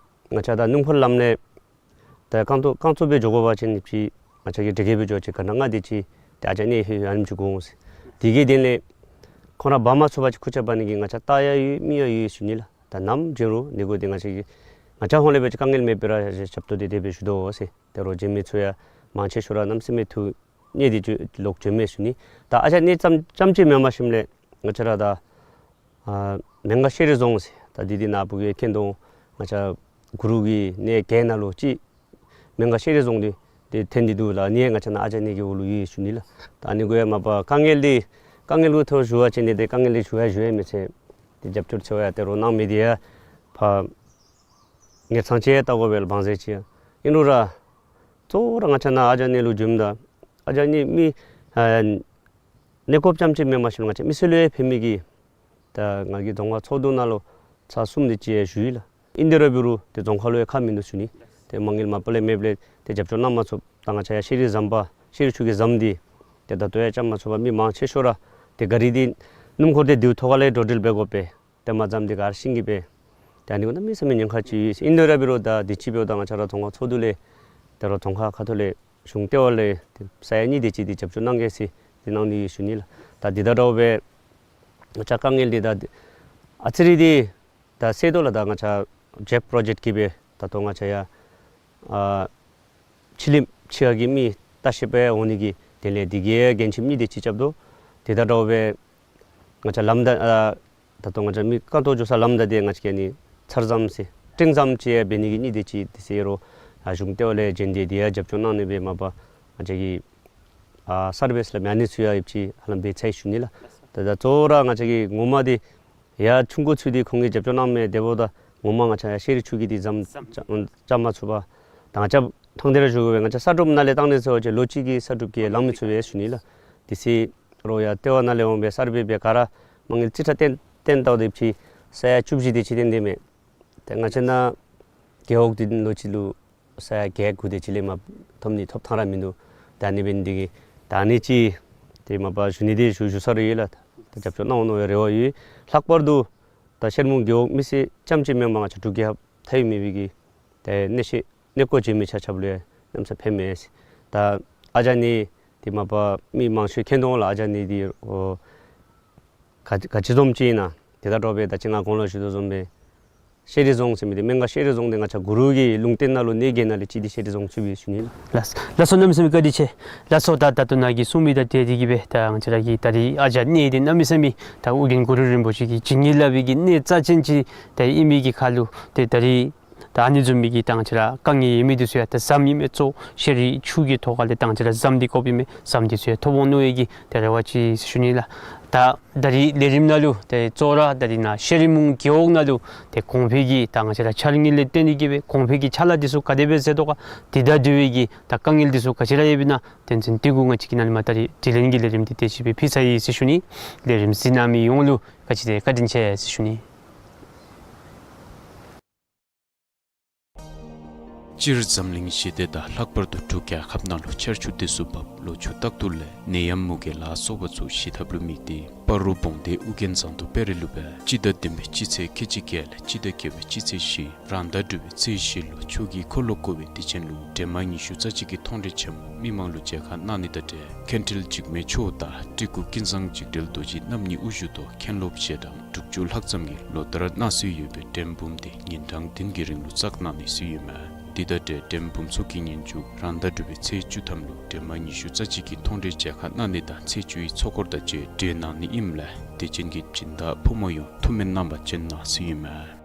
ང་བཅས་ད་སྣུམ་འཁོར་ལམ་ནས་ད་རྐང་ཐང་རྐང་ཐང་སྦེ་འགྱོ་དགོ་པ་ཅིན་ཅིག་ང་བཅས་ཀྱིས་འདྲེ་རྒྱས་སྦེ་འགྱོ་ཅིག་ག་ན་ང་འདི་ཅིག་ཏེ་ཨ་ཅག་གནས་ཧེ་ཨ་ནེམ་ཅིག་དགོ་འོང་ཟེར། དེ་གི་དོན་ལས་ཁོང་ར་འབག་མ་ཚུགས་པ་ཅིན་ཁུར་ཆ་འབག་ནི་གི་ང་བཅས་རྟགས་ཡང་ཡོད་མི་ཡང་ཡོད་ཞུ་ནི་ལགས། ད་ནམ་བྱོན་རུང་འདི་གུ་ཏེ་ང་བཅས་ཀྱིས་ང་བཅས་ཧོངས་ལས་སྦེ་ཅིག་དཀའ་ངལ་མེད་པར་ར་ཞབས་ཏོག་འདི་དེ་སྦེ་ཞུ་དོ་ཟེར། ཏེ་རོགས་བྱོན་མི་ཚུ་ཡང་མང་ཆེ་ཤོས་ར་གནམ་མེད་ས་མེད་ཐུགས་མཉེས་ཏེ་འགྱོ་ལོག་བྱོན་མས་ཞུ་ནི། ད་ཨ་ཅག་གནས་ཙམ་ཙམ་ཅིག་མེན་པར་ཞིནམ་ལས་ང་བཅས་ར་ད་ཨ་མོན་གྷལ་ཤེ་རི་རྫོང་ཟེར་ད་འདི་འདི་ནཱ་བུ་གིས་མཁྱེན་དོ། ང་བཅས་གུ་རུ་གི་གནས་གྱལ་ནང་ལུ་ཅིག་མོན་གྷལ་ཤེ་རི་རྫོང་འདི་ ཨེ་ཐོན་ཏེ་འདུག་ལགས། ཨ་ནི་ཡང་ང་བཅས་ནཱ་ཨ་ཅག་གཉིས་ཀྱི་འོག་ལུ་ཡོད་ཞུ་ནི་ལགས། ད་ཨ་ནི་གུ་ཡང་མ་པ་དཀའ་ངལ་འདི་དཀའ་ངལ་གུ་ཐུག་ཞུ་བ་ཅིན་ཏེ་དཀའ་ངལ་འདི་ཞུ་ཡང་ཞུ་ཡང་མི་ཚར། ཏེ་རྒྱབ་སྐྱོར་ཚུ་ཡང་ཏེ་རོགས་གནང་མི་འདི་ཡང་ཕར་ངེད་ཚང་ཅིག་ཡང་བལྟ་དགོ་པས་ལགས། བང་མཛོད་ཅིག་ཡང་ཨིན་རུང་ར་གཙོ་བོ་ར་ང་བཅས་ནཱ་ཨ་ཅག་གཉིས་ལུ་བྱོནམ་ད་ཨ་ཅག་གཉིས་མི་ཨ་གནས་སྐོརཔ་རྐྱངམ་ཅིག་མེན་པར་ཞུ་ང་བཅས་མི་སེར་ལུ་ཡང་ཕན་མི་གི་ད་ང་གིས་རྫོང་ཁག་ཚོགས་འདུ་ནང་ལུ་ཚར་གསུམ་དེ་ཅིག་ཡང་ཞུ་ཡི་ལགས། ཨིན་དེ་ར་འབད་རུང་ཏེ་རྫོང་ཁག་ལུ་ཡང་ཁག་མིན་འདུག་ཞུ་ནི། ཏེ་མ་དངུལ་མ་པ་ལས་མེདཔ་ལས་ཏེ་རྒྱབ་སྐྱོར་གནང་མ་ཚུགས། ད་ང་བཅས་ཡར་ཤེས་རིག་ཟམ་པ་ཤེས་རིག་ཆུ་གི་ཟམ་འདི་ཏེ་ད་ལྟོ་ཡང་རྐྱབ་མ་ཚུགས་པར་མི་མང་ཆེ་ཤོས་ར་ཏེ་ག་རི་འདི་སྣུམ་འཁོར་འདི་དེ་ཐོག་ཁ་ལས་འགྲོ་འགྲུལ་འབད་དགོ་པས། ཏེ་མ་ཟམ་འདི་ག་ར་ཤིང་གི་སྦེ། ཏེ་ཨ་ནི་གུ་ད་མི་ས་མི་ཉེན་ཁ་ཅིག་ཡོད་ཟེར། ཨིན་དེ་ར་འབད་རུང་ད་དུས་ཅི་འབདཝ་ད་ང་བཅས་ར་རྫོང་ཁག་ཚོགས་འདུ་ལས་ཏེ་རོགས་རྫོང་ཁག་ཁ་ཐུག་ལས་གཞུང་ལྟེ་བ་ལས་ཏེ་ས་ཡ་གཉིས་དེ་ཅིག་འདི་རྒྱབ་སྐྱོར་གནང་གེ་ཟེར་ཏེ་གནང་ནི་ཡོད་ཞུ་ནི་ལགས། ད་འདི་ད་འདྲཝ་སྦེ་ང་བཅས་དཀའ་ངལ་འདི་ད་ཨ་ཙི་རེ་འདི་ད་སེལ་དོ་ལགས། ད་ང་བཅས་ཇེབ་པྲོ་ཇེཀཊ་ཀྱིས་སྦེ་ད་ལྟོ་ང་བཅས་ཡར་ཨ་ཕྱི་གླིངམ་ཕྱི་ཁ་གི་མི་ལྟ་བཤལཔ་འོང་ནི་གི་དེ་ལས་དེ་གི་འགན་ཁྲི་མི་དེ་ཅིག་རྐྱབ་དོ། ཏེ་ད་འདྲཝ་སྦེ་ང་བཅས་ལམ་བདའ་ཨ་ད་ལྟོ་ང་བཅས་མི་རྐང་སྟོང་འགྱོ་ས་ལམ་བདའ་སྟེ་ང་བཅས་ཀྱིས་ཨ་ནི་ཚར་ཟམ་ཟེར་སྤྲིང་ཟམ་ཅིག་ཡང་འབད་ནི་གི་ནི་དེ་ཅིག་དེ་ཟེར་རུང་ཨ་གཞུང་ལྟེ་བ་ལས་བྱོན་ཏེ་དེ་ཡང་རྒྱབ་སྐྱོར་གནང་ནི་སྦེ་མ་པ་ང་བཅས་ཀྱི་ཨ་སར་བེ་སླབ་མི་ཨ་ནི་ཚུ་ཡང་ཡོདཔ་ཅིག་ཧ་ལམ་འབད་ཚར་ཡི་ཞུ་ནི་ལགས། ད་ད་གཙོ་བོ་ར་ང་བཅས་ཀྱི་ངོ་མ་འདི་ཡར་ཆུང་ཀུ་ཚུ་འདི་ཁོང་གིས་རྒྱབ་སྐྱོར་གནང་མས། དེ་འབདཝ་ད་ངོ་མ་ང་བཅས་ཡར་ཤེས་རིག་ཆུ་གི་འདི་ཟམ་རྐྱབ་མ་ཚུགས་པར་ད་ང་བཅས་ཐང་འདི་ར་ཞུ་དགོ་པས། ང་བཅས་ས་སྒྲུབ་ནང་ལས་བཏང་ནི་ཟེར་བ་ཅིན་ལོ་གཅིག་གི་ས་སྒྲུབ་ཀྱིས་ལང་མི་ཚུགས་པས་ཞུ་ནི་ལགས། དེ་ཟེར་རུང་ཡར་ལྟེ་བ་ནང་ལས་འོང་སྦེ་སར་བེ་འབད་ག་ར་མ་དངུལ་རྩིས་ཁྲ་བཏོན་བཏོན་བལྟཝ་ད་ཅིག་ས་ཡ་བཅུ་བཞི་དེ་ཅིག་བཏོན་དེས་མས། ཏེ་ང་བཅས་ནཱ་རྒེད་འོག་འདི་ལོ་གཅིག་ལུ་ས་ཡ་བརྒྱད་དགུ་དེ་ཅིག་ལས་མར་ཐོབ་ནི་ཐོབ་ཐངས་ར་མིན་འདུག། ད་ཨ་ནི་འབད་ནི་དེ་གིས་ད་ཨ་ནི་ཅིག་ཏེ་མ་པ་ཞུ་ནི་དེ་ཞུ་ཞུ་ས་ར་ཡོད་ལགས། ད་རྒྱབ་སྐྱོར་གནང་འོང་མནོ་བའི་རེ་བ་ཡོད། ལྷག་པར་དུ་ད་ཤར་མུང་རྒེད་འོག་མི་སེར་རྐྱངམ་ཅིག་མེན་པར་ང་བཅས་འབྲུག་རྒྱལ་ཁབ་མཐའ་དབུས་མེད་པའི་གི་ཏེ་གནས་ཤེས་གནས་སྐོར་བྱོན་མི་ཆ་ཁྱབ་ལུ་ཡང་གནམ་ས་ཕན་མས། ད་ཨ་ཅག་གཉིས་ཏེ་མ་པ་མི་མང་ཤོས་མཁྱེན་དོ་ལགས། ཨ་ཅག་གཉིས་འདི་ཨོ་ག་ག་ཅི་བཟུམ་ཅིག་ཨིན་ན། ཏེ་ད་དྲོ་པའི་ད་ཅི་ང་གོང་ལུ་ཞུ་དོ་བཟུམ་སྦེ་ཤེས་རིག་རྫོང་ཟེར་མི་འདི་སྨན་ཁང་ཤེས་རིག་རྫོང་འདི་ང་བཅས་གུ་རུ་གི་ལུང་བསྟན་ནང་ལུ་གནས་བརྒྱད་ནང་ལས་གཅིག་འདི་ཤེས་རིག་རྫོང་ཚུད་པས་ཞུ་ནི་ལགས། ལགས་ལགས་སོ། གནམ་མེད་ས་མེད་བཀའ་དྲིན་ཆེ། ལགས་སོ། ད་ད་ལྟོ་ནཱ་གི་གསུང་མི་དང་འཁྲིལ་ཏེ་གིས་སྦེ་ད་ང་བཅས་ར་གི་ད་རིས་ཨ་ཅག་གཉིས་འདི་གནམ་མེད་ས་མེད་ད་ཨོ་རྒྱན་གུ་རུ་རིན་པོ་ཆེ་གི་བྱིན་གྱིས་བརླབས་པའི་གི་གནས་རྩ་ཅན་ཅིག་ད་ཨིན་མི་གི་ཁར་ལུ་ཏེ་ད་རིས་ད་ཨ་ནི་བཟུམ་མའི་གི་ད་ང་བཅས་ར་དཀའ་ངལ་ཡོད་མི་འདི་ཚུ་ཡང་ད་ཟམ་ཨིན་མས། གཙོ་ཤེས་རིག་ཆུ་གི་ཐོག་ཁ་ལས་ད་ང་བཅས་ར་ཟམ་འདི་དགོཔ་ཨིན་མས། ཟམ་འདི་ཚུ་ཡང་ཐོབ་འོང་མནོ་བའི་གི་ད་རེ་བ་ཅིག་ཞུ་ནི་ལགས། ད་ད་རིས་ལས་རིམ་ནང་ལུ་ཏེ་གཙོ་བོ་ར་ད་རིས་ནཱ་ཤར་རི་མུང་རྒེད་འོག་ནང་ལུ་ཏེ་གོང་འཕེལ་གྱི་ད་ང་བཅས་ར་འཆར་དངུལ་ལས་བརྟེན་ཏེ་གིས་སྦེ་གོང་འཕེལ་གྱི་ཕྱག་ལཱ་འདི་ཚུ་ག་དེ་སྦེ་མཛད་དོ་ག། དེ་དང་འབྲེལ་བའི་གི་ད་དཀའ་ངལ་འདི་ཚུ་ག་ཅི་ར་ཡོདཔ་ཨིན་ན་དོན་ཚན་འདི་གུ་ང་བཅས་ཀྱིས་ནཱ་ལས་མར་ད་རིས་དྲི་ལན་གྱི་ལས་རིམ་འདི་དེ་ཅིག་སྦེ་ཕུལ་ཚར་ཡི་ཟེར་ཞུ་ནི། ལས་རིམ་གཟིགས་གནང་མི་ཡོངས་ལུ་ག་ཅི་དེ་བཀའ་དྲིན་ཆེ་ཟེར་ཞུ་ནི། སྤྱིར་འཛམ་གླིང་ཞི་བདེ་དང་ལྷག་པར་དུ་འབྲུག་རྒྱལ་ཁབ་ནང་ལུ་ཆར་ཆུ་འདི་ཚུ་འབབ་ལོ་ཆུ་རྟག་ཏུ་ལས་ནད་ཡམས་མུ་གེ་ལ་སོགས་པ་ཚུ་ཞི་ཐབས་ལུ་དམིགས་ཏེ་སྤ་རོ་བོང་སྡེ་ཨོ་རྒྱན་ཟངས་མདོག་དཔལ་རི་ལུ་སྦེ་སྤྱི་ཟླ་བདུན་པའི་སྤྱི་ཚེས་ཁལ་གཅིག་བརྒྱད་ལས་སྤྱི་ཟླ་བརྒྱད་པའི་སྤྱི་ཚེས་བཞི་རང་ཟླ་དྲུག་པའི་ཚེས་བཞི་ལུ་ཆོས་ཀྱི་འཁོར་ལོ་བསྐོར་བའི་དུས་ཆེན་ལུ་སྒྲོལ་མ་ཉི་ཤུ་རྩ་གཅིག་གི་མཐོང་གྲོལ་ཆེན་མོ་མི་མང་ལུ་མཇལ་ཁ་གནང་ནི་དང་འབྲེལ་མཁན་ཁྲིལ་འཇིགས་མེད་མཆོག་དང་སྤྲུལ་སྐུ་ཀུན་བཟང་འཇིགས་བྲལ་རྡོ་རྗེ་རྣམ་གཉིས་དབུ་བཞུགས་ཐོག་མཁན་སློབ་ཞལ་གྲངས་དྲུག་ཅུ་ལྷག་ཙམ་གྱིས་ལོ་ལྟར་གནང་སྲོལ་ཡོད་པའི་འགྲེམས་འབུམ་དེ་ཉིན་གྲངས་བདུན་གྱི་རིང་ལུ་བཙག་གནང་ནི་སྲོལ་ཡོད་མས། དེ་དང་འབྲེལ་འགྲེམས་འབུམ་ཚོགས་ཀྱི་ཉིན་མཇུག་རང་ཟླ་དྲུག་པའི་ཚེས་བཅུ་ཐམ་ལུ་སྒྲོལ་མ་ཉི་ཤུ་རྩ་གཅིག་གི་མཐོང་གྲོལ་མཇལ་ཁ་གནང་ནི་དང་ཚེས་བཅུའི་ཚོགས་འཁོར་དང་བཅས་གྲོལ་གནང་ནི་ཨིནམ་ལས་དད་ཅན་གྱི་སྦྱིན་བདག་ཕོ་མོ་ཡོངས་ཐུགས་སྨོན་གནང་བར་བྱོན་གནང་ཟེར་ཨིན་མས།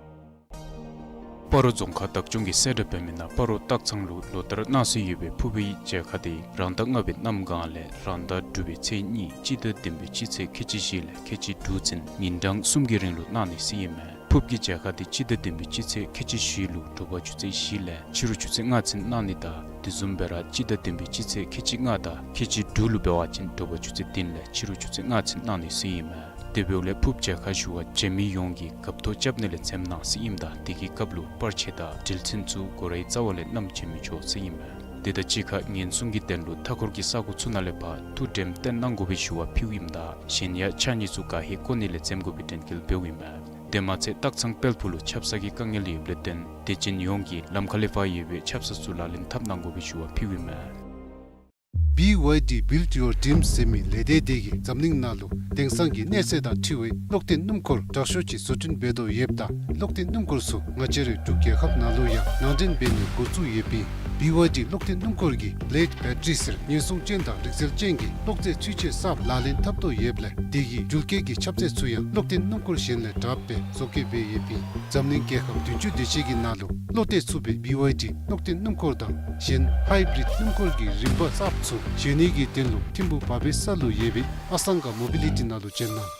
སྤ་རོ་རྫོང་ཁག་བདག་སྐྱོང་གིས་གསལ་བསྒྲགས་འབད་མི་ནང་སྤ་རོ་སྟག་ཚང་ལུ་ལོ་ལྟར་གནང་སྲོལ་ཡོད་པའི་ཕུར་བུའི་མཇལ་ཁ་དེ་རང་ཟླ་ལྔ་པའི་གནམ་གང་ལས་རང་ཟླ་དྲུག་པའི་ཚེས་གཉིས་སྤྱི་ཟླ་བདུན་པའི་སྤྱི་ཚེས་ཁལ་གཅིག་བཞི་ལས་ཁལ་གཅིག་དྲུག་ཚུན་ཉིན་གྲངས་གསུམ་གྱི་རིང་ལུ་གནང་ནི་ཟེར་ཨིན་མས། ཕུརཔ་གི་མཇལ་ཁ་དེ་སྤྱི་ཟླ་བདུན་པའི་སྤྱི་ཚེས་ཁལ་གཅིག་བཞི་ལུ་དྲོ་པ་ཆུ་ཚོད་བཞི་ལས་ཕྱི་རུ་ཆུ་ཚོད་ལྔ་ཚུན་གནང་ནི་དང་དེ་བཟུམ་སྦེ་ར་སྤྱི་ཟླ་བདུན་པའི་སྤྱི་ཚེས་ཁལ་གཅིག་ལྔ་དང་ཁལ་གཅིག་དྲུག་ལུ་འབད་བ་ཅིན་དྲོ་པ་ཆུ་ཚོད་བདུན་ལས་ཕྱི་རུ་ཆུ་ཚོད་ལྔ་ཚུན་གནང་ནི་ཟེར་ཨིན་མས། དེ་འབདཝ་ལས་ཕུརཔ་མཇལ་ཁ་ཞུ་བར་བྱོན་མི་ཡོངས་ཀྱིས་སྐབས་ཐོ་རྐྱབ་ནི་ལས་འཛེམ་གནང་ཟེར་ཨིནམ་ད་དེ་གི་སྐབས་ལུ་པར་ཆས་དང་དྲིལ་ཚན་ཚུ་སྒོ་རའི་རྩ་བ་ལས་བསྣམས་བྱོན་མི་ཆོག་ཟེར་ཨིན་མས། དེ་དང་གཅིག་ཁར་ཉེན་སྲུང་གི་དོན་ལུ་མཐའ་འཁོར་གྱི་ས་གོ་ཚུ་ནང་ལས་ཕར་ཐུགས་དྲནམ་བཏོན་གནང་དགོ་པའི་ཞུ་བ་ཕུལཝ་ཨིནམ་ད་གཞན་ཡང་ཕྱགས་སྙིགས་ཚུ་ག་ཧེ་བཀོ་ནི་ལས་འཛེམ་དགོ་པའི་དྲན་སྐུལ་འབདཝ་ཨིན་མས། དེ་མ་ཚད་སྟག་ཚང་དཔལ་ཕུག་ལུ་ཆབ་གསང་གི་དཀའ་ངལ་ཡོདཔ་ལས་བརྟེན་དད་ཅན་ཡོངས་ཀྱིས་ལམ་ཁ་ལས་ཕར་ཡོད་པའི་ཆབ་གསང་ཚུ་ལག་ལེན་འཐབ་གནང་དགོ་པའི་ཞུ་བ་ཕུལཝ་ཨིན་མས། བི་ཝའི་ཌི་Build Your Dreams ཟེར་མི་ལས་སྡེ་དེ་གིས་འཛམ་གླིང་ནང་ལུ་དེང་སང་གི་གནས་ཚད་དང་འཁྲིལ་བའི་གློག་བརྟེན་སྣུམ་འཁོར་དྲག་ཤོས་ཅིག་བཟོ་སྐྲུན་འབད་དོ་ཡོདཔ་ད་གློག་བརྟེན་སྣུམ་འཁོར་ཚུ་ང་བཅས་རའི་འབྲུག་རྒྱལ་ཁབ་ནང་ལུ་ཡང་ནང་འདྲེན་འབད་ནི་འགོ་བཙུགས་ཡོདཔ་ཨིན། བི་ཝའི་ཌི་གློག་འཐེན་སྣུམ་འཁོར་གྱི་བི་ལེཌ་བེ་ཊ་རི་ཟེར་ཉེན་སྲུང་ཅན་དང་རིག་རྩལ་ཅན་གྱི་གློག་རྫས་ཚུན་ཆད་གསརཔ་ལག་ལེན་འཐབ་དོ་ཡོདཔ་ལས་དེ་གི་འགྲུལ་སྐྱེལ་གྱི་ཁྱབ་ཚད་ཚུ་ཡང་གློག་འཐེན་སྣུམ་འཁོར་གཞན་ལས་དྲགཔ་སྦེ་བཟོ་བཀོད་འབད་ཡོདཔ་ཨིན། འཛམ་གླིང་རྒྱལ་ཁབ་བདུན་ཅུ་དེ་ཅིག་གི་ནང་ལུ་བློ་གཏད་ཚུགས་པའི་བི་ཝའི་ཌི་གློག་འཐེན་སྣུམ་འཁོར་དང་གཞན་ཧའི་བི་རིཌ་སྣུམ་འཁོར་གྱི་རིམ་པ་གསརཔ་ཚུ་བཞེངས་ནི་གི་དོན་ལུ་ཐིམ་ཕུག་བ་བེ་ས་ལུ་ཡོད་པའི་ཨ་སང་ག་མོ་བི་ལི་ཊི་ནང་ལུ་བྱོན་གནང་།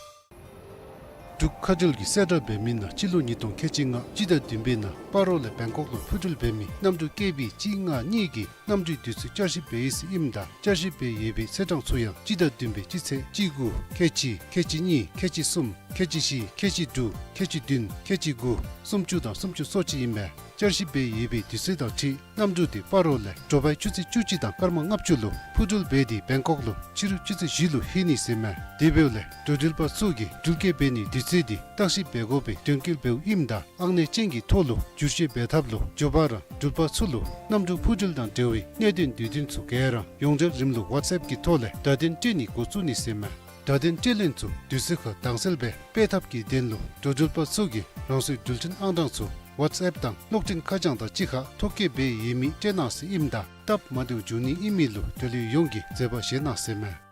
འབྲུག་མཁའ་འགྲུལ་གྱིས་གསལ་བསྒྲགས་འབད་མི་ནང་སྤྱི་ལོ་ཉིས་སྟོང་ཁལ་གཅིག་ལྔ་སྤྱི་ཟླ་བདུན་པའི་ནང་སྤ་རོ་ལས་བེང་ཀོག་ལུ་འཕུར་འགྲུལ་འབད་མི་གནམ་གྲུ་ཀེ་བི་གཅིག་ལྔ་གཉིས་ཀྱི་གནམ་གྲུའི་དུས་ཚོད་བསྐྱར་ཞིབ་འབད་ཡི་ཟེར་ཨིནམ་ད་བསྐྱར་ཞིབ་འབད་ཡོད་པའི་ཚེས་གྲངས་ཚུ་ཡང་སྤྱི་ཟླ་བདུན་པའི་སྤྱི་ཚེས་གཅིག་དགུ་ཁལ་གཅིག་ཁལ་གཅིག་གཉིས་ཁལ་གཅིག་གསུམ་ཁལ་གཅིག་བཞི་ཁལ་གཅིག་དྲུག་ཁལ་གཅིག་བདུན་ཁལ་གཅིག་དགུ་སུམ་ཅུ་དང་སུམ་ཅུ་སོ་གཅིག་ཨིན་མས། བསྐྱར་ཞིབ་འབད་ཡོད་པའི་དུས་ཚོད་དང་འཁྲིལ་གནམ་གྲུ་དེ་སྤ་རོ་ལས་དྲོ་པའི་ཆུ་ཚོད་བཅུ་གཅིག་དང་སྐར་མ་ལྔ་བཅུ་ལུ་འཕུར་འགྲུལ་འབད་དེ་བེང་ཀོག་ལུ་ཕྱི་རུ་ཆུ་ཚོད་བཞི་ལུ་ལྷོད་ནི་ཟེར་མས། དེ་འབདཝ་ལས་འགྲོ་འགྲུལ་པ་ཚུ་གིས་འགྲུལ་སྐྱེལ་འབད་ནིའི་དུས་ཚོད་དེ་བརྟག་ཞིབ་འབད་དགོ་པའི་དོན་འཁྱོལ་འབདཝ་ཨིནམ་ད་ཨང་གནས་ཅན་གྱི་ཐོག་ལུ་བསྒྱུར་བཅོས་འབད་ཐབས་ལུ་མགྱོགས་པ་ར་འགྲུལ་པ་ཚུ་ལུ་གནམ་གྲུ་འཕུར་འགྲུལ་དང་འབྲེལ་བའི་གནད་དོན་དུས་སྟོན་ཚུ་ག་ར་ཡོངས་འབྲེལ་རིམ་ལུགས་ཝཊས་ཨེཔ་གི་ཐོག་ལས་བརྡ་དོན་སྤྲོད་ནི་འགོ་བཙུགས་ནི་ཟེར་མས། བརྡ་དོན་སྤྲོད་ལེན་ཚུ་དུས་ཚོད་ཁར་དྭངས་གསལ་སྦེ་སྤེལ་ཐབས་ཀྱི་དོན་ལུ་འགྲོ་འགྲུལ་པ་ཚུ་གིས་རང་སོའི་འགྲུལ་འཕྲིན་ཨང་གྲངས་ཚུ་ཝཊས་ཨེཔ་དང་གློག་འཕྲིན་ཁ་བྱང་དང་གཅིག་ཁར་ཐོ་བཀོད་འབད་ཡོད་མི་སྤྲོད་གནང་ཟེར་ཨིནམ་ད་སྟབས་མ་བདེཝ་འབྱུང་ནི་ཨིན་མི་ལུ་འགྲུལ་ཡོད་ཡོངས་ཀྱིས་བཟོད་པ་བཞེས་གནང་ཟེར་མས།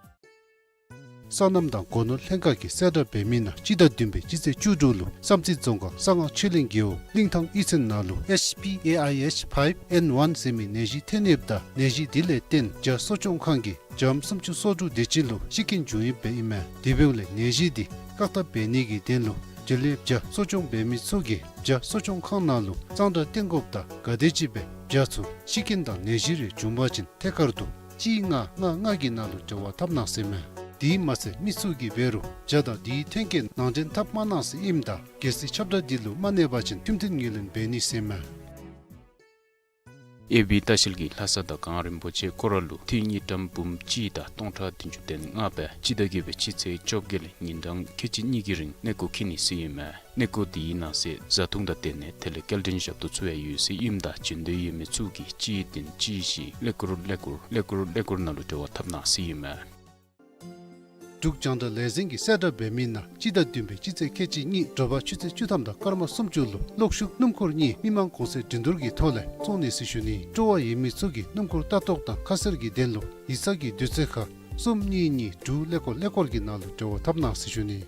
སོ་ནམ་དང་སྒོ་ནོར་ལྷན་ཁག་གིས་གསལ་བསྒྲགས་འབད་མི་ནང་སྤྱི་ཟླ་བདུན་པའི་སྤྱི་ཚེས་བཅུ་དྲུག་ལུ་བསམ་རྩེ་རྫོང་ཁག་གསང་སྔགས་ཆོས་གླིང་རྒེད་འོག་གླིང་ཐང་གཡུས་ཚན་ནང་ལུ་ཨེཆ་པི་ཨེ་ཨའི་ཨེཆ་ཕའིབ་ཨེན་ཝན་ཟེར་མི་ནད་གཞི་ཐོན་ཡོདཔ་ད་ནད་གཞི་དེ་ལས་བརྟེན་བྱ་གསོ་སྐྱོང་ཁང་གི་བྱམོ་སུམ་ཅུ་སོ་དྲུག་དེ་ཅིག་ལུ་ཤི་རྐྱེན་བྱུང་ཡོདཔ་ཨིན་མས། དེ་འབདཝ་ལས་ནད་གཞི་དེ་བཀག་ཐབས་འབད་ནི་གི་དོན་ལུ་འབྲེལ་ཡོད་བྱ་གསོ་སྐྱོང་འབད་མི་ཚུ་གིས་བྱ་གསོ་སྐྱོང་ཁང་ནང་ལུ་གཙང་སྦྲ་བསྟེན་དགོཔ་དང་ག་དེམ་ཅིག་སྦེ་བྱ་ཚུ་ཤི་རྐྱེན་དང་ནད་གཞི་རེ་བྱུང་པ་ཅིན་ཐད་ཀར་དུ་གཅིག་ལྔ་ལྔ་ལྔ་གི་ནང་ལུ་འབྲེལ་བ་འཐབ་གནང་ཟེར་མས། དེ་མ་ཚད་མི་ཚུ་གིས་འབད་རུང་བྱ་དང་དེའི་ཐོན་སྐྱེད་ནང་འདྲེན་འཐབ་མ་གནང་ཟེར་ཨིནམ་ད་གལ་སྲིད་ཁྱབ་བསྒྲགས་འདི་ལུ་མ་གནས་པ་ཅིན་ཁྲིམས་མཐུན་ངོས་ལེན་འབད་ནི་ཟེར་མས། ཨེ་བི་ལྟ་བཤལ་གྱིས་ལྷ་ས་དང་གངས་རིན་པོ་ཆེ་སྐོར་ར་ལུ་ཏི་རུ་དངུལ་ཀྲམ་འབུམ་གཅིག་དང་སྟོང་ཕྲག་བདུན་ཅུ་དོན་ལྔ་སྦེ་སྤྱི་ཟླ་བརྒྱད་པའི་སྤྱི་ཚེས་བཅོ་བརྒྱད་ལས་ཉིན་གྲངས་ཁལ་གཅིག་གཉིས་ཀྱི་རིང་གནས་སྐོར་འཁྱིད་ནི་ཟེར་ཨིན་མས། གནས་སྐོར་དེའི་ནང་གསེས་བཟའ་འཐུང་དང་དེ་ལས་དེ་ལས་སྐྱེལ་འདྲེན་ཞབས་ཏོག་ཚུ་ཡང་ཡོད་ཟེར་ཨིནམ་ད་བྱོན་འདོད་ཡོད་མི་ཚུ་གིས་གཅིག་བདུན་གཅིག་བཞི་ཀླད་ཀོར་ཀླད་ཀོར་ཀླད་ཀོར་ཀླད་ཀོར་ནང་ལུ་འབྲེལ་བ་འཐབ་གནང་ཟེར་ཨིན་མས། འབྲུག་རྒྱང་བསྒྲགས་ལས་འཛིན་གྱིས་གསལ་བསྒྲགས་འབད་མི་ནང་སྤྱི་ཟླ་བདུན་པའི་སྤྱི་ཚེས་ཁལ་གཅིག་གཉིས་དྲོ་པ་ཆུ་ཚོད་བཅུ་ཐམ་དང་སྐར་མ་སུམ་ཅུ་ལུ་གློག་ཤུགས་སྣུམ་འཁོར་གཉིས་མི་མང་གོང་ཚད་འགྲན་བསྡུར་གྱི་ཐོག་ལས་བཙོང་ནི་ཟེར་ཞུ་ནི། སྤྲོ་བ་ཡོད་མི་ཚུ་གིས་སྣུམ་འཁོར་ལྟ་རྟོག་དང་ཁ་གསལ་གྱི་དོན་ལུ་ཡིག་ཚང་གི་དུས་ཚོད་ཁར་གསུམ་གཉིས་གཉིས་དྲུག་ཀླད་ཀོར་ཀླད་ཀོར་གྱི་ནང་ལུ་འབྲེལ་བ་འཐབ་གནང་ཟེར་ཞུ་ནི།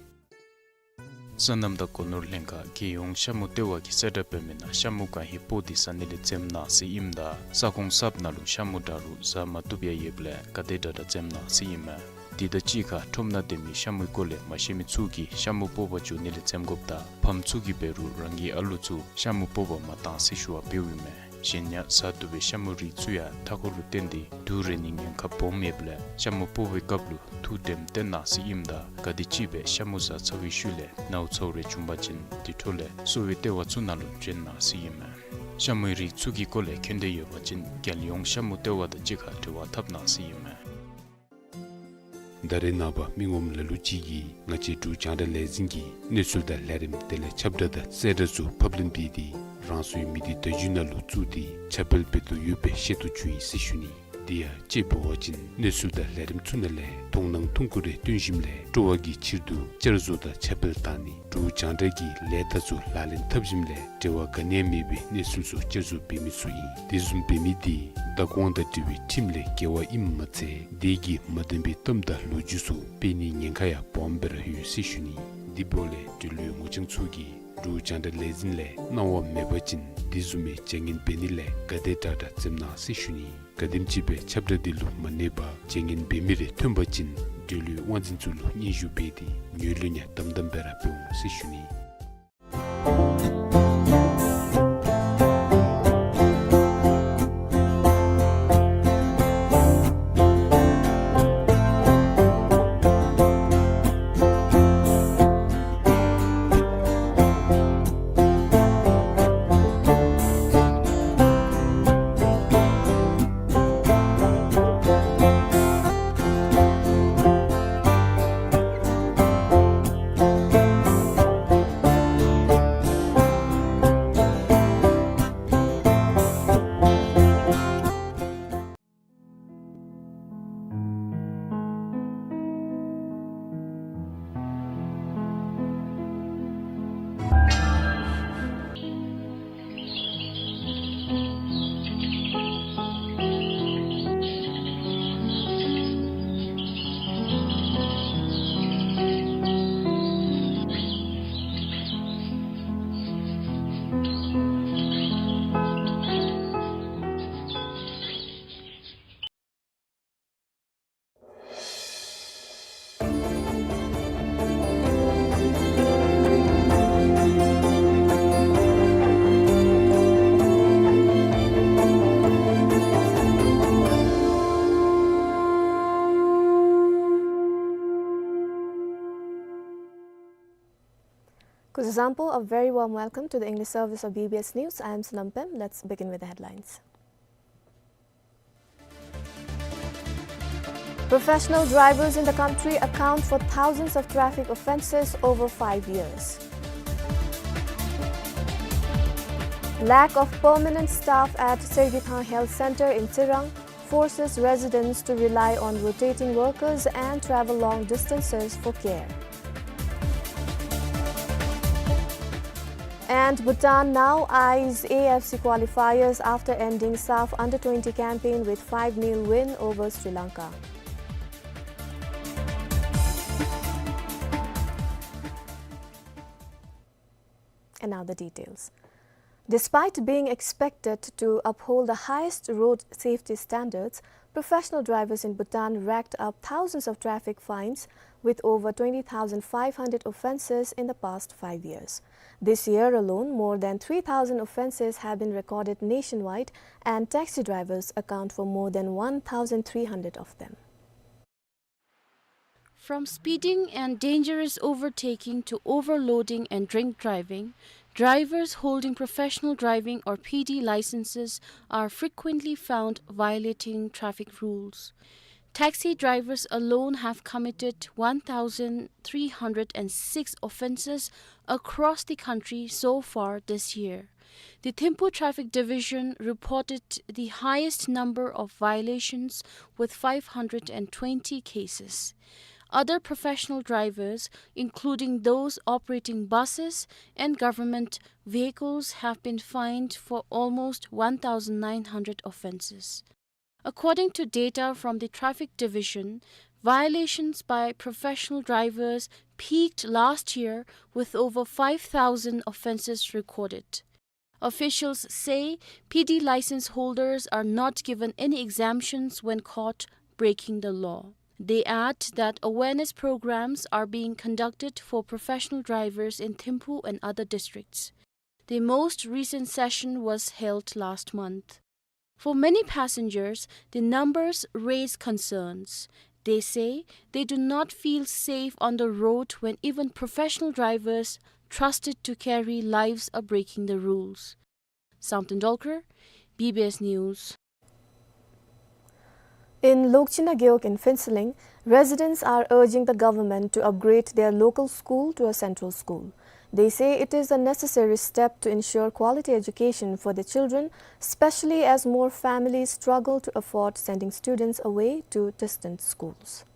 སོ་ནམ་དང་སྒོ་ནོར་ལྷན་ཁག་རྒྱལ་ཡོངས་ཤ་མུ་ལྟེ་བ་གིས་གསལ་བསྒྲགས་འབད་མི་ནང་ཤ་མུ་གང་ཧེ་སྤོ་སྟེ་ཟ་ནི་ལས་འཛེམ་གནང་ཟེར་ཨིནམ་ད་ས་ཁོངས་གསརཔ་ནང་ལུ་ཤ་མུ་འདྲ་རུང་ཟ་མ་བཏུབ་ཡང་ཡོདཔ་ལས་ག་དེ་དྲག་དྲག་འཛེམ་གནང་ཟེར་ཨིན་མས། དེ་དང་གཅིག་ཁར་ཁྲོམ་ནང་སྡོད་མི་ཤ་མུའི་སྐོར་ལས་མ་ཤེས་མི་ཚུ་གིས་ཤ་མུ་སྤོ་བར་འགྱོ་ནི་ལས་འཛེམ་དགོཔ་དང་ཕམ་ཚུ་གིས་འབད་རུང་རང་གི་ཨ་ལུ་ཚུ་ཤ་མུ་སྤོ་བར་མ་གཏང་ཟེར་ཞུ་བ་འབདཝ་ཨིན་མས། གཞན་ཡང་ཟ་བཏུབ་པའི་ཤ་མུའི་རིགས་ཚུ་ཡང་མཐའ་འཁོར་ལུ་བརྟེན་ཏེ་དུག་རེག་ནིའི་ཉེན་ཁ་སྦོམ་ཡོདཔ་ལས་ཤ་མུ་སྤོ་བའི་སྐབས་ལུ་ཐུགས་དྲནམ་བཏོན་གནང་ཟེར་ཨིནམ་ད་ག་དེམ་ཅིག་སྦེ་ཤ་མུ་ཟ་ཚར་བའི་ཤུལ་ལས་ནཝ་ཚཝ་རེ་བྱུང་པ་ཅིན་དེ་འཕྲོ་ལས་གསོ་བའི་ལྟེ་བ་ཚུ་ནང་ལུ་བྱོན་གནང་ཟེར་ཨིན་མས། ཤ་མུའི་རིགས་ཚུ་གི་སྐོར་ལས་མཁྱེན་འདོད་ཡོད་པ་ཅིན་རྒྱལ་ཡོངས་ཤ་མུ་ལྟེ་བ་དང་གཅིག་ཁར་འབྲེལ་བ་འཐབ་གནང་ཟེར་ཨིན་མས། ད་རེས་ནངས་པ་མི་ངོམ་ལ་ལུ་ཅིག་གིས་ང་བཅས་འབྲུག་རྒྱང་བསྒྲགས་ལས་འཛིན་གྱི་གནས་ཚུལ་དང་ལས་རིམ་དེ་ལས་ཁྱབ་བསྒྲགས་དང་གསལ་བསྒྲགས་ཚུ་ཕབ་ལེན་འབད་དེ་རང་སོའི་མི་སྡེ་བརྡ་བརྒྱུད་ནང་ལུ་བཙུགས་ཏེ་ཁྱབ་སྤེལ་འབད་དོ་ཡོདཔ་སྦེ་ཤེས་རྟོགས་བྱུང་ཡི་ཟེར་ཞུ་ནི། དེ་ཡང་དཔྱེ་འབད་བ་ཅིན་གནས་ཚུལ་དང་ལས་རིམ་ཚུ་ནང་ལས་མཐོང་སྣང་ཐུང་ཀུ་རེ་སྟོན་ཞིནམ་ལས་སྤྲོ་བ་གི་ཕྱིར་དུ་བསྐྱར་བཟོ་དང་ཁྱབ་སྤེལ་གཏང་ནི་འབྲུག་རྒྱང་བསྒྲགས་ཀྱི་ལས་རྟགས་ཚུ་ལག་ལེན་འཐབ་ཞིནམ་ལས་འབྲེལ་བ་ག་ནི་ཡང་མེད་པའི་གནས་ཚུལ་ཚུ་བསྐྱར་བཟོ་འབད་མི་ཚུ་ཨིན། དེ་བཟུམ་འབད་མི་དེ་བདག་དབང་དང་འབྲེལ་བའི་ཁྲིམས་ལས་འགལ་བ་ཨིནམ་མ་ཚད་དེ་གིས་མ་བདེན་པའི་གཏམ་དང་ལོ་རྒྱུས་ཚུ་སྤེལ་ནིའི་ཉེན་ཁ་ཡང་སྦོམ་སྦེ་ར་ཡོད་ཟེར་ཞུ་ནི། དེ་འབདཝ་ལས་འབྲེལ་ཡོད་ངོ་རྐྱང་ཚུ་གིས་འབྲུག་རྒྱང་བསྒྲགས་ལས་འཛིན་ལས་གནང་བ་མེད་པ་ཅིན་དེ་བཟུམ་མའི་བྱ་ངན་འབད་ནི་ལས་ག་དེ་དྲག་དྲག་འཛེམ་གནང་ཟེར་ཞུ་ནི། ག་དེམ་ཅིག་སྦེ་ཁྱབ་བསྒྲགས་འདི་ལུ་མ་གནས་པར་བྱ་ངན་འབད་མི་རེ་ཐོན་པ་ཅིན་འབྲེལ་ཡོད་དབང་འཛིན་ཚུ་ལུ་སྙན་ཞུ་འབད་དེ་ངོས་ལེན་ཡང་དམ་དམ་སྦེ་ར་འབད་འོང་ཟེར་ཞུ་ནི། Kuzuzangpo, a very warm welcome to the English service of B B S News. I am Sonam Pem. Let's begin with the headlines. Professional drivers in the country account for thousands of traffic offences over five years. Lack of permanent staff at Sergithang Health Centre in Tsirang forces residents to rely on rotating workers and travel long distances for care. And Bhutan now eyes A F C qualifiers after ending SAFF under twenty campaign with five nil win over Sri Lanka. And now the details. Despite being expected to uphold the highest road safety standards, professional drivers in Bhutan racked up thousands of traffic fines, with over twenty thousand five hundred offences in the past five years. This year alone, more than three thousand offences have been recorded nationwide, and taxi drivers account for more than one thousand three hundred of them. From speeding and dangerous overtaking to overloading and drink driving, drivers holding professional driving or P D licenses are frequently found violating traffic rules. Taxi drivers alone have committed one thousand three hundred and six offences across the country so far this year. The Thimphu Traffic Division reported the highest number of violations, with five hundred and twenty cases. Other professional drivers, including those operating buses and government vehicles, have been fined for almost one thousand nine hundred offences. According to data from the Traffic Division, violations by professional drivers peaked last year, with over five thousand offences recorded. Officials say P D license holders are not given any exemptions when caught breaking the law. They add that awareness programs are being conducted for professional drivers in Thimphu and other districts. The most recent session was held last month. For many passengers, the numbers raise concerns. They say they do not feel safe on the road when even professional drivers trusted to carry lives are breaking the rules. Samten Dolkar, B B S News. In Lokchina Gewog in Phuentsholing, residents are urging the government to upgrade their local school to a central school. They say it is a necessary step to ensure quality education for the children, especially as more families struggle to afford sending students away to distant schools.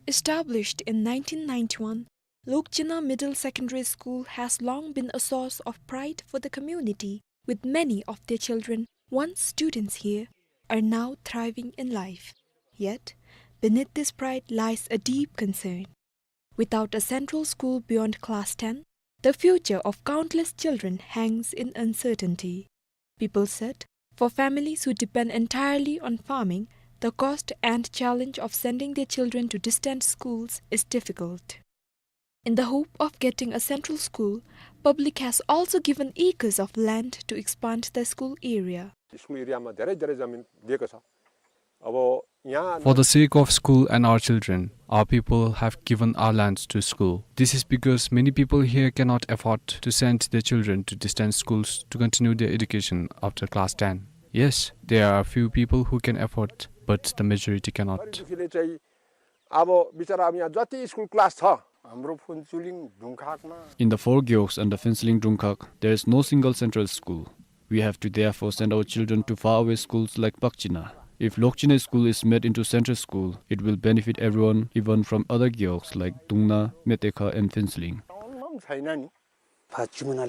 Established in nineteen ninety-one, Lokchina Middle Secondary School has long been a source of pride for the community, with many of their children, once students here, are now thriving in life. Yet, beneath this pride lies a deep concern. Without a central school beyond class ten, the future of countless children hangs in uncertainty. People said, for families who depend entirely on farming, the cost and challenge of sending their children to distant schools is difficult. In the hope of getting a central school, public has also given acres of land to expand the school area. School एरियामा धेरै धेरै जमिन दिएको छ। अब यहाँ For the sake of school and our children, our people have given our lands to school. This is because many people here cannot afford to send their children to distant schools to continue their education after class ten. Yes, there are a few people who can afford, but the majority cannot. गरिबीले चाहिँ अब बिचरा अब यहाँ जति school class छ, हाम्रो फुन्चुलिङ ढुङ्खाकमा In the four gewogs under Phuentsholing Dungkhag, there is no single central school. We have to therefore send our children to faraway schools like Pakchina. If Lokchina school is made into central school, it will benefit everyone, even from other gewogs like Dungna, Metekha and Phuentsholing. टाउनमा पनि छैन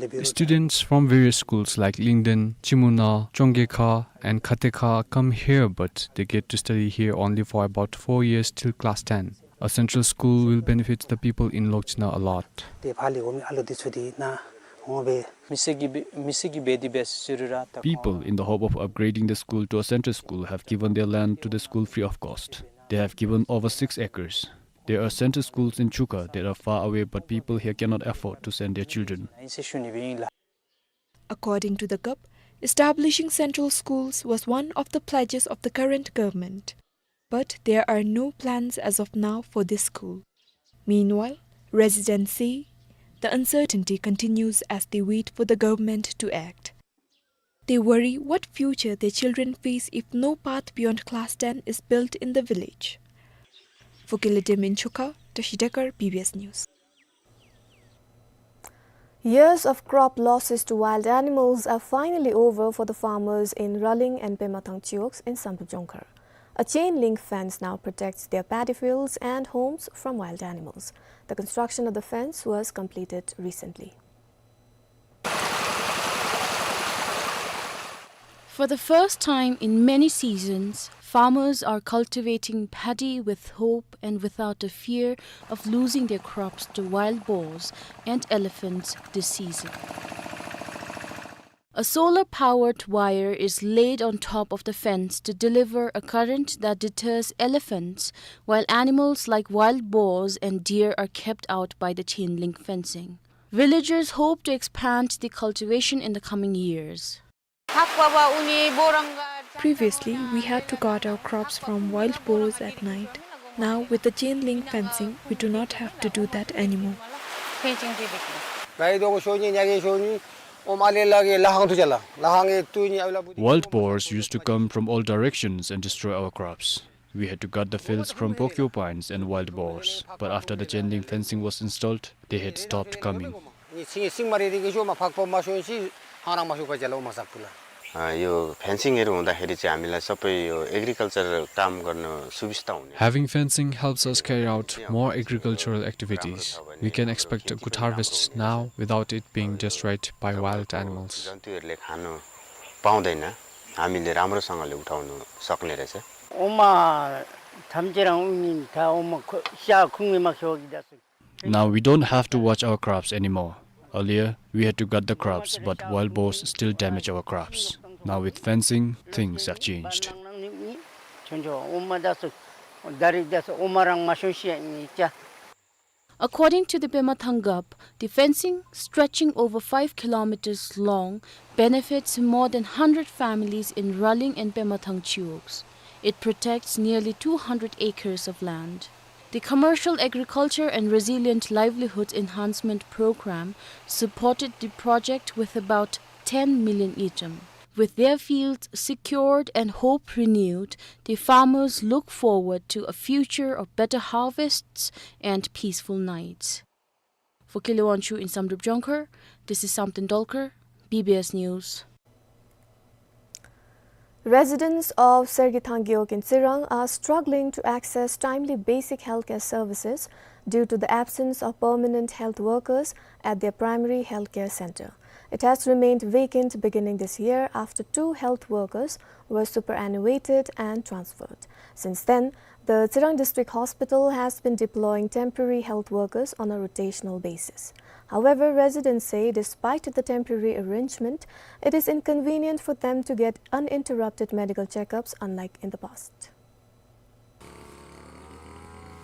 नि। Students from various schools like Lyngdoh, Chimuna, Chonggekha and Khatekha come here, but they get to study here only for about four years till class ten. A central school will benefit the people in Lokchina a lot. ཏེ་ཕར་ལས་འོང་མི་ཨ་ལོ་འདི་ཚུ་འདི་ནཱ་འོང་སྦེ། མི་སེར་གྱི་བེ་མི་སེར་གྱི་བེ་དི་བེ་སི་རི་ར་ད། People in the hope of upgrading the school to a central school have given their land to the school free of cost. They have given over six acres. There are central schools in Chuka that are far away, but people here cannot afford to send their children. According to the gup, establishing central schools was one of the pledges of the current government. But there are no plans as of now for this school. Meanwhile, Residents say the uncertainty continues as they wait for the government to act. They worry what future their children face if no path beyond class ten is built in the village. For Kiledim in Chukha, Tashi Dekar, B B S News. Years of crop losses to wild animals are finally over for the farmers in Raling and Pemathang Chiwogs in Samdrup Jongkhar. A chain link fence now protects their paddy fields and homes from wild animals. The construction of the fence was completed recently. For the first time in many seasons, farmers are cultivating paddy with hope and without a fear of losing their crops to wild boars and elephants this season. A solar-powered wire is laid on top of the fence to deliver a current that deters elephants, while animals like wild boars and deer are kept out by the chain link fencing. Villagers hope to expand the cultivation in the coming years. Previously, we had to guard our crops from wild boars at night. Now, with the chain link fencing, we do not have to do that anymore. Wild boars used to come from all directions and destroy our crops. We had to guard the fields from porcupines and wild boars. But after the chain link fencing was installed, they had stopped coming. अ, यो फेन्सिङहरू हुँदाखेरि चाहिँ हामीलाई सबै यो एग्रिकल्चर काम गर्न सुविस्ता हुने। Having fencing helps us carry out more agricultural activities. We can expect a good harvest now without it being destroyed by wild animals. जन्तुहरूले खान पाउँदैन, हामीले राम्रोसँगले उठाउन सक्ने रहेछ। ओमा थम्चेराङ उङिन था ओमा स्या खुङे माक्स्यो कि Dasu. Now we don't have to watch our crops anymore. Earlier, we had to guard the crops, but wild boars still damage our crops. Now with fencing, things have changed. According to the Pemathang Gup, the fencing, stretching over five kilometers long, benefits more than hundred families in Raling and Pemathang Chiwogs. It protects nearly two hundred acres of land. The Commercial Agriculture and Resilient Livelihood Enhancement Program supported the project with about ten million ngultrum. With their fields secured and hope renewed, the farmers look forward to a future of better harvests and peaceful nights. For Kile Wangchuk in Samdrup Jongkhar, this is Samten Dolkar, B B S News. Residents of Sergithang Gewog in Tsirang are struggling to access timely basic healthcare services due to the absence of permanent health workers at their primary healthcare center. It has remained vacant beginning this year after two health workers were superannuated and transferred. Since then, the Tsirang District Hospital has been deploying temporary health workers on a rotational basis. However, residents say despite the temporary arrangement, it is inconvenient for them to get uninterrupted medical checkups unlike in the past.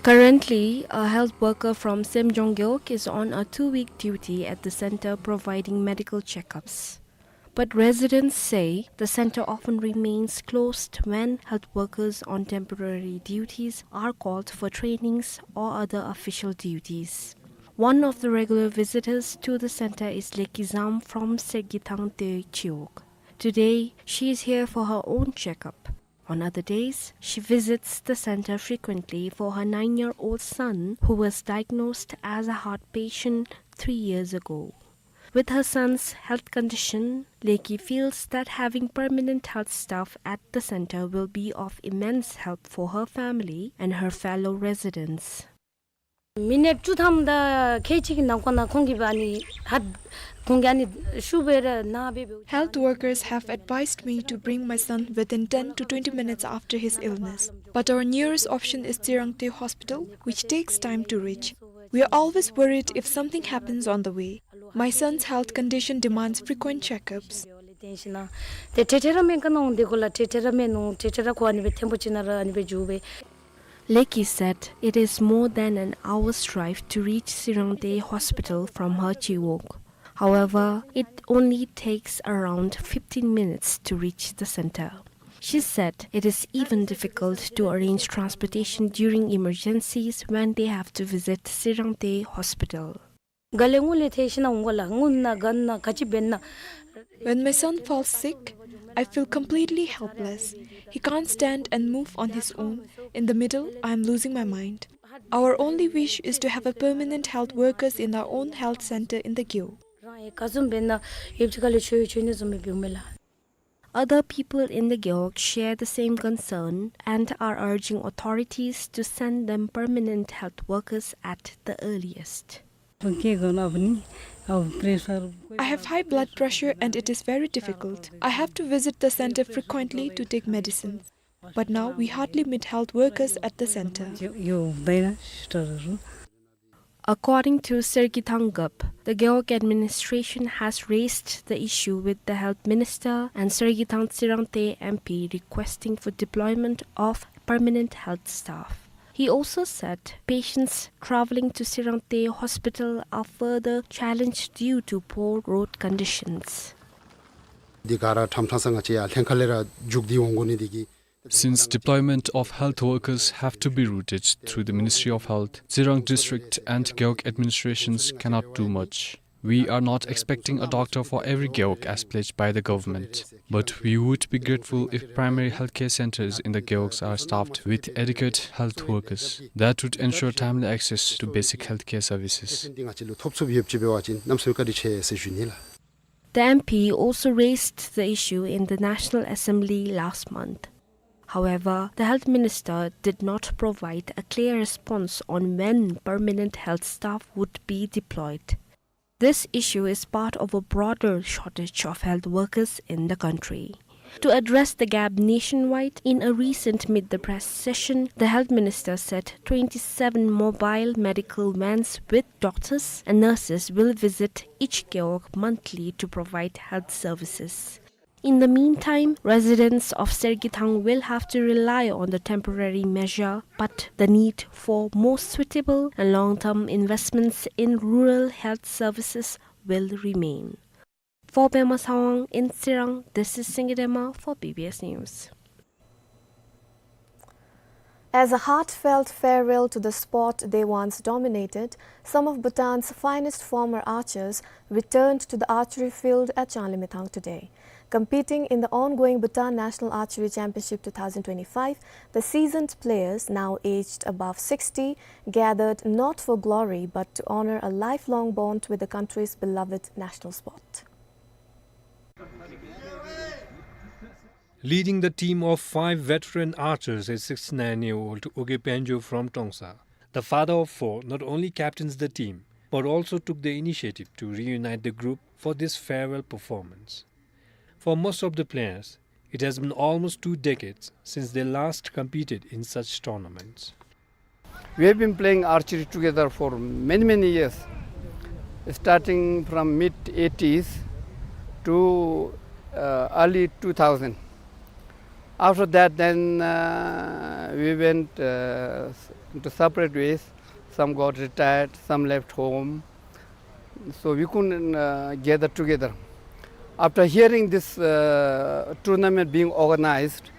Currently, a health worker from Semjong Gewog is on a two-week duty at the center providing medical checkups. But residents say the center often remains closed when health workers on temporary duties are called for trainings or other official duties. One of the regular visitors to the center is Leki Zam from Sergithang Gewog. Today, she is here for her own checkup. On other days, she visits the center frequently for her nine-year-old son, who was diagnosed as a heart patient three years ago. With her son's health condition, Leki feels that having permanent health staff at the center will be of immense help for her family and her fellow residents. མི་ནིཊ་བཅུ་ཐམ་དང་ཁལ་གཅིག་གི་ནང་འཁོད་ནང་ཁོང་གིས་ཨ་ནི་ཧ་ཁོང་གིས་ཨ་ནི་ཤུགས་སྦེ་ར་ན་སྦེ་འབདཝ་ད། Health workers have advised me to bring my son within ten to twenty minutes after his illness. But our nearest option is Tsirangte Hospital, which takes time to reach. We are always worried if something happens on the way. My son's health condition demands frequent checkups. ཏེ་ཏེ་ར་མེན་ཀ་ནོ་འདི་གོ་ལ་ཏེ་ཏེ་ར་མེན་ནོ་ཏེ་ཏེ་ར་ཁོ་ཨ་ནི་སྦེ་ཐེམ་པོ་ཅིག་ནང་ར་ཨ་ནི་སྦེ་འགྱོ་སྦེ། Leki said it is more than an hour's drive to reach Tsirangte Hospital from her Chiwog. However, it only takes around fifteen minutes to reach the center. She said it is even difficult to arrange transportation during emergencies when they have to visit Sirang Dey Hospital. ག་ལས་ངུ་ལས་ཐེ་ཤི་ན་འོང་གོ་ལ་ངུ་ན་ག་ན་ག་ཅི་འབད་ན། When my son falls sick, I feel completely helpless. He can't stand and move on his own. In the middle, I am losing my mind. Our only wish is to have a permanent health workers in our own health center in the Gewog. རང་ཡང་ག་བཟུམ་འབད་ན་ཡོད་ཅི་ག་ལས་ཆོས་ཆོས་ནི་བཟུམ་མི་འབདཝ་མས་ལགས། Other people in the Gewog share the same concern and are urging authorities to send them permanent health workers at the earliest. I have high blood pressure and it is very difficult. I have to visit the center frequently to take medicines. But now we hardly meet health workers at the center. According to Sergithang Gup, the Gewog administration has raised the issue with the health minister and Sergithang Tsirang Dey M P requesting for deployment of permanent health staff. He also said patients traveling to Tsirang Dey Hospital are further challenged due to poor road conditions. འདི་ག་ར་ཁྲམ་ཁྲང་ས་ང་བཅས་ཡར་ལྷན་ཁག་ལས་ར་མཇུག་བསྡུ་འོང་དགོ་ནི་འདི་གིས། Since deployment of health workers have to be routed through the Ministry of Health, Tsirang District and Gewog administrations cannot do much. We are not expecting a doctor for every Gewog as pledged by the government, but we would be grateful if primary healthcare centers in the Gewogs are staffed with adequate health workers. That would ensure timely access to basic healthcare services. འདི་ང་བཅས་ལུ་ཐོབ་ཚུགསཔ་ཡོདཔ་ཅིག་འབད་བ་ཅིན་གནམ་མེད་ས་མེད་བཀའ་དྲིན་ཆེ་ཟེར་ཞུ་ནི་ལགས། The M P also raised the issue in the National Assembly last month. However, the health minister did not provide a clear response on when permanent health staff would be deployed. This issue is part of a broader shortage of health workers in the country. To address the gap nationwide, in a recent Meet the Press session, the health minister said twenty-seven mobile medical vans with doctors and nurses will visit each Gewog monthly to provide health services. In the meantime, residents of Sergithang will have to rely on the temporary measure, but the need for more suitable and long-term investments in rural health services will remain. For Pema Sawang in Tsirang, this is Singye Dema for B B S News. As a heartfelt farewell to the sport they once dominated, some of Bhutan's finest former archers returned to the archery field at Changlimithang today. Competing in the ongoing Bhutan National Archery Championship two thousand twenty-five, the seasoned players, now aged above sixty, gathered not for glory but to honor a lifelong bond with the country's beloved national sport. Leading the team of five veteran archers is sixty-nine-year-old Uge Penjo from Tongsa. The father of four not only captains the team, but also took the initiative to reunite the group for this farewell performance. For most of the players, it has been almost two decades since they last competed in such tournaments. We have been playing archery together for many, many years, starting from mid eighties to, uh, early two thousand. After that, then, uh, we went, uh, into separate ways. Some got retired, some left home. So we couldn't, uh, gather together. After hearing this, uh, tournament being organized,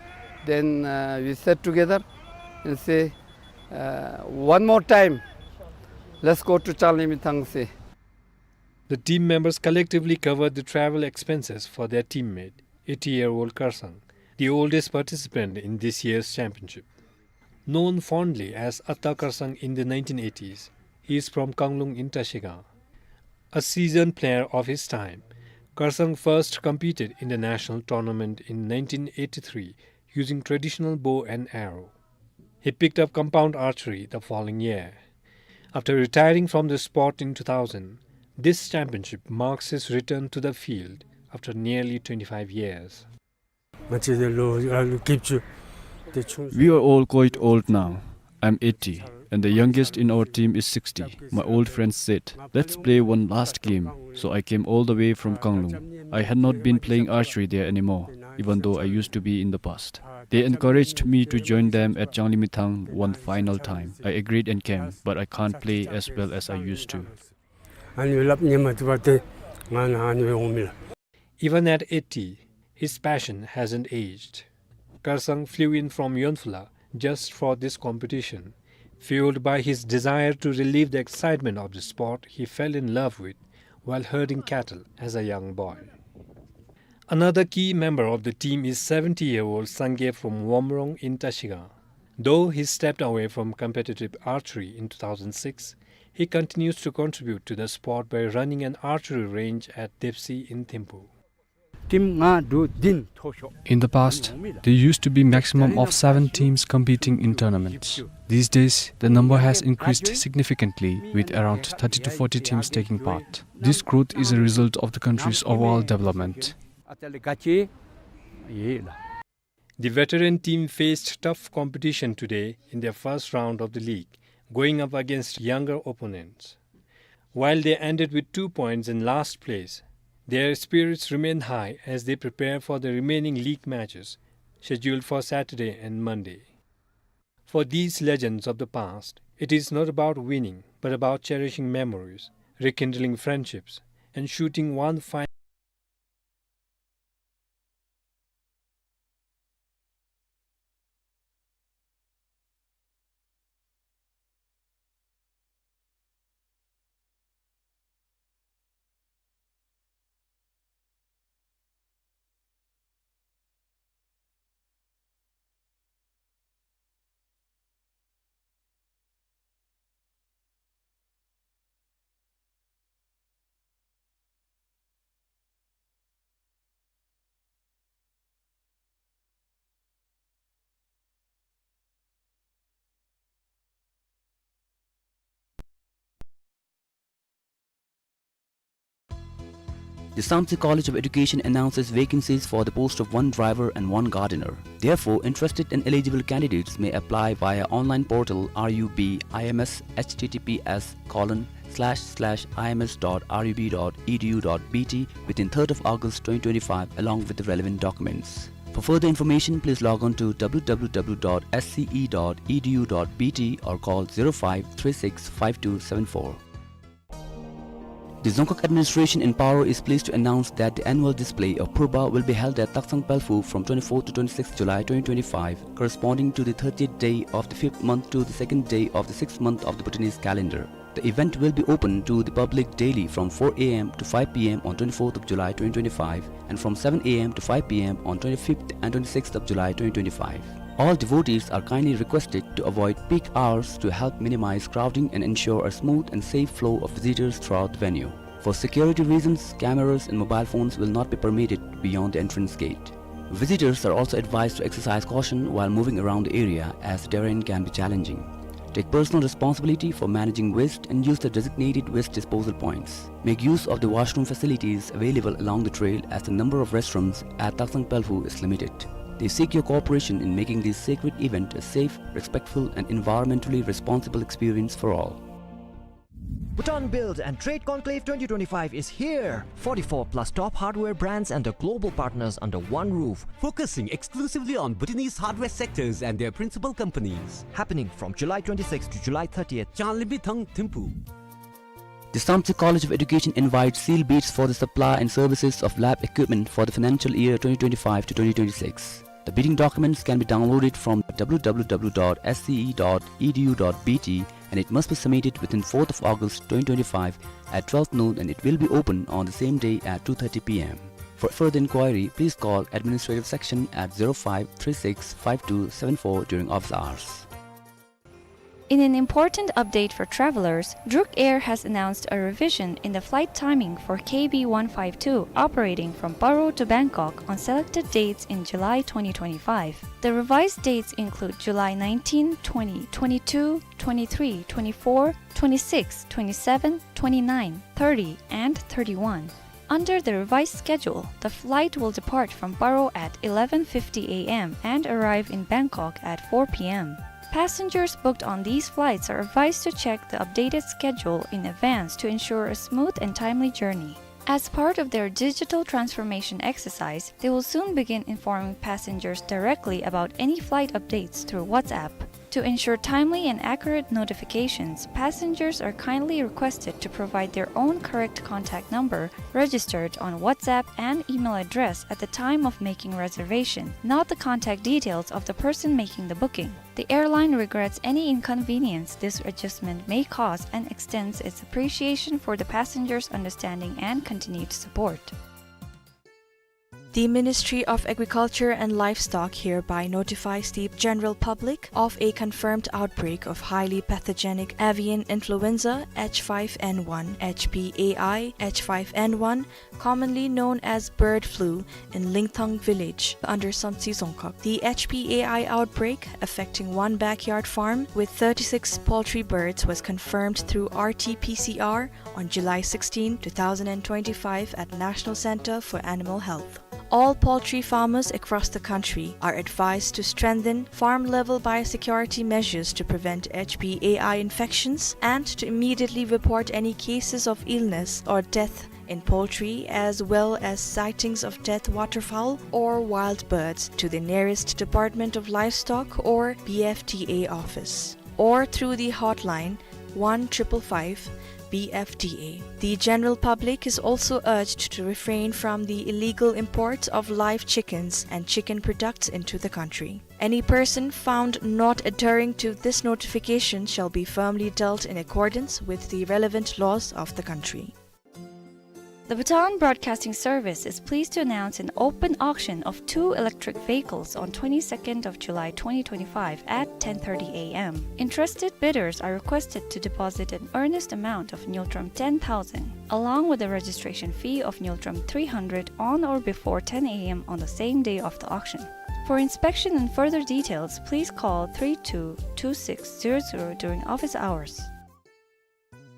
then, uh, we sat together and say, uh, "One more time, let's go to Changlimithang," say. The team members collectively covered the travel expenses for their teammate, eighty-year-old Karsang, the oldest participant in this year's championship. Known fondly as Atta Karsang in the nineteen eighties, he is from Kanglung in Trashigang. A seasoned player of his time, Karsang first competed in the national tournament in nineteen eighty-three using traditional bow and arrow. He picked up compound archery the following year. After retiring from the sport in two thousand, this championship marks his return to the field after nearly twenty-five years. We are all quite old now. I'm eighty, and the youngest in our team is sixty. My old friends said, "Let's play one last game." So I came all the way from Kanglung. I had not been playing archery there anymore, even though I used to be in the past. They encouraged me to join them at Changlimithang one final time. I agreed and came, but I can't play as well as I used to. Even at eighty, his passion hasn't aged. Karsang flew in from Yonphula just for this competition. Fueled by his desire to relieve the excitement of the sport he fell in love with while herding cattle as a young boy. Another key member of the team is seventy-year-old Sangay from Womrong in Tashigang. Though he stepped away from competitive archery in two thousand six, he continues to contribute to the sport by running an archery range at Depsi in Thimphu. Team ལྔ་དྲུག་བདུན་མཐོ་ཤོས། In the past, there used to be maximum of seven teams competing in tournaments. These days, the number has increased significantly, with around thirty to forty teams taking part. This growth is a result of the country's overall development. The veteran team faced tough competition today in their first round of the league, going up against younger opponents. While they ended with two points in last place, their spirits remain high as they prepare for the remaining league matches scheduled for Saturday and Monday. For these legends of the past, it is not about winning, but about cherishing memories, rekindling friendships, and shooting one final The Samtse College of Education announces vacancies for the post of one driver and one gardener. Therefore, interested and eligible candidates may apply via online portal R U B I M S, H T T P S colon slash slash I M S dot R U B dot E D U dot B T within third of August twenty twenty-five, along with the relevant documents. For further information, please log on to W W W dot S C E dot E D U dot B T or call zero five three six five two seven four. The Dzongkhag administration in Paro is pleased to announce that the annual display of Phurba will be held at Taksang Pelphu from twenty-fourth to twenty-sixth July twenty twenty-five, corresponding to the thirtieth day of the fifth month to the second day of the sixth month of the Bhutanese calendar. The event will be open to the public daily from four A M to five P M on twenty-fourth of July twenty twenty-five and from seven A M to five P M on twenty-fifth and twenty-sixth of July twenty twenty-five. All devotees are kindly requested to avoid peak hours to help minimize crowding and ensure a smooth and safe flow of visitors throughout the venue. For security reasons, cameras and mobile phones will not be permitted beyond the entrance gate. Visitors are also advised to exercise caution while moving around the area, as the terrain can be challenging. Take personal responsibility for managing waste and use the designated waste disposal points. Make use of the washroom facilities available along the trail, as the number of restrooms at Taksang Pelphu is limited. They seek your cooperation in making this sacred event a safe, respectful, and environmentally responsible experience for all. Bhutan Build and Trade Conclave twenty twenty-five is here! Forty-four plus top hardware brands and the global partners under one roof. Focusing exclusively on Bhutanese hardware sectors and their principal companies. Happening from July twenty-sixth to July thirtieth. Changlimbi Thang, Thimphu. The Samtse College of Education invites sealed bids for the supply and services of lab equipment for the financial year twenty twenty-five to twenty twenty-six. The bidding documents can be downloaded from W W W dot S C E dot E D U dot B T, and it must be submitted within fourth of August twenty twenty-five at twelve noon, and it will be open on the same day at two thirty P M. For further inquiry, please call administrative section at zero five three six five two seven four during office hours. In an important update for travelers, Druk Air has announced a revision in the flight timing for K B one five two operating from Paro to Bangkok on selected dates in July twenty twenty-five. The revised dates include July nineteen, twenty, twenty-two, twenty-three, twenty-four, twenty-six, twenty-seven, twenty-nine, thirty, and thirty-one. Under the revised schedule, the flight will depart from Paro at eleven fifty A M and arrive in Bangkok at four P M. Passengers booked on these flights are advised to check the updated schedule in advance to ensure a smooth and timely journey. As part of their digital transformation exercise, they will soon begin informing passengers directly about any flight updates through WhatsApp. To ensure timely and accurate notifications, passengers are kindly requested to provide their own correct contact number registered on WhatsApp and email address at the time of making reservation, not the contact details of the person making the booking. The airline regrets any inconvenience this adjustment may cause and extends its appreciation for the passengers' understanding and continued support. The Ministry of Agriculture and Livestock hereby notifies the general public of a confirmed outbreak of highly pathogenic avian influenza H five N one, H P A I H five N one, commonly known as bird flu, in Lingthang village under Sonsi Dzongkhag. The H P A I outbreak, affecting one backyard farm with thirty-six poultry birds, was confirmed through R T P C R on July sixteen, two thousand and twenty-five at National Center for Animal Health. All poultry farmers across the country are advised to strengthen farm-level biosecurity measures to prevent H P A I infections and to immediately report any cases of illness or death in poultry, as well as sightings of dead waterfowl or wild birds, to the nearest Department of Livestock or B F D A office, or through the hotline one triple five B F D A. The general public is also urged to refrain from the illegal import of live chickens and chicken products into the country. Any person found not adhering to this notification shall be firmly dealt in accordance with the relevant laws of the country. The Bhutan Broadcasting Service is pleased to announce an open auction of two electric vehicles on twenty-second of July twenty twenty-five at ten thirty A M. Interested bidders are requested to deposit an earnest amount of Ngultrum ten thousand, along with a registration fee of Ngultrum three hundred on or before ten A M on the same day of the auction. For inspection and further details, please call three two two six zero zero during office hours.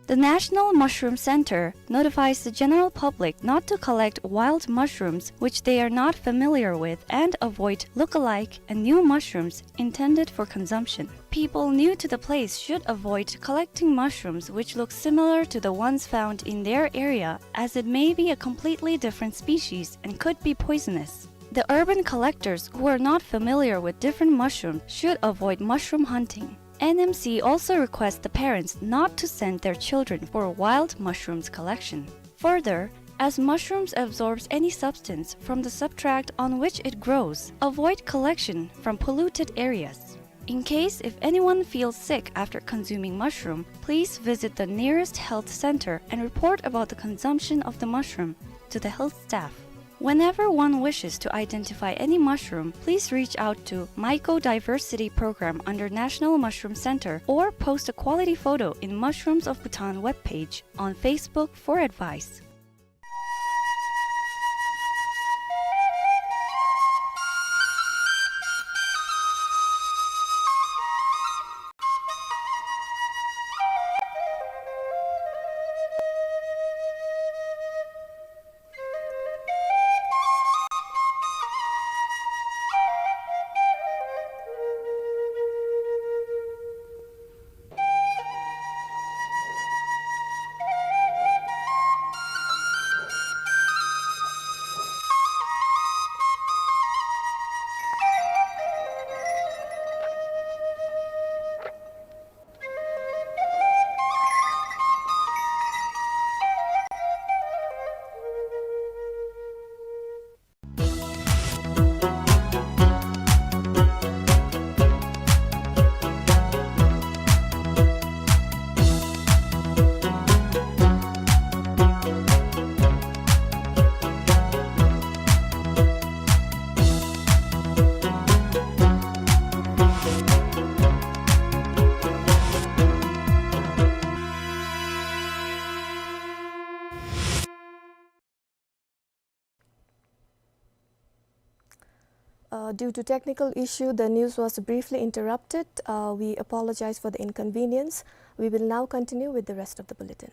The National Mushroom Center notifies the general public not to collect wild mushrooms which they are not familiar with and avoid look-alike and new mushrooms intended for consumption. People new to the place should avoid collecting mushrooms which look similar to the ones found in their area, as it may be a completely different species and could be poisonous. The urban collectors who are not familiar with different mushrooms should avoid mushroom hunting. N M C also requests the parents not to send their children for wild mushrooms collection. Further, as mushrooms absorbs any substance from the substrate on which it grows, avoid collection from polluted areas. In case if anyone feels sick after consuming mushroom, please visit the nearest health center and report about the consumption of the mushroom to the health staff. Whenever one wishes to identify any mushroom, please reach out to Mycodiversity Program under National Mushroom Center or post a quality photo in Mushrooms of Bhutan webpage on Facebook for advice. Uh, due to technical issue, the news was briefly interrupted. Uh, we apologize for the inconvenience. We will now continue with the rest of the bulletin.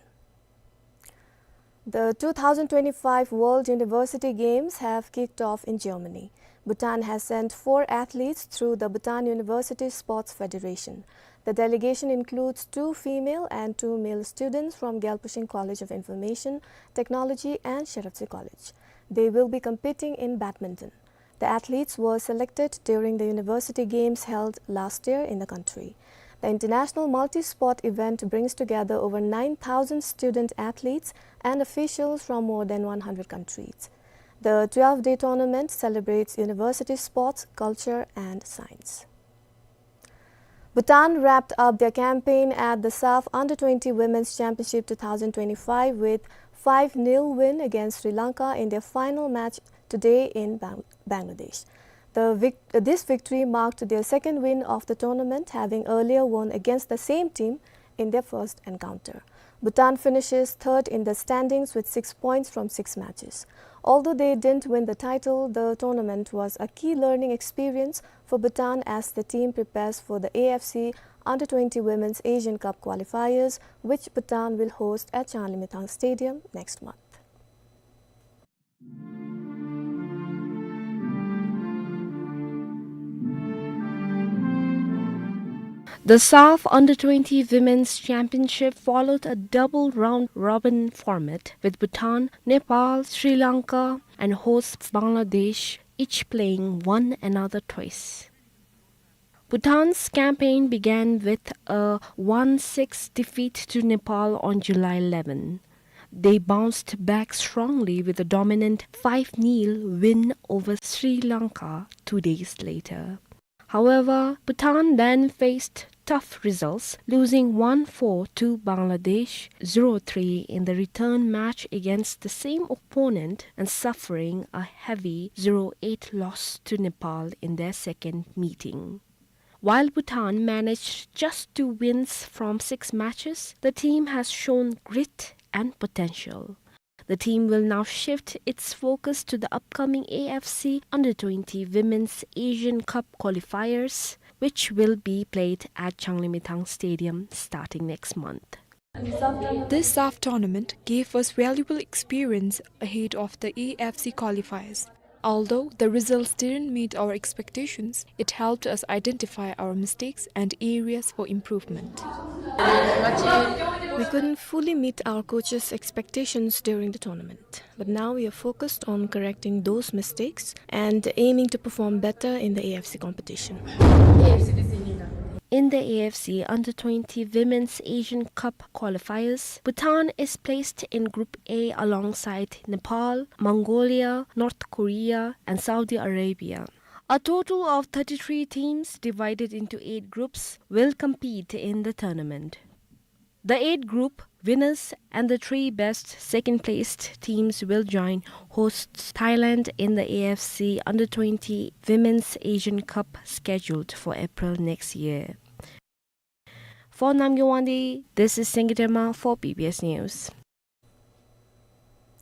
The two thousand twenty-five World University Games have kicked off in Germany. Bhutan has sent four athletes through the Bhutan University Sports Federation. The delegation includes two female and two male students from Gyalpushing College of Information Technology and Sherabtse College. They will be competing in badminton. The athletes were selected during the University Games held last year in the country. The international multi-sport event brings together over nine thousand student athletes and officials from more than one hundred countries. The twelve-day tournament celebrates university sports, culture, and science. Bhutan wrapped up their campaign at the SAFF Under twenty Women's Championship two thousand twenty-five with five nil win against Sri Lanka in their final match today in Bang-, Bangladesh. The vic-, this victory marked their second win of the tournament, having earlier won against the same team in their first encounter. Bhutan finishes third in the standings with six points from six matches. Although they didn't win the title, the tournament was a key learning experience for Bhutan as the team prepares for the A F C Under twenty Women's Asian Cup qualifiers, which Bhutan will host at Changlimithang Stadium next month. The SAFF Under twenty Women's Championship followed a double round-robin format, with Bhutan, Nepal, Sri Lanka, and host Bangladesh each playing one another twice. Bhutan's campaign began with a one six defeat to Nepal on July eleven. They bounced back strongly with a dominant five nil win over Sri Lanka two days later. However, Bhutan then faced tough results, losing one four to Bangladesh, zero three in the return match against the same opponent, and suffering a heavy zero eight loss to Nepal in their second meeting. While Bhutan managed just two wins from six matches, the team has shown grit and potential. The team will now shift its focus to the upcoming A F C Under twenty Women's Asian Cup qualifiers, which will be played at Changlimithang Stadium starting next month. This SAFF tournament gave us valuable experience ahead of the A F C qualifiers. Although the results didn't meet our expectations, it helped us identify our mistakes and areas for improvement. We couldn't fully meet our coaches' expectations during the tournament, but now we are focused on correcting those mistakes and aiming to perform better in the A F C competition. In the A F C Under twenty Women's Asian Cup qualifiers, Bhutan is placed in Group A alongside Nepal, Mongolia, North Korea, and Saudi Arabia. A total of thirty-three teams divided into eight groups will compete in the tournament. The eight group winners and the three best second-placed teams will join hosts Thailand in the A F C Under twenty Women's Asian Cup scheduled for April next year. For Namgay Wangdi, this is Singye Derma for B B S News.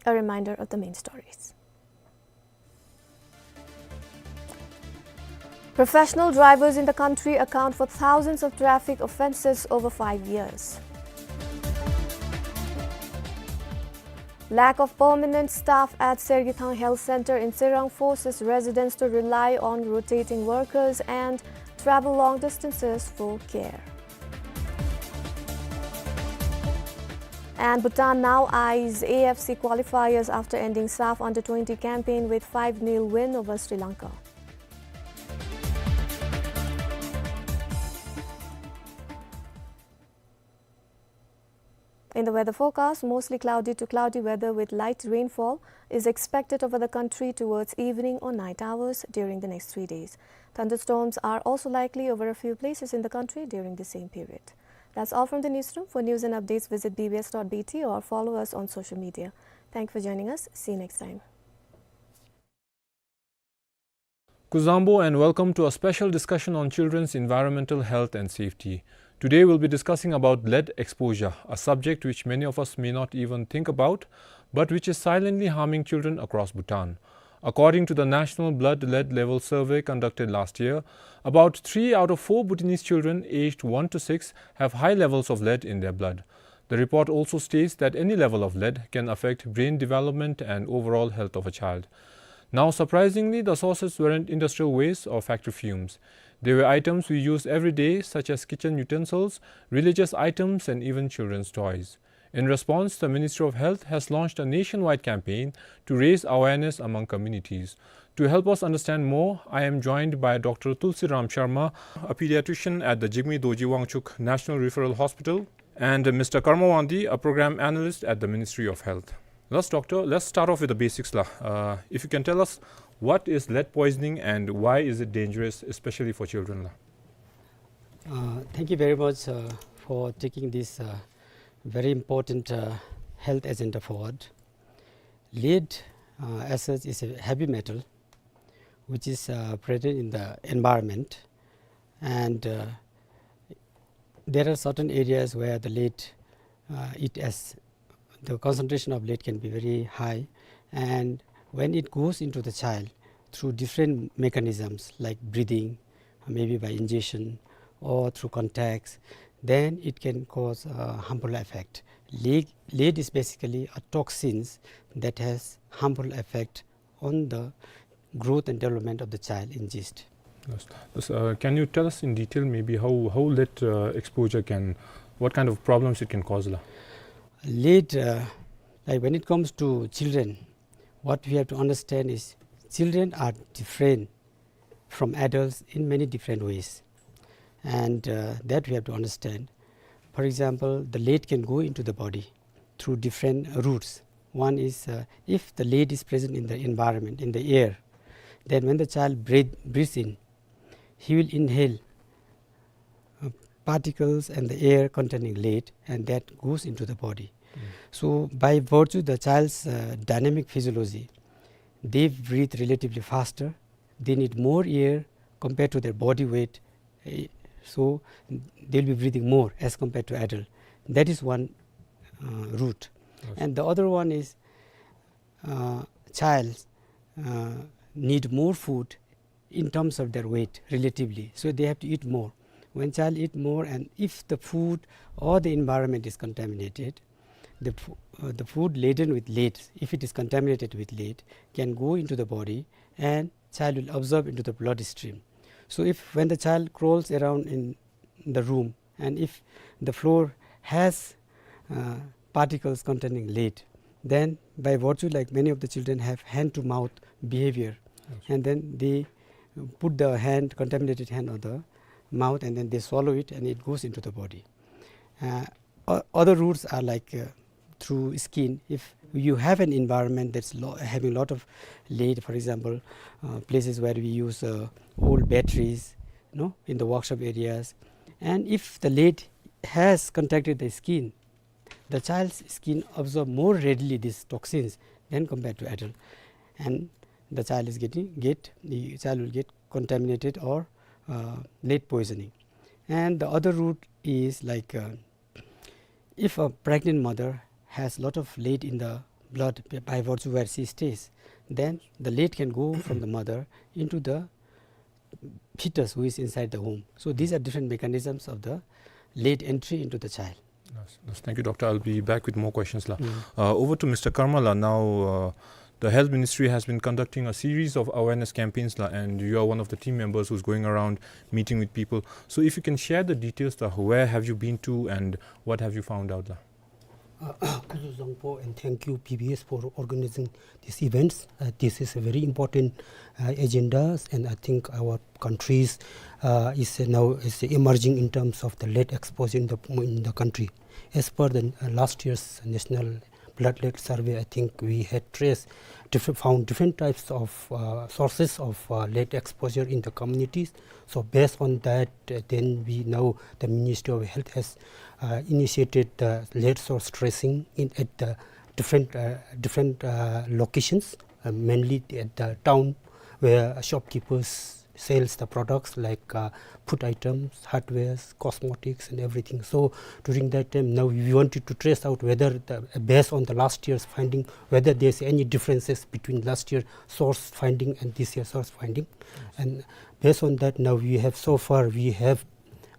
A reminder of the main stories. Professional drivers in the country account for thousands of traffic offences over five years. Lack of permanent staff at Sergithang Health Centre in Tsirang forces residents to rely on rotating workers and travel long distances for care. And Bhutan now eyes A F C qualifiers after ending SAFF Under twenty campaign with five nil win over Sri Lanka. In the weather forecast, mostly cloudy to cloudy weather with light rainfall is expected over the country towards evening or night hours during the next three days. Thunderstorms are also likely over a few places in the country during the same period. That's all from the newsroom. For news and updates, visit B B S dot B T or follow us on social media. Thank you for joining us. See you next time. Kuzuzangpo and welcome to a special discussion on children's environmental health and safety. Today we'll be discussing about lead exposure, a subject which many of us may not even think about, but which is silently harming children across Bhutan. According to the National Blood Lead Level Survey conducted last year, about three out of four Bhutanese children aged one to six have high levels of lead in their blood. The report also states that any level of lead can affect brain development and overall health of a child. Now, surprisingly, the sources weren't industrial waste or factory fumes. They were items we use every day, such as kitchen utensils, religious items, and even children's toys. In response, the Ministry of Health has launched a nationwide campaign to raise awareness among communities. To help us understand more, I am joined by Doctor Tulsi Ram Sharma, a pediatrician at the Jigme Dorji Wangchuck National Referral Hospital, and Mister Karma Wangdi, a program analyst at the Ministry of Health. Let's, doctor, let's start off with the basics la. Uh, if you can tell us, what is lead poisoning and why is it dangerous, especially for children la? Uh, thank you very much, uh, for taking this, uh, very important, uh, health agenda forward. Lead, uh, as such, is a heavy metal which is, uh, present in the environment, and, uh, there are certain areas where the lead, uh, it has, the concentration of lead can be very high, and when it goes into the child through different mechanisms like breathing, maybe by ingestion or through contacts, then it can cause a harmful effect. Lead, lead is basically a toxins that has harmful effect on the growth and development of the child in gist. Yes. Yes, uh, can you tell us in detail maybe how, how lead, uh, exposure can, what kind of problems it can cause la? Lead, uh, like, when it comes to children, what we have to understand is children are different from adults in many different ways. And, uh, that we have to understand. For example, the lead can go into the body through different routes. One is, uh, if the lead is present in the environment, in the air, then when the child breathe, breathes in, he will inhale, uh, particles and the air containing lead, and that goes into the body. Mm. So by virtue the child's, uh, dynamic physiology, they breathe relatively faster, they need more air compared to their body weight, eh, so they'll be breathing more as compared to adult. That is one, uh, route. Yes. And the other one is, uh, child, uh, need more food in terms of their weight relatively. So they have to eat more. When child eat more, and if the food or the environment is contaminated, the fo-, uh, the food laden with lead, if it is contaminated with lead, can go into the body and child will absorb into the bloodstream. So if, when the child crawls around in the room, and if the floor has, uh, particles containing lead, then by virtue, like, many of the children have hand to mouth behavior, yes, and then they put the hand, contaminated hand on the mouth, and then they swallow it and it goes into the body. Uh, o-, other routes are like, uh, through skin. If you have an environment that's lo-, having lot of lead, for example, uh, places where we use, uh, old batteries, you know, in the workshop areas, and if the lead has contacted the skin, the child's skin absorb more readily these toxins than compared to adult, and the child is getting, get, the child will get contaminated or, uh, lead poisoning. And the other route is like, uh, if a pregnant mother has lot of lead in the blood b-, by virtue where she stays, then the lead can go from the mother into the fetus who is inside the womb. So these are different mechanisms of the lead entry into the child. Yes, yes, thank you, doctor. I'll be back with more questions la. Mm. Uh, over to Mister Karma la now. Uh, the health ministry has been conducting a series of awareness campaigns la, and you are one of the team members who's going around meeting with people. So if you can share the details la, where have you been to and what have you found out la? Uh, Khuzu Zangpo, and thank you, P B S, for organizing these events. Uh, this is a very important, uh, agendas, and I think our countries, uh, is now is emerging in terms of the lead exposure in the, in the country. As per the, uh, last year's National Blood Lead Survey, I think we had traced different, found different types of, uh, sources of, uh, lead exposure in the communities. So based on that, uh, then we now, the Ministry of Health has, uh, initiated the lead source tracing in, at the different, uh, different, uh, locations, uh, mainly at the town where shopkeepers sales the products like, uh, food items, hardwares, cosmetics and everything. So during that time, now we wanted to trace out whether the, based on the last year's finding, whether there's any differences between last year source finding and this year source finding. Yes. And based on that, now we have, so far we have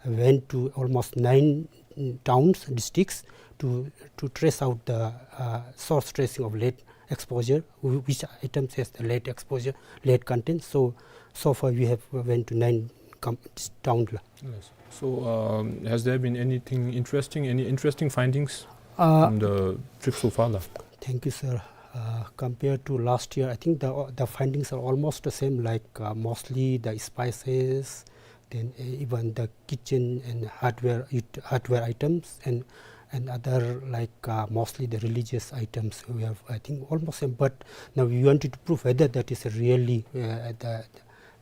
went to almost nine, mm, towns, districts to, to trace out the, uh, source tracing of lead exposure, wh-, which items has the lead exposure, lead content. So, so far we have went to nine com-, town la. Yes. So, um, has there been anything interesting, any interesting findings? Uh, from the trip so far, la? Thank you, sir. Uh, compared to last year, I think the, the findings are almost the same, like, uh, mostly the spices, then, uh, even the kitchen and hardware, it-, hardware items and, and other, like, uh, mostly the religious items. We have, I think, almost same. But now we wanted to prove whether that is really, uh, the,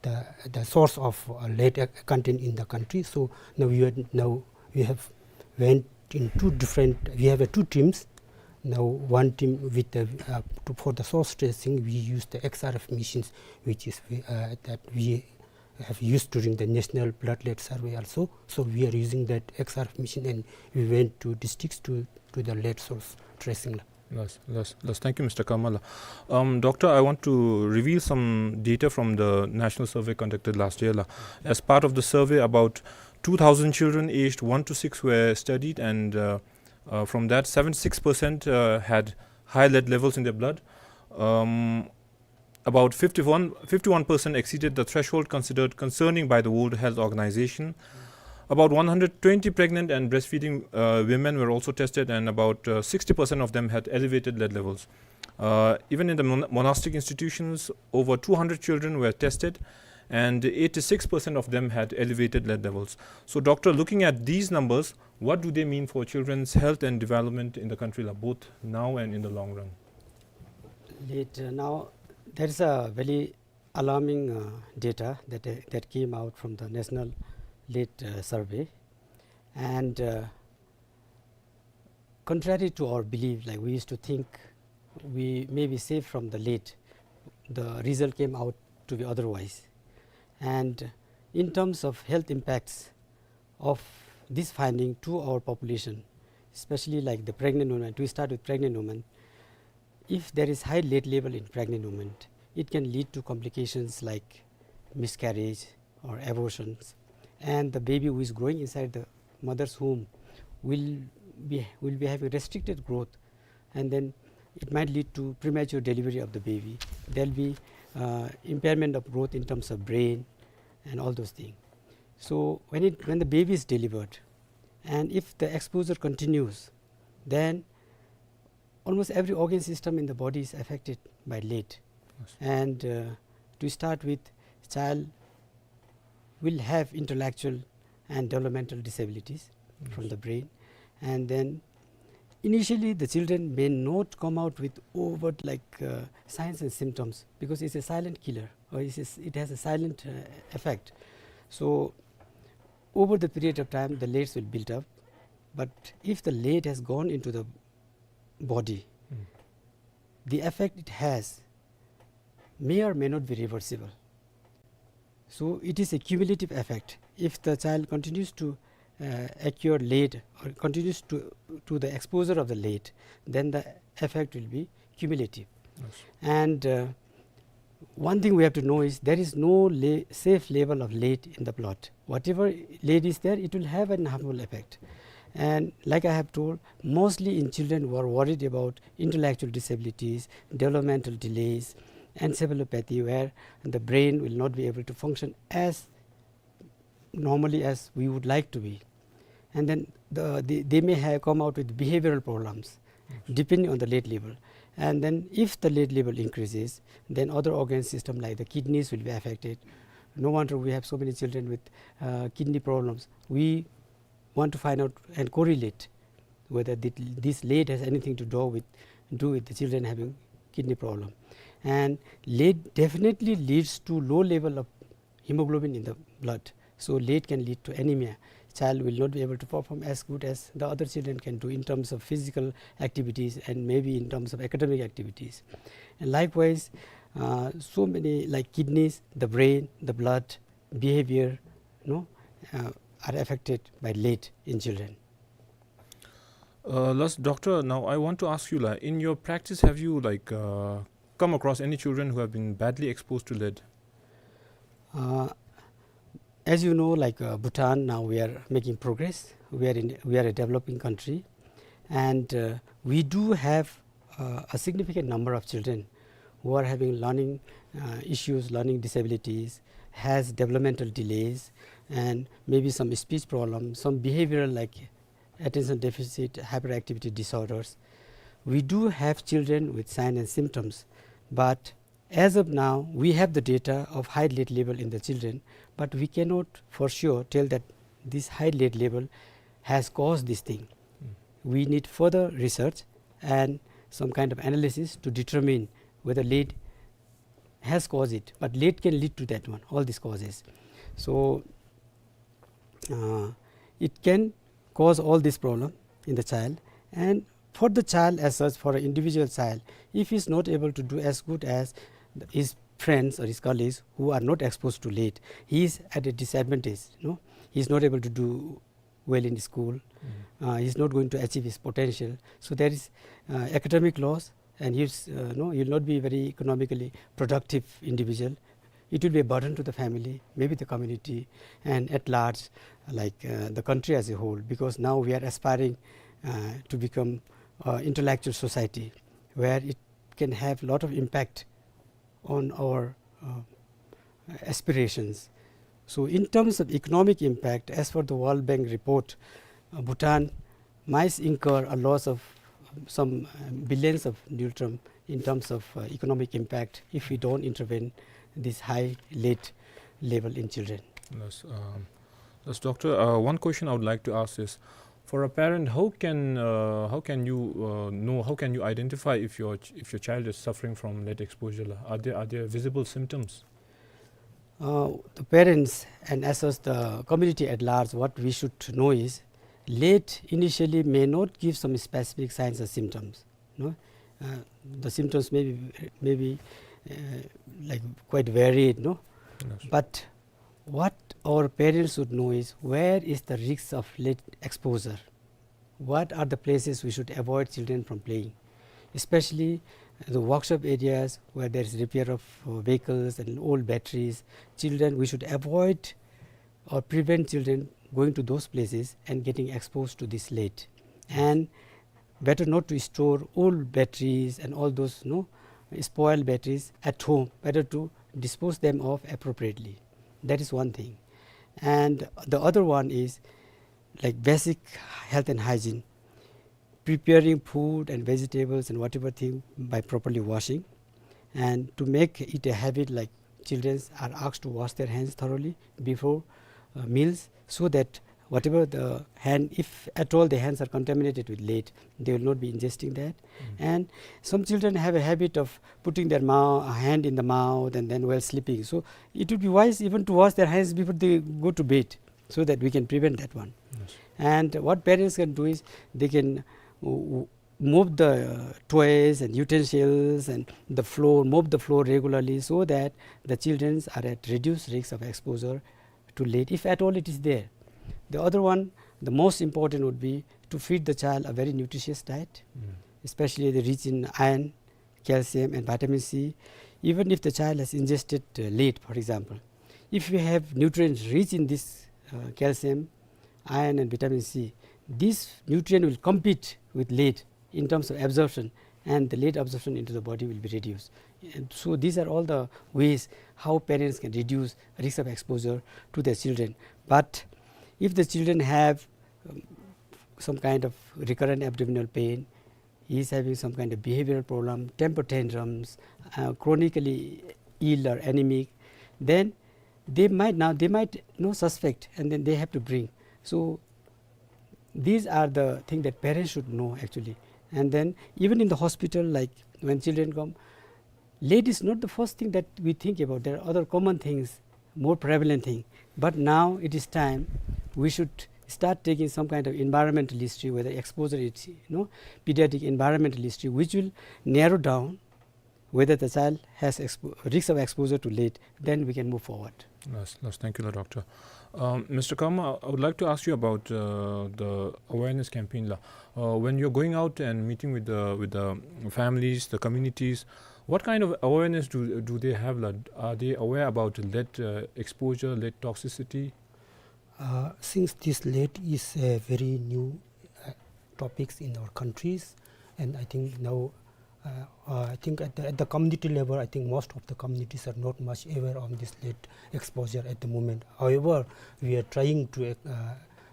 the, the source of, uh, lead, uh, content in the country. So now we are, now we have went in two different, we have, uh, two teams. Now one team with the, uh, to, for the source tracing, we use the X R F machines, which is, uh, that we have used during the national blood lead survey also. So we are using that X R F machine, and we went to districts to, to the lead source tracing. Yes, yes, yes. Thank you, Mister Kamala. Um, Doctor, I want to reveal some data from the national survey conducted last year, la. As part of the survey, about two thousand children aged one to six were studied, and, uh, uh, from that, seventy-six percent, uh, had high lead levels in their blood. Um, about fifty-one, fifty-one percent exceeded the threshold considered concerning by the World Health Organization. About one hundred twenty pregnant and breastfeeding, uh, women were also tested, and about, uh, sixty percent of them had elevated lead levels. Uh, even in the mon-, monastic institutions, over two hundred children were tested, and eighty-six percent of them had elevated lead levels. So, Doctor, looking at these numbers, what do they mean for children's health and development in the country, la, both now and in the long run? Lead, uh, now, there is a very alarming, uh, data that, uh, that came out from the National Lead, uh, Survey. And, uh, contrary to our belief, like, we used to think we may be safe from the lead, the result came out to be otherwise. And in terms of health impacts of this finding to our population, especially, like, the pregnant women, we start with pregnant women. If there is high lead level in pregnant women, it can lead to complications like miscarriage or abortions, and the baby who is growing inside the mother's womb will be, will be having restricted growth, and then it might lead to premature delivery of the baby. There'll be, uh, impairment of growth in terms of brain and all those things. So when it, when the baby is delivered, and if the exposure continues, then almost every organ system in the body is affected by lead. Yes. And, uh, to start with, child will have intellectual and developmental disabilities from, yes, the brain. And then initially the children may not come out with overt, like, uh, signs and symptoms, because it's a silent killer, or it's a s-, it has a silent, uh, effect. So over the period of time, the leads will build up. But if the lead has gone into the body, mm, the effect it has may or may not be reversible. So it is a cumulative effect. If the child continues to, uh, acquire lead or continues to, to the exposure of the lead, then the effect will be cumulative. Yes. And, uh, one thing we have to know is there is no le-, safe level of lead in the blood. Whatever lead is there, it will have an harmful effect. And like I have told, mostly in children who are worried about intellectual disabilities, developmental delays, encephalopathy, where the brain will not be able to function as normally as we would like to be. And then the, the, they may have come out with behavioral problems, yes, depending on the lead level. And then if the lead level increases, then other organ system like the kidneys will be affected. No wonder we have so many children with, uh, kidney problems. We want to find out and correlate whether thi-, this lead has anything to do with, do with the children having kidney problem. And lead definitely leads to low level of hemoglobin in the blood. So lead can lead to anemia. Child will not be able to perform as good as the other children can do in terms of physical activities and maybe in terms of academic activities. And likewise, uh, so many, like, kidneys, the brain, the blood, behavior, you know, uh, are affected by lead in children. Uh, last, Doctor, now I want to ask you, la, in your practice, have you, like, uh, come across any children who have been badly exposed to lead? Uh, as you know, like, uh, Bhutan, now we are making progress. We are in, we are a developing country, and, uh, we do have, uh, a significant number of children who are having learning, uh, issues, learning disabilities, has developmental delays, and maybe some speech problems, some behavioral, like, attention deficit hyperactivity disorders. We do have children with signs and symptoms, but as of now, we have the data of high lead level in the children, but we cannot for sure tell that this high lead level has caused this thing. We need further research and some kind of analysis to determine whether lead has caused it, but lead can lead to that one, all these causes. So, uh, it can cause all this problem in the child. And for the child as such, for an individual child, if he's not able to do as good as his friends or his colleagues who are not exposed to lead, he is at a disadvantage, you know. He's not able to do well in school. Uh, he's not going to achieve his potential. So there is, uh, academic loss, and he's, uh, no, he'll not be very economically productive individual. It will be a burden to the family, maybe the community, and at large, like, uh, the country as a whole, because now we are aspiring, uh, to become, uh, intellectual society where it can have lot of impact on our, uh, aspirations. So in terms of economic impact, as per the World Bank report, uh, Bhutan might incur a loss of some, uh, billions of ngultrum in terms of, uh, economic impact if we don't intervene this high lead level in children. Yes, um, yes, Doctor, uh, one question I would like to ask is, for a parent, how can, uh, how can you, uh, know, how can you identify if your ch-, if your child is suffering from lead exposure? Are there, are there visible symptoms? Uh, the parents and as well as the community at large, what we should know is, lead initially may not give some specific signs or symptoms. No, uh, the symptoms may be, may be, uh, like, quite varied. No, yes, but what our parents should know is where is the risk of lead exposure. What are the places we should avoid children from playing, especially the workshop areas where there is repair of, uh, vehicles and old batteries. Children, we should avoid or prevent children going to those places and getting exposed to this lead. And better not to store old batteries and all those, no, spoiled batteries at home. Better to dispose them of appropriately. That is one thing. And the other one is, like, basic health and hygiene, preparing food and vegetables and whatever thing by properly washing, and to make it a habit, like, children are asked to wash their hands thoroughly before, uh, meals, so that whatever the hand, if at all the hands are contaminated with lead, they will not be ingesting that. And some children have a habit of putting their mou-, hand in the mouth and then while sleeping. So it would be wise even to wash their hands before they go to bed, so that we can prevent that one. Yes. And what parents can do is they can, uh, mop the toys and utensils and the floor, mop the floor regularly, so that the children are at reduced risk of exposure to lead, if at all it is there. The other one, the most important, would be to feed the child a very nutritious diet, especially the rich in iron, calcium and vitamin C. Even if the child has ingested, uh, lead, for example, if we have nutrients rich in this, uh, calcium, iron and vitamin C, this nutrient will compete with lead in terms of absorption, and the lead absorption into the body will be reduced. And so these are all the ways how parents can reduce risk of exposure to their children. But if the children have, um, some kind of recurrent abdominal pain, he is having some kind of behavioral problem, temper tantrums, uh, chronically ill or anemic, then they might now, they might, you know, suspect, and then they have to bring. So these are the things that parents should know actually. And then even in the hospital, like, when children come, lead is not the first thing that we think about. There are other common things, more prevalent thing. But now it is time we should start taking some kind of environmental history, whether exposure is, you know, pediatric environmental history, which will narrow down whether the child has expo-, risk of exposure to lead, then we can move forward. Yes, yes, thank you, Doctor. Um, Mister Karma, I would like to ask you about, uh, the awareness campaign la. Uh, when you're going out and meeting with the, with the families, the communities, what kind of awareness do, do they have la? Are they aware about lead, uh, exposure, lead toxicity? Uh, since this lead is a very new, uh, topics in our countries, and I think now, uh, uh, I think at the, at the community level, I think most of the communities are not much aware on this lead exposure at the moment. However, we are trying to, uh,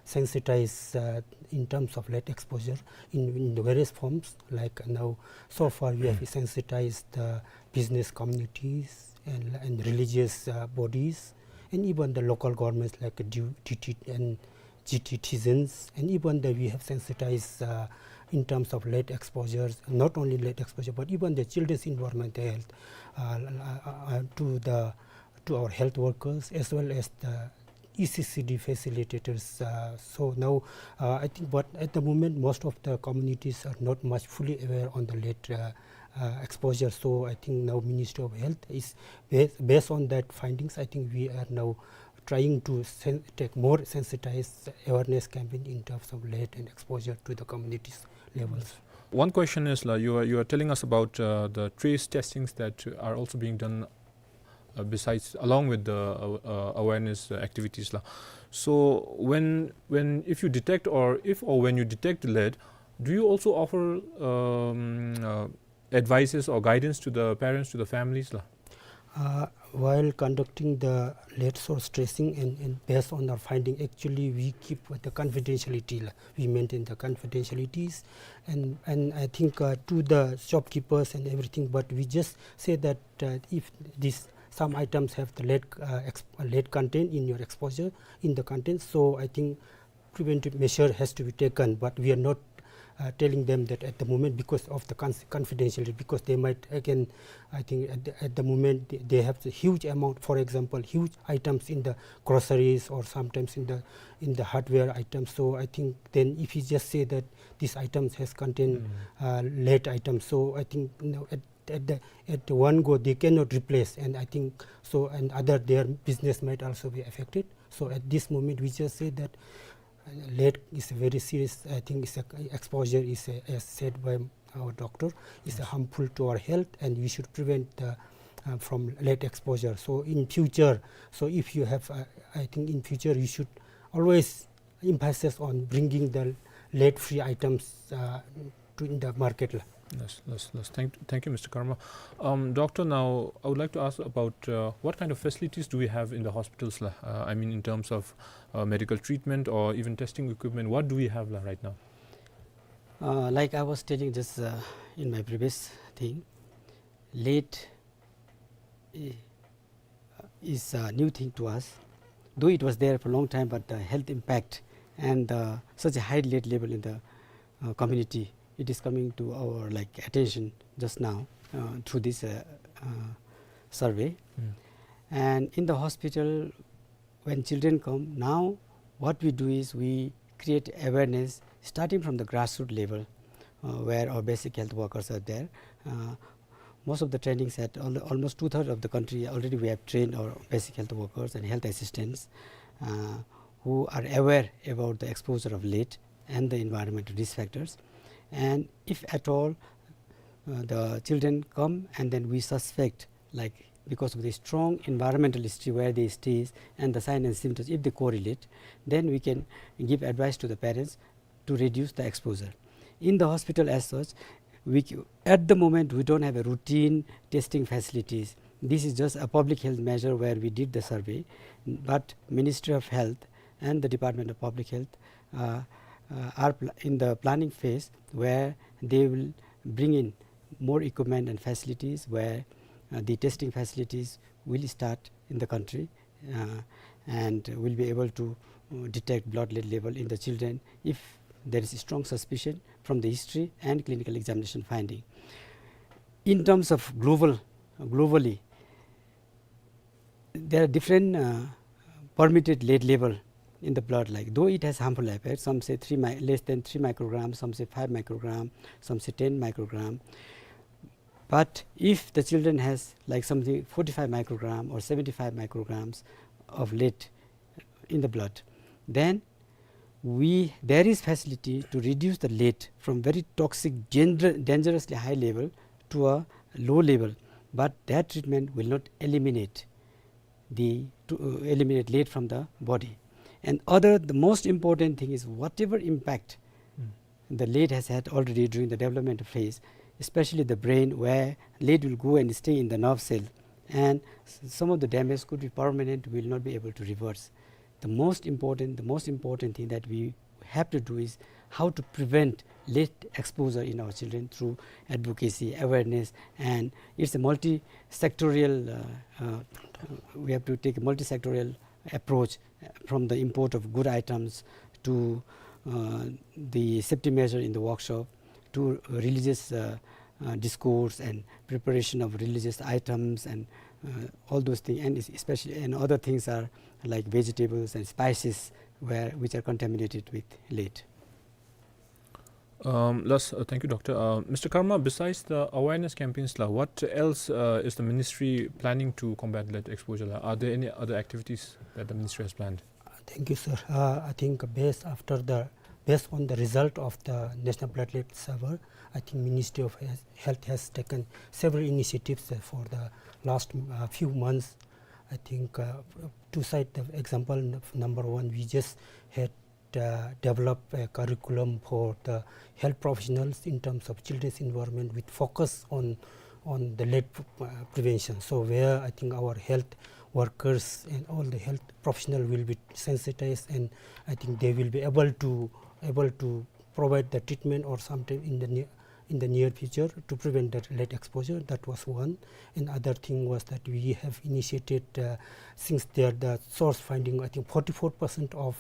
sensitize, uh, in terms of lead exposure in, in the various forms. Like now, so far we have sensitized the business communities and, and religious, uh, bodies, and even the local governments like D-, D T and G T citizens, and even the, we have sensitized, uh, in terms of lead exposures, not only lead exposure, but even the children's environmental health, uh, uh, uh, to the, to our health workers as well as the E C C D facilitators. Uh, so now, uh, I think, but at the moment, most of the communities are not much fully aware on the lead, uh, uh, exposure. So I think now Ministry of Health is, ba-, based on that findings, I think we are now trying to sen-, take more sensitized awareness campaign in terms of lead and exposure to the communities levels. One question is, la, you are, you are telling us about, uh, the trace testings that are also being done, uh, besides, along with the, uh, uh, awareness, uh, activities, la. So when, when, if you detect or if or when you detect lead, do you also offer, um, uh, advices or guidance to the parents, to the families, la? Uh, while conducting the lead source tracing and, and based on our finding, actually we keep the confidentiality, la. We maintain the confidentialities, and, and I think, uh, to the shopkeepers and everything, but we just say that, uh, if this, some items have the lead, uh, exp-, lead content in your exposure, in the content, so I think preventive measure has to be taken, but we are not, uh, telling them that at the moment because of the cons-, confidentiality, because they might again, I think at the, at the moment they, they have the huge amount, for example, huge items in the groceries or sometimes in the, in the hardware items. So I think then if you just say that these items has contained, uh, lead items, so I think, you know, at, at the, at the one go they cannot replace, and I think so, and other, their business might also be affected. So at this moment we just say that, uh, lead is a very serious, I think it's a, exposure is a, as said by our doctor, is a harmful to our health, and we should prevent the, uh, from lead exposure. So in future, so if you have, uh, I think in future you should always emphasis on bringing the lead-free items, uh, to, in the market, la. Yes, yes, yes. Thank, thank you, Mister Karma. Um, doctor, now I would like to ask about, uh, what kind of facilities do we have in the hospitals, la? Uh, I mean, in terms of, uh, medical treatment or even testing equipment, what do we have, la, right now? Uh, like I was telling just, uh, in my previous thing, lead, eh, is a new thing to us. Though it was there for a long time, but the health impact and, uh, such a high lead level in the, uh, community, it is coming to our, like, attention just now, uh, through this, uh, uh, survey. And in the hospital, when children come, now what we do is we create awareness starting from the grassroots level, uh, where our basic health workers are there. Uh, most of the trainings at al-, almost two-thirds of the country already we have trained our basic health workers and health assistants, uh, who are aware about the exposure of lead and the environmental risk factors. And if at all, uh, the children come and then we suspect, like, because of the strong environmental history where they stay and the sign and symptoms, if they correlate, then we can give advice to the parents to reduce the exposure. In the hospital as such, we c-, at the moment, we don't have a routine testing facilities. This is just a public health measure where we did the survey, but Ministry of Health and the Department of Public Health, uh, uh, are pl-, in the planning phase where they will bring in more equipment and facilities where, uh, the testing facilities will start in the country, uh, and will be able to, uh, detect blood lead level in the children if there is a strong suspicion from the history and clinical examination finding. In terms of global, globally, there are different, uh, permitted lead level in the blood, like, though it has harmful effects, some say three mi-, less than three microgram, some say five microgram, some say ten microgram. But if the children has, like, something forty-five microgram or seventy-five micrograms of lead in the blood, then we, there is facility to reduce the lead from very toxic, danger-, dangerously high level to a low level, but that treatment will not eliminate the, to, uh, eliminate lead from the body. And other, the most important thing is whatever impact the lead has had already during the development phase, especially the brain, where lead will go and stay in the nerve cell, and s-, some of the damage could be permanent, will not be able to reverse. the most important, the most important thing that we have to do is how to prevent lead exposure in our children through advocacy, awareness, and it's a multi-sectorial, uh, uh, we have to take a multi-sectorial approach, uh, from the import of good items to, uh, the safety measure in the workshop to religious, uh, uh, discourse and preparation of religious items and, uh, all those things, and es-, especially, and other things are like vegetables and spices where, which are contaminated with lead. Um, last, uh, thank you, Doctor. Uh, Mister Karma, besides the awareness campaigns la, what else, uh, is the ministry planning to combat lead exposure la? Are there any other activities that the ministry has planned? Uh, thank you, sir. Uh, I think based after the, based on the result of the National Blood Lead Survey, I think Ministry of Health, Health has taken several initiatives, uh, for the last, uh, few months. I think, uh, to cite the example, n-, number one, we just had, uh, developed a curriculum for the health professionals in terms of children's environment with focus on, on the lead, uh, prevention. So where I think our health workers and all the health professional will be sensitized, and I think they will be able to, able to provide the treatment or sometime in the near, in the near future to prevent that lead exposure. That was one. And other thing was that we have initiated, uh, since there the source finding, I think forty-four percent of,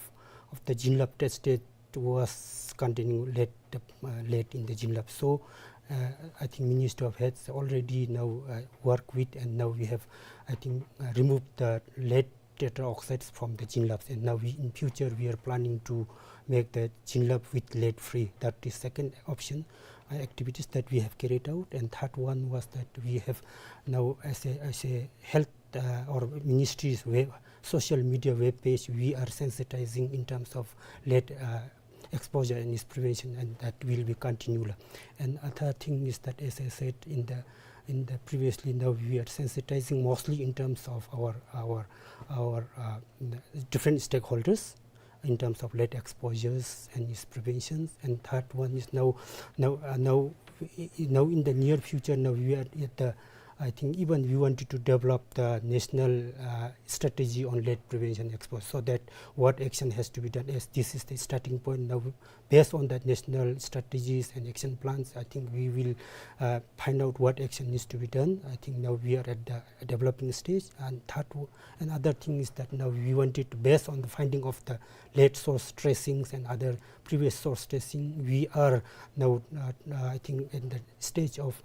of the Jinlab tested was containing lead, uh, lead in the Jinlab. So, uh, I think Ministry of Health already now, uh, work with, and now we have, I think, uh, removed the lead tetra oxides from the Jinlabs, and now we, in future, we are planning to make the Jinlab with lead free. That is second option, uh, activities that we have carried out. And third one was that we have now, as a, as a health, uh, or ministry's web, social media web page, we are sensitizing in terms of lead, uh, exposure and its prevention, and that will be continual. And other thing is that, as I said in the, in the previously, now we are sensitizing mostly in terms of our, our, our, uh, different stakeholders in terms of lead exposures and its preventions. And third one is now, now, uh, now, i-, i-, now in the near future, now we are at the, I think even we wanted to develop the national, uh, strategy on lead prevention exposure, so that what action has to be done, as this is the starting point. Now, based on that national strategies and action plans, I think we will, uh, find out what action needs to be done. I think now we are at the developing stage. And third, w-, another thing is that now we wanted to, based on the finding of the lead source tracings and other previous source tracing, we are now, uh, uh, I think, in the stage of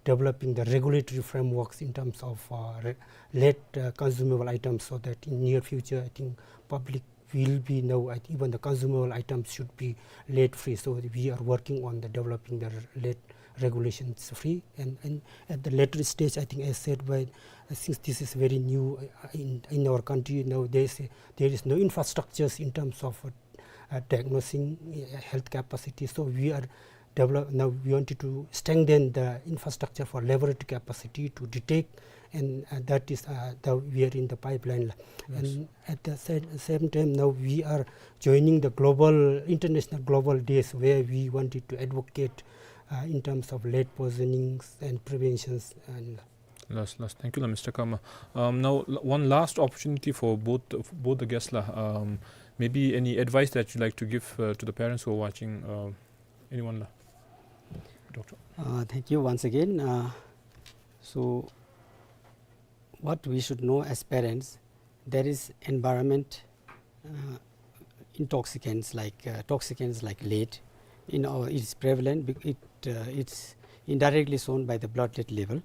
developing the regulatory frameworks in terms of, uh, re-, lead, uh, consumable items, so that in near future, I think public will be now, I think even the consumable items should be lead free. So we are working on the developing the re-, lead regulations free. And, and at the later stage, I think, as said by, uh, since this is very new, uh, in, in our country, now there is a, there is no infrastructures in terms of, uh, uh, diagnosing, uh, health capacity. So we are develop, now we wanted to strengthen the infrastructure for laboratory capacity to detect, and, uh, that is, uh, the, we are in the pipeline. Yes. And at the sa-, same time, now we are joining the global, international global days where we wanted to advocate, uh, in terms of lead poisonings and preventions and Last, last. Thank you la, Mister Karma. Um, now, l-, one last opportunity for both, both the guests la. Um, maybe any advice that you'd like to give, uh, to the parents who are watching, uh, anyone la? Doctor. Uh, thank you once again. Uh, so, what we should know as parents, there is environment, uh, intoxicants like, uh, toxicants like lead. In our, it's prevalent, bec-, it, uh, it's indirectly shown by the blood lead level.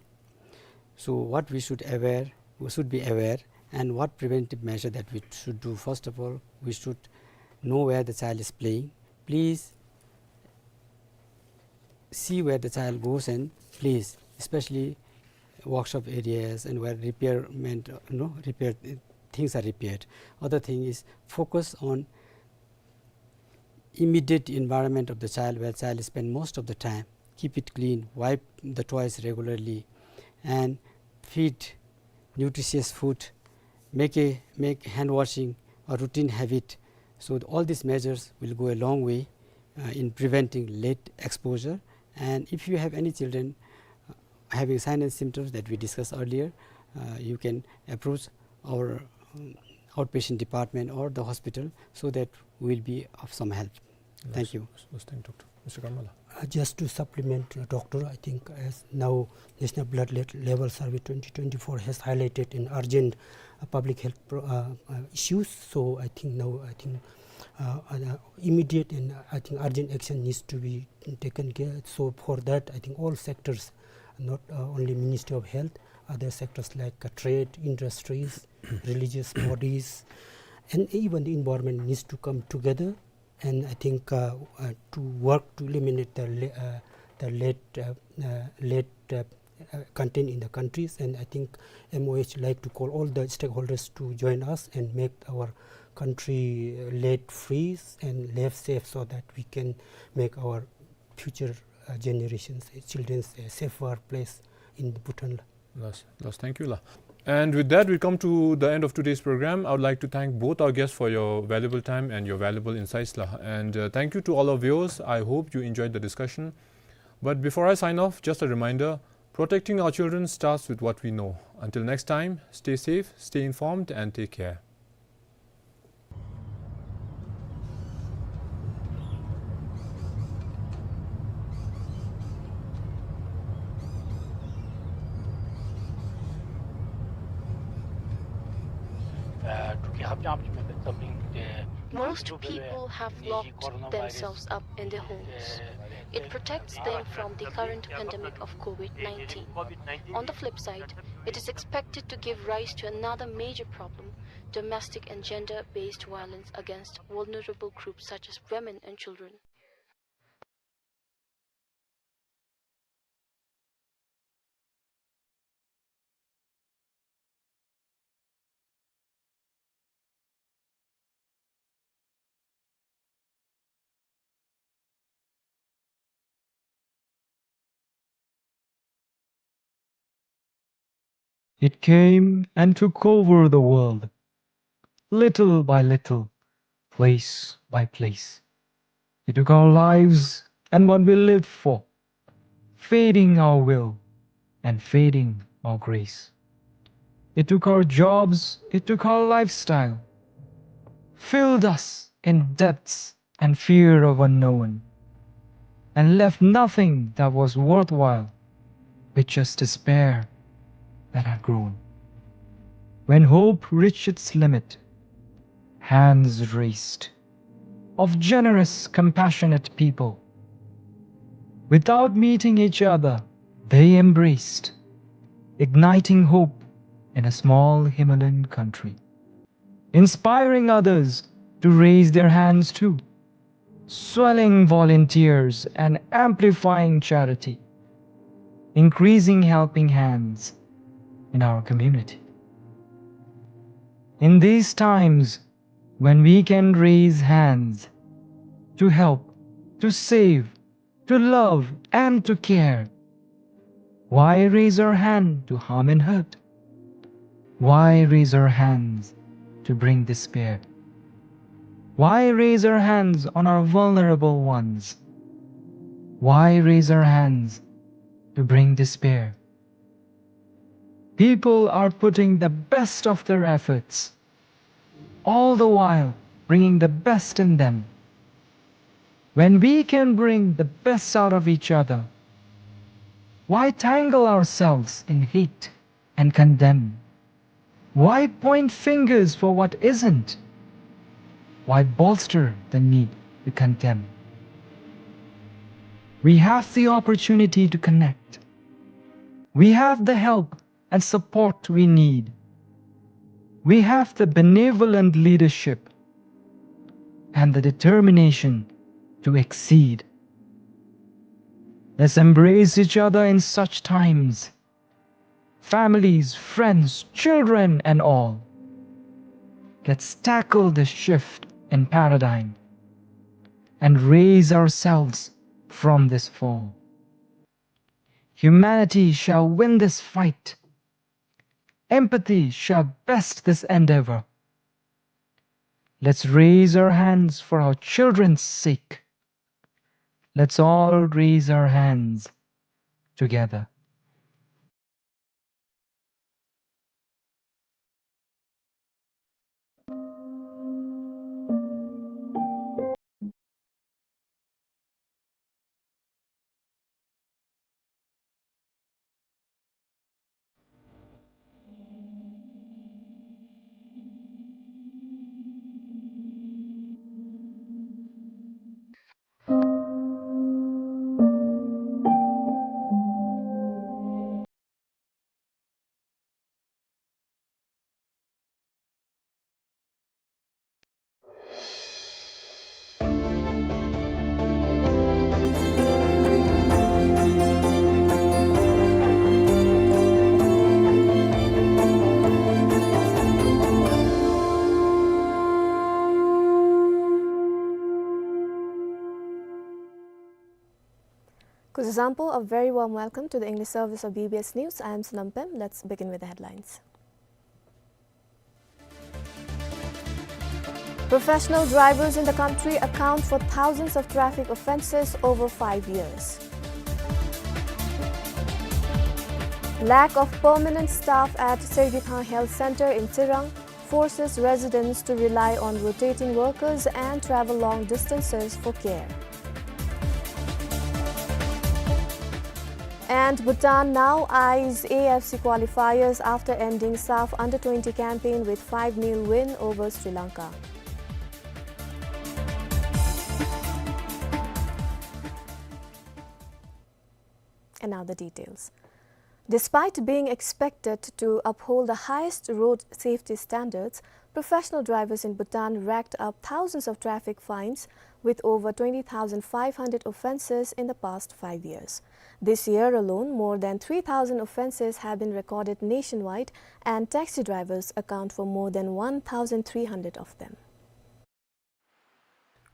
So what we should aware, we should be aware, and what preventive measure that we should do. First of all, we should know where the child is playing. Please see where the child goes and plays, especially workshop areas and where repairment, uh, you know, repair, uh, things are repaired. Other thing is focus on immediate environment of the child where child spend most of the time. Keep it clean, wipe the toys regularly, and feed nutritious food. Make a, make hand washing a routine habit. So all these measures will go a long way, uh, in preventing lead exposure. And if you have any children, uh, having signs and symptoms that we discussed earlier, uh, you can approach our, um, outpatient department or the hospital, so that we'll be of some help. Thank you. Yes, yes, thank you, Doctor. Mister Karmala. Uh, just to supplement, uh, Doctor, I think as now National Blood Le-, Level Survey twenty twenty-four has highlighted an urgent, uh, public health pro-, uh, uh, issues, so I think now, I think, uh, uh, immediate and, uh, I think urgent action needs to be taken care. So for that, I think all sectors, not, uh, only Ministry of Health, other sectors like, uh, trade, industries, religious bodies, and even the environment needs to come together. And I think, uh, uh, to work to eliminate the le-, uh, the lead, uh, uh, lead, uh, uh, content in the countries. And I think M O H like to call all the stakeholders to join us and make our country, uh, lead free and lead safe, so that we can make our future, uh, generations, uh, children's, uh, safer place in Bhutan. Yes, yes, thank you, la. And with that, we come to the end of today's program. I would like to thank both our guests for your valuable time and your valuable insights, la. And, uh, thank you to all our viewers. I hope you enjoyed the discussion. But before I sign off, just a reminder, protecting our children starts with what we know. Until next time, stay safe, stay informed, and take care. Most people have locked themselves up in their homes. It protects them from the current pandemic of COVID nineteen. On the flip side, it is expected to give rise to another major problem, domestic and gender-based violence against vulnerable groups such as women and children. It came and took over the world, little by little, place by place. It took our lives and what we lived for, fading our will and fading our grace. It took our jobs, it took our lifestyle, filled us in debts and fear of unknown, and left nothing that was worthwhile, but just despair that had grown. When hope reached its limit, hands raised of generous, compassionate people. Without meeting each other, they embraced, igniting hope in a small Himalayan country, inspiring others to raise their hands too, swelling volunteers and amplifying charity, increasing helping hands in our community. In these times, when we can raise hands to help, to save, to love, and to care, why raise our hand to harm and hurt? Why raise our hands to bring despair? Why raise our hands on our vulnerable ones? Why raise our hands to bring despair? People are putting the best of their efforts, all the while bringing the best in them. When we can bring the best out of each other, why tangle ourselves in hate and condemn? Why point fingers for what isn't? Why bolster the need to condemn? We have the opportunity to connect. We have the help and support we need. We have the benevolent leadership and the determination to exceed. Let's embrace each other in such times. Families, friends, children, and all. Let's tackle this shift in paradigm and raise ourselves from this fall. Humanity shall win this fight. Empathy shall best this endeavor. Let's raise our hands for our children's sake. Let's all raise our hands together. Kuzuzangpo, a very warm welcome to the English service of B B S News. I am Sonam Pem. Let's begin with the headlines. Professional drivers in the country account for thousands of traffic offences over five years. Lack of permanent staff at Sergikhang Health Centre in Tsirang forces residents to rely on rotating workers and travel long distances for care. And Bhutan now eyes A F C qualifiers after ending SAFF under twenty campaign with five nil win over Sri Lanka. And now the details. Despite being expected to uphold the highest road safety standards, professional drivers in Bhutan racked up thousands of traffic fines, with over twenty thousand five hundred offences in the past five years. This year alone, more than three thousand offences have been recorded nationwide, and taxi drivers account for more than one thousand three hundred of them.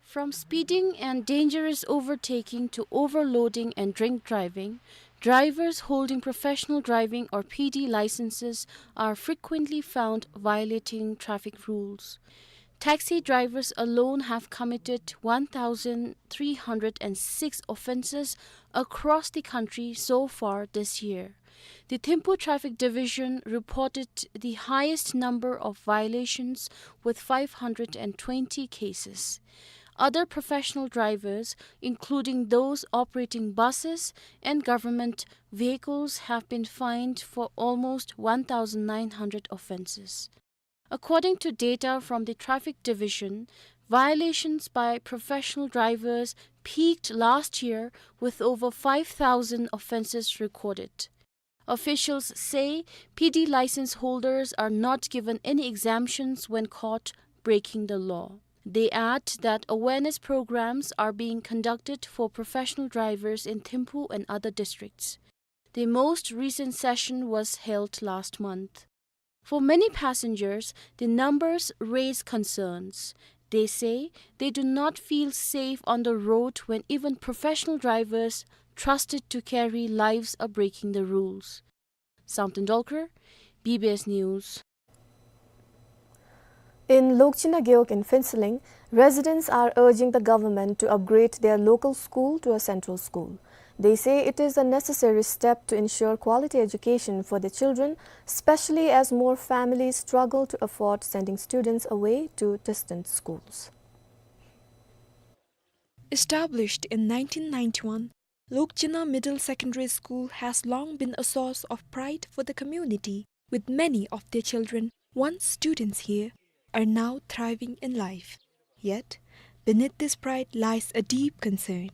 From speeding and dangerous overtaking to overloading and drink driving, drivers holding professional driving or P D licenses are frequently found violating traffic rules. Taxi drivers alone have committed one thousand three hundred and six offences across the country so far this year. The Thimphu Traffic Division reported the highest number of violations, with five hundred and twenty cases. Other professional drivers, including those operating buses and government vehicles, have been fined for almost one thousand nine hundred offences. According to data from the Traffic Division, violations by professional drivers peaked last year, with over five thousand offences recorded. Officials say P D license holders are not given any exemptions when caught breaking the law. They add that awareness programs are being conducted for professional drivers in Thimphu and other districts. The most recent session was held last month. For many passengers, the numbers raise concerns. They say they do not feel safe on the road when even professional drivers trusted to carry lives are breaking the rules. Samten Dolkar, B B S News. In Lokchina Gewog in Phuentsholing, residents are urging the government to upgrade their local school to a central school. They say it is a necessary step to ensure quality education for the children, especially as more families struggle to afford sending students away to distant schools. Established in nineteen ninety-one, Lokchina Middle Secondary School has long been a source of pride for the community, with many of their children, once students here, are now thriving in life. Yet, beneath this pride lies a deep concern.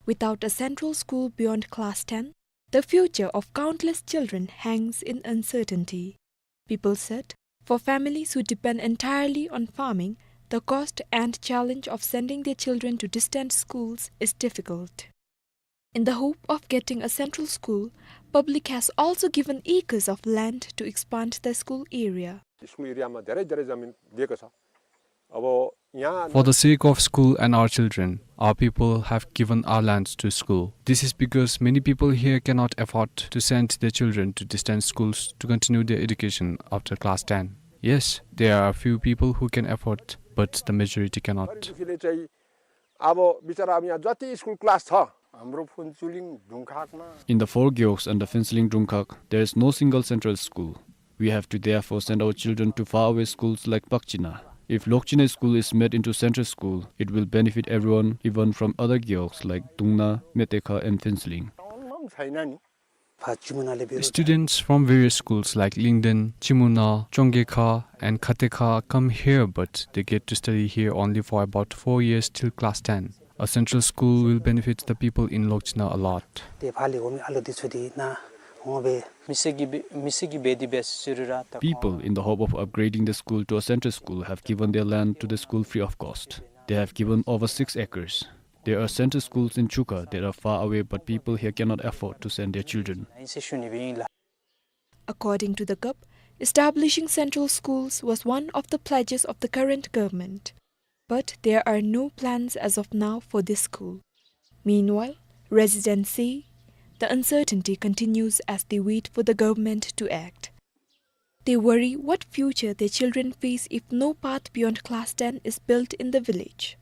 Without a central school beyond class ten, the future of countless children hangs in uncertainty. People said, for families who depend entirely on farming, the cost and challenge of sending their children to distant schools is difficult. In the hope of getting a central school, public has also given acres of land to expand the school area. School एरियामा धेरै धेरै जमिन दिएको छ। अब यहाँ For the sake of school and our children, our people have given our lands to school. This is because many people here cannot afford to send their children to distant schools to continue their education after class ten. Yes, there are a few people who can afford, but the majority cannot. गरिबीले चाहिँ अब बिचरा अब यहाँ जति school class छ, हाम्रो फुन्चुलिङ ढुङ्खाकमा In the four gewogs under Phuentsholing Drungkhag, there is no single central school. We have to therefore send our children to faraway schools like Pakchina. If Lokchina school is made into central school, it will benefit everyone, even from other gewogs like Dungna, Metekha and Phuentsholing. टाउनमा पनि छैन नि। Students from various schools like Lyngdoh, Chimuna, Chonggekha and Khatekha come here, but they get to study here only for about four years till class ten. A central school will benefit the people in Lokchina a lot. ཏེ་ཕར་ལས་འོང་མི་ཨ་ལོ་འདི་ཚུ་འདི་ནཱ་འོང་སྦེ། མི་སེར་གྱིས་འབད་མི་སེར་གྱིས་འབད་དེ་འབད་ཟེར་རུང་ར་ད། People, in the hope of upgrading the school to a central school, have given their land to the school free of cost. They have given over six acres. There are central schools in Chuka that are far away, but people here cannot afford to send their children. According to the KAP, establishing central schools was one of the pledges of the current government. But there are no plans as of now for this school. Meanwhile, Residents say the uncertainty continues as they wait for the government to act. They worry what future their children face if no path beyond class ten is built in the village.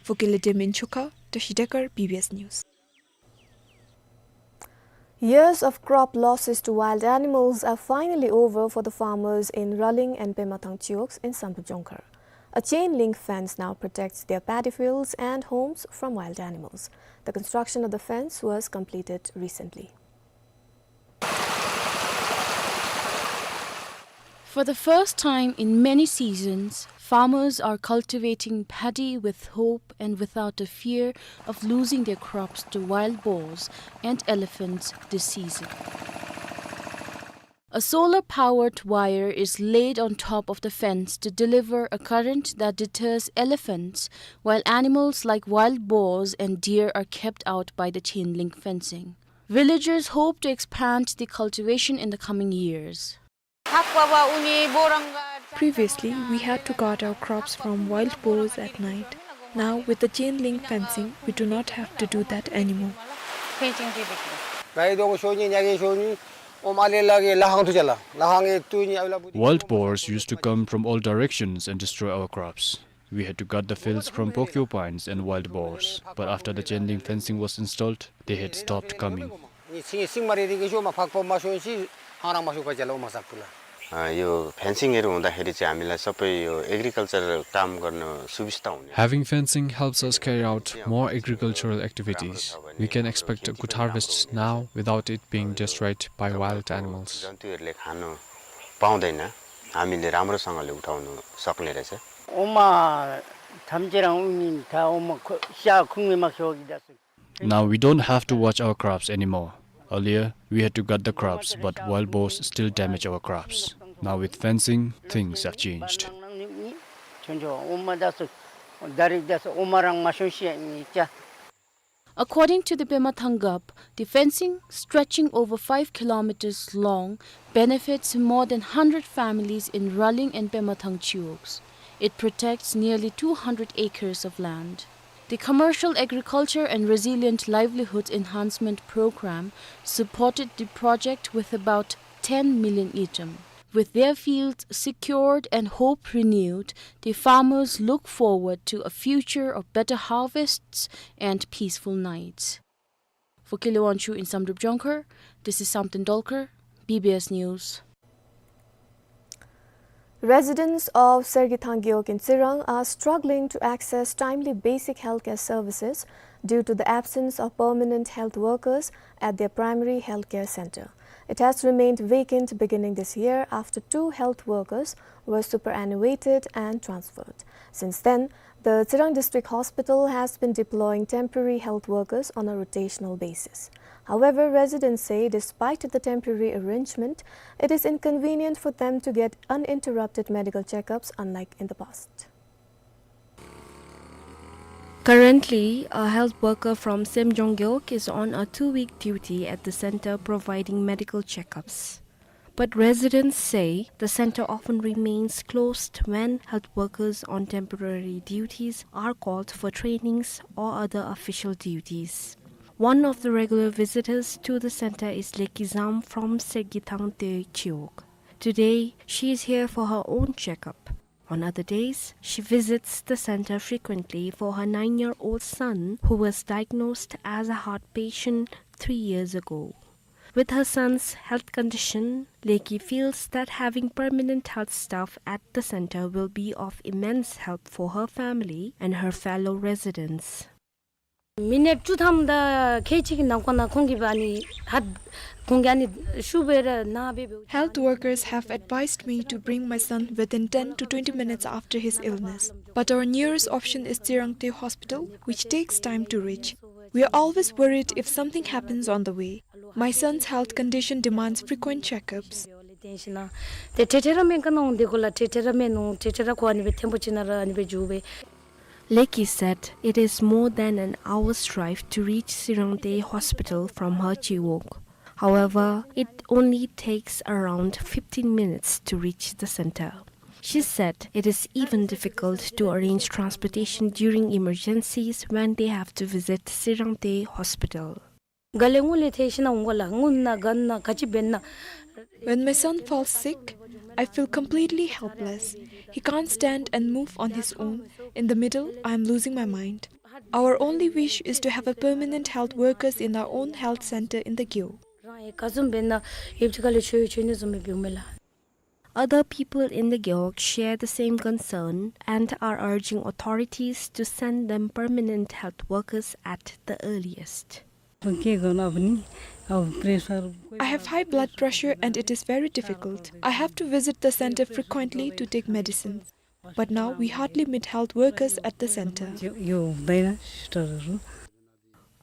For Kiledim in Chukha, Tashi Dekar, B B S News. Years of crop losses to wild animals are finally over for the farmers in Raling and Pemathang Chiwogs in Samdrup Jongkhar. A chain link fence now protects their paddy fields and homes from wild animals. The construction of the fence was completed recently. For the first time in many seasons, farmers are cultivating paddy with hope and without a fear of losing their crops to wild boars and elephants this season. A solar-powered wire is laid on top of the fence to deliver a current that deters elephants, while animals like wild boars and deer are kept out by the chain link fencing. Villagers hope to expand the cultivation in the coming years. Previously, we had to guard our crops from wild boars at night. Now, with the chain link fencing, we do not have to do that anymore. Wild boars used to come from all directions and destroy our crops. We had to guard the fields from porcupines and wild boars. But after the chain link fencing was installed, they had stopped coming. अ, यो फेन्सिङहरू हुँदाखेरि चाहिँ हामीलाई सबै यो एग्रिकल्चर काम गर्न सुविस्ता हुने। Having fencing helps us carry out more agricultural activities. We can expect a good harvest now without it being destroyed by wild animals. जन्तुहरूले खान पाउँदैन, हामीले राम्रोसँगले उठाउन सक्ने रहेछ। ओमा थम्चेराङ उनी था ओमा स्या खुङमे माक्सो। Now we don't have to watch our crops anymore. Earlier, we had to guard the crops, but wild boars still damage our crops. Now with fencing, things have changed. According to the Pemathang Gup, the fencing, stretching over five kilometers long, benefits more than hundred families in Raling and Pemathang Chiwogs. It protects nearly two hundred acres of land. The Commercial Agriculture and Resilient Livelihood Enhancement Program supported the project with about ten million ngultrum. With their fields secured and hope renewed, the farmers look forward to a future of better harvests and peaceful nights. For Kilewanchu in Samdrup Jongkhar, this is Samten Dolkar, B B S News. Residents of Sergithang Gewog in Tsirang are struggling to access timely basic healthcare services due to the absence of permanent health workers at their primary healthcare center. It has remained vacant beginning this year after two health workers were superannuated and transferred. Since then, the Tsirang District Hospital has been deploying temporary health workers on a rotational basis. However, residents say despite the temporary arrangement, it is inconvenient for them to get uninterrupted medical checkups unlike in the past. Currently, a health worker from Semjong Gewog is on a two-week duty at the center providing medical checkups. But residents say the center often remains closed when health workers on temporary duties are called for trainings or other official duties. One of the regular visitors to the center is Leki Zam from Sergithang Chiwog. Today, she is here for her own checkup. On other days, she visits the center frequently for her nine-year-old son, who was diagnosed as a heart patient three years ago. With her son's health condition, Leki feels that having permanent health staff at the center will be of immense help for her family and her fellow residents. མི་ནིཊ་བཅུ་ཐམ་དང་ཁལ་གཅིག་གི་ནང་འཁོད་ནང་ཁོང་གིས་ཨ་ནི་ཧཱཊ་ཁོང་གིས་ཨ་ནི་ཤུགས་སྦེ་ར་ན་སྦེ་འབདཝ་ད། Health workers have advised me to bring my son within ten to twenty minutes after his illness. But our nearest option is Tsirangte Hospital, which takes time to reach. We are always worried if something happens on the way. My son's health condition demands frequent checkups. ཏེ་ཏེ་ར་མེན་ཁ་ནང་འདི་གུ་ལ་ཏེ་ཏེ་ར་མེན་ནུག། ཏེ་ཏེ་ར་ཁོ་ཨ་ནི་སྦེ་ཐེམ་པོ་ཅིག་ནང་ར་ཨ་ནི་སྦེ་འགྱོ་སྦེ། Leki said it is more than an hour's drive to reach Tsirangte Hospital from her Chiwog. However, it only takes around fifteen minutes to reach the center. She said it is even difficult to arrange transportation during emergencies when they have to visit Tsirangte Hospital. ག་ལེ་ངུ་ལེ་ཐེ་ཤི་ན་འོང་གོ་ལ་ངུ་ན་ག་ན་ག་ཅི་འབད་ན། When my son falls sick, I feel completely helpless. He can't stand and move on his own. In the middle, I am losing my mind. Our only wish is to have a permanent health workers in our own health center in the Gewog. རང་ཡང་ག་བཟུམ་འབད་ན་ཡོད་ཅི་ག་ལེ་ཆོས་ཆོས་ནི་བཟུམ་མི་བུ་མེ་ལ། Other people in the Gewog share the same concern and are urging authorities to send them permanent health workers at the earliest. I have high blood pressure and it is very difficult. I have to visit the center frequently to take medicines. But now we hardly meet health workers at the center.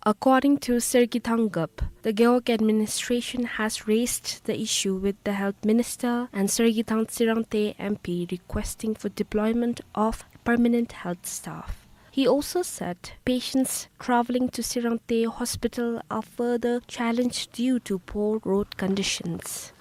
According to Sergithang Gup, the Gewog administration has raised the issue with the health minister and Sergithang Tsirangte M P requesting for deployment of permanent health staff. He also said patients traveling to Tsirangte Hospital are further challenged due to poor road conditions.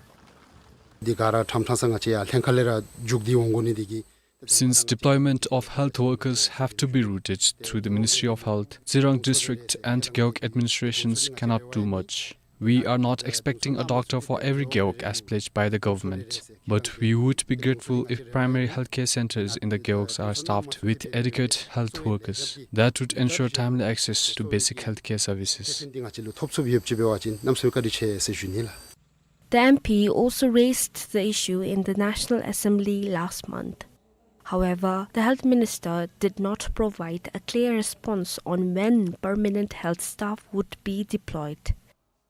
འདི་ག་ར་ཁྲམ་ཁྲང་ས་ང་བཅས་ཡར་ལྷན་ཁག་ལས་ར་མཇུག་བསྡུ་འོང་དགོ་ནི་འདི་གིས། Since deployment of health workers have to be routed through the Ministry of Health, Tsirang District and Gewog administrations cannot do much. We are not expecting a doctor for every Gewog as pledged by the government, but we would be grateful if primary healthcare centers in the Gewogs are staffed with adequate health workers. That would ensure timely access to basic healthcare services. འདི་ང་བཅས་ལུ་ཐོབ་ཚུགསཔ་ཡོདཔ་ཅིག་འབད་བ་ཅིན་གནམ་མེད་ས་མེད་བཀའ་དྲིན་ཆེ་ཟེར་ཞུ་ནི་ལགས། The M P also raised the issue in the National Assembly last month. However, the health minister did not provide a clear response on when permanent health staff would be deployed.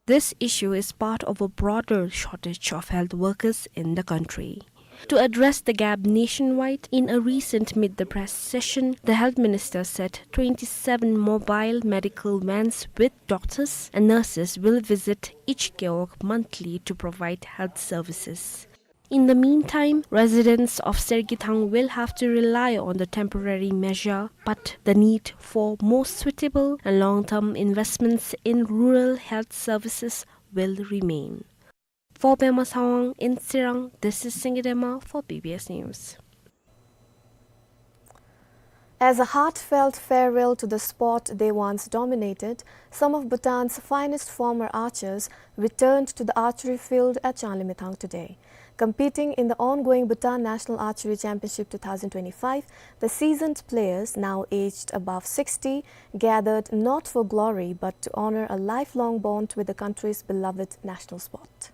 This issue is part of a broader shortage of health workers in the country. To address the gap nationwide, in a recent Meet the Press session, the health minister said twenty-seven mobile medical vans with doctors and nurses will visit each Gewog monthly to provide health services. In the meantime, residents of Sergithang will have to rely on the temporary measure, but the need for more suitable and long-term investments in rural health services will remain. For Pema Sawang in Tsirang, this is Singye Dema for B B S News. As a heartfelt farewell to the sport they once dominated, some of Bhutan's finest former archers returned to the archery field at Changlimithang today. Competing in the ongoing Bhutan National Archery Championship two thousand twenty-five, the seasoned players, now aged above sixty, gathered not for glory but to honor a lifelong bond with the country's beloved national sport.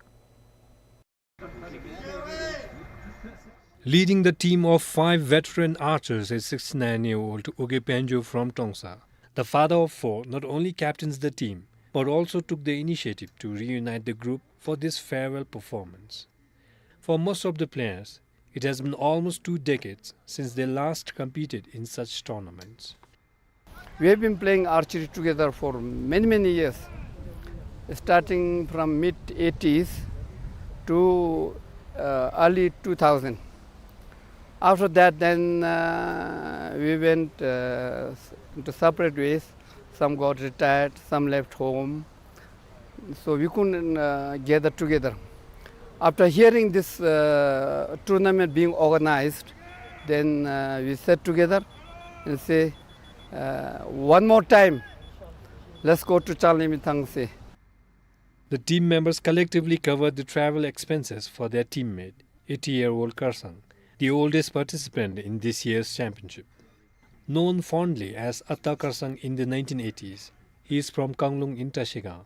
Leading the team of five veteran archers is sixty-nine-year-old Uge Penjo from Trongsa. The father of four not only captains the team, but also took the initiative to reunite the group for this farewell performance. For most of the players, it has been almost two decades since they last competed in such tournaments. We have been playing archery together for many, many years, starting from mid eighties to, uh, early two thousand. After that, then, uh, we went, uh, into separate ways. Some got retired, some left home. So we couldn't, uh, gather together. After hearing this, uh, tournament being organized, then, uh, we sat together and say, uh, "One more time, let's go to Changlimithang," say. The team members collectively covered the travel expenses for their teammate, eighty-year-old Karsang, the oldest participant in this year's championship. Known fondly as Atta Karsang in the nineteen eighties, he is from Kanglung in Trashigang.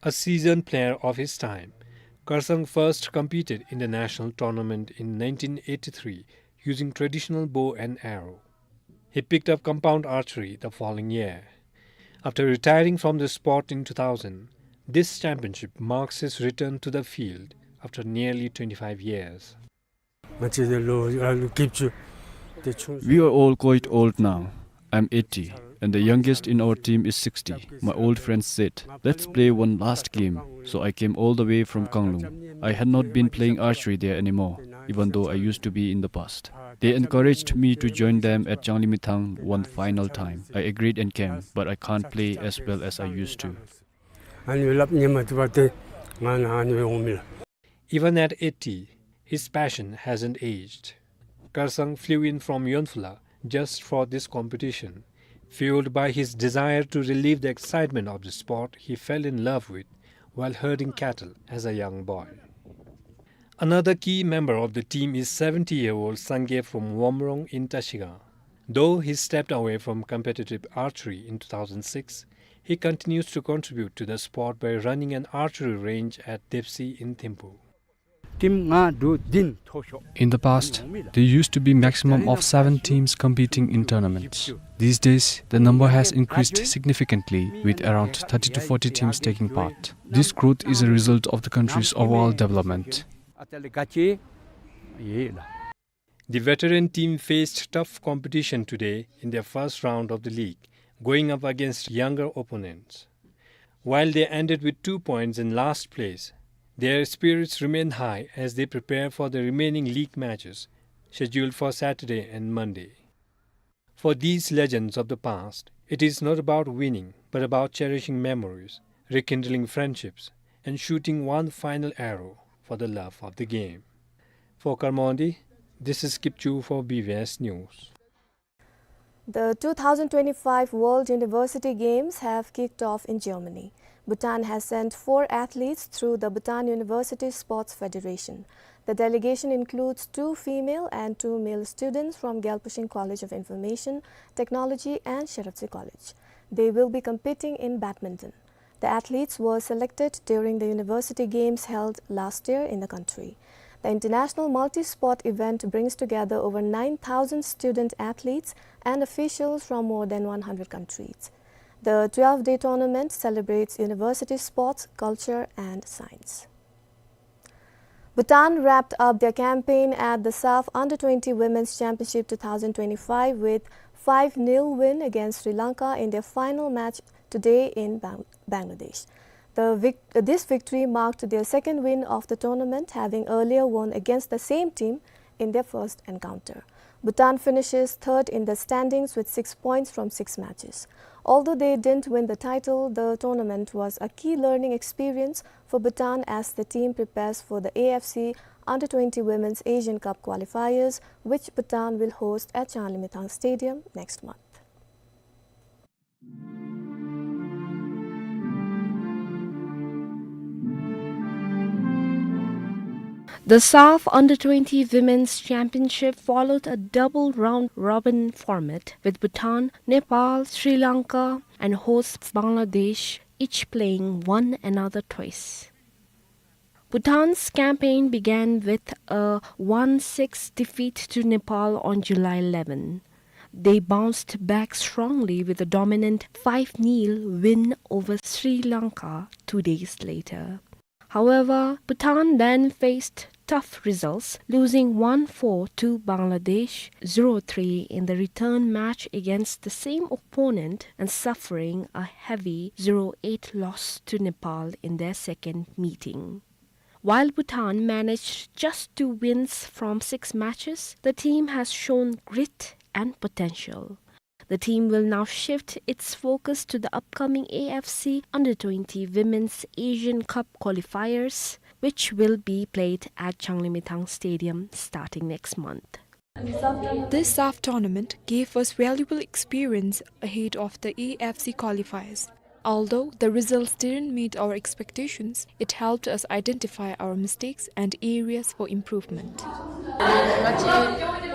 A seasoned player of his time, Karsang first competed in the national tournament in nineteen eighty-three using traditional bow and arrow. He picked up compound archery the following year. After retiring from the sport in two thousand, this championship marks his return to the field after nearly twenty-five years. We are all quite old now. I'm eighty, and the youngest in our team is sixty. My old friends said, "Let's play one last game." So I came all the way from Kanglung. I had not been playing archery there anymore, even though I used to be in the past. They encouraged me to join them at Changlimithang one final time. I agreed and came, but I can't play as well as I used to. Even at eighty, his passion hasn't aged. Karsang flew in from Yonphula just for this competition, fueled by his desire to relieve the excitement of the sport he fell in love with while herding cattle as a young boy. Another key member of the team is seventy-year-old Sangay from Womrong in Tashigang. Though he stepped away from competitive archery in two thousand six, he continues to contribute to the sport by running an archery range at Depsi in Thimphu. Team ལྔ་དྲུག་བདུན་མཐོ་ཤོས། In the past, there used to be maximum of seven teams competing in tournaments. These days, the number has increased significantly, with around thirty to forty teams taking part. This growth is a result of the country's overall development. The veteran team faced tough competition today in their first round of the league, going up against younger opponents. While they ended with two points in last place, their spirits remain high as they prepare for the remaining league matches scheduled for Saturday and Monday. For these legends of the past, it is not about winning, but about cherishing memories, rekindling friendships, and shooting one final arrow for the love of the game. For Karmondi, this is Kipchu for B B S News. The two thousand twenty-five World University Games have kicked off in Germany. Bhutan has sent four athletes through the Bhutan University Sports Federation. The delegation includes two female and two male students from Gyalpushin College of Information Technology and Sherabtse College. They will be competing in badminton. The athletes were selected during the University Games held last year in the country. The international multi-sport event brings together over nine thousand student athletes and officials from more than one hundred countries. The twelve-day tournament celebrates university sports, culture, and science. Bhutan wrapped up their campaign at the SAFF Under twenty Women's Championship two thousand twenty-five with five nil win against Sri Lanka in their final match today in Bang-, Bangladesh. The vic-, this victory marked their second win of the tournament, having earlier won against the same team in their first encounter. Bhutan finishes third in the standings with six points from six matches. Although they didn't win the title, the tournament was a key learning experience for Bhutan as the team prepares for the A F C Under twenty Women's Asian Cup qualifiers, which Bhutan will host at Changlimithang Stadium next month. The SAFF Under twenty Women's Championship followed a double round-robin format, with Bhutan, Nepal, Sri Lanka, and host Bangladesh each playing one another twice. Bhutan's campaign began with a one six defeat to Nepal on July eleven. They bounced back strongly with a dominant five nil win over Sri Lanka two days later. However, Bhutan then faced tough results, losing one four to Bangladesh, zero three in the return match against the same opponent, and suffering a heavy zero eight loss to Nepal in their second meeting. While Bhutan managed just two wins from six matches, the team has shown grit and potential. The team will now shift its focus to the upcoming A F C Under twenty Women's Asian Cup qualifiers, which will be played at Changlimithang Stadium starting next month. This SAFF tournament gave us valuable experience ahead of the A F C qualifiers. Although the results didn't meet our expectations, it helped us identify our mistakes and areas for improvement.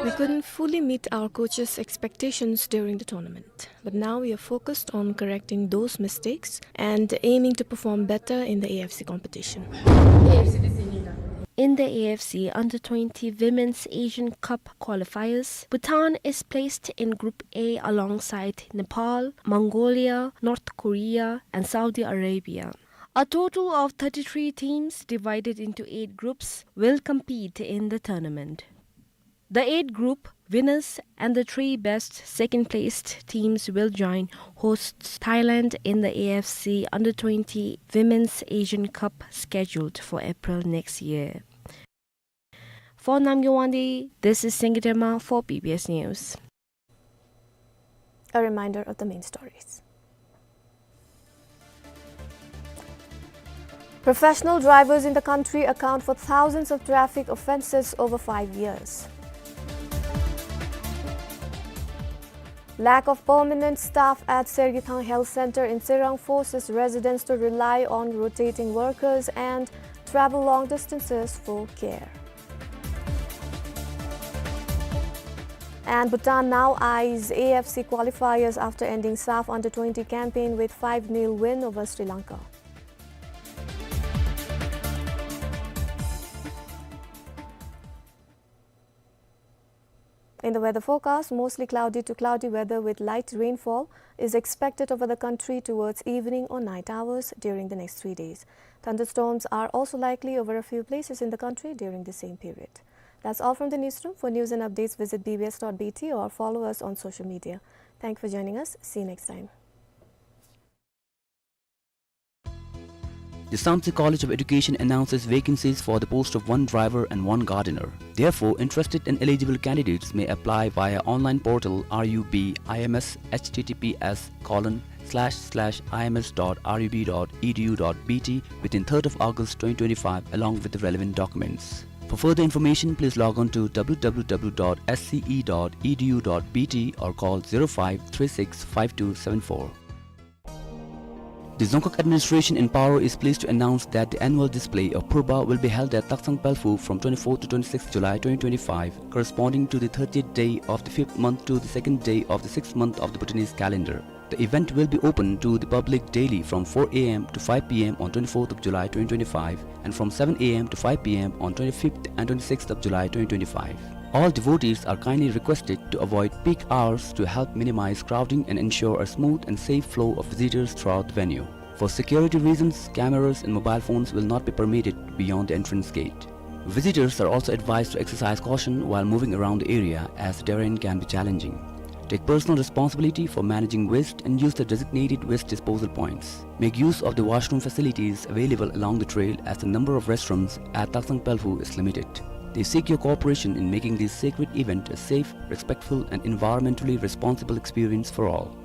We couldn't fully meet our coaches' expectations during the tournament, but now we are focused on correcting those mistakes and aiming to perform better in the A F C competition. In the A F C Under twenty Women's Asian Cup qualifiers, Bhutan is placed in Group A alongside Nepal, Mongolia, North Korea, and Saudi Arabia. A total of thirty-three teams divided into eight groups will compete in the tournament. The eight group winners and the three best second-placed teams will join hosts Thailand in the A F C Under twenty Women's Asian Cup scheduled for April next year. For Namgay Wangdi, this is Singye Derma for B B S News. A reminder of the main stories. Professional drivers in the country account for thousands of traffic offences over five years. Lack of permanent staff at Sergithang Health Centre in Tsirang forces residents to rely on rotating workers and travel long distances for care. And Bhutan now eyes A F C qualifiers after ending SAFF under twenty campaign with five nil win over Sri Lanka. In the weather forecast, mostly cloudy to cloudy weather with light rainfall is expected over the country towards evening or night hours during the next three days. Thunderstorms are also likely over a few places in the country during the same period. That's all from the newsroom. For news and updates, visit B B S dot B T or follow us on social media. Thank you for joining us. See you next time. The Samtse College of Education announces vacancies for the post of one driver and one gardener. Therefore, interested and eligible candidates may apply via online portal R U B I M S, H T T P S colon slash slash I M S dot R U B dot E D U dot B T, within third of August twenty twenty-five, along with the relevant documents. For further information, please log on to W W W dot S C E dot E D U dot B T or call zero five three six five two seven four. The Dzongkhag administration in Paro is pleased to announce that the annual display of Phurba will be held at Taksang Pelphu from twenty-fourth to twenty-sixth July twenty twenty-five, corresponding to the thirtieth day of the fifth month to the second day of the sixth month of the Bhutanese calendar. The event will be open to the public daily from four A M to five P M on twenty-fourth of July twenty twenty-five and from seven A M to five P M on twenty-fifth and twenty-sixth of July twenty twenty-five. All devotees are kindly requested to avoid peak hours to help minimize crowding and ensure a smooth and safe flow of visitors throughout the venue. For security reasons, cameras and mobile phones will not be permitted beyond the entrance gate. Visitors are also advised to exercise caution while moving around the area, as the terrain can be challenging. Take personal responsibility for managing waste and use the designated waste disposal points. Make use of the washroom facilities available along the trail, as the number of restrooms at Taksang Pelphu is limited. They seek your cooperation in making this sacred event a safe, respectful, and environmentally responsible experience for all.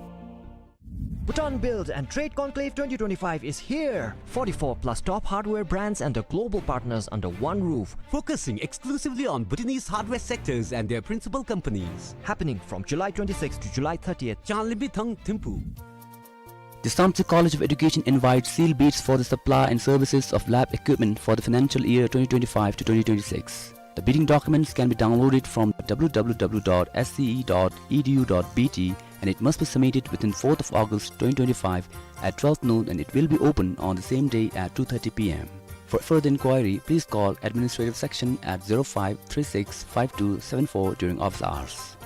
Bhutan Build and Trade Conclave twenty twenty-five is here! Forty-four plus top hardware brands and the global partners under one roof. Focusing exclusively on Bhutanese hardware sectors and their principal companies. Happening from July twenty-sixth to July thirtieth. Chanlimi Thang Thimphu. The Samtse College of Education invites sealed bids for the supply and services of lab equipment for the financial year twenty twenty-five to twenty twenty-six. The bidding documents can be downloaded from W W W dot S C E dot E D U dot B T, and it must be submitted within fourth of August twenty twenty-five at twelve noon, and it will be open on the same day at two thirty P M. For further inquiry, please call administrative section at zero five three six five two seven four during office hours.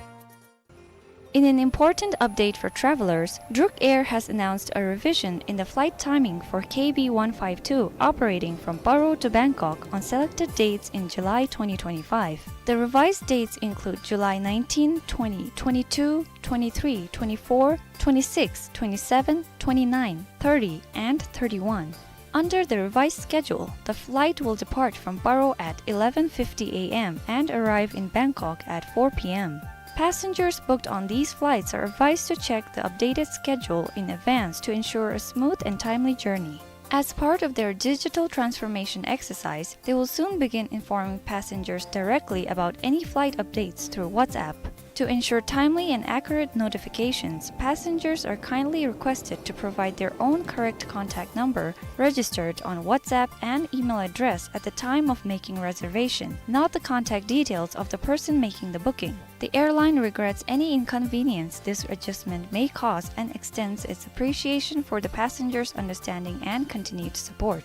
In an important update for travelers, Druk Air has announced a revision in the flight timing for K B one five two, operating from Paro to Bangkok on selected dates in July twenty twenty-five. The revised dates include July nineteen, twenty, twenty-two, twenty-three, twenty-four, twenty-six, twenty-seven, twenty-nine, thirty, and thirty-one. Under the revised schedule, the flight will depart from Paro at eleven fifty A M and arrive in Bangkok at four P M. Passengers booked on these flights are advised to check the updated schedule in advance to ensure a smooth and timely journey. As part of their digital transformation exercise, they will soon begin informing passengers directly about any flight updates through WhatsApp. To ensure timely and accurate notifications, passengers are kindly requested to provide their own correct contact number registered on WhatsApp and email address at the time of making reservation, not the contact details of the person making the booking. The airline regrets any inconvenience this adjustment may cause and extends its appreciation for the passengers' understanding and continued support.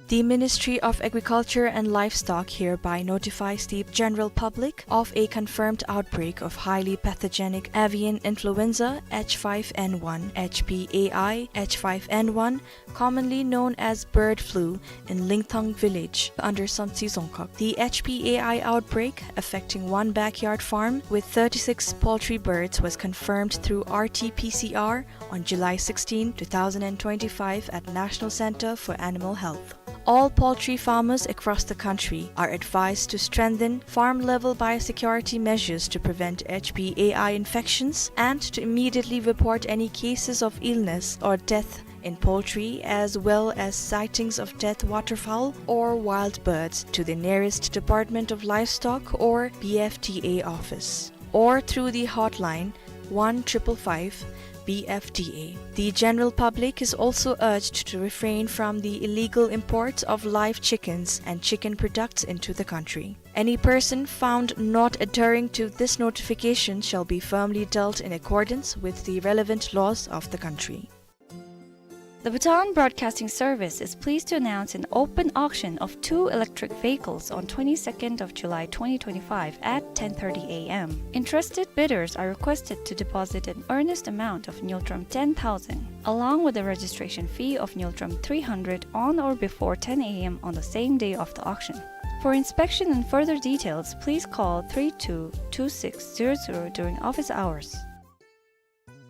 The Ministry of Agriculture and Livestock hereby notifies the general public of a confirmed outbreak of highly pathogenic avian influenza H five N one, H P A I H five N one, commonly known as bird flu, in Lingthang village under Samtse Dzongkhag. The H P A I outbreak, affecting one backyard farm with thirty-six poultry birds, was confirmed through R T P C R on July sixteen, two thousand and twenty-five at National Center for Animal Health. All poultry farmers across the country are advised to strengthen farm-level biosecurity measures to prevent H P A I infections and to immediately report any cases of illness or death in poultry, as well as sightings of dead waterfowl or wild birds, to the nearest Department of Livestock or B F T A office. or through the hotline one triple five B F D A. The general public is also urged to refrain from the illegal imports of live chickens and chicken products into the country. Any person found not adhering to this notification shall be firmly dealt in accordance with the relevant laws of the country. The Bhutan Broadcasting Service is pleased to announce an open auction of two electric vehicles on twenty-second of July twenty twenty-five at ten thirty A M. Interested bidders are requested to deposit an earnest amount of ngultrum ten thousand, along with a registration fee of ngultrum three hundred, on or before ten A M on the same day of the auction. For inspection and further details, please call three two two six zero zero during office hours.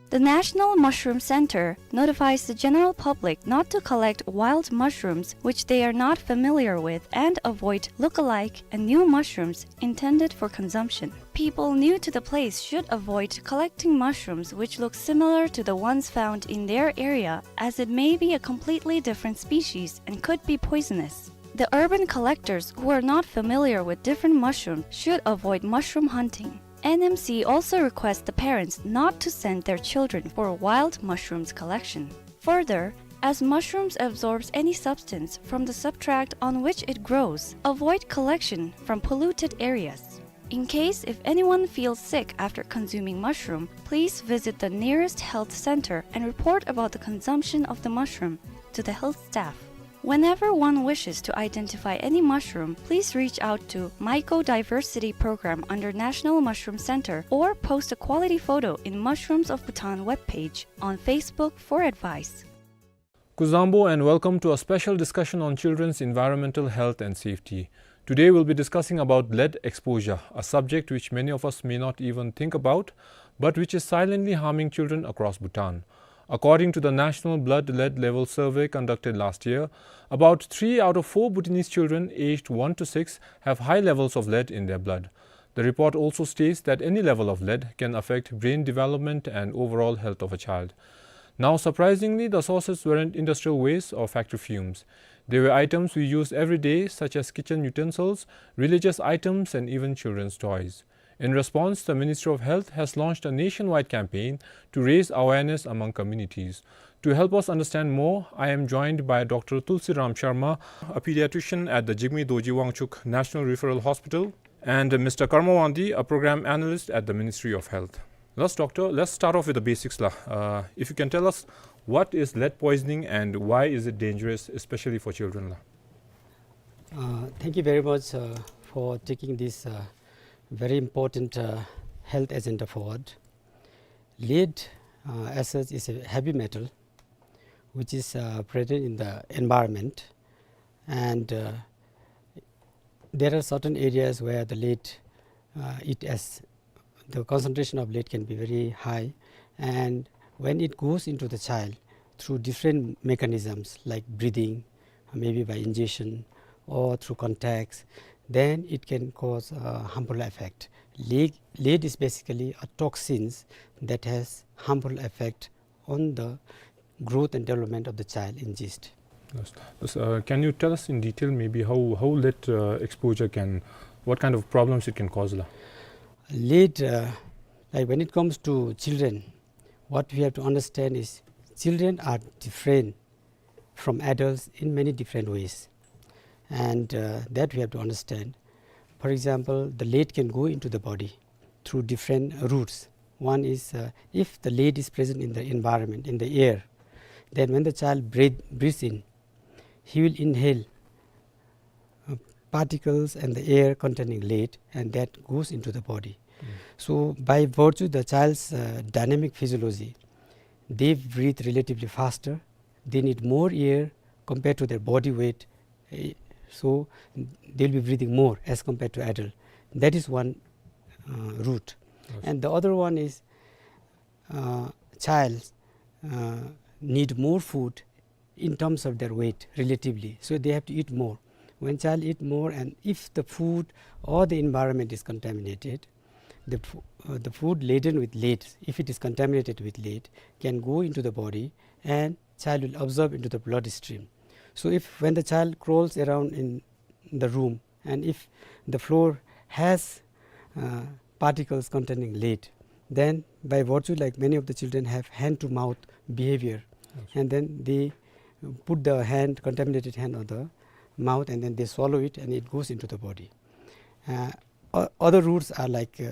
The National Mushroom Center notifies the general public not to collect wild mushrooms which they are not familiar with and avoid look-alike and new mushrooms intended for consumption. People new to the place should avoid collecting mushrooms which look similar to the ones found in their area, as it may be a completely different species and could be poisonous. The urban collectors who are not familiar with different mushrooms should avoid mushroom hunting. N M C also requests the parents not to send their children for wild mushrooms collection. Further, as mushrooms absorbs any substance from the substrate on which it grows, avoid collection from polluted areas. In case if anyone feels sick after consuming mushroom, please visit the nearest health center and report about the consumption of the mushroom to the health staff. Whenever one wishes to identify any mushroom, please reach out to Mycodiversity Program under National Mushroom Center or post a quality photo in Mushrooms of Bhutan webpage on Facebook for advice. Kuzuzangpo and welcome to a special discussion on children's environmental health and safety. Today we'll be discussing about lead exposure, a subject which many of us may not even think about, but which is silently harming children across Bhutan. According to the National Blood Lead Level Survey conducted last year, about three out of four Bhutanese children aged one to six have high levels of lead in their blood. The report also states that any level of lead can affect brain development and overall health of a child. Now, surprisingly, the sources weren't industrial waste or factory fumes. They were items we use every day, such as kitchen utensils, religious items, and even children's toys. In response, the Ministry of Health has launched a nationwide campaign to raise awareness among communities. To help us understand more, I am joined by Doctor Tulsiram Sharma, a pediatrician at the Jigme Dorji Wangchuck National Referral Hospital, and Mister Karma Wangdi, a program analyst at the Ministry of Health. Let's, doctor, let's start off with the basics la. Uh, if you can tell us, what is lead poisoning and why is it dangerous, especially for children la? Uh, thank you very much, uh, for taking this, uh, very important, uh, health agenda forward. Lead, uh, as such, is a heavy metal which is, uh, present in the environment, and, uh, there are certain areas where the lead, uh, it has, the concentration of lead can be very high, and when it goes into the child through different mechanisms like breathing, maybe by ingestion or through contacts, then it can cause a harmful effect. Lead, lead is basically a toxins that has harmful effect on the growth and development of the child in gist. Yes. Yes, uh, can you tell us in detail maybe how, how lead, uh, exposure can, what kind of problems it can cause la? Lead, uh, like, when it comes to children, what we have to understand is children are different from adults in many different ways, and, uh, that we have to understand. For example, the lead can go into the body through different routes. One is, uh, if the lead is present in the environment, in the air, then when the child breathe, breathes in, he will inhale, uh, particles and the air containing lead, and that goes into the body. Mm. So by virtue the child's, uh, dynamic physiology, they breathe relatively faster, they need more air compared to their body weight, eh, so they'll be breathing more as compared to adult. That is one, uh, route. Yes. And the other one is, uh, child, uh, need more food in terms of their weight relatively, so they have to eat more. When child eat more, and if the food or the environment is contaminated, the fo-, uh, the food laden with lead, if it is contaminated with lead, can go into the body and child will absorb into the bloodstream. So if, when the child crawls around in the room, and if the floor has, uh, particles containing lead. Then by virtue, like, many of the children have hand to mouth behavior, and then they put the hand, contaminated hand, on the mouth, and then they swallow it and it goes into the body. Uh, o- other routes are like, uh,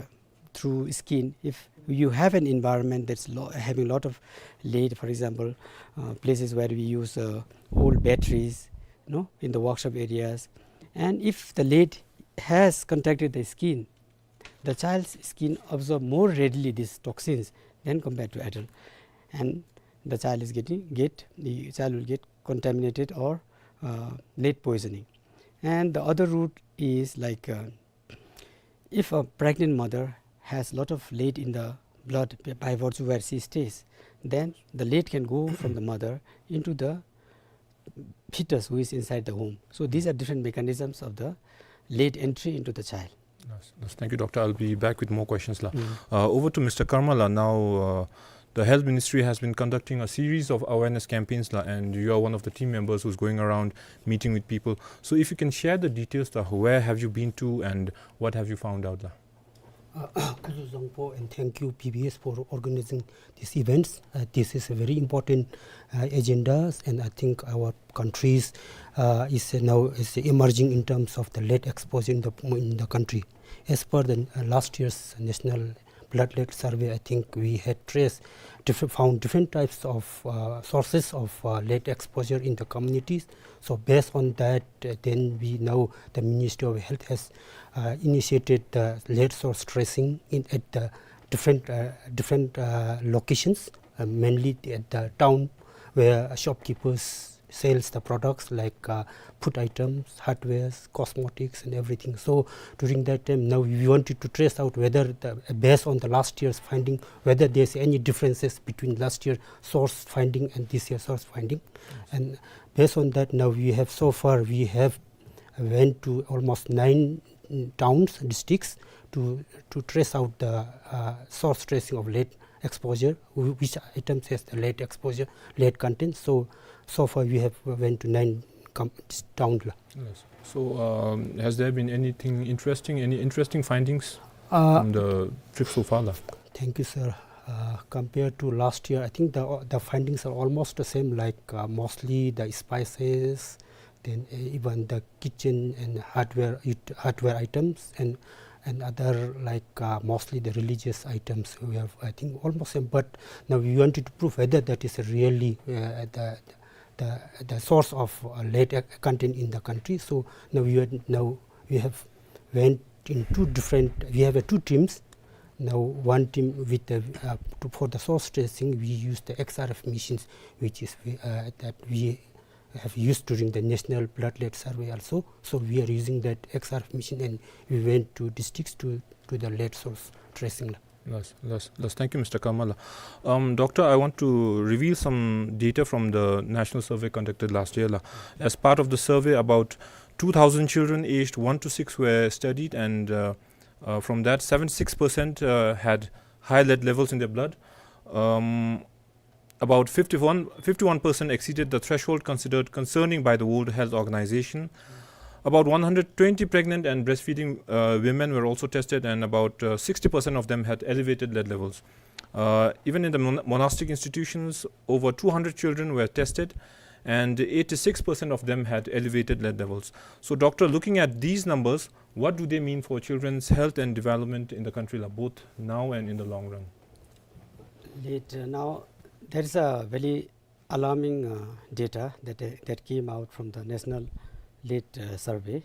through skin. If you have an environment that's lo- having a lot of lead, for example, uh, places where we use, uh, old batteries, you know, in the workshop areas, and if the lead has contacted the skin, the child's skin absorb more readily these toxins than compared to adult, and the child is getting get the child will get contaminated or, uh, lead poisoning. And the other route is like, uh, if a pregnant mother has lot of lead in the blood b- by virtue where she stays, then the lead can go from the mother into the fetus who is inside the womb. So these are different mechanisms of the lead entry into the child. Yes, yes. Thank you, Doctor. I'll be back with more questions la. Uh, over to Mister Karmala now. Uh, the Health Ministry has been conducting a series of awareness campaigns la, and you are one of the team members who's going around meeting with people. So if you can share the details la, where have you been to and what have you found out la? Uh, Khuzu Zangpo, and thank you, P B S, for organizing these events. Uh, this is a very important, uh, agendas, and I think our countries, uh, is now is emerging in terms of the lead exposure in the in the country. As per the, uh, last year's national blood lead survey, I think we had traced different, found different types of, uh, sources of, uh, lead exposure in the communities. So based on that, uh, then we now the Ministry of Health has, uh, initiated the lead source tracing in at the different, uh, different, uh, locations, uh, mainly at the town where shopkeepers sales the products like, uh, food items, hardwares, cosmetics, and everything. So during that time, now we wanted to trace out whether, the, based on the last year's finding, whether there's any differences between last year source finding and this year source finding. And based on that, now we have so far we have went to almost nine, mm, towns, districts to to trace out the, uh, source tracing of lead exposure, wh- which items has the lead exposure, lead content. So so far we have went to nine com- town la. Yes. So, um, has there been anything interesting, any interesting findings Uh, from the trip so far la? Thank you, sir. Uh, compared to last year, I think the the findings are almost the same. Like, uh, mostly the spices, then, uh, even the kitchen and hardware it, hardware items and and other, like, uh, mostly the religious items. We have, I think, almost same. But now we wanted to prove whether that is really, uh, the the the source of, uh, lead, uh, content in the country. So now we are, now we have went in two different. We have, uh, two teams. Now one team with the, uh, to, for the source tracing, we use the X R F machines, which is we, uh, that we have used during the national blood lead survey also. So we are using that X R F machine, and we went to districts to do the lead source tracing la. Yes, yes, yes. Thank you, Mister Karmala. Um, Doctor, I want to reveal some data from the national survey conducted last year la. As part of the survey, about two thousand children aged one to six were studied, and, uh, uh, from that, seventy-six percent, uh, had high lead levels in their blood. Um, about fifty-one, fifty-one percent exceeded the threshold considered concerning by the World Health Organization. About one hundred twenty pregnant and breastfeeding, uh, women were also tested, and about, uh, sixty percent of them had elevated lead levels. Uh, even in the mon- monastic institutions, over two hundred children were tested, and eighty-six percent of them had elevated lead levels. So, Doctor, looking at these numbers, what do they mean for children's health and development in the country la, both now and in the long run? Lead, uh, now, there is a very alarming, uh, data that, uh, that came out from the National Lead, uh, Survey.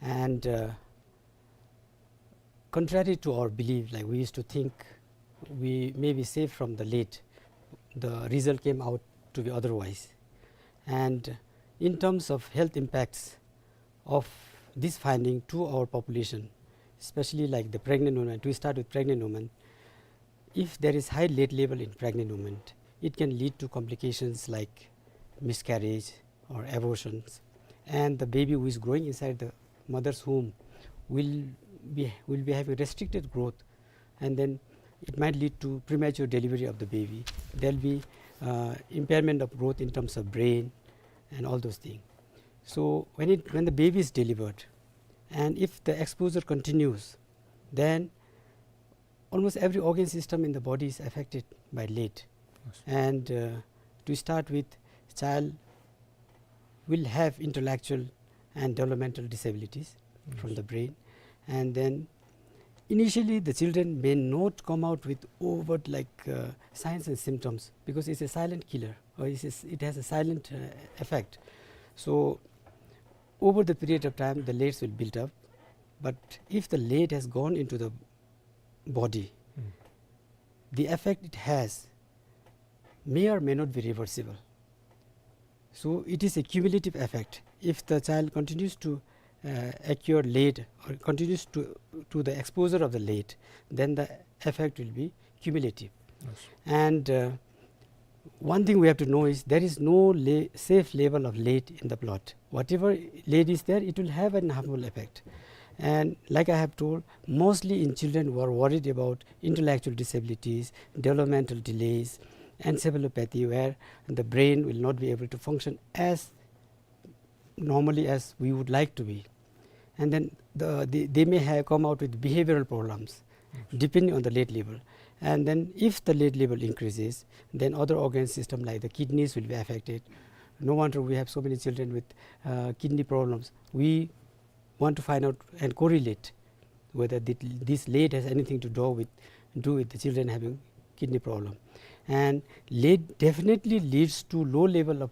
And, uh, contrary to our belief, like, we used to think we may be safe from the lead, the result came out to be otherwise. And in terms of health impacts of this finding to our population, especially, like, the pregnant women, to start with pregnant women, if there is high lead level in pregnant women, it can lead to complications like miscarriage or abortions, and the baby who is growing inside the mother's womb will be, will be having restricted growth, and then it might lead to premature delivery of the baby. There'll be, uh, impairment of growth in terms of brain and all those things. So when it, when the baby is delivered, and if the exposure continues, then almost every organ system in the body is affected by lead. Yes. And, uh, to start with, child will have intellectual and developmental disabilities from, yes, the brain. And then initially the children may not come out with overt, like, uh, signs and symptoms, because it's a silent killer, or it's a s-, it has a silent, uh, effect. So over the period of time, the leads will build up. But if the lead has gone into the body, mm, the effect it has may or may not be reversible. So it is a cumulative effect. If the child continues to, uh, acquire lead or continues to, to the exposure of the lead, then the effect will be cumulative. Yes. And, uh, one thing we have to know is there is no le-, safe level of lead in the blood. Whatever lead is there, it will have an harmful effect. And like I have told, mostly in children who are worried about intellectual disabilities, developmental delays, encephalopathy, where the brain will not be able to function as normally as we would like to be. And then the, the, they may have come out with behavioral problems, yes, depending on the lead level. And then if the lead level increases, then other organ system like the kidneys will be affected. No wonder we have so many children with, uh, kidney problems. We want to find out and correlate whether thi-, this lead has anything to do with, do with the children having kidney problem. And lead definitely leads to low level of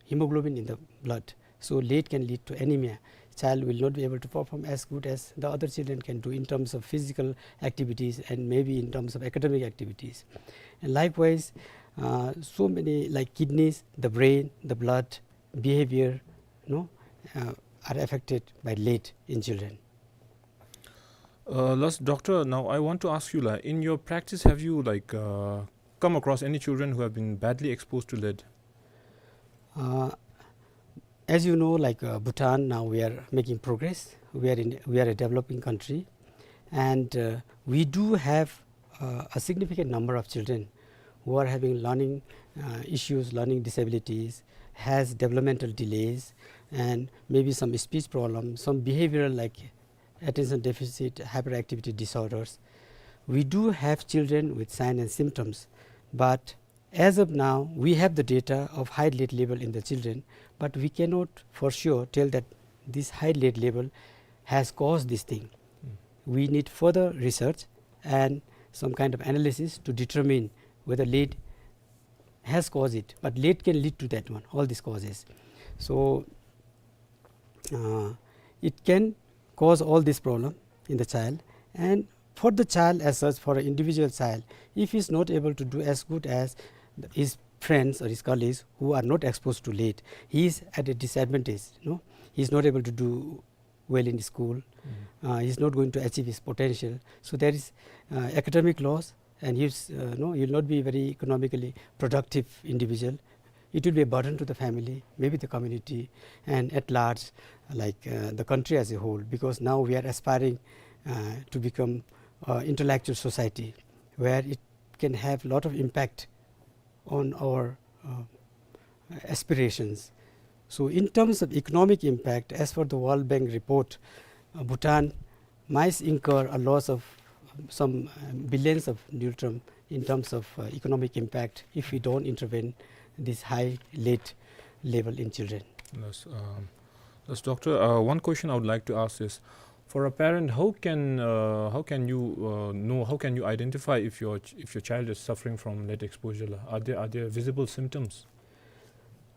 hemoglobin in the blood. So lead can lead to anemia. Child will not be able to perform as good as the other children can do in terms of physical activities and maybe in terms of academic activities. And likewise, uh, so many, like, kidneys, the brain, the blood, behavior, no, uh, are affected by lead in children. Uh, thus, doctor, now I want to ask you, like, in your practice, have you, like, uh, come across any children who have been badly exposed to lead? Uh, as you know, like, uh, Bhutan, now we are making progress. We are in, we are a developing country, and, uh, we do have, uh, a significant number of children who are having learning, uh, issues, learning disabilities, has developmental delays, and maybe some speech problem, some behavioral, like attention deficit hyperactivity disorders. We do have children with signs and symptoms, but as of now, we have the data of high lead level in the children, but we cannot for sure tell that this high lead level has caused this thing. Mm. We need further research and some kind of analysis to determine whether lead has caused it, but lead can lead to that one, all these causes. So, uh, it can cause all this problem in the child. And for the child as such, for an individual child, if he is not able to do as good as his friends or his colleagues who are not exposed to lead, he is at a disadvantage, no? He is not able to do well in school. Mm. Uh, he is not going to achieve his potential. So there is, uh, academic loss, and he is, uh, no, he will not be very economically productive individual. It will be a burden to the family, maybe the community, and at large, like, uh, the country as a whole, because now we are aspiring, uh, to become, uh, intellectual society where it can have lot of impact on our, uh, aspirations. So in terms of economic impact, as per the World Bank report, uh, Bhutan might incur a loss of some, um, billions of ngultrum in terms of, uh, economic impact if we don't intervene this high lead level in children. Yes, um, yes, doctor, uh, one question I would like to ask is, for a parent, how can, uh, how can you, uh, know, how can you identify if your ch-, if your child is suffering from lead exposure? Are there, are there visible symptoms?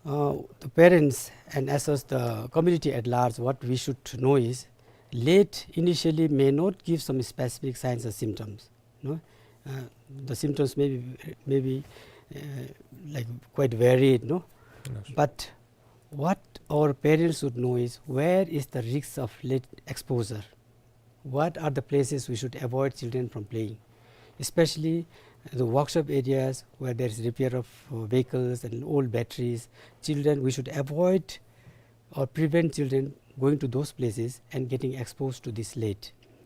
Uh, the parents and as well as the community at large, what we should know is, lead initially may not give some specific signs or symptoms, no? Uh, the symptoms may be, may be, uh, like, quite varied, no? Yes. But what our parents should know is, where is the risk of lead exposure? What are the places we should avoid children from playing? Especially the workshop areas where there is repair of, uh, vehicles and old batteries. Children, we should avoid or prevent children going to those places and getting exposed to this lead.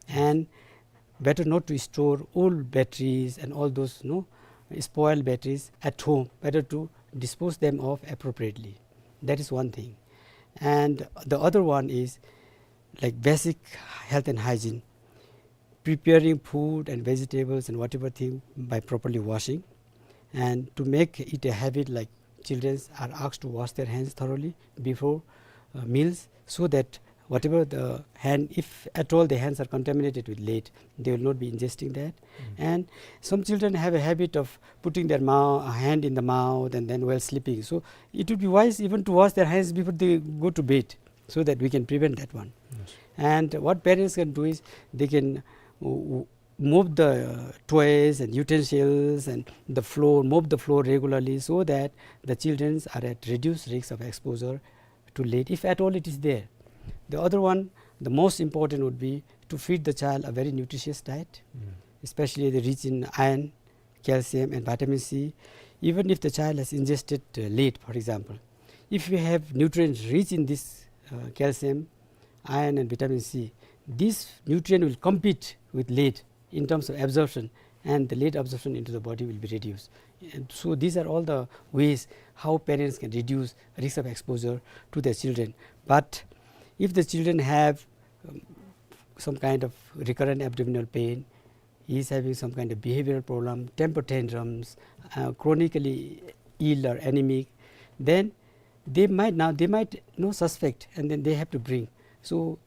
And better not to store old batteries and all those, no, spoiled batteries at home. Better to dispose them of appropriately. That is one thing. And the other one is, like, basic health and hygiene. preparing food and vegetables and whatever thing by properly washing, and to make it a habit, like, children are asked to wash their hands thoroughly before uh, meals, so that whatever the hand, if at all the hands are contaminated with lead, they will not be ingesting that. And some children have a habit of putting their mou- hand in the mouth and then while sleeping. So it would be wise even to wash their hands before they go to bed, so that we can prevent that one. And what parents can do is they can w- w- mop the toys and utensils and the floor, mop the floor regularly, so that the children are at reduced risk of exposure to lead, if at all it is there. The other one, the most important, would be to feed the child a very nutritious diet, especially the rich in iron, calcium and vitamin C. Even if the child has ingested uh, lead, for example, if we have nutrients rich in this uh, calcium, iron and vitamin C, this nutrient will compete with lead in terms of absorption, and the lead absorption into the body will be reduced. And so these are all the ways how parents can reduce risk of exposure to their children. But if the children have um, some kind of recurrent abdominal pain, he is having some kind of behavioral problem, temper tantrums, uh, chronically ill or anemic, then they might now, they might no suspect, and then they have to bring. So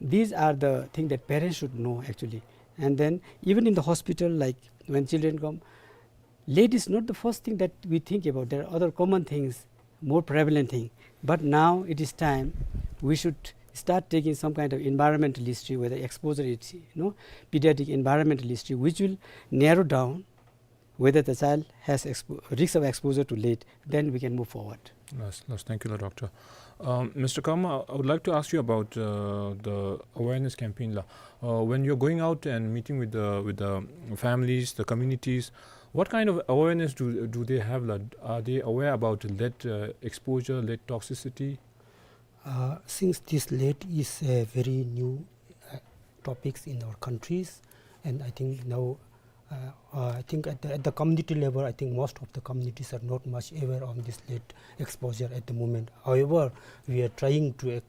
these are the things that parents should know actually. And then even in the hospital, like, when children come, lead is not the first thing that we think about. There are other common things, more prevalent thing. But now it is time we should start taking some kind of environmental history, whether exposure is, you know, pediatric environmental history, which will narrow down whether the child has expo- risk of exposure to lead, then we can move forward. Yes, yes, thank you, la, doctor. Um, Mister Karma, I would like to ask you about uh, the awareness campaign, la. Uh, when you're going out and meeting with the with the families, the communities, what kind of awareness do do they have, la? Are they aware about lead uh, exposure, lead toxicity? Uh, since this lead is a very new uh, topics in our countries, and I think now, uh, uh, I think at the, at the community level, I think most of the communities are not much aware on this lead exposure at the moment. However, we are trying to uh,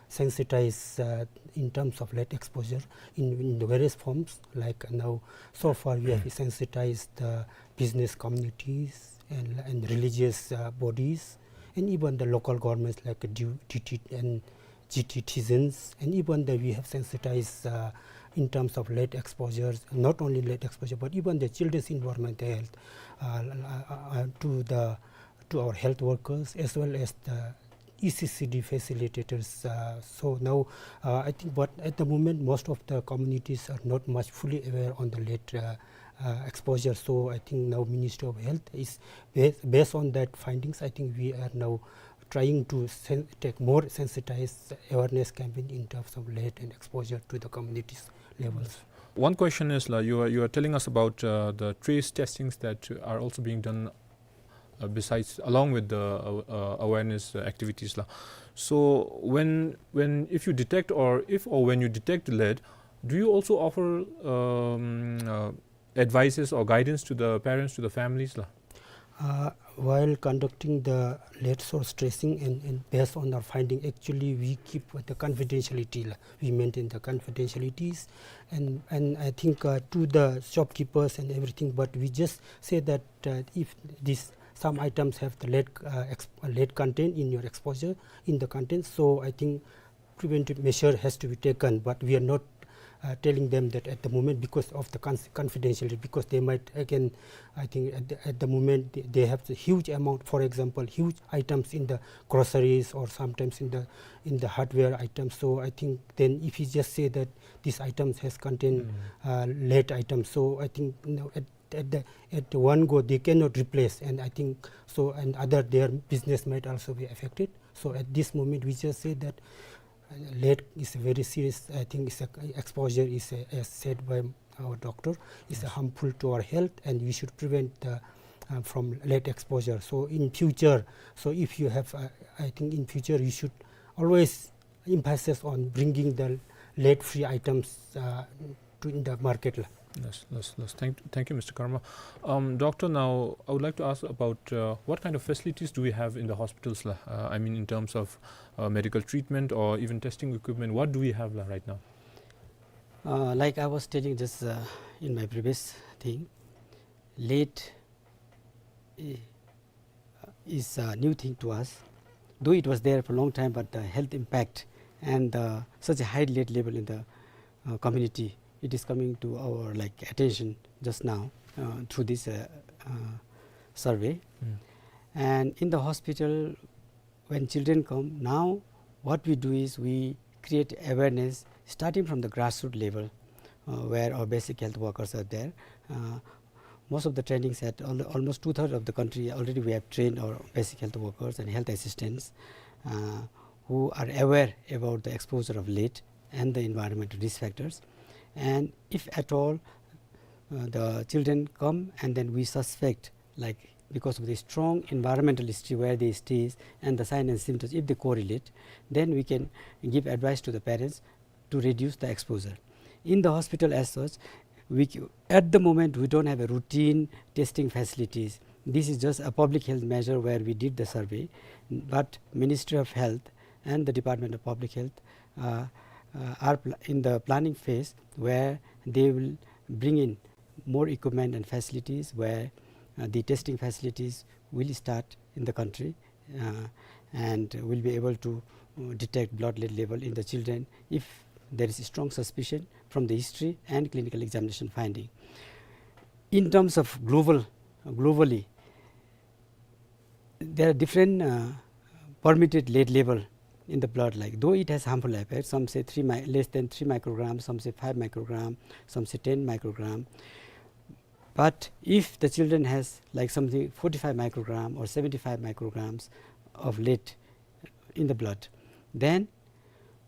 sensitize uh, in terms of lead exposure in, in the various forms. Like now, so far we have sensitized the business communities and, and religious uh, bodies, and even the local governments like D- D T and G T citizens, and even the, we have sensitized uh, in terms of lead exposures, not only lead exposure, but even the children's environmental health uh, uh, uh, to the to our health workers as well as the E C C D facilitators. Uh, so now, uh, I think, but at the moment, most of the communities are not much fully aware on the lead uh, uh, exposure. So I think now Ministry of Health is, ba- based on that findings, I think we are now trying to sen- take more sensitized awareness campaign in terms of lead and exposure to the communities levels. One question is, la, you are, you are telling us about uh, the trace testings that are also being done uh, besides, along with the uh, uh, awareness uh, activities, la. So when, when, if you detect, or if or when you detect lead, do you also offer um, uh, advices or guidance to the parents, to the families, la? Uh, while conducting the lead source tracing and, and based on our finding, actually we keep the confidentiality, la. We maintain the confidentialities, and, and I think uh, to the shopkeepers and everything, but we just say that uh, if this, some items have the lead uh, exp- lead content in your exposure, in the content, so I think preventive measure has to be taken, but we are not uh, telling them that at the moment because of the cons- confidentiality, because they might again, I think at the, at the moment they, they have the huge amount, for example, huge items in the groceries or sometimes in the, in the hardware items. So I think then if you just say that these items has contained uh, lead items, so I think, you know, at at the, at the one go they cannot replace, and I think so, and other, their business might also be affected. So at this moment we just say that uh, lead is a very serious, I think it's a, exposure is a, as said by our doctor, is a harmful to our health, and we should prevent the uh, from lead exposure. So in future, so if you have uh, I think in future you should always emphasis on bringing the lead free items uh, to in the market, la. Yes, yes, yes. Thank, thank you, Mister Karma. Um, doctor, now I would like to ask about uh, what kind of facilities do we have in the hospitals, la? Uh, I mean, in terms of uh, medical treatment or even testing equipment, what do we have, la, right now? Uh, like I was telling just uh, in my previous thing, lead i- is a new thing to us. Though it was there for a long time, but the health impact and uh, such a high lead level in the uh, community, it is coming to our like attention just now uh, through this uh, uh, survey. Mm. And in the hospital, when children come, now what we do is we create awareness starting from the grassroots level, uh, where our basic health workers are there. Uh, most of the trainings at al- almost two-thirds of the country already we have trained our basic health workers and health assistants uh, who are aware about the exposure of lead and the environmental risk factors. And if at all uh, the children come and then we suspect, like, because of the strong environmental history where they stay and the sign and symptoms, if they correlate, then we can give advice to the parents to reduce the exposure. In the hospital as such, we, c- at the moment we don't have a routine testing facilities. This is just a public health measure where we did the survey, but Ministry of Health and the Department of Public Health uh, uh, are pl- in the planning phase where they will bring in more equipment and facilities where uh, the testing facilities will start in the country uh, and will be able to uh, detect blood lead level in the children if there is a strong suspicion from the history and clinical examination finding. In terms of global, globally, there are different uh, permitted lead level in the blood, like, though it has harmful effects, some say three mi- less than three microgram, some say five microgram, some say ten microgram. But if the children has, like, something forty-five microgram or seventy-five micrograms of lead in the blood, then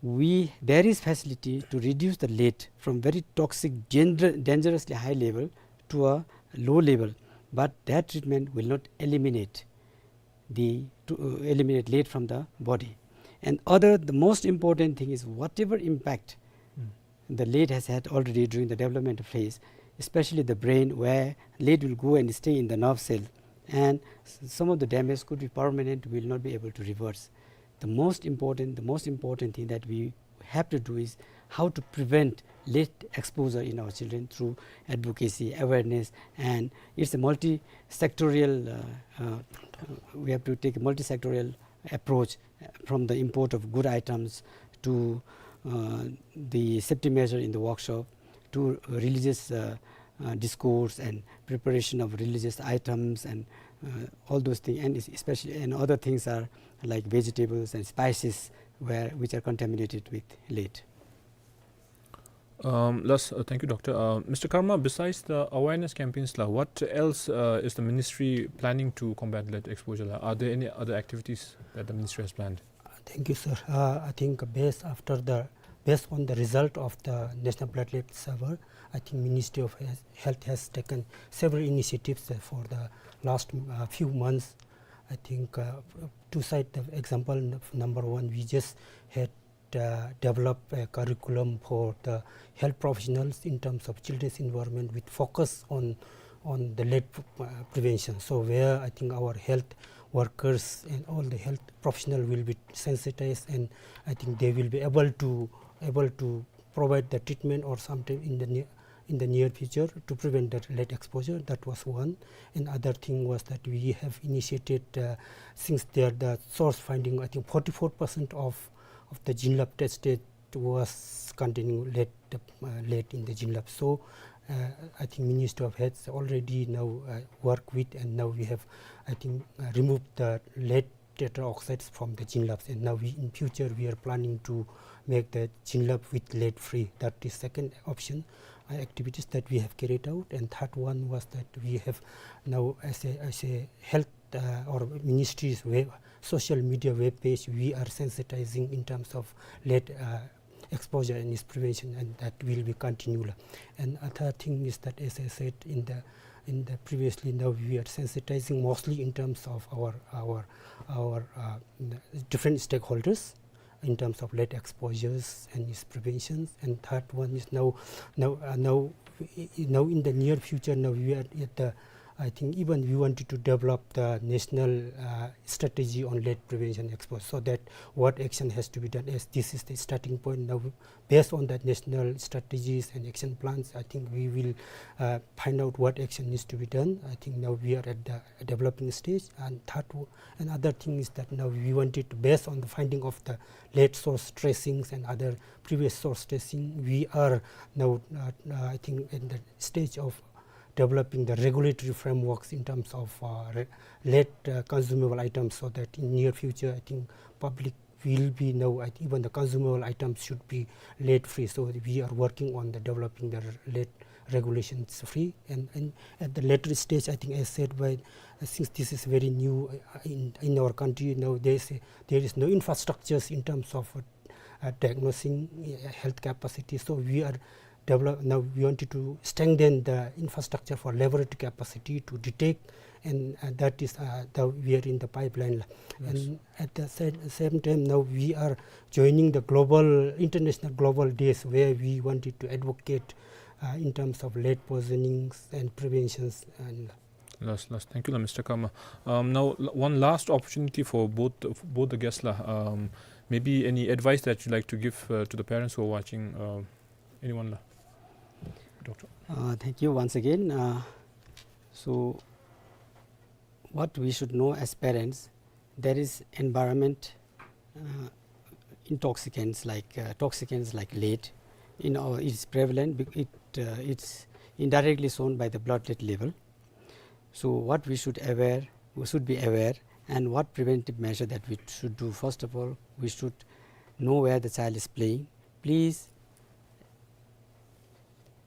we there is facility to reduce the lead from very toxic, danger- dangerously high level to a low level, but that treatment will not eliminate the to uh, eliminate lead from the body. And other, the most important thing is whatever impact the lead has had already during the development phase, especially the brain, where lead will go and stay in the nerve cell, and s- some of the damage could be permanent, will not be able to reverse. The most important, the most important thing that we have to do is how to prevent lead exposure in our children through advocacy, awareness, and it's a multi-sectorial. Uh, uh, we have to take a multi-sectorial approach uh, from the import of good items to uh, the safety measure in the workshop to religious uh, uh, discourse and preparation of religious items and uh, all those things, and es- especially and other things are like vegetables and spices where which are contaminated with lead. Um, let's, uh, thank you, Doctor. Uh, Mister Karma, besides the awareness campaigns, la, what else uh, is the ministry planning to combat lead exposure? La? Are there any other activities that the ministry has planned? Thank you, sir. Uh, I think based after the based on the result of the National Blood Lead Survey, I think Ministry of Health Health has taken several initiatives uh, for the last uh, few months. I think uh, to cite the example n- number one, we just had uh, developed a curriculum for the health professionals in terms of children's environment with focus on on the lead uh, prevention. So where I think our health workers and all the health professional will be sensitized, and I think they will be able to able to provide the treatment or something in the near in the near future to prevent that lead exposure. That was one. And other thing was that we have initiated uh, since there the source finding, I think forty-four percent of of the Jinlab tested was containing lead, uh, lead in the Jinlab. So uh, I think Ministry of Health already now uh, work with, and now we have, I think, uh, removed the lead tetraoxides from the Jinlabs, and now we in future we are planning to make the Jinlab with lead free. That is second option uh, activities that we have carried out. And third one was that we have now as a as a health uh, or ministry's web social media web page, we are sensitizing in terms of lead uh, exposure and its prevention, and that will be continual. And other thing is that, as I said in the in the previously, now we are sensitizing mostly in terms of our our our uh, different stakeholders in terms of lead exposures and its preventions. And third one is now now uh, now now in the near future, now we are at the I think even we wanted to develop the national, uh, strategy on lead prevention exposure, so that what action has to be done, as this is the starting point. Now, based on that national strategies and action plans, I think we will, uh, find out what action needs to be done. I think now we are at the developing stage. And third, w- another thing is that now we wanted to, based on the finding of the lead source tracings and other previous source tracing, we are now, uh, uh, I think, in the stage of developing the regulatory frameworks in terms of, uh, re- lead, uh, consumable items, so that in near future, I think, public will be now, I think, even the consumable items should be lead free. So we are working on the developing the lead regulations free. And, and at the later stage, I think, as said by, uh, since this is very new, uh, in, in our country, now there is a, there is no infrastructures in terms of, uh, uh, diagnosing, uh, health capacity. So we are develop, now we wanted to strengthen the infrastructure for laboratory capacity to detect, and, uh, that is, uh, the, we are in the pipeline. Yes. And at the sa- same time, now we are joining the global, international global days, where we wanted to advocate, uh, in terms of lead poisonings and preventions and Last, last. Thank you, la, Mister Karma. Um, now, l- one last opportunity for both, both the guests, la. Um, maybe any advice that you'd like to give, uh, to the parents who are watching? Uh, anyone, la? Doctor. Uh, thank you once again. Uh, so, what we should know as parents, there is environment, uh, intoxicants like, uh, toxicants like lead. In our, it's prevalent. bec- It, uh, it's indirectly shown by the blood lead level. So what we should aware, we should be aware, and what preventive measure that we should do. First of all, we should know where the child is playing. Please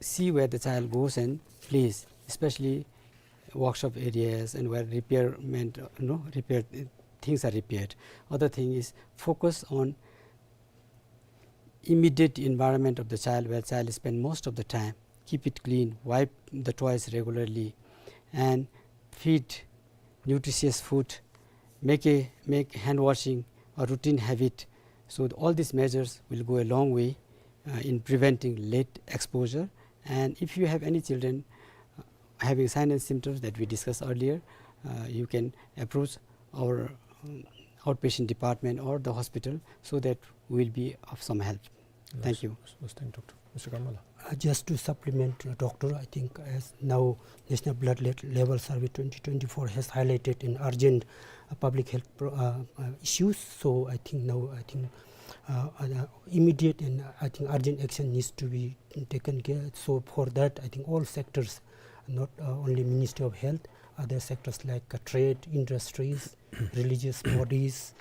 see where the child goes and plays, especially workshop areas and where repairment, uh, you know, repair, uh, things are repaired. Other thing is focus on immediate environment of the child where child spend most of the time. Keep it clean, wipe the toys regularly, and feed nutritious food. Make a, make hand washing a routine habit. So all these measures will go a long way, uh, in preventing lead exposure. And if you have any children, uh, having signs and symptoms that we discussed earlier, uh, you can approach our, um, outpatient department or the hospital so that we will be of some help. Thank you. Yes, yes, thank you, Doctor. Mister Karma, la. Uh, just to supplement, uh, Doctor, I think as now National Blood Le- Level Survey twenty twenty-four has highlighted an urgent, uh, public health pro- uh, uh, issues. So I think now, I think, uh, uh, immediate and, uh, I think urgent action needs to be taken care. So for that, I think all sectors, not, uh, only Ministry of Health, other sectors like, uh, trade, industries, religious bodies,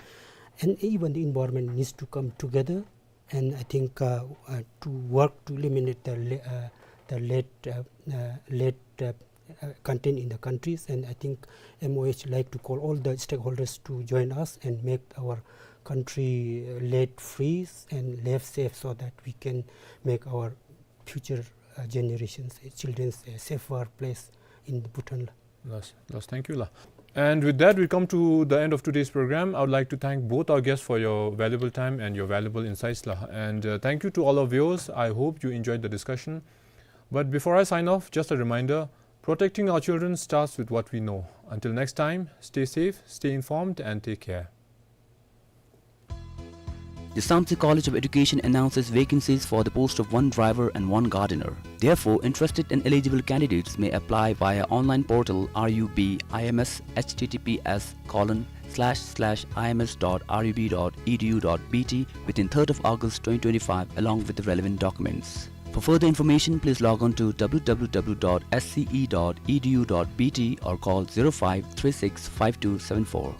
and even the environment needs to come together. And I think, uh, uh, to work to eliminate the le- uh, the lead, uh, uh, lead, uh, uh, content in the countries. And I think M O H like to call all the stakeholders to join us and make our country, uh, lead free and lead safe, so that we can make our future, uh, generations, uh, children's, uh, safer place in Bhutan. Last, last. Thank you, la. And with that, we come to the end of today's program. I would like to thank both our guests for your valuable time and your valuable insights, la. And, uh, thank you to all our viewers. I hope you enjoyed the discussion. But before I sign off, just a reminder, protecting our children starts with what we know. Until next time, stay safe, stay informed, and take care. The Samtse College of Education announces vacancies for the post of one driver and one gardener. Therefore, interested and eligible candidates may apply via online portal R U B I M S, H T T P S colon slash slash I M S dot R U B dot E D U dot B T, within third of August twenty twenty-five, along with the relevant documents. For further information, please log on to W W W dot S C E dot E D U dot B T or call zero five three six five two seven four.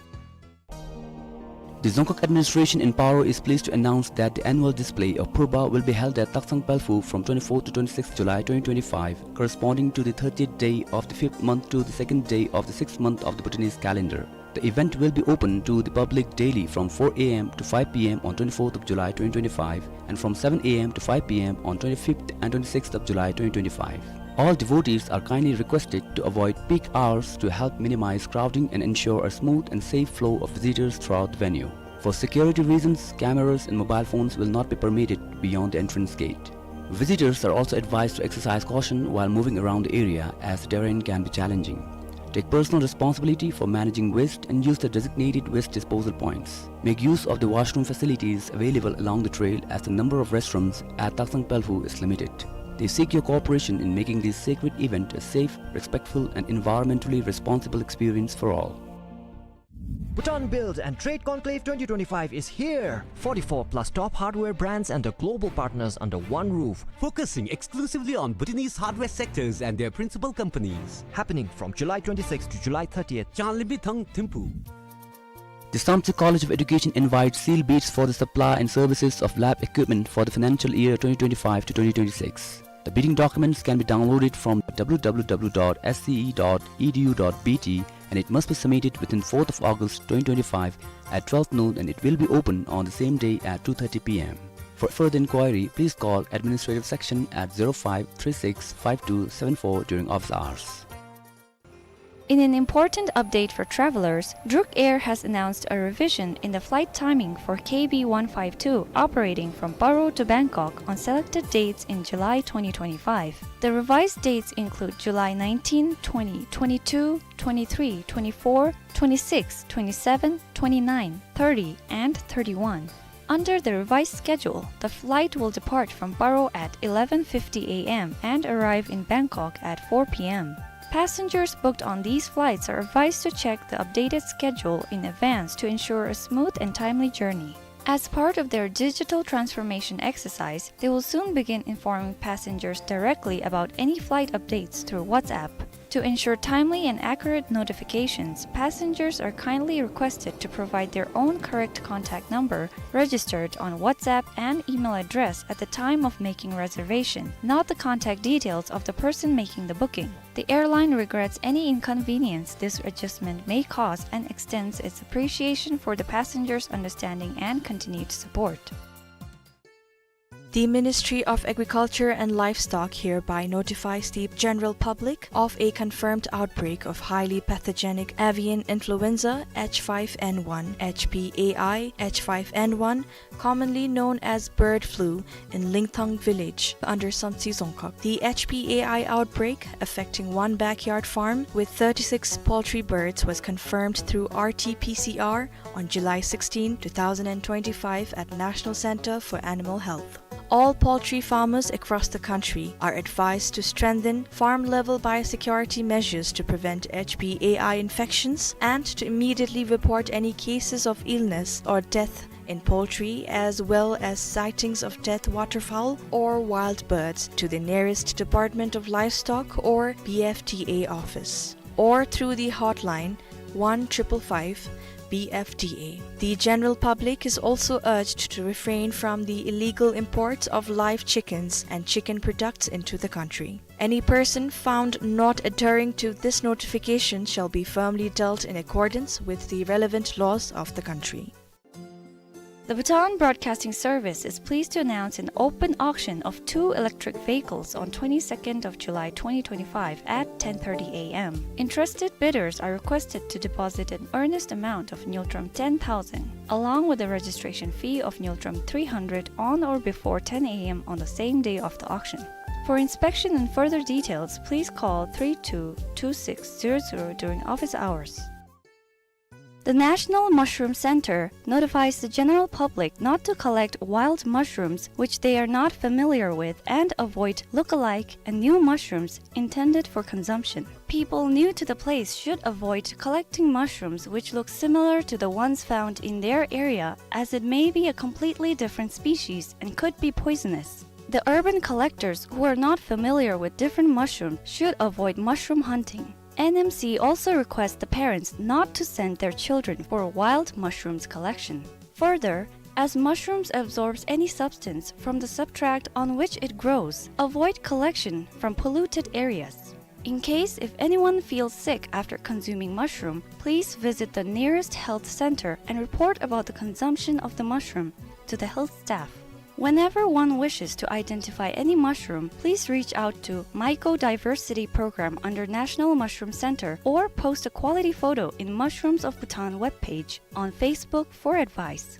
The Dzongkhag administration in Paro is pleased to announce that the annual display of Purba will be held at Taksang Palphu from twenty-fourth to twenty-sixth July twenty twenty-five, corresponding to the thirtieth day of the fifth month to the second day of the sixth month of the Bhutanese calendar. The event will be open to the public daily from four A M to five P M on twenty-fourth of July twenty twenty-five and from seven A M to five P M on twenty-fifth and twenty-sixth of July twenty twenty-five. All devotees are kindly requested to avoid peak hours to help minimize crowding and ensure a smooth and safe flow of visitors throughout the venue. For security reasons, cameras and mobile phones will not be permitted beyond the entrance gate. Visitors are also advised to exercise caution while moving around the area, as the terrain can be challenging. Take personal responsibility for managing waste and use the designated waste disposal points. Make use of the washroom facilities available along the trail, as the number of restrooms at Taksang Pelphu is limited. They seek your cooperation in making this sacred event a safe, respectful, and environmentally responsible experience for all. Bhutan Build and Trade Conclave twenty twenty-five is here. Forty-four plus top hardware brands and their global partners under one roof. Focusing exclusively on Bhutanese hardware sectors and their principal companies. Happening from July twenty-sixth to July thirtieth. Changlimbi Thang, Thimphu. The Samtse College of Education invites sealed bids for the supply and services of lab equipment for the financial year twenty twenty-five to twenty twenty-six. The bidding documents can be downloaded from W W W dot S C E dot E D U dot B T, and it must be submitted within fourth of August twenty twenty-five at twelve noon, and it will be open on the same day at two thirty P M. For further inquiry, please call administrative section at zero five three six five two seven four during office hours. In an important update for travelers, Druk Air has announced a revision in the flight timing for K B one five two operating from Paro to Bangkok on selected dates in July twenty twenty-five. The revised dates include July nineteen, twenty, twenty-two, twenty-three, twenty-four, twenty-six, twenty-seven, twenty-nine, thirty, and thirty-one. Under the revised schedule, the flight will depart from Paro at eleven fifty A M and arrive in Bangkok at four P M. Passengers booked on these flights are advised to check the updated schedule in advance to ensure a smooth and timely journey. As part of their digital transformation exercise, they will soon begin informing passengers directly about any flight updates through WhatsApp. To ensure timely and accurate notifications, passengers are kindly requested to provide their own correct contact number registered on WhatsApp and email address at the time of making reservation, not the contact details of the person making the booking. The airline regrets any inconvenience this adjustment may cause and extends its appreciation for the passengers' understanding and continued support. The Ministry of Agriculture and Livestock hereby notifies the general public of a confirmed outbreak of highly pathogenic avian influenza H five N one, H P A I, H five N one, commonly known as bird flu, in Lingthang village under Samtse Dzongkhag. The H P A I outbreak, affecting one backyard farm with thirty-six poultry birds, was confirmed through R T P C R on July sixteen, two thousand and twenty-five at National Center for Animal Health. All poultry farmers across the country are advised to strengthen farm-level biosecurity measures to prevent H P A I infections and to immediately report any cases of illness or death in poultry, as well as sightings of dead waterfowl or wild birds, to the nearest Department of Livestock or B F D A office, or through the hotline one triple five B F D A. The general public is also urged to refrain from the illegal import of live chickens and chicken products into the country. Any person found not adhering to this notification shall be firmly dealt in accordance with the relevant laws of the country. The Bhutan Broadcasting Service is pleased to announce an open auction of two electric vehicles on twenty-second of July twenty twenty-five at ten thirty A M. Interested bidders are requested to deposit an earnest amount of ngultrum ten thousand, along with a registration fee of ngultrum three hundred, on or before ten A M on the same day of the auction. For inspection and further details, please call three two two six zero zero during office hours. The National Mushroom Center notifies the general public not to collect wild mushrooms which they are not familiar with and avoid look-alike and new mushrooms intended for consumption. People new to the place should avoid collecting mushrooms which look similar to the ones found in their area, as it may be a completely different species and could be poisonous. The urban collectors who are not familiar with different mushrooms should avoid mushroom hunting. N M C also requests the parents not to send their children for wild mushrooms collection. Further, as mushrooms absorbs any substance from the substrate on which it grows, avoid collection from polluted areas. In case if anyone feels sick after consuming mushroom, please visit the nearest health center and report about the consumption of the mushroom to the health staff. Whenever one wishes to identify any mushroom, please reach out to Mycodiversity Program under National Mushroom Center or post a quality photo in Mushrooms of Bhutan webpage on Facebook for advice.